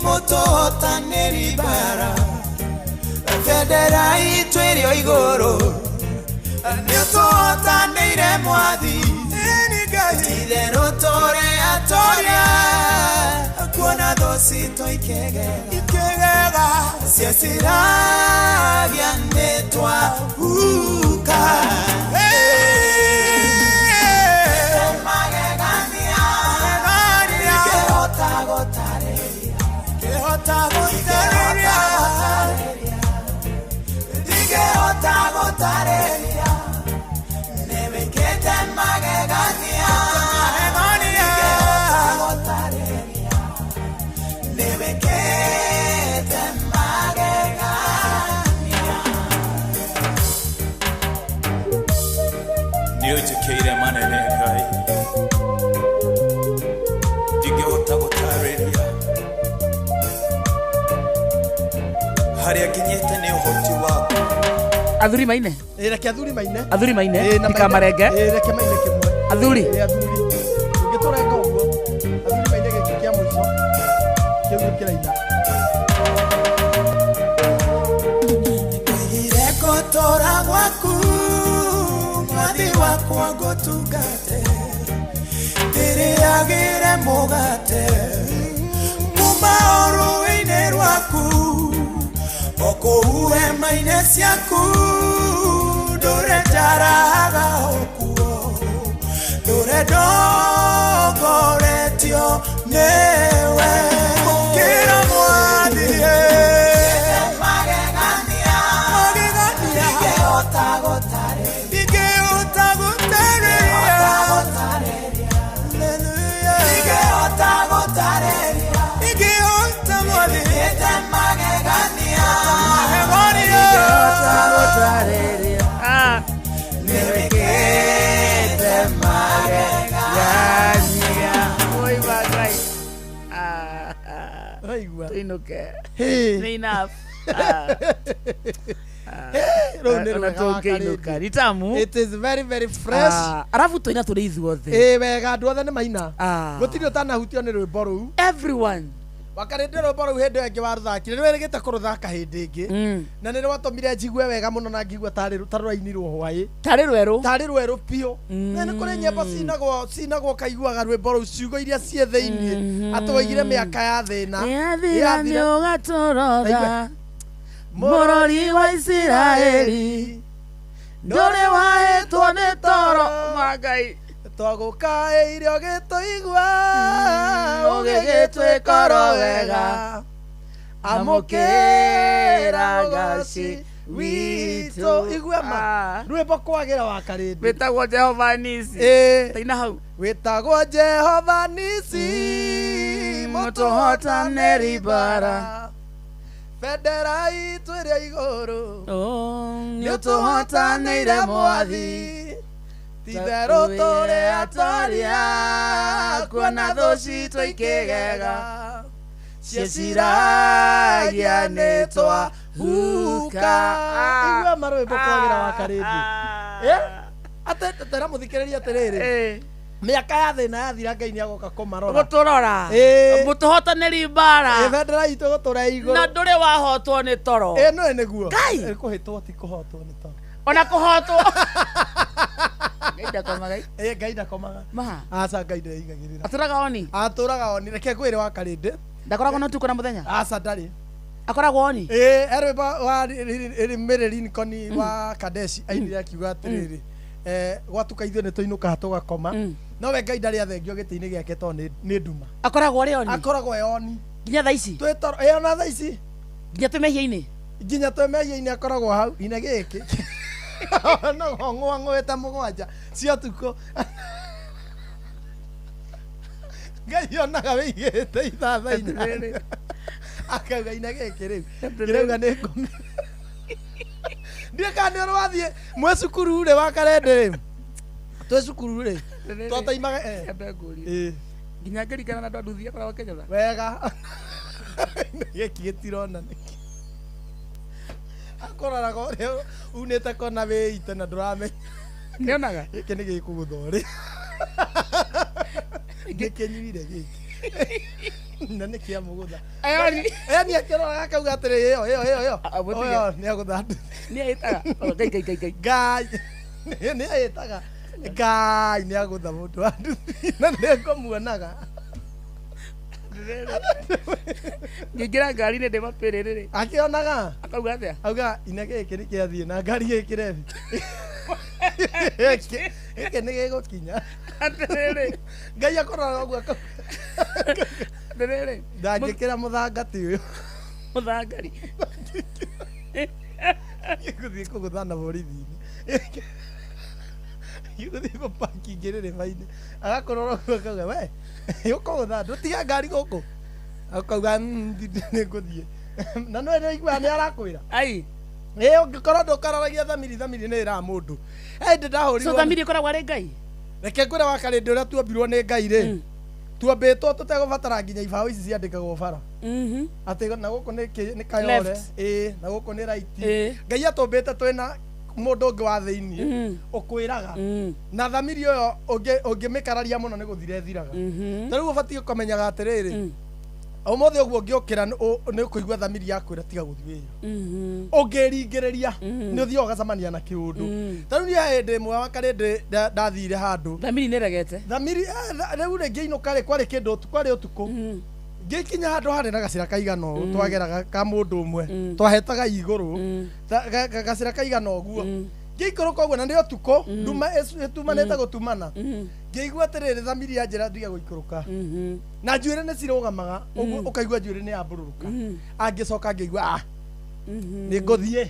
mũtũhotanĩri mbara. Bendera itũ ĩrĩ o igũrũ, nĩũtũhotanĩire Mwathi. Ti-itherũ tũrĩ atoria, kuona thũ citũ ikĩgega, cieciragia nĩtwahuka. Magegania. Ingĩhota gũtarĩria. Ingĩhota gũtarĩria. Nĩwĩkĩte magegania. Ingĩhota gũtarĩria. Nĩwĩkĩte magegania. Nĩ Athuri maine. Ĩ, reke athuri maine. Athuri maine. Ĩ, na maine- Ndikamarenge. Ĩ, reke maine kĩmwe. Athuri. Ĩ, athuri. Ũngĩtũrenga ũguo, athuri maine gĩkĩ kĩa mũico. Kĩu gĩkĩraina. Ndigire gũtũra gwaku mwathi wakwa ngũtungate ndĩrĩagĩre mũgate kuma o rũĩ-inĩ rwaku o kũu hema-inĩ ciaku ndũre njaraga o kuo ndũre ndongoretio nĩwe mũkĩra mwathi magegania ingĩhota gũtarĩria ingĩhota gũtarĩria ingĩhota mwathi magegania ingĩhota gũtarĩria nĩwĩkĩte magegania. Oi, Ngai. Ũraigua? Tuinuke. Hĩ. Nĩ enough. Rũu nĩ Ona rwega wa tũngĩinũka. Karĩndĩ. Nĩ tamu. It is very very fresh. Arabu tũina tũrĩ ithuothe. Ĩ wega andũ othe nĩ maina. Gũtirĩ ũtanahutio nĩ rwĩmbo rũu. Everyone. Wakarĩndĩ rwĩmbo rũu hĩndĩ ĩyo ĩngĩ warũthakire nĩ wĩrĩgĩte kũrũthaka hĩndĩ ĩngĩ na nĩ rwatũmire njigue wega mũno na ngigua tarĩ ta rũrainirwo hwaĩ tarĩ rwerũ tarĩ rwerũ biũ na nĩ kũrĩ nyĩmbo cinagwo cinagwo kaiguaga rwĩmbo rũu ciugo iria ciĩ thĩiniĩ atĩ waigire mĩaka ya thĩna Yathira nĩ ũgatũrora mũrori wa Isiraeli ndũrĩ wahĩtwo nĩ toro ma Ngai twagũkaĩire ũgĩtũigua ũgĩgĩtwĩkoro wega amũkĩra gaci witũ igua ma rwĩmbo kwagĩra wa karĩndĩ wĩtagwo Jehova Nisi Ĩ. taina hau wĩtagwo Jehova Nisi mũtũhotanĩri mbara bendera itũ ĩrĩa igũrũ nĩũtũhotanĩire mwathi titherũ tũrĩ atoria kuona thũ citũ ikĩgega ciĩciragia nĩ twahuka igua marwĩmbo kwagĩra wa karĩndĩ atĩ tera mũthikĩrĩria atĩrĩrĩ mĩaka ya thĩna yathira Ngai nĩ agoka kũmarora gũtũrora Ĩ. mũtũhotanĩri mbara Ĩ, bendera itũ gũtũra igũrũ na ndũrĩ wahotwo nĩ toro ĩ no nĩguo Ngai. Ĩ, kũhĩtwo ti kũhotwo nĩ toro ona kũhotwo Ngai ndakomaga Ĩ, Ngai ndakomaga ma aca Ngai ndeigagĩrĩra atũraga oni atũraga oni reke ngwĩre wa karĩndĩ ndakoragwo na ũtukũ na mũthenya aca ndarĩ akoragwo oni ĩ he rwĩmbo wa Mary Lincoln wa Kadeshi ainire akiuga atĩrĩrĩ gwatuka ithuĩ nĩ tũinũkaga tũgakoma no we Ngai ndarĩ athengio gĩtĩ-inĩ gĩake tondũ nĩ nduma akoragwo arĩ oni akoragwo e oni nginya thaa ici twĩ toro ĩ ona thaa ici nginya twĩ mehia-inĩ nginya twĩ mehia-inĩ akoragwo hau ine gĩkĩ no ng'wang'wĩte mũgwanja cia ũtukũ Ngai onaga wĩigĩte ithaa thaa inyanya akauga ine gĩkĩ rĩu kĩrauga nĩ ngũmi ndiĩ kana nĩ ũrĩ wathiĩ mwĩ cukuru rĩ wa karende rĩ twĩ cukuru rĩ twataimaga ĩ. nginya ngĩringana na andũ a nduthi akoragwo Kenyatta wega gĩkĩ gĩtirona nĩkĩ akũroraga ũrĩa unĩte kona wĩite na ndũramenya nĩonaga gĩkĩ nĩ gĩkũgũtha ũrĩ nĩkĩnyuire gĩkĩ na nĩ kĩamũgũtha Ayoni. yani akĩroraga akauga atĩrĩ ĩyo ĩyo ĩyo ĩyo mũtige. Ũyũ nĩ agũtha nduthi nĩ ahĩtaga Oh, Ngai Ngai Ngai Ngai Ngai nĩ ahĩtaga Ngai nĩ agũtha mũndũ wa nduthi na nĩ ngũmuonaga ngĩingĩra ngari-inĩ ndĩ mapĩrĩrĩ rĩ akĩonaga akauga atĩa auga ine gĩkĩ nĩ kĩathiĩ na ngari gĩkĩrebi gĩkĩ nĩ gĩgũkinya atĩrĩrĩ Ngai akũroraga ũguo akauga atĩrĩrĩ ndangĩkĩra mũthanga ti ũyũ mũthangari gĩgũthiĩ kũgũtha na borithi-inĩ gĩgũthiĩ gũpaki ngĩrĩrĩba-inĩ agakũrora ũguo akauga we ũkũgũtha ndũtige ngari gũkũ akauga nĩ ngũthiĩ na no nĩ aiguaga nĩ arakwĩra ai ĩ ũngĩkorwo ndũkararagia thamiri thamiri nĩ ĩraga mũndũ ĩndĩ ndahũrirwo so thamiri ĩkoragwo arĩ Ngai reke ngwĩre wa karĩndĩ ũrĩa tuombirwo nĩ Ngai rĩ tuombĩtwo tũtegũbatara nginya ibaũ ici ciandĩkagwo bara atĩ na gũkũ nĩ kayore Left. ĩ na gũkũ nĩ right Ĩ. Ngai atũmbĩte twĩna Mũndũ ũngĩ wa thĩiniĩ ũkwĩraga na thamiri ĩyo ũngĩmĩkararia mũno nĩ gũthira ĩthiraga. Ta rĩu ũbatiĩ kũmenyaga atĩrĩrĩ, ũmũthĩ ũguo ũngĩũkĩra nĩ ũkũigua thamiri yakwĩra tiga gũthiĩ wĩra, ũngĩringĩrĩria nĩ ũthiaga ũgacemania na kĩũndũ. Ta rĩu niĩ hĩndĩ ĩmwe wakarĩndĩ ndathire handũ, thamiri nĩ regete thamiri rĩu rĩ ngĩinũka rĩ, kwarĩ kĩndũ kwarĩ ũtukũ, ngĩkinya handũ harĩ na gacĩra kaigana ũũ twageraga ka mũndũ ũmwe twahetaga igũrũ gacĩra kaigana ũguo, ngĩikũrũka ũguo na nĩ ũtukũ ĩtumanĩte gũtumana, ngĩigua atĩrĩrĩ thamiri ya njĩra ndige gũikũrũka na njuĩrĩ nĩ cirũgamaga ũguo, ũkaigua njuĩrĩ nĩ yambũrũrũka. Angĩcoka ngĩigua ah nĩ ngũthiĩ.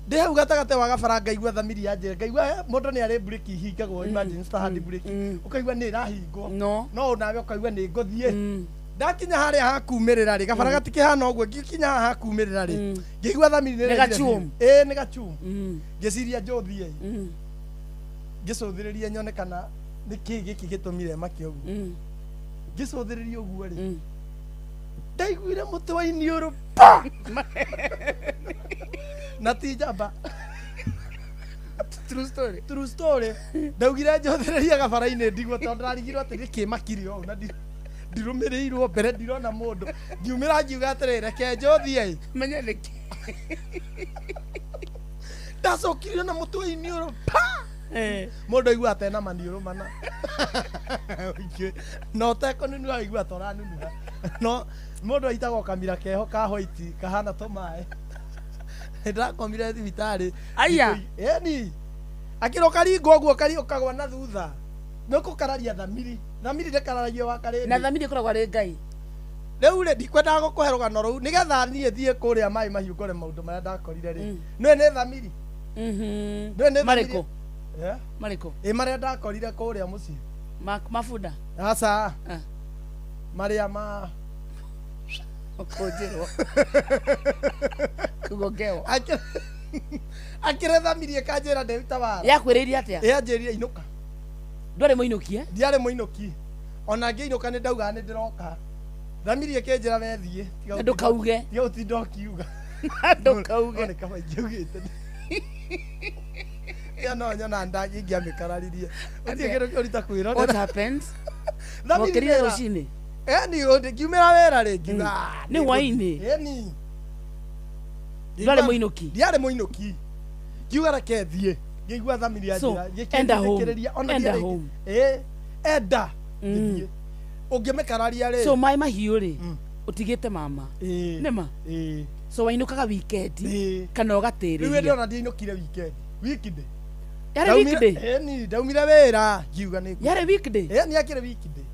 Ndĩ hau gatagatĩ wa gabara ngaigua thamiri ya njĩra, ngaigua mũndũ nĩ arĩ breki ihingagwo, imagine hand brake, ũkaigua nĩ ĩrahingwo no nawe ũkaigua nĩ ngũthiĩ. Ndakinya harĩa hakumĩrĩra rĩ, gabara gatikĩhana ũguo, ngĩkinya haha hakumĩrĩra rĩ, ngĩigua thamiri nĩ Nĩ gachumu. Ĩĩ nĩ gachumu. Ngĩciria njũthiĩ, ngĩcũthĩrĩria nyone kana nĩ kĩĩ gĩkĩ gĩtũmire make ũguo. Ngĩcũthĩrĩria ũguo rĩ, ndaiguire mũtĩ wa iniũrũ pa na ti njamba. True story. True story. Ndaugire njũthĩrĩrie gabara-inĩ ndigwo tondũ ndarigirwo atĩ nĩkĩ makiri ũũ na ndirũmĩrĩirwo mbere, ndirona mũndũ. Ngiumĩra ngiuga atĩrĩ, reke njũthiĩ menye nĩkĩ. Ndacokirio na mũtĩ wa iniũrũ pa. Mũndũ aigua atena maniũrũ mana no ũtekũnunua aigua ta ũranunuha, no mũndũ aitagwo kamira keho ka white kahana tũmaĩ. Nĩndakomire thibitarĩ. Aya. Ĩni akĩrwo karingwo ũguo ũkagwa na thutha nĩ ũkũkararia thamiri. Thamiri ndĩkararagio wakarĩndĩ na thamiri ĩkoragwo arĩ Ngai. Rĩu rĩ, ndikwendaga gũkũhe rũgano rũu nĩgetha niĩ thiĩ kũrĩa maĩ mahiũ ngore maũndũ marĩa ndakorire rĩ. Nĩwe nĩ thamiri. Nĩwe nĩ thamiri. Marĩkũ? Marĩkũ? Marĩkũ? Ĩ marĩa ndakorire kũrĩa mũciĩ. Mabunda? Aca. Marĩa ma ũkũnjĩrwo kũgongewa. Akĩre thamiri ĩkanjĩra ndĩruta wara. Yakwĩrĩire atĩa? Ĩyanjĩrire inũka. Ndwarĩ mũinũkie? Ndiarĩ mũinũki. Ona ngĩinũka nĩ ndaugaga nĩ ndĩroka. Thamiri ĩkĩnjĩra we thiĩ. Na ndũkauge. Tiga gũtinda ũkiuga. Na ndũkauge. No nĩ kaba ingĩaugĩte. Ya no nyona ingĩamĩkararirie. Gũtirĩ kĩndũ kĩũru ta kwĩrorera. What happens? Thamiri Wokĩrire wĩra. rũcinĩ? Ĩni ngiumĩra wĩra rĩ ngiuga Nĩ hwaĩ-inĩ? Ĩni. Ndwarĩ mũinũki? Ndiarĩ mũinũki. Ngiuga reke thiĩ. Ngĩigua thamiri ya So, njĩra enda home. gĩkĩndindĩkĩrĩria ona Enda ndiarĩ- home. Ĩ enda. Ngĩthiĩ. Ũngĩmĩkararia rĩ. So maĩ mahiũ rĩ, ũtigĩte mama. Nĩma? Ĩ. So wainũkaga weekend kana Rĩu ũgatĩrĩria? hĩndĩ ona ndiainũkire weekend. Weekday. Yarĩ weekday? Ĩni ndaumire wĩra ngiuga nĩ Yarĩ weekday? Ĩni akĩrĩ weekday.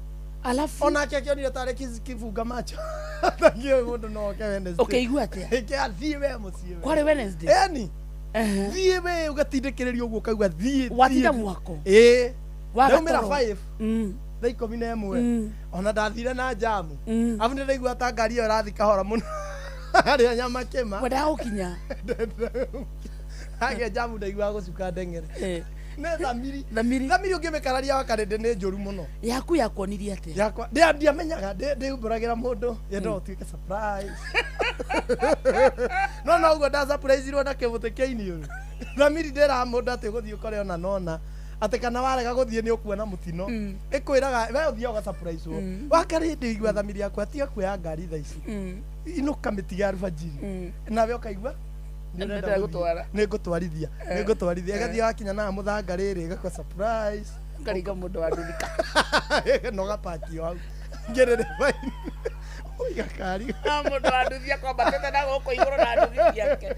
Alafu onake akĩonire tarĩ kibunga macho. Tangĩũĩ mũndũ no oke Wednesday. Ũkĩigua atĩa? Ĩkĩ athiĩ we mũciĩ we. Kwarĩ Wednesday? Ĩni. Thiĩ we ũgatindĩkĩrĩrio ũguo ũkaigua thiĩ. Watinda thiĩ. mwako? Ĩ. Waga Ndaumĩra toro? 5. Thaa 11. Ona ndathire na jamu. Arabu nĩ ndaigua ta ngari ĩyo ĩrathiĩ kahora mũno. Harĩa Nyamakĩma. Wendaga gũkinya? Hagĩa jamu ndaiguaga gũcuka ndeng'ere. Nĩ thamiri. Thamiri. Thamiri ũngĩmĩkararia wakarĩndĩ nĩ njũru mũno. Yaku yakuonirie atĩa? Yakwa ndiamenyaga ndĩumbũragĩra mũndũ yendaga ũtuĩke surprise. No no ũguo ndasurprise-irwo na kĩmũtĩ kĩa iniũrũ. Thamiri ndĩraga mũndũ atĩ ũgũthiĩ ũkore ona nona atĩ kana warega gũthiĩ nĩ ũkuona mũtino. Ĩkwĩraga we ũthiaga ũgasurprise-wo. Wakarĩndĩ igua thamiri yakwa tiga kuoya ngari thaa ici. Inũka mĩtige alfajiri. Nawe ũkaigua nĩ ũrenda Nĩndĩrenda gũthiĩ. gũtwara. Nĩ ngũtwarithia. Nĩ ngũtwarithia. Ĩgathiĩ wakinya na mũthanga rĩrĩ ĩgakua surprise. Ũkaringa mũndũ wa nduthika. No gapakio hau. Ngerere baini. Ũiga kari. Mũndũ wa nduthi akwambatĩte na gũkũ igũrũ na nduthi ciake.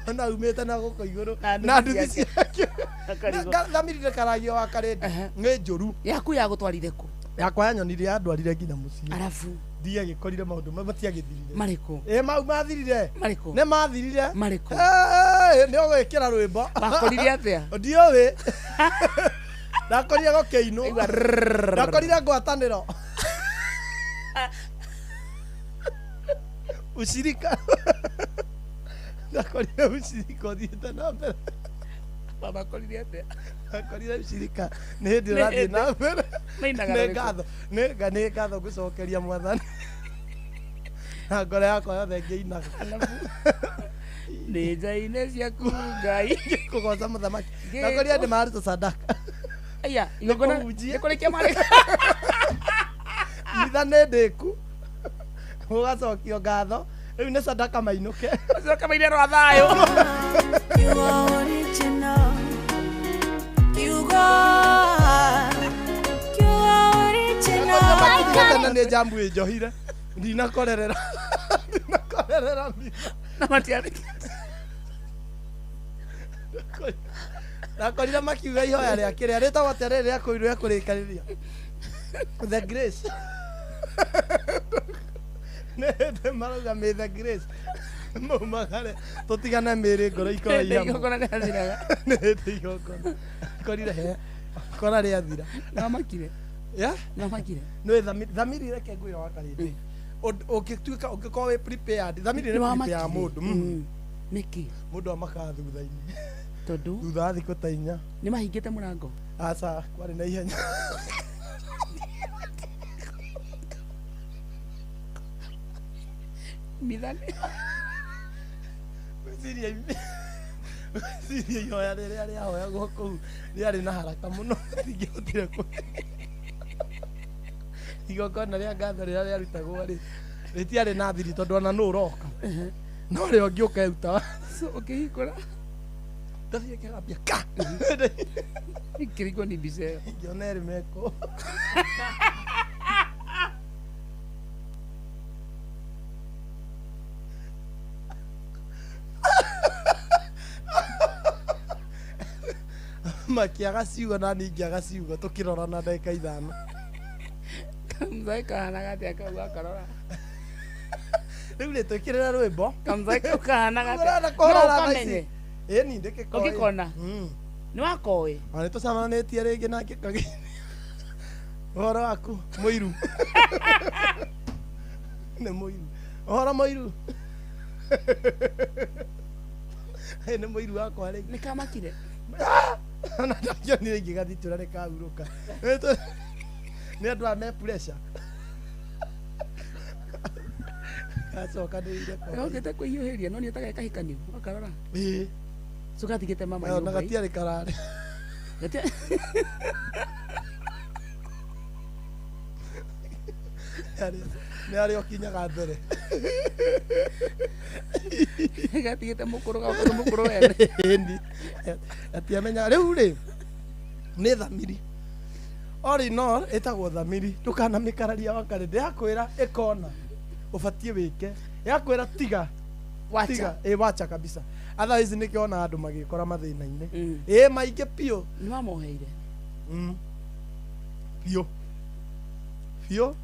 Ona umĩte na gũkũ igũrũ Na na nduthi nduthi ciake. Akarigwo. Thamiri ndĩkaragio wakarĩndĩ. Nĩ njũru. Yaku yagũtwarire kũ? Yakwa yanyonirie yandwarire nginya mũciĩ. Arabu. Ndiagĩkorire maũndũ mau matiagĩthirire. Marĩkũ? Ĩ mau mathirire. Marĩkũ? Nĩ mathirire. Marĩkũ? Nĩ ũgwĩkĩra rwĩmbo. Wakorire atĩa? Ndiũĩ. Ndakorire gũkĩinwo. Ndakorire ngwatanĩro. Ushirika. Ndakorire ushirika ũthiĩte na mbere. Mama akorire atĩa? Ndakorire ushirika nĩ hĩndĩ ũrathiĩ na mbere. Mainaga Nĩ rũrĩkũ? ngatho. Nĩ ngatho ngũcokeria mwathani. Na ngoro yakwa yothe ngĩinaga. Nĩ nja-inĩ ciaku Ngai. Kũgoca mũthamaki. Nakorire andũ maruta sadaka. Aya, igongona Nĩkũhunjia. nĩ kũrĩkia marĩ. Mitha nĩ ndĩku. Gũgacokio ngatho. Rĩu nĩ sadaka mainũke. Sadaka maine rwa thayũ. You are original. You go. You are original. Tena nĩ njambu ĩnjohire. Ndinakorerera. Ndinakorerera mitha. Na matiarĩ. Nakorire makiuga ihoya rĩa kĩrĩa rĩtagwo atĩa rĩrĩ rĩa kũirwo rĩa kũrĩkanĩria. The Grace. Nĩ hĩndĩ marauga may the grace. Maumagare tũtigane mĩĩrĩ ngoro ikorwo Hĩndĩ i hamwe. igongona rĩathiraga. Nĩ hĩndĩ igongona. Korire he. Kora rĩathira. Nĩwamakire. Yeah? Nĩwamakire. Nĩ thamiri reke ngwĩra wa karĩndĩ. Ũngĩtuĩka ũngĩkorwo wĩ prepared thamiri nĩ Nĩwamakire. prepare mũndũ. Nĩkĩ? Mũndũ amakaga thutha-inĩ. Tondũ Thutha wa thikũ ta 4. nĩ mahingĩte mũrango. Aca, kwarĩ na ihenya. Mitha nĩ Gwĩciria gwĩciria ihoya rĩrĩa rĩahoyagwo kũu rĩarĩ na haraka mũno ndingĩhotire kũ igongona rĩa ngatho rĩrĩa rĩarutagwo rĩ rĩtiarĩ na thiri tondũ ona nũ ũroka no rĩo ngĩũka eruta So ũkĩhingũra. Ndathiĩ ngĩgambia ka Ngĩringwo nĩ mbica ĩyo. Ngĩona erĩ meko. Makĩaga ciugo na niĩ ngĩaga ciugo tũkĩrorana ndagĩka 5. Kamũthai kahanaga atĩa kau gakarora. Rĩu rĩ twĩkĩrĩre rwĩmbo. Kamũthai kau kahanaga atĩa? Ũrenda No kũhorora thaa ũkamenye. ici? Ĩni ndĩkĩkoĩ. Ũngĩkona? Nĩ wakoĩ? Ona nĩtũcemanĩtie rĩngĩ nake kagi. Ũhoro waku mũiru. Nĩ mũiru. Ũhoro mũiru. Ĩ nĩ mũiru wakwa rĩu. Nĩ kamakire. Ona ndakĩonire ingĩgathitura nĩ kahurũka. Nĩ andũ aya me pressure. Gacokanĩrĩire kwa. Yokĩte kwĩhiũhĩria no nĩ ĩtaga kahikanio wakarora. Ĩĩ. So gatigĩte mama Na nyũmba. gatiarĩ kararĩ. Nĩ arĩa ũkinyaga mbere. Gatigĩte mũkũrũ gakorwo mũkũrũ wene. Ĩni. Atiamenya rĩu rĩ nĩ thamiri. All in all ĩtagwo thamiri ndũkanamĩkararia wakarĩ ndĩrakwĩra ĩkona ũbatiĩ wĩke yakwĩra tiga Wacha. tiga ĩ wacha kabisa otherwise nĩkĩona andũ magĩkora mathĩna-inĩ ĩ maingĩ biũ Nĩ wamoheire. Biũ biũ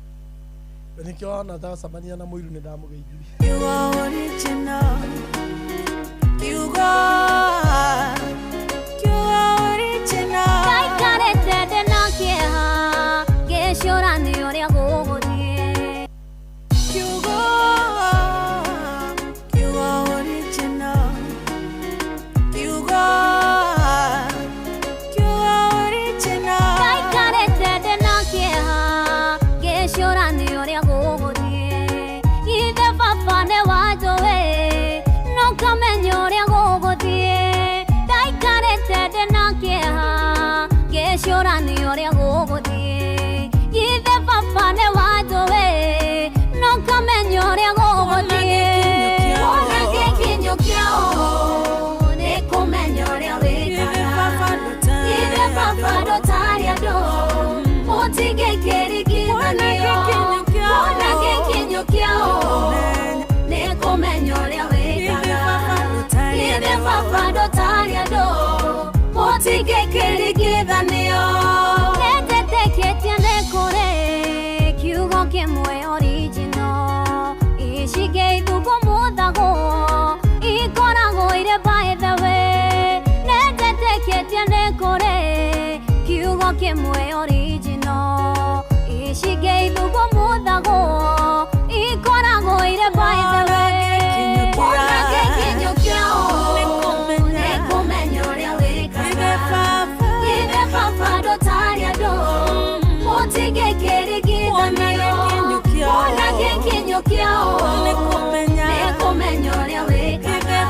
nĩkĩo ndacemania na mũiru nĩ ndamũgeithirie. You are original. You go. You are original. Ndaikarĩte ndĩna kĩeha ngĩcũrania ũrĩa gũgũthiĩ. You go. You are original. You go. You are original. Ndaikarĩte ndĩna kĩeha ngĩcũrania ũrĩa gũgũthiĩ. Ithe baba nĩ wanjũĩ no kamenya ũrĩa gũgũthiĩ. Ndaikarĩte ndĩna kĩeha ngĩcũrania ũrĩa gũgũthiĩ. Ithe baba nĩ wanjũĩ no kamenya ũrĩa gũgũthiĩ. Wona gĩkinyo kĩao nĩ kũmenya ũrĩa wĩkaga. Ithe baba ndũtarĩ andũ mũtingĩkĩringithanio. Wona gĩkinyo kĩao nĩ kũmenya ũrĩa wĩkaga. Ithe baba ndũtarĩ andũ mũtingĩkĩringithanio. Nĩnjĩtĩkĩtie nĩ kũrĩ kiugo kĩmwe original icingĩ ithungumuthagwo ikoragwo irĩ by the way. Nĩnjĩtĩkĩtie nĩ kũrĩ kiugo kĩmwe original icingĩ ithungumuthagwo ikoragwo irĩ by the way. Wona gĩkinyo kĩao nĩ kũmenya ũrĩa wĩkaga. Ithe baba ndũtarĩ andũ mũtingĩkĩringithanio. Wona gĩkinyo kĩao nĩ kũmenya ũrĩa wĩkaga.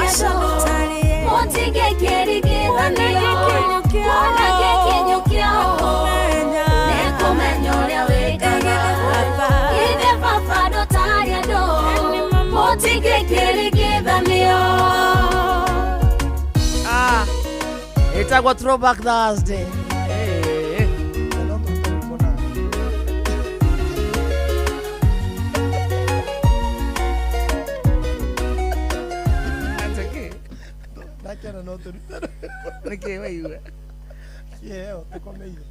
andũ mũtingĩkĩringithanio kuona gĩkinyo kĩao nĩkũmenya ũrĩa wĩkaga ithe baba ndũtarĩ andũ mũtingĩkĩringithanio. Ĩtagwo Throwback Thursday. Ndakena no tũrute Nĩkĩ waigua? Kĩheo tũkomeire.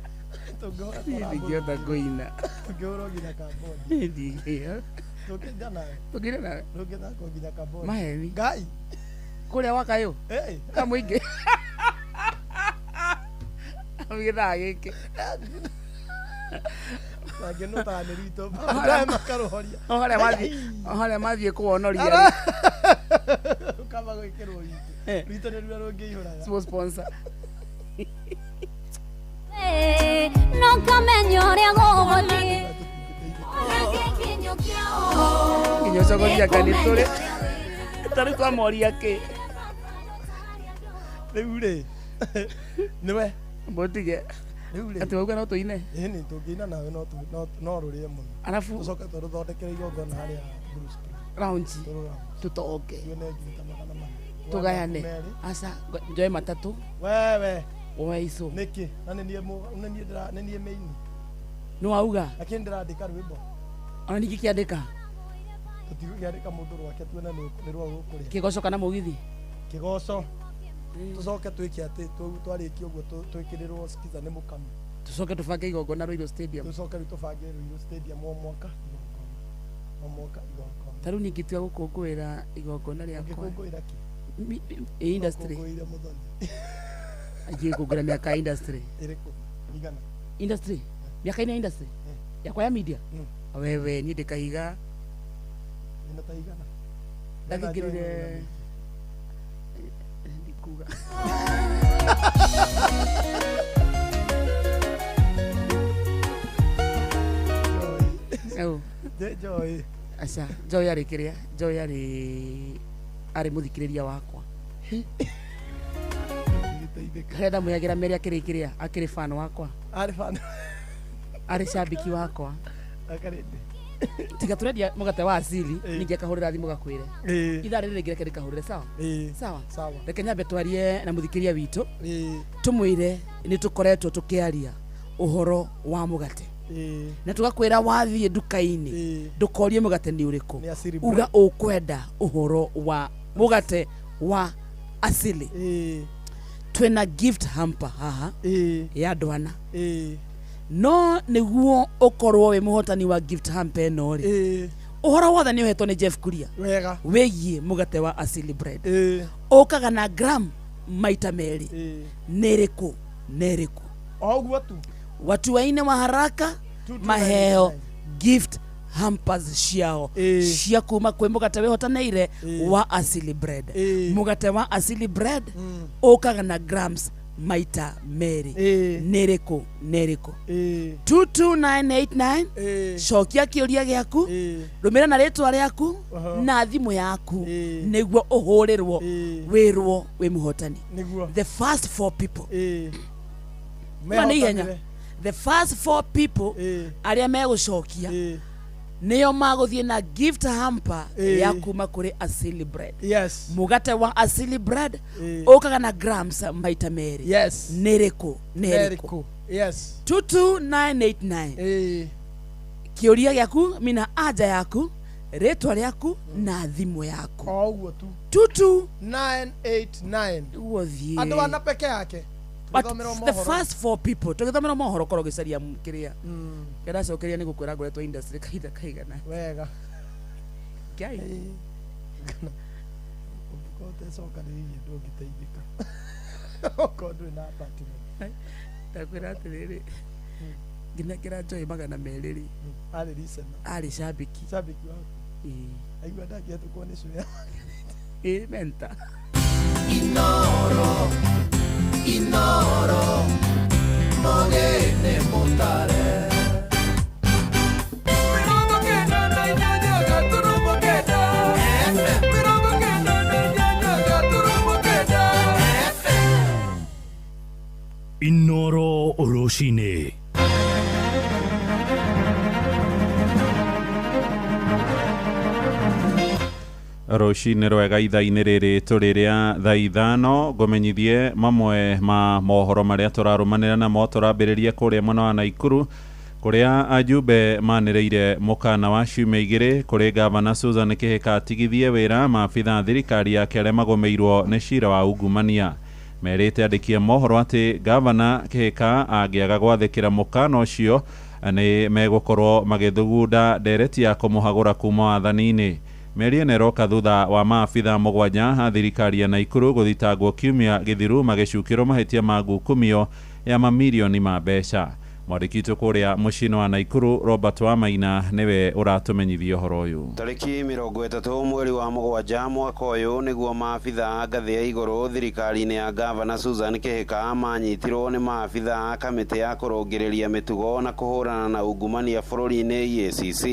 Tũngĩhũra Niĩ ndingĩhota kũina. Tũngĩhũrwo nginya kamboni. Niĩ ndingĩhota. Tũngĩinda nawe. Tũngĩinda nawe? Tũngĩthakwo nginya kamboni. Maheni. Ngai. Kũrĩa wakayũ? Ka mũingĩ. Gĩthaa gĩkĩ. Nangĩ no ta nĩ rwitũ. Baadaye makarũhoria. O harĩa mathiĩ kũwonoria rĩ. Kaba gwĩkĩrwo rwitũ. Rwitũ nĩ ruo rũngĩihũraga. Small sponsor. No kamenya ũrĩa gũgũthiĩ kuona gĩkinyo kĩao Nginya ũcogoria anga nĩ tũrĩ. Tarĩu twamoria kĩ? Rĩu rĩ. Nĩwe. Mũtige. Rĩu rĩ. Atĩ wauga no tũine? Ĩni tũngĩina nawe no no rũrĩe mũno. Arabu tũcoke tũrũthondekere igongona harĩa Blue Spring. Lounge. Tũtonge. Tuone ngiri ta 400. Tũgayane. Aca njoe matatũ. Wewe. Woe icũ. Nĩkĩ? Na nĩ niĩ nĩ niĩ ndĩra nĩ niĩ mĩini. Nĩ wauga? Lakini ndĩrandĩka rwĩmbo. Ona ningĩ kĩandĩka? Tũtigũkĩandĩka mũndũ rwake tuone nĩ rwa gũkũrĩa. Kĩgoco kana mũgithi? Kĩgoco. Tũcoke twĩke atĩ twarĩkia ũguo twĩkĩrĩrwo skiza nĩ mũkami. Tũcoke tũbange igongona Ruiru Stadium. Tũcoke rĩu tũbange Ruiru Stadium o mwaka igongona. O mwaka igongona. Ta rĩu niĩ ingĩtua gũkũngũĩra igongona rĩakwa. Ũngĩkũngũĩra kĩ? Industry. Ũkũngũĩire Mũthoni. Ingĩkũngũĩra mĩaka ya industry. Ĩrĩkũ? Igana. Industry? Mĩaka-inĩ ya industry? Yakwa ya media? Wewe niĩ ndĩ kahiga. Ĩno ta igana. Ndakĩingĩrire ndikuga. Joy. Aca, Joy arĩ kĩrĩa? Joy arĩ mũthikĩrĩria wakwa. Harĩa ndamwĩyagĩra Mary akĩrĩ kĩrĩa? Akĩrĩ fan wakwa. Arĩ fan. Arĩ cambĩki wakwa. Akarĩndĩ. Tiga tũrendia mũgate wa asili, ningĩ akahũrĩra thimũ gakwĩre. Ithaa rĩrĩ rĩngĩ reke ndĩkahũrĩre, sawa? Sawa. Sawa. Reke nyambe twarie na mũthikĩrĩria witũ. Tũmwĩre nĩ tũkoretwo tũkĩaria ũhoro wa mũgate. Na tũgakwĩra wathiĩ nduka-inĩ ndũkorie mũgate nĩ ũrĩkũ. Uga ũkwenda ũhoro wa mũgate wa asili. Twĩna gift hamper haha ya andũ ana. No nĩguo ũkorwo wĩ mũhotani wa gift hamper ĩno rĩ, ũhoro wothe nĩ ũhetwo nĩ Jeff Kuria wega wĩgiĩ mũgate wa asili bread. Ũkaga na gram maita merĩ. Nĩ ĩrĩkũ na ĩrĩkũ? O ũguo tu. Watu waine wa haraka maheo gift hampers ciao cia kuma kwĩ mũgate wĩhotanĩire wa asili bread. Mũgate wa asili bread ũkaga na grams maita merĩ. Nĩ ĩrĩkũ na ĩrĩkũ? 22989 cokia kĩũria gĩaku, rũmĩrĩra na rĩtwa rĩaku na thimũ yaku nĩguo ũhũrĩrwo wĩrwo wĩ mũhotani. The first four people. Ma nĩ ihenya. The first four people arĩa megũcokia nĩo magũthiĩ na gift hamper ya kuma kũrĩ Asili Bread. Yes. Mũgate wa Asili Bread ũkaga na grams maita merĩ. Yes. Nĩ ĩrĩkũ na ĩrĩkũ? Yes. 22989. Kĩũria gĩaku mina anja yaku, rĩtwa rĩaku na thimũ yaku. O ũguo tu. 22989. Ũguo thiĩ. Andũ ana peke yake. But the first four people tũgĩthomera mohoro korwo ũgĩcaria kĩrĩa kĩracokeria nĩ gũkwĩra ngoretwo industry kahinda kaigana wega. Ngai. Ũngĩkorwo ũtecokanĩrĩirie ndũngĩteithĩka. Okorwo ndũrĩ na apartment. Ndakwĩra atĩrĩrĩ, ngĩnengera Joy 200 rĩ, Arĩ listener. Arĩ cambĩki. Cambĩki waku. Aigua ndangĩhetũkwo nĩ cũya. Ĩ menta. Inoro. Inoro mogene mutare 98. Inoro rũcinĩ. Rũcinĩ rwega ithaa-inĩ rĩrĩ tũrĩ rĩa thaa 5 ngũmenyithie mamwe ma mohoro marĩa tũrarũmanĩra namo. Tũrambĩrĩria kũrĩa mwena wa Naikuru kũrĩa ajumbe manĩrĩire mũkana wa ciumia 2 kũrĩ gavana Susan Kĩhĩka atigithie wĩra maabitha thirikari yake arĩa magũmĩirwo nĩ cira wa ungumania. Merĩte andĩki a mohoro atĩ gavana Kĩhĩka angĩaga gwathĩkĩra mũkana ũcio nĩ megũkorwo magĩthugunda ndereti ya kũmũhagũra kuma wathani-inĩ. Mĩario ĩno ĩroka thutha wa maabitha 7 a thirikari ya Naikuru gũthitangwo kiumia gĩthiru magĩcukĩrwo mahĩtia ma ngukumio ya mamirioni ma mbeca. Mwandĩki witũ kũrĩa mũciĩ-inĩ wa Naikuru Robert Wamaina nĩwe ũratũmenyithia ũhoro ũyũ. Tarĩki 30 mweri wa 7 mwaka ũyũ nĩguo maabitha a ngathĩ ya igũrũ thirikari-inĩ ya gavana Susan Kĩhĩka manyitirwo nĩ maabitha a kamĩtĩ ya kũrũngĩrĩria mĩtugo na kũhũrana na ungumania bũrũri-inĩ EACC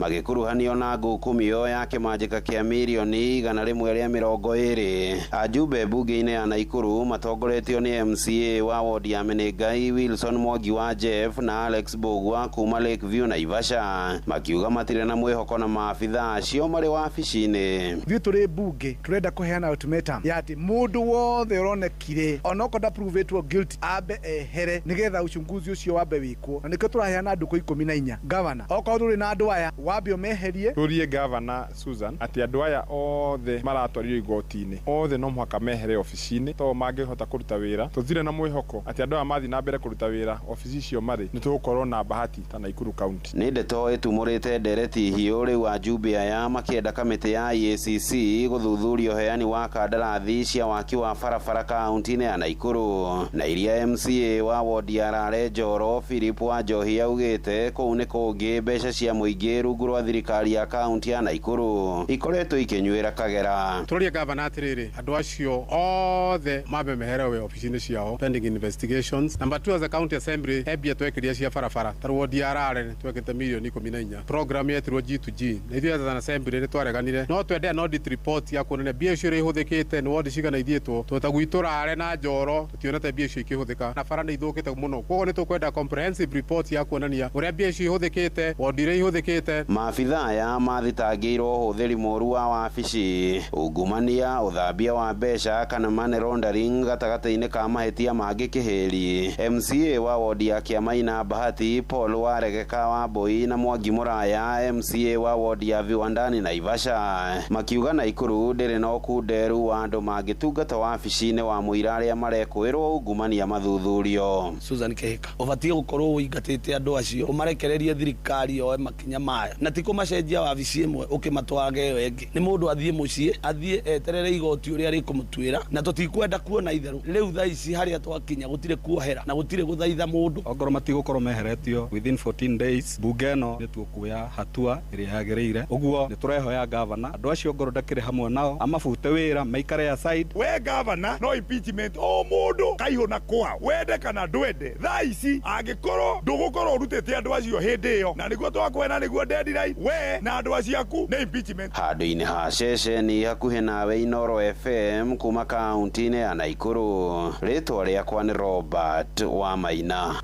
magĩkuruhanio na ngukumio ya kĩmanjĩka kĩa mirioni 120. Ajumbe mbunge-inĩ ya Naikuru matongoretio nĩ MCA wa wodi ya Menengai Wilson Mwangi wa Jeff na Alex Bogwa kuma Lakeview na Naivasha makiuga matirĩ na mwĩhoko na maabitha acio marĩ wabici-inĩ. Ithuĩ tũrĩ mbunge tũrenda kũheana ultimatum ya atĩ mũndũ wothe ũronekire onokorwo ndapruvĩtwo guilty ambe ehere nĩgetha uchunguzi ũcio wambe wĩkwo, na nĩkĩo tũraheana ndukũ 14. Gavana, okorwo ndũrĩ na andũ aya wambe ũmeherie. Tũrie gavana Susan atĩ andũ aya othe maratwarirwo igoti-inĩ othe no mũhaka mehere obici-inĩ to mangĩhota kũruta wĩra. Tũthire na mwĩhoko atĩ andũ aya mathiĩ na mbere kũruta wĩra obici icio marĩ nĩ tũgũkorwo na bahati ta Naikuru County. Nĩ ndeto ĩtumũrĩte ndereti hiũ rĩu ajumbe aya makĩenda kamĩtĩ ya EACC gũthuthuria ũheani wa kandarathi cia waki wa barabara kaunti-inĩ ya Naikuru na iria MCA wa wodi ya Rare Njoro Philip wa Njohi augĩte kũu nĩ kũngĩ mbeca cia mũingĩ rungu rwa thirikari ya kaunti ya Naikuru ikoretwo ikĩnyuĩra kagera. Tũroria gavana atĩrĩrĩ, andũ acio othe mambe mehere obici-inĩ ciao pending investigations. Number 2, as a county assembly mbia twekiria cia barabara ta wodi ya Rare twekete mirioni 14 program yetirwo G2G na ithuĩ as an assembly nĩ twareganire no twende an audit report ya kuonania mbia icio iria ihũthĩkĩte nĩ wodi cigana ithiĩtwo tweta gwitũ Rare na Njoro tũtionete mbia icio ikĩhũthĩka na bara nĩ ithũkĩte mũno, koguo nĩ tũkwenda comprehensive report ya kuonania ũrĩa mbia icio ihũthĩkĩte, wodi iria ihũthĩkĩte. Maabitha aya mathitangĩirwo ũhũthĩri mũũru wa wabici, ungumania, ũthambia wa mbeca kana money laundering gatagatĩ-inĩ ka mahĩtia mangĩ kĩhĩri. MCA wa wodi ya Kĩamaina Bahati Paul Waregeka wa Mbui na Mwangi Mũraya MCA wa wodi ya Viwandani Naivasha makiuga Naikuru ndĩrĩ na ũkunderu wa andũ mangĩtungata wabici-inĩ wa mũira arĩa marekũĩrwo ungumania mathuthurio. Susan Kĩhĩka ũbatiĩ gũkorwo ũingatĩte andũ acio ũmarekererie thirikari yoe makinya maya na ti kũmacenjia wabici ĩmwe ũkĩmatwarage ĩyo ĩngĩ. Nĩ mũndũ athiĩ mũciĩ athiĩ eterere igoti ũrĩa rĩkũmũtuĩra na tũtikwenda kuona itherũ. Rĩu thaa ici harĩa twakinya gũtirĩ kuohera na gũtirĩ gũthaitha mũndũ. Ongorwo matigũkorwo meheretio within 14 days mbunge ĩno nĩ tũkuoya hatua ĩrĩa yagĩrĩire. Ũguo nĩ tũrehoya gavana andũ acio ngorwo ndakĩrĩ hamwe nao amabute wĩra maikare aside. We gavana no impeachment o mũndũ kaihũ na kwa wende kana ndwende thaa ici angĩkorwo ndũgũkorwo ũrutĩte andũ acio hĩndĩ ĩyo na nĩguo twakwena nĩguo deadline we na andũ acio aku nĩ impeachment. Handũ-inĩ ha ceceni hakuhĩ nawe Inoro FM kuma kaunti-inĩ ya Naikuru, rĩtwa rĩakwa nĩ Robert Wamaina.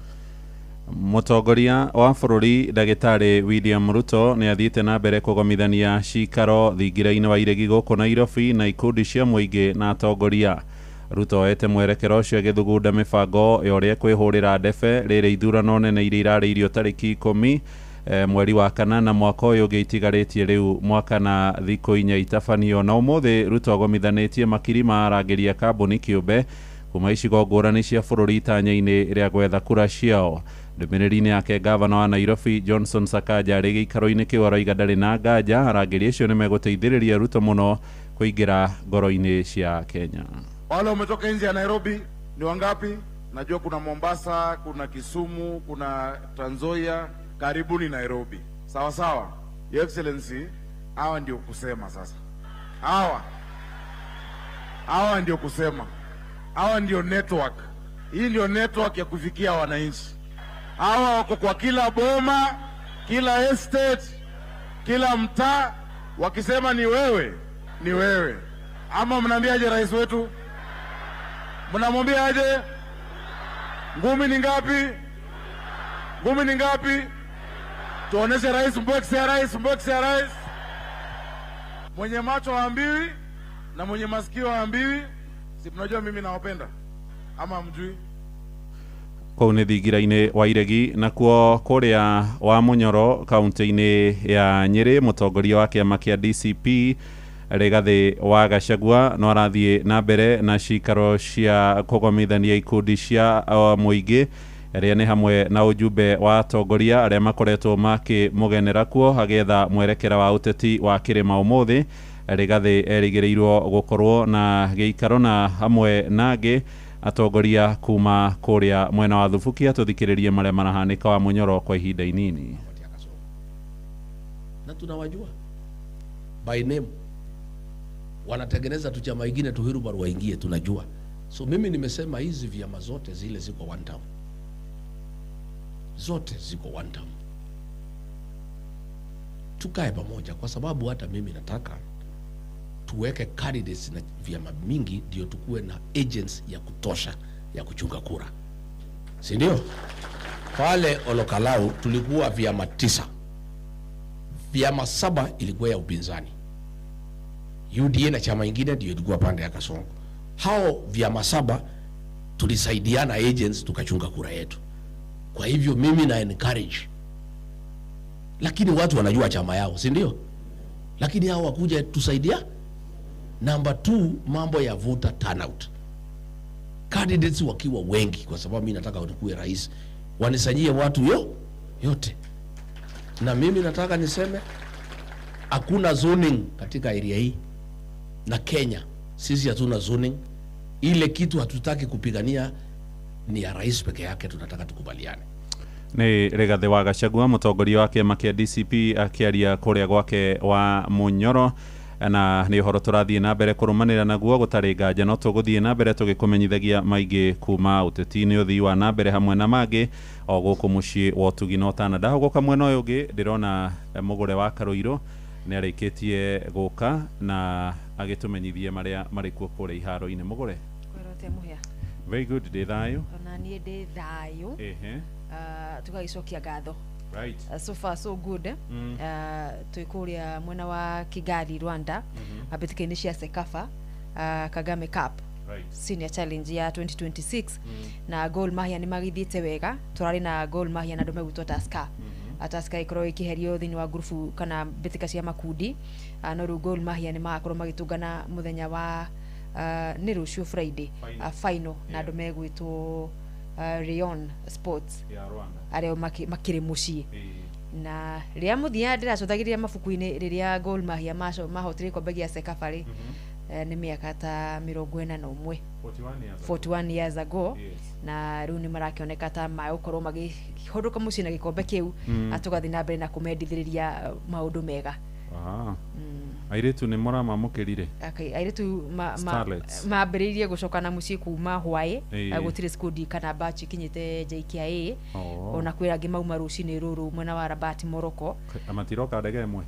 Mũtongoria wa bũrũri ndagĩtarĩ William Ruto nĩ athiĩte na mbere kũgomithania cikaro thingira-inĩ wa iregi gũkũ Nairobi na ikundi cia mũingĩ na atongoria. Ruto oete mwerekero ũcio agĩthugunda mĩbango ya ũrĩa kwĩhũrĩra ndebe rĩrĩ ithurano nene iria irarĩirio tarĩki 10 mweri wa 8 mwaka ũyũ ũngĩ itigarĩtie rĩu mwaka na thikũ 4 itabanio. Na ũmũthĩ Ruto agomithanĩtie makiri ma arangĩri a kambuni kĩũmbe kuma icigo ngũrani cia bũrũri itanya-inĩ rĩa gwetha kura ciao. Ndũmĩrĩri-inĩ yake gavana wa Nairobi Johnson Sakaja arĩ gĩikaro-inĩ kĩu aroiga ndarĩ na nganja arangĩri acio nĩ megũteithĩrĩria Ruto mũno kũingĩra ngoro-inĩ cia Kenya. Wale wametoka nje ya Nairobi ni wangapi? Najua kuna Mombasa, kuna Kisumu, kuna Trans Nzoia. Karibuni Nairobi. Sawa sawa. Your Excellency, hawa ndio kusema sasa. Hawa ndio kusema. Hawa ndio network. Hii ndio network ya kufikia wananchi. Hawa wako kwa kila boma, kila estate, kila mtaa. Wakisema ni wewe, ni wewe. Ama mnaambiaje rais wetu? Mnamwambia aje? Ngumi ni ngapi? Ngumi ni ngapi? Tuoneshe rais, mbwekse ya rais, mbwekse ya rais. Mwenye macho haambiwi na mwenye masikio haambiwi. Si mnajua mimi nawapenda ama mjui? Kũu nĩ thingira-inĩ wa Iregi nakuo kũrĩa wa Mũnyoro kaunti-inĩ ya Nyĩrĩ mũtongoria wa kĩama kĩa DCP Rigathĩ wa Gachagua no arathiĩ na mbere na cikaro cia kũgomithania ikundi cia mũingĩ arĩa nĩ hamwe na ujumbe wa atongoria arĩa makoretwo makĩmũgenera kuo agĩetha mwerekera wa ũteti wa kĩrĩma ũmũthĩ. Rigathĩ erĩgĩrĩirwo gũkorwo na gĩikaro na hamwe nangĩ atongoria kuma kũrĩa mwena wa Thubukia. Tũthikĩrĩrie marĩa marahanĩka wa Mũnyoro kwa ihinda inini. Na tunawajua by name, wanatengeneza tu chama ingine tu Hirubaru waingie, tunajua. So mimi nimesema hizi vyama zote zile ziko one term, zote ziko one term. Tukae pamoja, kwa sababu hata mimi nataka tuweke candidates na vyama mingi ndio tukue na agents ya kutosha ya kuchunga kura, si ndio? Pale Olokalau tulikuwa vyama 9, vyama 7 ilikuwa ya upinzani, UDA na chama ingine ndio ilikuwa pande ya Kasongo. Hao vyama 7 tulisaidiana agents tukachunga kura yetu. Kwa hivyo mimi na encourage, lakini watu wanajua chama yao, si ndio? Lakini hao wakuja tusaidia. Number 2, mambo ya voter turnout. Candidates wakiwa wengi, kwa sababu mimi nataka nikuwe rais, wanisanyie watu yote. Na mimi nataka niseme hakuna zoning katika area hii na Kenya. Sisi hatuna zoning. Ile kitu hatutaki kupigania ni ya rais peke yake, tunataka tukubaliane. Nĩ Rigathĩ wa Gachagua mũtongoria wa kĩama kĩa DCP akĩaria kũrĩa gwake wa Mũnyoro, na nĩ ũhoro tũrathiĩ na mbere kũrũmanĩra naguo gũtarĩ nganja no tũgũthiĩ na mbere tũgĩkũmenyithagia maingĩ kuma ũteti-inĩ ũthii wa na mbere hamwe na mangĩ o gũkũ mũciĩ wa ũtugi na ũtana. Ndahũgũka mwena ũyũ ũngĩ ndĩrona mũgũre wa Karũirũ nĩ arĩkĩtie gũka na agĩtũmenyithie marĩa marĩ kuo kũrĩa iharo-inĩ. Mũgũre, very good, ndĩ thayũ. Ona niĩ ndĩ thayũ. Ehe. Tũgagĩcokia ngatho. Right. So far so good. Twĩ kũrĩa mwena wa Kigali Rwanda, mbĩtĩka-inĩ cia CECAFA Kagame Cup. Right. Senior challenge ya 2026 na Gor Mahia nĩ magĩthiĩte wega. Tũrarĩ na Gor Mahia na andũ megwĩtwo Tusker. Tusker ĩkorwo ĩkĩherio thĩinĩ wa ngurubu kana mbĩtĩka cia makundi, no rĩu Gor Mahia nĩ magakorwo magĩtũngana mũthenya wa nĩ rũciũ Friday final na andũ megwĩtwo Rayon Sports arĩa makĩrĩ mũciĩ. Na rĩrĩa mũthia ndĩracũthagĩrĩria mabuku-inĩ rĩrĩa Gor Mahia mahotire gĩkombe gĩa CECAFA rĩ, nĩ mĩaka ta 41 41 years ago. Na rĩu nĩ marakĩoneka ta magũkorwo magĩhũndũka mũciĩ na gĩkombe kĩu, tũgathiĩ na mbere na kũmendithĩrĩria maũndũ mega. Airĩtu nĩ mũramamũkĩrire? Airĩtu mambĩrĩirie gũcoka na mũciĩ kuma hwaĩ, gũtirĩ squad kana batch ikinyĩte JKIA. Ona kwĩ angĩ mauma rũcinĩ rũrũ mwena wa Rabat Morocco. Matiroka ndege ĩmwe?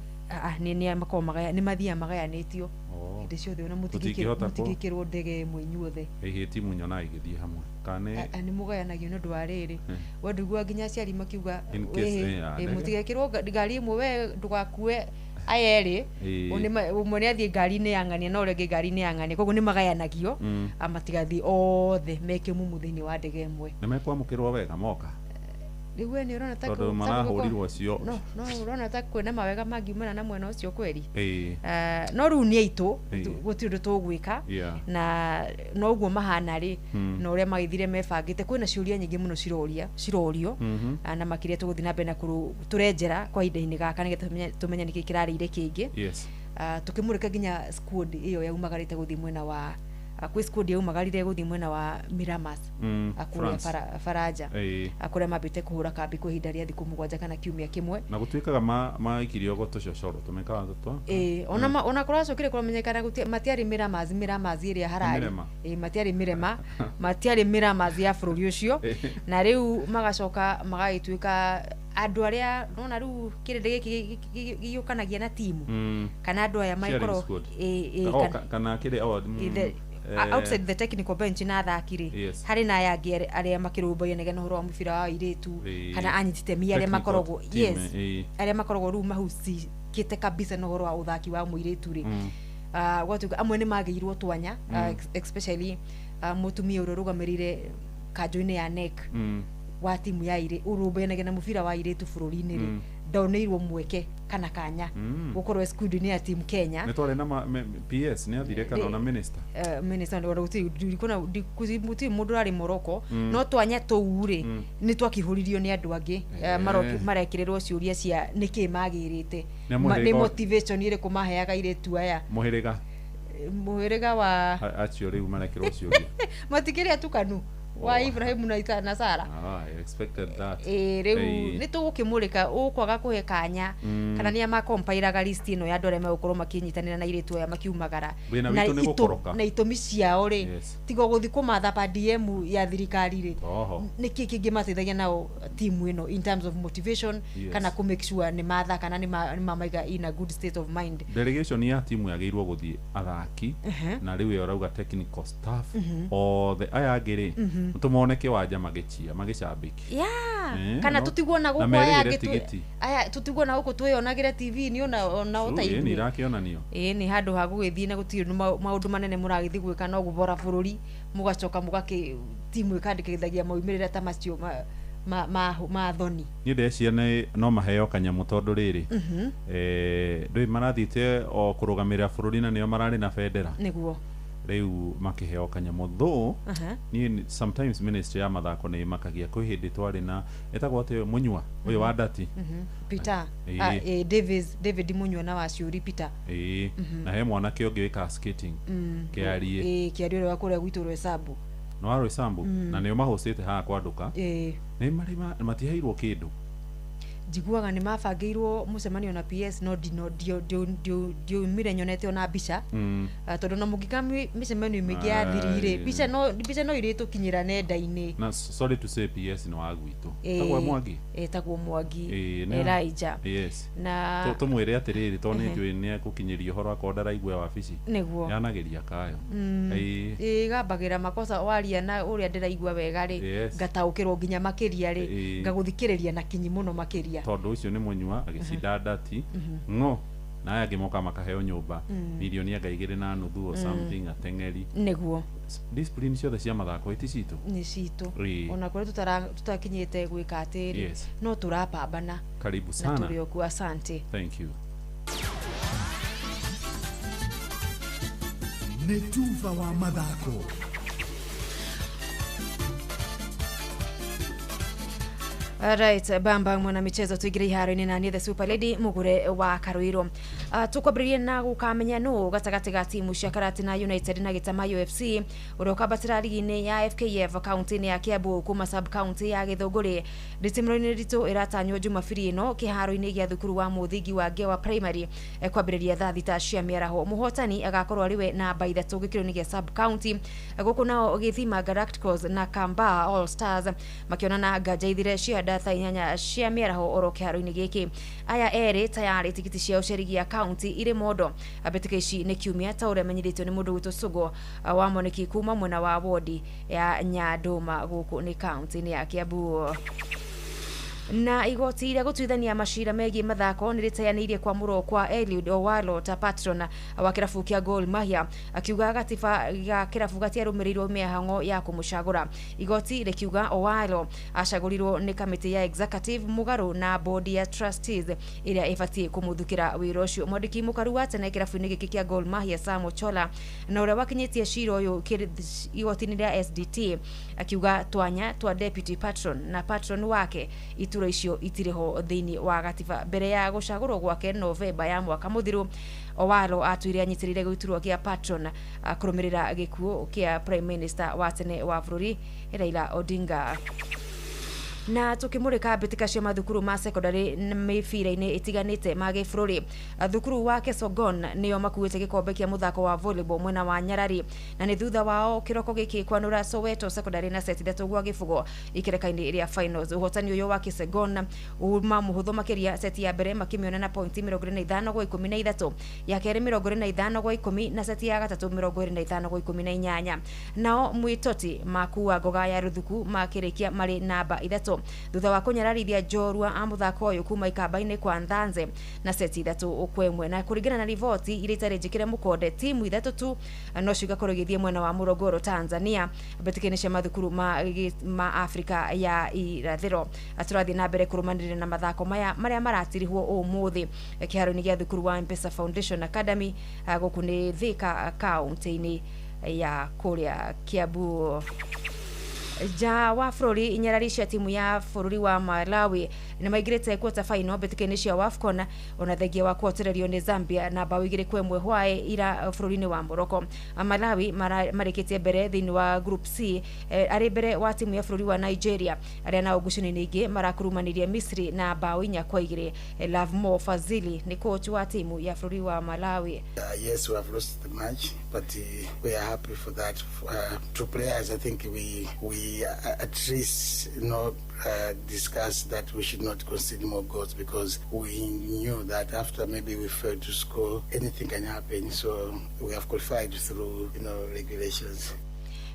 Nĩ makoragwo nĩ mathiaga magayanĩtio hĩndĩ ciothe, ona mũtingĩkĩrwo ndege ĩmwe inyuothe. Ĩhĩ timu nyonaga igĩthiĩ hamwe kana nĩ mũgayanagio nĩ ũndũ wa rĩrĩ, we ndũiguaga nginya aciari makiuga mũtigekĩrwo ngari ĩmwe, we ndũgakue aya erĩ, ũmwe nĩ athiĩ ngari-inĩ ya ng'ania na ũrĩa ũngĩ ngari-inĩ ya ng'ania, koguo nĩ magayanagio matigathiĩ othe me kĩmumu thĩinĩ wa ndege ĩmwe. Nĩ mekwamũkĩrwo wega moka? Rĩu we nĩ ũrona ta tondũ marahũrirwo cio. No ũrona ta kwĩna mawega mangiumana na mwena ũcio kweri. No rĩu nĩ aitũ, gũtirĩ ũndũ tũgwĩka, na noguo mahana rĩ, na ũrĩa magĩthire mebangĩte. Kwĩna ciũria nyingĩ mũno cirorio, na makĩria tũgũthiĩ na mbere na tũrenjera kwa ihinda-inĩ gaka nĩgetha tũmenye nĩkĩ kĩrarĩire kĩngĩ. Tũkĩmũrĩka nginya squad ĩyo yaumagarĩte gũthiĩ mwena wa kwĩ squad yaumagarire gũthiĩ mwena wa Miramas kũrĩa Faranja, kũrĩa mambĩte kũhũra kambi kwa ihinda rĩa thikũ 7 kana kiumia kĩmwe, na gũtuĩkaga maikirio tũcocoro tũmekaga tũtwa. Ona kũracokire kũramenyekana matiarĩ Miramas, Miramas ĩrĩa hararĩ, matiarĩ Mirema, matiarĩ Miramas ya bũrũri ũcio. Na rĩu magacoka magagĩtuĩka andũ arĩa nona rĩu kĩrĩndĩ gĩkĩ gĩũkanagia na timu kana andũ aya maikorwo kana kĩrĩ Outside the technical bench na athaki rĩ, harĩ na aya angĩ arĩa makĩrũmbũyanagia na ũhoro wa mũbira wa airĩtu, kana anyiti itemi arĩa Technical makoragwo, team, yes, arĩa makoragwo rĩu mahusikĩte kabisa na ũhoro wa ũthaki wa mũirĩtu rĩ. Gwatuĩka amwe nĩ magĩirwo twanya, especially mũtumia ũrĩa ũrũgamĩrĩire kanjũ-inĩ ya NEC wa timu ya irĩ ũrũmbũyanagia na mũbira wa airĩtu bũrũri-inĩ rĩ, ndoneirwo mweke kana kanya gũkorwo e squad-inĩ ya team Kenya. Nĩ twarĩ na PS nĩ athire kana ona minister? Minister ona gũtirĩ mũndũ ũrarĩ Morocco. No twanya tũu rĩ, nĩ twakĩhũririo nĩ andũ angĩ. Marekĩrĩrwo ciũria cia nĩkĩ magĩrĩte. Nĩ Nĩ motivation ĩrĩkũ maheaga airĩtu aya? Mũhĩrĩga. Mũhĩrĩga wa Acio rĩu marekĩrwo ciũria. Matikĩrĩ atukanu wa Ibrahim na Sara. Ah, I expected that. Ĩ rĩu Ĩĩ. nĩ tũgũkĩmũrĩka ũkwaga kũhe kanya, kana nĩa makompairaga list ĩno ya andũ arĩa megũkorwo makĩnyitanĩra na airĩtu aya makiumagara. Thĩna Na witũ nĩ gũkoroka. Na itũmi ciao rĩ, tiga gũthiĩ kũmatha pa DM ya thirikari rĩ, nĩkĩ kĩngĩ mateithagia nao timu ĩno in terms of motivation, kana kũ make sure nĩ mathaka na nĩ mamaiga in a good state of mind? Delegation ya timu yagĩrĩirwo gũthiĩ athaki, na rĩu ĩyo ũrauga technical staff, othe aya angĩ rĩ, tũmone kĩwanja magĩchia magĩcambĩki. Kana tũtigwo na Na gũkũ aya merĩhĩre angĩ tigiti. Aya tũtigwo na gũkũ twĩyonagĩre TV-inĩ ona True, ta ĩĩ, nĩ ithuĩ. irakĩonanio. Ĩĩ, nĩ handũ ha gũgĩthiĩ na gũtirĩ maũndũ manene mũragĩthiĩ gwĩka no gũbora bũrũri, mũgacoka mũgakĩ timu ĩkandĩkithagia maumĩrĩra ta macio ma thoni. Niĩ ndeciria nĩ no maheo kanyamũ tondũ rĩrĩ, ndũĩ marathiĩte o kũrũgamĩrĩra bũrũri na nĩo mararĩ na bendera. Rĩu makĩheo kanyamũ though. Niĩ sometimes ministry ya mathako nĩ ĩmakagia. Kwĩ hĩndĩ twarĩ na ĩtagwo atĩ Mũnyua ũyũ wa ndati. Peter. Ah, Davis, David Munyua na Waciũri Peter. Ĩĩ, na he mwanake ũngĩ wĩkaga skating, Kĩarie. Ĩĩ, Kĩarie ũrĩa wa kũrĩa gwitũ Rwesambu. Nĩ wa Roysambu. Na nĩo mahũcĩte haha kwandũka. Nĩ marĩ matiheirwo kĩndũ. Njiguaga nĩ mabangĩirwo mũcemanio na PS, no ndiumire nyonete ona mbica. Ah, tondũ na mũngĩka mĩcemanio mĩingĩ yathirire, mbica no irĩtũkinyĩra nenda-inĩ. Na sorry to say, PS nĩ wa gwitũ. Tagwo Mwangi. Ĩtagwo Mwangi. Ĩĩ, Elijah. Yes. Na Tũmwĩre atĩrĩrĩ, tondũ nĩ njũĩ nĩ egũkinyĩria ũhoro akorwo ndaraigua wabici. Yanagĩria kayo. Ĩĩ. Ĩgambagĩra makosa waria na ũrĩa ndĩraigua wega rĩ, ngataũkĩrwo nginya makĩria rĩ, ngagũthikĩrĩria na kinyi mũno makĩria. Tondũ ũcio nĩ Mũnyua agĩcinda ndati ng'o, na aya angĩ moka makaheo nyũmba mirioni anga 2.5 or something, ateng'eri. Discipline ciothe cia mathako iti citũ. Nĩ citũ. Ona kũrĩa tũtakinyĩte gwĩka atĩrĩ, no tũrapambana. Karibu Na sana. tũrĩ okuo, asante. Thank you. Nĩ tuba wa mathako. Right, bamba mwana michezo, tuingire iharo-inĩ na niĩ the super lady Mugure wa Karuiro. Tũkwambĩrĩria na gũkamenya nũ gatagatĩ ga timu cia Karatina United na Gĩtama UFC ũrĩa ũkambatĩra rigi-inĩ ya FKF kaunti-inĩ ya Kiambu kuma sub county ya Gĩthũngũri. Ndĩtimũro-inĩ ritũ ĩratanywo Jumabiri ĩno kĩharo-inĩ gĩa thukuru wa mũthingi wa Ngewa Primary, kwambĩrĩria thaa 6 cia mĩaraho. Mũhotani agakorwo arĩ we namba 3 gĩkĩro-inĩ gĩa sub county. Gũkũ nao Gĩthima Galacticos na Kamba All Stars makĩonana nganja ithire cia nda thaa 8 cia mĩaraho oro kĩharo-inĩ gĩkĩ. Aya erĩ tayarĩ tigiti ciao cia rigi ya county irĩ mondo. Mbĩtĩka ici nĩ kiumia ta ũrĩa menyithĩtio nĩ mũndũ gwitũ Sugo wa Moniki kuma mwena wa wodi ya Nyandũma gũkũ nĩ county-inĩ ya Kiambu. Na igoti rĩa gũtuithania macira megiĩ mathako nĩ rĩteanĩirie kwamũrwo kwa Eliud Owalo ta patron wa kĩrabu kĩa Gor Mahia, akiuga gatiba ga kĩrabu gatiarũmĩrĩirwo mĩhang'o ya kũmũcagũra. Igoti rĩkiuga Owalo acagũrirwo nĩ kamĩtĩ ya executive mũgarũ na board ya trustees ĩrĩa ĩbatiĩ kũmũthukĩra wĩra ũcio. Mwandĩki mũkaru wa tene kĩrabu-inĩ gĩkĩ kĩa Gor Mahia Sam Ochola na ũrĩa wakinyĩtie cira ũyũ igoti-inĩ rĩa SDT akiuga twanya twa deputy patron na patron wake itura icio itirĩ ho thĩinĩ wa gatiba. Mbere ya gũcagũrwo gwake Novemba ya mwaka mũthiru, Owalo atuire anyitĩrĩire gĩturwa kĩa patron kũrũmĩrĩra gĩkuũ kĩa prime minister wa tene wa bũrũri Raila Odinga. Na tũkĩmũrĩka mbĩtĩka cia mathukuru ma secondary mĩbira-inĩ ĩtiganĩte ma gĩbũrũri, thukuru wa Kesogon nĩo makuĩte gĩkombe kĩa mũthako wa volleyball mwena wa Nyarari, na nĩ thutha wao kĩroko gĩkĩ kwanũra Soweto Secondary na seti 3 gwa gĩbũgo ikereka-inĩ rĩa finals. Ũhotani ũyũ wa Kesogon uma mũhũthũ makĩria, seti ya mbere makĩmĩona na pointi 25 gwa 13, ya kerĩ 25 gwa 10, na seti ya gatatũ 25 gwa 18. Nao Mwitoti makua ngoga ya ruthuku makĩrĩkia marĩ namba 3 thutha wa kũnyararithia njorua a mũthako ũyũ kuma ikamba-inĩ kwa Nthanze na seti 3 kwa 1. Na kũringana na riboti iria itarĩ njĩkĩre mũkonde, timu 3 tu no cigakorwo igĩthiĩ mwena wa Morogoro Tanzania mbĩtĩka-inĩ cia mathukuru ma Afrika ya irathĩro. Tũrathiĩ na mbere kũrũmanĩrĩra na mathako maya marĩa maratirihwo ũmũthĩ kĩharo-inĩ gĩa thukuru wa Mpesa Foundation Academy gũkũ nĩ Thika kaunti-inĩ ya kũrĩa Kiambu. Nja wa bũrũri, inyarari cia timu ya bũrũri wa Malawi nĩ maingĩrĩte quarter final mbĩtĩka-inĩ cia WAFCON ona thengia wa kũhotererio nĩ Zambia na bao 2-1 hwaĩ ira bũrũri-inĩ wa Morocco. Malawi marĩkĩtie mbere thĩinĩ wa group C, arĩ mbere wa timu ya bũrũri wa Nigeria arĩa nao ngucanio-inĩ ingĩ marakurumanirie Misri na bao 4-2. Lovemore Fazili nĩ coach wa timu ya bũrũri wa Malawi. Yes, we have lost the match, but we are happy for that. Two players, I think we at least discussed that we should not concede more goals, because we knew that after maybe we failed to score, anything can happen. So we have qualified through regulations.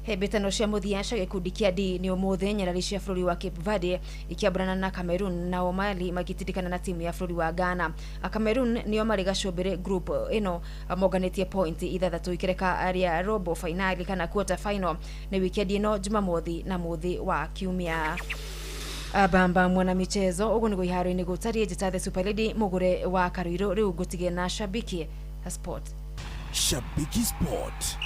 Hĩmbĩtano cia mũthia cia gĩkundi kĩa D nĩ ũmũthĩ, nyarari cia bũrũri wa Cape Verde ikĩambũrana na Cameroon, nao Mali magĩtindĩkana na timu ya bũrũri wa Ghana. Cameroon nĩo marĩ gacũmbĩrĩ group ĩno monganĩtie point 6 ikereka rĩa robo finali kana quarter final nĩ weekend ĩno Jumamothi na mũthĩ wa Kiumia. Bamba mwana michezo ũguo nĩguo iharo-inĩ gũtariĩ. Njĩta the Super Lady mũgũre wa Karuirũ, rĩu ngũtige na Shabiki Sport. Shabiki Sport.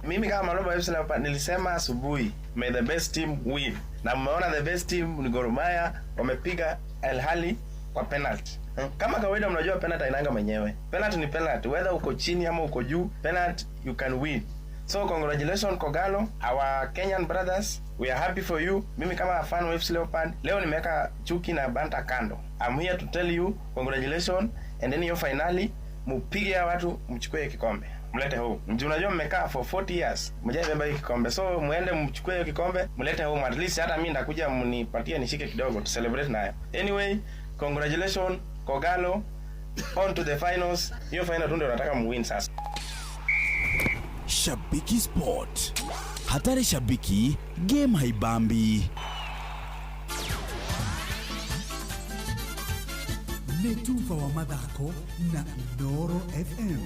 Mimi kama Maloba FC Leopards nilisema asubuhi, may the best team win. Na mmeona the best team ni Gor Mahia, wamepiga Al Ahly kwa penalty. Kama kawaida mnajua penalty hainanga mwenyewe. Penalty ni penalty, whether uko chini ama uko juu, penalty you can win. So congratulations Kogalo, our Kenyan brothers, we are happy for you. Mimi kama fan wa FC Leopards, leo nimeweka chuki na banta kando. I'm here to tell you congratulations, and then hiyo finally mupige hawa watu mchukue kikombe. Mlete home. Mjuu unajua mmekaa for 40 years, mjaibeba hii kikombe. So muende mchukue hiyo kikombe, mlete home. At least hata mimi ndakuja mnipatie nishike kidogo to celebrate nayo. Anyway, congratulations Kogalo, on to the finals. Hiyo final tu ndio nataka muwin sasa. Shabiki Sport. Hatari shabiki, game haibambi. Nĩ tuba wa mathako na Inooro FM.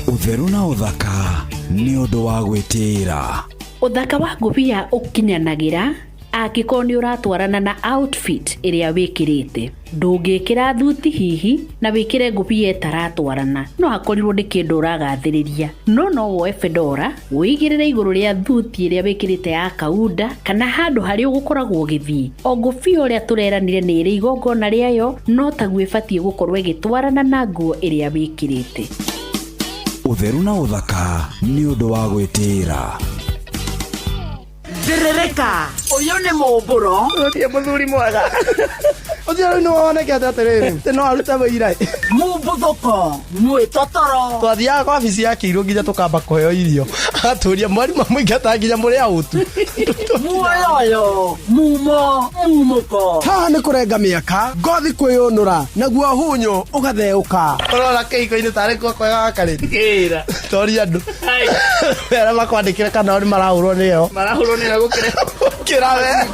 Ũtheru na ũthaka nĩ ũndũ wa gwĩtĩĩra. Ũthaka wa ngũbia ũkinyanagĩra angĩkorwo nĩ ũratwarana na outfit ĩrĩa wĩkĩrĩte. Ndũngĩkĩra thuti hihi na wĩkĩre ngũbia ĩtaratwarana, no hakorirwo nĩ kĩndũ ũragathĩrĩria. No no woe fedora wĩigĩrĩre igũrũ rĩa thuti ĩrĩa wĩkĩrĩte ya kaunda kana handũ harĩa ũgũkoragwo ũgĩthiĩ. O ngũbia ũrĩa tũreranire nĩ ĩrĩ igongona rĩayo, no taguo ĩbatiĩ gũkorwo ĩgĩtwarana na nguo ĩrĩa wĩkĩrĩte. Ũtheru na ũthaka nĩ ũndũ wa gwĩtĩĩra. Thĩrĩrĩka, ũyũ nĩ mũmbũro. Ũyũ mũthuri mwega. Ũcio rĩu nĩ wonekete atĩrĩrĩ, atĩ no arute wĩira. Mũmbuthũko, mwĩtotoro. Twathiaga kwa wabici ya Kĩirũ nginya tũkamba kũheo irio. Agatũria mwarimũ amũingata nginya mũrĩ out. Muoyoyo, mumo, mumũko. Haha nĩ kũrenga mĩaka, ngothi kwĩyũnũra, naguo hunyũ ũgatheũka. Ũrona kĩhiko-inĩ tarĩ kuo kwega gakarĩte. Kĩra. Toria andũ. Arĩa makwandĩkĩre kana o nĩ marahũrwo nĩyo. Marahũrwo nĩyo gũkĩra. Gũkĩra we.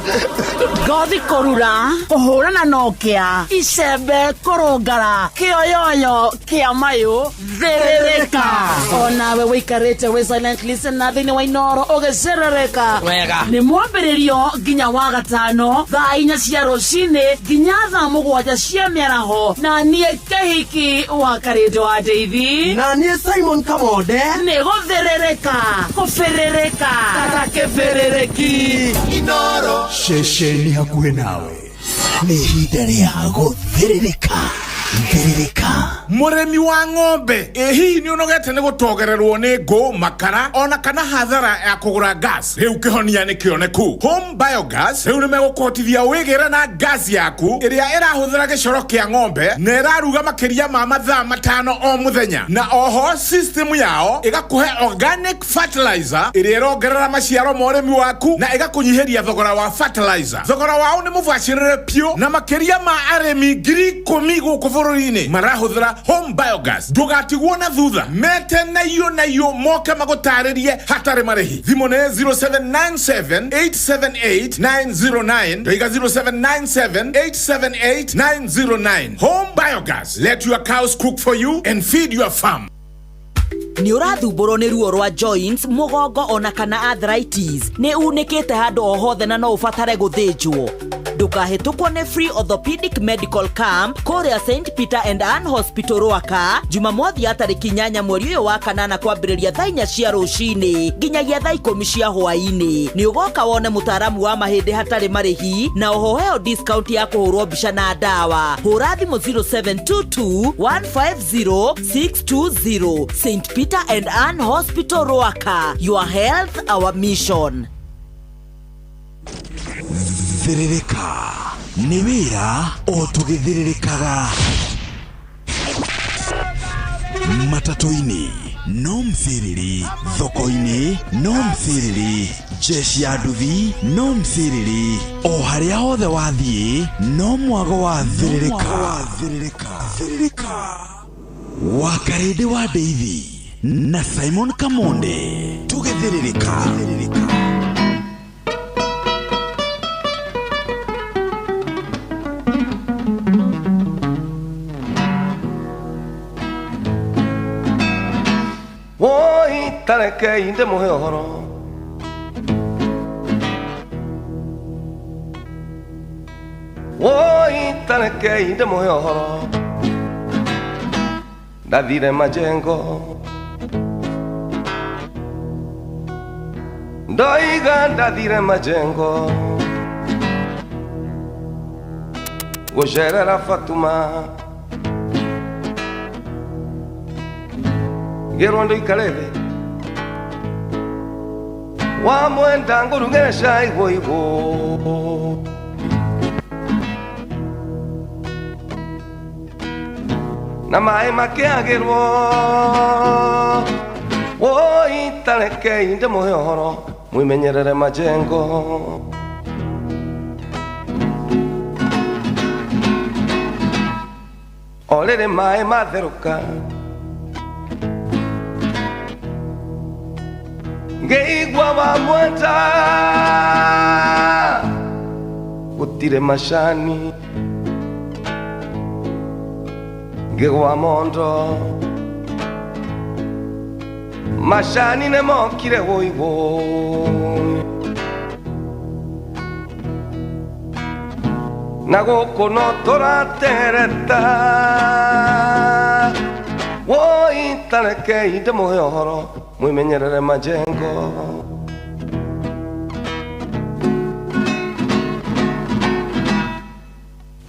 Ngothi kũrura, kũhũrana na ũkĩa, icembe kũrũngara, kĩoyoyo kĩa mayũ, thĩrĩrĩka. Onawe wĩikarĩte wĩ silent listener thĩinĩ wa Inooro ũgĩcerereka. Wega. Nĩ mwambĩrĩrio nginya wa gatano thaa 4 cia rũcinĩ nginya thaa 7 cia mĩaraho, na niĩ Kĩhiki wa Karĩndũ wa Ndeithi, na niĩ Simon Kamonde. Nĩ gũthĩrĩrĩka, kũbĩrĩrĩka ta kĩbĩrĩrĩki. Inooro. Ceceni hakuhĩ nawe. Nĩ ihinda rĩa gũthĩrĩrĩka. Thiririka. Mũrĩmi wa ng'ombe, ĩ hihi nĩ ũnogete nĩ gũtogererwo nĩ ngũ, makara ona kana hathara ya kũgũra gas? Rĩu kĩhonia nĩ kĩoneku. Home Biogas rĩu nĩ megũkũhotithia wĩgĩre na gas yaku ĩrĩa ĩrahũthĩra gĩcoro kĩa ng'ombe na ĩraruga makĩria ma mathaa 5 o mũthenya, na oho system yao ĩgakũhe organic fertilizer ĩrĩa ĩrongerera maciaro ma ũrĩmi waku na ĩgakũnyihĩria thogora wa fertilizer. Thogora wao nĩ mũbacĩrĩre piũ, na makĩria ma arĩmi 10,000 gũkũ bũrũri-inĩ marahũthĩra Home Biogas. Ndũgatigwo na thutha, mete na iyo moke magũtarĩrie hatarĩ marĩhi. Thimũ nĩ 0797 878 909, ndoiga 0797 878 909. Home Biogas, let your cows cook for you and feed your farm. Nĩ ũrathumbũrwo nĩ ruo rwa joints, mũgongo ona kana arthritis, nĩ unĩkĩte handũ o hothe na no ũbatare gũthĩnjwo. Ndũkahĩtũkwo nĩ free orthopedic medical camp kũrĩa St Peter and Ann Hospital Rwaka, Jumamothi ya tarĩki 8 mweri ũyũ wa kanana, kwambĩrĩria thaa 4 cia rũcinĩ nginyagia thaa 10 cia hwaĩ-inĩ. Nĩ ũgoka wone mũtaaramu wa mahĩndĩ hatarĩ marĩhi, na oho heo discount ya kũhũrwo mbica na ndawa. Hũra thimũ 0722 150 620. St Peter and Ann Hospital Rwaka, your health our mission. Thiririka nĩ wĩra o tũgĩthĩrĩrĩkaga. Matatũ-inĩ no mthiriri, thoko-inĩ no mthiriri, jeshi ya nduthi no mthiriri, o harĩa hothe wathiĩ no mwago wa thĩrĩrĩka. Wa Karĩndĩ wa Ndeithi na Simon Kamonde, tũgĩthĩrĩrĩka. Woi tarekei ndĩmũhe ũhoro, woi tarekei ndĩmũhe ũhoro, ndathire majengo ndoiga, ndathire majengo gũcerera Fatuma, ngĩrwo ndũikare thĩ wamwenda ngũrugĩre cai woiwo, na maĩ makĩagĩrwo. Woi tarekei ndĩmũhe ũhoro, mwĩmenyerere majengo. O rĩrĩ maĩ matherũka, ngĩigua wamwenda gũtirĩ macani, ngĩgwa mondo macani nĩmokire woiwo, na gũkũ no tũratereta. Woi tarekei ndĩmũhe ũhoro, mwĩmenyerere majengo.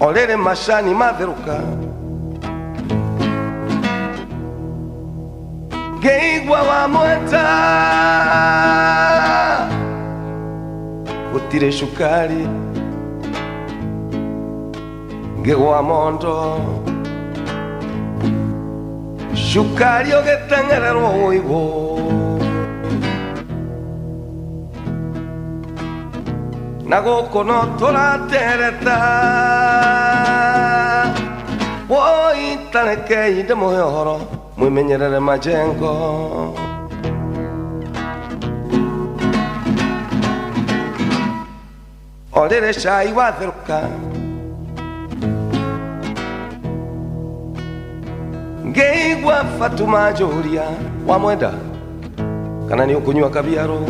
O rĩrĩ macani matherũka, ngĩigua wamwenda gũtirĩ cukari, ngĩgwa mondo cukari ũgĩteng'ererwo woiwo, na gũkũ no tũratereta. Woi tarekei ndĩmũhe ũhoro, mwĩmenyerere majengo. O rĩrĩ cai watherũka, ngĩigua Fatuma njũria wamwenda kana nĩ ũkũnyua kabiarũ,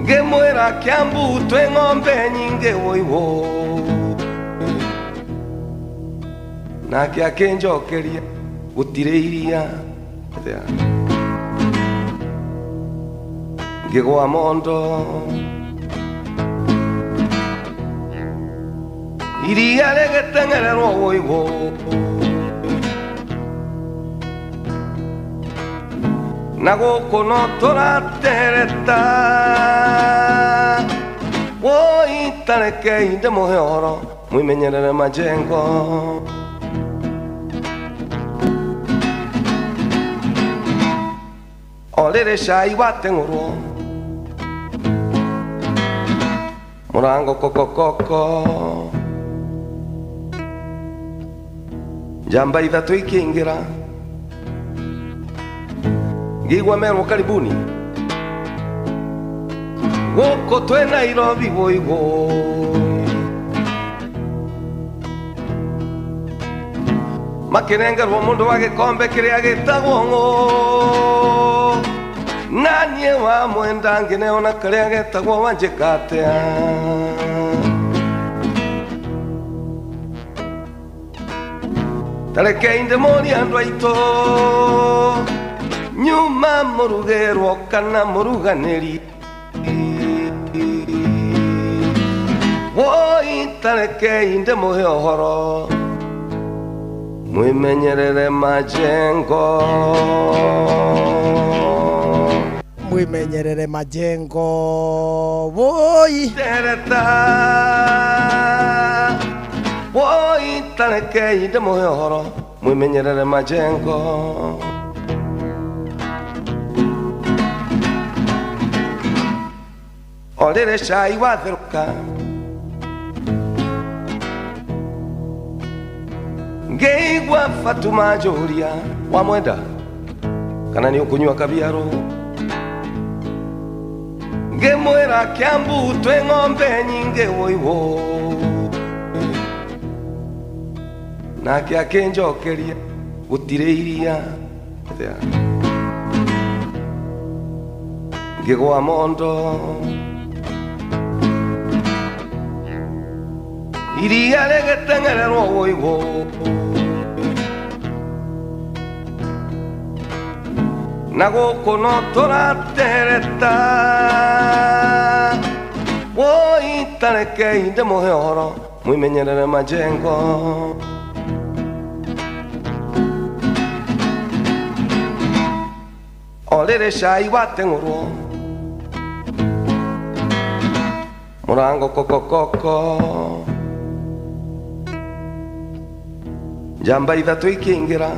ngĩmwĩra Kiambu twĩ ng'ombe nyingĩ woiwo, nake akĩnjokeria gũtirĩ iria, ngĩgwa mondo. Iria rĩgĩteng'ererwo wũigũ na gũkũ no tũratereta woi tarekei ndĩmũhe ũhoro mwimenyerere majengo o rĩrĩ cai wateng'ũrwo mũrango kokokoko njamba ithatũ ikĩingĩra ngĩigua merwo karibuni gũkũ twĩ Nairobi wũigũ makĩnengerwo mũndũ wa gĩkombe kĩrĩa gĩtagwo ng'ũ na niĩ wa mwenda ngĩneona karĩa getagwo wanjĩka atĩa tarekei ndĩmũrie andũ aitũ nyuma mũrugĩrwo kana mũruganĩri woi tarekei ndĩmũhe ũhoro mwimenyerere majengo mwimenyerere majengo woi tereta woi tarekei ndĩmũhe ũhoro mwimenyerere majengo o rĩrĩ cai watherũka ngĩigua Fatuma njũria wamwenda kana nĩ ũkũnyua kabiarũ ngĩmwĩra Kiambu twĩ ng'ombe nyingĩ wũiwũ nake akĩnjokeria gũtirĩ iria ngĩgwa mondo iria rĩgĩteng'ererwo wũigũ na gũkũ no tũratereta woi tarekei ndĩmũhe ũhoro mwimenyerere majengo o rĩrĩ cai wateng'ũrwo mũrango kokokoko njamba ithatũ ikĩingĩra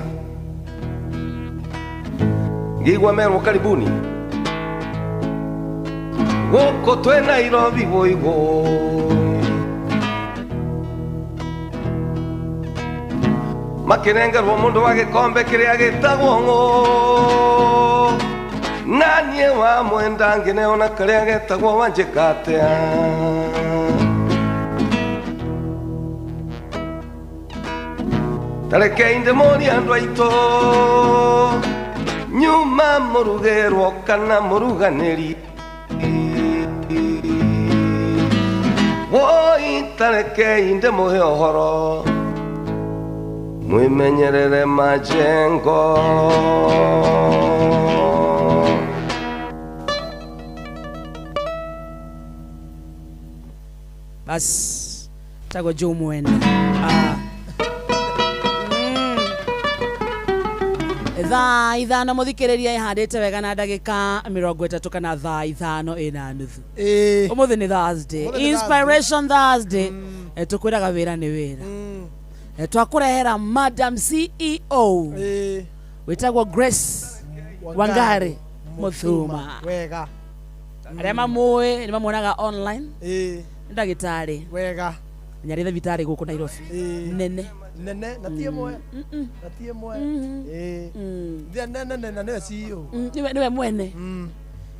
ngĩigua merwo karibuni gũkũ twĩ Nairobi wũigũ makĩnengerwo mũndũ wa gĩkombe kĩrĩa gĩtagwo ng'ũ na niĩ wa mwenda ngĩneona karĩa getagwo wanjĩka atĩa tarekei ndĩmũrie andũ aitũ nyuma mũrugĩrwo kana mũruganĩri woi tarekei ndĩmũhe ũhoro mwimenyerere majengo bas tagwo Joe Mwenda thaa ithano muthikiriria ihandite wega na ndagika 30 kana thaa 5:30 umuthi ni Thursday, Inspiration Thursday. Tukwiraga wira ni wira. Twakurehera Madam CEO witagwo Grace Wangari Muthuma. Wega aria mamui ni mamuonaga online. Ndagitari wega nyari thibitari guku Nairobi nene nene na ti imwe na ti imwe nene nene na CEO niwe mwene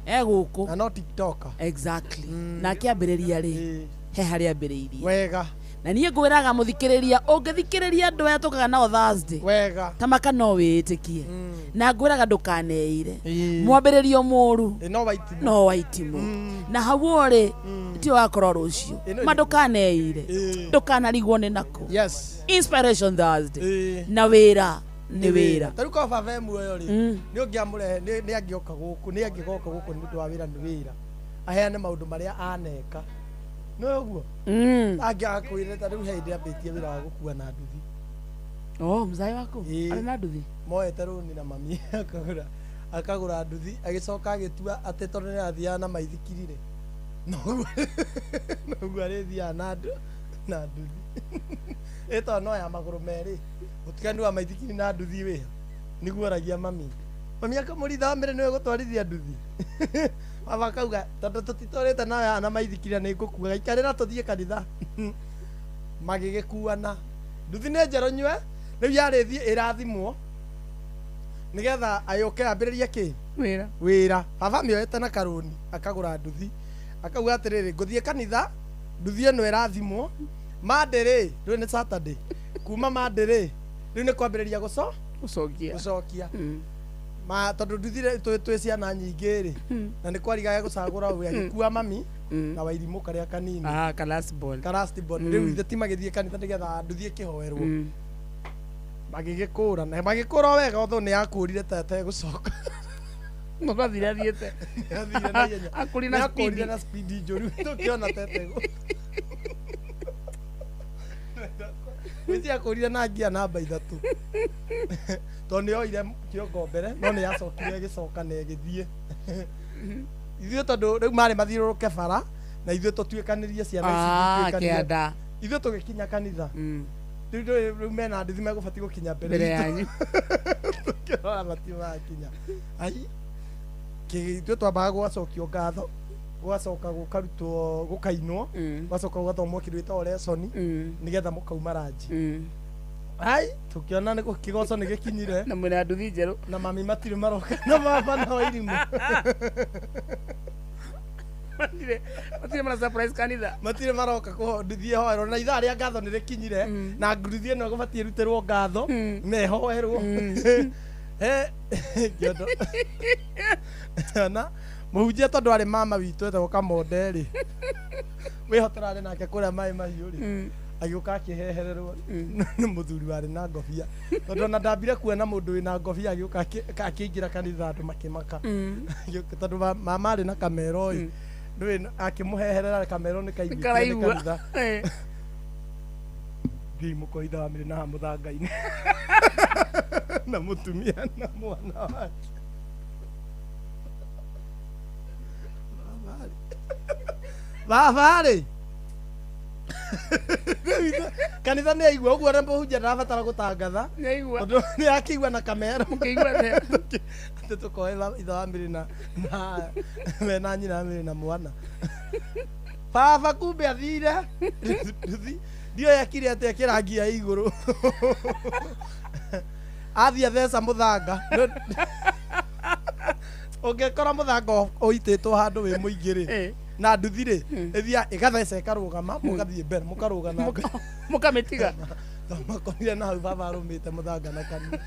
eguku na no TikToker exactly na akiambiriria ri he hari ambiriirie wega na niĩ ngwĩraga mũthikĩrĩria ũngĩthikĩrĩria andũ aya tũkaga nao Thursday wega ta maka no wĩĩtĩkie na ngwĩraga ndũkaneire mwambĩrĩrio mũru no waitimũ na hau ũrĩ tio wakorwo rũciũ ma ndũkaneire ndũkanarigwo nĩ nako. Yes, Inspiration Thursday na wĩra nĩ wĩra. Ta rĩu korwo baba e muoyo rĩ nĩ ũngĩamũrehe nĩ angĩoka gũkũ nĩ angĩgoka gũkũ nĩ ũndũ wa wĩra nĩ wĩra aheane maũndũ marĩa aneka Nĩ ũguo angĩakwĩre ta rĩu he hĩndĩ ambĩtie wĩra wa gũkua na nduthi. Oh, mzae waku Ĩĩ. arĩ na nduthi? Moete rũni na mami akagũra nduthi, agĩcoka agĩtua atĩ tondũ nĩ athiaga na maithikiri rĩ, noguo arĩthiaga na nduthi ĩtondũ no ya magũrũ merĩ, ũtiganu wa maithikiri na nduthi wĩha. Nĩguo oragia mami, mami akamũritha wamĩre nĩwe gũtwarithia nduthi. Baba akauga tondũ tũtitwarĩte nawe haha na maithikiri na nĩngũkua, gaikarĩra tũthiĩ kanitha. Magĩgĩkuana nduthi nĩ njerũ nywe, rĩu yarĩ thiĩ ĩrathimwo nĩgetha ayũke ambĩrĩrie kĩ wĩra. Wĩra. Baba amĩoete na karũni akagũra nduthi, akauga atĩrĩrĩ, ngũthiĩ kanitha, nduthi ĩno ĩrathimwo Monday rĩ, rĩu nĩ Saturday, kuma Monday rĩ, rĩu nĩ kwambĩrĩria gũcokia. Gũcokia ma tondũ nduthi rĩ, twĩ ciana nyingĩ rĩ, na nĩ kwarigaga gũcagũra ũyũ agĩkua mami na wairimũ karĩa kanini. Ah, ka last born. Ka last born. Rĩu ithe ti magĩthiĩ kanitha nĩgetha nduthi ĩkĩhoerwo. Magĩgĩkũra na magĩkũra o wega, although nĩ yakũrire ta ĩtegũcoka. Mũndũ athire athiĩte. Athire na ihenya. Akũrire na Nĩ akũrire speed. na speed njũru tũkĩona ta ĩtegũ Wĩci akũrire na ngia namba 3 tondũ nĩ oire kĩongo mbere, no nĩ yacokire ĩgĩcoka na ĩgĩthiĩ. Ithuĩ tondũ rĩu marĩ mathiũrũrũke bara na ithuĩ tũtuĩkanĩrie ciana ici Ah, ituĩkanĩrie. kĩanda. Ithuĩ tũgĩkinya kanitha rĩu rĩu mena nduthi megũbatiĩ gũkinya mbere Mbere itũ. yanyu. Tũkĩrora matimakinya. Ai, ithuĩ twambaga gũgacokio ngatho, gũgacoka gũkarutwo, gũkainwo, gũgacoka gũgathomwo kĩndũ gĩtagwo lesson nĩgetha mũkauma ranji. Ai, tũkĩona nĩ kĩgoco nĩ gĩkinyire na mwĩna nduthi njerũ na mami matirĩ maroka na baba na wairimũ. Matirĩ mara surprise kanitha. Matirĩ maroka kũho nduthi ĩhoerwo na ithaa rĩa ngatho nĩ rĩkinyire na nduthi ĩno ĩgũbatiĩ ĩrutĩrwo ngatho na ĩhoerwo. Kĩondo. Na mũhunjia tondũ arĩ mama witũ etagwo Kamonde rĩ, wĩho tũrarĩ nake kũrĩa maĩ mahiũ rĩ, agĩũka akĩhehererwo nĩ mũthuri warĩ na ngobia, tondũ ona ndambire kuona mũndũ wĩna ngobia agĩũka akĩingĩra kanitha andũ makĩmaka. Agĩũka tondũ mama arĩ na kamero ĩ, ndũĩ akĩmũheherera kamero nĩ kaiguĩkire nĩ Karaigua. kanitha. Thiĩ mũkoitha wa mĩrĩ na haha mũthanga-inĩ na mũtumia na mwana wake. Baba rĩ, kanitha nĩ aigua ũguo, na mũhunjia ndarabatara gũtangatha Nĩ aigua. tondũ nĩ akĩigua na kamero. Mũkĩigua atĩa? Atĩ tũkoe ithe wa mĩrĩ na mena nyina wa mĩrĩ na mwana. Baba kumbe athire nduthi ndiũĩ akire atĩa kĩrangi ya igũrũ, athiĩ atheca mũthanga. Ũngĩkora mũthanga ũitĩtwo handũ wĩ mũingĩ rĩ na nduthi rĩ, ĩthiaga ĩgatheca ĩkarũgama, mũgathiĩ mbere mũkarũga na mbere. Mũkamĩtiga. Makorire na hau baba arũmĩte mũthanga na kanua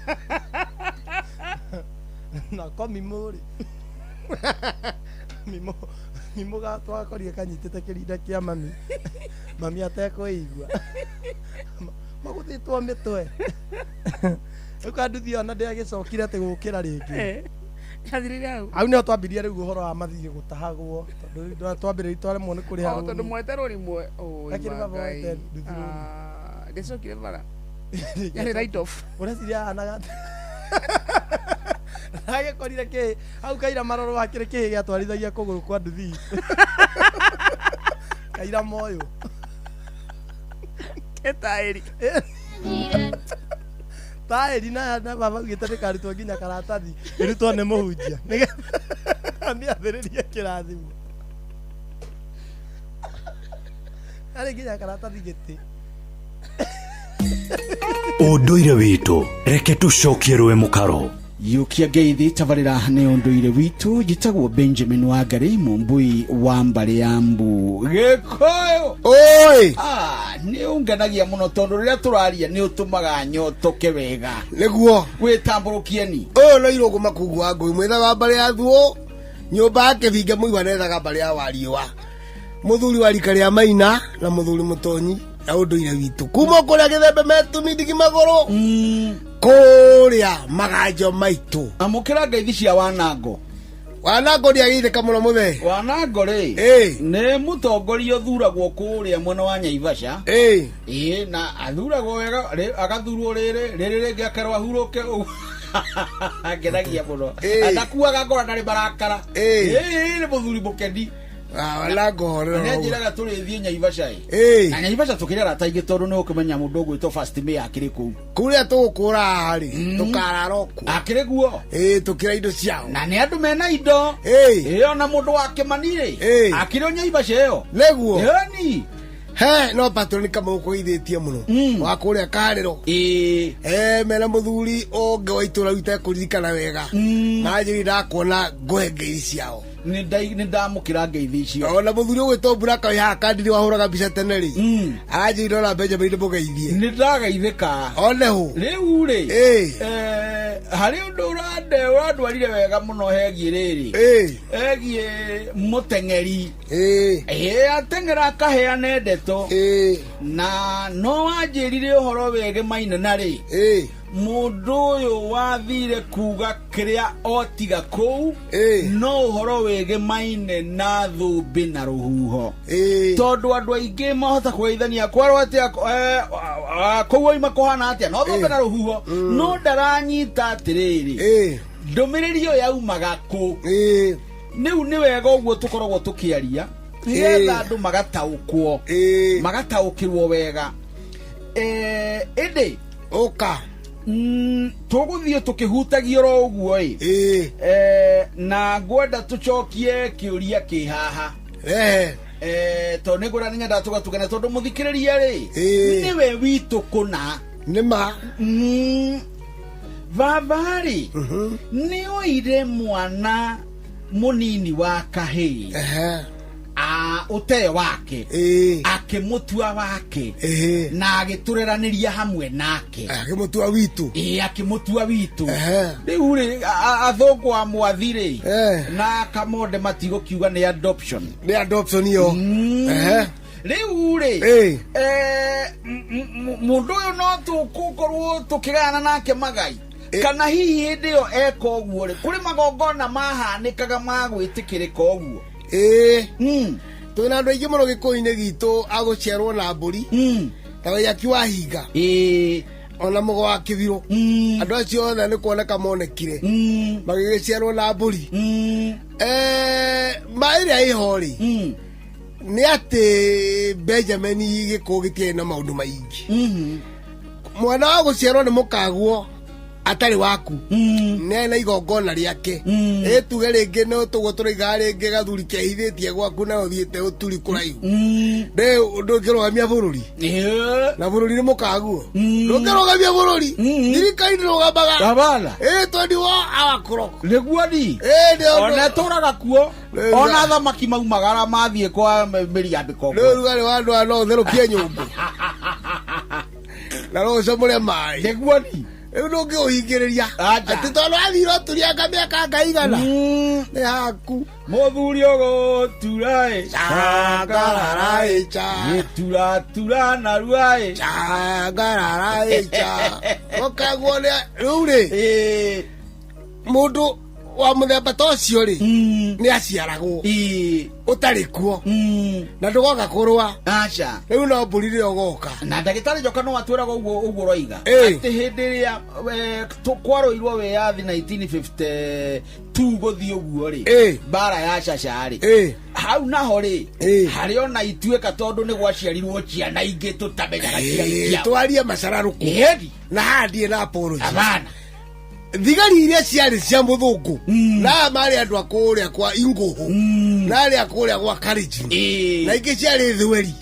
na ko mimũ rĩ, mimũ twakorire kanyitĩte kĩrinda kĩa mami, mami atekwĩigua magũthĩtwo mĩtwe. Rĩu kanduthi ona ndĩagĩcokire atĩ gũkĩra rĩngĩ. Yathirire hau. Hau nĩho twambirie rĩu ũhoro wa mathiĩ gũtahagwo, tondũ rĩu twambĩrĩria twaremwo nĩ kũrĩha Oh, tondũ rũni. mwete rũni mwe. Oi, Lakini baba Ngai. woete nduthi rũni. Ah, ndĩcokire bara. Yarĩ write off. Ũreciria ahanaga atĩa? Agĩkorire kĩ hau kaira maroro hakĩrĩ kĩhĩ gĩatwarithagia kũgũrũ kwa nduthi kaira moyo Ke taĩri. Taĩri na baba augĩte ndĩkarutwo nginya karatathi ĩrutwo nĩ mũhunjia nĩgetha amĩathĩrĩrie kĩrathimo, arĩ nginya karatathi gĩtĩ. Ũndũire witũ, reke tũcokie rũĩ mũkaro. Yukia ngeithi tabarĩra nĩ ũndũire witũ. Njĩtagwo Benjamin Wangari, mũmbui wa mbarĩ ya mbu Gĩkũyũ. Oi. Ah, nĩ ũngenagia mũno tondũ rĩrĩa tũraria nĩ ũtũmaga nyotoke wega. Nĩguo. Wĩtambũrũkieni. Ũyũ no irũngũ makungu wa ngũi mwĩtha wa mbarĩ ya thuo, nyũmba ya kĩbinga mũigua nethaga mbarĩ ya wariũa, mũthuri wa rika rĩa maina na mũthuri mũtonyi ya ũndũire witũ kuma kũrĩa gĩthembe metumi ndigi magũrũ kũrĩa maganjo maitũ. Amũkĩra ngeithi cia wanango. Wanango nĩ agĩithĩka mũno mũthee. Wanango rĩ nĩ mũtongoria ũthuragwo kũrĩa mwena wa Nyaivasha. Ĩĩ, na athuragwo wega agathurwo rĩrĩ rĩrĩ rĩngĩ akerwo ahurũke ũguo. Ngenagia mũno. Ndakuaga ngoro ndarĩ marakara. Ĩĩ, nĩ mũthuri mũkeni. Wanango horera. Nĩ anjĩraga tũrĩthiĩ Nyaivasha ĩ. Na Nyaivasha tũkĩrĩ arata aingĩ tondũ nĩ ũkĩmenya mũndũ ũgwĩtwo First Mayor akĩrĩ kũu. Kũrĩa tũgũkũra haha rĩ, tũkarara okuo. Akĩrĩ guo. Ĩĩ, tũkĩra indo ciao. Na nĩ andũ mena indo. Ĩĩ, ona mũndũ wa Kĩmani rĩ, akĩrĩ o Nyaivasha ĩyo. Nĩguo. Ĩni. He no patroni kama ũkũgeithĩtie mũno wa kũrĩa karĩro. Ĩĩ, mena mũthuri ũngĩ wa itũra rĩu itekũririkana wega. Manjĩrire ndakuona ngũhe ngeithi ciao. Nĩ ndamũkĩra ngeithi icio. Ona mũthuri ũgwĩtwo Buraka wĩ haha kandiri wahũraga mbica tene rĩ, aranjĩrire ona Benjamin ndĩmũgeithie. Nĩ ndageithĩka. One hũ. Rĩu rĩ, harĩ ũndũ ũrandwarire wega mũno hegiĩ rĩrĩ. Hegiĩ mũteng'eri. Ĩĩ, ateng'era akaheane ndeto. Na no wanjĩrire ũhoro wĩgiĩ Maina na rĩ, Mũndũ ũyũ wathire kuga kĩrĩa otiga kũu no ũhoro wĩgĩmaine na thũmbĩ na rũhuho, tondũ andũ aingĩ mahota kũgeithania kwarwo atĩa, kũu oima kũhana atĩa, no thũmbĩ na rũhuho, no ndaranyita atĩrĩrĩ, ndũmĩrĩri ĩyo yaumaga kũ. Rĩu nĩ wega ũguo tũkoragwo tũkĩaria nĩgetha andũ magataũkwo, magataũkĩrwo wega. Ĩndĩ ũka tũgũthiĩ tũkĩhutagia oro ũguo ĩ. Na ngwenda tũcokie kĩũria kĩ haha. Tondũ nĩ ngwenda nĩ nyendaga tũgatugana tondũ mũthikĩrĩria rĩ nĩwe witũ kũna. Nĩ ma. Baba rĩ nĩ oire mwana mũnini wa kahĩĩ ũtee wake, akĩmũtua wake na agĩtũreranĩria hamwe nake. Akĩmũtua witũ. Ĩĩ, akĩmũtua witũ. Rĩu rĩ, athũngũ a mwathi rĩ na kamonde matigũkiuga nĩ adoption. Nĩ adoption iyo. Rĩu rĩ, mũndũ ũyũ no tũgũkorwo tũkĩgayana nake magai, kana hihi hĩndĩ ĩyo eka ũguo rĩ, kũrĩ magongona mahanĩkaga ma gwĩtĩkĩrĩka ũguo? Ĩĩ, twĩna andũ aingĩ mũno gĩkũyũ-inĩ gitũ agũciarwo na mbũri ta Waiyaki wa Hinga, ona Mũgo wa Kĩbirũ. Andũ acio othe nĩ kuoneka monekire magĩgĩciarwo na mbũri. Ma ĩrĩa ĩho rĩ nĩ atĩ Benjamin gĩkũyũ gĩtiarĩ na maũndũ maingĩ. Mwana wa gũciarwo nĩ mũkaguo atarĩ waku nĩ arĩ na igongona rĩake. Ĩ tuge rĩngĩ no tũguo tũraigaga rĩngĩ gathuri kehithĩtie gwaku na ũthiĩte ũturi kũraihu, rĩu ndũngĩrũgamia bũrũri na bũrũri nĩ mũkaguo, ndũngĩrũgamia bũrũri, thirikari ndĩrũgamaga. Hapana. Ĩ 24 hour clock. Nĩguo ni. Ĩ, nĩ ũndũ- Ona tũraga kuo. Rĩu Ona thamaki maumagara mathiĩ kwa mĩri ya mĩkongo. Rĩu rugarĩ wa andũ aya no ũtherũkie nyũngũ na no ũcamũre maĩ. Nĩguo ni. Rĩu ndũngĩũhingĩrĩria atĩ tondũ wathire ũturianga mĩaka ngaigana nĩ haku. Mũthuri ũgũtura ĩ. Cangarara ĩ ca. Gĩturatura narua ĩ. Cangarara ĩ ca. Ũkaguo nĩ rĩu rĩ, mũndũ wa mũthemba ta ũcio rĩ nĩ aciaragwo ũtarĩ kuo na ndũgoka kũrũa. Aca. Rĩu no mbũri rĩo ũgoka. Na ndagĩtarĩ Njoka no atwĩraga ũguo ũguo ũroiga Ĩ. atĩ hĩndĩ ĩrĩa kwarũirwo wĩyathi 1952 gũthiĩ ũguo rĩ, mbara ya caca rĩ, hau naho rĩ harĩ ona ituĩka tondũ nĩ gwaciarirwo ciana ingĩ tũtamenyaga ciarĩ ciao. Twarie macararũkũ Ĩni. Na haha ndirĩ na apology. Hapana. Thigari iria ciarĩ cia mũthũngũ na aya marĩ andũ a kũrĩa kwa ingũhũ na arĩa kũrĩa gwa karenjin na ingĩ ciarĩ thweri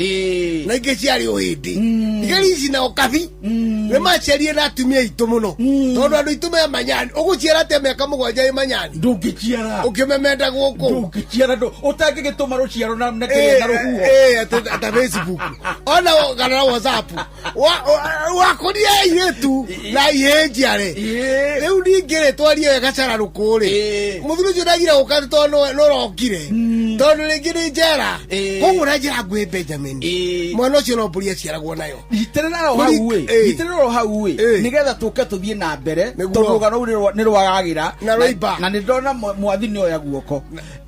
na ingĩ ciarĩ ũhĩndĩ, thigari ici nao kabi nĩ maciarire na atumia aitũ mũno tondũ andũ aitũ me manyani. Ũgũciara atĩa mĩaka 7 ĩ manyani? Ndũngĩciara. Ũkĩmemenda gũkũ. Ndũngĩciara, ũtangĩgĩtũma rũciaro na kĩrĩa na rũhuho. Ata Facebook ona kana na WhatsApp wakũria airĩtu na ihĩ njiare. Rĩu ningĩ rĩ, twarie wega cararũkũ rĩ, mũthuri ũcio ndagire gũka tondũ nĩ ũrokire. Tondũ rĩngĩ nĩ njera. Ĩĩ. Koguo na njĩra nguhĩ Benjamin, mwana ũcio no mbũri aciaragwo nayo. Nyitĩrĩra ro hau ĩ, nyitĩrĩra ro hau ĩ, nĩgetha tũke tũthiĩ na mbere, tondũ rũgano rũu nĩ rwagagĩra Na rwaimba. Na nĩ ndona mwathi nĩ oya guoko.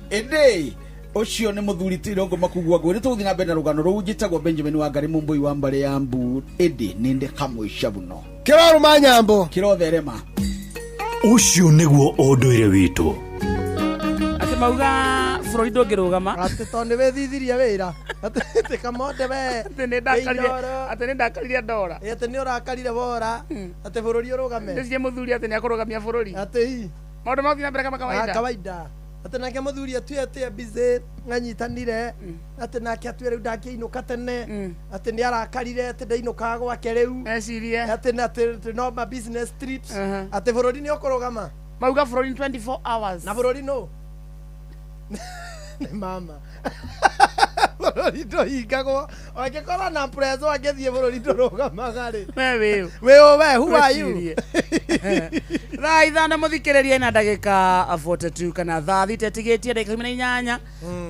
Ĩndĩ ũcio nĩ mũthuri ti Irũngũ Makugua Ngũĩ. Nĩ tũgũthiĩ na mbere na rũgano rũu. Njĩtagwo Benjamin Wangari Mũmbũi wa mbarĩ ya Mbu, ĩndĩ nĩ ndĩ kamũica mũno. Kĩrorũma nyambo. Kĩrotherema. Ũcio nĩguo ũndũire witũ. Atĩ mauga bũrũri ndũngĩrũgama. Atĩ tondũ nĩ wĩthithirie wĩra. Atĩ kamonde we. Atĩ nĩ ndakarire, atĩ nĩ ndakarire ndora. Atĩ nĩ ũrakarire wora. Atĩ bũrũri ũrũgame. Ndĩcirie mũthuri atĩ nĩ akũrũgamia bũrũri. Atĩ hi. Maũndũ magũthiĩ na mbere kama kawaida. Ah, kawaida. Atĩ nake mũthuri atue atĩ e busy anyitanire. Atĩ nake atue rĩu ndangĩinũka tene. Atĩ nĩ arakarire atĩ ndainũkaga gwake rĩu. Ecirie. Atĩ atĩ no ma business trips. Atĩ bũrũri nĩ ũkũrũgama. Mauga bũrũri 24 hours. Na bũrũri nũ? Nĩ mama. Bũrũri ndũhingagwo. Angĩkorwo na preso angĩthiĩ bũrũri ndũrũgamaga rĩ. We wĩũ. Wĩũ we, who are you? Wĩcirie. Thaa 5 mũthikĩrĩria na ndagĩka 42 kana thaa 6 ĩtigĩtie ndagĩka 18.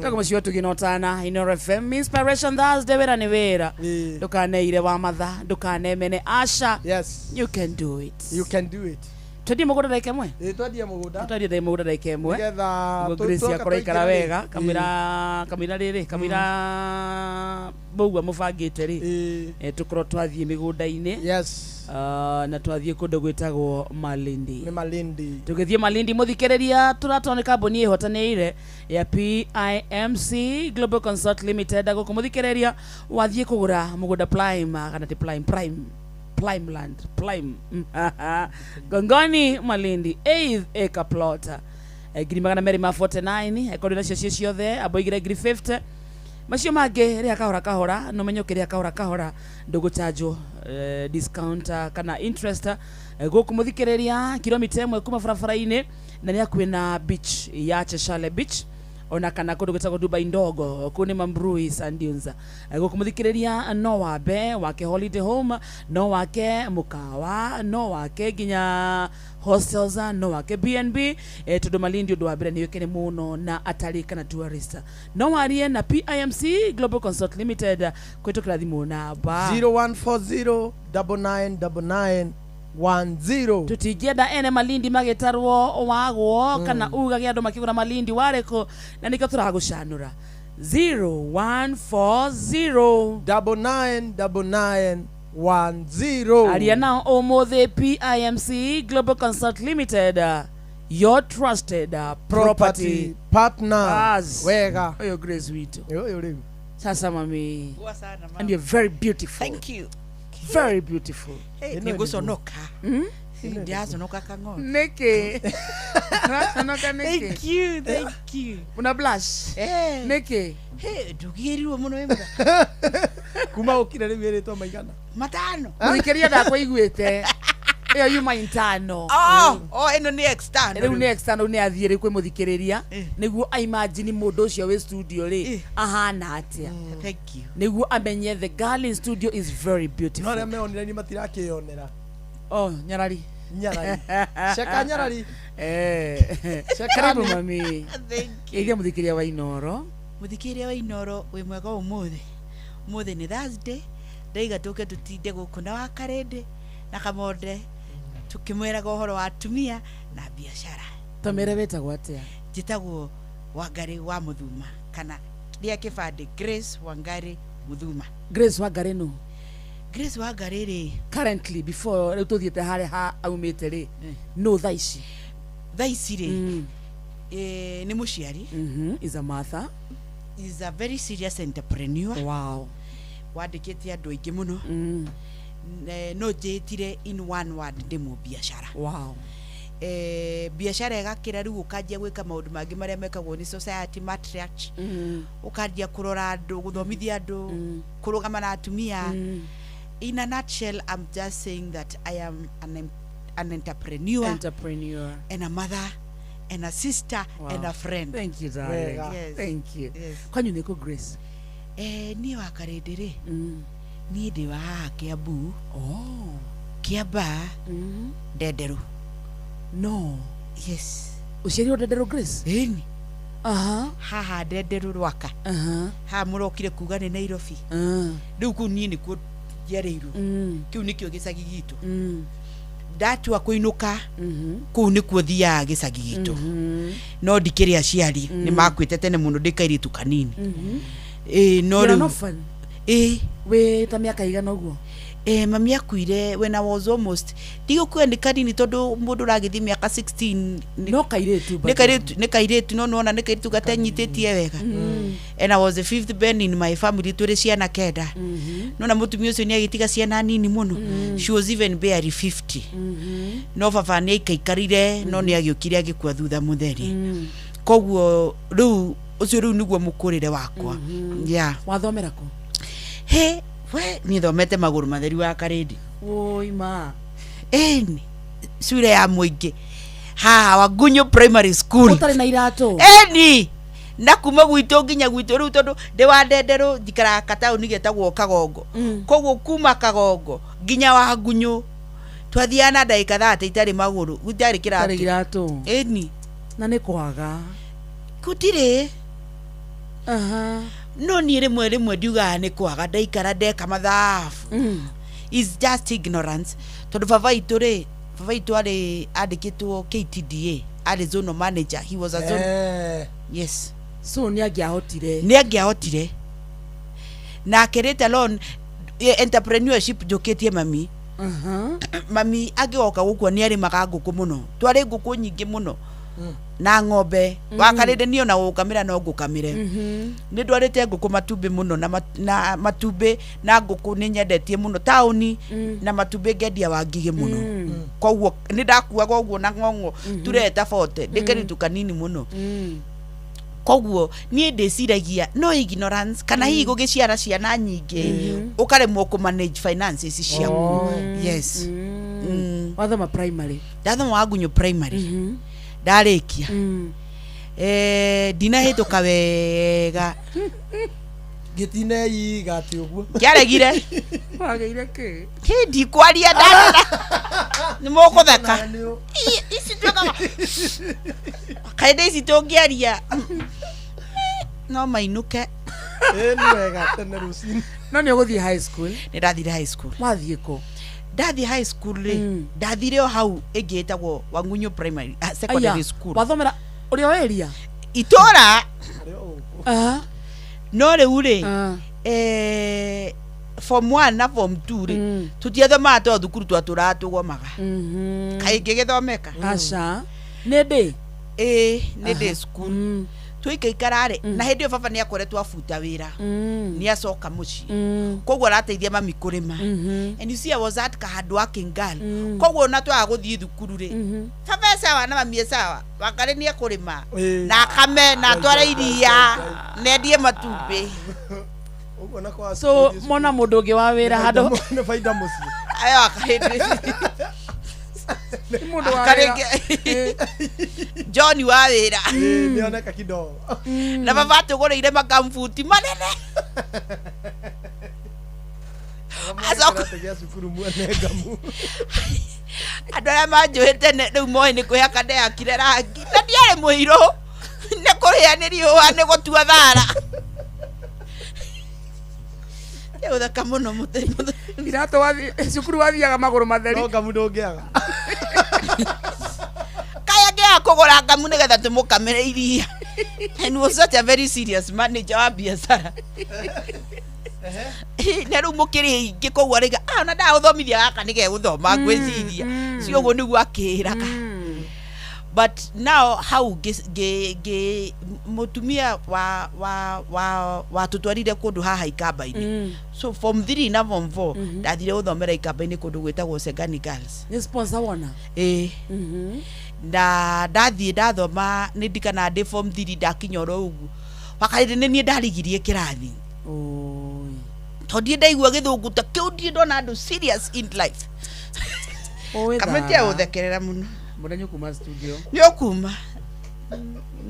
Tagwo mũciĩ ũtugi na ũtana Inoro FM Inspiration Thursday, wĩra nĩ wĩra. Ndũkaneire wa matha, ndũkanemene aca. Yes. You can do it. You can do it. Twendie mũgũnda ndagĩka ĩmwe? Ĩĩ, twendie mũgũnda. Twendie mũgũnda ndagĩka ĩmwe. Nĩgetha Nĩguo Grace twoka akorwo aikara twaingĩra rĩ. wega, kamũira kamũira rĩrĩ, kamũira mũgua mũbangĩte rĩ, tũkorwo twathiĩ mĩgũnda-inĩ. Yes. Na twathiĩ kũndũ gwĩtagwo Malindi. Nĩ Malindi. Tũgĩthiĩ Malindi mũthikĩrĩria, tũratwarwo nĩ kambuni ĩhotanĩire ya PIMC Global Consult Limited. Gũkũ mũthikĩrĩria, wathiĩ kũgũra mũgũnda prime, kana ti prime, prime prime land, prime Gongoni Malindi, 8 acre plot, 249,000. Akorwo nacio cio ciothe amba ũigĩre ngiri 50, macio mangĩ rĩha kahora kahora. No menye ũkĩrĩha kahora kahora ndũgũchanjwo discount kana interest. Gũkũ mũthikĩrĩria, kilomita 1 kuma barabara-inĩ, na nĩ hakuhĩ na beach ya Cheshale Beach, ona kana kũndũ gwĩtagwo Dubai Ndogo, kũu nĩ Mambrui Sand Dunes. Gũkũ mũthikĩrĩria, no wambe wake holiday home, no wake mũkawa, no wake nginya hostels, no wake B&B, tondũ Malindi ũndũ wa mbere nĩ yũĩkaine mũno na atalii kana tourist. No warie na PIMC Global Consult Limited kũhĩtũkĩra thimũ namba 0140 9999 10. Tũtingĩenda ene Malindi magĩtarwo wagwo kana ugage andũ makĩgũra Malindi warĩkũ, na nĩkĩo tũragũcanũra 0140 9999 10. Aria nao ũmũthĩ. PIMC Global Consult Limited, your trusted property property partner. Bas. Wega. Ũyũ Grace witũ. Ũyũ rĩu. Sasa mami. Poa sana, mama. And you're very beautiful. Thank you. Very beautiful. Hey, nĩngũconoka. Ndĩraconoka kang'ombe. Nĩkĩ ũraconoka nĩkĩ? Thank you, thank you. Una blush. Eh. Nĩkĩ? Hey, ndũgĩrirwo mũno wĩ mũthaka. Kuma ũkire rĩu ĩrĩtwo maigana? Matano. Mũthikĩria ndakũiguĩte, ĩyo yuma intano. Oh, ĩno nĩ external. Rĩu nĩ external, nĩ athiĩ rĩu kwĩ mũthikĩrĩria nĩguo aimagine mũndũ ũcio wĩ studio rĩ ahana atĩa. Thank you. Nĩguo amenye the girl in studio is very beautiful. No arĩa meonire ni matirakĩyonera. Oh, nyarari. Nyarari. Ceka nyarari. Ceka Karibu nĩ. mami. Thank you. Geithia mũthikĩria wa Inoro. Mũthikĩrĩria wa Inoro, wĩ mwega ũmũthĩ. Ũmũthĩ nĩ Thursday, ndaiga tũke tũtinde gũkũ na wakarĩndĩ na kamonde tũkĩmwĩraga ũhoro wa atumia na biacara. Tamere wĩtagwo atĩa? Njĩtagwo Wangari wa Mũthuma, kana rĩa kĩbandĩ Grace Wangari Mũthuma. Grace Wangari nũ? Grace Wangari rĩ, currently, before rĩu tũthiĩte harĩa ha aumĩte rĩ, no thaa ici? Thaa ici rĩ, nĩ mũciari. Is a mother. Is a very serious entrepreneur. Wow. Wandĩkĩte andũ aingĩ mũno. No njĩtire in one word, ndĩ mũbiacara. Wow. Biacara ĩgakĩra rĩu ũkanjia gwĩka maũndũ mangĩ marĩa mekagwo nĩ society matriarch, ũkanjia kũrora andũ, gũthomithia andũ, kũrũgama na atumia. In a nutshell, I'm just saying that I am an entrepreneur, Entrepreneur. and a mother and a sister Wow. and a friend. Thank you, darling. Yes. Thank you. Yes. Kwanyu nĩkũ, Grace? Niĩ wa Karĩndĩ rĩ, niĩ ndĩ wa haha Kĩambu. Oh. Kĩamba Ndenderũ. No. Yes. Ũciarirwo Ndenderũ, Grace? Ĩni. Haha Ndenderu Rwaka. Haha mũrokire kuga nĩ Nairobi. Rĩu kũu niĩ nĩkuo njiarĩirwo. Kĩu nĩkĩo gĩcagi gitũ. Ndatua kũinũka kũu nĩkuo thiaga gĩcagi gitũ. No ndikĩrĩ aciari, nĩ makuĩte tene mũno ndĩ kairĩtu kanini. Ĩĩ no You're an rĩu orphan? Ĩĩ. Wĩ ta mĩaka igana ũguo? Mami akuire when I was almost, ndigũkua nĩ kanini tondũ mũndũ ũragĩthiĩ mĩaka 16 no kairĩtu. Nĩ kairĩtu, nĩ kairĩtu, no nĩwona nĩ kairĩtu gatenyitĩtie wega. And I was the fifth born in my family, tũrĩ ciana kenda. Nona mũtumia ũcio nĩ agĩtiga ciana nini mũno. She was even barely 50. No baba nĩ aikaikarire, no nĩ agĩũkire agĩkua thutha mũtheri. Koguo rĩu ũcio rĩu nĩguo mũkũrĩre wakwa. Yeah. Wathomera kũ? He we niĩ thomete magũrũ matheri wa Karĩndi. Woi ma. Ĩni cure ya mũingĩ haha Wagunyu Primary School. Ũtarĩ na iratũ? Ĩni na kuma gwitũ nginya gwitũ rĩu tondũ ndĩ wa Ndenderũ, njikaraga kataũni getagwo Kagongo. Koguo kuma Kagongo nginya Wagunyu twathiaga na ndagĩka 30 itarĩ magũrũ, itarĩ kĩratũ. Itarĩ iratũ. Ĩni. Na nĩ kwaga. Gũtirĩ. No niĩ rĩmwe rĩmwe ndiugaga nĩ kwaga, ndaikara ndeka mathabu is just ignorance, tondũ baba itũ rĩ, baba itũ arĩ andĩkĩtwo KTDA, arĩ zonal manager, he was a zone. Yes. So nĩ angĩahotire. Nĩ angĩahotire nake later on entrepreneurship njũkĩtie mami. Mami angĩgoka gũkua nĩ arĩmaga ngũkũ mũno, twarĩ ngũkũ nyingĩ mũno na ng'ombe. Wakarĩndĩ niĩ ona gũkamĩra no ngũkamĩre. Nĩ ndwarĩte ngũkũ matumbĩ mũno na na matumbĩ na ngũkũ nĩ nyendetie mũno taũni na matumbĩ ngendia wa ngigĩ mũno. Koguo nĩ ndakuaga ũguo na ng'ong'o tureta bote ndĩ kairĩtu kanini mũno. Koguo niĩ ndĩciragia no ignorance kana hihi gũgĩciara ciana nyingĩ ũkaremwo kũ manage finances ciaku. Yes. Wathoma primary? Ndathoma Wagunyu Primary, ndarĩkia ndinahĩtũka wega. Gĩtineiga atĩ ũguo. Kĩaregire. Wagĩire kĩ? Hĩ, ndikwaria, ndarora nĩ mũgũtheka. Ici tuĩkaga kaĩndĩ ici tũngĩaria no mainũke. Ĩ nĩ wega tene rũcinĩ. No nĩ ũgũthiĩ high school? Nĩ ndathire high school. Wathiĩ kũ? Ndathiĩ high school rĩ, ndathire o hau ĩngĩ ĩtagwo Wangunyu Primary, Secondary Aya, School. Wathomera ũrĩa o area? Itũra. No rĩu rĩ, form 1 na form 2 rĩ, tũtiathomaga tondũ thukuru twatũraga tũgomaga. Kaĩ ngĩgĩthomeka? Aca. Nĩ ndĩ? Ĩĩ, nĩ ndĩ school. Tũikaikara rĩ, na hĩndĩ ĩyo baba nĩ akoretwo abuta wĩra. Nĩ acoka mũciĩ. Koguo arateithia mami kũrĩma. And you see I was that hard working girl. Koguo ona twaga gũthiĩ thukuru rĩ, baba e sawa na mami e sawa, Wangarĩ nĩ ekũrĩma na akame na atware iria na endie matumbĩ. Ũguo na kwa So mona mũndũ ũngĩ wa wĩra handũ nĩ baida mũciĩ. Ayo akahĩndĩ. Mũndũ wa Akarĩ wĩra. John wa wĩra. Ĩ, nĩoneka kidogo. Na baba atũgũrĩire makambuti manene. Acoka Kĩratũ gĩa cukuru mwene ngamu. Andũ arĩa manjũĩ tene rĩu moĩ nĩ kwĩhaka ndehakire rangi na ndiarĩ mũirũ, nĩ kũrĩa nĩ riũa nĩ gũtua thara. Gũthaka mũno mũthenya. Iratũ wathiĩ cukuru wathiaga magũrũ matheri. No ngamu ndũngĩaga. Kaya ngĩaga kũgũra ngamu nĩgetha tũmũkamĩre iria. And was such a very serious manager wa biacara na rĩu mũkĩrĩ aingĩ, koguo araiga, "Ah, ona ndagũthomithia gaka nĩ gegũthoma." Ngwĩciria cio ũguo nĩguo akĩraga. But now hau ngĩ mũtumia wa watũtwarire kũndũ haha Ikamba-inĩ. So form 3 na form 4 ndathire gũthomera Ikamba-inĩ kũndũ gwĩtagwo Sengani Girls. Nĩ sponsor wona? Ĩĩ. Na ndathiĩ ndathoma, nĩ ndikana ndĩ form 3 ndakinya oro ũguo wakarĩndĩ nĩ niĩ ndarigirie kĩrathi tondũ ndiĩ ndaigua gĩthũngũ ta kĩu, ndiĩ ndona andũ serious in life. Kamĩtĩ ya gũthekerera mũno. Mũnene kuma studio. Nĩ ũkuma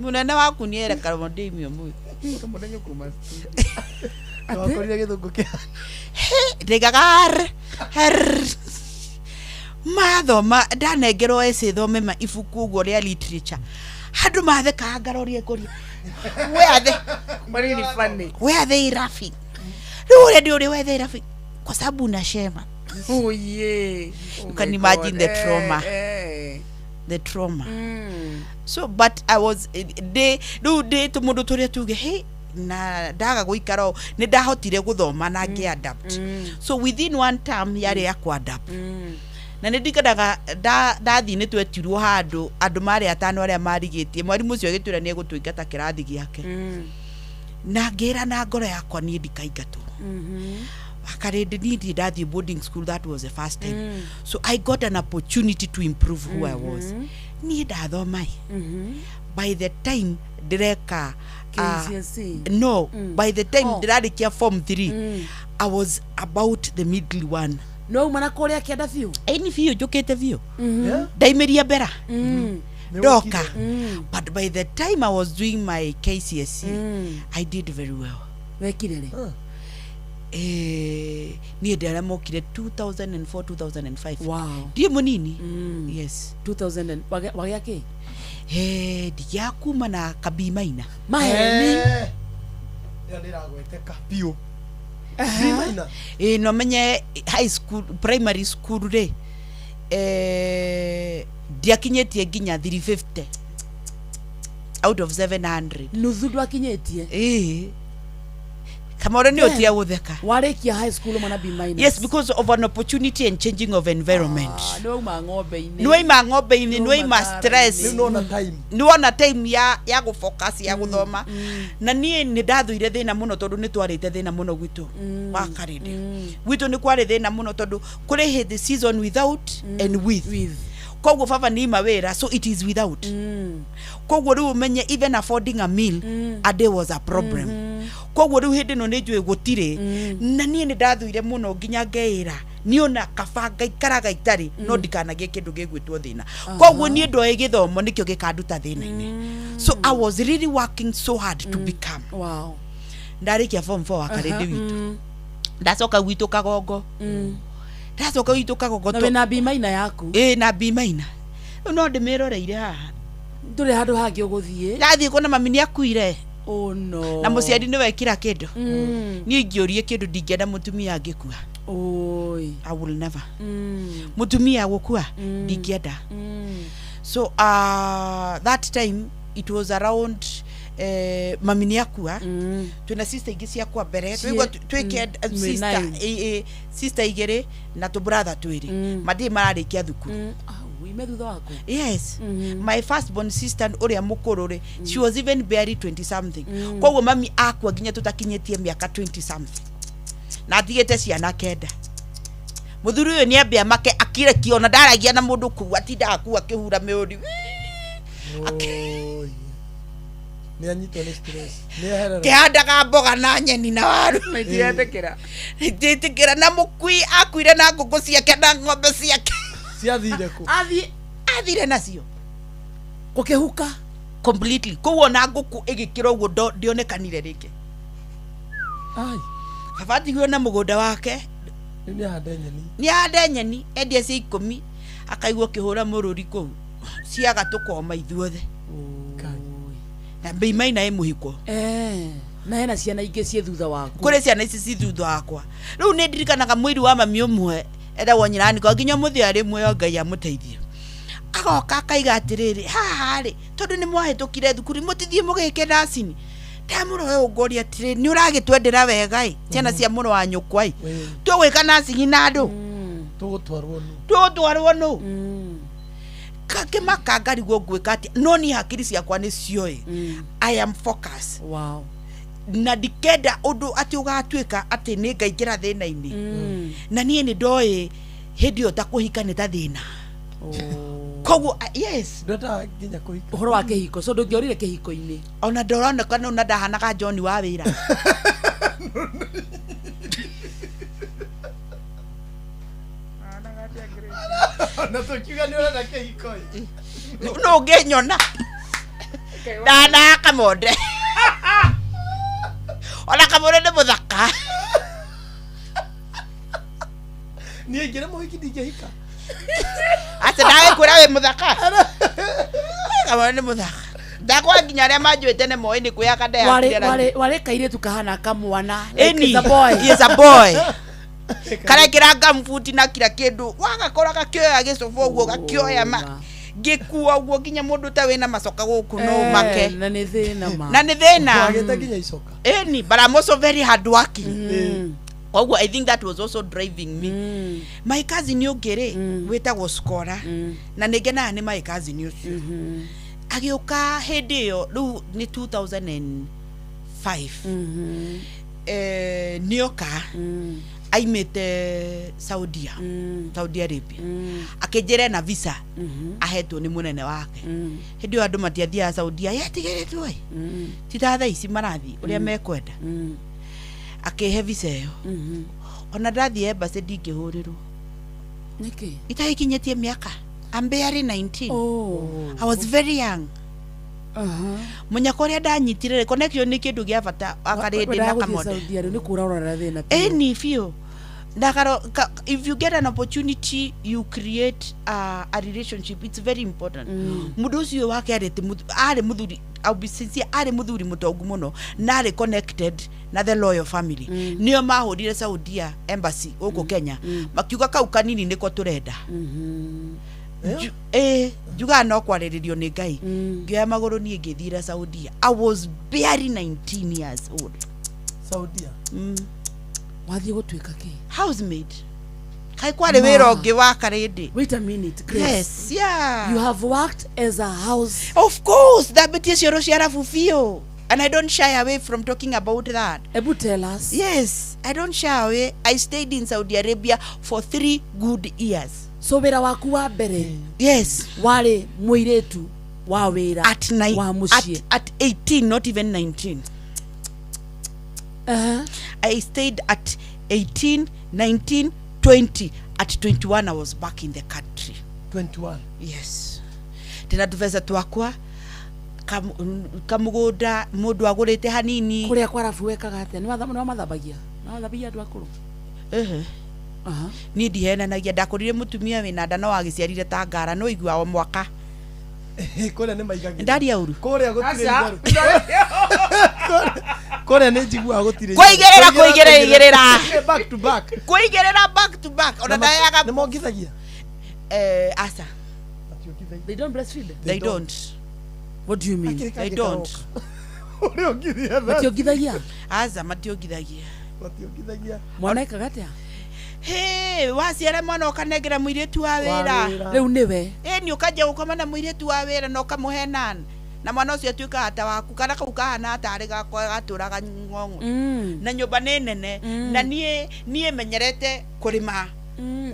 mũnene waku nĩ erekarwo ndĩimio mũthĩ. Mũnene kuma studio. Wakorire gĩthũngũ kĩa ndĩgaga r r. Mathoma ndanengerwo essay thome ma ibuku ũguo rĩa literature. Andũ mathekaga ngaroria ngũria. Where are they? Really funny. Where are they laughing? Rĩu ũrĩa ndĩ ũrĩa where they laughing? Kwa sababu unashema. Oh yeah. Oh You can my imagine God. the trauma. Eh, eh. The trauma. So but I was ndĩ rĩu ndĩ tũmũndũ tũrĩa tuge hey na ndaga gũikara ũũ nĩ ndahotire gũthoma na ngĩ adapt. So within one term yarĩ ya kũ adapt. Na nĩ ndirikanaga ndathiĩ nĩ twetirwo handũ andũ marĩ atano arĩa marigĩtie mwarimũ ũcio agĩtwĩra nĩ egũtũingata kĩrathi gĩake na ngĩra na ngoro yakwa niĩ ndikaingatwo. Wakarĩndĩ niĩ ndirĩ ndathiĩ boarding school, that was the first time. So I got an opportunity to improve who I was. Niĩ ndathoma ĩ by the time ndĩreka KCSE. No, by the time Oh. ndĩrarĩkia form 3 I was about the middle one. No uma na kũrĩa kĩanda biũ. Ĩni biũ njũkĩte biũ ndaimĩria mbera ndoka, but by the time I was doing my KCSE I did very well. Wekire rĩ? Niĩ ndĩ arĩa mokire 2004 2005. Wow. Ndiĩ mũnini. Yes. 2000 wagĩa kĩ? Ndigiakuma na kabimaina. Maheni. Ĩyo nĩ ĩragweteka biũ. Bimaina. Ĩ no menye high school primary school rĩ ndiakinyĩtie nginya 350 out of 700. Nuthu ndwakinyĩtie. Ĩ kamoro nĩ ũtige gũtheka. Warĩkia high school mwana B minus. Yes, because of an opportunity and changing of environment. Ah, nĩ wauma ng'ombe-inĩ. Nĩ waima ng'ombe-inĩ, nĩ waima stress. Rĩu nĩwona time. Nĩ wona time ya gũfocus ya gũthoma. Na niĩ nĩ ndathũire thĩna mũno tondũ nĩ twarĩte thĩna mũno gwitũ wa Karĩndĩ. Gwitũ nĩ kwarĩ thĩna mũno tondũ kũrĩ hĩndĩ season without and with. Koguo baba nĩ ima wĩra, so it is without. Koguo rĩu ũmenye even affording a meal a day was a problem. Koguo rĩu hĩndĩ ĩno nĩ njũĩ gũtirĩ na niĩ nĩ ndathũire mũno nginya ngeĩra niĩ ona kaba ngaikaraga itarĩ no ndikanagie kĩndũ gĩgwĩtwo thĩna. Koguo niĩ ndoĩ gĩthomo nĩkĩo gĩkanduta thĩna-inĩ, so I was really working so hard to become. Wow. Ndarĩkia form 4 wa Karĩndĩ witũ ndacoka gwitũ Kagongo, ndacoka gwitũ Kagongo. Na wĩna B minus yaku. Ĩ na B minus rĩu no ndĩmĩroreire haha. Ndũrĩ handũ hangĩ ũgũthiĩ. Ndathiĩ kuona mami nĩ akuire. Oh no. Na mũciari nĩwe kira kĩndũ. Niĩ ingĩũrie kĩndũ ndingĩenda mũtumia angĩkua. Oi. I will never. Mũtumia gũkua ndingĩenda. So that time it was around mami nĩ akua, twĩna sister ingĩ ciakwa mbere twaigua twĩ Mwĩ sister nine. Sister igĩrĩ na tũ brother twĩrĩ matirĩ mararĩkia thukuru. Ime thutha waku. Yes, my first born sister ũrĩa mũkũrũ rĩ, she was even barely 20 something. Koguo mami akua nginya tũtakinyĩtie mĩaka 20 something na atigĩte ciana kenda. Mũthuri ũyũ nĩ ambia make akirekio ona ndaragia na mũndũ kuu atindaga kuu akĩhura mĩũri. Oi. Nĩ anyitwo nĩ stress. Nĩ eherera. Kĩhandaga mboga na nyeni na waru. Ndiretĩkĩra. Ndiretĩkĩra na mũkui akuire na ngũkũ ciake na ng'ombe ciake. Ciathire kũ? Athiĩ athire nacio. Gũkĩhuka. Completely. Koguo ona ngũkũ ĩgĩkĩra ũguo ndĩonekanire rĩngĩ. Ai. Baba atigirwo na mũgũnda wake. Rĩu nĩ ahande nyeni. Nĩ ahande nyeni endie cia ikũmi akaigua ũkĩhũra mũrũri kũu ciaga tũkoma ithuothe na mbei maina ĩ mũhiko. Eh, na hena ciana ingĩ ciĩ thutha waku. Kũrĩ ciana ici ci thutha wakwa. Rĩu nĩ ndirikanaga mwĩri wa mami ũmwe etagwo nyinaniko nginya mũthĩ arĩ muoyo Ngai amũteithie. Agoka akaiga atĩrĩrĩ haha rĩ tondũ nĩ mwahĩtũkire thukuru mũtithiĩ mũgĩke nacini ndamũroe ũngoria atĩrĩ nĩ ũragĩtwendera wega ĩ ciana cia mũrũ wa nyũkwa ĩ tũgwĩka nacini na andũ Tũgũtwarwo nũ? Tũgũtwarwo nũ? Kangĩmaka ngarigwo ngwĩka atĩa no niĩ hakiri ciakwa nĩ cioĩ I am focus. Wow. Na ndikenda ũndũ atĩ ũgatuĩka atĩ nĩ ngaingĩra thĩna-inĩ na niĩ nĩ ndoĩ hĩndĩ ĩyo ta kũhika nĩ ta thĩna koguo yes. Ndwendaga nginya kũhika. Ũhoro wa kĩhiko so ndũngĩorire kĩhiko-inĩ. Ona ndoroneka no na ndahanaga John wa wĩra. Na tũkiuga nĩ ũrenda kĩhiko ĩ. No ũngĩnyona ndahanaga kamonde ona kamonde nĩ mũthaka. Niĩ ingĩrĩ mũhiki ndingĩhika. Atĩ ndagĩkwĩra wĩ mũthaka. Kamwana nĩ mũthaka. Ndakwa nginya arĩa manjũĩ tene moĩ nĩ kwĩhaka Warĩ ndehakire rangi. warĩ warĩ kairĩtu kahana kamwana. Like Ĩni, it's a boy. he is a boy. Karekĩra gambuti na kira kĩndũ wagakora gakĩoya gĩcobo ũguo gakĩoya ma ngĩkua ũguo nginya mũndũ ta wĩna macoka gũkũ no Eh, make na nĩ thĩna ma. na nĩ thĩna Wagĩte nginya icoka. Ĩni, but I'm also very hard working. Koguo I think that was also driving me. My cousin ũngĩ rĩ wĩtagwo Skora na nĩ ngenaga nĩ my cousin ũcio agĩũka hĩndĩ ĩyo rĩu nĩ 2005 eh, nĩoka aimĩte Saudia Saudi Arabia akĩnjĩra ena visa ahetwo nĩ mũnene wake hĩndĩ ĩyo andũ matiathiaga Saudia yetigĩrĩtwo ĩ ti ta thaa ici marathiĩ ũrĩa mekwenda akĩhe visa ĩyo ona ndathiĩ embassy ndingĩhũrĩrwo Nĩkĩ? itagĩkinyĩtie mĩaka I'm barely 19 Oh. I was very young Uh-huh. mũnyaka ũrĩa ndanyitire rĩ connection nĩ kĩndũ gĩa bata akarĩndĩ na Wendaga gũthiĩ kamode Saudia rĩu nĩ kũra ũrora thĩna biũ. ĩni biũ Ndakaro, ka, if you get an opportunity you create a relationship it's very important mũndũ ũcio wake arĩ arĩ mũthuri I'll be sincere arĩ mũthuri mũtongu mũno na arĩ connected na the loyal family nĩo mahũrire Saudia embassy gũkũ Kenya makiuga kau kanini nĩko tũrenda ĩ njugaga no kwarĩrĩrio nĩ Ngai ngĩoya magũrũ niĩ ngĩthiĩra Saudia I was barely 19 years old Saudia. Wathiĩ gũtuĩka kĩ? housemaid kaĩ kwarĩ wĩra ũngĩ wa karĩndĩ Wait a minute, Grace. Yes, yeah. You have worked as a house. Of course, thambĩtie cioro cia arabu biũ. And I don't shy away from talking about that. Ebu tell us. Yes, I don't shy away. I stayed in Saudi Arabia for 3 good years. So wĩra waku wa mbere. Yes. Warĩ mũirĩtu wa wĩra At nine, wa mũciĩ. at 18, not even 19. Uh-huh. I stayed at 18, 19, 20. At 21, I was back in the country. 21. Yes. Tena tũbeca twakwa kamũgũnda mũndũ agũrĩte hanini Kũrĩa kwa arabu wekaga atĩa? Nĩ wamathambagia? Nĩ wathambagia andũ akũrũ? Ehe. Aha. niĩ ndihenanagia ndakũrire mũtumia wĩna nda no agĩciarire ta ngara no igua o mwaka Kũrĩa nĩ maigagĩrĩra. Ndaria ũru. Kũrĩa gũtirĩ Aca. itherũ. Kũrĩa nĩ njiguaga gũtirĩ Kũigĩrĩra, itherũ. kũigĩrĩra, igĩrĩra. Back to back. kũigĩrĩra back to back ona Na ndayaga Nĩ mongithagia? eh, aca They don't breastfeed? they don't What do you mean? they don't Ũrĩa ũngithia Mationgithagia? aca mationgithagia Mationgithagia. Mwana ekaga atĩa? Hĩ, waciara mwana ũkanengera mũirĩtu wa wĩra Rĩu nĩwe. ĩni ũkanjia gũkoma na mũirĩtu wa wĩra na ũkamũhe nan na mwana ũcio atuĩkaga ta waku kana kau kahana tarĩ gakwa gatũraga ng'ong'o na nyũmba nĩ nene na niĩ niĩ menyerete kũrĩma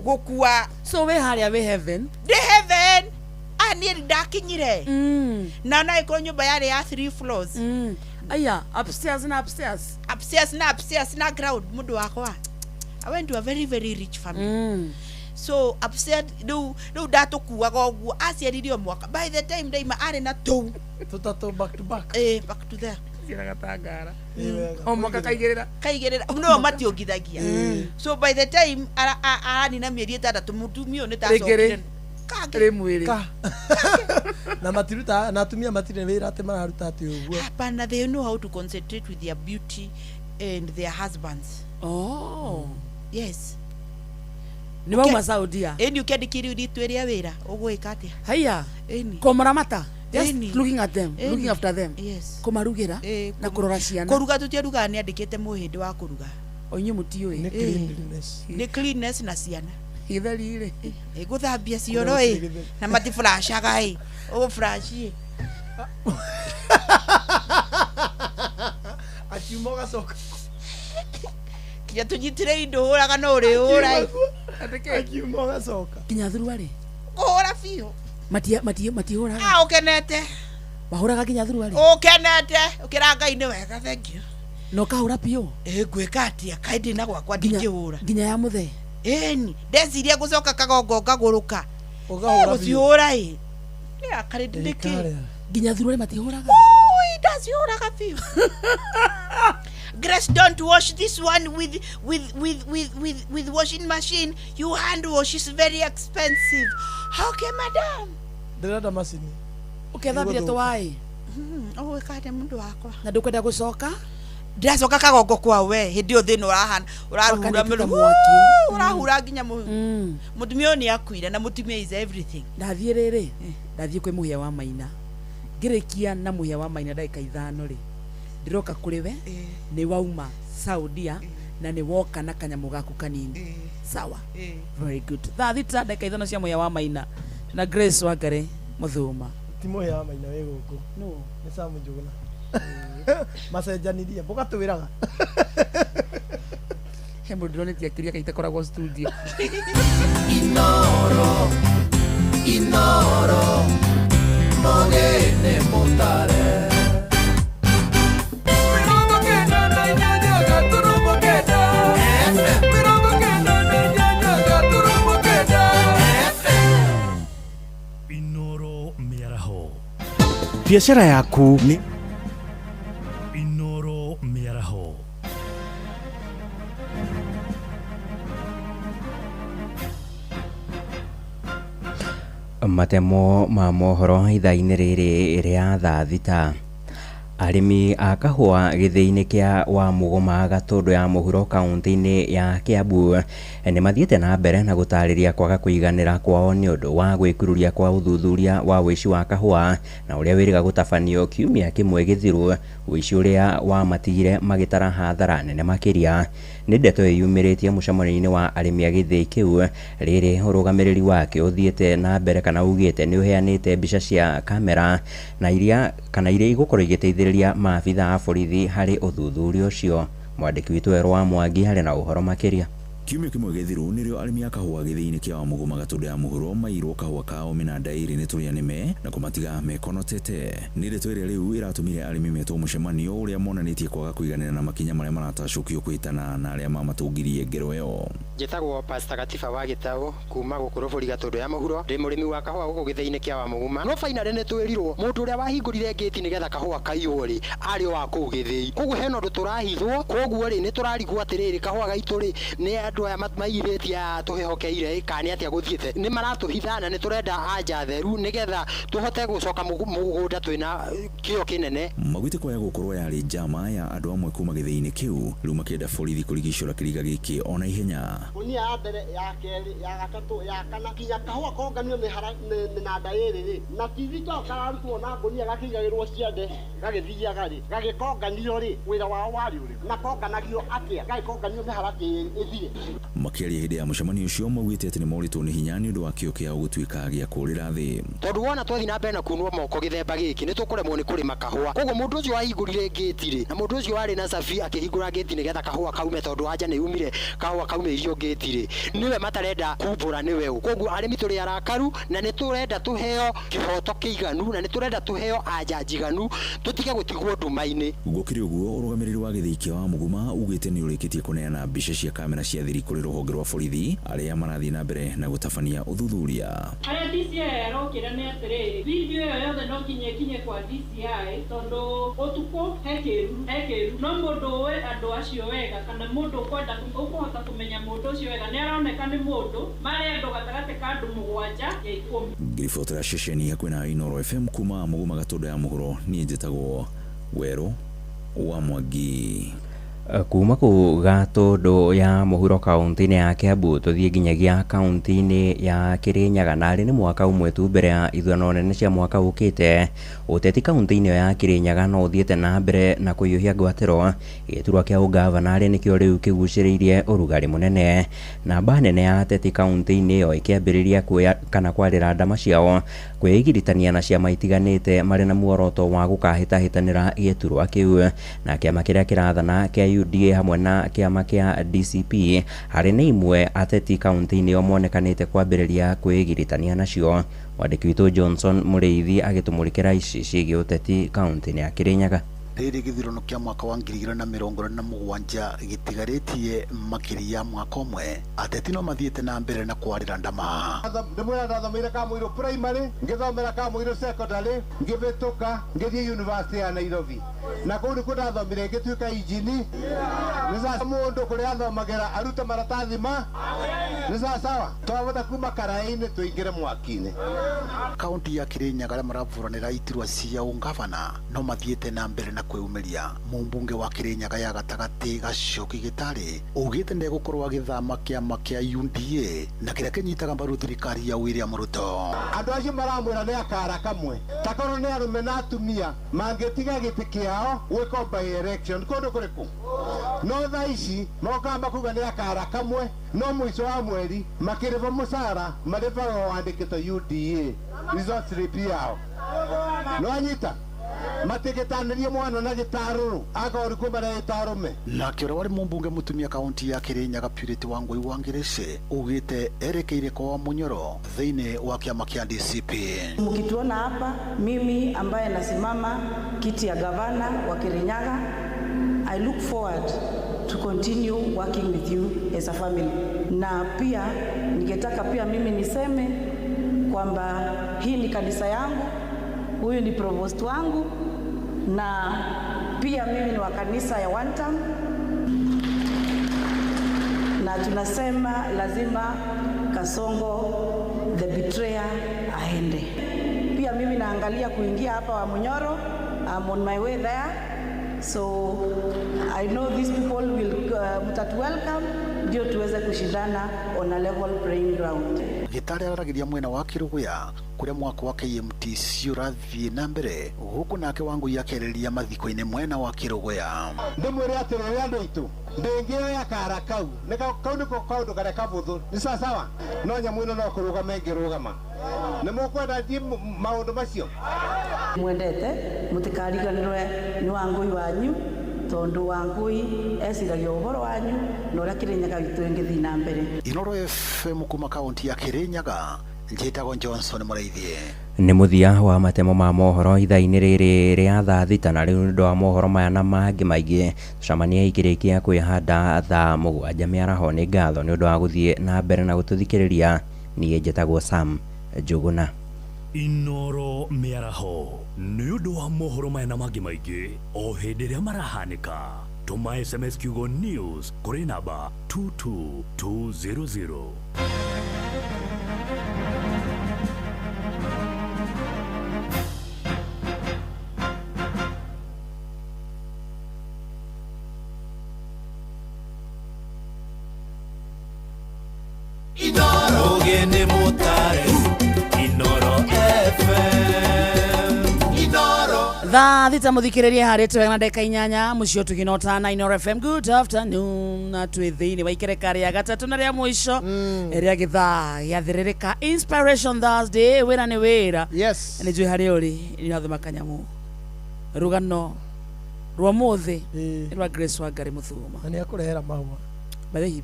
gũkua So wĩ harĩa wĩ heaven. ndĩ heaven ah niĩ ndakinyire na ona ĩkorwo nyũmba yarĩ ya three floors Aya, upstairs na upstairs. upstairs na upstairs na ground mũndũ wakwa I went to a very very rich family so upstairs rĩu rĩu ndatũkuaga ũguo aciarire o mwaka by the time ndaima arĩ na tũu Tũtatũ back to back. eh back to there Ciaraga ta ngara. Ĩ wega. O mwaka kaigĩrĩra. kaigĩrĩra no mationgithagia so by the time aranina mĩeri ĩtandatũ mũtumia ũyũ nĩ Rĩngĩ tacokire rĩ. Rĩ mwĩrĩ. Ka. Na matiruta na atumia matirĩ wĩra atĩ mararuta atĩ ũguo. hapana they know how to concentrate with their beauty and their husbands Oh. yes Nĩ wauma Saudia. ĩni ũkĩandĩkĩrio ritũ ĩrĩa wĩra ũgwĩka atĩa Haiya. Ĩni. Kũmaramata. Just Ĩni. looking at them, Ĩni. looking after them. Yes. Kũmarugĩra Ĩ, na kũrora ciana. kũruga tũtiarugaga nĩ andĩkĩte mũhĩndĩ wa kũruga O inyuĩ mũtiũĩ. Nĩ cleanliness. nĩ cleanness na ciana Gĩtheri rĩ. Ĩ, gũthambia cioro ĩ na matiburashaga ĩ ũgũburashi ĩ Akiuma ũgacoka. kinya tũnyitire indo hũraga no ũrĩhũra ĩ Akiuma ũgacoka. Nginya thuruarĩ. kũhũra biũ Matihũraga. ah ũkenete Mahũraga nginya thuruarĩ. ũkenete ũkĩra Ngai nĩ wega thank you Na ũkahũra biũ. ĩ ngwĩka atĩa kaĩ ndĩ na gwakwa ndingĩhũra Nginya ya mũthee. ĩni ndeciria gũcoka kagongo ngagũrũka Ũkahũra biũ. gũcihũra ĩ nĩ akarĩ nĩkĩ Nginya thuruarĩ matihũraga. Ui, ndacihũraga biũ Grace, don't wash this one with with with with with with washing machine. You hand wash is very expensive. Okay, madam. Ndĩrenda macini. Ũkethambire twaĩ. Ũgwĩka atĩa mũndũ wakwa? Na ndũkwenda gũcoka? Ndĩracoka kagongo kwa we hĩndĩ ĩyo thĩna ũrahana ũrahura Wakanĩte ta mĩru- mwaki. ũrahura nginya mũtumia ũyũ nĩ akuire na mũtumia is everything. Ndathiĩ rĩrĩ, ndathiĩ kwĩ mũhĩa wa maina. Ngĩrĩkia na mũhĩa wa maina ndagĩka 5 rĩ, ndĩroka kũrĩ we, nĩ wauma Saudia na nĩ woka na kanyamũ gaku kanini. Sawa? Very good. Thaa 6 ndagĩka 5 cia mũhĩa wa maina na Grace Wangari Mũthuma. Ti mũhĩa wa maina wĩ gũkũ. No. Nĩ Sam Njuguna. Macenjanirie mũgatwĩraga. He mũndũ ndĩronĩtie akĩũria kaita koragwo studio. Inoro, Inoro, Mogene Mutare. Inoro mĩaraho. Biacara yaku nĩ Inoro mĩaraho. Matemo ma mohoro ithaa-inĩ rĩrĩ rĩa thaa 6. Arĩmi a kahũa gĩthĩi-inĩ kĩa Wamũgũma Gatũndũ ya mũhuro kaunti-inĩ ya Kiambu nĩ mathiĩte na mbere na gũtarĩria kwaga kũiganĩra kwao nĩ ũndũ wa gwĩkururia kwa ũthuthuria wa ũici wa kahũa na ũrĩa wĩrĩga gũtabanio kiumia kĩmwe gĩthiru, ũici ũrĩa wamatigire magĩtara hathara nene makĩria. Nĩ ndeto ĩyumĩrĩtie mũcemanio-inĩ wa arĩmi a gĩthĩi kĩu rĩrĩ ũrũgamĩrĩri wake ũthiĩte na mbere kana ugĩte nĩ ũheanĩte mbica cia kamera na iria kana iria igũkorwo igĩteithĩrĩria maabitha a borithi harĩ ũthuthuria ũcio. Mwandĩki witũ Werũ wa Mwangi harĩ na ũhoro makĩria. Kiumia kĩmwe gĩthiru nĩrĩo arĩmi a kahũa gĩthĩi-inĩ kĩa Wamũgũma Gatũndũ ya mũhuro mairwo kahũa kao mĩnanda ĩrĩ nĩ tũrĩa nĩme na kũmatiga mekonotete. Nĩ ndeto ĩrĩa rĩu ĩratũmire arĩmi metwo mũcemanio ũrĩa monanĩtie kwaga kũiganĩra na makinya marĩa maratacũkio kũhĩtana na arĩa mamatũngirie ngero ĩyo. Njĩtagwo Pastor Gatiba wa Gĩtaũ kuma gũkũ Rũbũri Gatũndũ ya mũhuro, ndĩ mũrĩmi wa kahũa gũkũ gĩthĩi-inĩ kĩa Wamũgũma. No finally nĩ twĩrirwo mũndũ ũrĩa wahingũrire ngĩti nĩgetha kahũa kaiywo rĩ, arĩ o wa kũu gĩthĩi. Koguo hena ũndũ tũrahithwo, koguo rĩ nĩ tũrarigwo atĩrĩrĩ, kahũa gaitũ rĩ nĩ andũ aya mairĩtie aya tũhehokeire kana nĩ atĩa gũthiĩte. Nĩ maratũhitha na nĩ tũrenda anja theru nĩgetha tũhote gũcoka mũgũnda twĩna kĩo kĩnene. Maugĩte kwaya gũkorwo yarĩ njama ya andũ amwe kuma gĩthĩi-inĩ kĩu, rĩu makĩenda borithi kũrigicũra kĩriga gĩkĩ ona ihenya. Ngunia ya mbere, ya kerĩ, ya gatatũ, ya kana, kinya kahũa konganio mĩnanda ĩrĩ rĩ, na TV to kararutwo na ngunia gakĩigagĩrwo ciande gagĩthiaga rĩ, gagĩkonganio rĩ, wĩra wao warĩ ũrĩkũ? Na konganagio atĩa? Gagĩkonganio mĩharatĩ ĩthire. Makĩaria hĩndĩ ya mũcemanio ũcio maugĩte atĩ nĩmorĩtwo nĩ hinya nĩ ũndũ wa kĩo kĩao gũtuĩka gĩa kũũrĩra thĩ. Tondũ wona twathiĩ na mbere na kunwo moko gĩthemba gĩkĩ nĩ tũkũremwo nĩ kũrĩma kahũa. Koguo mũndũ ũcio wahingũrire ngĩti rĩ, na mũndũ ũcio warĩ na cabi akĩhingũra ngĩti nĩgetha kahũa kaume, tondũ anja nĩ yumire kahũa kaumĩirio ngĩti rĩ, nĩwe matarenda kumbũra nĩwe ũ. Koguo arĩmi tũrĩ arakaru na nĩ tũrenda tũheo kĩhoto kĩiganu na nĩ tũrenda tũheo anja njiganu, tũtige gũtigwo nduma-inĩ. Gũkĩrĩ ũguo, ũrũgamĩrĩri wa gĩthĩi kĩa Wamũgũma ugĩte nĩ ũrĩkĩtie kũneana mbica cia kamera cia thiri kũrĩ rũhonge rwa borithi arĩa marathiĩ na mbere na gũtabania ũthuthuria. Harĩa DCI arokĩra nĩ atĩrĩrĩ, video ĩyo yothe no nginya ĩkinye kwa DCI tondũ ũtukũ he kĩruru, no mũndũ ũĩ andũ acio wega kana mũndũ ũkwenda ũkũhota kũmenya mũndũ ũcio wega nĩ aroneka nĩ mũndũ marĩ andũ gatagatĩ ka andũ 7 ya 10. Ngĩribotera ceceni hakuhĩ na Inooro FM kuma Mũgũma Gatũndũ ya mũhuro, niĩ njĩtagwo Werũ wa Mwangi. Kuma kũu Gatũndũ ya mũhuro kaunti-inĩ ya Kiambu tũthiĩ nginyagia kaunti-inĩ ya Kĩrĩnyaga, na arĩ nĩ mwaka ũmwe tu mbere ya ithurano nene cia mwaka ũkĩte. Ũteti kaunti-inĩ ĩyo ya Kĩrĩnyaga no ũthiĩte na mbere na kũhiũhia ngwatĩro. Gĩturwa kĩa ũgavana arĩ nĩkĩo rĩu kĩgucĩrĩirie ũrugarĩ mũnene. Namba nene ya ateti kaunti-inĩ ĩyo ĩkĩambĩrĩria kuoya kana kwarĩra ndama ciao kwĩgiritania na ciama itiganĩte marĩ na muoroto wa gũkahĩtahĩtanĩra gĩturwa kĩu. Na kĩama kĩrĩa kĩrathana kĩa UDA hamwe na kĩama kĩa DCP harĩ nĩ imwe ateti kaunti-inĩ ĩyo monekanĩte kwambĩrĩria kwĩgiritania nacio. Mwandĩki witũ Johnson Mũrĩithi agĩtũmũrĩkĩra ici ciĩgiĩ ũteti kaunti-inĩ ya Kĩrĩnyaga. Rĩrĩ gĩthurano kĩa mwaka wa 2027 gĩtigarĩtie makĩria ya mwaka ũmwe, ateti no mathiĩte na mbere na kwarĩra ndama. Ndĩmwĩra ndathomeire Kamũirũ primary, ngĩthomera Kamũirũ secondary, ngĩhĩtũka ngĩthiĩ university ya Nairobi, na kũu nĩkuo ndathomire ngĩtuĩka injini. Nĩ sasa mũndũ kũrĩa athomagĩra arute maratathi ma nĩ sawasawa, twahota kuma karaĩ-inĩ tũingĩre mwaki-inĩ. Kaunti ya Kirinyaga arĩa maraburanĩra iturwa cia ũngavana no mathiĩte na mbere na kwĩyumĩria. Mũmbunge wa Kirinyaga ya gatagatĩ Gacoki Gĩtarĩ augĩte ndegũkorwo agĩthama kĩama kĩa UDA na kĩrĩa kĩnyitaga mbaru thirikari ya William Ruto. Andũ acio maramwĩra nĩ akara kamwe, takorwo nĩ arũme na atumia mangĩtiga gĩtĩ kĩao gwĩkwo by election kũndũ kũrĩkũ, no thaa ici mokaga makuga nĩ akara kamwe, no mũico wa mweri makĩrĩhwo mũcara marĩhagwo wandĩkĩtwo UDA result slip yao. No anyita matigĩtanĩrie mwana na gĩtarũrũ akorwo kuma na gĩtarũme. Nake ũrĩa warĩ mũmbunge mũtumia kaunti ya Kirinyaga Purity Wangũi wa Ngĩrĩcĩ augĩte erekeire kwa Wamunyoro thĩinĩ wa kĩama kĩa DCP. Mkituona hapa, mimi ambaye nasimama kiti ya gavana wa Kirinyaga, I look forward to continue working with you as a family. Na pia ningetaka pia mimi niseme kwamba hii ni kanisa yangu, huyu ni provost wangu, na pia mimi ni wa kanisa ya One Term, na tunasema lazima Kasongo the betrayer aende. Pia mimi naangalia kuingia hapa Wamunyoro, I'm on my way there. So I know these people will mtatu welcome ndio tuweze kushindana on a level playing ground. Gĩtarĩ araragiria mwena wa Kĩrũgũya kũrĩa mwako wa KMTC ũrathiĩ na mbere, gũkũ nake Wangũi akĩarĩria mathiko-inĩ mwena wa Kĩrũgũya. Ndĩmwĩre atĩrĩrĩ andũ aitũ, ndĩngĩoya kara kau, kau nĩko kaũndũ karĩa kabũthũ, nĩ sawasawa, no nyamũ ĩno no kũrũgama ĩngĩrũgama. Nĩ mũkwenda thiĩ maũndũ macio? Mwendete mũtikariganĩrwe nĩ Wangũi wanyu, tondũ Wangũi eciragia ũhoro wanyu na ũrĩa Kirinyaga gitũ ĩngĩthiĩ na mbere. Inooro FM kuma kaunti ya Kirinyaga, njĩtagwo Johnson Mũrĩithi. Nĩ mũthia wa matemo ma mohoro ithaa-inĩ rĩrĩ rĩa thaa thita, na rĩu nĩ ũndũ wa mohoro maya na mangĩ maingĩ tũcemanie ikĩrĩkia kwĩhanda thaa 7 mĩaraho. Nĩ ngatho nĩ ũndũ wa gũthiĩ na mbere na gũtũthikĩrĩria. Niĩ njĩtagwo Sam Njũgũna. Inooro mĩaraho nĩ ũndũ wa mohoro maya na mangĩ maingĩ o hĩndĩ ĩrĩa marahanĩka. Tũma SMS kiugo news kũrĩ namba 22200. Inooro gene mutare, Inooro FM, Inooro. Thaa thita muthikiririe harĩ twega na ndagĩka 8 mũciĩ tũgĩnota na Inooro FM. Good afternoon, na twĩ thĩinĩ wa ikereka rĩa gatatũ na rĩa mũico rĩa gĩthaa gĩathĩrĩrĩka Inspiration Thursday. Wĩra nĩ wĩra. Yes. Nĩ njũĩ harĩa ũrĩ nĩ ũrathoma kanyamũ rũgano rwa mũthĩ rwa Grace Wangari Mũthũma. Na nĩ akũrehera mahũa. By the way,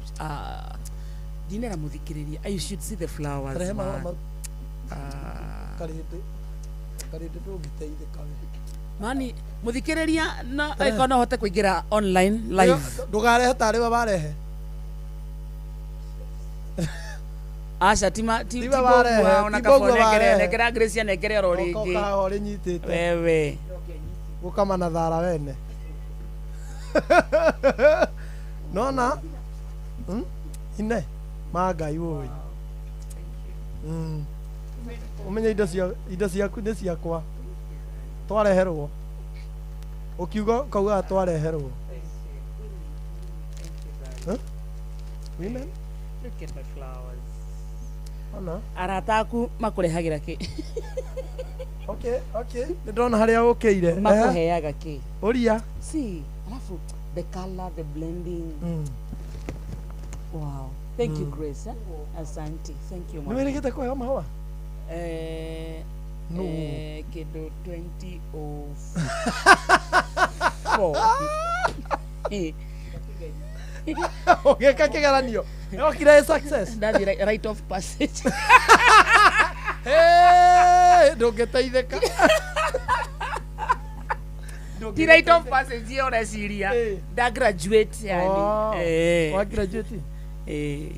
ndinera muthikiriria, you should see the flowers. Rehe mahũa karĩndĩ karĩndĩ ndũngĩteithĩka we. Mani muthikiriria na aiko no hote kuingira online live. Ndugarehe tarĩ we warehe. Aca tima ti ona kabone nekere nekera Grace nekere oro ringi. Koka ori nyitite. Wewe. Gukama na thara wene. Nona ine ma Ngai ũĩ. Ũmenye indo ciaku nĩ ciakwa. Twareherwo. Ũkiuga ũkaugaga twareherwo. Huh? Women? Look at my flowers. Ona. Arata aku makũrehagĩra kĩ? Okay, okay. Nĩ ndona harĩa ũkĩire. Makũheaga kĩ? Ũria. See, alafu the color, the blending. Wow. Thank you, Grace. Eh? Asante. Thank you, mama. Nĩ wĩrĩgĩte kũheo mahũa? No. Kĩndũ 2004. Ũgĩka kĩgeranio. Yokire success. Ndathi right of passage. Hey, ndũngĩteithĩka. Ti rite of passage ĩyo ũreciria. Nda graduate yani. Oh, Eh. wa graduate? Eh.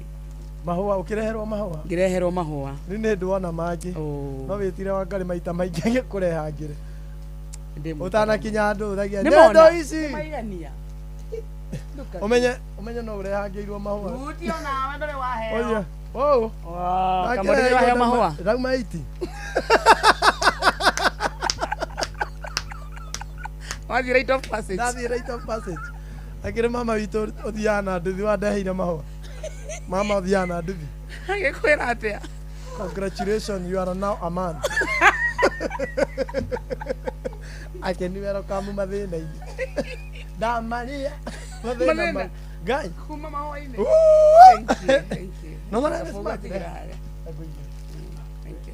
Mahũa ũkĩreherwo mahũa? Ngĩreherwo mahũa. Rĩu nĩ ndwona mangĩ. No wĩtire Wangari maita maingĩ agĩkũrehangĩre. Ũtanakinya andũ ũthagia Nĩ nendo mona. ici. Nĩ maigania. Ũmenye ũmenye no ũrehangĩirwo mahũa. Uti onawe ndũrĩ waheo. Ũthiĩ. Ũũ. Kamau ndũrĩ waheo mahũa? Ndauma 80. Wathiĩ rite of passage. Ndathiĩ rite of passage. Akĩrĩ mama witũ ũthiaga na nduthi wandeheire mahũa. Mama ũthiaga na nduthi. Agĩkwĩra atĩa? Congratulations, you are now a man. Akeni welcome mathĩna-inĩ. Ndamaria mathĩna Mathĩna. Ngai. Kuma mahũa-inĩ. Woo! Thank you, thank you. No, no, no, Kabũgũ smart. atigĩra harĩa. Thank you.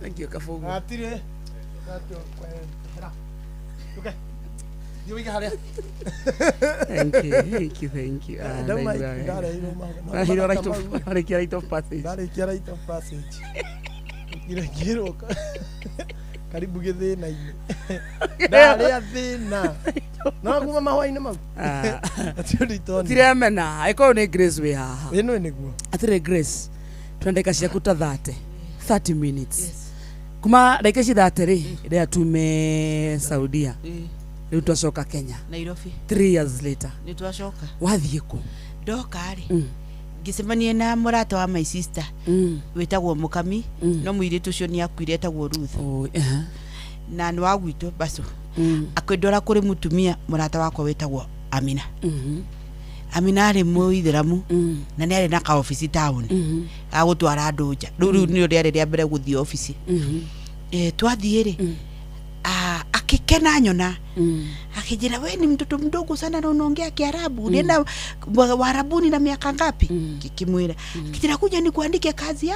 Thank you, Kabũgũ. Hatirĩ. Ũke. Thiĩ ũige harĩa. Thank you, thank you, thank you. Ah, Ndauma ndaigua wega. ndareheirwo mahũa. Waheirwo rite of- warĩkia rite of passage. Ndarĩkia rite of passage. Ngirwo karibu gĩthĩna-inĩ. Ndarĩa thĩna. No kuma mahũa-inĩ mau. Ah. Hatirĩ ũndũ itonire. Tiremena ĩkorwo nĩ Grace wĩ haha. Ĩno nĩguo. Atĩrĩ Grace, twenda ndagĩka ciaku ta 30 30 minutes. Kuma ndagĩka ici 30 rĩ, rĩrĩa tume Saudia. Rĩu twacoka Kenya. Nairobi. 3 years later. Nĩ twacoka. Wathiĩ kũ? Ndoka rĩ ngĩcemania na mũrata wa my sister wĩtagwo Mũkami no mũirĩtu ũcio nĩ akuire etagwo Ruth na nĩ wa gwitũ Baco akĩndwara kũrĩ mũtumia mũrata wakwa wĩtagwo Amina. Amina arĩ mũithĩramu na nĩ arĩ na kaobici taũni ga gũtwara andũ nja rĩu rĩu nĩrĩo rĩarĩ rĩa mbere gũthiĩ obici. Twathiĩ rĩ akĩkena nyona akijira we ni mtoto mdogo sana na unaongea Kiarabu, ulienda Warabuni na miaka ngapi? Kikimwira akijira kuja ni kuandike kazi ya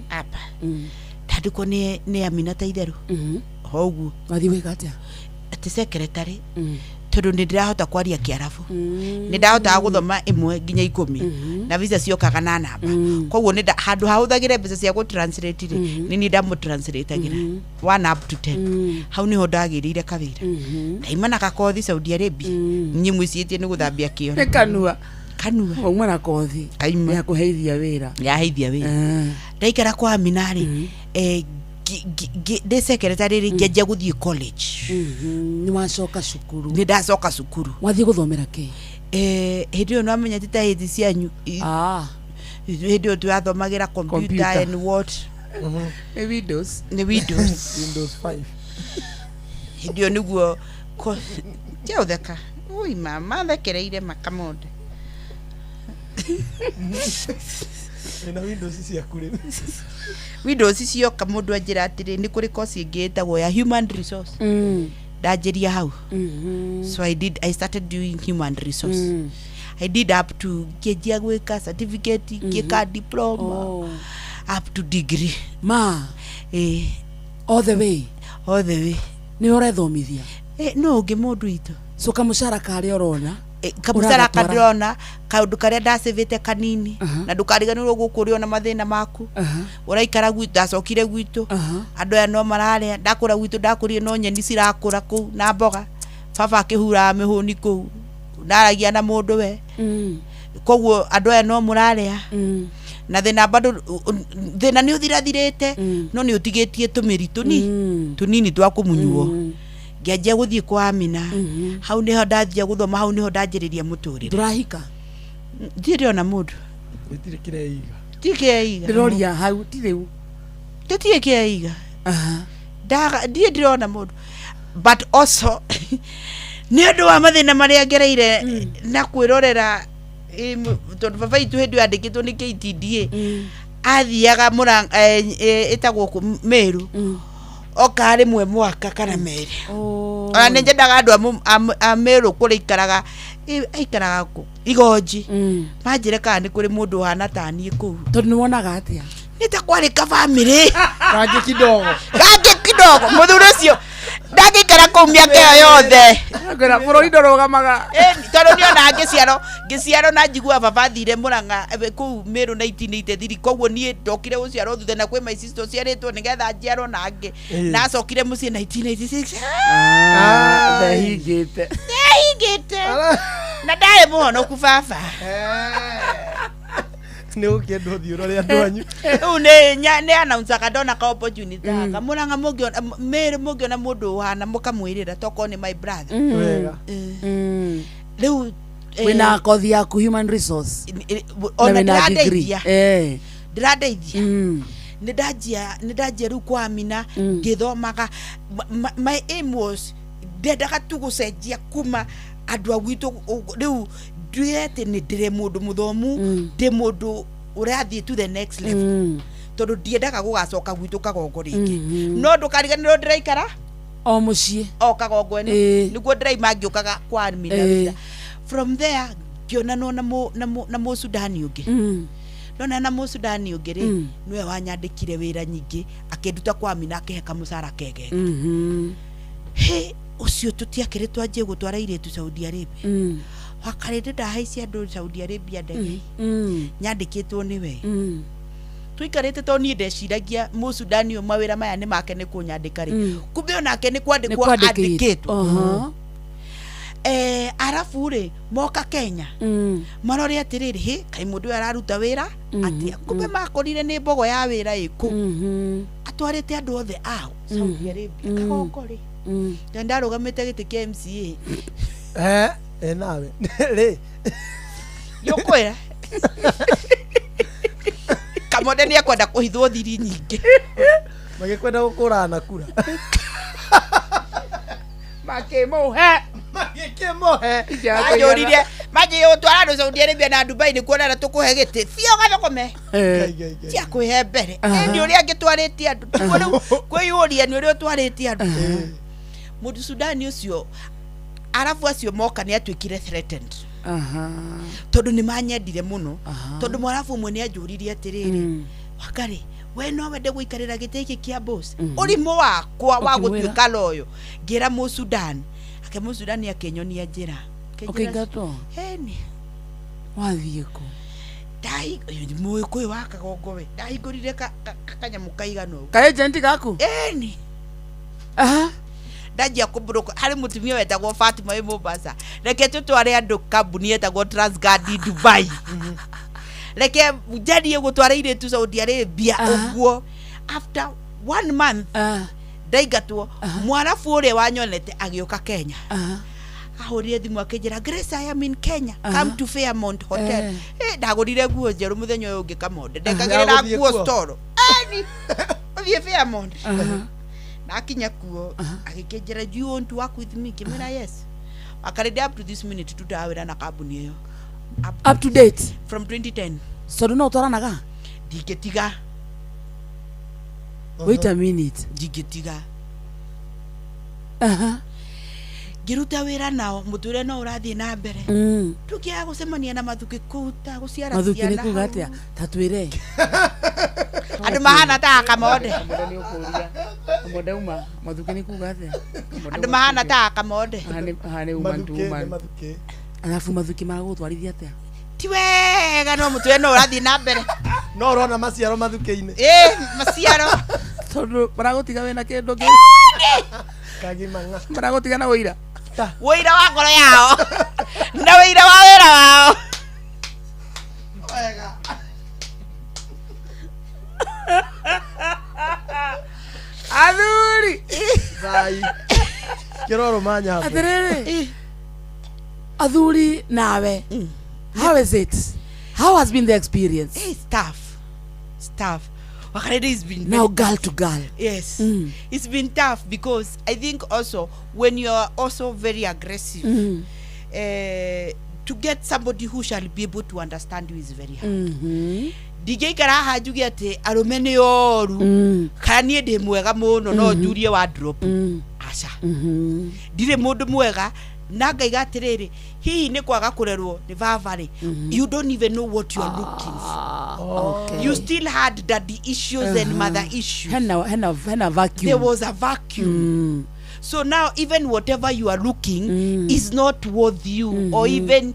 hapa ndandikwo ni ni Amina ta itheru hoguo wathiĩ gwĩka atĩa atĩ secretary tondũ nĩ ndĩrahota kwaria Kĩarabu nĩ ndahotaga gũthoma 1 nginya 10 na visa ciokaga na namba koguo nĩ handũ hahũthagĩre mbeca cia gũ-translate rĩ nĩ niĩ ndamũ-translate-agĩra 1 up to 10 hau nĩho ndagĩrĩire kawĩra ndaima na gakothi Saudi Arabia niĩ mwĩciĩtie nĩ gũthambia kĩoro Nĩ kanua kanua wauma na kothi kaima ya kũheithia wĩra yaheithia wĩra ndaikara kwa Amina rĩ ndĩ secretary rĩ ngĩanjia gũthiĩ college nĩ wacoka cukuru nĩ ndacoka cukuru wathiĩ gũthomera kĩ hĩndĩ ĩyo nĩwamenya ti ta hĩndĩ cianyu hĩndĩ ĩyo tũrathomagĩra computer Computer. and what nĩ Windows nĩ Windows Windows 5 hĩndĩ ĩyo nĩguo tiaũtheka ui mama thekereire makamonde Ĩna Windows ciaku rĩ. Windows cioka mũndũ anjĩra atĩrĩ nĩ kũrĩ course ĩngĩ ĩtagwo ya human resource ndanjĩria hau so I started doing human resource I did up to ngĩanjia gwĩka certificate ngĩka diploma up to degree ma all the way all the way nĩ ũrethomithia no ũngĩ mũndũ witũ so kamũcara karĩa ũrona kamũcara kandĩrona kaũndũ karĩa ndacĩvĩte kanini na ndũkariganĩrwo gũkũ ũrĩ ona mathĩna maku ũraikara gwitũ ndacokire gwitũ andũ aya no mararĩa ndakũra gwitũ ndakũrire no nyeni cirakũra kũu na mboga baba akĩhuraga mĩhũni kũu ndaragia na mũndũ we koguo andũ aya no mũrarĩa na thĩna bado thĩna nĩ ũthirathirĩte no nĩ ũtigĩtie tũmĩri tũnini twa kũmunyuo ngĩanjia gũthiĩ kwa Amina hau nĩho ndanjia gũthoma hau nĩho ndanjĩrĩria mũtũrĩre ndũrahika ndirĩ ndĩrona mũndũ Gĩtirĩ kĩreiga. ndirĩ kĩreiga ndĩroria hau ti rĩu tũtirĩ kĩreiga ndaga ndirĩ ndĩrona mũndũ but also nĩ ũndũ wa mathĩna marĩa ngereire na kwĩrorera tondũ baba itũ hĩndĩ ĩyo andĩkĩtwo nĩ KTDA athiaga ĩtagwo kũ Meru oka rĩmwe mwaka kana merĩ ona nĩ nyendaga andũ a Meru kũrĩa aikaraga aikaraga kũ Igonji manjĩre kana nĩ kũrĩ mũndũ ũhana ta niĩ kũu tondũ nĩ wonaga atĩa nĩ ta kwarĩ ka bamĩrĩ kangĩ kidogo kangĩ kidogo mũthuri ũcio ndangĩ Ndangĩikara kũu mĩaka ĩyo yothe. Ngwĩra bũrũri ndũrũgamaga. Tondũ niona ngĩciarwo ngĩciarwo na njigua baba athire Mũrang'a kũu Meru 1983, koguo niĩ ndokire gũciarwo thutha na kwĩ my sister ũciarĩtwo nĩgetha njiarwo na angĩ. Nacokire mũciĩ 1986. Ah, ndehingĩte. Ndehingĩte na ndarĩ mũhonoku baba. Nä å kä ndå thiä å rore andå anyu. Rĩu nĩ nĩ announce-aga ndona ka opportunity gaka Mũrang'a mũngĩona Meru mũngĩona mũndũ ũhana mũkamwĩrĩra tokorwo nĩ my brother. Wega. Rĩu Wĩna kothi yaku human resource. Ona Na wĩna degree. ndĩrandeithia. Ndĩrandeithia. Nĩ ndanjia rĩu kwa Amina ngĩthomaga. My aim was ndendaga tu gũcenjia kuma andũ a gwitũ rĩu nduĩre atĩ nĩ ndĩrĩ mũndũ mũthomu, ndĩ mũndũ ũrathiĩ to the next level, tondũ ndiendaga gũgacoka gwitũ Kagongo rĩngĩ. No ndũkariganĩrwo ndĩraikara o mũciĩ o Kagongo ĩno. Nĩguo ndĩraima ngĩũkaga kwa Amina wĩra. From there ngĩonanwo na mũ na mũ na mũsudani ũngĩ. Ndona na mũsudani ũngĩ rĩ, nĩwe wanyandĩkire wĩra nyingĩ, akĩnduta kwa Amina, akĩhe kamũcara kegega. Hĩ, ũcio tũtiakĩrĩ twanjie gũtwara airĩtu Saudi Arabia. Wakarĩndĩ ndahaicia andũ Saudi Arabia ndege nyandĩkĩtwo nĩwe. Tũikarĩte, tondũ niĩ ndeciragia mũsudani ũyũ mawĩra maya nĩ make nĩ kũnyandĩka rĩ, kumbe onake nĩ kwandĩkwo Nĩ kwandĩkĩtwo. andĩkĩtwo. Arabu rĩ moka Kenya marore atĩrĩrĩ, hĩ, kaĩ mũndũ ũyũ araruta wĩra atĩa? Kumbe makorire nĩ mbogo ya wĩra ĩkũ atwarĩte andũ othe ao Saudi Arabia. Kagongo rĩ, na ndarũgamĩte gĩtĩ kĩa MCA. Nawe rĩ. Nĩũkwĩra Kamonde nĩ ekwenda kũhithwo thiri nyingĩ. Magĩkwenda gũkũrana na kura. Makĩmũhe. Magĩkĩmũhe. Manjũririe manjĩire gũtwara andũ Saudi Arabia na Dubai nĩ kuonana tũkũhe gĩtĩ biũ gathũkũme cia kwĩhe mbere. Ĩndĩ ũrĩa angĩtwarĩtie andũ tiguo rĩu kwĩyũria nĩ ũrĩa ũtwarĩtie andũ. Mũndũ Sudani ũcio, arabu acio moka nĩ atuĩkire threatened tondũ nĩ manyendire mũno, tondũ mwarabu ũmwe nĩ anjũririe atĩrĩrĩ, "Wakarĩ we no wende gũikarĩra gĩtĩ gĩkĩ kĩa boss?" Ũrimũ wakwa wa Ũkĩmwĩra? gũtuĩka loyo, ngĩra Mũsudan ake, Mũsudani akĩnyonia njĩra. Akĩnjĩra, Ũkĩingatwo? "Ĩni." Wathiĩ kũ? Mũgĩkũyũ wa Kagongo we ndahingũrire kanyamũ kaigana ũguo. Ka agent gaku? Ĩni. Ndanjia kũmbũrũka harĩ mũtumia wetagwo Fatima wĩ Mombasa, reke tũtware andũ kambuni yetagwo Transguard Dubai, reke njarie gũtwara airĩtu Saudi Arabia. Ũguo after one month ndaingatwo. Mwarabu ũrĩa wanyonete agĩũka Kenya, ahũrire thimũ akĩnjĩra, "Grace, I am in Kenya, come to Fairmont Hotel." Ndagũrire nguo njerũ mũthenya ũyũ ũngĩ Kamonde ndekagĩrĩra Gũthiĩ nguo kuo. storo. Eni ũthiĩ Fairmont. Nakinya kuo agĩkĩnjĩra, "Do you want to work with me?" Ngĩmwĩra, "Yes." Akarĩndĩ up to this minute tutaga wĩra na kambuni ĩyo. Up to date? From 2010. Tondũ no ũtwaranaga? Ndingĩtiga. Wait a minute. Ndingĩtiga. Ngĩruta wĩra nao, mũtũrĩre no ũrathiĩ na mbere. Tũkĩaga gũcemania na mathukĩ kũu ta gũciara Mathuki nĩ ciana kuga hau. atĩa? Ta twĩre. Andũ mahana ta Akamonde. Kamonde nĩ ũkũria. Kamonde uma mathuki nĩ kuga atĩa? Andũ mahana ta Akamonde. Haha nĩ woman to Mathuki, nĩ woman. mathuki. Arabu mathuki magũgũtwarithia atĩa? Ti wega, no mũtũrĩre no ũrathiĩ na mbere. No ũrona maciaro mathukĩ-inĩ. Ĩ, maciaro. Tondũ maragũtiga wĩna kĩndũ kĩ Kagimang'a. Maragũtiga na ũira. Wĩira wa ngoro yao na wĩira wa wĩra wao. Wega. Athuri. Thai. Kĩroro manya hapo. Atĩrĩrĩ. Athuri nawe. How is it? How has been the experience? It's tough. It's tough. Wakarede has been Now very girl tough. to girl. Yes. It's been tough because I think also when you are also very aggressive, to get somebody who shall be able to understand you is very hard. Ndingĩikara haha njuge atĩ arũme nĩ oru kana niĩ ndĩ mwega mũno no njurie wardrobe. Aca, ndirĩ mũndũ mwega na ngaiga atĩrĩrĩ, hihi nĩ kwaga kũrerwo nĩ baba rĩ, you don't even know what you are looking for. You still had daddy issues and mother issues. Hena hena hena vacuum. There was a vacuum. So now even whatever you are looking is not worth you or even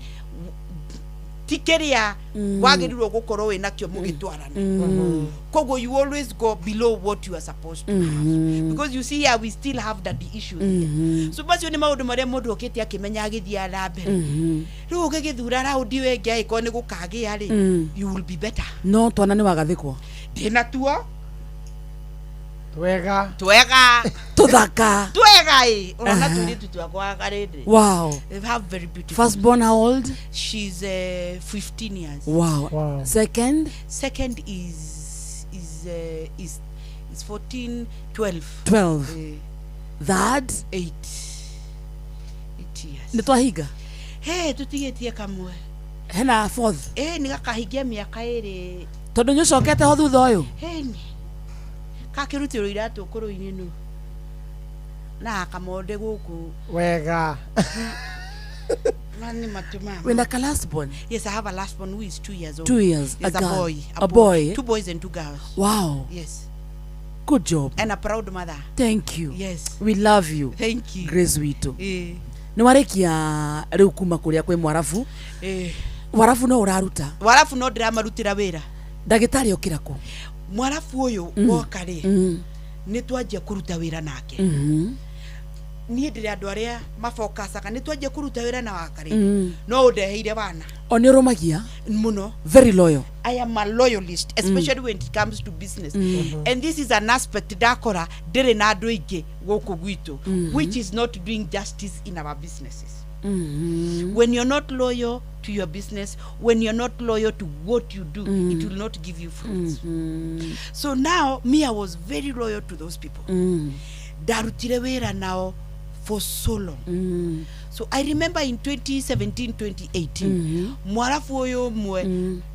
ti kĩrĩa wagĩrĩirwo gũkorwo wĩ nakĩo mũgĩtwarana. Koguo you always go below what you are supposed to have, because you see here we still have daddy issues here. So macio nĩ maũndũ marĩa mũndũ okĩte akĩmenya agĩthiaga na mbere. Rĩu ũgĩgĩthura raundi ĩyo ĩngĩ, angĩkorwo nĩ gũkagĩa rĩ, you will be better. No twana nĩ wagathĩkwo? Ndĩna tuo. Twega. Twega. Tũthaka. Twega ĩ, ũrona tũirĩtu twakwa karĩndĩ. They have very beautiful. First born, how old? She's 15 years. Wow. Second? Second is 14, 12. 12. Eh. Third? 8, 8 years. Nĩ twahinga. He tũtigĩtie kamwe. Hena fourth? Ĩ, nĩ gakahingia mĩaka 2. Tondũ nĩ ũcokete ho thutha ũyũ. Heni kakĩrutĩrwo iratũ kũrũ-inĩ nũ na kamonde gũkũ. Wega. Mani matũ mama. Wĩna ka last born? Yes, I have a last born who is 2 years old. 2 years, Yes, a a girl. boy. A boy. Two boys and two girls. Yes. Good job. And a proud mother. Thank you. Yes. We love you. Thank you. Grace witũ. Eh. Nĩ warĩkia rĩu kuma kũrĩa kwĩ mwarabu? Eh. Warabu no ũraruta? Warabu no ndĩramarutĩra wĩra. Ndagĩtarĩ okĩra kũ? Mwarabu ũyũ woka rĩ, nĩ twanjia kũruta wĩra nake. Niĩ ndĩrĩ andũ arĩa mabokacaga. Nĩ twanjia kũruta wĩra na wakarĩ, no ũndeheire wana. O nĩ ũrũmagia? Mũno. Very loyal. I am a loyalist, especially when it comes to business. And this is an aspect ndakora ndĩrĩ na andũ aingĩ gũkũ gwitũ, which is not doing justice in our businesses. When you're not loyal to your business, when you're not loyal to what you do, it will not give you fruits. So now, me, I was very loyal to those people. Ndarutire wĩra nao for so long. So I remember in 2017, 2018, mwarabu ũyũ ũmwe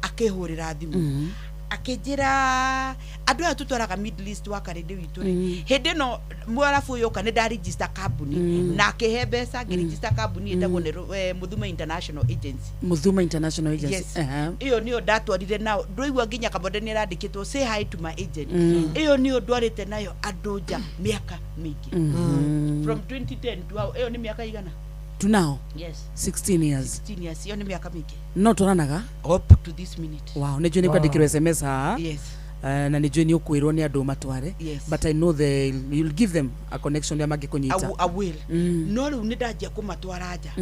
akĩhũrĩra thimũ akĩnjĩra andũ aya tũtwaraga Middle East wa karĩndĩ witũ rĩ. Hĩndĩ ĩno mwarabu ũyũ oka nĩ ndaregister kambuni na akĩhe mbeca ngĩregister kambuni ĩtagwo nĩ Muthuma International Agency. Muthuma International Agency. Yes. Ĩyo nĩyo ndatwarire nao. Ndũigua nginya kamonde nĩ ĩrandĩkĩtwo "Say hi to my agent". Ĩyo nĩyo ndwarĩte nayo andũ nja mĩaka mĩingĩ, from 2010 to now. Ĩyo nĩ mĩaka igana? To now? Yes. 16 years. 16 years. Ĩyo nĩ mĩaka mĩingĩ. No twaranaga? Up to this minute. Wow, nĩ njũĩ nĩ kwandĩkĩrwo SMS haha. Yes. Na nĩ njũĩ nĩ ũkwĩrwo nĩ andũ matware. Yes. But I know you'll give them a connection ĩrĩa mangĩkũnyita. I will. No rĩu nĩ ndanjia kũmatwara nja.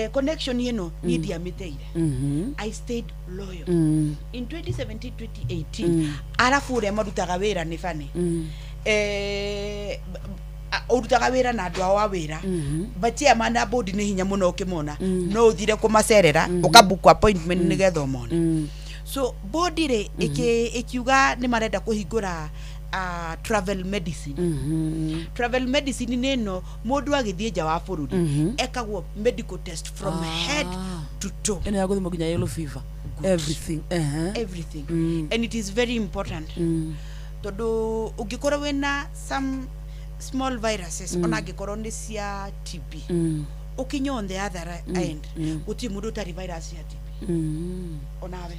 Connection ĩno niĩ ndiamĩteire. I stayed loyal. In 2017, 2018, arabu ũrĩa marutaga wĩra nĩ bani. Ũrutaga wĩra na andũ ao a wĩra, machairman na board nĩ hinya mũno ũkĩmona. No ũthire kũmacerera, ũkabook appointment nĩgetha ũmone. So board rĩ ĩkiuga nĩ marenda kũhingũra travel medicine. Travel medicine nĩ ĩno mũndũ agĩthiĩ nja wa bũrũri ekagwo medical test from head to toe. Ĩno ya gũthimwo nginya yellow fever, everything. Everything. And it is very important tondũ ũngĩkorwo wĩna some small viruses, ona angĩkorwo nĩ cia TB, ũkinye on the other end, gũtirĩ mũndũ ũtarĩ virus ya TB, onawe.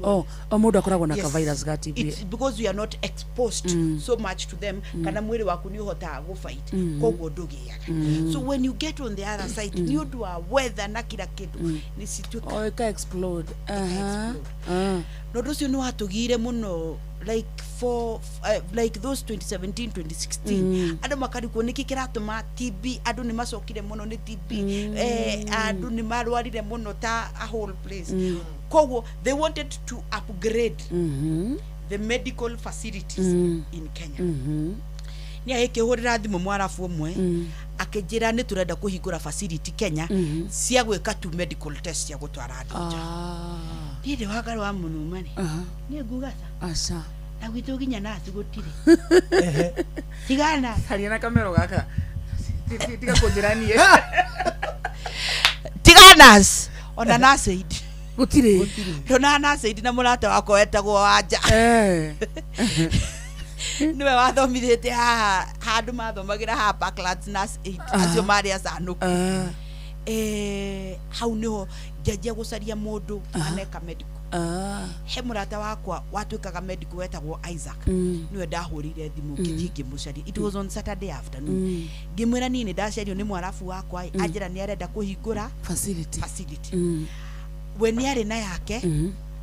Oh, o mũndũ akoragwo na Yes. ka virus ga TB. It's because we are not exposed so much to them, kana mwĩrĩ waku nĩ ũhotaga gũfight, koguo ndũgĩaga. So when you get on the other side, nĩ ũndũ wa weather na kila kĩndũ, nĩ cituĩka Oh, ĩka explode. Na ũndũ ũcio nĩ watũgiire mũno, like for like those 2017, 2016, andũ makarigwo nĩkĩ kĩratũma TB, andũ nĩ macokire mũno nĩ TB, andũ nĩ marwarire mũno ta a whole place. Koguo they wanted to upgrade the medical facilities in Kenya. Nĩ agĩkĩhũrĩra thimũ mwarabu ũmwe, akĩnjĩra nĩ tũrenda kũhingũra facility Kenya cia gwĩka tu medical test cia gũtwara andũ nja. Niĩ ndĩ wagarũ wa mũnumani, niĩ ngugaca Aca. Na gwitũ nginya naci gũtirĩ tigana. Caria na kamero gaka. Tiga kũnjĩra niĩ. Tiga nas ona nurse aid. Gũtirĩ. Ndona nurse aid na mũrata wakwa wetagwo Wanja, nĩwe wathomithĩtie haha handũ mathomagĩra haha Parklands nurse aid, acio marĩ acanũku. Hau nĩho njanjia gũcaria mũndũ aneka medical. Ah. He mũrata wakwa watuĩkaga medical wetagwo Isaac. Nĩwe ndahũrĩire thimũ, ngĩthiĩ ngĩmũcaria. It was on Saturday afternoon. Ngĩmwĩra niĩ nĩ ndacerio nĩ mwarabu wakwa, anjĩra nĩ arenda kũhingũra facility. Facility. We nĩ arĩ na yake.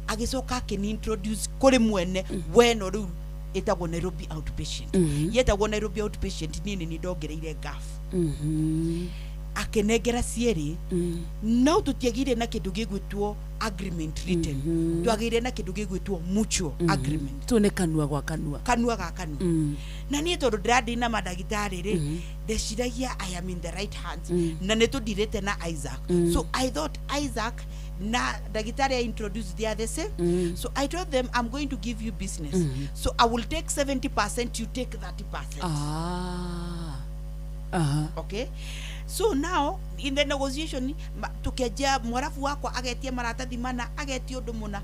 Agĩcoka akĩni introduce kũrĩ mwene weno rĩu ĩtagwo Nairobi Outpatient. Yetagwo Nairobi Outpatient, niĩ nĩ niĩ ndongereire gaf. Akĩnengera cierĩ. No tũtiagire na kĩndũ gĩgwĩtwo agreement written. Twagĩire na kĩndũ gĩgwĩtwo mutual agreement. Tu nĩ kanua gwa kanua. Kanua ga kanua. Na niĩ tondũ ndĩrandĩ na mandagĩtarĩ rĩ, ndeciragia I am in the right hands. Na nĩ tũndirĩte na Isaac. So I thought Isaac na ndagĩtarĩ I introduced, they are the same. So I told them, I'm going to give you business. So I will take 70%, you take 30%. Ah. Aha. Okay, so now in the negotiation tukianjia, mwarabu wakwa agetie maratathi mana, agetie ũndũ mũna.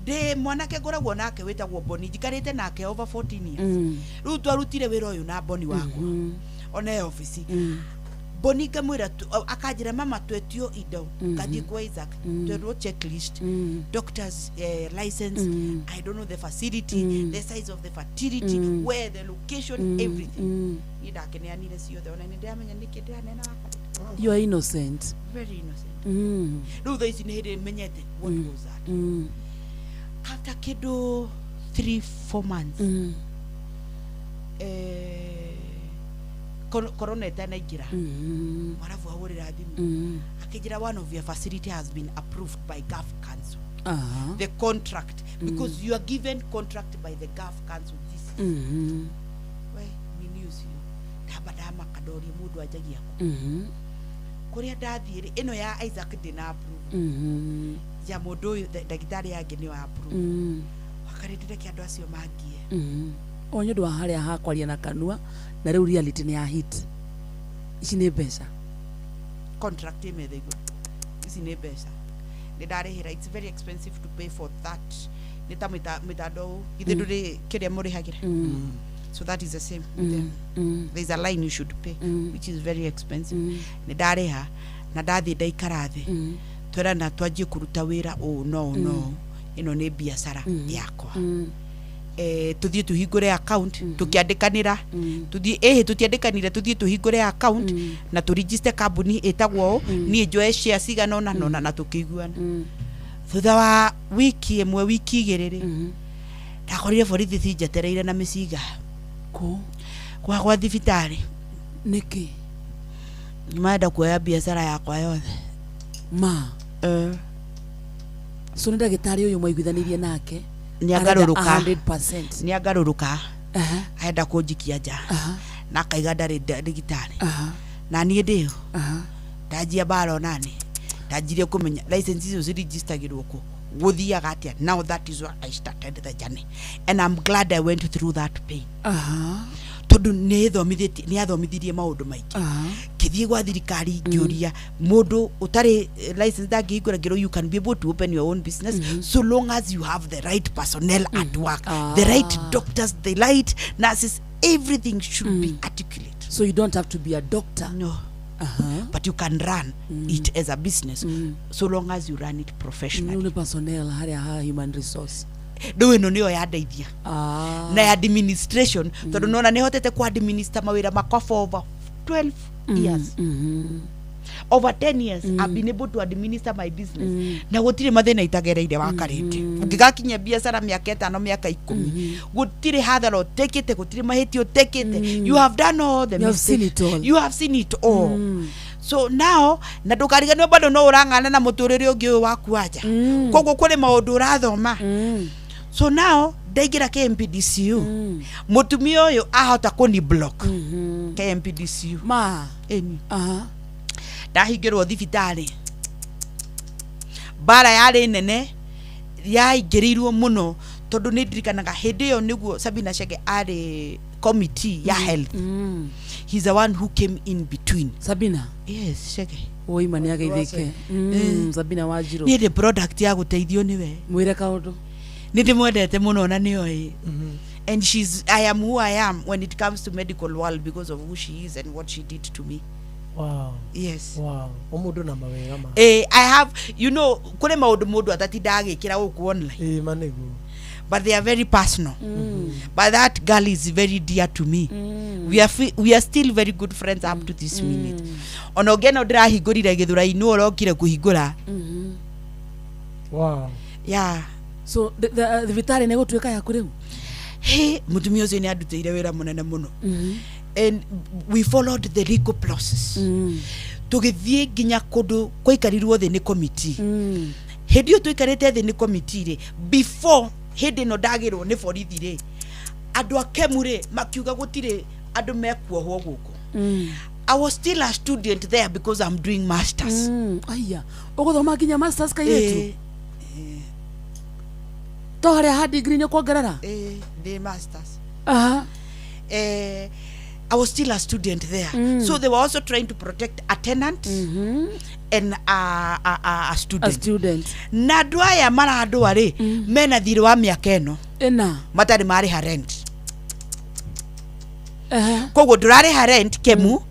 Ndĩ mwanake ngoragwo nake wĩtagwo Boni, njikarĩte nake over 14 years. Rĩu twarutire wĩra ũyũ na Boni wakwa ona e ofici. Boni ngamwĩra akanjĩra, mama, twetio indo. Ngathiĩ kwa Isaac. Twerwo checklist, doctors license, I don't know, the facility, the size of the facility, where the location, everything. Niĩ ndakeneanire ciothe, ona nĩ ndĩramenya nĩkĩ ndĩranena wakwa. You are innocent. Very innocent. Rĩu thaa ici nĩ hĩndĩ menyete what was that. After kĩndũ 3 4 months, corona ĩtanaingĩra, mwarabu ahũrĩra thimũ. Akĩnjĩra one of your facility has been approved by Gulf Council. The contract, because you are given contract by the Gulf Council, this is we nini ũcio ndamba ndamaka, ndoria mũndũ anjagia kũ. Kũrĩa ndathiĩ rĩ, ĩno ya Isaac ndĩna approve. Ya mũndũ ũyũ ndagĩtarĩ yangĩ nĩyo approve. Wakarĩ ndĩreke andũ acio mangie. O nĩ ũndũ wa harĩa hakwaria na kanua, na rĩu reality nĩ ya hit, ici nĩ mbeca. Contract ĩ metha igũrũ, ici nĩ mbeca nĩ ndarĩhĩra. It's very expensive to pay for that. Nĩ ta mĩtandao ũũ githĩ ndũrĩ kĩrĩa mũrĩhagĩra? So that is the same with them. There's a line you should pay, which is very expensive. Nĩ ndarĩha na ndathiĩ ndaikara thĩ, twerana twanjie kũruta wĩra ũũ no ũũ no ũũ. Ĩno nĩ biacara yakwa. Tuthiĩ tuhingũre account. Tukiandĩkanĩra tuthiĩ ĩhĩ, tutiandĩkanire, tuthiĩ tuhingũre account na tũregister kambuni ĩtagwo ũũ, niĩ njoe share cigana ũna nona, na tũkĩiguana. Thutha wa wiki ĩmwe, wiki 2 rĩ, ndakorire borithi cinjetereire na mĩcinga. Kũ? Kwa thibitarĩ. Nĩkĩ? Marenda kuoya biacara yakwa yothe. Ma? So nĩ ndagĩtarĩ ũyũ mwaiguithanirie nake? Nĩ angarũrũka. Arenda 100%. Nĩ angarũrũka, arenda kũnjikia nja na akaiga ndarĩ ndagĩtarĩ na niĩ ndĩyo. Ndanjia mbara onani ndanjirie kũmenya license icio cirigistagĩrwo kũ, gũthiaga atĩa. Now that is why I started the journey, and I'm glad I went through that pain, tondũ nĩ ĩthomithĩtie, nĩ athomithirie maũndũ maingĩ. Ngĩthiĩ gwa thirikari ngĩũria, mũndũ ũtarĩ license ndangĩhingũra? Ngĩrwo you can be able to open your own business so long as you have the right personnel at work, the right doctors, the right nurses, everything should be articulate. So you don't have to be a doctor? No. But you can run it as a business so long as you run it professionally. Nĩ personnel harĩa ha human resource. Rĩu ĩno nĩyo yandeithia na ya administration, tondũ nona nĩ hotete ku administer mawĩra makwa for over 12 years, over 10 years. I've been able to administer my business na gũtirĩ mathĩna itagereire wakarĩte. Ũngĩgakinyia biacara mĩaka 5, mĩaka 10, gũtirĩ hathara ũtekĩte, gũtirĩ mahĩtia ũtekĩte. You have done all the You have seen mistakes. it all. You have seen it all. So now na ndũkariganĩrwo bado no ũrang'ana na mũtũrĩre ũngĩ ũyũ waku wanja, koguo kũrĩ maũndũ ũrathoma. So now ndaingĩra KMPDCU, mũtumia ũyũ ahota kũni block KMPDCU. Ma? Ĩni. Ndahingĩrwo thibitarĩ, mbara yarĩ nene, yaingĩrĩirwo mũno, tondũ nĩ ndirikanaga hĩndĩ ĩyo nĩguo Sabina Chege arĩ committee ya health. He's the one who came in between. Sabina? Yes, Chege. Woima nĩ ageithĩke. Sabina Wanjirũ. Niĩ ndĩ product ya gũteithio nĩwe. Mwĩre kaũndũ. Nĩ ndĩmwendete mũno na nĩoĩ, and she's, I am who I am when it comes to medical world because of who she is and what she did to me. Wow. Yes. Wow. O mũndũ na mawega ma. Eh, I have, you know, kũrĩ maũndũ mũndũ atatindaga agĩkĩra gũkũ online. Ĩĩ ma nĩguo. But they are very personal. But that girl is very dear to me. We are still very good friends up to this minute. Ona ũngĩona ndĩrahingũrire gĩthũrai-inĩ ũrokire kũhingũra. Wow. Yeah. So thibitarĩ nĩ gũtuĩka yaku rĩu? Hey, mũtumia ũcio nĩ andutĩire wĩra mũnene mũno. And we followed the legal process. Tũgĩthiĩ nginya kũndũ kwaikarirwo thĩ nĩ committee. Hĩndĩ ĩyo tũikarĩte thĩ nĩ committee rĩ, before hĩndĩ ĩno ndagĩrwo nĩ borithi rĩ, andũ a Kemu rĩ makiuga gũtirĩ andũ mekuohwo gũkũ. I was still a student there because I'm doing masters. Aya, ũgũthoma nginya masters kairĩtu? Eh. To harĩa ha degree nĩ ũkuongerera? Eh, ndĩ masters. Aha. Eh, I was still a student there. So they were also trying to protect a tenant and a student. A student. Na andũ aya marandũa rĩ, mena thirĩ wa mĩaka ĩno. Ĩna. Matarĩ marĩha rent. Koguo ndũrarĩha rent Kemu,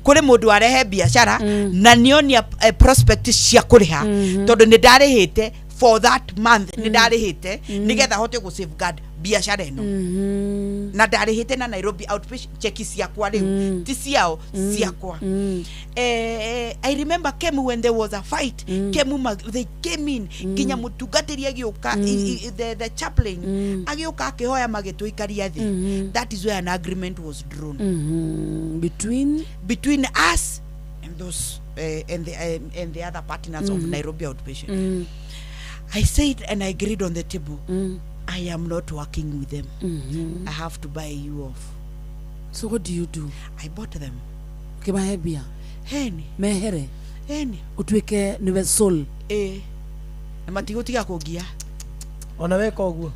kũrĩ mũndũ warehe biacara na nĩonia prospect cia kũrĩha tondũ nĩ ndarĩhĩte for that month, nĩ ndarĩhĩte nĩgetha hote gũ safeguard biacara ĩno, na ndarĩhĩte na Nairobi outpatient cheki ciakwa rĩu, ti ciao, ciakwa. I remember Kemu when there was a fight, Kemu they came in nginya mũtungatĩri agĩũka, the chaplain agĩũka akĩhoya magĩtũikaria thĩ. That is where an agreement was drawn Between us and those and the other partners of Nairobi outpatient. I said and I agreed on the table, I am not working with them. I have to buy you off. So what do you do? I bought them. Ũkĩmahe mbia? Heni. Mehere? Heni. Ũtuĩke nĩwe sole? Ĩĩ. Na matigũtiga kũngia. Ona weka ũguo.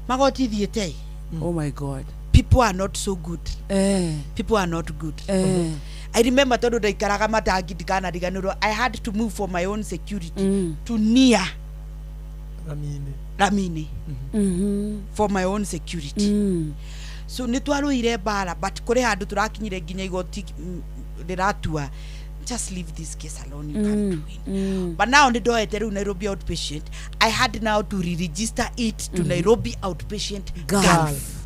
Magoti thiĩte. Oh my God. People are not so good. Eh. People are not good. Eh. I remember tondũ ndaikaraga matangi ndikanariganĩrwo, I had to move for my own security to near Ramini. Ramini for my own security. So nĩ twarũire mbara, but kũrĩ handũ tũrakinyire nginya igoti rĩratua just leave this case alone, you can't win. But now nĩ ndoete rĩu Nairobi outpatient, I had now to re-register it to Nairobi outpatient Gulf. Gulf.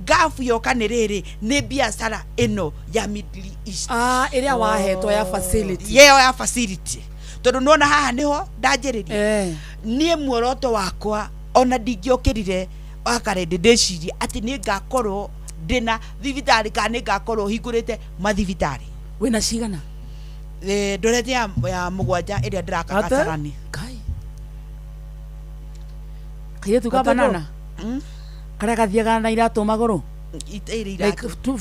Gulf yoka nĩ rĩrĩ nĩ biacara ĩno ya Middle East. Ah, ĩrĩa wahetwo ya facility. Yeyo ya facility tondũ nona haha nĩho ndanjĩrĩria. Eh. Niĩ muoroto wakwa ona ndingĩokĩrire wakarende ndĩcirie atĩ nĩ ngakorwo ndĩna thibitarĩ kana nĩ ngakorwo hingũrĩte mathibitarĩ. Wĩna cigana? Eh, ndorete ya mũgwanja ĩrĩa ndĩraka Ate? Kasarani. Kai. Kairĩtu ka Ate banana? Karĩa gathiaga na iratũ magũrũ? Itairĩ Like iratũ. two,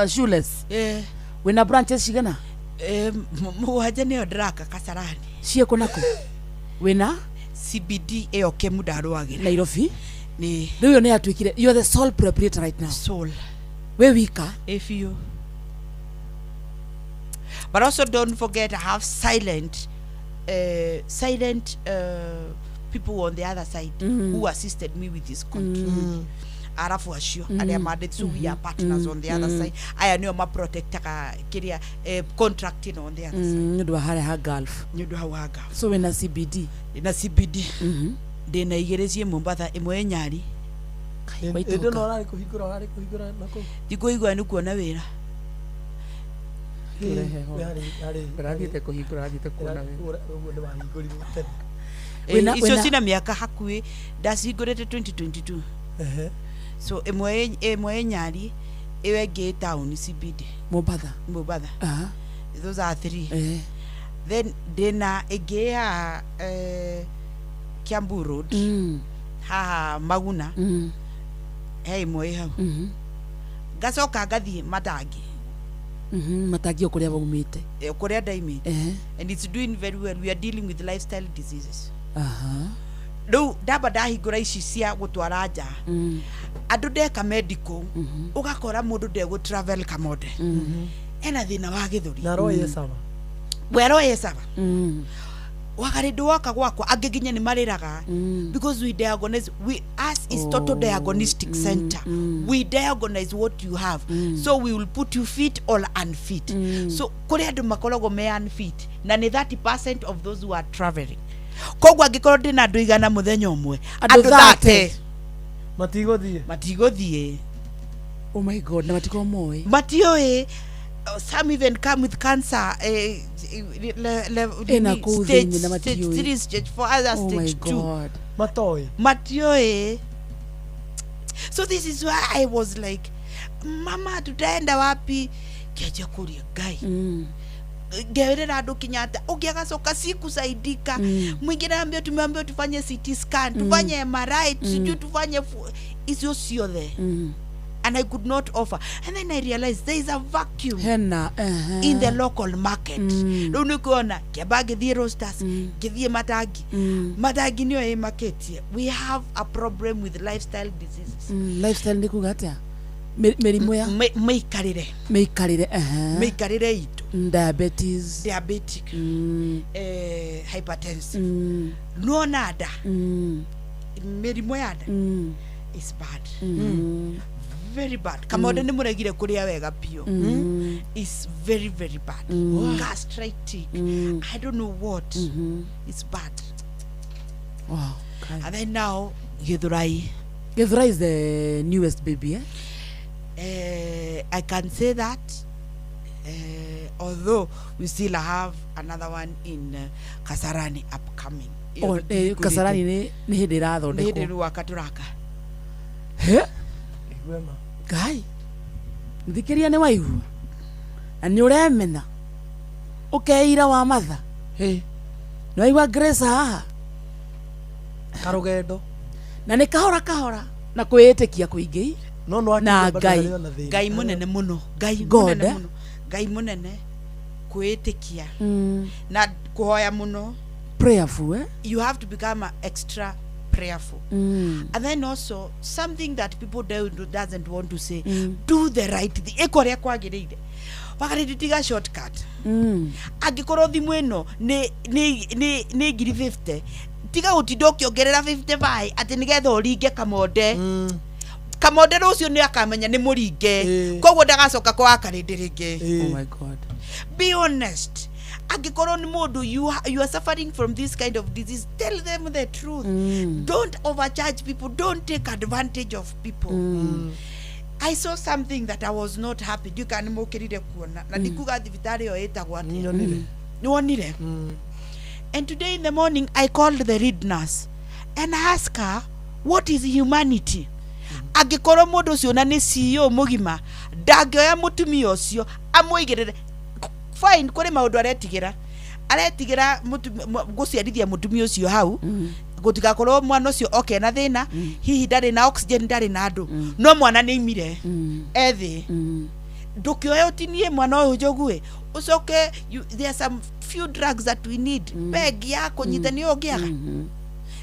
shoeless? Eh. Wĩna branches cigana? Eh, mũgwanja nĩyo ndĩraka Kasarani. Ciĩkũ nakũ? Wĩna? CBD ĩyo Kemu ndarũagĩra. Nairobi? Nĩ. Rĩu ĩyo nĩ yatuĩkire you are the sole proprietor right now. Sole. Wĩ wika? If you. But also don't forget I have silent people on the other side who assisted me with this contract. Arabu acio arĩa mandĩte, so we are partners on the other side. Aya nĩo maprotectaga kĩrĩa contract ĩno on the other side. Nĩ ũndũ wa harĩa ha Gulf. Nĩ ũndũ hau ha Gulf. So wĩna CBD? Ndĩna CBD. Ndĩna igĩrĩ ciĩ Mombatha, ĩmwe ĩ Nyali. Ĩndĩ no ũrarĩ kũhingũra, ũrarĩ kũhingũra nakũu. Ndikũhingũra nĩ kuona wĩra. Ũrathiĩte kũhingũra, ũrathiĩte kuona wĩra. Ũguo nĩ wahingũrirwo tene. Icio cina mĩaka hakuhĩ ndacihingũrĩte 2022. Ehe. So ĩmwe ĩ Nyali, ĩyo ĩngĩ ĩ town CBD. Mombatha. Mombatha. Aha. Those are three. Eh. Then ndĩna ĩngĩ ĩ haha Kiambu Road. Haha Maguna. He ĩmwe ĩ hau. Ngacoka ngathiĩ Matangi. Matangi o kũrĩa waumĩte. Eh, kũrĩa ndaimĩte. Eh. And it's doing very well. We are dealing with lifestyle diseases. Aha. Rĩu ndamba ndahingũra ici cia gũtwara nja, andũ ndeka medical, ũgakora mũndũ ndegũ travel kamode ena thĩna wa gĩthũri. Na roho ye sawa. We roho ye sawa. Wagarĩndũ woka gwakwa angĩ nginya nĩ marĩraga because we diagnose, we us is total diagnostic center. We diagnose what you have, so we will put you fit or unfit. So kũrĩ andũ makoragwo me unfit na nĩ 30% of those who are traveling. Koguo angĩkorwo ndĩna andũ 100 mũthenya ũmwe, andũ andũ 30 30 matigũthiĩ. Matigũthiĩ. Oh my God, na matikorwo moĩ. Matiũĩ. Some even come with cancer, Ĩna kũu stage, thĩinĩ na stage matiũĩ. 3, stage 4, other Oh my stage 2. God. Matoĩ. Matiũĩ. So this is why I was like, mama, tutaenda wapi? Kĩanjia kũria Ngai, ngerera andũ Kenyatta ũngĩ agacoka sikusaidika. Mwingine ambia tumeambiwa tufanye CT scan, tufanye MRI, sijui tufanye icio ciothe, and I could not offer. And then I realized there is a vacuum hena ehe. in the local market. Rĩu nĩ kuona kĩamba ngĩthiĩ Roasters, ngĩthiĩ Matangi. Matangi nĩyo ĩmakĩtie. We have a problem with lifestyle diseases. Lifestyle nĩ kuga atĩa? Mĩrimũ ya mĩikarĩre. Mĩikarĩre, ehe. Mĩikarĩre itũ. Diabetes. Diabetic, hypertensive, nona nda, mĩrimũ ya nda is bad, very bad. Kamode nĩ mũregire kũrĩa wega biũ. Is very very bad. Gastritic, I don't know what is bad. Wow, okay. And then now Githurai. Githurai is the newest baby, eh? I can say that, although we still have another one in Kasarani upcoming. Oh, Kasarani nĩ hĩndĩ nĩ hĩndĩ ĩrathondekwo. Rĩu aka tũraka. He? Igwema. Ngai, mũthikĩria, nĩ waigua na nĩ ũremena ũkeira wa matha. Nĩ waigua Grace haha. Karũgendo. Na nĩ kahora kahora na kwĩĩtĩkia kũingĩ no no na Ngai. Ngai mũnene mũno, Ngai God, mũnene eh? mũno, Ngai mũnene, kwĩĩtĩkia na kũhoya mũno. Prayerful, eh? You have to become a extra prayerful. And then also something that people doesn't want to say, do the right thing, ĩka ũrĩa kwagĩrĩire. Wagarĩndĩ, tiga shortcut. Angĩkorwo thimũ ĩno nĩ ngiri 50, tiga gũtinda ũkĩongerera 55 atĩ nĩgetha ũringe kamonde. Kamonde rũciũ nĩ akamenya nĩ mũringe, koguo ndagacoka kwa Karĩndĩ rĩngĩ. Oh my God. Be honest. Angĩkorwo nĩ mũndũ you are suffering from this kind of disease, tell them the truth. Don't overcharge people, don't take advantage of people. I saw something that I was not happy. Ndiũĩ kana nĩ mũkĩrire kuona na ndikuga thibitarĩ ĩyo ĩtagwo atĩa. Nyonire. Nĩ wonire. And today in the morning I called the lead nurse and I asked her, what is humanity? Angĩkorwo mũndũ ũcio na nĩ CEO mũgima ndangĩoya mũtumia ũcio amũigĩrĩre. Fine, kũrĩ maũndũ aretigĩra, aretigĩra gũciarithia mũtumia ũcio hau, gũtigakorwo mwana ũcio oke na thĩna, hihi ndarĩ na oxygen, ndarĩ na andũ, no mwana nĩ imire ethĩ. Ndũkĩoya ũtinie mwana ũyũ njogu ũcoke there are some few drugs that we need, peg ya kũnyita nĩyo ũngĩaga,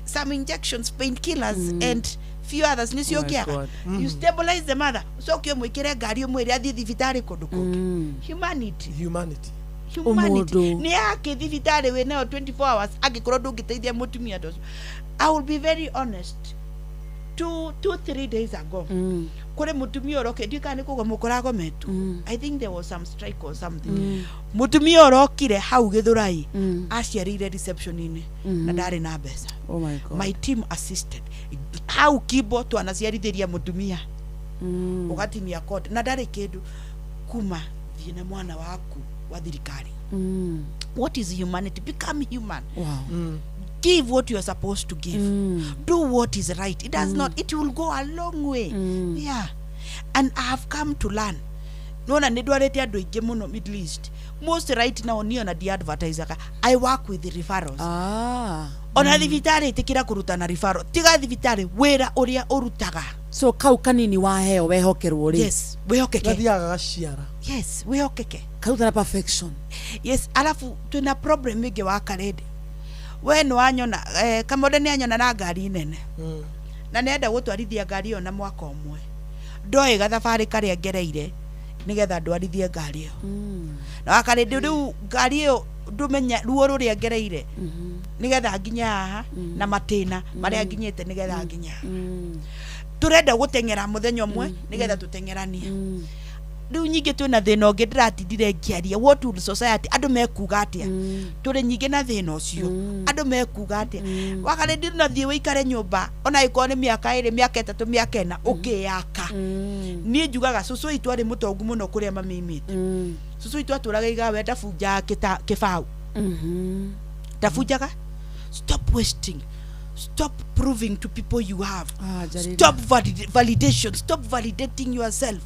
some injections, painkillers and few others nĩcio Oh my ũngĩaga. God. You stabilize the mother, ũcoke ũmwĩkĩre ngari ũmwĩre athiĩ thibitarĩ kũndũ kũngĩ. Humanity. Humanity. Humanity. Ũmũndũ. Nĩ yake thibitarĩ wĩ nayo 24 hours angĩkorwo ndũngĩteithia mũtumia ta ũcio? I will be very honest, 2, 2, 3 days ago kũrĩ mũtumia ũrokire, ndiũĩ kana nĩ kũgoma ũkũragometwo. I think there was some strike or something. Mũtumia ũrokire hau Gĩthũrai aciarĩire reception-inĩ na ndarĩ na mbeca. Oh my God. My team assisted hau Kimbo, twanaciarithĩria mũtumia, ũgatinia cord na ndarĩ kĩndũ kuma thiĩ na mwana waku wa thirikari. What is humanity? Become human. Wow. Give what you are supposed to give. Do what is right. It does not, it will go a long way. Yeah, and I have come to learn. Nona nĩ ndwarĩte andũ aingĩ mũno Middle East. Most right now niĩ ona ndiadvertisaga, I work with referrals. Ah. Ona thibitarĩ ĩtĩkĩra kũruta na referral. Tiga thibitarĩ, wĩra ũrĩa ũrutaga. So kau kanini waheo wehokerwo rĩ. Yes, wĩhokeke. Gathiaga gaciara. Yes, wĩhokeke. Karuta na perfection. Yes. Alafu twĩna problem ĩngĩ wa karĩndĩ. We nĩ wanyona, kamode nĩ anyona na ngari nene na nĩenda gũtwarithia ngari ĩyo na mwaka ũmwe, ndoĩ gathabarĩ karĩa ngereire nĩgetha ndwarithie ngari ĩyo. Na wakarĩndĩ rĩu ngari ĩyo ndũmenya ruo rũrĩa ngereire. Nigetha nginye haha na matina maria nginyite nigetha nginye haha. Turenda guteng'era muthenya umwe nigetha tuteng'eranie. Riu nyingĩ twĩna thĩna ũngĩ ndĩratindire ngĩaria, what would society, andũ mekuga atĩa? Tũrĩ nyingĩ na thĩna ũcio, andũ mekuga atĩa? Wakarĩ ndinathiĩ wĩikare nyũmba ona ĩkorwo nĩ mĩaka 2, mĩaka 3, mĩaka 4 ũkĩyaka. Niĩ njugaga cũcũ witũ arĩ mũtongu mũno kũrĩa mamimĩte. Cũcũ witũ atũraga igawe ndabunjaga kĩbaũ. Ndabunjaga. Stop wasting. Stop proving to people you have. Stop validation. Stop validating yourself.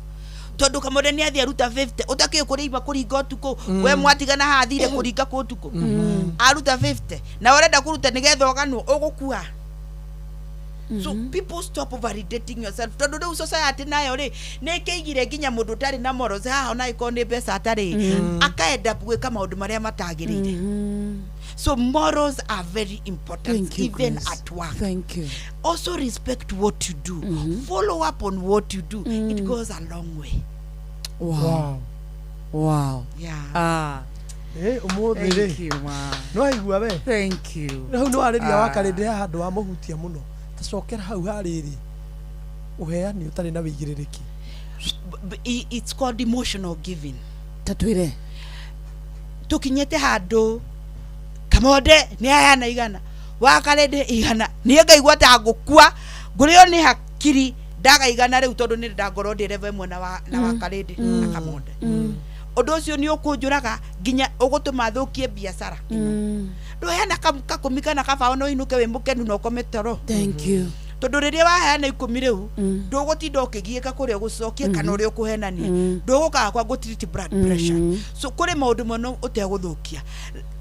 Tondu kamode ni athia aruta 50 utakio kuriima kuringa utuku we mwatigana hathire kuringa ku utuku aruta 50 na urenda kuruta nigetha uganwo ugukua. So people stop validating yourself. Tondu riu society nayo ri ni kiigire nginya mundu utari na morals haha ona ikorwo ni mbeca atari akaenda gwika maundu maria matagirire. So morals are very important. Thank you, even Grace. At work. Thank you. Also respect what you do. Follow up on what you do. It goes a long way. Wow. Wow. Yeah. Ah. Umuthi Thank you, ma. No aigua we. Thank you. Hau no arĩria wakarĩndĩ haha andũ wa mũhutia mũno. Tacokera hau harĩrĩ. Ũheani ũtarĩ na wĩigĩrĩrĩki. It's called emotional giving. Tatwĩre. Tukinyete handũ Kamonde nĩ aheana 100, wakarĩndĩ 100, niĩ ngaigua ta ngũkua ngũrĩo nĩ hakiri ndaga 100 rĩu tondũ nĩ ndangorwo ndĩ level ĩmwe na wakarĩndĩ na Kamonde. Ũndũ ũcio nĩ ũkũnjũraga nginya ũgũtũma thũkie biacara. Ndũheana kakũmi kana kabaũ no ũinũke wĩ mũkenu na ũkome toro. Thank you. Tondũ rĩrĩa waheana 10 rĩu ndũgũtinda ũkĩgiĩka kũrĩa ũgũcokia kana ũrĩa ũkũhenania, ndũgũkaga kwa gũtiriti blood pressure. So kũrĩ maũndũ mũno ũtegũthũkia.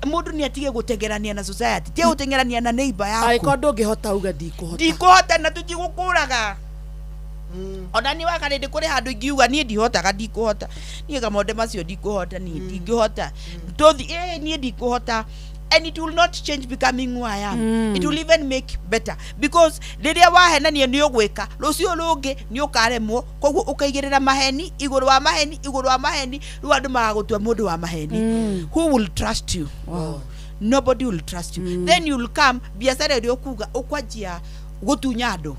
Mũndũ nĩ atige gũtengerania na society, tige gũtengerania na neighbor yaku. Angĩkorwo ndũngĩhota uga ndikũhota. Ndikũhota na tũtigũkũraga. Ona niĩ wakarĩndĩ kũrĩ handũ ingiuga niĩ ndihotaga, ndikũhota. Niĩ Kamonde macio ndikũhota, niĩ ndingĩhota. Tũthi niĩ ndikũhota. And it will not change becoming who I am. It will even make better. Because rĩrĩa wahenania nĩ ũgwĩka, rũciũ rũngĩ nĩ ũkaremwo, koguo ũkaigĩrĩra maheni, igũrũ wa maheni, igũrũ wa maheni, rĩu andũ magagũtua mũndũ wa maheni. Who will trust you? Wow. Nobody will trust you. Then you will come, biacara ĩrĩa ũkuga, ũkwanjia gũtunya andũ.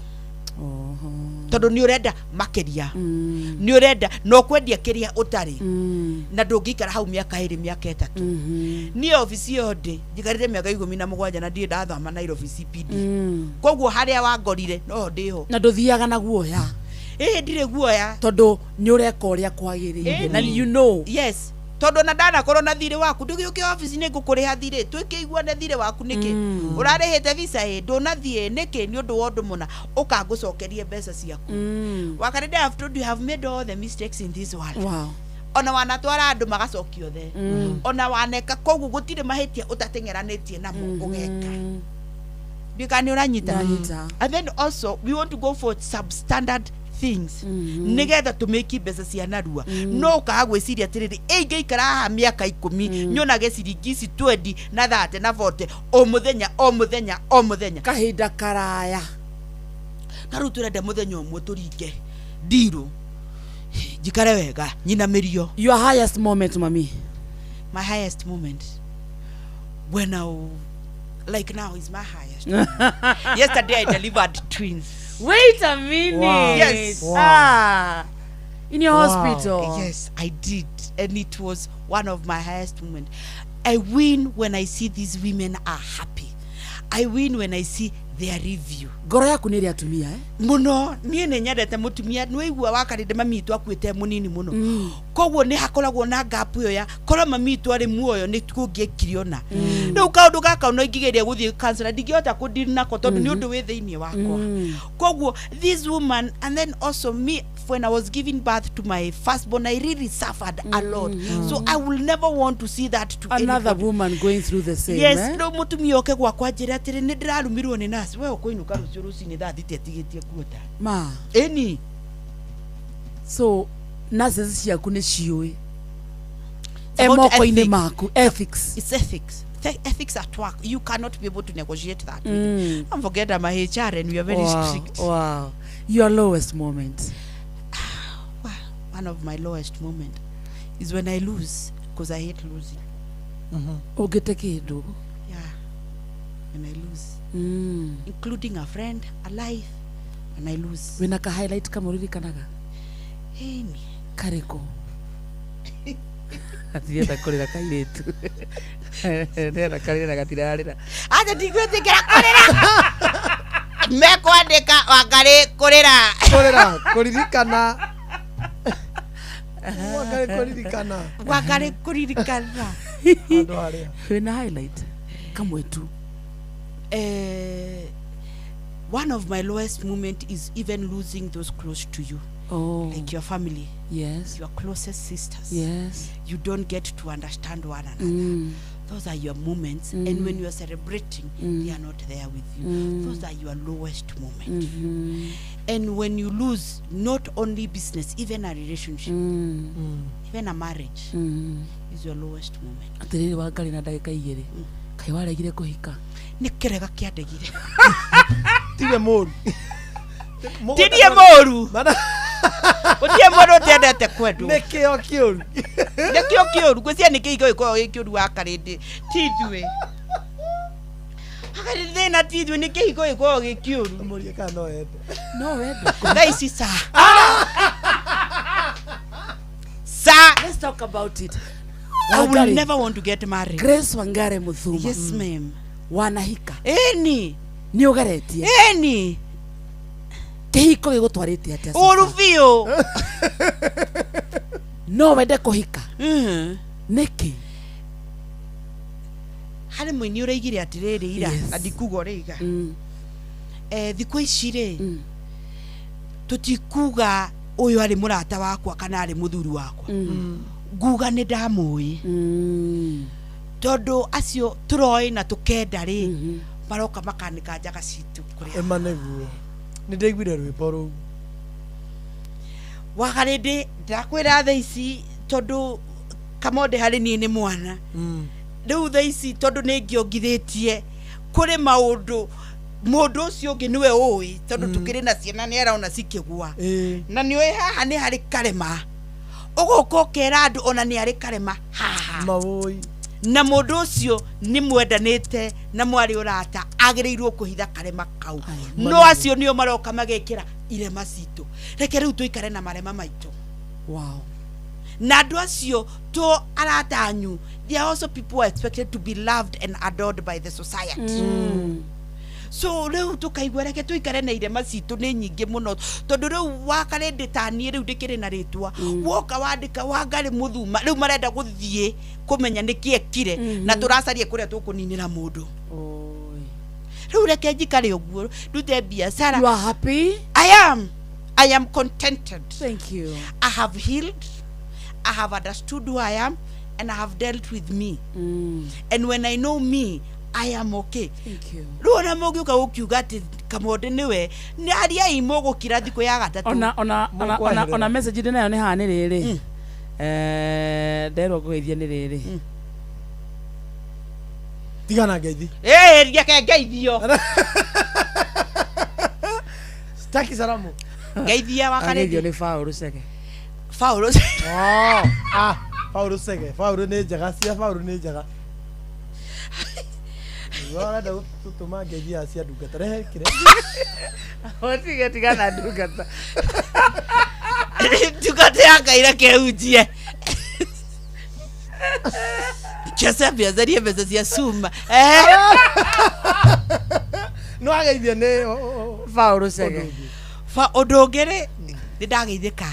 Tondũ nĩ ũrenda makĩria. Nĩ ũrenda na ũkwendia kĩrĩa ũtarĩ. Na ndũngĩikara hau mĩaka 2, mĩaka 3. Niĩ obici ĩyo ndĩ njikarĩte mĩaka 17 na ndirĩ ndathama Nairobi CPD. Koguo harĩa wangorire noho ndĩho. Na ndũthiaga na guoya. Ndirĩ guoya. Tondũ nĩ ũreka ũrĩa kwagĩrĩire. Na you know. Yes. Tondũ na ndanakorwo na thirĩ waku ndũgĩũke obici nĩ ngũkũrĩha thirĩ, twĩkĩiguane thirĩ waku nĩkĩ? Ũrarĩhĩte visa ĩ ndũnathiĩ nĩkĩ nĩ ũndũ wa ũndũ mũna ũkangũcokerie mbeca ciaku. Wakarĩndĩ, I have told you, I have made all the mistakes in this world. Wow. Ona wanatwara andũ magacokio the. Ona waneka koguo gũtirĩ mahĩtia ũtateng'eranĩtie namo ũgeka. Ndika nĩ ũranyita. And then also we want to go for substandard things nigetha tumiki mbeca cia narua. No ukaga gwiciria atiriri ingĩikara haha mĩaka 10 nyonage ciringi ici 20 na 30 na 40 o muthenya o muthenya o muthenya kahinda karaya. Ta rĩu tũrenda mũthenya ũmwe tũringe ndirũ njikare wega nyinamĩrio. Your highest moment, mami. My highest moment when I like now is my highest. Yesterday I delivered twins. Wait a minute. Wow. Yes. Wow. Ah, in your hospital. Yes, I did. And it was one of my highest moments. I win when I see these women are happy. I win when I see their review. Ngoro yaku nĩ ĩrĩ atumia, eh? Mũno, niĩ nĩ nyendete mũtumia, nĩ waigua wakarĩndĩ mami witũ akuĩte mũnini mũno. Koguo nĩ hakoragwo na gap ĩyo ya korwo mami witũ arĩ muoyo nĩ kũngĩekire ona. Rĩu kaũndũ gaka ona ingĩgeria gũthiĩ counselor ndingĩhota kũdeal nako tondũ nĩ ũndũ wĩ thĩinĩ wakwa. Koguo this woman, and then also me, when I was giving birth to my firstborn, I really suffered a lot. So I will never want to see that to another anybody. Woman going through the same. Yes, eh? no mutumia oke gwakwa njĩre atĩrĩ nĩ ndĩrarumirwo nĩ nurse, we ũkũinũka rũciũ rũcinĩ thaa thita ĩtigĩtie kuota. Ma. Ĩni. So nurses ciaku nĩ ciũĩ. It's about Moko-inĩ ethics. maku, ethics. It's ethics. Ethics at work. You cannot be able to negotiate that. Don't forget I'm a HR and we are very strict. Wow. Your lowest moment. One of my lowest moment is when I lose, because I hate losing. Ũngĩte kĩndũ. Yeah. And I lose. Including a friend, a life, and I lose. Wĩna ka highlight kamwe ũririkanaga? Ĩni. Karĩkũ? Atirenda kũrĩra kairĩtu. Ndĩrenda karĩre na gatirarĩra. Acha ndigwĩtĩkĩra kũrĩra. Mekwandĩka Wangarĩ kũrĩra. Kũrĩra, kũririkana. Wangarĩ kũririkana. Wangarĩ kũririkana. Handũ harĩa. Wĩna highlight kamwe tu. Eh, one of my lowest moment is even losing those close to you. Oh. Like your family. Yes. Your closest sisters. Yes. You don't get to understand one another. Those are your moments. And when you are celebrating, they are not there with you. Those are your lowest moment. And when you lose not only business, even a relationship, even a marriage, is your lowest moment. Atĩrĩrĩ Wangarĩ na ndagĩka igĩrĩ. Kaĩ waregire kũhika? Nĩ kĩrega kĩandegire. Tiwe mũru. Ti niĩ mũru. Gũtirĩ mũndũ ũtendete kwendwo. Nĩkĩo kĩũru. Nĩkĩo kĩũru. Ngwĩciria nĩ kĩhiko gĩkoragwo gĩ kĩũru wa karĩndĩ. Ti ithuĩ. Wakarĩndĩ thĩna ti ithuĩ, nĩ kĩhiko gĩkoragwo gĩ kĩũru. Mũrie kana no ende. No wende. Thaa ici ca. Sa. Let's talk about it. I will Wangari. never want to get married. Grace Wangari Muthuma. Yes, ma'am. Wanahika. Ĩni. Nĩ ũgeretie. Ĩni. Kĩhiko gĩgũtwarĩte atĩa? Ũru biũ. No wende kũhika. Nĩkĩ? Harĩ mũini ũraigire atĩrĩrĩ ira na ndikuga ũrĩiga. Eh, thikũ ici rĩ tũtikuga ũyũ arĩ mũrata wakwa kana arĩ mũthuri wakwa. Nguga nĩ ndamũĩ. Tondũ acio tũroĩ na tũkenda rĩ maroka makanĩka njaga citũ kũrĩa. Ĩma nĩguo. Nĩ ndaiguire rwĩmbo rũu. Wagarĩndĩ ndakwĩra thaa ici tondũ Kamonde harĩ niĩ nĩ mwana. Rĩu thaa ici tondũ nĩ ngĩongithĩtie kũrĩ maũndũ mũndũ ũcio ũngĩ nĩwe ũĩ tondũ tũkĩrĩ na ciana nĩ arona cikĩgua na nĩ ũĩ haha nĩ harĩ karema ũgoka ũkera andũ ona nĩ harĩ karema haha Mawũi. Na mũndũ ũcio nĩ mwendanĩte na mwarĩ ũrata agĩrĩirwo kũhitha karema kau no acio nĩo maroka magekĩra irema citũ. Reke rĩu tũikare na marema maitũ. Wow. Na andũ acio to arata anyu, they are also people who are expected to be loved and adored by the society. So rĩu tũkaigua reke tũikare na irema citũ nĩ nyingĩ mũno tondũ rĩu wakarĩndĩ ta niĩ rĩu ndĩkĩrĩ na rĩtwa woka wandĩka Wangarĩ Mũthuma rĩu marenda gũthiĩ kũmenya nĩkĩ ekire na tũracaria kũrĩa tũkũninĩra mũndũ. Rĩu reke njikare ũguo ndute biacara. You are happy? I am. I am contented. Thank you. I have healed. I have understood who I am and I have dealt with me. And when I know me, I am okay. Thank you. Rĩu ona mũngĩũka gũkiuga atĩ Kamonde nĩwe nĩ ariai mũgũkira thikũ ya gatatũ. Ona ona ona ona ona message ndĩ nayo nĩ haha nĩ rĩrĩ. Eh, nderwo ngũgeithia nĩ rĩrĩ. Tigana ngeithi. Ĩĩ reke ngeithio. Sitaki salamu. Ngeithia Ageithio Wakarĩndĩ. nĩ Paũlũ Chege. Paũlũ Oh, ah, Paũlũ Chege. Paũlũ nĩ njega, cia Paũlũ nĩ njega. Nĩguo arenda gũtũma ngeithi ya cia ndungata. Rehe kĩrĩa. Tige tigana ndungata. Ndungata ya Ngai reke hunjie. Joseph acarie mbeca cia cuma. Eh. No ageithio nĩ Paũlũ Chege. Fa ũndũ ũngĩ rĩ nĩ ndageithĩka.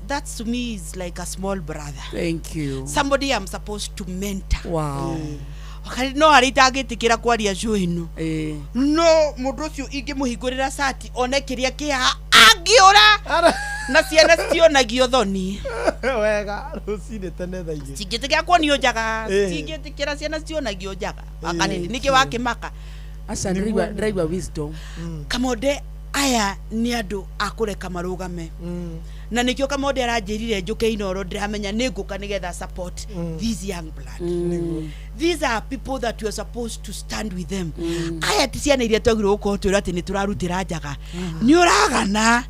That's to me is like a small brother. Thank you. Somebody I'm supposed to mentor. Wow. Wakati no harĩa itangĩtĩkĩra kwaria show ĩno. No mũndũ ũcio ingĩmũhingũrĩra cati one kĩrĩa kĩ haha angĩũra na ciana citionagio thoni. Wega, rũcinĩ tene thaa igĩrĩ. Cingĩtĩkĩra kuonio njaga. Ĩĩ. Cingĩtĩkĩra ciana citionagio njaga. Wakarĩndĩ nĩkĩ wakĩmaka. Aca ndĩraigua wisdom. Kamonde aya nĩ andũ a kũreka marũgame na nĩkĩo Kamonde aranjĩrire njũke Inoro ndĩramenya nĩ ngũka nĩgetha support these young blood. These are people that you are supposed to stand with them. Aya ti ciana iria twagĩrĩirwo gũkorwo twĩrwo atĩ nĩ tũrarutĩra njaga nĩ ũragana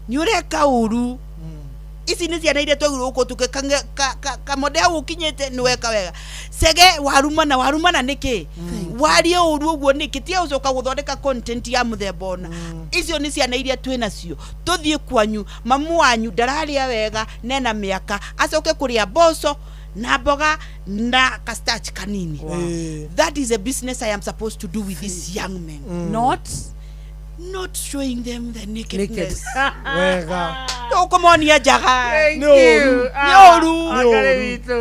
nĩ ũreka ũru. Ici nĩ ciana iria twagĩrĩirwo gũkorwo tũkĩ Kamonde hau ũkinyĩte nĩ weka wega. Cege warumana warumana nĩkĩ? Warie ũru ũguo nĩkĩ? Tiga gũcoka gũthondeka content ya mũthemba ũna. Icio nĩ ciana iria twĩ nacio. Tũthiĩ kwanyu, mamu wanyu ndararĩa wega nena mĩaka, acoke kũrĩa mboco na mboga na ka starch kanini. Wow. That is a business I am supposed to do with these young men. Not not showing them the nakedness. Wega. Tũkũmonia njaga. Thank Nĩ you. ũru. Nĩ ũru. Ngarĩ witũ.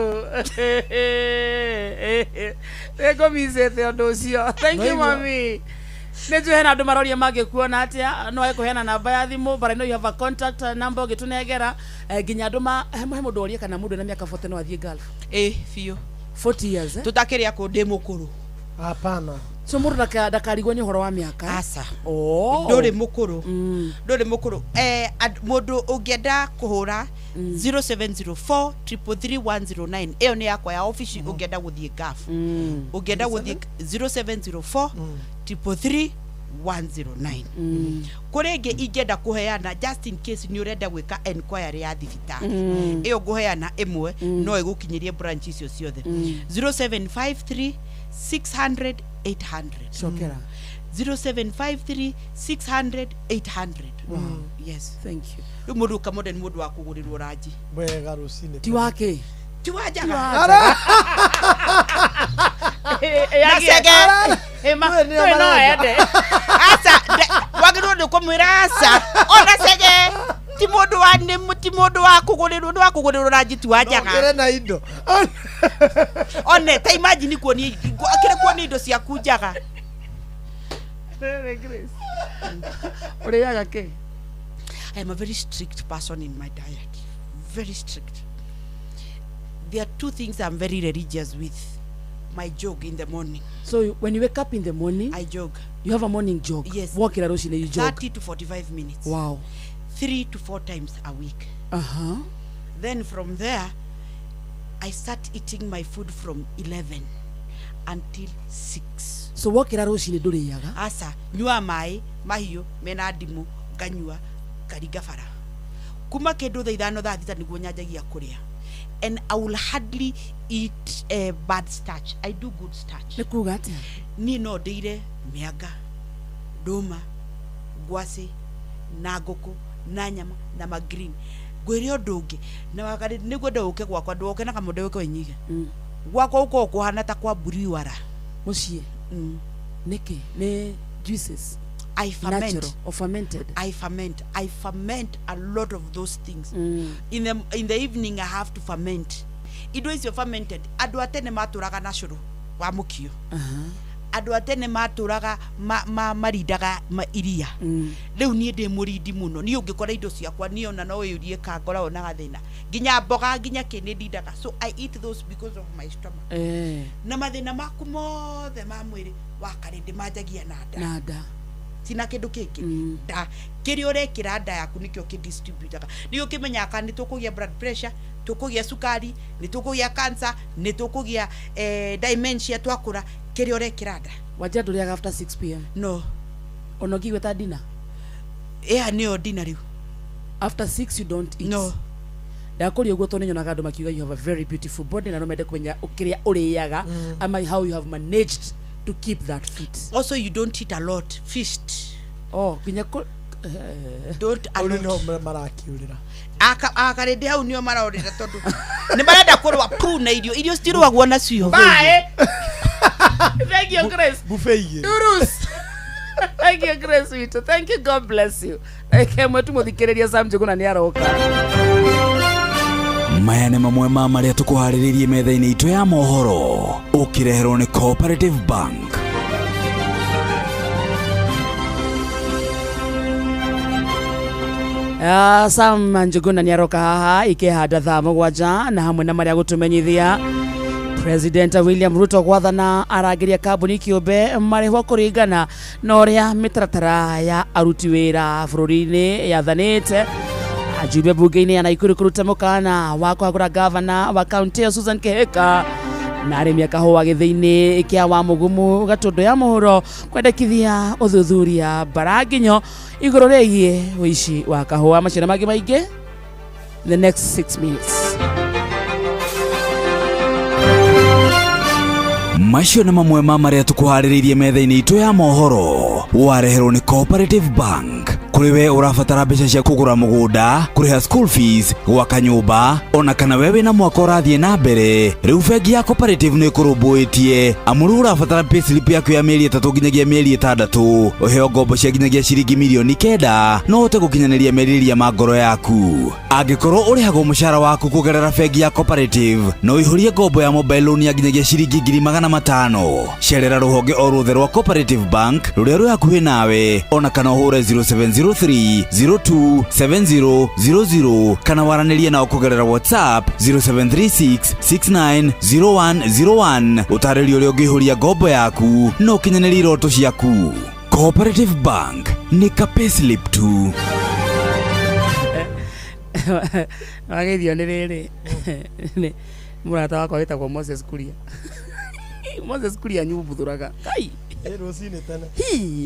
Nĩngũmicĩte ũndũ ũcio. Thank you Waigua. mami. Nĩ njũĩ hena andũ maroria mangĩkuona atĩa no kũheana namba ya thimũ, but I know you have a contact number ũngĩtũnengera nginya andũ ma he mũndũ oria kana mũndũ ena mĩaka 40 no athiĩ Gulf. Ĩ biũ. 40 years, eh? Tũtakĩrĩa kũ ndĩ mũkũrũ. Hapana. So mũndũ ndakarigwo nĩ ũhoro wa mĩaka. Aca. Oh. Ndũrĩ mũkũrũ. Ndũrĩ mũkũrũ. Mũndũ ũngĩenda kũhũra 0704 333 109, ĩyo nĩ yakwa ya obici. Ũngĩenda gũthiĩ Gulf, ũngĩenda gũthiĩ 0704 333 109. Kũrĩ ĩngĩ ingĩenda kũheana just in case nĩ ũrenda gwĩka enquiry ya thibitarĩ. Ĩyo ngũheana ĩmwe no ĩgũkinyĩrie branch icio ciothe. 0753 600 800. Cokera. 0753 600 800. Wow. Yes. Thank you. Rĩu mũndũ kamode nĩ mũndũ wa kũgũrĩrwo ranji. Wega rũcinĩ. Ti wake. Ti wa Ti njaga. wa njaga. Na cege. Ĩma, ndũĩ no ende. Aca, wagĩrĩirwo nĩ kũmwĩra aca. Ona cege ti mũndũ wa nĩ ti mũndũ wa kũgũrĩrwo, nĩ wa kũgũrĩrwo ranji, ti wa njaga. Nokĩre na indo. One ta imagine kuonia, akĩrĩ kuonia indo ciaku njaga. Rĩrĩ, Grace. Ũrĩaga kĩ? I am a very strict person in my diet. Very strict. There are two things I'm very religious with. My jog in the morning. So when you wake up in the morning, I jog. You have a morning jog. Yes. Wokĩra rũcinĩ you jog. 30 to 45 minutes. Wow. 3 to 4 times a week. Then from there, I start eating my food from 11 until 6. So wokĩra rũcinĩ ndũrĩaga. Aca, nyua maĩ mahiũ mena ndimũ, nganyua, ngaringa bara. Kuma kĩndũ thaa 5, thaa 6 nĩguo nyanjagia kũrĩa. And I will hardly eat bad starch. I do good starch. Nĩ kuga atĩa? Niĩ no ndĩire mĩanga, ndũma, ngwacĩ na ngũkũ na nyama na magreen. Ngwĩre ũndũ ũngĩ na wakarĩ nĩguo ndũke gwakwa, ndũgoke na kamũndũ ũke wĩnyige gwakwa gũkoragwo kũhana ta kwa mburiwara. Mũciĩ. Nĩkĩ? Nĩ juices. I ferment. Natural or fermented. I ferment. I ferment a lot of those things. In the evening I have to ferment. Indo icio fermented. Andũ a tene matũraga na cũrũ wa mũkio. Andũ a tene matũraga marindaga iria. Rĩu niĩ ndĩ mũrindi mũno. Niĩ ũngĩkora indo ciakwa niĩ ona no wĩyũrie ka ngoragwo na gathĩna. Nginya mboga, nginya kĩ nĩ ndindaga. So I eat those because of my stomach. Na mathĩna maku mothe ma mwĩrĩ wakarĩ ndĩmanjagia na nda. Na nda. Tina kĩndũ kĩngĩ nda kĩrĩa ũrekĩra nda yaku nĩkĩo kĩdistributaga, nĩkĩo kĩmenyaga kana nĩ tũkũgĩa blood pressure, tũkũgĩa cukari, nĩ tũkũgĩa cancer, nĩ tũkũgĩa dementia twakũra, kĩrĩa ũrekĩra nda. Wanja ndũrĩaga after 6 p.m.? No. Ona ũngĩigua ta dinner? Ĩa nĩyo dinner rĩu. After 6 you don't eat? No. Ndakũria ũguo tondũ nĩnyonaga andũ makiuga you have a very beautiful body na no mende kũmenya ũkĩrĩa ũrĩaga ama how you have managed to keep that fit. Also you don't eat a lot feast. Oh, nginya kũ Don't a Hau lot. nĩho marakiurĩra. Akarĩndĩ hau nĩo marorĩra tondũ nĩ marenda kũrũa pu na irio, irio citirũagwo nacio. Bye. Thank you, Grace. Buffet igĩrĩ. Turus. Thank you, Grace witũ. Thank you, God bless you. Reke mwe tũmũthikĩrĩrie Sam Njuguna nĩ aroka. Maya nĩ mamwe ma marĩa tũkũharĩrĩirie metha-inĩ itũ ya mohoro ũkĩreherwo nĩ Cooperative Bank. Sam Njuguna nĩ aroka haha ikĩhanda thaa 7 na hamwe na marĩa gũtũmenyithia President William Ruto gwathana arangĩria kambuni kĩũmbe marĩhwo kũringana na ũrĩa mĩtaratara ya aruti wĩra bũrũri-inĩ yathanĩte. Ajumbe bunge-inĩ ya Nakuru kũruta mũkana wa kũhagũra gavana wa kaunti ĩyo Susan Kihika, na arĩmi a kahũa gĩthĩ-inĩ kĩa Wamugumu Gatũndũ ya mũhuro kwendekithia ũthuthuria mbaranginyo igũrũ rĩgiĩ ũici wa kahũa. Macio na mangĩ maingĩ the next 6 minutes. Macio nĩ mamwe ma marĩa tũkũharĩrĩirie metha-inĩ itũ ya mohoro. Wareherwo nĩ Cooperative Bank. Kũrĩ we ũrabatara mbeca cia kũgũra mũgũnda, kũrĩha school fees, gwaka nyũmba, ona kana we wĩna mwaka ũrathiĩ na mbere, rĩu bengi ya Cooperative nĩ ĩkũrũmbũĩtie. Amu rĩu ũrabatara payslip yaku ya mĩeri 3 nginyagia mĩeri 6, ũheo ngombo cia nginyagia ciringi mirioni 9, no ũhote gũkinyanĩria merirĩria ma ngoro yaku. Angĩkorwo ũrĩhagwo mũcara waku kũgerera bengi ya Cooperative, no ũihũrie ngombo ya mobile loan ya nginyagia ciringi 500,000. Cerera rũhonge o ruothe rwa Cooperative Bank rũrĩa rwĩ hakuhĩ nawe, ona kana ũhũre 0703 027000 kana waranĩrie nao kũgerera WhatsApp 0736 690101 ũtarĩrie ũrĩa ũngĩihũria ngombo yaku na ũkinyanĩrie iroto ciaku. Cooperative Bank nĩ ka payslip tu. Wageithio nĩ rĩrĩ, nĩ mũrata wakwa wĩtagwo Moses Kuria. Moses Kuria nyumbuthũraga. Kai. Ĩ rũcinĩ tene. Hii.